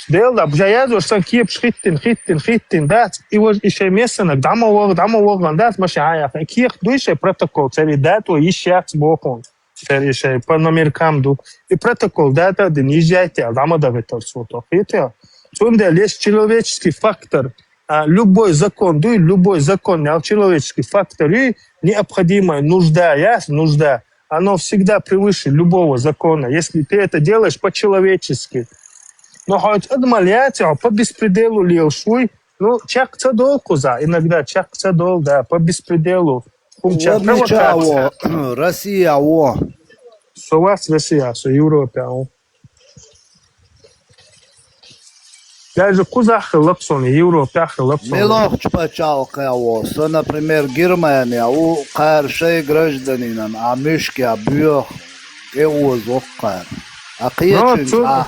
Делла, бжа язвеш сан кепаш хӀиттина, хӀиттина, хӀиттина дац, и важа и шайн месанаг дӀа ма вагӀа, дӀа ма вагӀа дац, машен хьа а яьккхина. И кехат дуй шайн протокол, церан датӀо йиш яц боху. Церан и шайн по номеркам ду. И протокол датӀа а дина, езжайте, аьлла, дӀа ма дагӀийтар цо тхо, хетий? Цундела есть человеческий фактор. А, любой закон дуй, любой закон, а, человеческий фактор и необходимая нужда, ясно? Нужда. Оно всегда превыше любого закона, если ты это делаешь по-человечески. Но хоть адамал яц, а, по беспределу лелаш вуй, ну, чекх ца долу кхуза, иногда чекх ца долу, да, по беспределу. ХӀума чекх, провокация. Россия во. Со вац Россия, со Европа во. Даже кхузахь хилла-кх суна, Европехь хилла-кх суна. Мелохчу пачхьалкхе во. Со, например, Германия ву, кхара шайн гражданинан а муьшка боьху, тӀеозо-кх кхара. А кхечуьнца,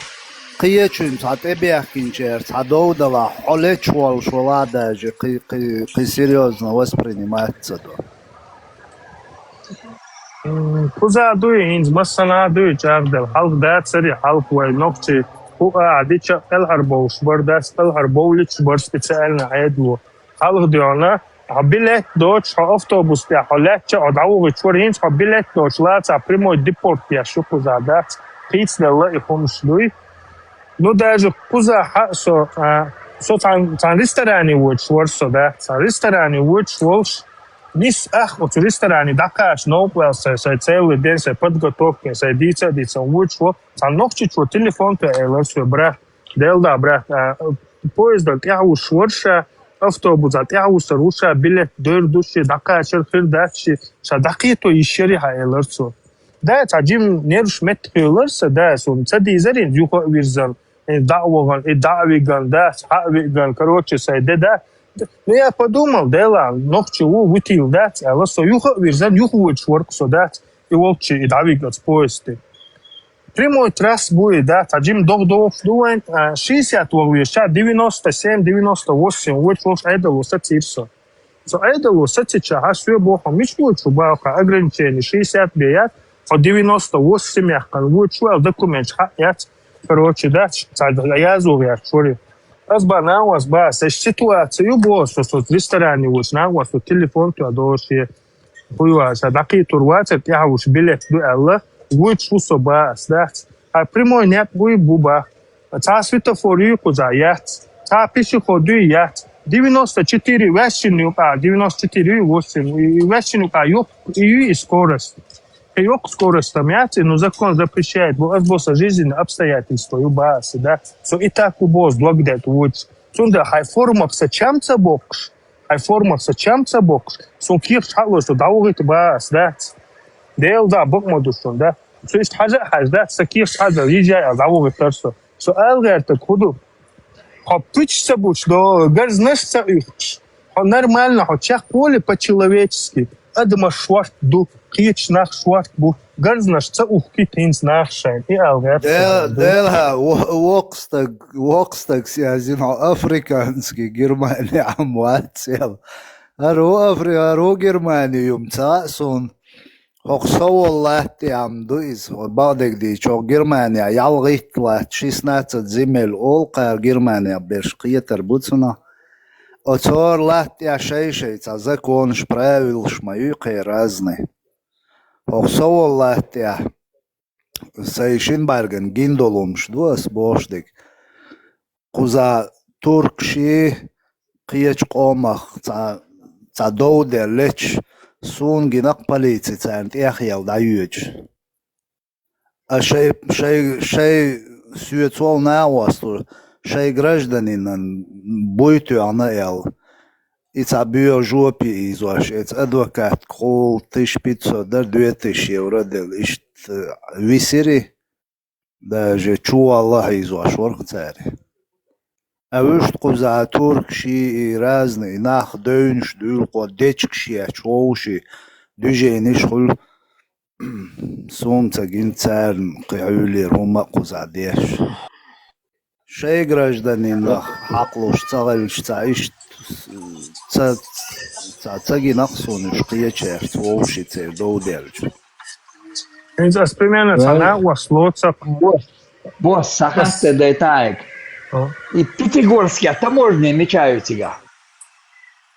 кхечуьнца хьан тӀебехкинчерца хьан дов далахь, хьо лечволуш валахь даже, кхин, кхин, кхин серьёзно воспринимать ца до. М, кхуза дуй, хӀинца массанхьа дуй, чӀагӀделла. Хьалха дацари, хьалха вай нохчий хӀу а дича кӀелхьарбовлуш бар дац, кӀелхьарбовлуьйтуш бар специально Ӏедало. Хьалха доьгӀна, хьо билет доцуш, хьо автобус тӀехь, хьо лаьттача, хьо дӀавугӀуьйтуш вара, хӀинца хьо билет доцуш лацахь, прямой депорт еш ю кхуза дац. Хийцаделла и хӀумаш дуй. Ну, даже кхузахь а со, а, со цхьана, цхьана ресторане воьдуш вара со, да? Цхьана ресторане воьдуш волуш, нис ах оцу ресторане дӀакхача новкъа ваьлла сайн, сайн целый день, сайн подготовка, сайн дийца а дийца, воьдуш вара. Цхьана нохчичо телефон тӀе элира соьга, брат, Делла, брат, а, поездал тӀаьхьа вуьсуш вара ша, автобусал тӀаьхьа вуьсур ву ша, билет дер ду ши, дӀакхачар хир дац ши, ша дӀакхето йиш яри хьан, элира цо. Да, цхьа жима нерваш меттахъевлира сан, да, суна ца дийзара хӀинца юха а вирзина, хӀинца дӀа а вахана, и дӀа а вигана, да, хьа а вигана, короче, сайн де, да. Ну, я подумал, Дела, нохчи ву, вуьтийла дац, аьлла, со юха а вирзина, юха воьдуш вара-кх со, дац. и волчи, и дӀавига оцу поезде. Прямой трасса бу и, да, цхьа жима догӀа дохуш ду вайн, а, шестьдесят вогӀу вешча, девяносто семь, девяносто восемь, вочу волуш Ӏедало сацийра со. Со Ӏедало сацича, хьа соь боху, мича вочу баха ограничение шестьдесят бе яц, хьо девяносто восемь яхкана вочу аьлла документаш хьа яц. Короче, да, цхьа язо гӀерташ вари. Ас ба нагӀос ба, сан ситуация ю боху, со, со ресторане вочу нагӀос, со телефон тоьа долуш е. Хуй ваца, дӀакхийтур вацара, тӀаьхьа вуш билет ду аьлла, вуьйцуш ву со ба ас, дац. А прямой некъ буй бу ба. Цхьа светофор юй кхуза, яц. Цхьа пешеход юй, яц. Девяносто четыре ваьшшина юкъа, девяносто четыре юй, восемь, и, и ваьшшина юкъа йоккха и юй и скорость. И йоккха скорость там яц, и, ну, закон запрещает, бо ас бо сан жизненное обстоятельство ю ба ас, да. Со и так у бос, дог дет вуч. Цунда хьай формах сан чам ца боккхуш, хьай формах сан чам ца боккхуш, суна кехаш хьалуш, со дӀавохийта ба ас, дац. Дела да, бакъ ма ду шуна, да. Со иштта хьажа а хьажа, дац, сан кехаш хьажа, йижа а дӀавохийтар со. Со ала гӀертарг хӀун ду? Хьо пуьчаш ца буш до, гарзнаш ца уьхкуш. Хьо нормально, хьо чекхволий по-человечески. Адамаш шорт ду, кхечу нах шорт бу. Гарзнаш ца ухкуьйту хӀинца нах шайн. И ала гӀертар. Дела, дела, во-, воккха стаг, воккха стаг, сан зина, хьо африканский Германия Ӏам вац, эл. ХӀара ву Афри-, хӀара ву Германия юм, ца а суна. ХӀокху со волу латта тӀехь ду иза, хӀо бакъдерг дийцича, хӀокху Германия ялхитта латта, шестнадцать земель олу кхара Германия берш кхетар бу цунах. Оцу хӀора латта тӀехь шай-шай цхьа законаш, правилаш ма ю кхеран разный. ХӀокху со волу латта тӀехь сайн шина бӀаьргана гина долу хӀумаш ду ас бохуш дерг. Кхуза туркаший, кхечу къомах цхьа, цхьа дов дер леташ, суна гина-кх полици царна тӀехъяла дӀайоьдуш. А шай, шай, шай соьца волу нагӀос ду, шай гражданинан буй тоьхна аьлла. И цхьа боьха жопе ийзош, эца адвокатка хьула тысяча пятьсот дара, две тысячи евро делла, иштта висира и. Даже чувалла хьийзош вара-кх цара. А вуьшта кхузахь туркаший, и разный нах девнаш дуьйлакхо, дечигаш еш, вовший, движенеш хуьлу. Суна ца гина царна кхин хьуьлера хӀумма а кхузахь деш. Шай гражданинах хьакхалуш ца хилча, ца иштта ца, ца, ца гина-кх суна уьш кхечаьрца вовший церан дов делча. ХӀинца ас примерно цхьа накъост лоцу. Босс, сан хатта дай тайг. И Пятигорске таможня мича ю цигахь?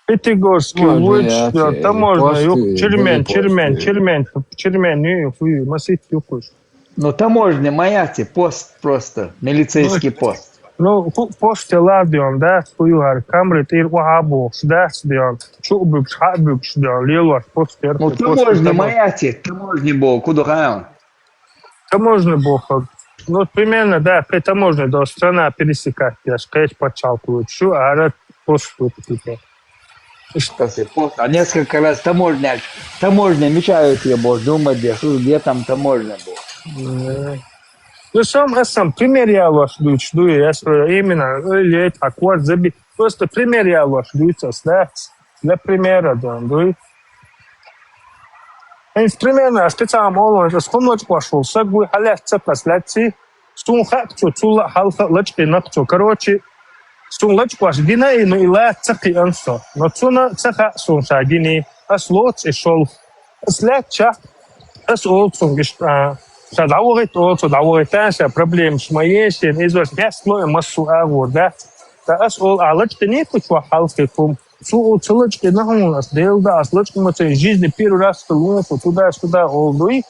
Пятигорский вуч, таможня юкъ, Чермен, Чермен, Чермен, Чермен ю, хуй, масит юкъуш. Ну, таможня ма яц и, пост просто, милицейский пост. Ну, ху-, пост я ладион, да, хуй хӀара камри тӀера охьа бохуш, дац дион, чу а буьгуш, хьа а буьгуш дион, лелош пост яр. Ну, таможня ма яц и, таможня боху, ку ду хьан? Таможня боху. Ну, примерно, да, кхин таможня до страна пересекать, я ж кхечу пачхьалкхо шу, ара пост тут, типа. Иштта. А несколько раз таможня, таможня мича ю те боху, думать деш, где там таможня боху. Ну, сам, а сам пример я ваш дучу, ду, я спрашиваю, именно, э, лет, а кварт заби-, просто пример я ваш дучу, да? Для примера, да, ду. Хьайца примерно, аш кхин цхьа ма олу, ас хӀун лачкъош волу саг вуй, хьалаьцна ца кхас лаьцций, суна хаьа цо, цул а хьалха а лачкъийна-кх цо. Короче, суна лачкъош гина и, ну, и лаца ца кхиъна со. Но цунна ца хаьа суна ша гиний, ас лоцу и шолгӀа. Ас лаьцча, ас олу цунга иштта, а, ша дӀавахийта олу цо, дӀавахийта, ша проблемаш ма ешшина, иза ваш гӀестало и массо а агӀор дац. Ткъа ас олу, а лачкъийний кху чохь хьалхе хӀума. Цо олу ца лачкъийна хьуна, ас Дела да, ас лачкъа ма ца, жизни первый раз хилла ву со, туда-сюда олу дуй.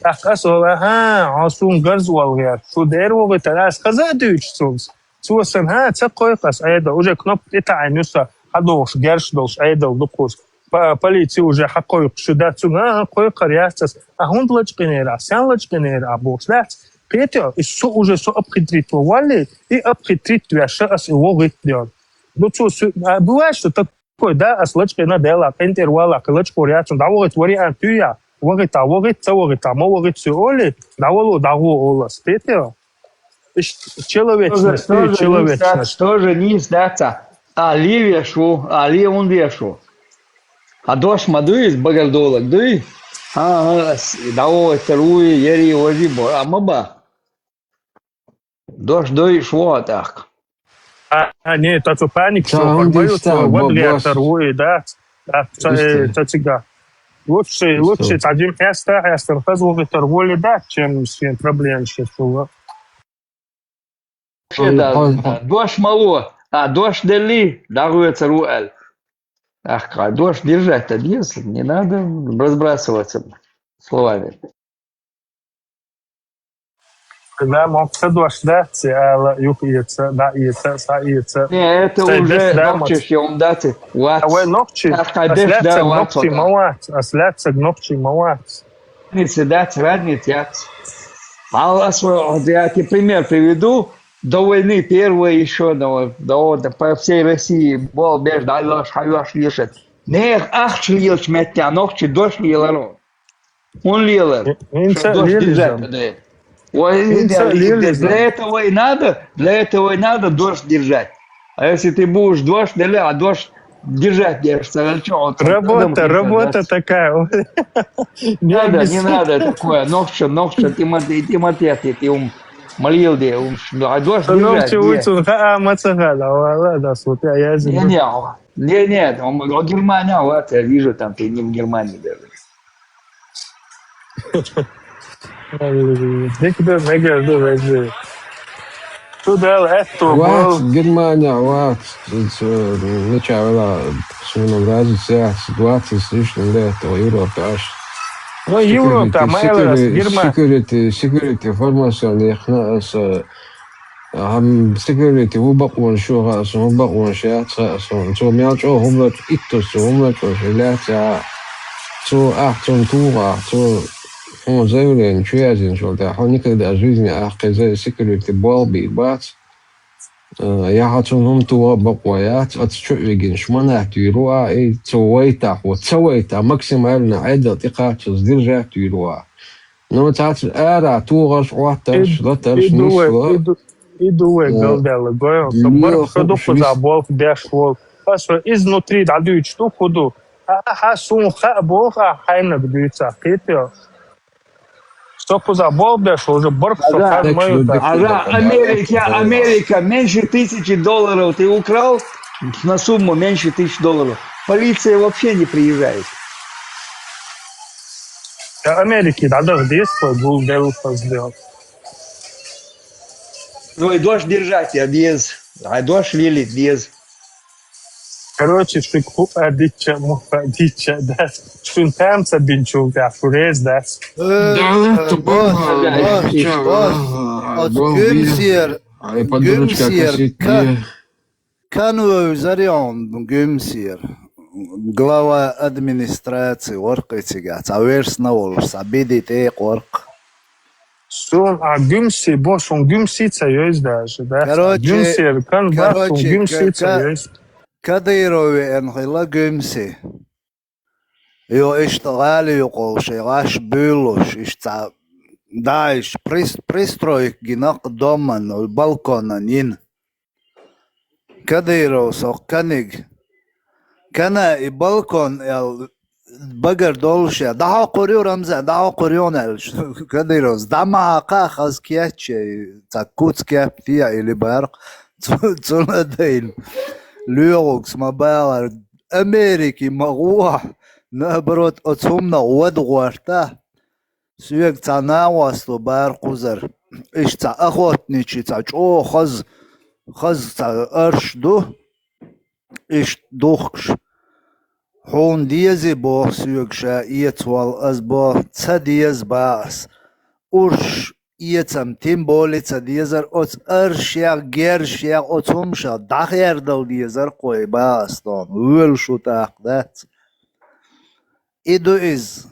ТӀаккха ас олу, аха, хьо суна гарз олу гӀерта, шу дера вогӀуьйтара, ас хаза а дуьйцуш цунца. Цо сан, хьа, ца кхойкху ас Ӏедал, уже кнопка тӀетаӀийна ю сан, хьадогӀуш герш долуш Ӏедал ду кхуза. По-, полици уже хьакхойкхуш ю, да, цунга, а, кхойкхур яц ас, а хӀунда лачкъийнера ахь, сен лачкъийнера ахь бохуш дац. Кхетий, и со уже со обхитрить валли, и обхитрить веш ас и вогӀуьйту дела. Ну, цо су-, а, бывает, что так Кой, да, ас лачкъийна Дела, къинтӀера вала, кхин лачкъор яцун, дӀавахийта вариант ю я, вахийта, вахийта, ца вахийта, ма вахийта соь олий, дӀавало, дӀагӀо олу ас, тетео. Иштта человечность, тоже, тоже человечность. Тоже нийса дац, а ле веш ву, а ле хӀунда веш ву. Хьан дош ма дуй иза, багардолаг дуй? ХӀан, хӀан, ас дӀавойтар вуй, яри важи бо, а ма ба. Дош дойш вогӀа тӀаккха. А, а, не, та цу паник Ца шо хӀун хӀорбаю, дистар, цу бо-, вад летар бос. Вуй, да? А, ца, э, Дистар. Ца цига. Лучше, Дистар. Лучше ца дим хьеста, хьестар хаз вугитар вули да, чем с ним проблем сейчас было. Вообще, да, Хо-, хо- дош мало, а дош дели, дагуется руэль. Ах, ка-, дош держать-то дез, не надо разбрасываться словами. Да, мог ца дош да, ца ала, юх ица, да, ица, са ица. Не, это Ца уже дес да, нохчи мог. Шьем дати, вац. А вы нохчи? Ах, ка-, А деш да, слядца вац, нохчи вот. Мавац, а слядца нохчи мавац. Разница, да, разница, я. Мало осво-, вот я тебе пример приведу. До войны первой еще, до, до, до, по всей России был беж, да, лёш, ха, лёш, лёш. Не, ах, лёш, метя, ногчи, дождь, лёларо. Он лёлар. Ин-, инца Чтоб дождь лёлизам. Держать, да. Ой, Инца да, и лёлизам. Для этого и надо, для этого и надо дождь держать. А если ты будешь дождь, да, а дождь держать, я же сказал, что он там Работа, рядом, работа да. Такая. Не надо, не обязательно. Надо такое. Нохча, нохча, Тимофей, Тимофей, ты, ты ум, молил, да, ум, ш-, а дождь держать, нохча не. Уйцун, ха, а, маца, ха, да, вала, да, смотри, а я же не, не, а, не, не, он, он Германия, вот, я вижу, там, ты не в Германии даже. Дикде мегерде вези. Тудал эту Вац, бол. Германия, вац. Ц-, начало, шуна врази ца двадцать с лишним лет в Европе аж. Ну, Европа, Security, моя раз, security, Германия. Security, security формация, не хна, с, Ам, security ву бакъван шугъа, сун ву бакъван шаца, сун. Цу мел чӀо хӀумлач, иттус цу хӀумлач, шилаца. Цу ах, цун тугъа, цу хӀун заявление чу язин шул да. ХӀун никогда в жизни ах, кхеза security бол би бац. Э, я ха цун хӀум тугъа бакъва яц, ац чу вигин шманат виру а, и цу вайтах, вот цу вайта максимально айдал тикъа цу сдержать виру а. Ну, цац ара, тугъаш, гӀоттарш, Ид-, латарш, иду вай, ниш ва. Иду, иду вай, Э, галдала, гой, он, со барх, лио со хуб духу швис. За болх беш вол. Ас ва изнутри да дюйч ду худу. А, а, ха сун ха болх, а, хайнак дюйца, хитё. Со куза болх беш, уже барх, со Ага. Хад Так мою, что так. Ага, Америка, Америка, меньше тысячи долларов ты украл, на сумму меньше тысячи долларов. Полиция вообще не приезжает. Америки, да, да, здесь, гул, сделал. Ну и дождь держать, я без. А дождь лили, без. Короче, шик ху адича, му адича, да. Шун там са бинчул, да, фурез, да. Э, Да, э, это бог, бог, да, бог, и бог. От бог, гюмсер, ай, подружка, гюмсер, косит ка-, не. Кануев Зарион Гюмсир, глава администрации Оркъицигас, а верс на волш, а бидит эйк Оркъ. Сун а Гюмси, бо сун Гюмси ца йойз даже, да? Короче, Гюмсир, кан ба сун короче, Гюмси ка-, ца ка-, йойз. Кадырове эн хила Гюмси. Йо, иштта гӀали юкъал шайгӀаш буьйлуш, иштта ца, да, иш прис-, пристройка гинакъ доман, балконан йин. Кадыров со каниг. Кана и балкон ял багар долуш я. ДӀахьокхур ю, Рамзан, дӀахьокхур ю, аьлла. Кадыровс дӀа ма хьакха, хаз кечче, ца куц кепти я или барх. Цу-, цуна дайна. ЛоьгӀугс ма балар. Америки ма гӀо. Наоборот, оцу хӀуманах вад гӀорта. Соьга цхьа нагӀосло бара кхузара. Иштта цхьа охотничий, цхьа чӀогӀа хаза, хаза цхьа арш ду. Иштта духкуш. Хьуна дезий боху соьга ша эцавала, ас боху, ца деза бах ас. Урш эцам тем более ца дезара, оцу аршех, гершех, оцу хӀумашах дӀахердала дезара кхой бах ас тхуна. Воьлуш ву тӀаккха, дац? И ду иза,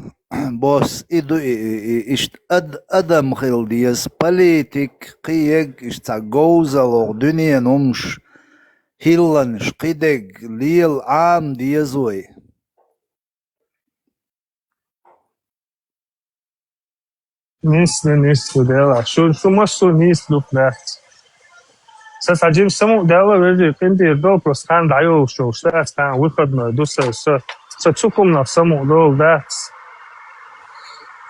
босс, и ду и, и, и, иштта ад-, адам хила деза, политик, кхин ерг, иштта цхьа говзалло, дуьненан хӀумаш, хӀилланаш, кхидерг лела Ӏама деза вай. Нийса ду, нийса ду, Дела. Шу, шу массо а нийса ду, да. Са схьа жима самукъа даьлла, вежарий, къинтӀера долу, просто хан дӀайолуш йолуш дац, хан выходной ду са, са, са цу хӀуманах самукъа долу дац.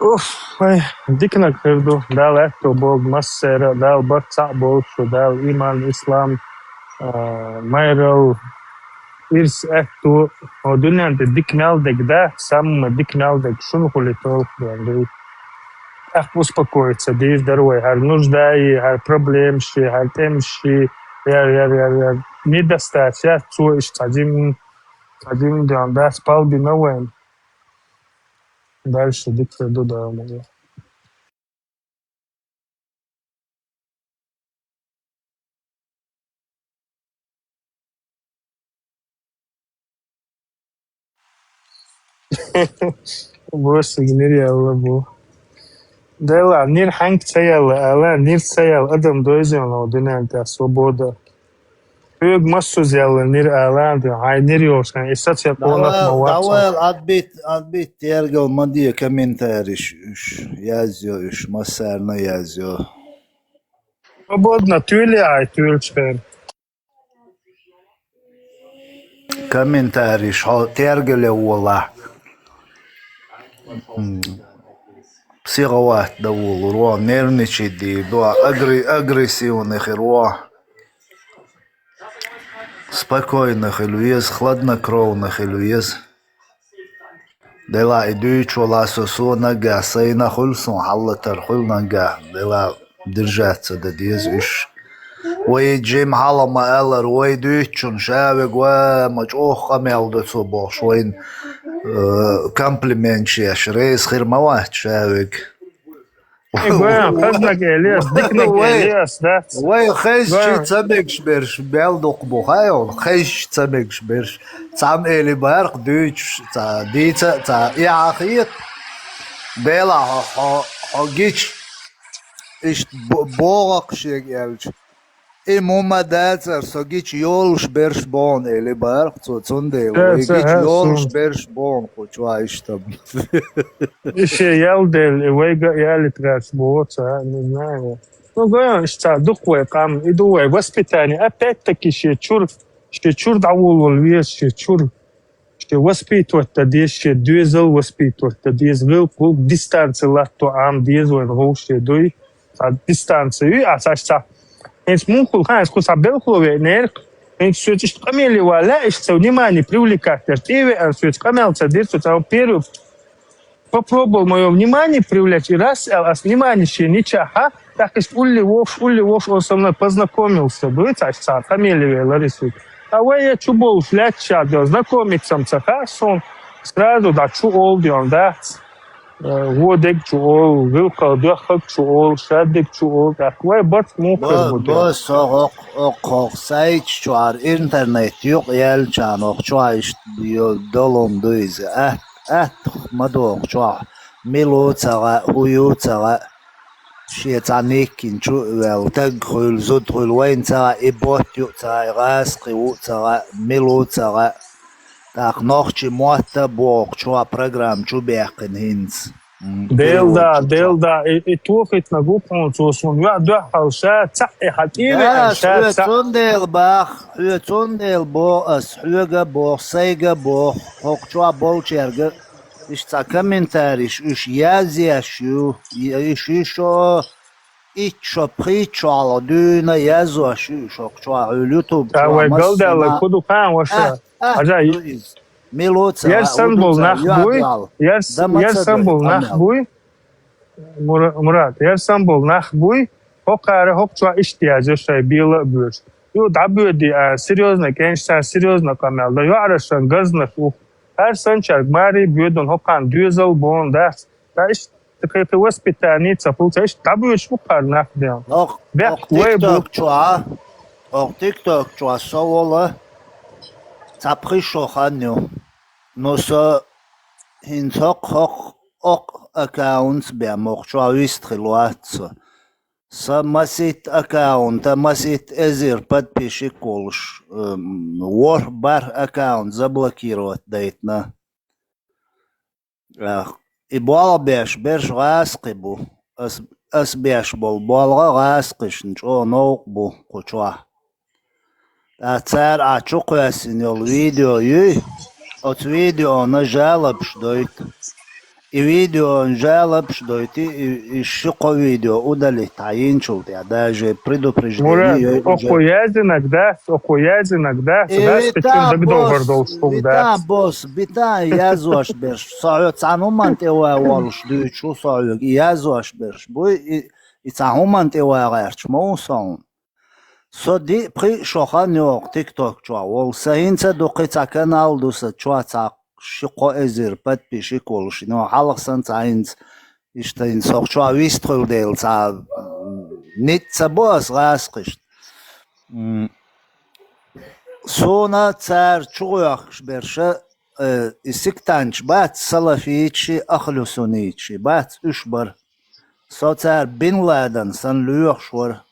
Уф, ай, диканаг хир ду. Дала аьтту богу массера, Дала барт цхьаъ болчу, Дала иман, ислам, а, майрал, ирс аьтту. О, дуьнен тӀе дика мел дег да, самма дика мел дег шуна хули толх бен ду. ТӀаккха успокоиться дийр дара вай, хӀара нуждаи, хӀара проблемаши, хӀара тӀемаши, яр, яр, яр, яр. Не достать, яр, цо иш цхьа жим, цхьа жим ден, дас палбина вайн. Дальше дика ду, да, мо. Босса нир яла бу. Дела, нир хьанг ца яла, ала, нир ца яла, адам дойзен, но, динен, да, свобода. Хьоьга массуза яьлла нир ала, хьайн нир йолуш, и саця къонах ма вац. Давай, давай, отбить, отбить, тергал ма де, комментариш уьш, язйо уьш, массарна язйо. Свободно, туьли ай, туьлчхен. Комментариш, хьо тергале вола. М. Психовать да волур, вон, нервничать дийр ду, агре-, агрессивный хир вон. Спокойно хила веза, хладнокровно хила веза. Дела и дуьйцуш вала со, со наггахь сайна хуьлу, сон хьаллатар хуьлу наггахь. Дела держаться дан деза уьш. Вай жим хьала ма аллара, вай дуьйцучун ша вега ва ма чӀогӀа къамел ду цо бохуш, вайн, э, комплимент еш, реза хир ма вац ша вега. Э, гоьн, хазнаг элеш, дикнаг элеш, дац. Вай хезча ца мегаш берш, бел дукха бу, хай хьуна, хезча ца мегаш берш. Цхьамма эли барх дуьйцуш, ца дийца, ца эхьа хета. Дела хьо, хьо, хьо гича, иштта бо-, богӀакх шега аьлча. И мума дацар, со гича йолуш берш бохна, эли барх цо, цундела вай гича йолуш берш бохна кху чу иштта. И шен ял дели, вайга ялитраш боца, не знаю. Ну, гоьн, иштта дукха вай къам, и ду вай воспитание, опять-таки шен чур, шен чур дӀавулвала веза, шен чур. Шен воспитывать дан деза, шен доьзал воспитывать дан деза, гӀиллакх-гӀуллакх дистанци латто Ӏама деза вайна гӀовше дуй. Цхьа дистанци ю, а цхьа, цхьа. ХӀинца муха хуьлу хаьа, хӀинца кху цхьа белхало веънера, хӀинца соьца иштта къамеле ван лаьа, иштта сан внимание привлекать дара. ТӀе а веана, соьца къамел ца дира, со цхьа первый попробовал моё внимание привлечь, и раз, аьлла, ас внимание шен йича, хьа, тӀаккха иштта улле вовш, улле вовш, он со мной познакомился, дуй, цхьа, цхьа къамеле веъна Лариса. А вай я чу болуш лаьтташ а дел, знакомиться-м ца хаьа суна, сразу дӀа чу олу дел дац. Э, вон дег чу олу, гӀиллакхах доьххаг чу олу, шадерг чу олу, тӀаккха вай барт муха хир бу дел? Бо, со хӀокху, хӀокху, хӀокху сайташ чохь, интернет юкъа яьллачарна хӀокху чохь иштта йо-, долун ду иза. Атта, атта ма доху чохь, мила ву ца хаьа, хӀун ю ца хаьа. Шен цхьа никкина чу а ваьлла, таг хуьлу, зуда хуьлу, вайна ца хаьа, и ботт ю а ца хаьа, и гӀазкхи ву а ца хаьа, мила ву ца хаьа. ТӀаккха нохчийн мотт а боху чохь программа чу баьккхина хӀинца. М, Дел да, дел да, и, и тохийтинарг ву хьуна цо суна, юьхь дуьхьал ша, цхьаъ и хьан тӀе а веана ша, хьоьца цхьаъ. Цундела бах, хьоьца цундела боху ас, хьоьга а боху, сайга а боху, хӀокху чохь болчаьрга а, иштта цхьа комментариш уьш язъеш ю, и-, уьш, уьш шо итт шо, пхийтта шо хьалха дуьйна язъеш ю уьш хӀокху чохь, хьуьлу YouTube чохь вай массо галдаьлларг хӀу ду хаьа, ваша? Ат, ат Хьажа, ду иза. Мила ву ца хаьа, хӀу ду ца хаьа, юьхь дуьхьал. Дан ма ца дойта къамел. Яр Стамбул нах буй? Мура-, Мурат, яр Стамбул нах буй? ХӀокхара хӀокху чохь иштта язъеш шайн бела а боьшу. Ю дӀабоьдий, а, серьёзно, кӀентан серьёзно къамел дан. ЙоӀарашан газнаш ух. ХӀара санчарг маре боьдун хӀокхарна доьзал бохун дац. Ткъа иштта кхин-кхин воспитание ца хуьлу, ца иштта дӀабоьдуш бу кхара нах ден. Бехк вай бу. ТикТок чохь, окху тикток чохь со волу цхьа пхи шо хан ю. Ну, со хӀинца хӀокху, хӀокху, окху аккаунтца бен, моху чохь вист хила вац со. Сан маситта аккаунта, маситта эзар подписчик волуш, м, ворхӀ-бархӀ аккаунт заблокировать дайтина. Ах, и болх беш берш гӀазкхи бу. Ас, ас беш болу болх гӀазкхишна чӀогӀа новкъа бу кху чохь. Ткъа цара ахь чу кхоьссина йолу видео юй, оцу видеона жалобаш дойту. И видео жалобаш дойти, и, и ши-кхо видео удалить хьайинчул тӀехь, даже предупреждение Мурад, йой уже. Окхо яздинарг дац, окхо яздинарг дац, И гӀаьста чун витан дагдовгӀар бос, долуш хӀума витан дац. бос, витан язваш берш. Со хьо цхьана хӀуманна тӀе ван волуш дуьйцуш ву со хьоьга. И язваш берш бу, и, и цхьана хӀуманна тӀе ван гӀерташ ма ву со хьуна. Со диъ пхи шо хан йогӀу тикток чохь волу. Сан хӀинца а ду кхин цхьа канал ду сан, чохь цхьа ши-кхо эзар подписчик волуш. Но хьалха сан цхьа хӀинца, иштта хӀинца сох чохь вист хуьлу дела цхьа, м, ницкъ ца бо ас гӀазкхишна. М, Суна цара чу гӀоьхкуш берша, э, и сектанташ бац, салафитчи, ахлюсунитчи бац, уьш бара. Со цара Бин Ладен санна лоьхуш вара.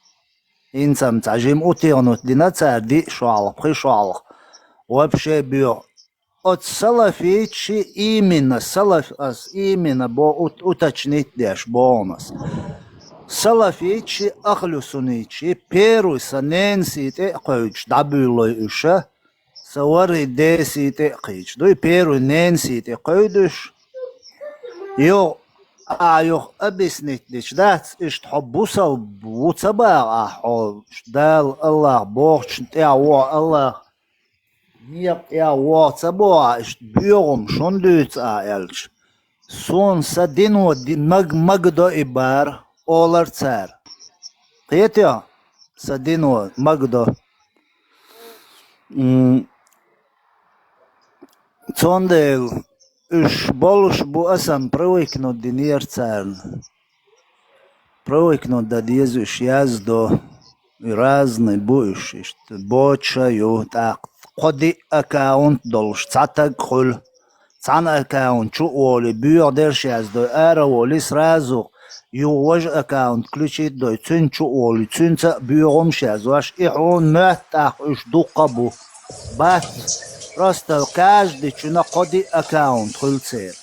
ХӀинца-м цхьа жима утегӀнут дина цара диъ шо хьалха, пхи шо хьалха. Вообще боьху. Оцу салафитчи именно, салаф-, ас именно бо-, ут-, уточнить деш боху ас. Салафитчи, ахлюсунитчи, первый сан ненан сий тӀе а кхевдаш дӀабуьйлой уьша, сан ворхӀе ден сий тӀе а кхийдаш. Дуй первый ненан сий тӀе кхевдуш. Юха, а, юха объяснить дича дац, иштта хьо бусалба ву ца баха ахь, хьо Дала, Аллах бохучун тӀехь воху Аллах, некъа тӀехь воху ца боху ахь, иштта боьгӀум шун дуьйцу ахь аьлча. Суна сан дино ди-, маг-, магадо и бара, олар цара. Кхетий, сан дино магадо. М, Цундела уьш болуш бу, асан привыкнуть динера царна. Привыкнуть дан деза уьш яздо. И разный бу уьш, иштта. Боцуш а ю, тӀаккха кхо-диъ аккаунт долуш, цхьа таг хуьлу. Цхьана аккаунт чу а волий, боьха дерш яздой, ара а волий, сразу юха важа аккаунт включить дой, цуьнан чу а волий, цуьнца а боьгӀумаш яздеш, и хьуна моьтту тӀаккха уьш дуккха а бу. Бац, просто каждый чуьнан кхо-диъ аккаунт хуьлу церан.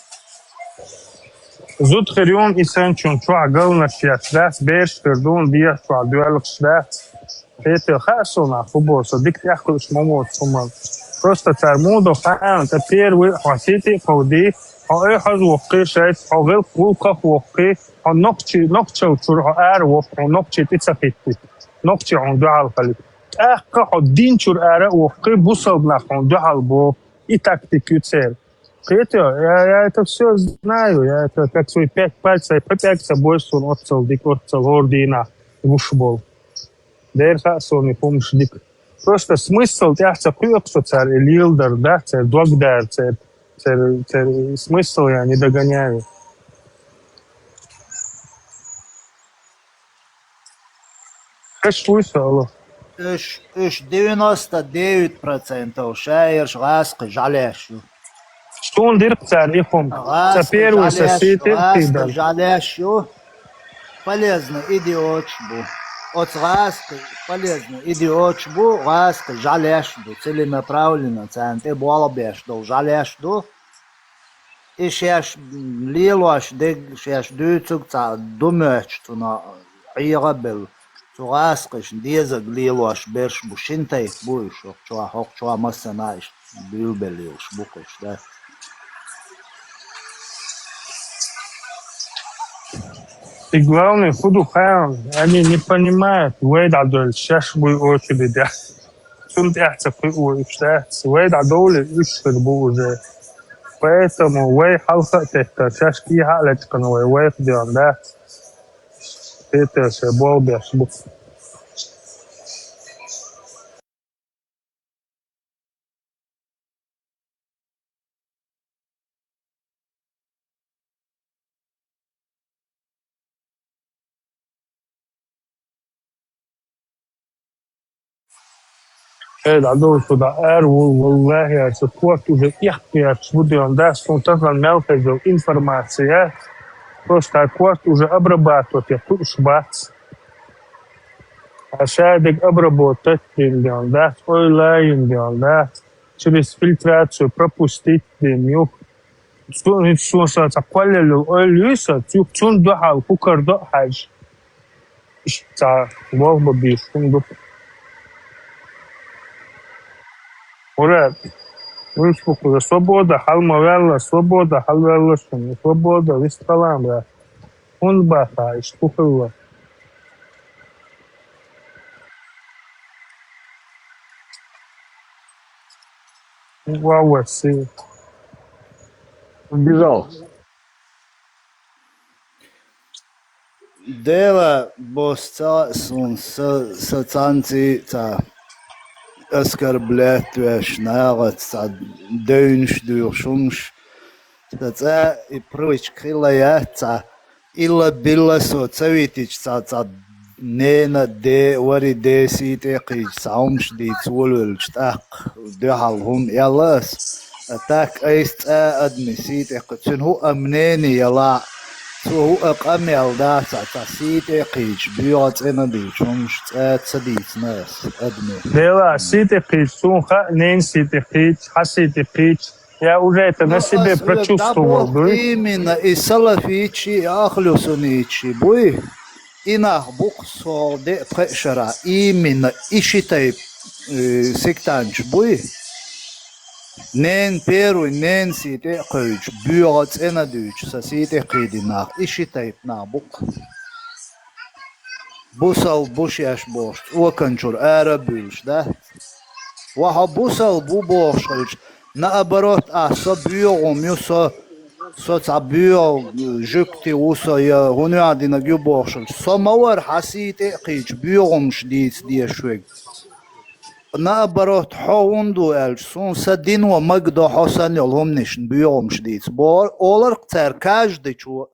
Зуда хир юна и санчун чохь галнаш еш дац, бераш хир дуна дехьа чохь доьлхуш дац. Кхетий, хаьа суна, хӀун боху, со дика тӀехь кхуьуш ма воцу хӀуманна. Просто цара муха до хаьа, ткъа первый хьо сий тӀе а кховдий, хьо ой хьожа воккхий шайца, хьо гӀил-, гӀуллакхах воккхий, хьо нохчи-, нохчалла чуьра хьо ара воккху, хьо нохчи тӀе ца хӀиттийта, нохчи хьуна дуьхьал хилийта. ТӀаккха хьо дин чуьра ара а воккхий, бусалба нах хьуна дуьхьал боху, и тактика ю церан. Кхетий, я, я это всё знаю, я это как свои пять пальцев, по пять собой суна оццал дика, оццал хӀора дийнахь гуш болу. Дера хаьа суна и хӀумаш дика. Просто смысл тӀехь ца кхоьху со цара и леладар, да, церан дог дара, церан, церан, церан смысл я не догоняю. Хеш вуй со, алло. Уьш, уьш девяносто девять процентов шаерш гӀазкхи жӀалеш ю. Суна диркх цара и хӀума. Ца ГӀазкхи первый со жӀалеш, сий тӀе а гӀазкхи кхийдара. жӀалеш ю. Полезный идиотш бу. Оцу гӀазкхи полезный идиотш бу, гӀазкхи жӀалеш ду. Целенаправленно царна тӀе болх беш долу жӀалеш ду. И шаьш лелош дерг, шаьш дуьйцург цхьа ду моьттуш цунах Ӏеха а белла. Цу гӀазкхишна дезарг лелош берш бу, шина тайпа бу уьш, хӀокху чохь, хӀокху чохь массанхьа иштта буьйлабелла йолуш бу кхуьш, да. И главное, хӀун ду хаьа, они не понимают, вай дӀадоьллу шаьш буй очередь. Цунна тӀехь ца кхуьу уьш дац. Вай дӀадовлий уьш хир бу уже. Поэтому вай хьалха а теттара, шаьш кӀехьа а лечкъина вай, вайх доьгӀна дац. Тетар шайн болх беш бу. Эй, дӀадовла шу дӀа ара ву, валлахӀи, аса корта уже эхь кхеташ бу доьгӀна дац, суна тахана мел хеза йолу информация. Просто корта уже обрабатывать я кхуьуш бац. А шадерг обработать дина доьгӀна дац, ойла йина доьгӀна дац, через фильтрацию пропустить дина юха. Цу-, цу-, сан цхьа кхоллалла йолу ойла юй сан, цу-, цунна дуьхьал хӀун карадо а хьаьжа. Иштта цхьа болх бан безаш хӀума ду. Мурад, Вуьш бу кхуза свобода, хьал ма ваьлла, свобода, хьал ваьлла шуна, свобода, вистхалам, я. ХӀунда баха, иштта хӀу хилла? Ва, ва, си. Убежал. Дела бос ца суна са, са цанци ца оскорблять веш нагӀац ца девнаш дуьйхуш хӀумаш. Ца цӀа и привычка хилла яц ца. Илла билла со ца витича ца, ца нена де, вари де сий тӀе кхийча ца хӀумаш дийца волавелча тӀаккха дуьхьал хӀума аьлла ас. А так айса цӀа адми сий тӀе кхы-, цуьнан хӀу а мнение яла, цо хӀу а къамел дац а ца сий тӀе кхийча, боьгӀа цӀена дуьйча хӀумаш цӀа ца дийцина ас адми. Дела, сий тӀе кхийча, суна хаьа, нена сий тӀе кхийча, хьа сий тӀе кхийча. Я уже это на себе прочувствовал, да? Именно и салафитчи, и ахлюсуннитчи буй. И нах бу-кх со де а пхеа шера. Именно и ши тайпа, э, сектанташ буй. Нен первый, нен сий тӀе а кхуьйчу, боьгӀа цӀена дуьйчу, са сий тӀе кхийдина нах. И ши тайпа нах бу-кх. Бусалба бу шаьш бохуш, цӀоканчура ара а буьйлуш, да? Ва хьо бусалба ву бохуш хилча, наоборот, а со боьгӀум ю, со, со цхьа боьгӀа жуьгти ву со, я хӀун юьхь динарг ю бохуш хилча, со ма вара хьа сий тӀе а кхийча, боьгӀумаш дийца дезаш верг. Наоборот, хьо хӀунда ву аьлча, суна са дино магадо хьо санна йолу хӀуманашна боьгӀумаш дийца. Бо-, олар-кх цара каждый чо.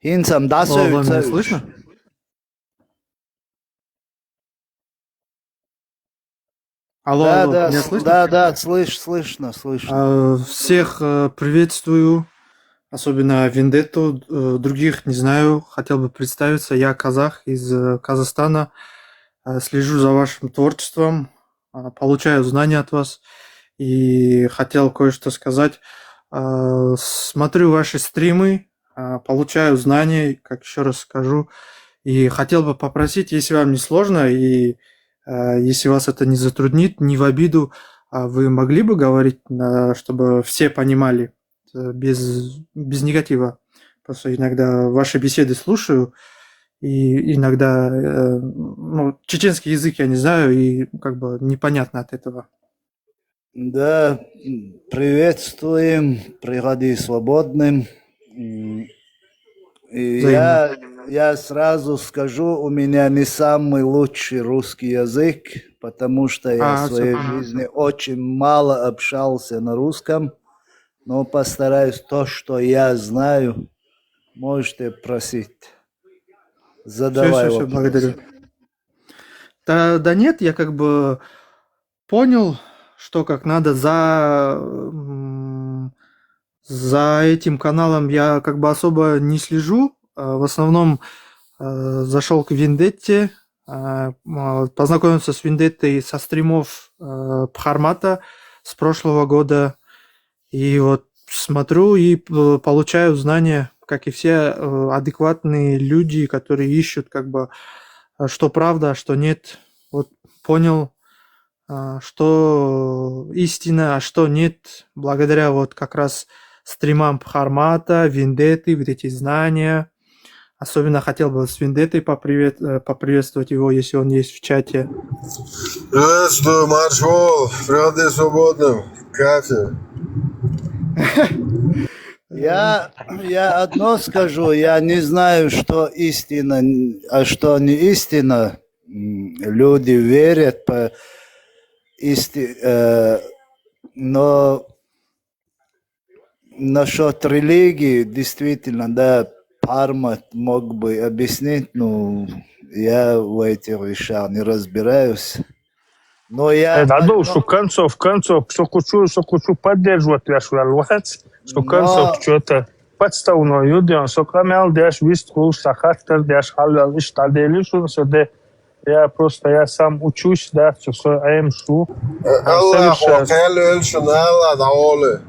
ХӀинца-м дӀасевцавеш. Алло, алло, меня слышно? Алло, да, алло, да, меня с-, слышно? Да, да, слыш-, слышно, слышно. А, всех, э, приветствую, особенно Вендетту, э, других не знаю. Хотел бы представиться. Я казах из, э, Казахстана. Э, слежу за вашим творчеством, а, получаю знания от вас. И хотел кое-что сказать. А, смотрю ваши стримы, а, получаю знания, как ещё раз скажу. И хотел бы попросить, если вам не сложно, и, а, если вас это не затруднит, не в обиду, а, вы могли бы говорить, а, чтобы все понимали, э, без, без негатива? Просто иногда ваши беседы слушаю, и иногда, э, ну, чеченский язык я не знаю, и как бы непонятно от этого. Да, приветствуем, приходи свободным. М, и я, я сразу скажу, у меня не самый лучший русский язык, потому что я в своей жизни очень мало общался на русском, но постараюсь то, что я знаю, можете просить, задавай вопросы. Всё, всё, всё, благодарю. Да, да нет, я как бы понял, что как надо за, м, за этим каналом я как бы особо не слежу. А, в основном, э, зашёл к Вендетте, а, м, а, познакомился с Вендеттой со стримов, э, Пхармата с прошлого года. И вот смотрю и, э, получаю знания, как и все, э, адекватные люди, которые ищут, как бы, э, что правда, а что нет. Вот понял, а, что истина, а что нет, благодаря вот как раз стримам Пхармата, Вендетты, вот эти знания. Особенно хотел бы с Вендеттой попривет-, э, поприветствовать его, если он есть в чате. Приветствую, марш вол, приходи свободным, кафе. Я, я одно скажу, я не знаю, что истина, а что не истина. М, люди верят по исти-, э, но насчёт религии, действительно, да, Пхармат мог бы объяснить, ну, я в этих вещах не разбираюсь. Но я... Э, да, да, ну, что в концов, в концов, что хочу, что хочу поддерживать, я ж вел вац, что в концов, что-то подставной, юдиан, что камел деш, вист кул, что хаттер деш, халвел, ишта дели, что, что де, я просто, я сам учусь, да, что всё, эм, шу. Э, Аллах, совершенно. Аллах, Аллах, Аллах.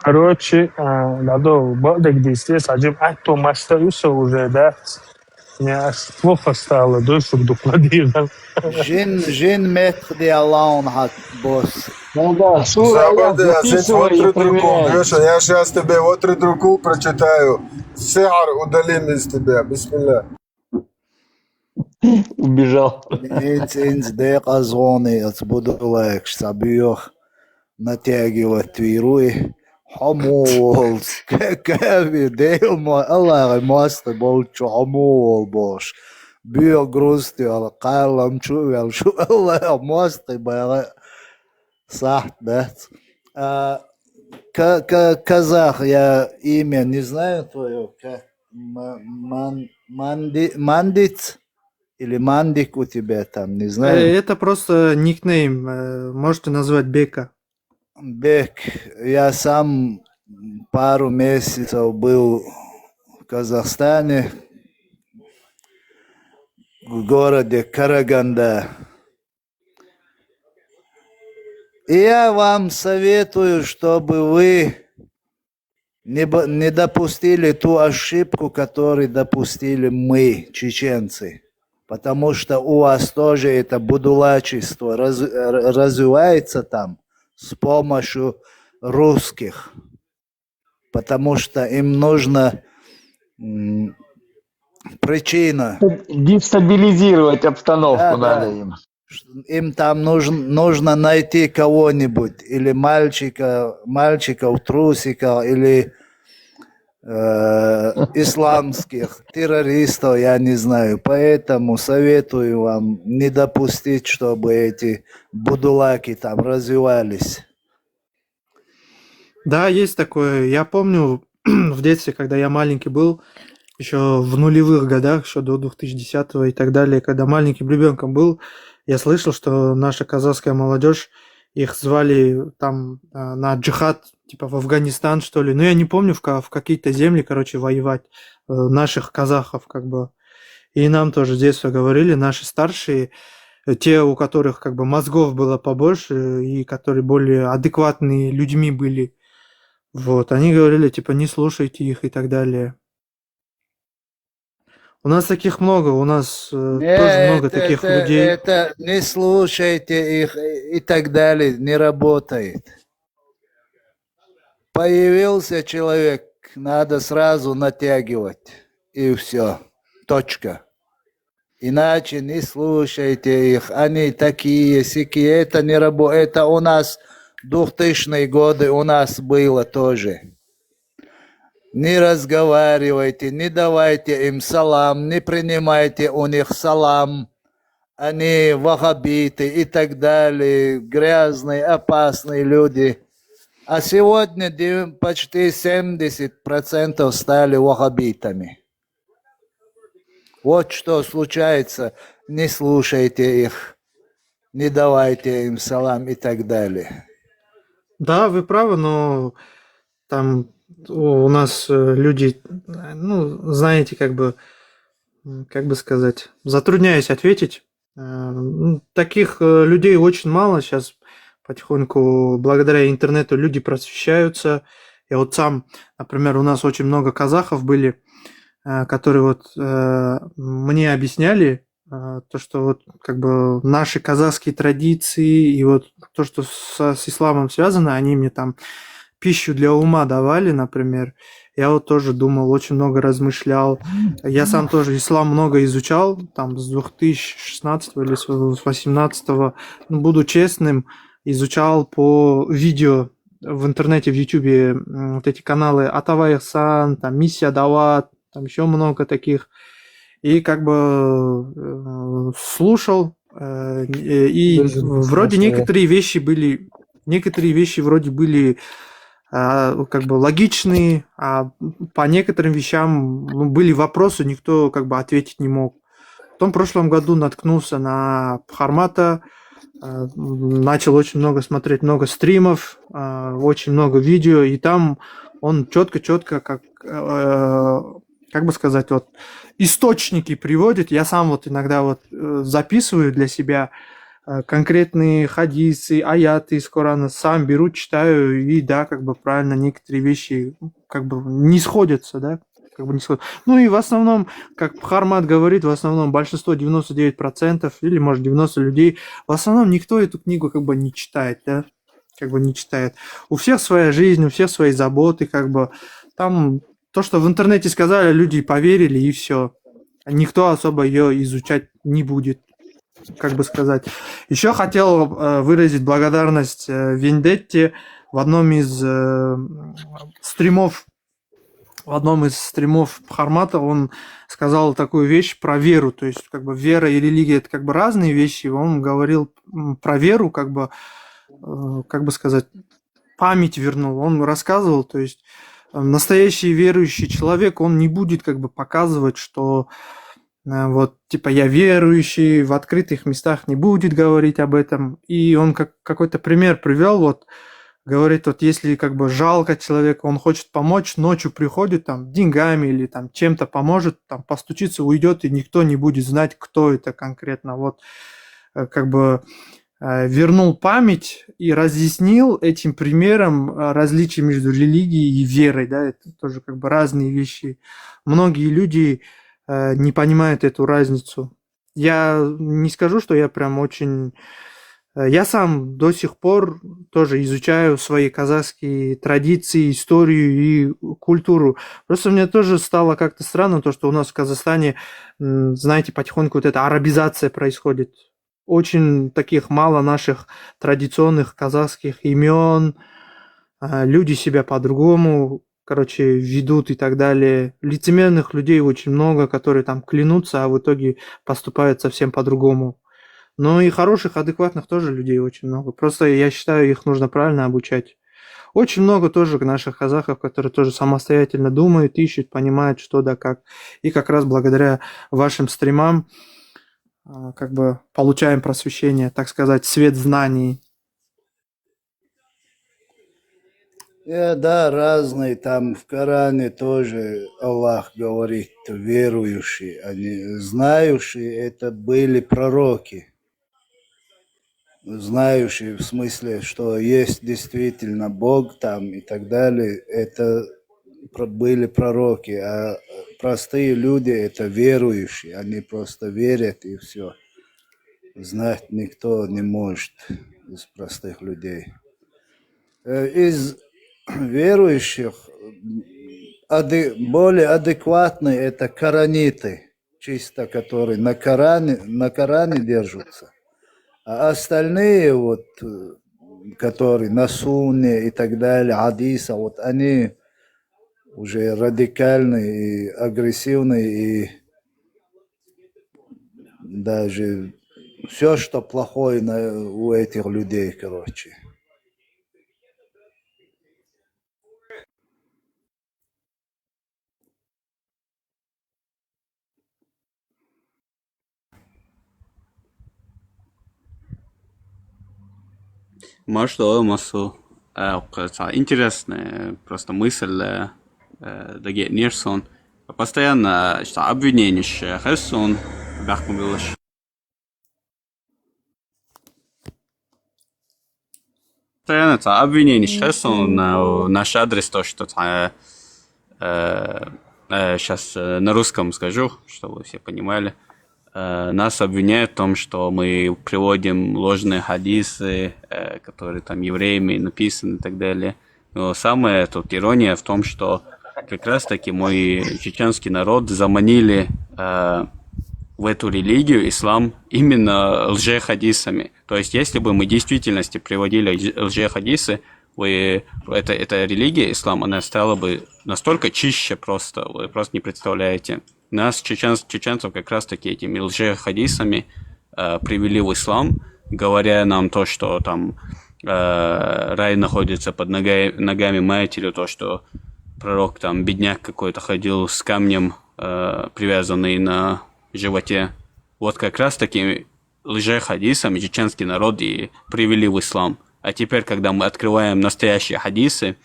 Короче, а, надо бадак дисте, саджим, а то маста юсо уже, да. Мне аж плохо стало, дочь вдруг. Жин, жин метх диалаун хат бос. Ну да, Сура, я записывай и проверяй. Леша, я сейчас тебе вот руку прочитаю. Сихар удалим из тебя. Бисмилля. Убежал. Инц, инц, дек азвони, ац буду лайк, сабиох. Натягивать вируй. Хомуолс. Кави, дел мо, Аллах, мосты болчу хомуол бош. Био грусти, Аллах, калам чу, вел шу, Аллах, мосты бара. Сахт, да? А, ка, ка, казах, я имя не знаю твое. Ка, ма, ман, манди, мандиц? Или мандик у тебя там, не знаю. Это просто никнейм. Можете назвать Бека. Бек, я сам пару месяцев был в Казахстане, в городе Караганда. И я вам советую, чтобы вы не, не допустили ту ошибку, которую допустили мы, чеченцы. Потому что у вас тоже это будулачество раз, развивается там с помощью русских. Потому что им нужно м, причина. Дестабилизировать обстановку да, надо да. им. Им там нужно, нужно найти кого-нибудь, или мальчика, мальчика в трусиках, или э, исламских террористов, я не знаю. Поэтому советую вам не допустить, чтобы эти будулаки там развивались. Да, есть такое. Я помню в детстве, когда я маленький был, еще в нулевых годах, еще до две тысячи десятого и так далее, когда маленьким ребенком был, я слышал, что наша казахская молодежь, их звали там а, на джихад, типа в Афганистан, что ли. Ну, я не помню, в, в какие-то земли, короче, воевать э, наших казахов, как бы. И нам тоже с детства говорили наши старшие, э, те, у которых как бы мозгов было побольше и которые более адекватные людьми были. Вот, они говорили, типа, не слушайте их и так далее. У нас таких много, у нас э, Нет, тоже много это, таких это, людей. Это не слушайте их и так далее, не работает. Появился человек, надо сразу натягивать, и все, точка. Иначе не слушайте их, они такие, сики, это не работает, это у нас двухтысячные годы у нас было тоже. Не разговаривайте, не давайте им салам, не принимайте у них салам. Они вахабиты и так далее, грязные, опасные люди. А сегодня почти семьдесят процентов стали вахабитами. Вот что случается, не слушайте их, не давайте им салам и так далее. Да, вы правы, но там у нас э, люди, ну, знаете, как бы, как бы сказать, затрудняюсь ответить. Э, таких э, людей очень мало сейчас. Потихоньку, благодаря интернету, люди просвещаются. Я вот сам, например, у нас очень много казахов были, э, которые вот э, мне объясняли, э, то, что вот как бы наши казахские традиции и вот то, что со, с исламом связано, они мне там пищу для ума давали, например. Я вот тоже думал, очень много размышлял. Я сам тоже ислам много изучал, там с две тысячи шестнадцатого или с восемнадцатого, ну, буду честным, изучал по видео в интернете, в Ютубе вот эти каналы Атавай Ихсан, там Миссия Дават, там еще много таких. И как бы э, слушал, э, и вроде некоторые вещи были, некоторые вещи вроде были а, как бы логичные, а по некоторым вещам ну, были вопросы, никто как бы ответить не мог. Потом в прошлом году наткнулся на Пхармата, а, начал очень много смотреть, много стримов, а, очень много видео, и там он четко-четко, как, э, как бы сказать, вот источники приводит. Я сам вот иногда вот э, записываю для себя э, конкретные хадисы, аяты из Корана, сам беру, читаю, и да, как бы правильно некоторые вещи как бы не сходятся, да, как бы не сходится. Ну и в основном, как Пхармат говорит, в основном большинство, девяносто девять процентов или, может, девяносто людей, в основном никто эту книгу как бы не читает, да, как бы не читает. У всех своя жизнь, у всех свои заботы, как бы там то, что в интернете сказали, люди поверили, и все. Никто особо ее изучать не будет, как бы сказать. Еще хотел э, выразить благодарность э, Вендетте. В одном из э, стримов, в одном из стримов Хармата он сказал такую вещь про веру. То есть, как бы вера и религия — это как бы разные вещи. Он говорил м, про веру, как бы, э, как бы сказать, память вернул. Он рассказывал, то есть э, настоящий верующий человек, он не будет как бы показывать, что э, вот, типа, я верующий, в открытых местах не будет говорить об этом. И он как какой-то пример привел, вот, говорит, вот если как бы жалко человека, он хочет помочь, ночью приходит там деньгами или там чем-то поможет, там постучится, уйдет, и никто не будет знать, кто это конкретно. Вот э, как бы э, вернул память и разъяснил этим примером э, различия между религией и верой, да, это тоже как бы разные вещи. Многие люди э, не понимают эту разницу. Я не скажу, что я прям очень... э, Я сам до сих пор тоже изучаю свои казахские традиции, историю и культуру. Просто мне тоже стало как-то странно то, что у нас в Казахстане, м, знаете, потихоньку вот эта арабизация происходит. Очень таких мало наших традиционных казахских имен. А, Люди себя по-другому, короче, ведут и так далее. Лицемерных людей очень много, которые там клянутся, а в итоге поступают совсем по-другому. Но и хороших, адекватных тоже людей очень много. Просто я считаю, их нужно правильно обучать. Очень много тоже наших казахов, которые тоже самостоятельно думают, ищут, понимают, что да как. И как раз благодаря вашим стримам а, как бы получаем просвещение, так сказать, свет знаний. Э, да, разные там в Коране тоже Аллах говорит, верующие, они знающие, это были пророки. Знающие в смысле, что есть действительно Бог там и так далее, это про- были пророки, а простые люди это верующие, они просто верят и все. Знать никто не может из простых людей. Э, Из верующих м, ады- более адекватные это корониты, чисто которые на Коране, на Коране держатся. А остальные вот, э, которые на сунне и так далее, хадиса, вот они уже радикальные и агрессивные, и даже все, что плохое на, у этих людей, короче. Может, ол масу. Э, интересная просто мысль, э, э, да, Нерсон. Постоянно что обвинение херсон бахмубилаш. Постоянно это обвинение херсон на наш адрес, то, что э, э, э, сейчас э, на русском скажу, чтобы все понимали. Э, нас обвиняют в том, что мы приводим ложные хадисы, э, которые там евреями написаны и так далее. Но самая тут ирония в том, что как раз-таки мой чеченский народ заманили э, в эту религию, ислам, именно лжехадисами. То есть, если бы мы в действительности приводили лже- лжехадисы, вы, это, эта религия, ислам, она стала бы настолько чище просто, вы просто не представляете. Нас, чечен- чеченцев, как раз-таки этими лжехадисами э, привели в ислам, говоря нам то, что там э, рай находится под ногами, ногами матери, то, что пророк там бедняк какой-то ходил с камнем, э, привязанный на животе. Вот как раз-таки лжехадисами чеченский народ и привели в ислам. А теперь, когда мы открываем настоящие хадисы,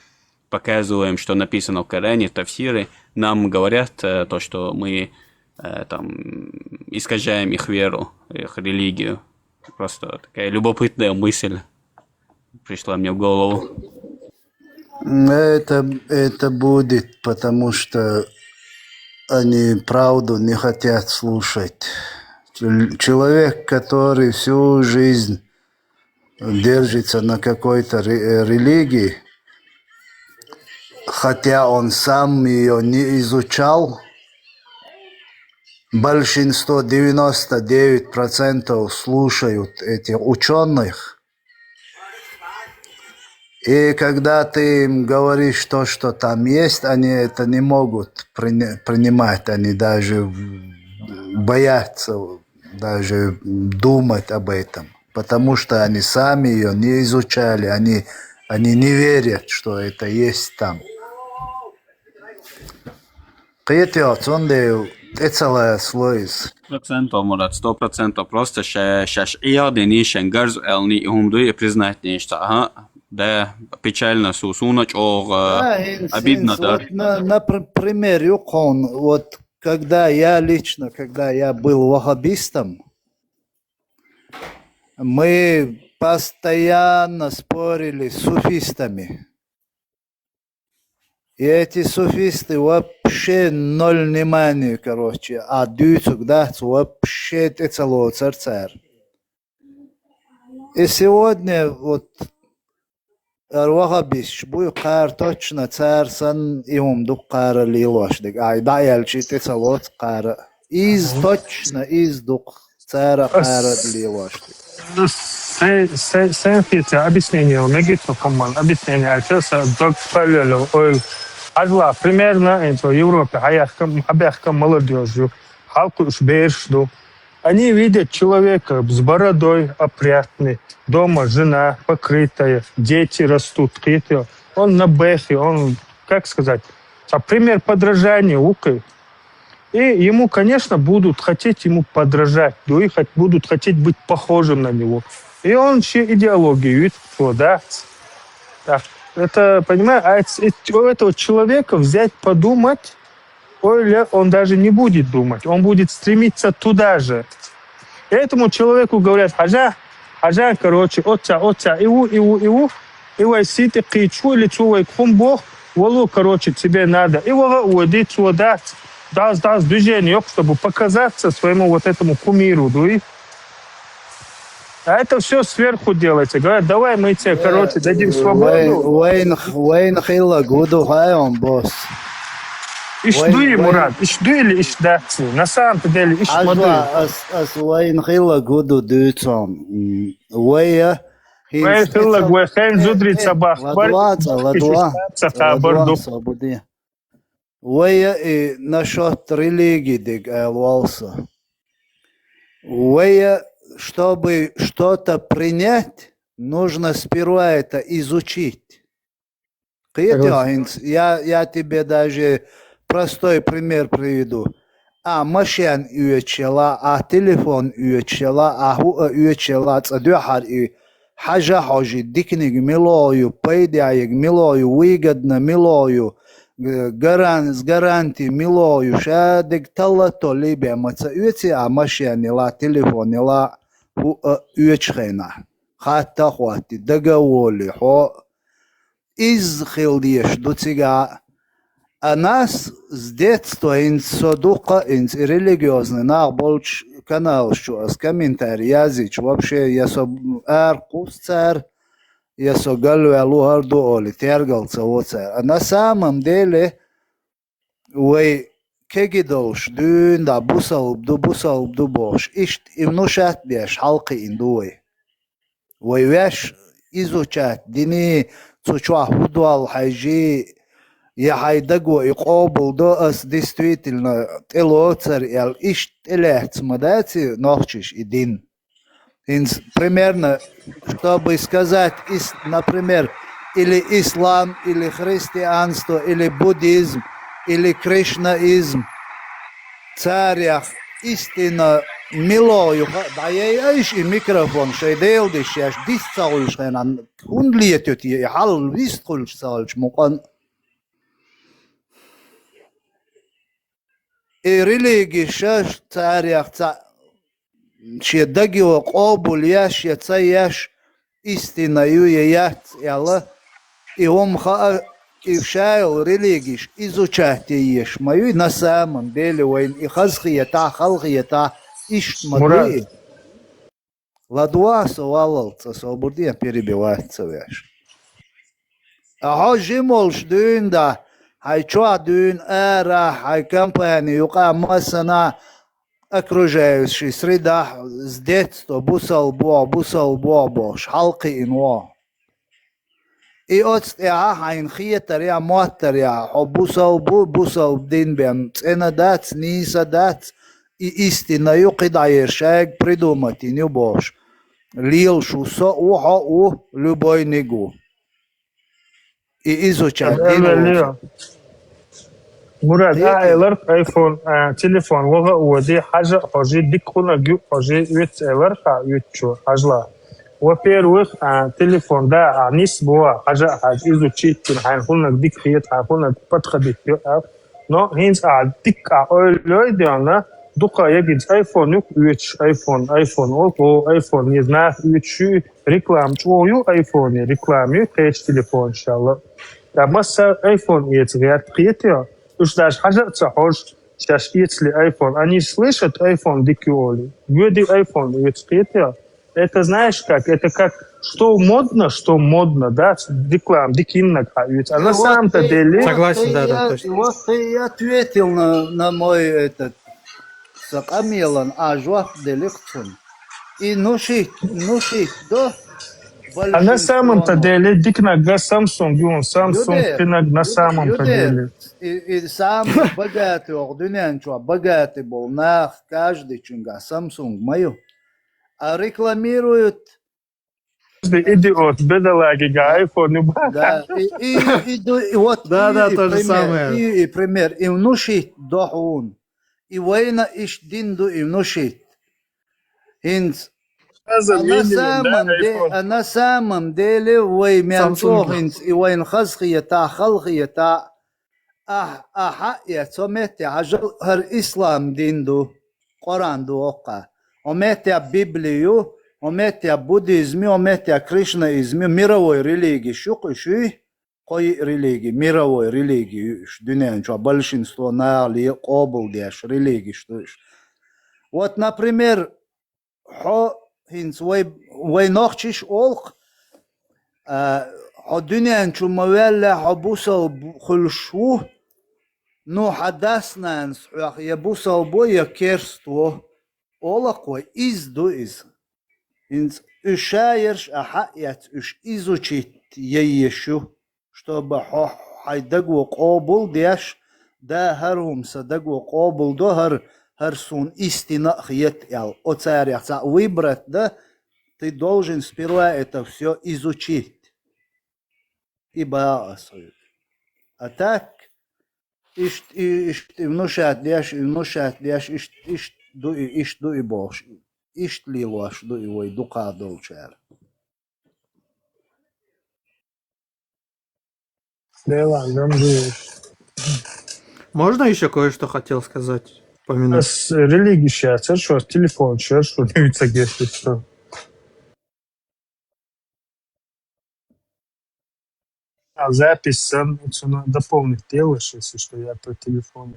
показываем, что написано в Коране, тафсиры, нам говорят э, то, что мы э, там искажаем их веру, их религию. Просто такая любопытная мысль пришла мне в голову. Это, это будет, потому что они правду не хотят слушать. Чел- Человек, который всю жизнь держится на какой-то ре- э, религии, хотя он сам ее не изучал, большинство, девяносто девять процентов слушают этих ученых. И когда ты им говоришь то, что там есть, они это не могут приня- принимать, они даже боятся даже думать об этом, потому что они сами ее не изучали, они, они не верят, что это есть там. Кхетио, цундейл, тӀецаласло из. Сто процентов, Мурат, сто процентов. Просто ша- шаш Ӏиядини шен гарз элни и хӀума дуй, и признать неш ца. Ага, да, печально су, суна чӀоагӀа Да, хин- обидно хин- да. Вот, на- напр- пример юкъон, вот когда я лично, когда я был ваххабистом, мы постоянно спорили с суфистами. И эти суфисты вообще ноль внимания, короче, а дуьйцург дац вообще тӀе ца лоцар цар. И сегодня вот ар ваххабисташ буй кхара точно цар санна и хӀума ду кхара лелош дерг. Ай, дӀа аьлча тӀе ца лоц кхара. Из точно, из ду цара кхара лелош дерг. Се- се- Сен хетта объяснение мегий хӀуман, объяснение аьлча, са дог паллело ойла. Хьажал, примерно, это Европе хьаяхка, хьабаьхка молодёжь ю. Хьалкхуьуш бераш ду. Они видят человека с бородой опрятный, дома жена покрытая, дети растут, кхетий. Он набехий, он, как сказать, а пример подражания вукху. И ему, конечно, будут хотеть ему подражать, да и хот- будут хотеть быть похожим на него. И он вообще идеологию видит, что, да? Да. Это, понимаешь, а эт- эт- у этого человека взять, подумать, ой, ле- он даже не будет думать, он будет стремиться туда же. Этому человеку говорят: «Хьажа, хьажа, короче, оцця, оцця, и ву, и ву, и ву, и вай сийна тӀе кхийча ву, или цо вайга хӀума боху, вало, короче, тебе надо». И ваха а води цо, дац, дац, дац движение йоккху, чтобы показаться своему вот этому кумиру, дуй. А это всё сверху делается. Говорят: «Давай мы тебе, короче, дадим свободу». Вайн, вайн, вайн хилла гуду хайон босс. Иш Вайн- дуй, вайн- Мурат, иш дуй или иш дац? На самом-то деле, иш ма дуй. Хьажал, ас, ас вайн хилла гуду дуьйцу. М, вай, а, хӀинца Вай хилла, тӀе ца- вай хен э, зудри э, ца бахбар, ладва, ца, ладва, ца хабар ладва, ду. Ца буди. Вай, а, и насчёт религии дерг аьлла волу со. Вай, а, чтобы что-то принять, нужно сперва это изучить. Кхетий, Согласен. ХӀинца я, я тебе даже простой пример приведу. А машен оьцуш яла, а телефон оьцуш яла, а хӀуъа оьцуш яла, цкъа дуьххьара и хьажа хьожий, диканиг мила ю, пайдехь ерг мила ю, выгодно мила ю, г- гаран- с гарантией мила ю, ша дерг талла а толлий бен ма ца оьций, а машен яла, телефон яла, хӀуъа оьцучу хенахь. Хатта а хӀоттий, дага а волий, хьо изза хила дезаш ду цигахь а. А нас с детства, хӀинца со дуккха а, хӀинца и религиозный нах болчу каналаш чу ас комментарий язйича, вообще, я со ара кхуссу цара, я со галваьлла ву хӀара ду олий, тергал ца во цара. А на самом деле, вай кегий долуш дуьйна дӀа бусалба ду, бусалба ду бохуш, иштта и внушать деш хьалакхиъна ду вай. Вай ваьш изучать дина, цу чохь хӀун долу хьаьжжий, я хьайн даго и къобалдо, ас действительно тӀелоцара аьлла, иштта тӀелаьцна ма дац и нохчаша и дин. ХӀинца примерно, чтобы сказать, ис- например, или ислам, или христианство, или буддизм, или кришнаизм. Царех истина мила ю ха-, дӀаяйа айша и микрофон, шайн Дела диш еш, дис ца хуьлуш хенахь, хӀунда летоьту и хьал вист хуьлуш ца хилча мукъан? И религиша царех цхьаъ шен дагайо къобал еш я ца еш, истина ю я яц аьлла, и хӀума хаа кӀив шайла религиш изучать е еш ма юй, на самом деле вайна и хазахетахь, халахетахь, иштта ма Мурад. Дуй. ЛадувгӀа со валлалц, аса обур де, перебивать ца веш. А хьо жимолш дуьйна да, хьай чохь дуьйна ара, хьай компани юкъа массана окружающий средах с детства бусалба ву, бусалба ву бохуш, хьалкхиъна ву. И оцу тӀехьа хьайна хетарехь, моттарехь, хьо бусалба ву, бусалба дин бен цӀена дац, нийса дац, и истина ю, кхидӀа ер шайга придумать йина ю бохуш, лелаш ву со а ву, хьо а ву, любойниг ву. И изучать дина волчу. Мурад, а, эларх айфон, а, телефон ваха а води, хьажа а хьожи, дика хӀунаг ю а хьожи, оьцу эларх а оьцучо, хьажла. Во-первых, а, телефон да, а, нис бу, хьажа а хьажа, изучить дина, хьайн хӀунаг дика хета, хьайн хӀунаг подходить ю, а. Но хӀинца а дика а ойлой дена, дукха ягинца айфон ю оьцуш, айфон, айфон, о, о, айфон, не знаю, оьцуш ю, реклама чӀогӀа ю айфоне, реклама ю кхечу телефонашалла. Ткъа масса айфон эца гӀерта кхетайо, уьш даже хьажа а ца хьожуш, шаьш эцале айфон. Они ж слышат, айфон дика ю олий. Гоьди айфон эца кхетайо. Это знаешь как? Это как, что модно, что модно, да? Реклама дика йиннарг хьан оьцу. А на самом-то деле... Согласен, да, да, точно. И вот ты и ответил на, на мой этот, сан къамелан а жоп делира цунна. И ну шит, ну шит до. А на самом-то деле дикнарг Samsung ю, Samsung кхинарг на самом-то деле. И, и самый богатый, ох, дуьнен чохь богатый болу нах, каждыйчуьнга Samsung ма ю. А рекламируют. Каждый идиот, бедолагига айфон ю. Да, и, и, и ду-, и вот, да, и, да, и то же пример, самое. И, и пример, и внушить до хьуна. И вайна иш дин ду, и внушить. ХӀинца. А на самом де-, а на самом деле вай мел чӀогӀа хӀинца и вайна хазахета, халахета, ахь, ахьа а эца, цо метте хьажал, хӀара ислам дин ду, Къуръан ду оккха. Хьо метте Библи ю, хьо метте буддизм ю, хьо метте кришнаизм ю, мировой религиш ю кху шуьй. Кхо йиъ религи, мировой религи ю уьш, дуьнен чохь большинство наха ле къобалдеш религиш ду уьш. Вот, например, хьо хӀинца вай, вай нохчиш олу-кх, а, хьо дуьнен чу ма ваьллехь, хьо бусалба хуьлуш ву, ну, хьан дас-нанас хьох я бусалба во, я керста во. Олу-кх вай, иза ду иза. ХӀинца уьш шаерш а хьаэц, уьш изучить яйеш ю, чтобы хьо хьайн даго къобал деш, да, хӀара хӀума сан даго къобал до, хӀара, хӀара суна истина а хета аьлла. Оцарех цхьаъ выбрать дан, ты должен сперва это всё изучить. И баха аса хьоьга. А так, иштта, и, иштта и внушать деш, и внушать деш, иштта, иштта ду и, иштта ду и бохуш, иштта лелош ду и вай дукха долчара. Можно ещё кое-что хотел сказать, упомянуть? Ас религиш яцара, шуна телефон чуьра, шуна дуьйцург, если что. А запись сан, цунах дополнить делаешь, если что, я по телефону.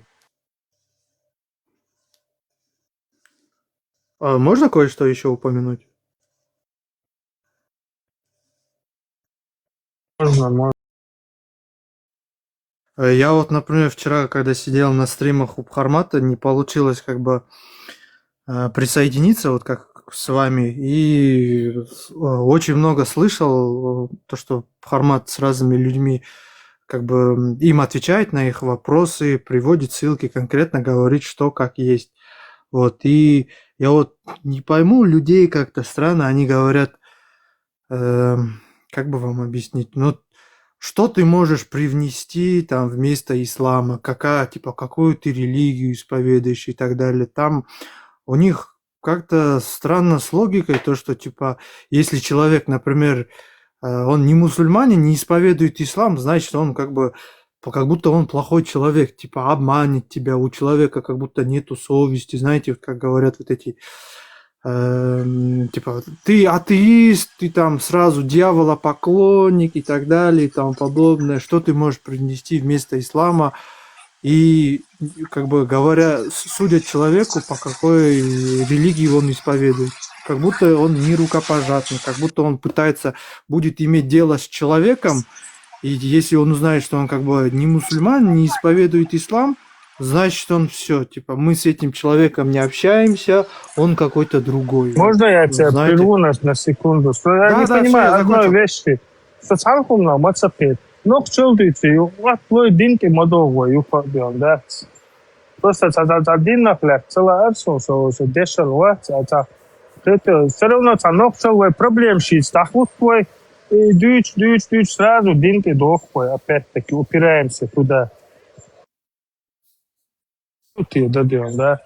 А можно кое-что ещё упомянуть? Можно, можно. Э, я вот, например, вчера, когда сидел на стримах у Бхармата, не получилось как бы, э, присоединиться, вот как с вами, и, э, очень много слышал, э, то, что Бхармат с разными людьми, как бы, м, им отвечает на их вопросы, приводит ссылки, конкретно говорит, что как есть. Вот, и я вот не пойму людей, как-то странно, они говорят, эм, как бы вам объяснить? Ну, что ты можешь привнести там вместо ислама? Какая, типа, какую ты религию исповедуешь и так далее? Там у них как-то странно с логикой, то, что, типа, если человек, например, э, он не мусульманин, не исповедует ислам, значит, он как бы, по-, как будто он плохой человек, типа, обманет тебя, у человека как будто нету совести, знаете, вот как говорят вот эти, эм, типа, ты атеист, ты там сразу дьяволопоклонник и так далее и тому подобное, что ты можешь принести вместо ислама? И, как бы говоря, с- судят человеку, по какой религии он исповедует. Как будто он не рукопожатный, как будто он пытается, будет иметь дело с человеком, и если он узнает, что он как бы не мусульман, не исповедует ислам, значит, он все, типа, мы с этим человеком не общаемся, он какой-то другой. Можно я Ну, тебя знаете. Прерву на, на секунду? Что я Да, не да, всё, понимаю я одной закончил. Вещи. Что цалхумна мацапет. Нохчолдуйте, вот твой дин ты модовой, да? Просто за, за, за дин нахляк, целая арсен, что, что дешел, вот, а так. Это все равно ца нохчол вой проблем шиц, так вот твой, и дюч, дюч, дюч, сразу дин ты дохвой, опять-таки упираемся туда. Тут я добил, да?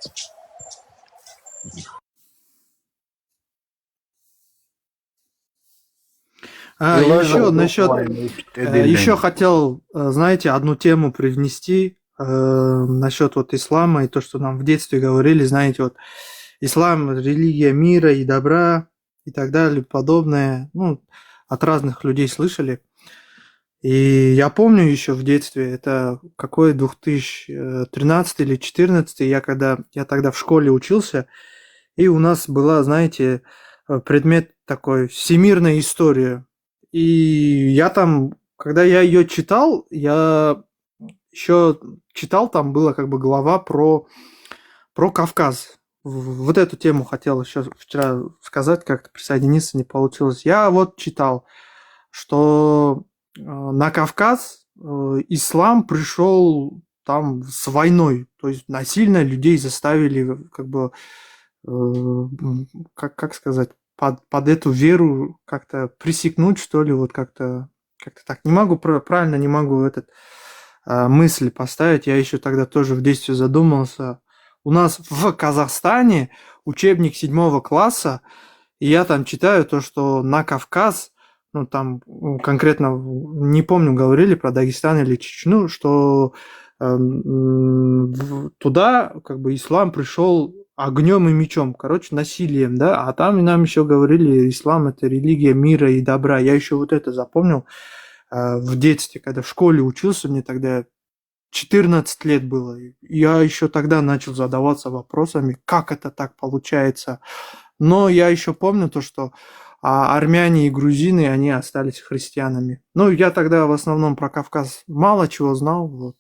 А, Илай еще Зайдук насчет, вайны э, еще эдилден. Хотел, э, знаете, одну тему привнести э, насчет вот ислама и то, что нам в детстве говорили, знаете, вот ислам, религия мира и добра и так далее, подобное, ну, от разных людей слышали. И я помню еще в детстве, это какой две тысячи тринадцатый или четырнадцатый, я когда, я тогда в школе учился, и у нас была, знаете, э, предмет такой, всемирная история. И я там, когда я ее читал, я еще читал, там была как бы глава про, про Кавказ. В- Вот эту тему хотел еще вчера сказать, как-то присоединиться не получилось. Я вот читал, что э, на Кавказ э, ислам пришел там с войной, то есть насильно людей заставили как бы, э, м, как, как сказать, под, под эту веру как-то пресекнуть, что ли, вот как-то как-то так. Не могу, пра- правильно не могу этот а, мысль поставить. Я еще тогда тоже в детстве задумался. У нас в Казахстане учебник седьмого класса, и я там читаю то, что на Кавказ, ну там м, конкретно в- не помню, говорили про Дагестан или Чечню, что эм, м, в- туда как бы ислам пришел огнем и мечом, короче, насилием, да, а там и нам еще говорили, ислам — это религия мира и добра. Я еще вот это запомнил э, в детстве, когда в школе учился, мне тогда четырнадцать лет было. И я еще тогда начал задаваться вопросами, как это так получается. Но я еще помню то, что а, армяне и грузины, они остались христианами. Ну, я тогда в основном про Кавказ мало чего знал, вот.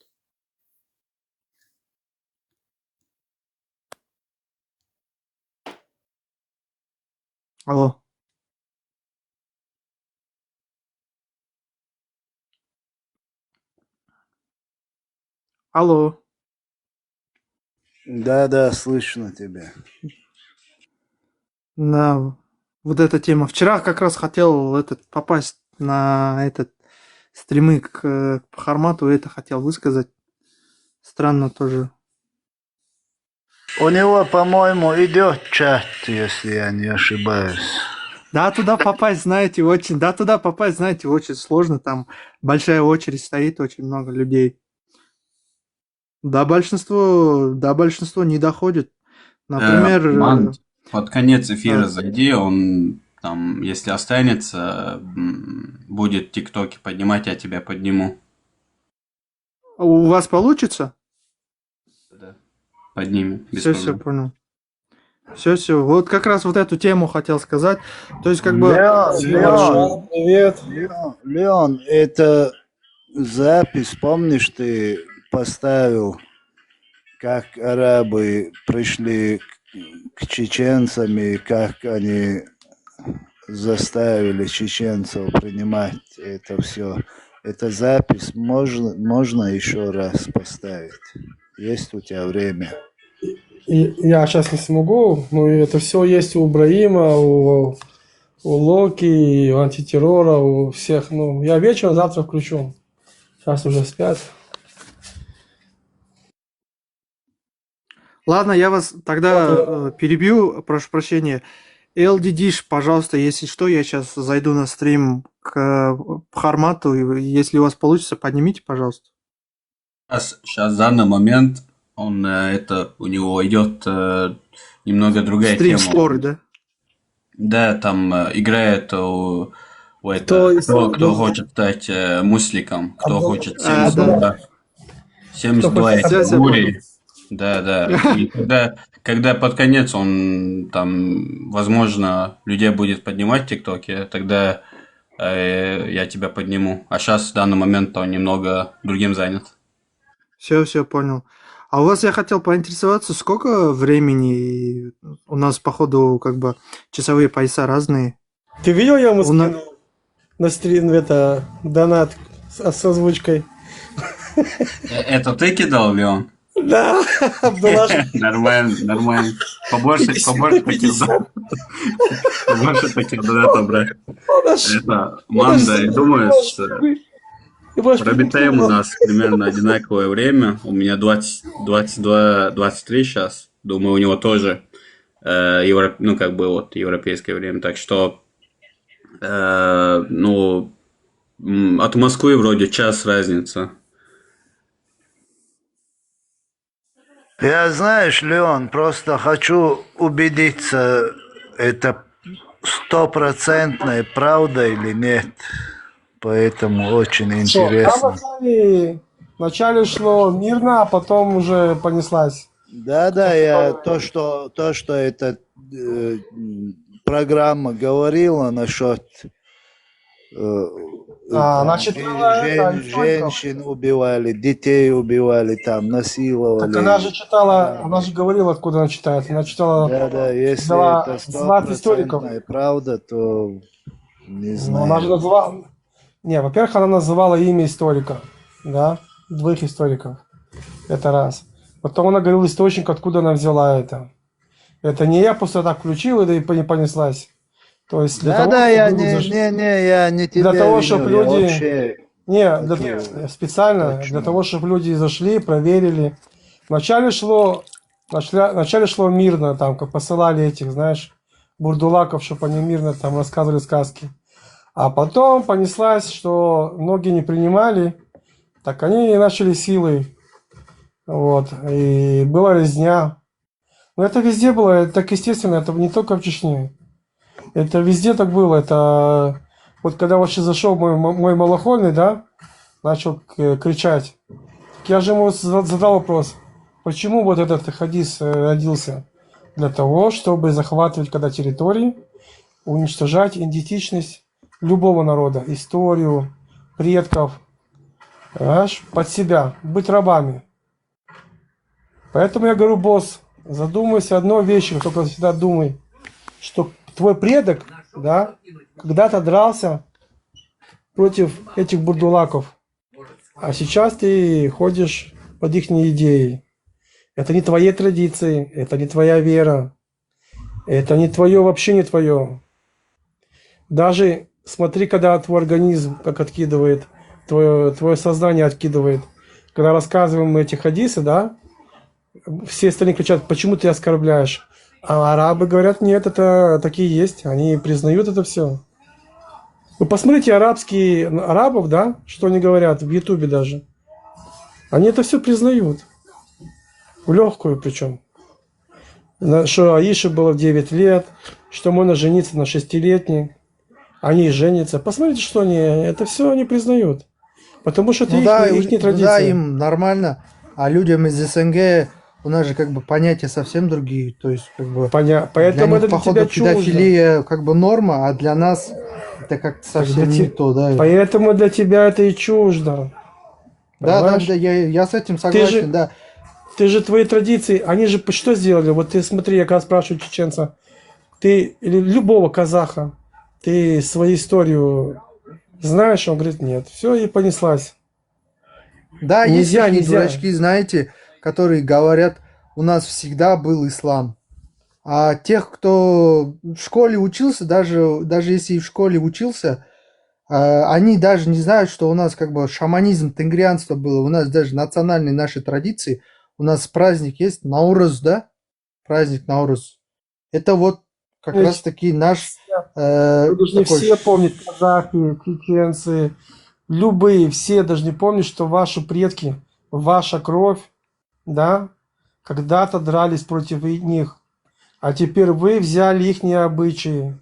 Алло. Алло. Да, да, слышно тебя. На вот эта тема. Вчера как раз хотел этот попасть на этот стримы к, к Пхармату, это хотел высказать. Странно тоже. У него, по-моему, идет чат, если я не ошибаюсь. Да, туда попасть, знаете, очень, да, туда попасть, знаете, очень сложно. Там большая очередь стоит, очень много людей. Да, большинство, да, большинство не доходит. Э, Например, э, Мант, под конец эфира а, зайди, он там, если останется, м, будет тиктоки поднимать, я тебя подниму. У вас получится? Да. Поднимем, без Все, все, проблем. Понял. Все, все. Вот как раз вот эту тему хотел сказать. То есть, как бы, Леон, э, Леон, Привет. Леон, Леон, это запись, помнишь, ты поставил, как арабы пришли к, к чеченцам и как они заставили чеченцев принимать это все. Эта запись можно, можно еще раз поставить? Есть у тебя время? И я сейчас не смогу, но это все есть у Ибраима, у, у Локи, у антитеррора, у всех. Ну, я вечером завтра включу. Сейчас уже спят. Ладно, я вас тогда э, перебью, прошу прощения. Л Д Диш, пожалуйста, если что, я сейчас зайду на стрим к э, Пхармату, и если у вас получится, поднимите, пожалуйста. Сейчас, сейчас, в данный момент, он э, это, у него идет э, немного другая Стрим тема. скорый, да? Да, там э, играет у, у это, Кто из кто, кто Абдул- хочет стать э, мусликом, кто Абдул- хочет А, семьдесят да. два, семьдесят два Кто хочет это Сейчас я Гури. понял. Да, да. И когда, когда под конец он там, возможно, людей будет поднимать в ТикТоке, тогда э, я тебя подниму. А сейчас в данный момент он немного другим занят. Все, все, понял. А у вас я хотел поинтересоваться, сколько времени у нас, походу, как бы часовые пояса разные. Ты видел, я ему У на- скинул на стрим это донат с, с озвучкой? Э, Это ты кидал, Леон? Да, Абдулаш. Нормально, нормально. Побольше, побольше таких, да. Побольше таких донатов, брат. Это Манда, я думаю, с- Робитаем у нас примерно одинаковое время. У меня двадцать, двадцать два, двадцать три сейчас. Думаю, у него тоже э, евро, ну, как бы вот европейское время. Так что, э, ну, м, от Москвы вроде час разница. Я, знаешь, Леон, просто хочу убедиться, это стопроцентная правда или нет. Поэтому очень Что, там интересно. вначале, вначале шло мирно, а потом уже понеслась. Да, да, я то, что то, что эта э, м, программа говорила насчет э, А, она там, читала это, жен- историков. Женщин убивали, детей убивали, там насиловали. Так она же читала, она же говорила, откуда она читает. Она читала, Да, да, если взяла, это взяла от историков. стопроцентная правда, то не Ну, знаю. она же называла... Не, во-первых, она называла имя историка, да, двоих историков. Это раз. Потом она говорила источник, откуда она взяла это. Это не я просто так включил, да и по- не понеслась. То есть для Да, того, да, я чтобы не, заш- не, не, я не тебя для того, чтобы виню, я люди... вообще Не, для, такие специально, точно. Для того, чтобы люди зашли, проверили. Вначале шло, начала- вначале шло мирно, там, как посылали этих, знаешь, бурдулаков, чтобы они мирно там рассказывали сказки. А потом понеслась, что многие не принимали, так они и начали силой. Вот. И была резня. Но это везде было, это так естественно, это не только в Чечне. Это везде так было. Это вот когда вообще зашел мой, м- мой малохольный, да, начал к- кричать. Так я же ему за- задал вопрос, почему вот этот хадис э, родился? Для того, чтобы захватывать когда территории, уничтожать идентичность любого народа, историю предков, понимаешь, под себя, быть рабами. Поэтому я говорю, босс, задумайся одной вещью, только всегда думай, что твой предок, да, когда-то дрался против этих бурдулаков, а сейчас ты ходишь под их идеей. Это не твои традиции, это не твоя вера, это не твое, вообще не твое. Даже смотри, когда твой организм как откидывает, твое, твое сознание откидывает. Когда рассказываем мы эти хадисы, да, все остальные кричат, почему ты оскорбляешь? А арабы говорят, нет, это такие есть, они признают это все. Вы посмотрите арабские, арабов, да, что они говорят в Ютубе даже. Они это все признают. В легкую причем. Что Аише было в девять лет, что можно жениться на шестилетней. Они женятся. Посмотрите, что они, это все они признают. Потому что это Ну их, да, их и- ну да, традиция. Им нормально, а людям из СНГ у нас же как бы понятия совсем другие, то есть как бы Поня- для Поэтому них, это для походу, тебя чуждо. Педофилия как бы норма, а для нас это как-то Так совсем для не те- то, да. Поэтому для тебя это и чуждо. Да, да, Понимаешь? да, я, я с этим Ты согласен, же, да. ты же твои традиции, они же п- что сделали? Вот ты смотри, я когда спрашиваю чеченца, ты или любого казаха, ты свою историю знаешь? Он говорит, нет. Все, и понеслась. Да, есть Нельзя, такие нельзя. дурачки, знаете, которые говорят, у нас всегда был ислам. А тех, кто в школе учился, даже, даже если и в школе учился, а, они даже не знают, что у нас как бы шаманизм, тенгрианство было, у нас даже национальные наши традиции, у нас праздник есть, Науруз, да? Праздник Науруз. Это вот как Ведь раз таки наш э, Вы должны такой все помнить, казахи, чеченцы, любые, все должны помнить, что ваши предки, ваша кровь, да, когда-то дрались против и- них, а теперь вы взяли их обычаи.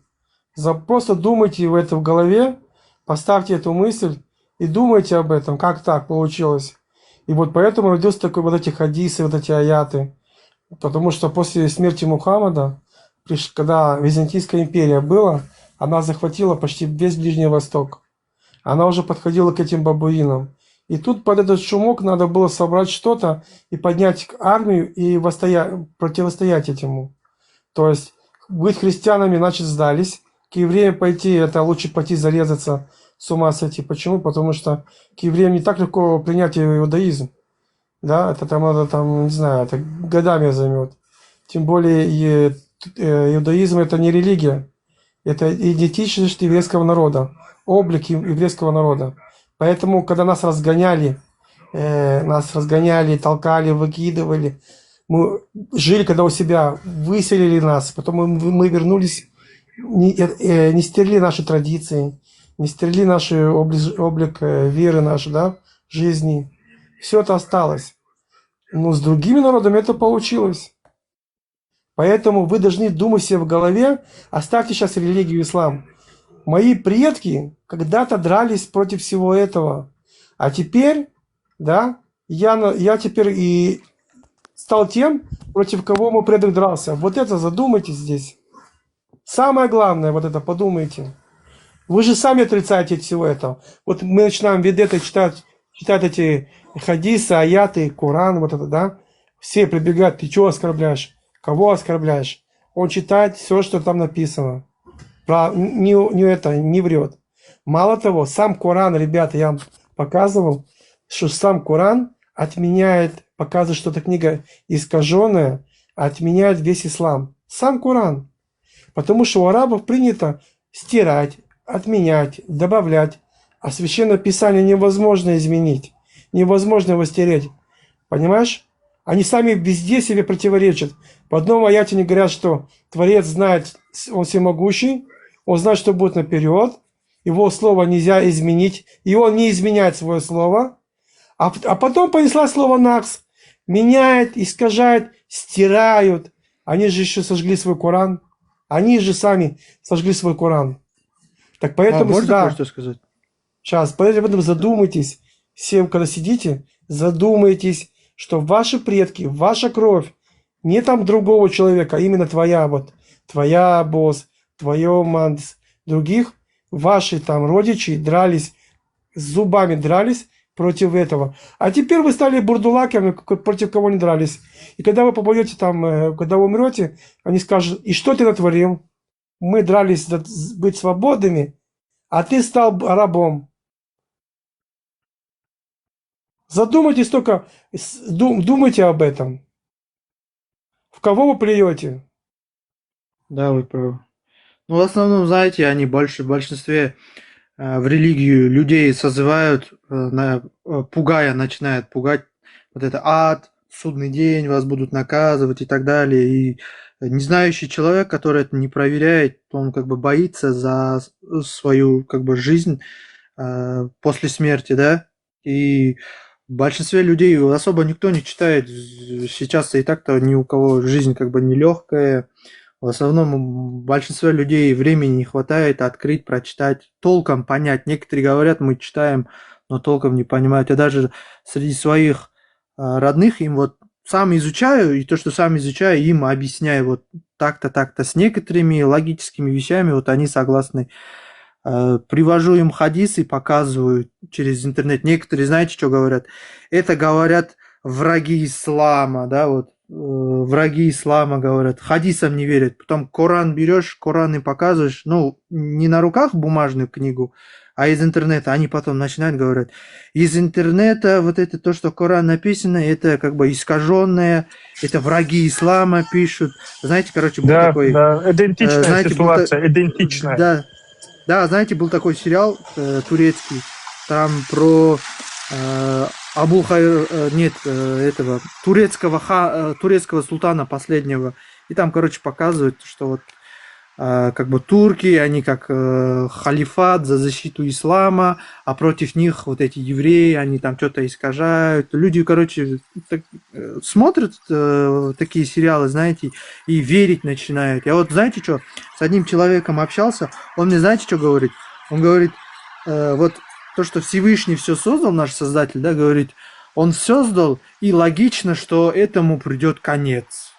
За-, просто думайте в это в голове, поставьте эту мысль и думайте об этом, как так получилось. И вот поэтому родился такой вот эти хадисы, вот эти аяты. Потому что после смерти Мухаммада, приш-, когда Византийская империя была, она захватила почти весь Ближний Восток. Она уже подходила к этим бабуинам. И тут под этот шумок надо было собрать что-то и поднять армию и восстоя-, противостоять этому. То есть быть христианами, значит, сдались. К евреям пойти, это лучше пойти зарезаться, с ума сойти. Почему? Потому что к евреям не так легко принять иудаизм. Да, это там надо, там, не знаю, это годами займет. Тем более и, э, иудаизм — это не религия, это идентичность еврейского народа, облик ев-, еврейского народа. Поэтому, когда нас разгоняли, э, нас разгоняли, толкали, выкидывали, мы жили, когда у себя, выселили нас, потом мы, мы вернулись, не, э, э, не стерли наши традиции, не стерли наш облик, облик, э, веры нашей, да, жизни. Все это осталось. Но с другими народами это получилось. Поэтому вы должны думать себе в голове, оставьте сейчас религию ислам. Мои предки когда-то дрались против всего этого. А теперь, да, я, на- я теперь и стал тем, против кого мой предок дрался. Вот это задумайтесь здесь. Самое главное, вот это подумайте. Вы же сами отрицаете всего этого. Вот мы начинаем ведеты читать, читать эти хадисы, аяты, Коран, вот это, да. Все прибегают: «Ты чего оскорбляешь? Кого оскорбляешь?» Он читает все, что там написано. Про, не, не это, не врет. Мало того, сам Коран, ребята, я вам показывал, что сам Коран отменяет, показывает, что эта книга искаженная, отменяет весь ислам. Сам Коран. Потому что у арабов принято стирать, отменять, добавлять. А Священное Писание невозможно изменить. Невозможно его стереть. Понимаешь? Они сами везде себе противоречат. В одном аяте они говорят, что Творец знает, он всемогущий, он знает, что будет наперед, его слово нельзя изменить, и он не изменяет свое слово. А, п- а потом понесла слово «нахс». Меняет, искажает, стирают. Они же еще сожгли свой Коран. Они же сами сожгли свой Коран. Так А поэтому можно всегда, кое-что сказать? сейчас, поэтому задумайтесь, все, когда сидите, задумайтесь, что ваши предки, ваша кровь, не там другого человека, а именно твоя, вот, твоя босс, твоя мамс, других, ваши там родичи дрались, зубами дрались против этого. А теперь вы стали бурдулаками, к- против кого не дрались. И когда вы попадете там, э, когда вы умрете, они скажут: «И что ты натворил? Мы дрались за- быть свободными, а ты стал б- рабом». Задумайтесь только, с- дум- думайте об этом. В кого вы плюете? Да, вы правы. Ну, в основном, знаете, они больше, в большинстве э, в религию людей созывают, э, на, э, пугая, начинают пугать. Вот это ад, судный день, вас будут наказывать и так далее. И не знающий человек, который это не проверяет, он как бы боится за с- свою как бы жизнь э, после смерти, да. И в большинстве людей особо никто не читает. Сейчас и так-то ни у кого жизнь как бы нелегкая. В основном у большинства людей времени не хватает открыть, прочитать, толком понять. Некоторые говорят: «Мы читаем, но толком не понимают». Я даже среди своих а, родных им вот сам изучаю, и то, что сам изучаю, им объясняю вот так-то, так-то, с некоторыми логическими вещами, вот они согласны. Э, Привожу им хадисы, показываю через интернет. Некоторые, знаете, что говорят? Это говорят враги ислама, да, вот э, враги ислама говорят, хадисам не верят. Потом Коран берешь, Коран им показываешь, ну, не на руках бумажную книгу, а из интернета. Они потом начинают говорить: «Из интернета вот это то, что Коран написано, это как бы искаженное, это враги ислама пишут». Знаете, короче, был Да, такой, да, э, идентичная знаете, был та- ситуация, идентичная. Да, да, знаете, был такой сериал э, турецкий, там про э, Абу Хайр, э, нет, э, этого турецкого ха, э, турецкого султана последнего, и там, короче, показывают, что вот а, как бы турки, они как э, халифат за защиту ислама, а против них вот эти евреи, они там что-то искажают. Люди, короче, так, э, смотрят э, такие сериалы, знаете, и верить начинают. Я вот, знаете что, с одним человеком общался, он мне, знаете, что говорит? Он говорит, э, вот то, что Всевышний все создал, наш Создатель, да, говорит, он создал, и логично, что этому придет конец.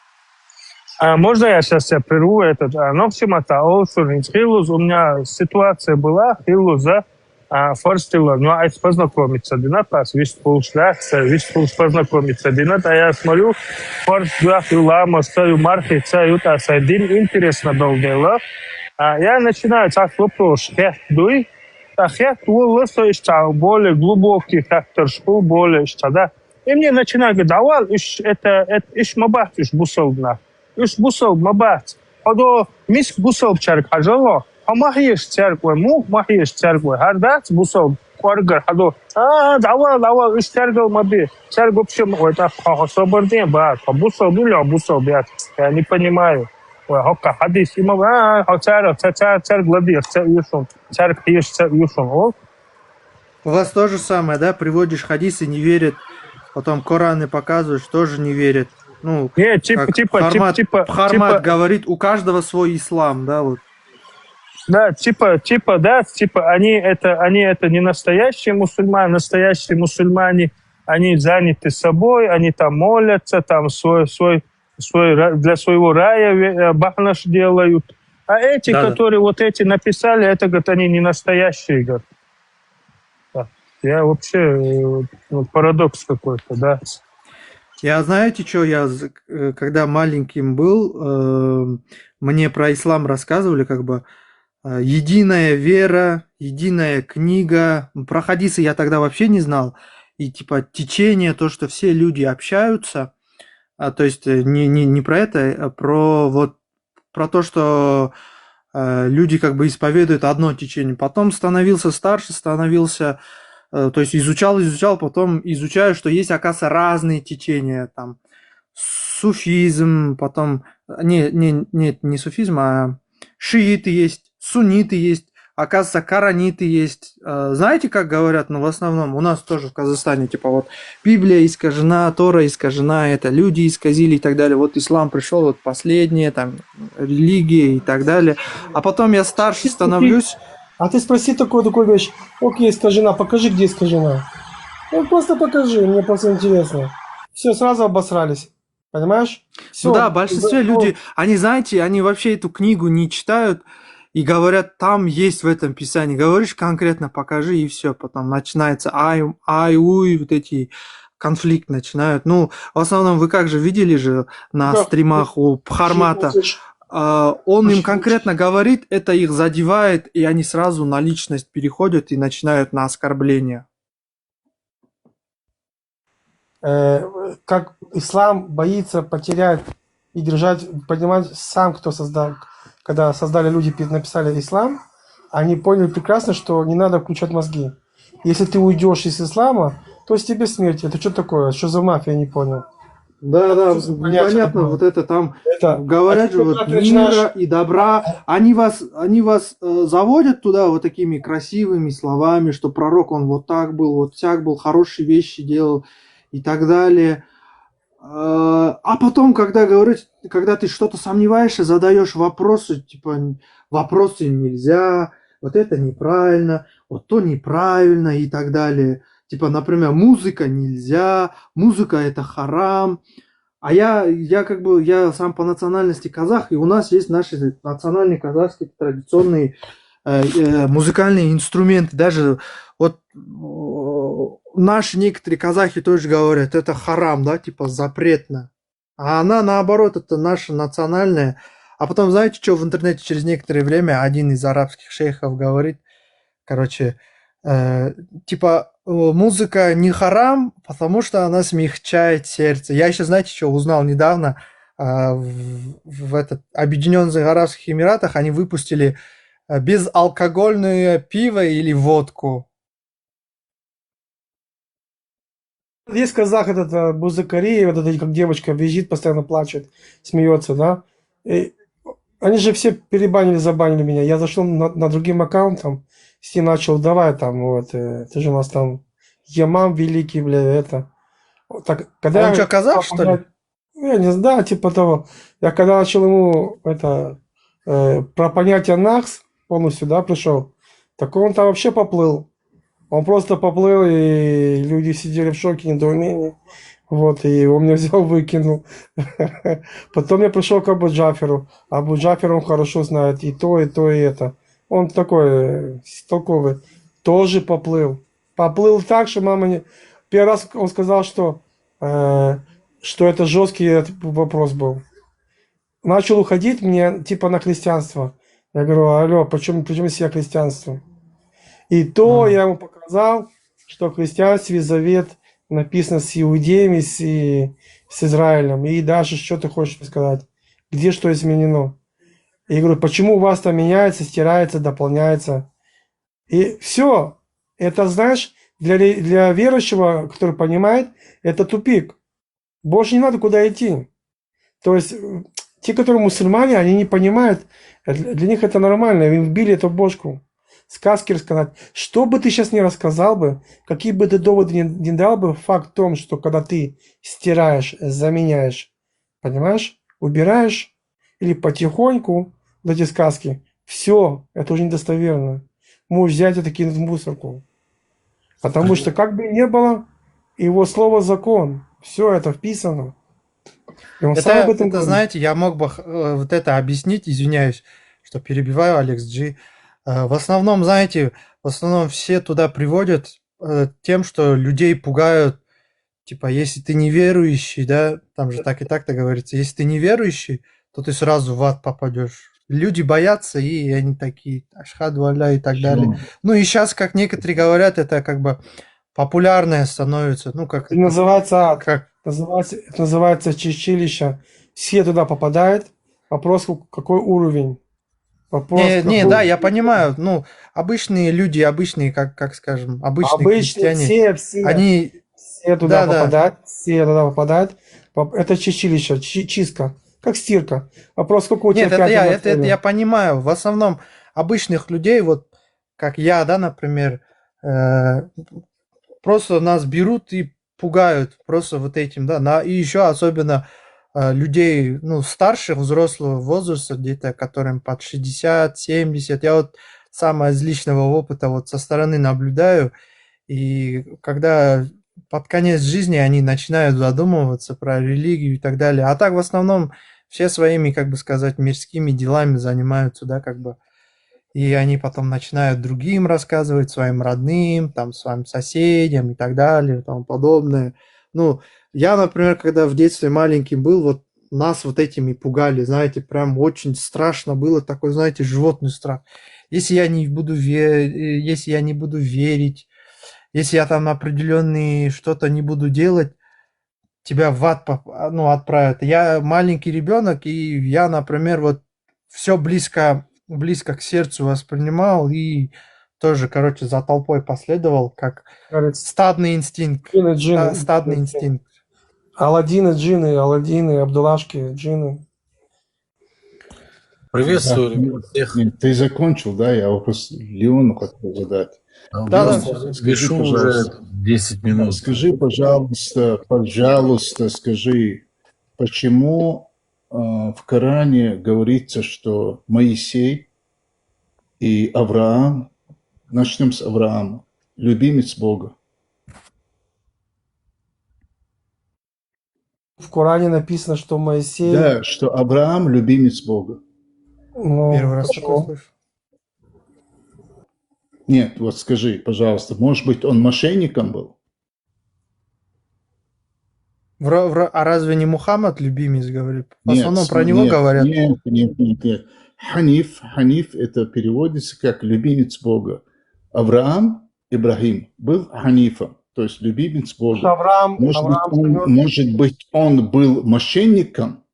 А можно я сейчас тебя прерву? Этот, а, ну, всем это, а, Олсун, Хилус, у меня ситуация была, Хилус, да, а, Форстила, ну, а познакомиться, Динат, а, весь пол шляхса, весь пол познакомиться, Динат, а я смотрю, Форст, Дюах, Юлама, Саю, Мархи, Саю, та, Сайдин, интересно долго, а, я начинаю, так, вопрос, хет, дуй, а хет, Уолла, что более глубокий фактор, что более, что, да, и мне начинают говорить, давай, иш, это, это, иш мабат, иш бусалбна. Иш бусалб мабат. Хадо миск бусалб чарг хажало. Ха махьеш царг вай, мух махьеш царг вай. Хардац бусалб кваргар хадо. А, давай, давай, иш царгал маби. Царг вообще ма-, ой, так, ха, ха, собор день, ба, ха, бусалб, или бусалб, я, я не понимаю. Ой, ха, ха, хадис, има, а, ха, царг, ца, ца, царг лади, ца, юшун. Царг, еш, ца, юшун. О, У вас то же самое, да? Приводишь хадисы, не верят. Потом Кораны показываешь, тоже не верят. Ну, Не, типа, как типа, типа, Хармат, типа, Хармат типа, говорит, у каждого свой ислам, да, вот. Да, типа, типа, да, типа, они это, они это не настоящие мусульмане, настоящие мусульмане, они заняты собой, они там молятся, там свой, свой, свой ра- для своего рая ве- э, бахнаш делают. А эти, Да, да. которые вот эти написали, это, говорит, они не настоящие, говорит. Да. Я вообще, э, ну, парадокс какой-то, да. Я, знаете, что, я, з- э, когда маленьким был, э, мне про ислам рассказывали, как бы, э, единая вера, единая книга. Про хадисы я тогда вообще не знал. И, типа, течение, то, что все люди общаются, а, то есть э, не, не, не про это, а про вот, про то, что э, люди как бы исповедуют одно течение. Потом становился старше, становился, э, то есть изучал, изучал, потом изучаю, что есть, оказывается, разные течения, там, суфизм, потом, не, не, нет, не суфизм, а шииты есть, сунниты есть, оказывается, караниты есть. Э, Знаете, как говорят, ну, в основном, у нас тоже в Казахстане, типа, вот, Библия искажена, Тора искажена, это люди исказили и так далее. Вот ислам пришел, вот последнее, там, религия и так далее. А потом я старше становлюсь. А ты спроси такую, такую вещь. Окей, искажена, покажи, где искажена. Ну, просто покажи, мне просто интересно. Все, сразу обосрались. Понимаешь? Ну да, в большинстве люди, они, знаете, они вообще эту книгу не читают и говорят, там есть в этом писании. Говоришь конкретно, покажи, и все. Потом начинается ай, ай, уй, вот эти конфликт начинают. Ну, в основном вы как же видели же на Да. стримах у Хармата, Слушай, а, он им Слушай. конкретно говорит, это их задевает, и они сразу на личность переходят и начинают на оскорбление. э, как ислам боится потерять и держать, понимать сам, кто создал, когда создали люди, пи- написали ислам, они поняли прекрасно, что не надо включать мозги. Если ты уйдешь из ислама, то тебе смерть. Это что такое? Что за мафия, я не понял. Да, да, Что за понятие непонятно, такое? Вот это там Это, говорят а же, ты вот как мира начинаешь- и добра. Они вас, они вас э, заводят туда вот такими красивыми словами, что пророк, он вот так был, вот сяк был, хорошие вещи делал и так далее. Э, А потом, когда говорит, когда ты что-то сомневаешься, задаешь вопросы, типа, вопросы нельзя, вот это неправильно, вот то неправильно и так далее. Типа, например, музыка нельзя, музыка это харам. А я, я как бы, я сам по национальности казах, и у нас есть наши национальные казахские традиционные э, э, музыкальные инструменты. Даже вот э, наши некоторые казахи тоже говорят, это харам, да, типа запретно. А она наоборот, это наша национальная. А потом, знаете, что в интернете через некоторое время один из арабских шейхов говорит, короче, э, типа, э, музыка не харам, потому что она смягчает сердце. Я еще, знаете, что узнал недавно? А, В, в этот, Объединенных Арабских Эмиратах они выпустили э, безалкогольное пиво или водку. Есть казах этот э, Бузакари, вот это как девочка визжит, постоянно плачет, смеется, да? И они же все перебанили, забанили меня. Я зашёл на, на другим аккаунтом, с ним начал: «Давай там, вот, э, ты же у нас там имам великий, бля, это». Так, когда А он я чё, казах, что ли? Ну, я не знаю, типа того. Я когда начал ему это, э, про понятие нахс полностью, да, пришёл, так он там вообще поплыл. Он просто поплыл, и люди сидели в шоке, недоумении. Вот, и он меня взял, выкинул. Потом я пришёл к Абу Джаферу. Абу Джафер, он хорошо знает и то, и то, и это. Он такой, э, толковый. Тоже поплыл. Поплыл так, что мама не... Первый раз он сказал, что, э, что это жёсткий этот вопрос был. Начал уходить мне, типа, на христианство. Я говорю: «Алло, почему, почему, если я христианство?» И то Мгм. я ему показал, что в христианстве завет написан с иудеями, с, и с Израилем. И дальше что ты хочешь мне сказать? Где что изменено? Я говорю: «Почему у вас там меняется, стирается, дополняется?» И всё. Это, знаешь, для ре-, для верующего, который понимает, это тупик. Больше не надо куда идти. То есть, э, те, которые мусульмане, они не понимают, э, для, для них это нормально, им вбили эту бошку. Сказки рассказать. Что бы ты щас ни рассказал бы, какие бы ты доводы ни, ни дал бы, факт в том, что когда ты стираешь, заменяешь, понимаешь, убираешь или потихоньку вот эти сказки, всё, это уже недостоверно. Можешь взять это, кинуть в мусорку. Потому что, как бы ни было, его слово закон. Всё это вписано. И он сам Это, об этом это, говорит. Знаете, я мог бы х-, э, вот это объяснить, извиняюсь, что перебиваю, Алекс Джи. Э, в основном, знаете, в основном все туда приводят, э, тем, что людей пугают, типа, если ты неверующий, да, там же так и так-то говорится, если ты неверующий, то ты сразу в ад попадёшь. Люди боятся, и они такие: «Ашхаду алля» и так далее. Почему? Ну и щас, как некоторые говорят, это как бы популярное становится, ну, как Это называется ад. Как Называется, это называется чистилище. Все туда попадают. Вопрос, у-, какой уровень? Вопрос, Не, не, какой да, я понимаю. Ну, обычные люди, обычные, как, как скажем, обычные Обычные христиане, все, все, они... все туда Да, да. попадают, все туда попадают. Поп-, это чистилище, чи-, чистка, как стирка. Вопрос, сколько у тебя Нет, это пятен я, на это, это теле. Я понимаю. В основном обычных людей, вот как я, да, например, э, просто нас берут и пугают просто вот этим, да, на, и еще особенно э, людей, ну, старших, взрослого возраста, где-то которым под шестьдесят, семьдесят. Я вот сам из личного опыта вот со стороны наблюдаю, и когда под конец жизни они начинают задумываться про религию и так далее. А так в основном все своими, как бы сказать, мирскими делами занимаются, да, как бы. И они потом начинают другим рассказывать, своим родным, там, своим соседям и так далее, и тому подобное. Ну, я, например, когда в детстве маленьким был, вот нас вот этими пугали, знаете, прям очень страшно было, такой, знаете, животный страх. Если я не буду ве-, э, если я не буду верить, если я там определённые что-то не буду делать, тебя в ад поп-, а, ну, отправят. Я маленький ребёнок, и я, например, вот всё близко, близко к сердцу воспринимал и тоже, короче, за толпой последовал, как Говорит, стадный инстинкт. джинны, джинны. Ста-, стадный инстинкт. Аладдины, джинны, Аладдины, Абдулашки, джинны. Приветствую, Да, ребят, всех. Нет, ты закончил, да? Я вопрос Леону хотел задать. Да, да. Леон, скажи, Пишу пожалуйста. Уже десять минут. Скажи, пожалуйста, пожалуйста, скажи, почему э, в Коране говорится, что Моисей и Авраам, начнём с Авраама, любимец Бога? В Коране написано, что Моисей... Да, что Авраам любимец Бога. Ну, Первый раз почему? такое слышу. Нет, вот скажи, пожалуйста, может быть, он мошенником был? В ра-, в ра-, а разве не Мухаммад любимец, говорит? В Нет, основном про см-, него нет, говорят. Нет, нет, нет, нет. Ханиф, Ханиф это переводится как любимец Бога. Авраам, Ибрахим, был ханифом, то есть любимец Бога. Авраам, Может быть, Авраам он, Сенёр- может быть, он был мошенником?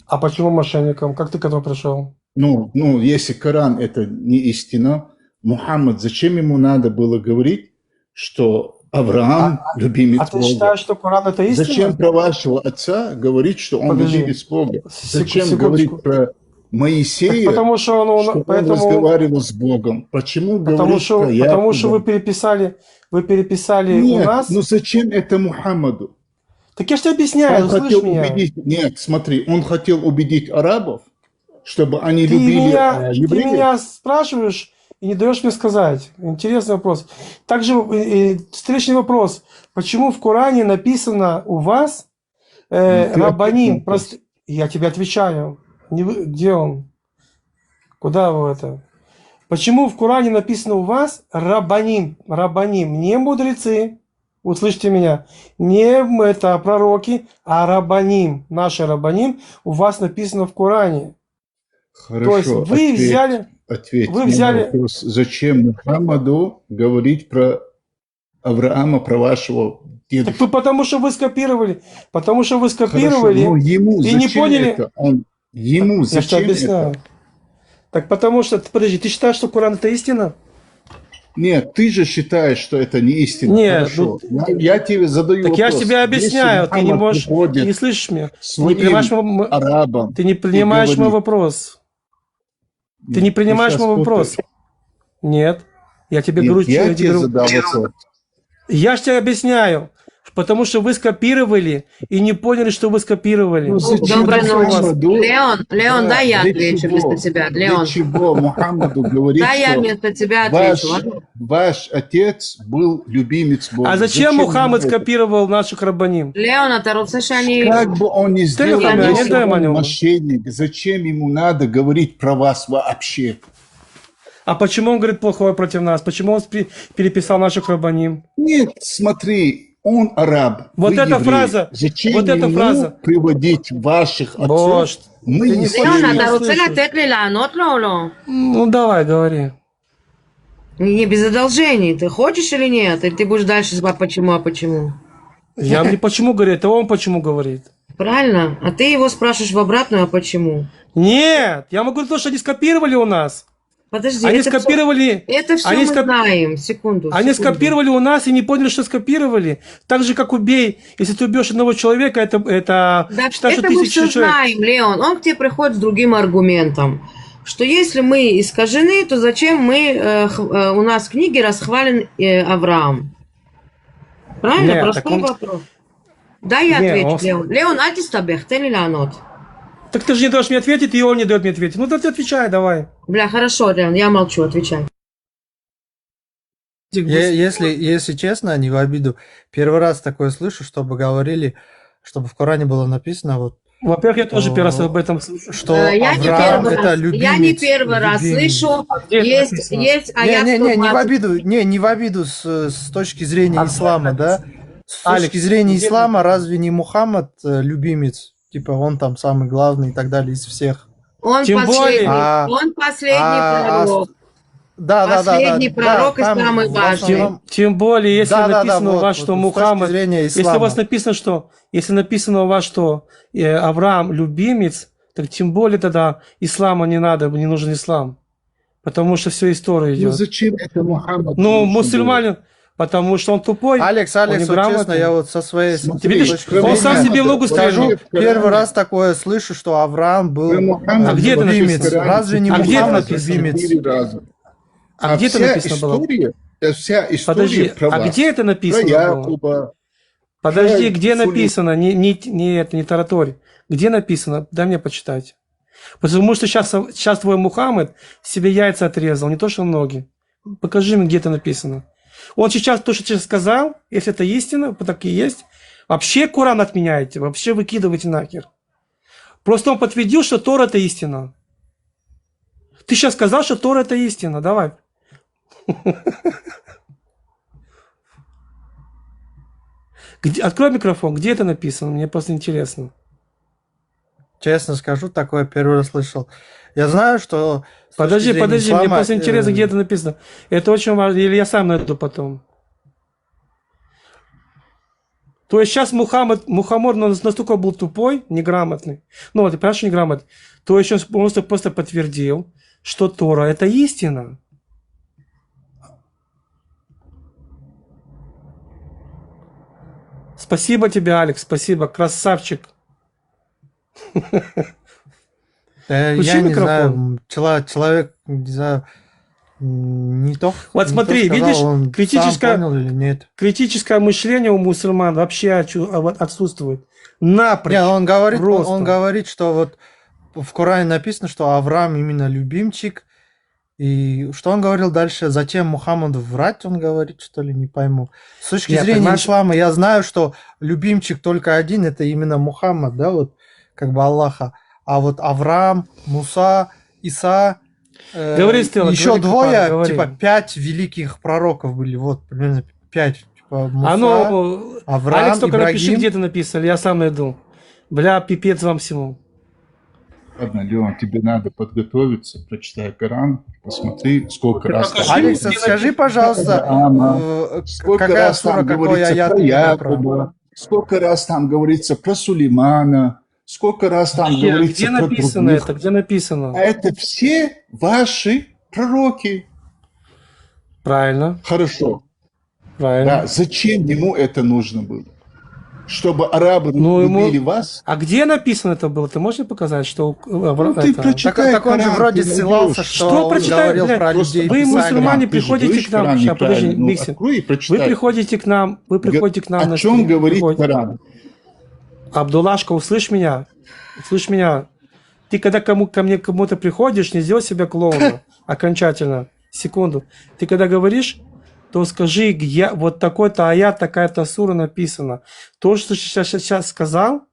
А почему мошенником? Как ты к этому пришёл? Ну, ну, если Коран это не истина, Мухаммад, зачем ему надо было говорить, что Авраам А, а, любимец а ты Бога? Считаешь, что Коран это истина? Зачем про вашего отца говорить, что он Подожди. любимец Бога? Секу-, Зачем секундочку. Говорить про... Моисея, Потому что он, что он поэтому, разговаривал с Богом. Почему потому говорит что, про потому что вы Якова? Переписали, вы переписали у Нет, нас. Ну зачем это Мухаммаду? Так я же тебе объясняю, Он слышь хотел меня. Убедить, нет, смотри, он хотел убедить арабов, чтобы они Ты любили меня, э, ты евреев. Меня спрашиваешь и не даешь мне сказать. Интересный вопрос. Также э, э, встречный вопрос. Почему в Коране написано у вас э, Ну, ты рабаним? ответь на Прост... Я тебе отвечаю. Не вы... Где он? Куда вы это? Почему в Коране написано у вас рабаним? Рабаним. Не мудрецы. Услышьте меня. Не м- это пророки, а рабаним. Наши рабаним у вас написано в Коране. То есть Хорошо, вы ответь, взяли, ответь вы мне на взяли, вопрос, зачем Мухаммаду говорить про Авраама, про вашего так дедушку? Вы потому что вы скопировали, потому что вы Хорошо, скопировали но ему и не зачем поняли. Это? Он, ему Я же тебе зачем это? Объясняю. Так потому что, подожди, ты считаешь, что Коран это истина? Нет, ты же считаешь, что это не истина. Нет, Хорошо. Ну, Я, я тебе задаю так вопрос. Я же тебе Если объясняю, ты не Мухаммад можешь, ты приходит не слышишь меня. Своим Ты не принимаешь, мой- арабам ты не принимаешь мой говорит, вопрос. Ты Нет, не принимаешь ты мой вопрос. Путаешь. Нет. Я тебе Нет, говорю, я я тебе говорю, задал вопрос. Я же тебе объясняю, потому что вы скопировали и не поняли, что вы скопировали. Ну, зачем Добрый Мухаммаду? Леон, Леон, дай я отвечу вместо тебя. Леон. Для чего Мухаммаду говорить, Дай я что вместо тебя ваш, отвечу, ладно? Ваш отец был любимец Бога? А зачем Мухаммад скопировал наших рабаним? Леон, אתה רוצה שאני... Как бы он ни сделал, Телефон, если не дай он мне. Мошенник, зачем ему надо говорить про вас вообще? А почему он говорит плохое против нас? Почему он спи- переписал наших рабаним? Нет, смотри, он араб, Вот вы эта евреи. фраза, Зачем вот эта ему фраза. Приводить ваших отцов? Боже, Мы ты не не слышим. Леон, хочешь אתה меня רוצה слышать. לתת לי לענות לו או לא? Ну, давай, говори. Не без одолжений. Ты хочешь или нет? Или ты будешь дальше звать почему, а почему? Я не почему говорю, это он почему говорит. Правильно? А ты его спрашиваешь в обратную, а почему? Нет, я могу то, что они скопировали у нас. Подожди, Они это всё- скопировали... Это все они мы скоп- знаем. Секунду. Они секунду. Скопировали у нас и не поняли, что скопировали. Так же, как убей. Если ты убьешь одного человека, это, это Да, считай, что это мы тысяча все человек. Знаем, Леон. Он к тебе приходит с другим аргументом, что если мы искажены, то зачем мы э, х- э, у нас в книге расхвален э, Авраам? Правильно? Нет, Простой так он- вопрос. Дай я Не, отвечу, он- Леон. Леон, אל תסתבך, תן לי לענות. Так ты же не даешь мне ответить, и он не дает мне ответить. Ну, так ты отвечай, давай. Бля, хорошо, Леон, я молчу, отвечай. Е- Если, если честно, не в обиду, первый раз такое слышу, чтобы говорили, чтобы в Коране было написано, вот, Во-первых, я тоже О. первый раз об этом слышу. что Э, я не Авраам первый это раз, любимец. Я не первый раз любимец. Слышу, А где это есть, написано? Есть Не, не, не, не в аят обиду, не, не в обиду с, с точки зрения А ислама, да? С Алекс, точки зрения где- ислама разве не Мухаммад э, любимец? Типа он там самый главный и так далее из всех. Он Тем последний, более- А- он последний а- а- пророк. Да, да, да, да, да. Последний пророк и Там самый в важный. основном- Тем более, если Да, да, да, написано у вот, вас, вот, что с Мухаммад, точки зрения если у ислама. вас написано, что если написано у вас, что э, Авраам любимец, так тем более тогда ислама не надо, не нужен ислам. Потому что все история Ну идет. Зачем это Мухаммад? Ну, нужно мусульманин, потому что он тупой, Алекс, он Алекс, вот неграмотный. Честно, я вот со своей с- Смотри, Видишь, про он сам Мухаммада себе ногу вообще стрельнул. в Коране- Первый раз такое слышу, что Авраам был про Мухаммада А где это вообще в написано? Коране Разве не А где это Мухаммад написано? любимец? четыре раза. А где это Вся написано было? История, э, вся история Подожди, про а вас. Где это Про написано было? Якуба. Подожди, Э, где Сулей- написано? Не, не, не это, не тараторь. Где написано? Дай мне почитать. Потому что сейчас, сейчас твой Мухаммад себе яйца отрезал, не то что ноги. Покажи мне, где это написано. Он сейчас, то, что ты сейчас сказал, если это истина, вот так и есть, вообще Коран отменяете, вообще выкидываете нахер. Просто он подтвердил, что Тора это истина. Ты сейчас сказал, что Тора это истина. Давай. Где, открой микрофон, где это написано? Мне просто интересно. Честно скажу, такое первый раз слышал. Я знаю, что с Подожди, точки зрения подожди, мне ислама, просто интересно, э, где это написано. Это очень важно, или я сам найду потом. То есть сейчас Мухаммад, Мухаммад нас- настолько был тупой, неграмотный. Ну, вот, понимаешь, неграмотный. То есть он просто, просто подтвердил, что Тора это истина. Спасибо тебе, Алекс, спасибо, красавчик. Да, Включи я не микрофон. знаю, м, чела- человек, не знаю, м, не то, Вот не то смотри, сказал, видишь, он сам критическое, понял или нет. критическое мышление у мусульман вообще отсу- а, вот отсутствует. Напрочь. Не, он говорит, он, Просто. он говорит, что вот в Коране написано, что Авраам именно любимчик. И что он говорил дальше? Затем Мухаммад врать, он говорит, что ли, не пойму. С точки Нет, зрения понимаешь, ислама, я знаю, что любимчик только один, это именно Мухаммад, да, вот как бы Аллаха. А вот Авраам, Муса, Иса, э, говори, Стелла, еще говори, Капар, двое, говори. Типа пять великих пророков были, вот примерно пять, типа А Муса, ну, Авраам, Алекс, только напиши, Ибрагим. Где ты написал, я сам найду. Бля, пипец вам всему. Ладно, Леон, тебе надо подготовиться, прочитай Коран, посмотри, сколько раз там Алекс, говорится скажи, про пожалуйста, Авраама, э, к- сколько какая раз сура, там какой говорится аят про именно про... Якуба, сколько раз там говорится про Сулеймана, сколько раз там Где, говорится где про написано других. Это? Где написано? А это все ваши пророки. Правильно, Хорошо. правильно. Да, зачем ему это нужно было? Чтобы арабы Ну, ему- любили вас? А где написано это было? Ты можешь мне показать, что у- э, Ну, ты это? прочитай Так, так он же Коран, вроде ты ссылался, найдёшь. что Что он прочитать, говорил блядь? про Просто людей Вы, Писания. мусульмане, Коран, ты же приходите говоришь к нам. Коран Сейчас, подожди, неправильно. Ну, Миксин. открой и Вы прочитай. приходите к нам, вы Г- приходите к нам О на чем стрим. говорит Приходите. Коран? Абдулашка, услышь меня. Услышь меня. Ты когда кому, ко мне кому-то приходишь, не сделай себя клоуна. Окончательно. Секунду. Ты когда говоришь, то скажи, я, вот такой-то аят, такая-то сура написана. То, что сейчас, сейчас сказал,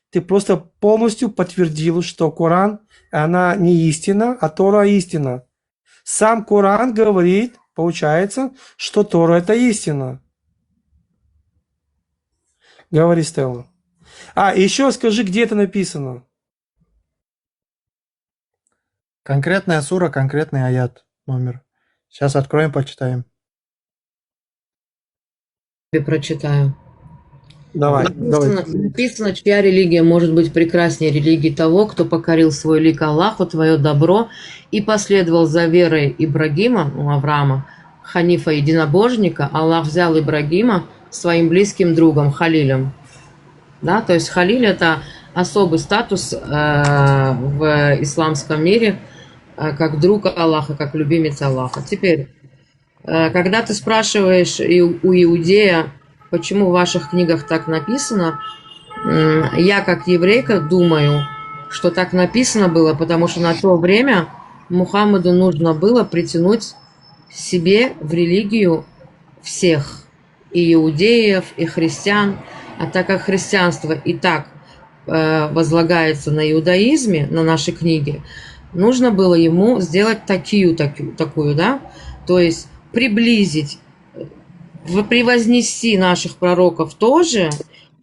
ты просто полностью подтвердил, что Коран, она не истина, а Тора истина. Сам Коран говорит, получается, что Тора — это истина. Говори, Стелла. А, еще скажи, где это написано. Конкретная сура, конкретный аят, номер. Сейчас откроем, почитаем. Тебе прочитаю. Давай, Написано, давай. Написано, чья религия может быть прекраснее религии того, кто покорил свой лик Аллаху, твое добро, и последовал за верой Ибрагима, ну, Авраама, Ханифа, единобожника. Аллах взял Ибрагима своим близким другом, Халилем. Да, то есть Халиль — это особый статус э, в исламском мире, э, как друг Аллаха, как любимец Аллаха. Теперь, э, когда ты спрашиваешь и у иудея, почему в ваших книгах так написано, м, я как еврейка думаю, что так написано было, потому что на то время Мухаммаду нужно было притянуть себе в религию всех, и иудеев, и христиан. А так как христианство и так э, возлагается на иудаизме, на наши книги, нужно было ему сделать такую, такую, такую, да, то есть приблизить, в- превознести наших пророков тоже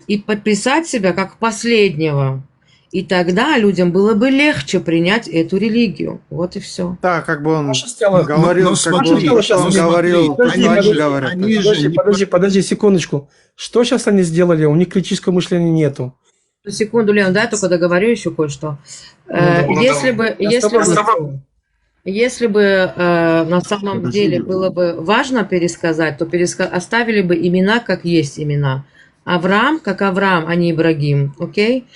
и подписать себя как последнего. И тогда людям было бы легче принять эту религию. Вот и все. Да, как бы он Слушай, Стелла, говорил, Ну, как бы смотри, Стелла, щас он мы- говорил, Подожди, как они они же, говорят. они же Подожди, не подожди, подожди секундочку. Что сейчас они сделали? У них критического мышления нету. Секунду, Лен, дай только договорю еще кое-что. Э, Ну, да, если да. бы, Я с если тобой бы, согласен. если бы э, на самом Подожди, деле Лен. Было бы важно пересказать, то переска- оставили бы имена, как есть имена. Авраам, как Авраам, а не Ибрагим, окей?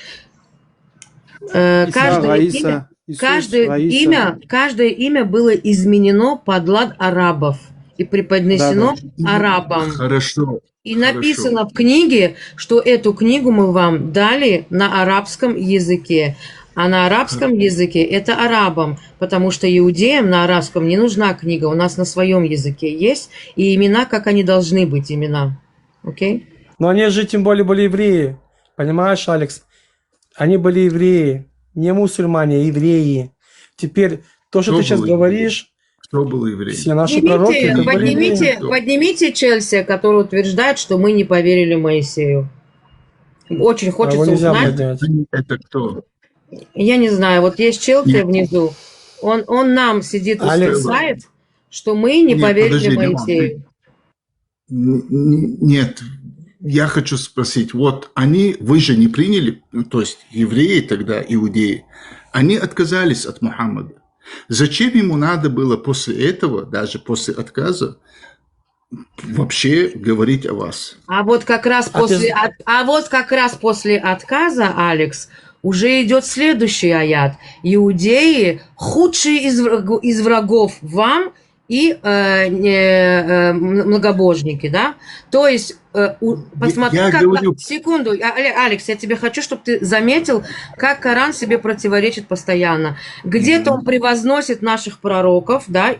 Э, Иса, каждое имя, Раиса, Иисус, каждое Раиса. имя, каждое имя было изменено под лад арабов и преподнесено Да, арабам. Хорошо. И Хорошо. Написано в книге, что эту книгу мы вам дали на арабском языке. А на арабском языке это арабам, потому что иудеям на арабском не нужна книга. У нас на своем языке есть и имена, как они должны быть, имена. Окей? Но они же тем более были евреи. Понимаешь, Алекс? Они были евреи. Не мусульмане, а евреи. Теперь то, что Кто ты сейчас был еврей? Говоришь, Кто был еврей? Все наши пророки — Поднимите, это были евреи. поднимите, поднимите Челси, который утверждает, что мы не поверили Моисею. Очень А его хочется нельзя узнать. Поднять. Это кто? Я не знаю, вот есть Челси Нет. Внизу. Он, он нам сидит и Алекс. Утверждает, что мы не Нет, поверили подожди, Лимон, Моисею. Н- н- Нет, я хочу спросить, вот они, вы же не приняли, ну, то есть евреи тогда, иудеи, они отказались от Мухаммада. Зачем ему надо было после этого, даже после отказа, вообще говорить о вас? А вот как раз А ты после з- от- а вот как раз после отказа, Алекс, уже идет следующий аят. Иудеи худшие из, враг- из врагов вам и э, не, э, м- многобожники, да? То есть, э, у- посмотри, Я как... говорю- Секунду, а- Алекс, я тебе хочу, чтобы ты заметил, как Коран себе противоречит постоянно. Где-то он превозносит наших пророков, да,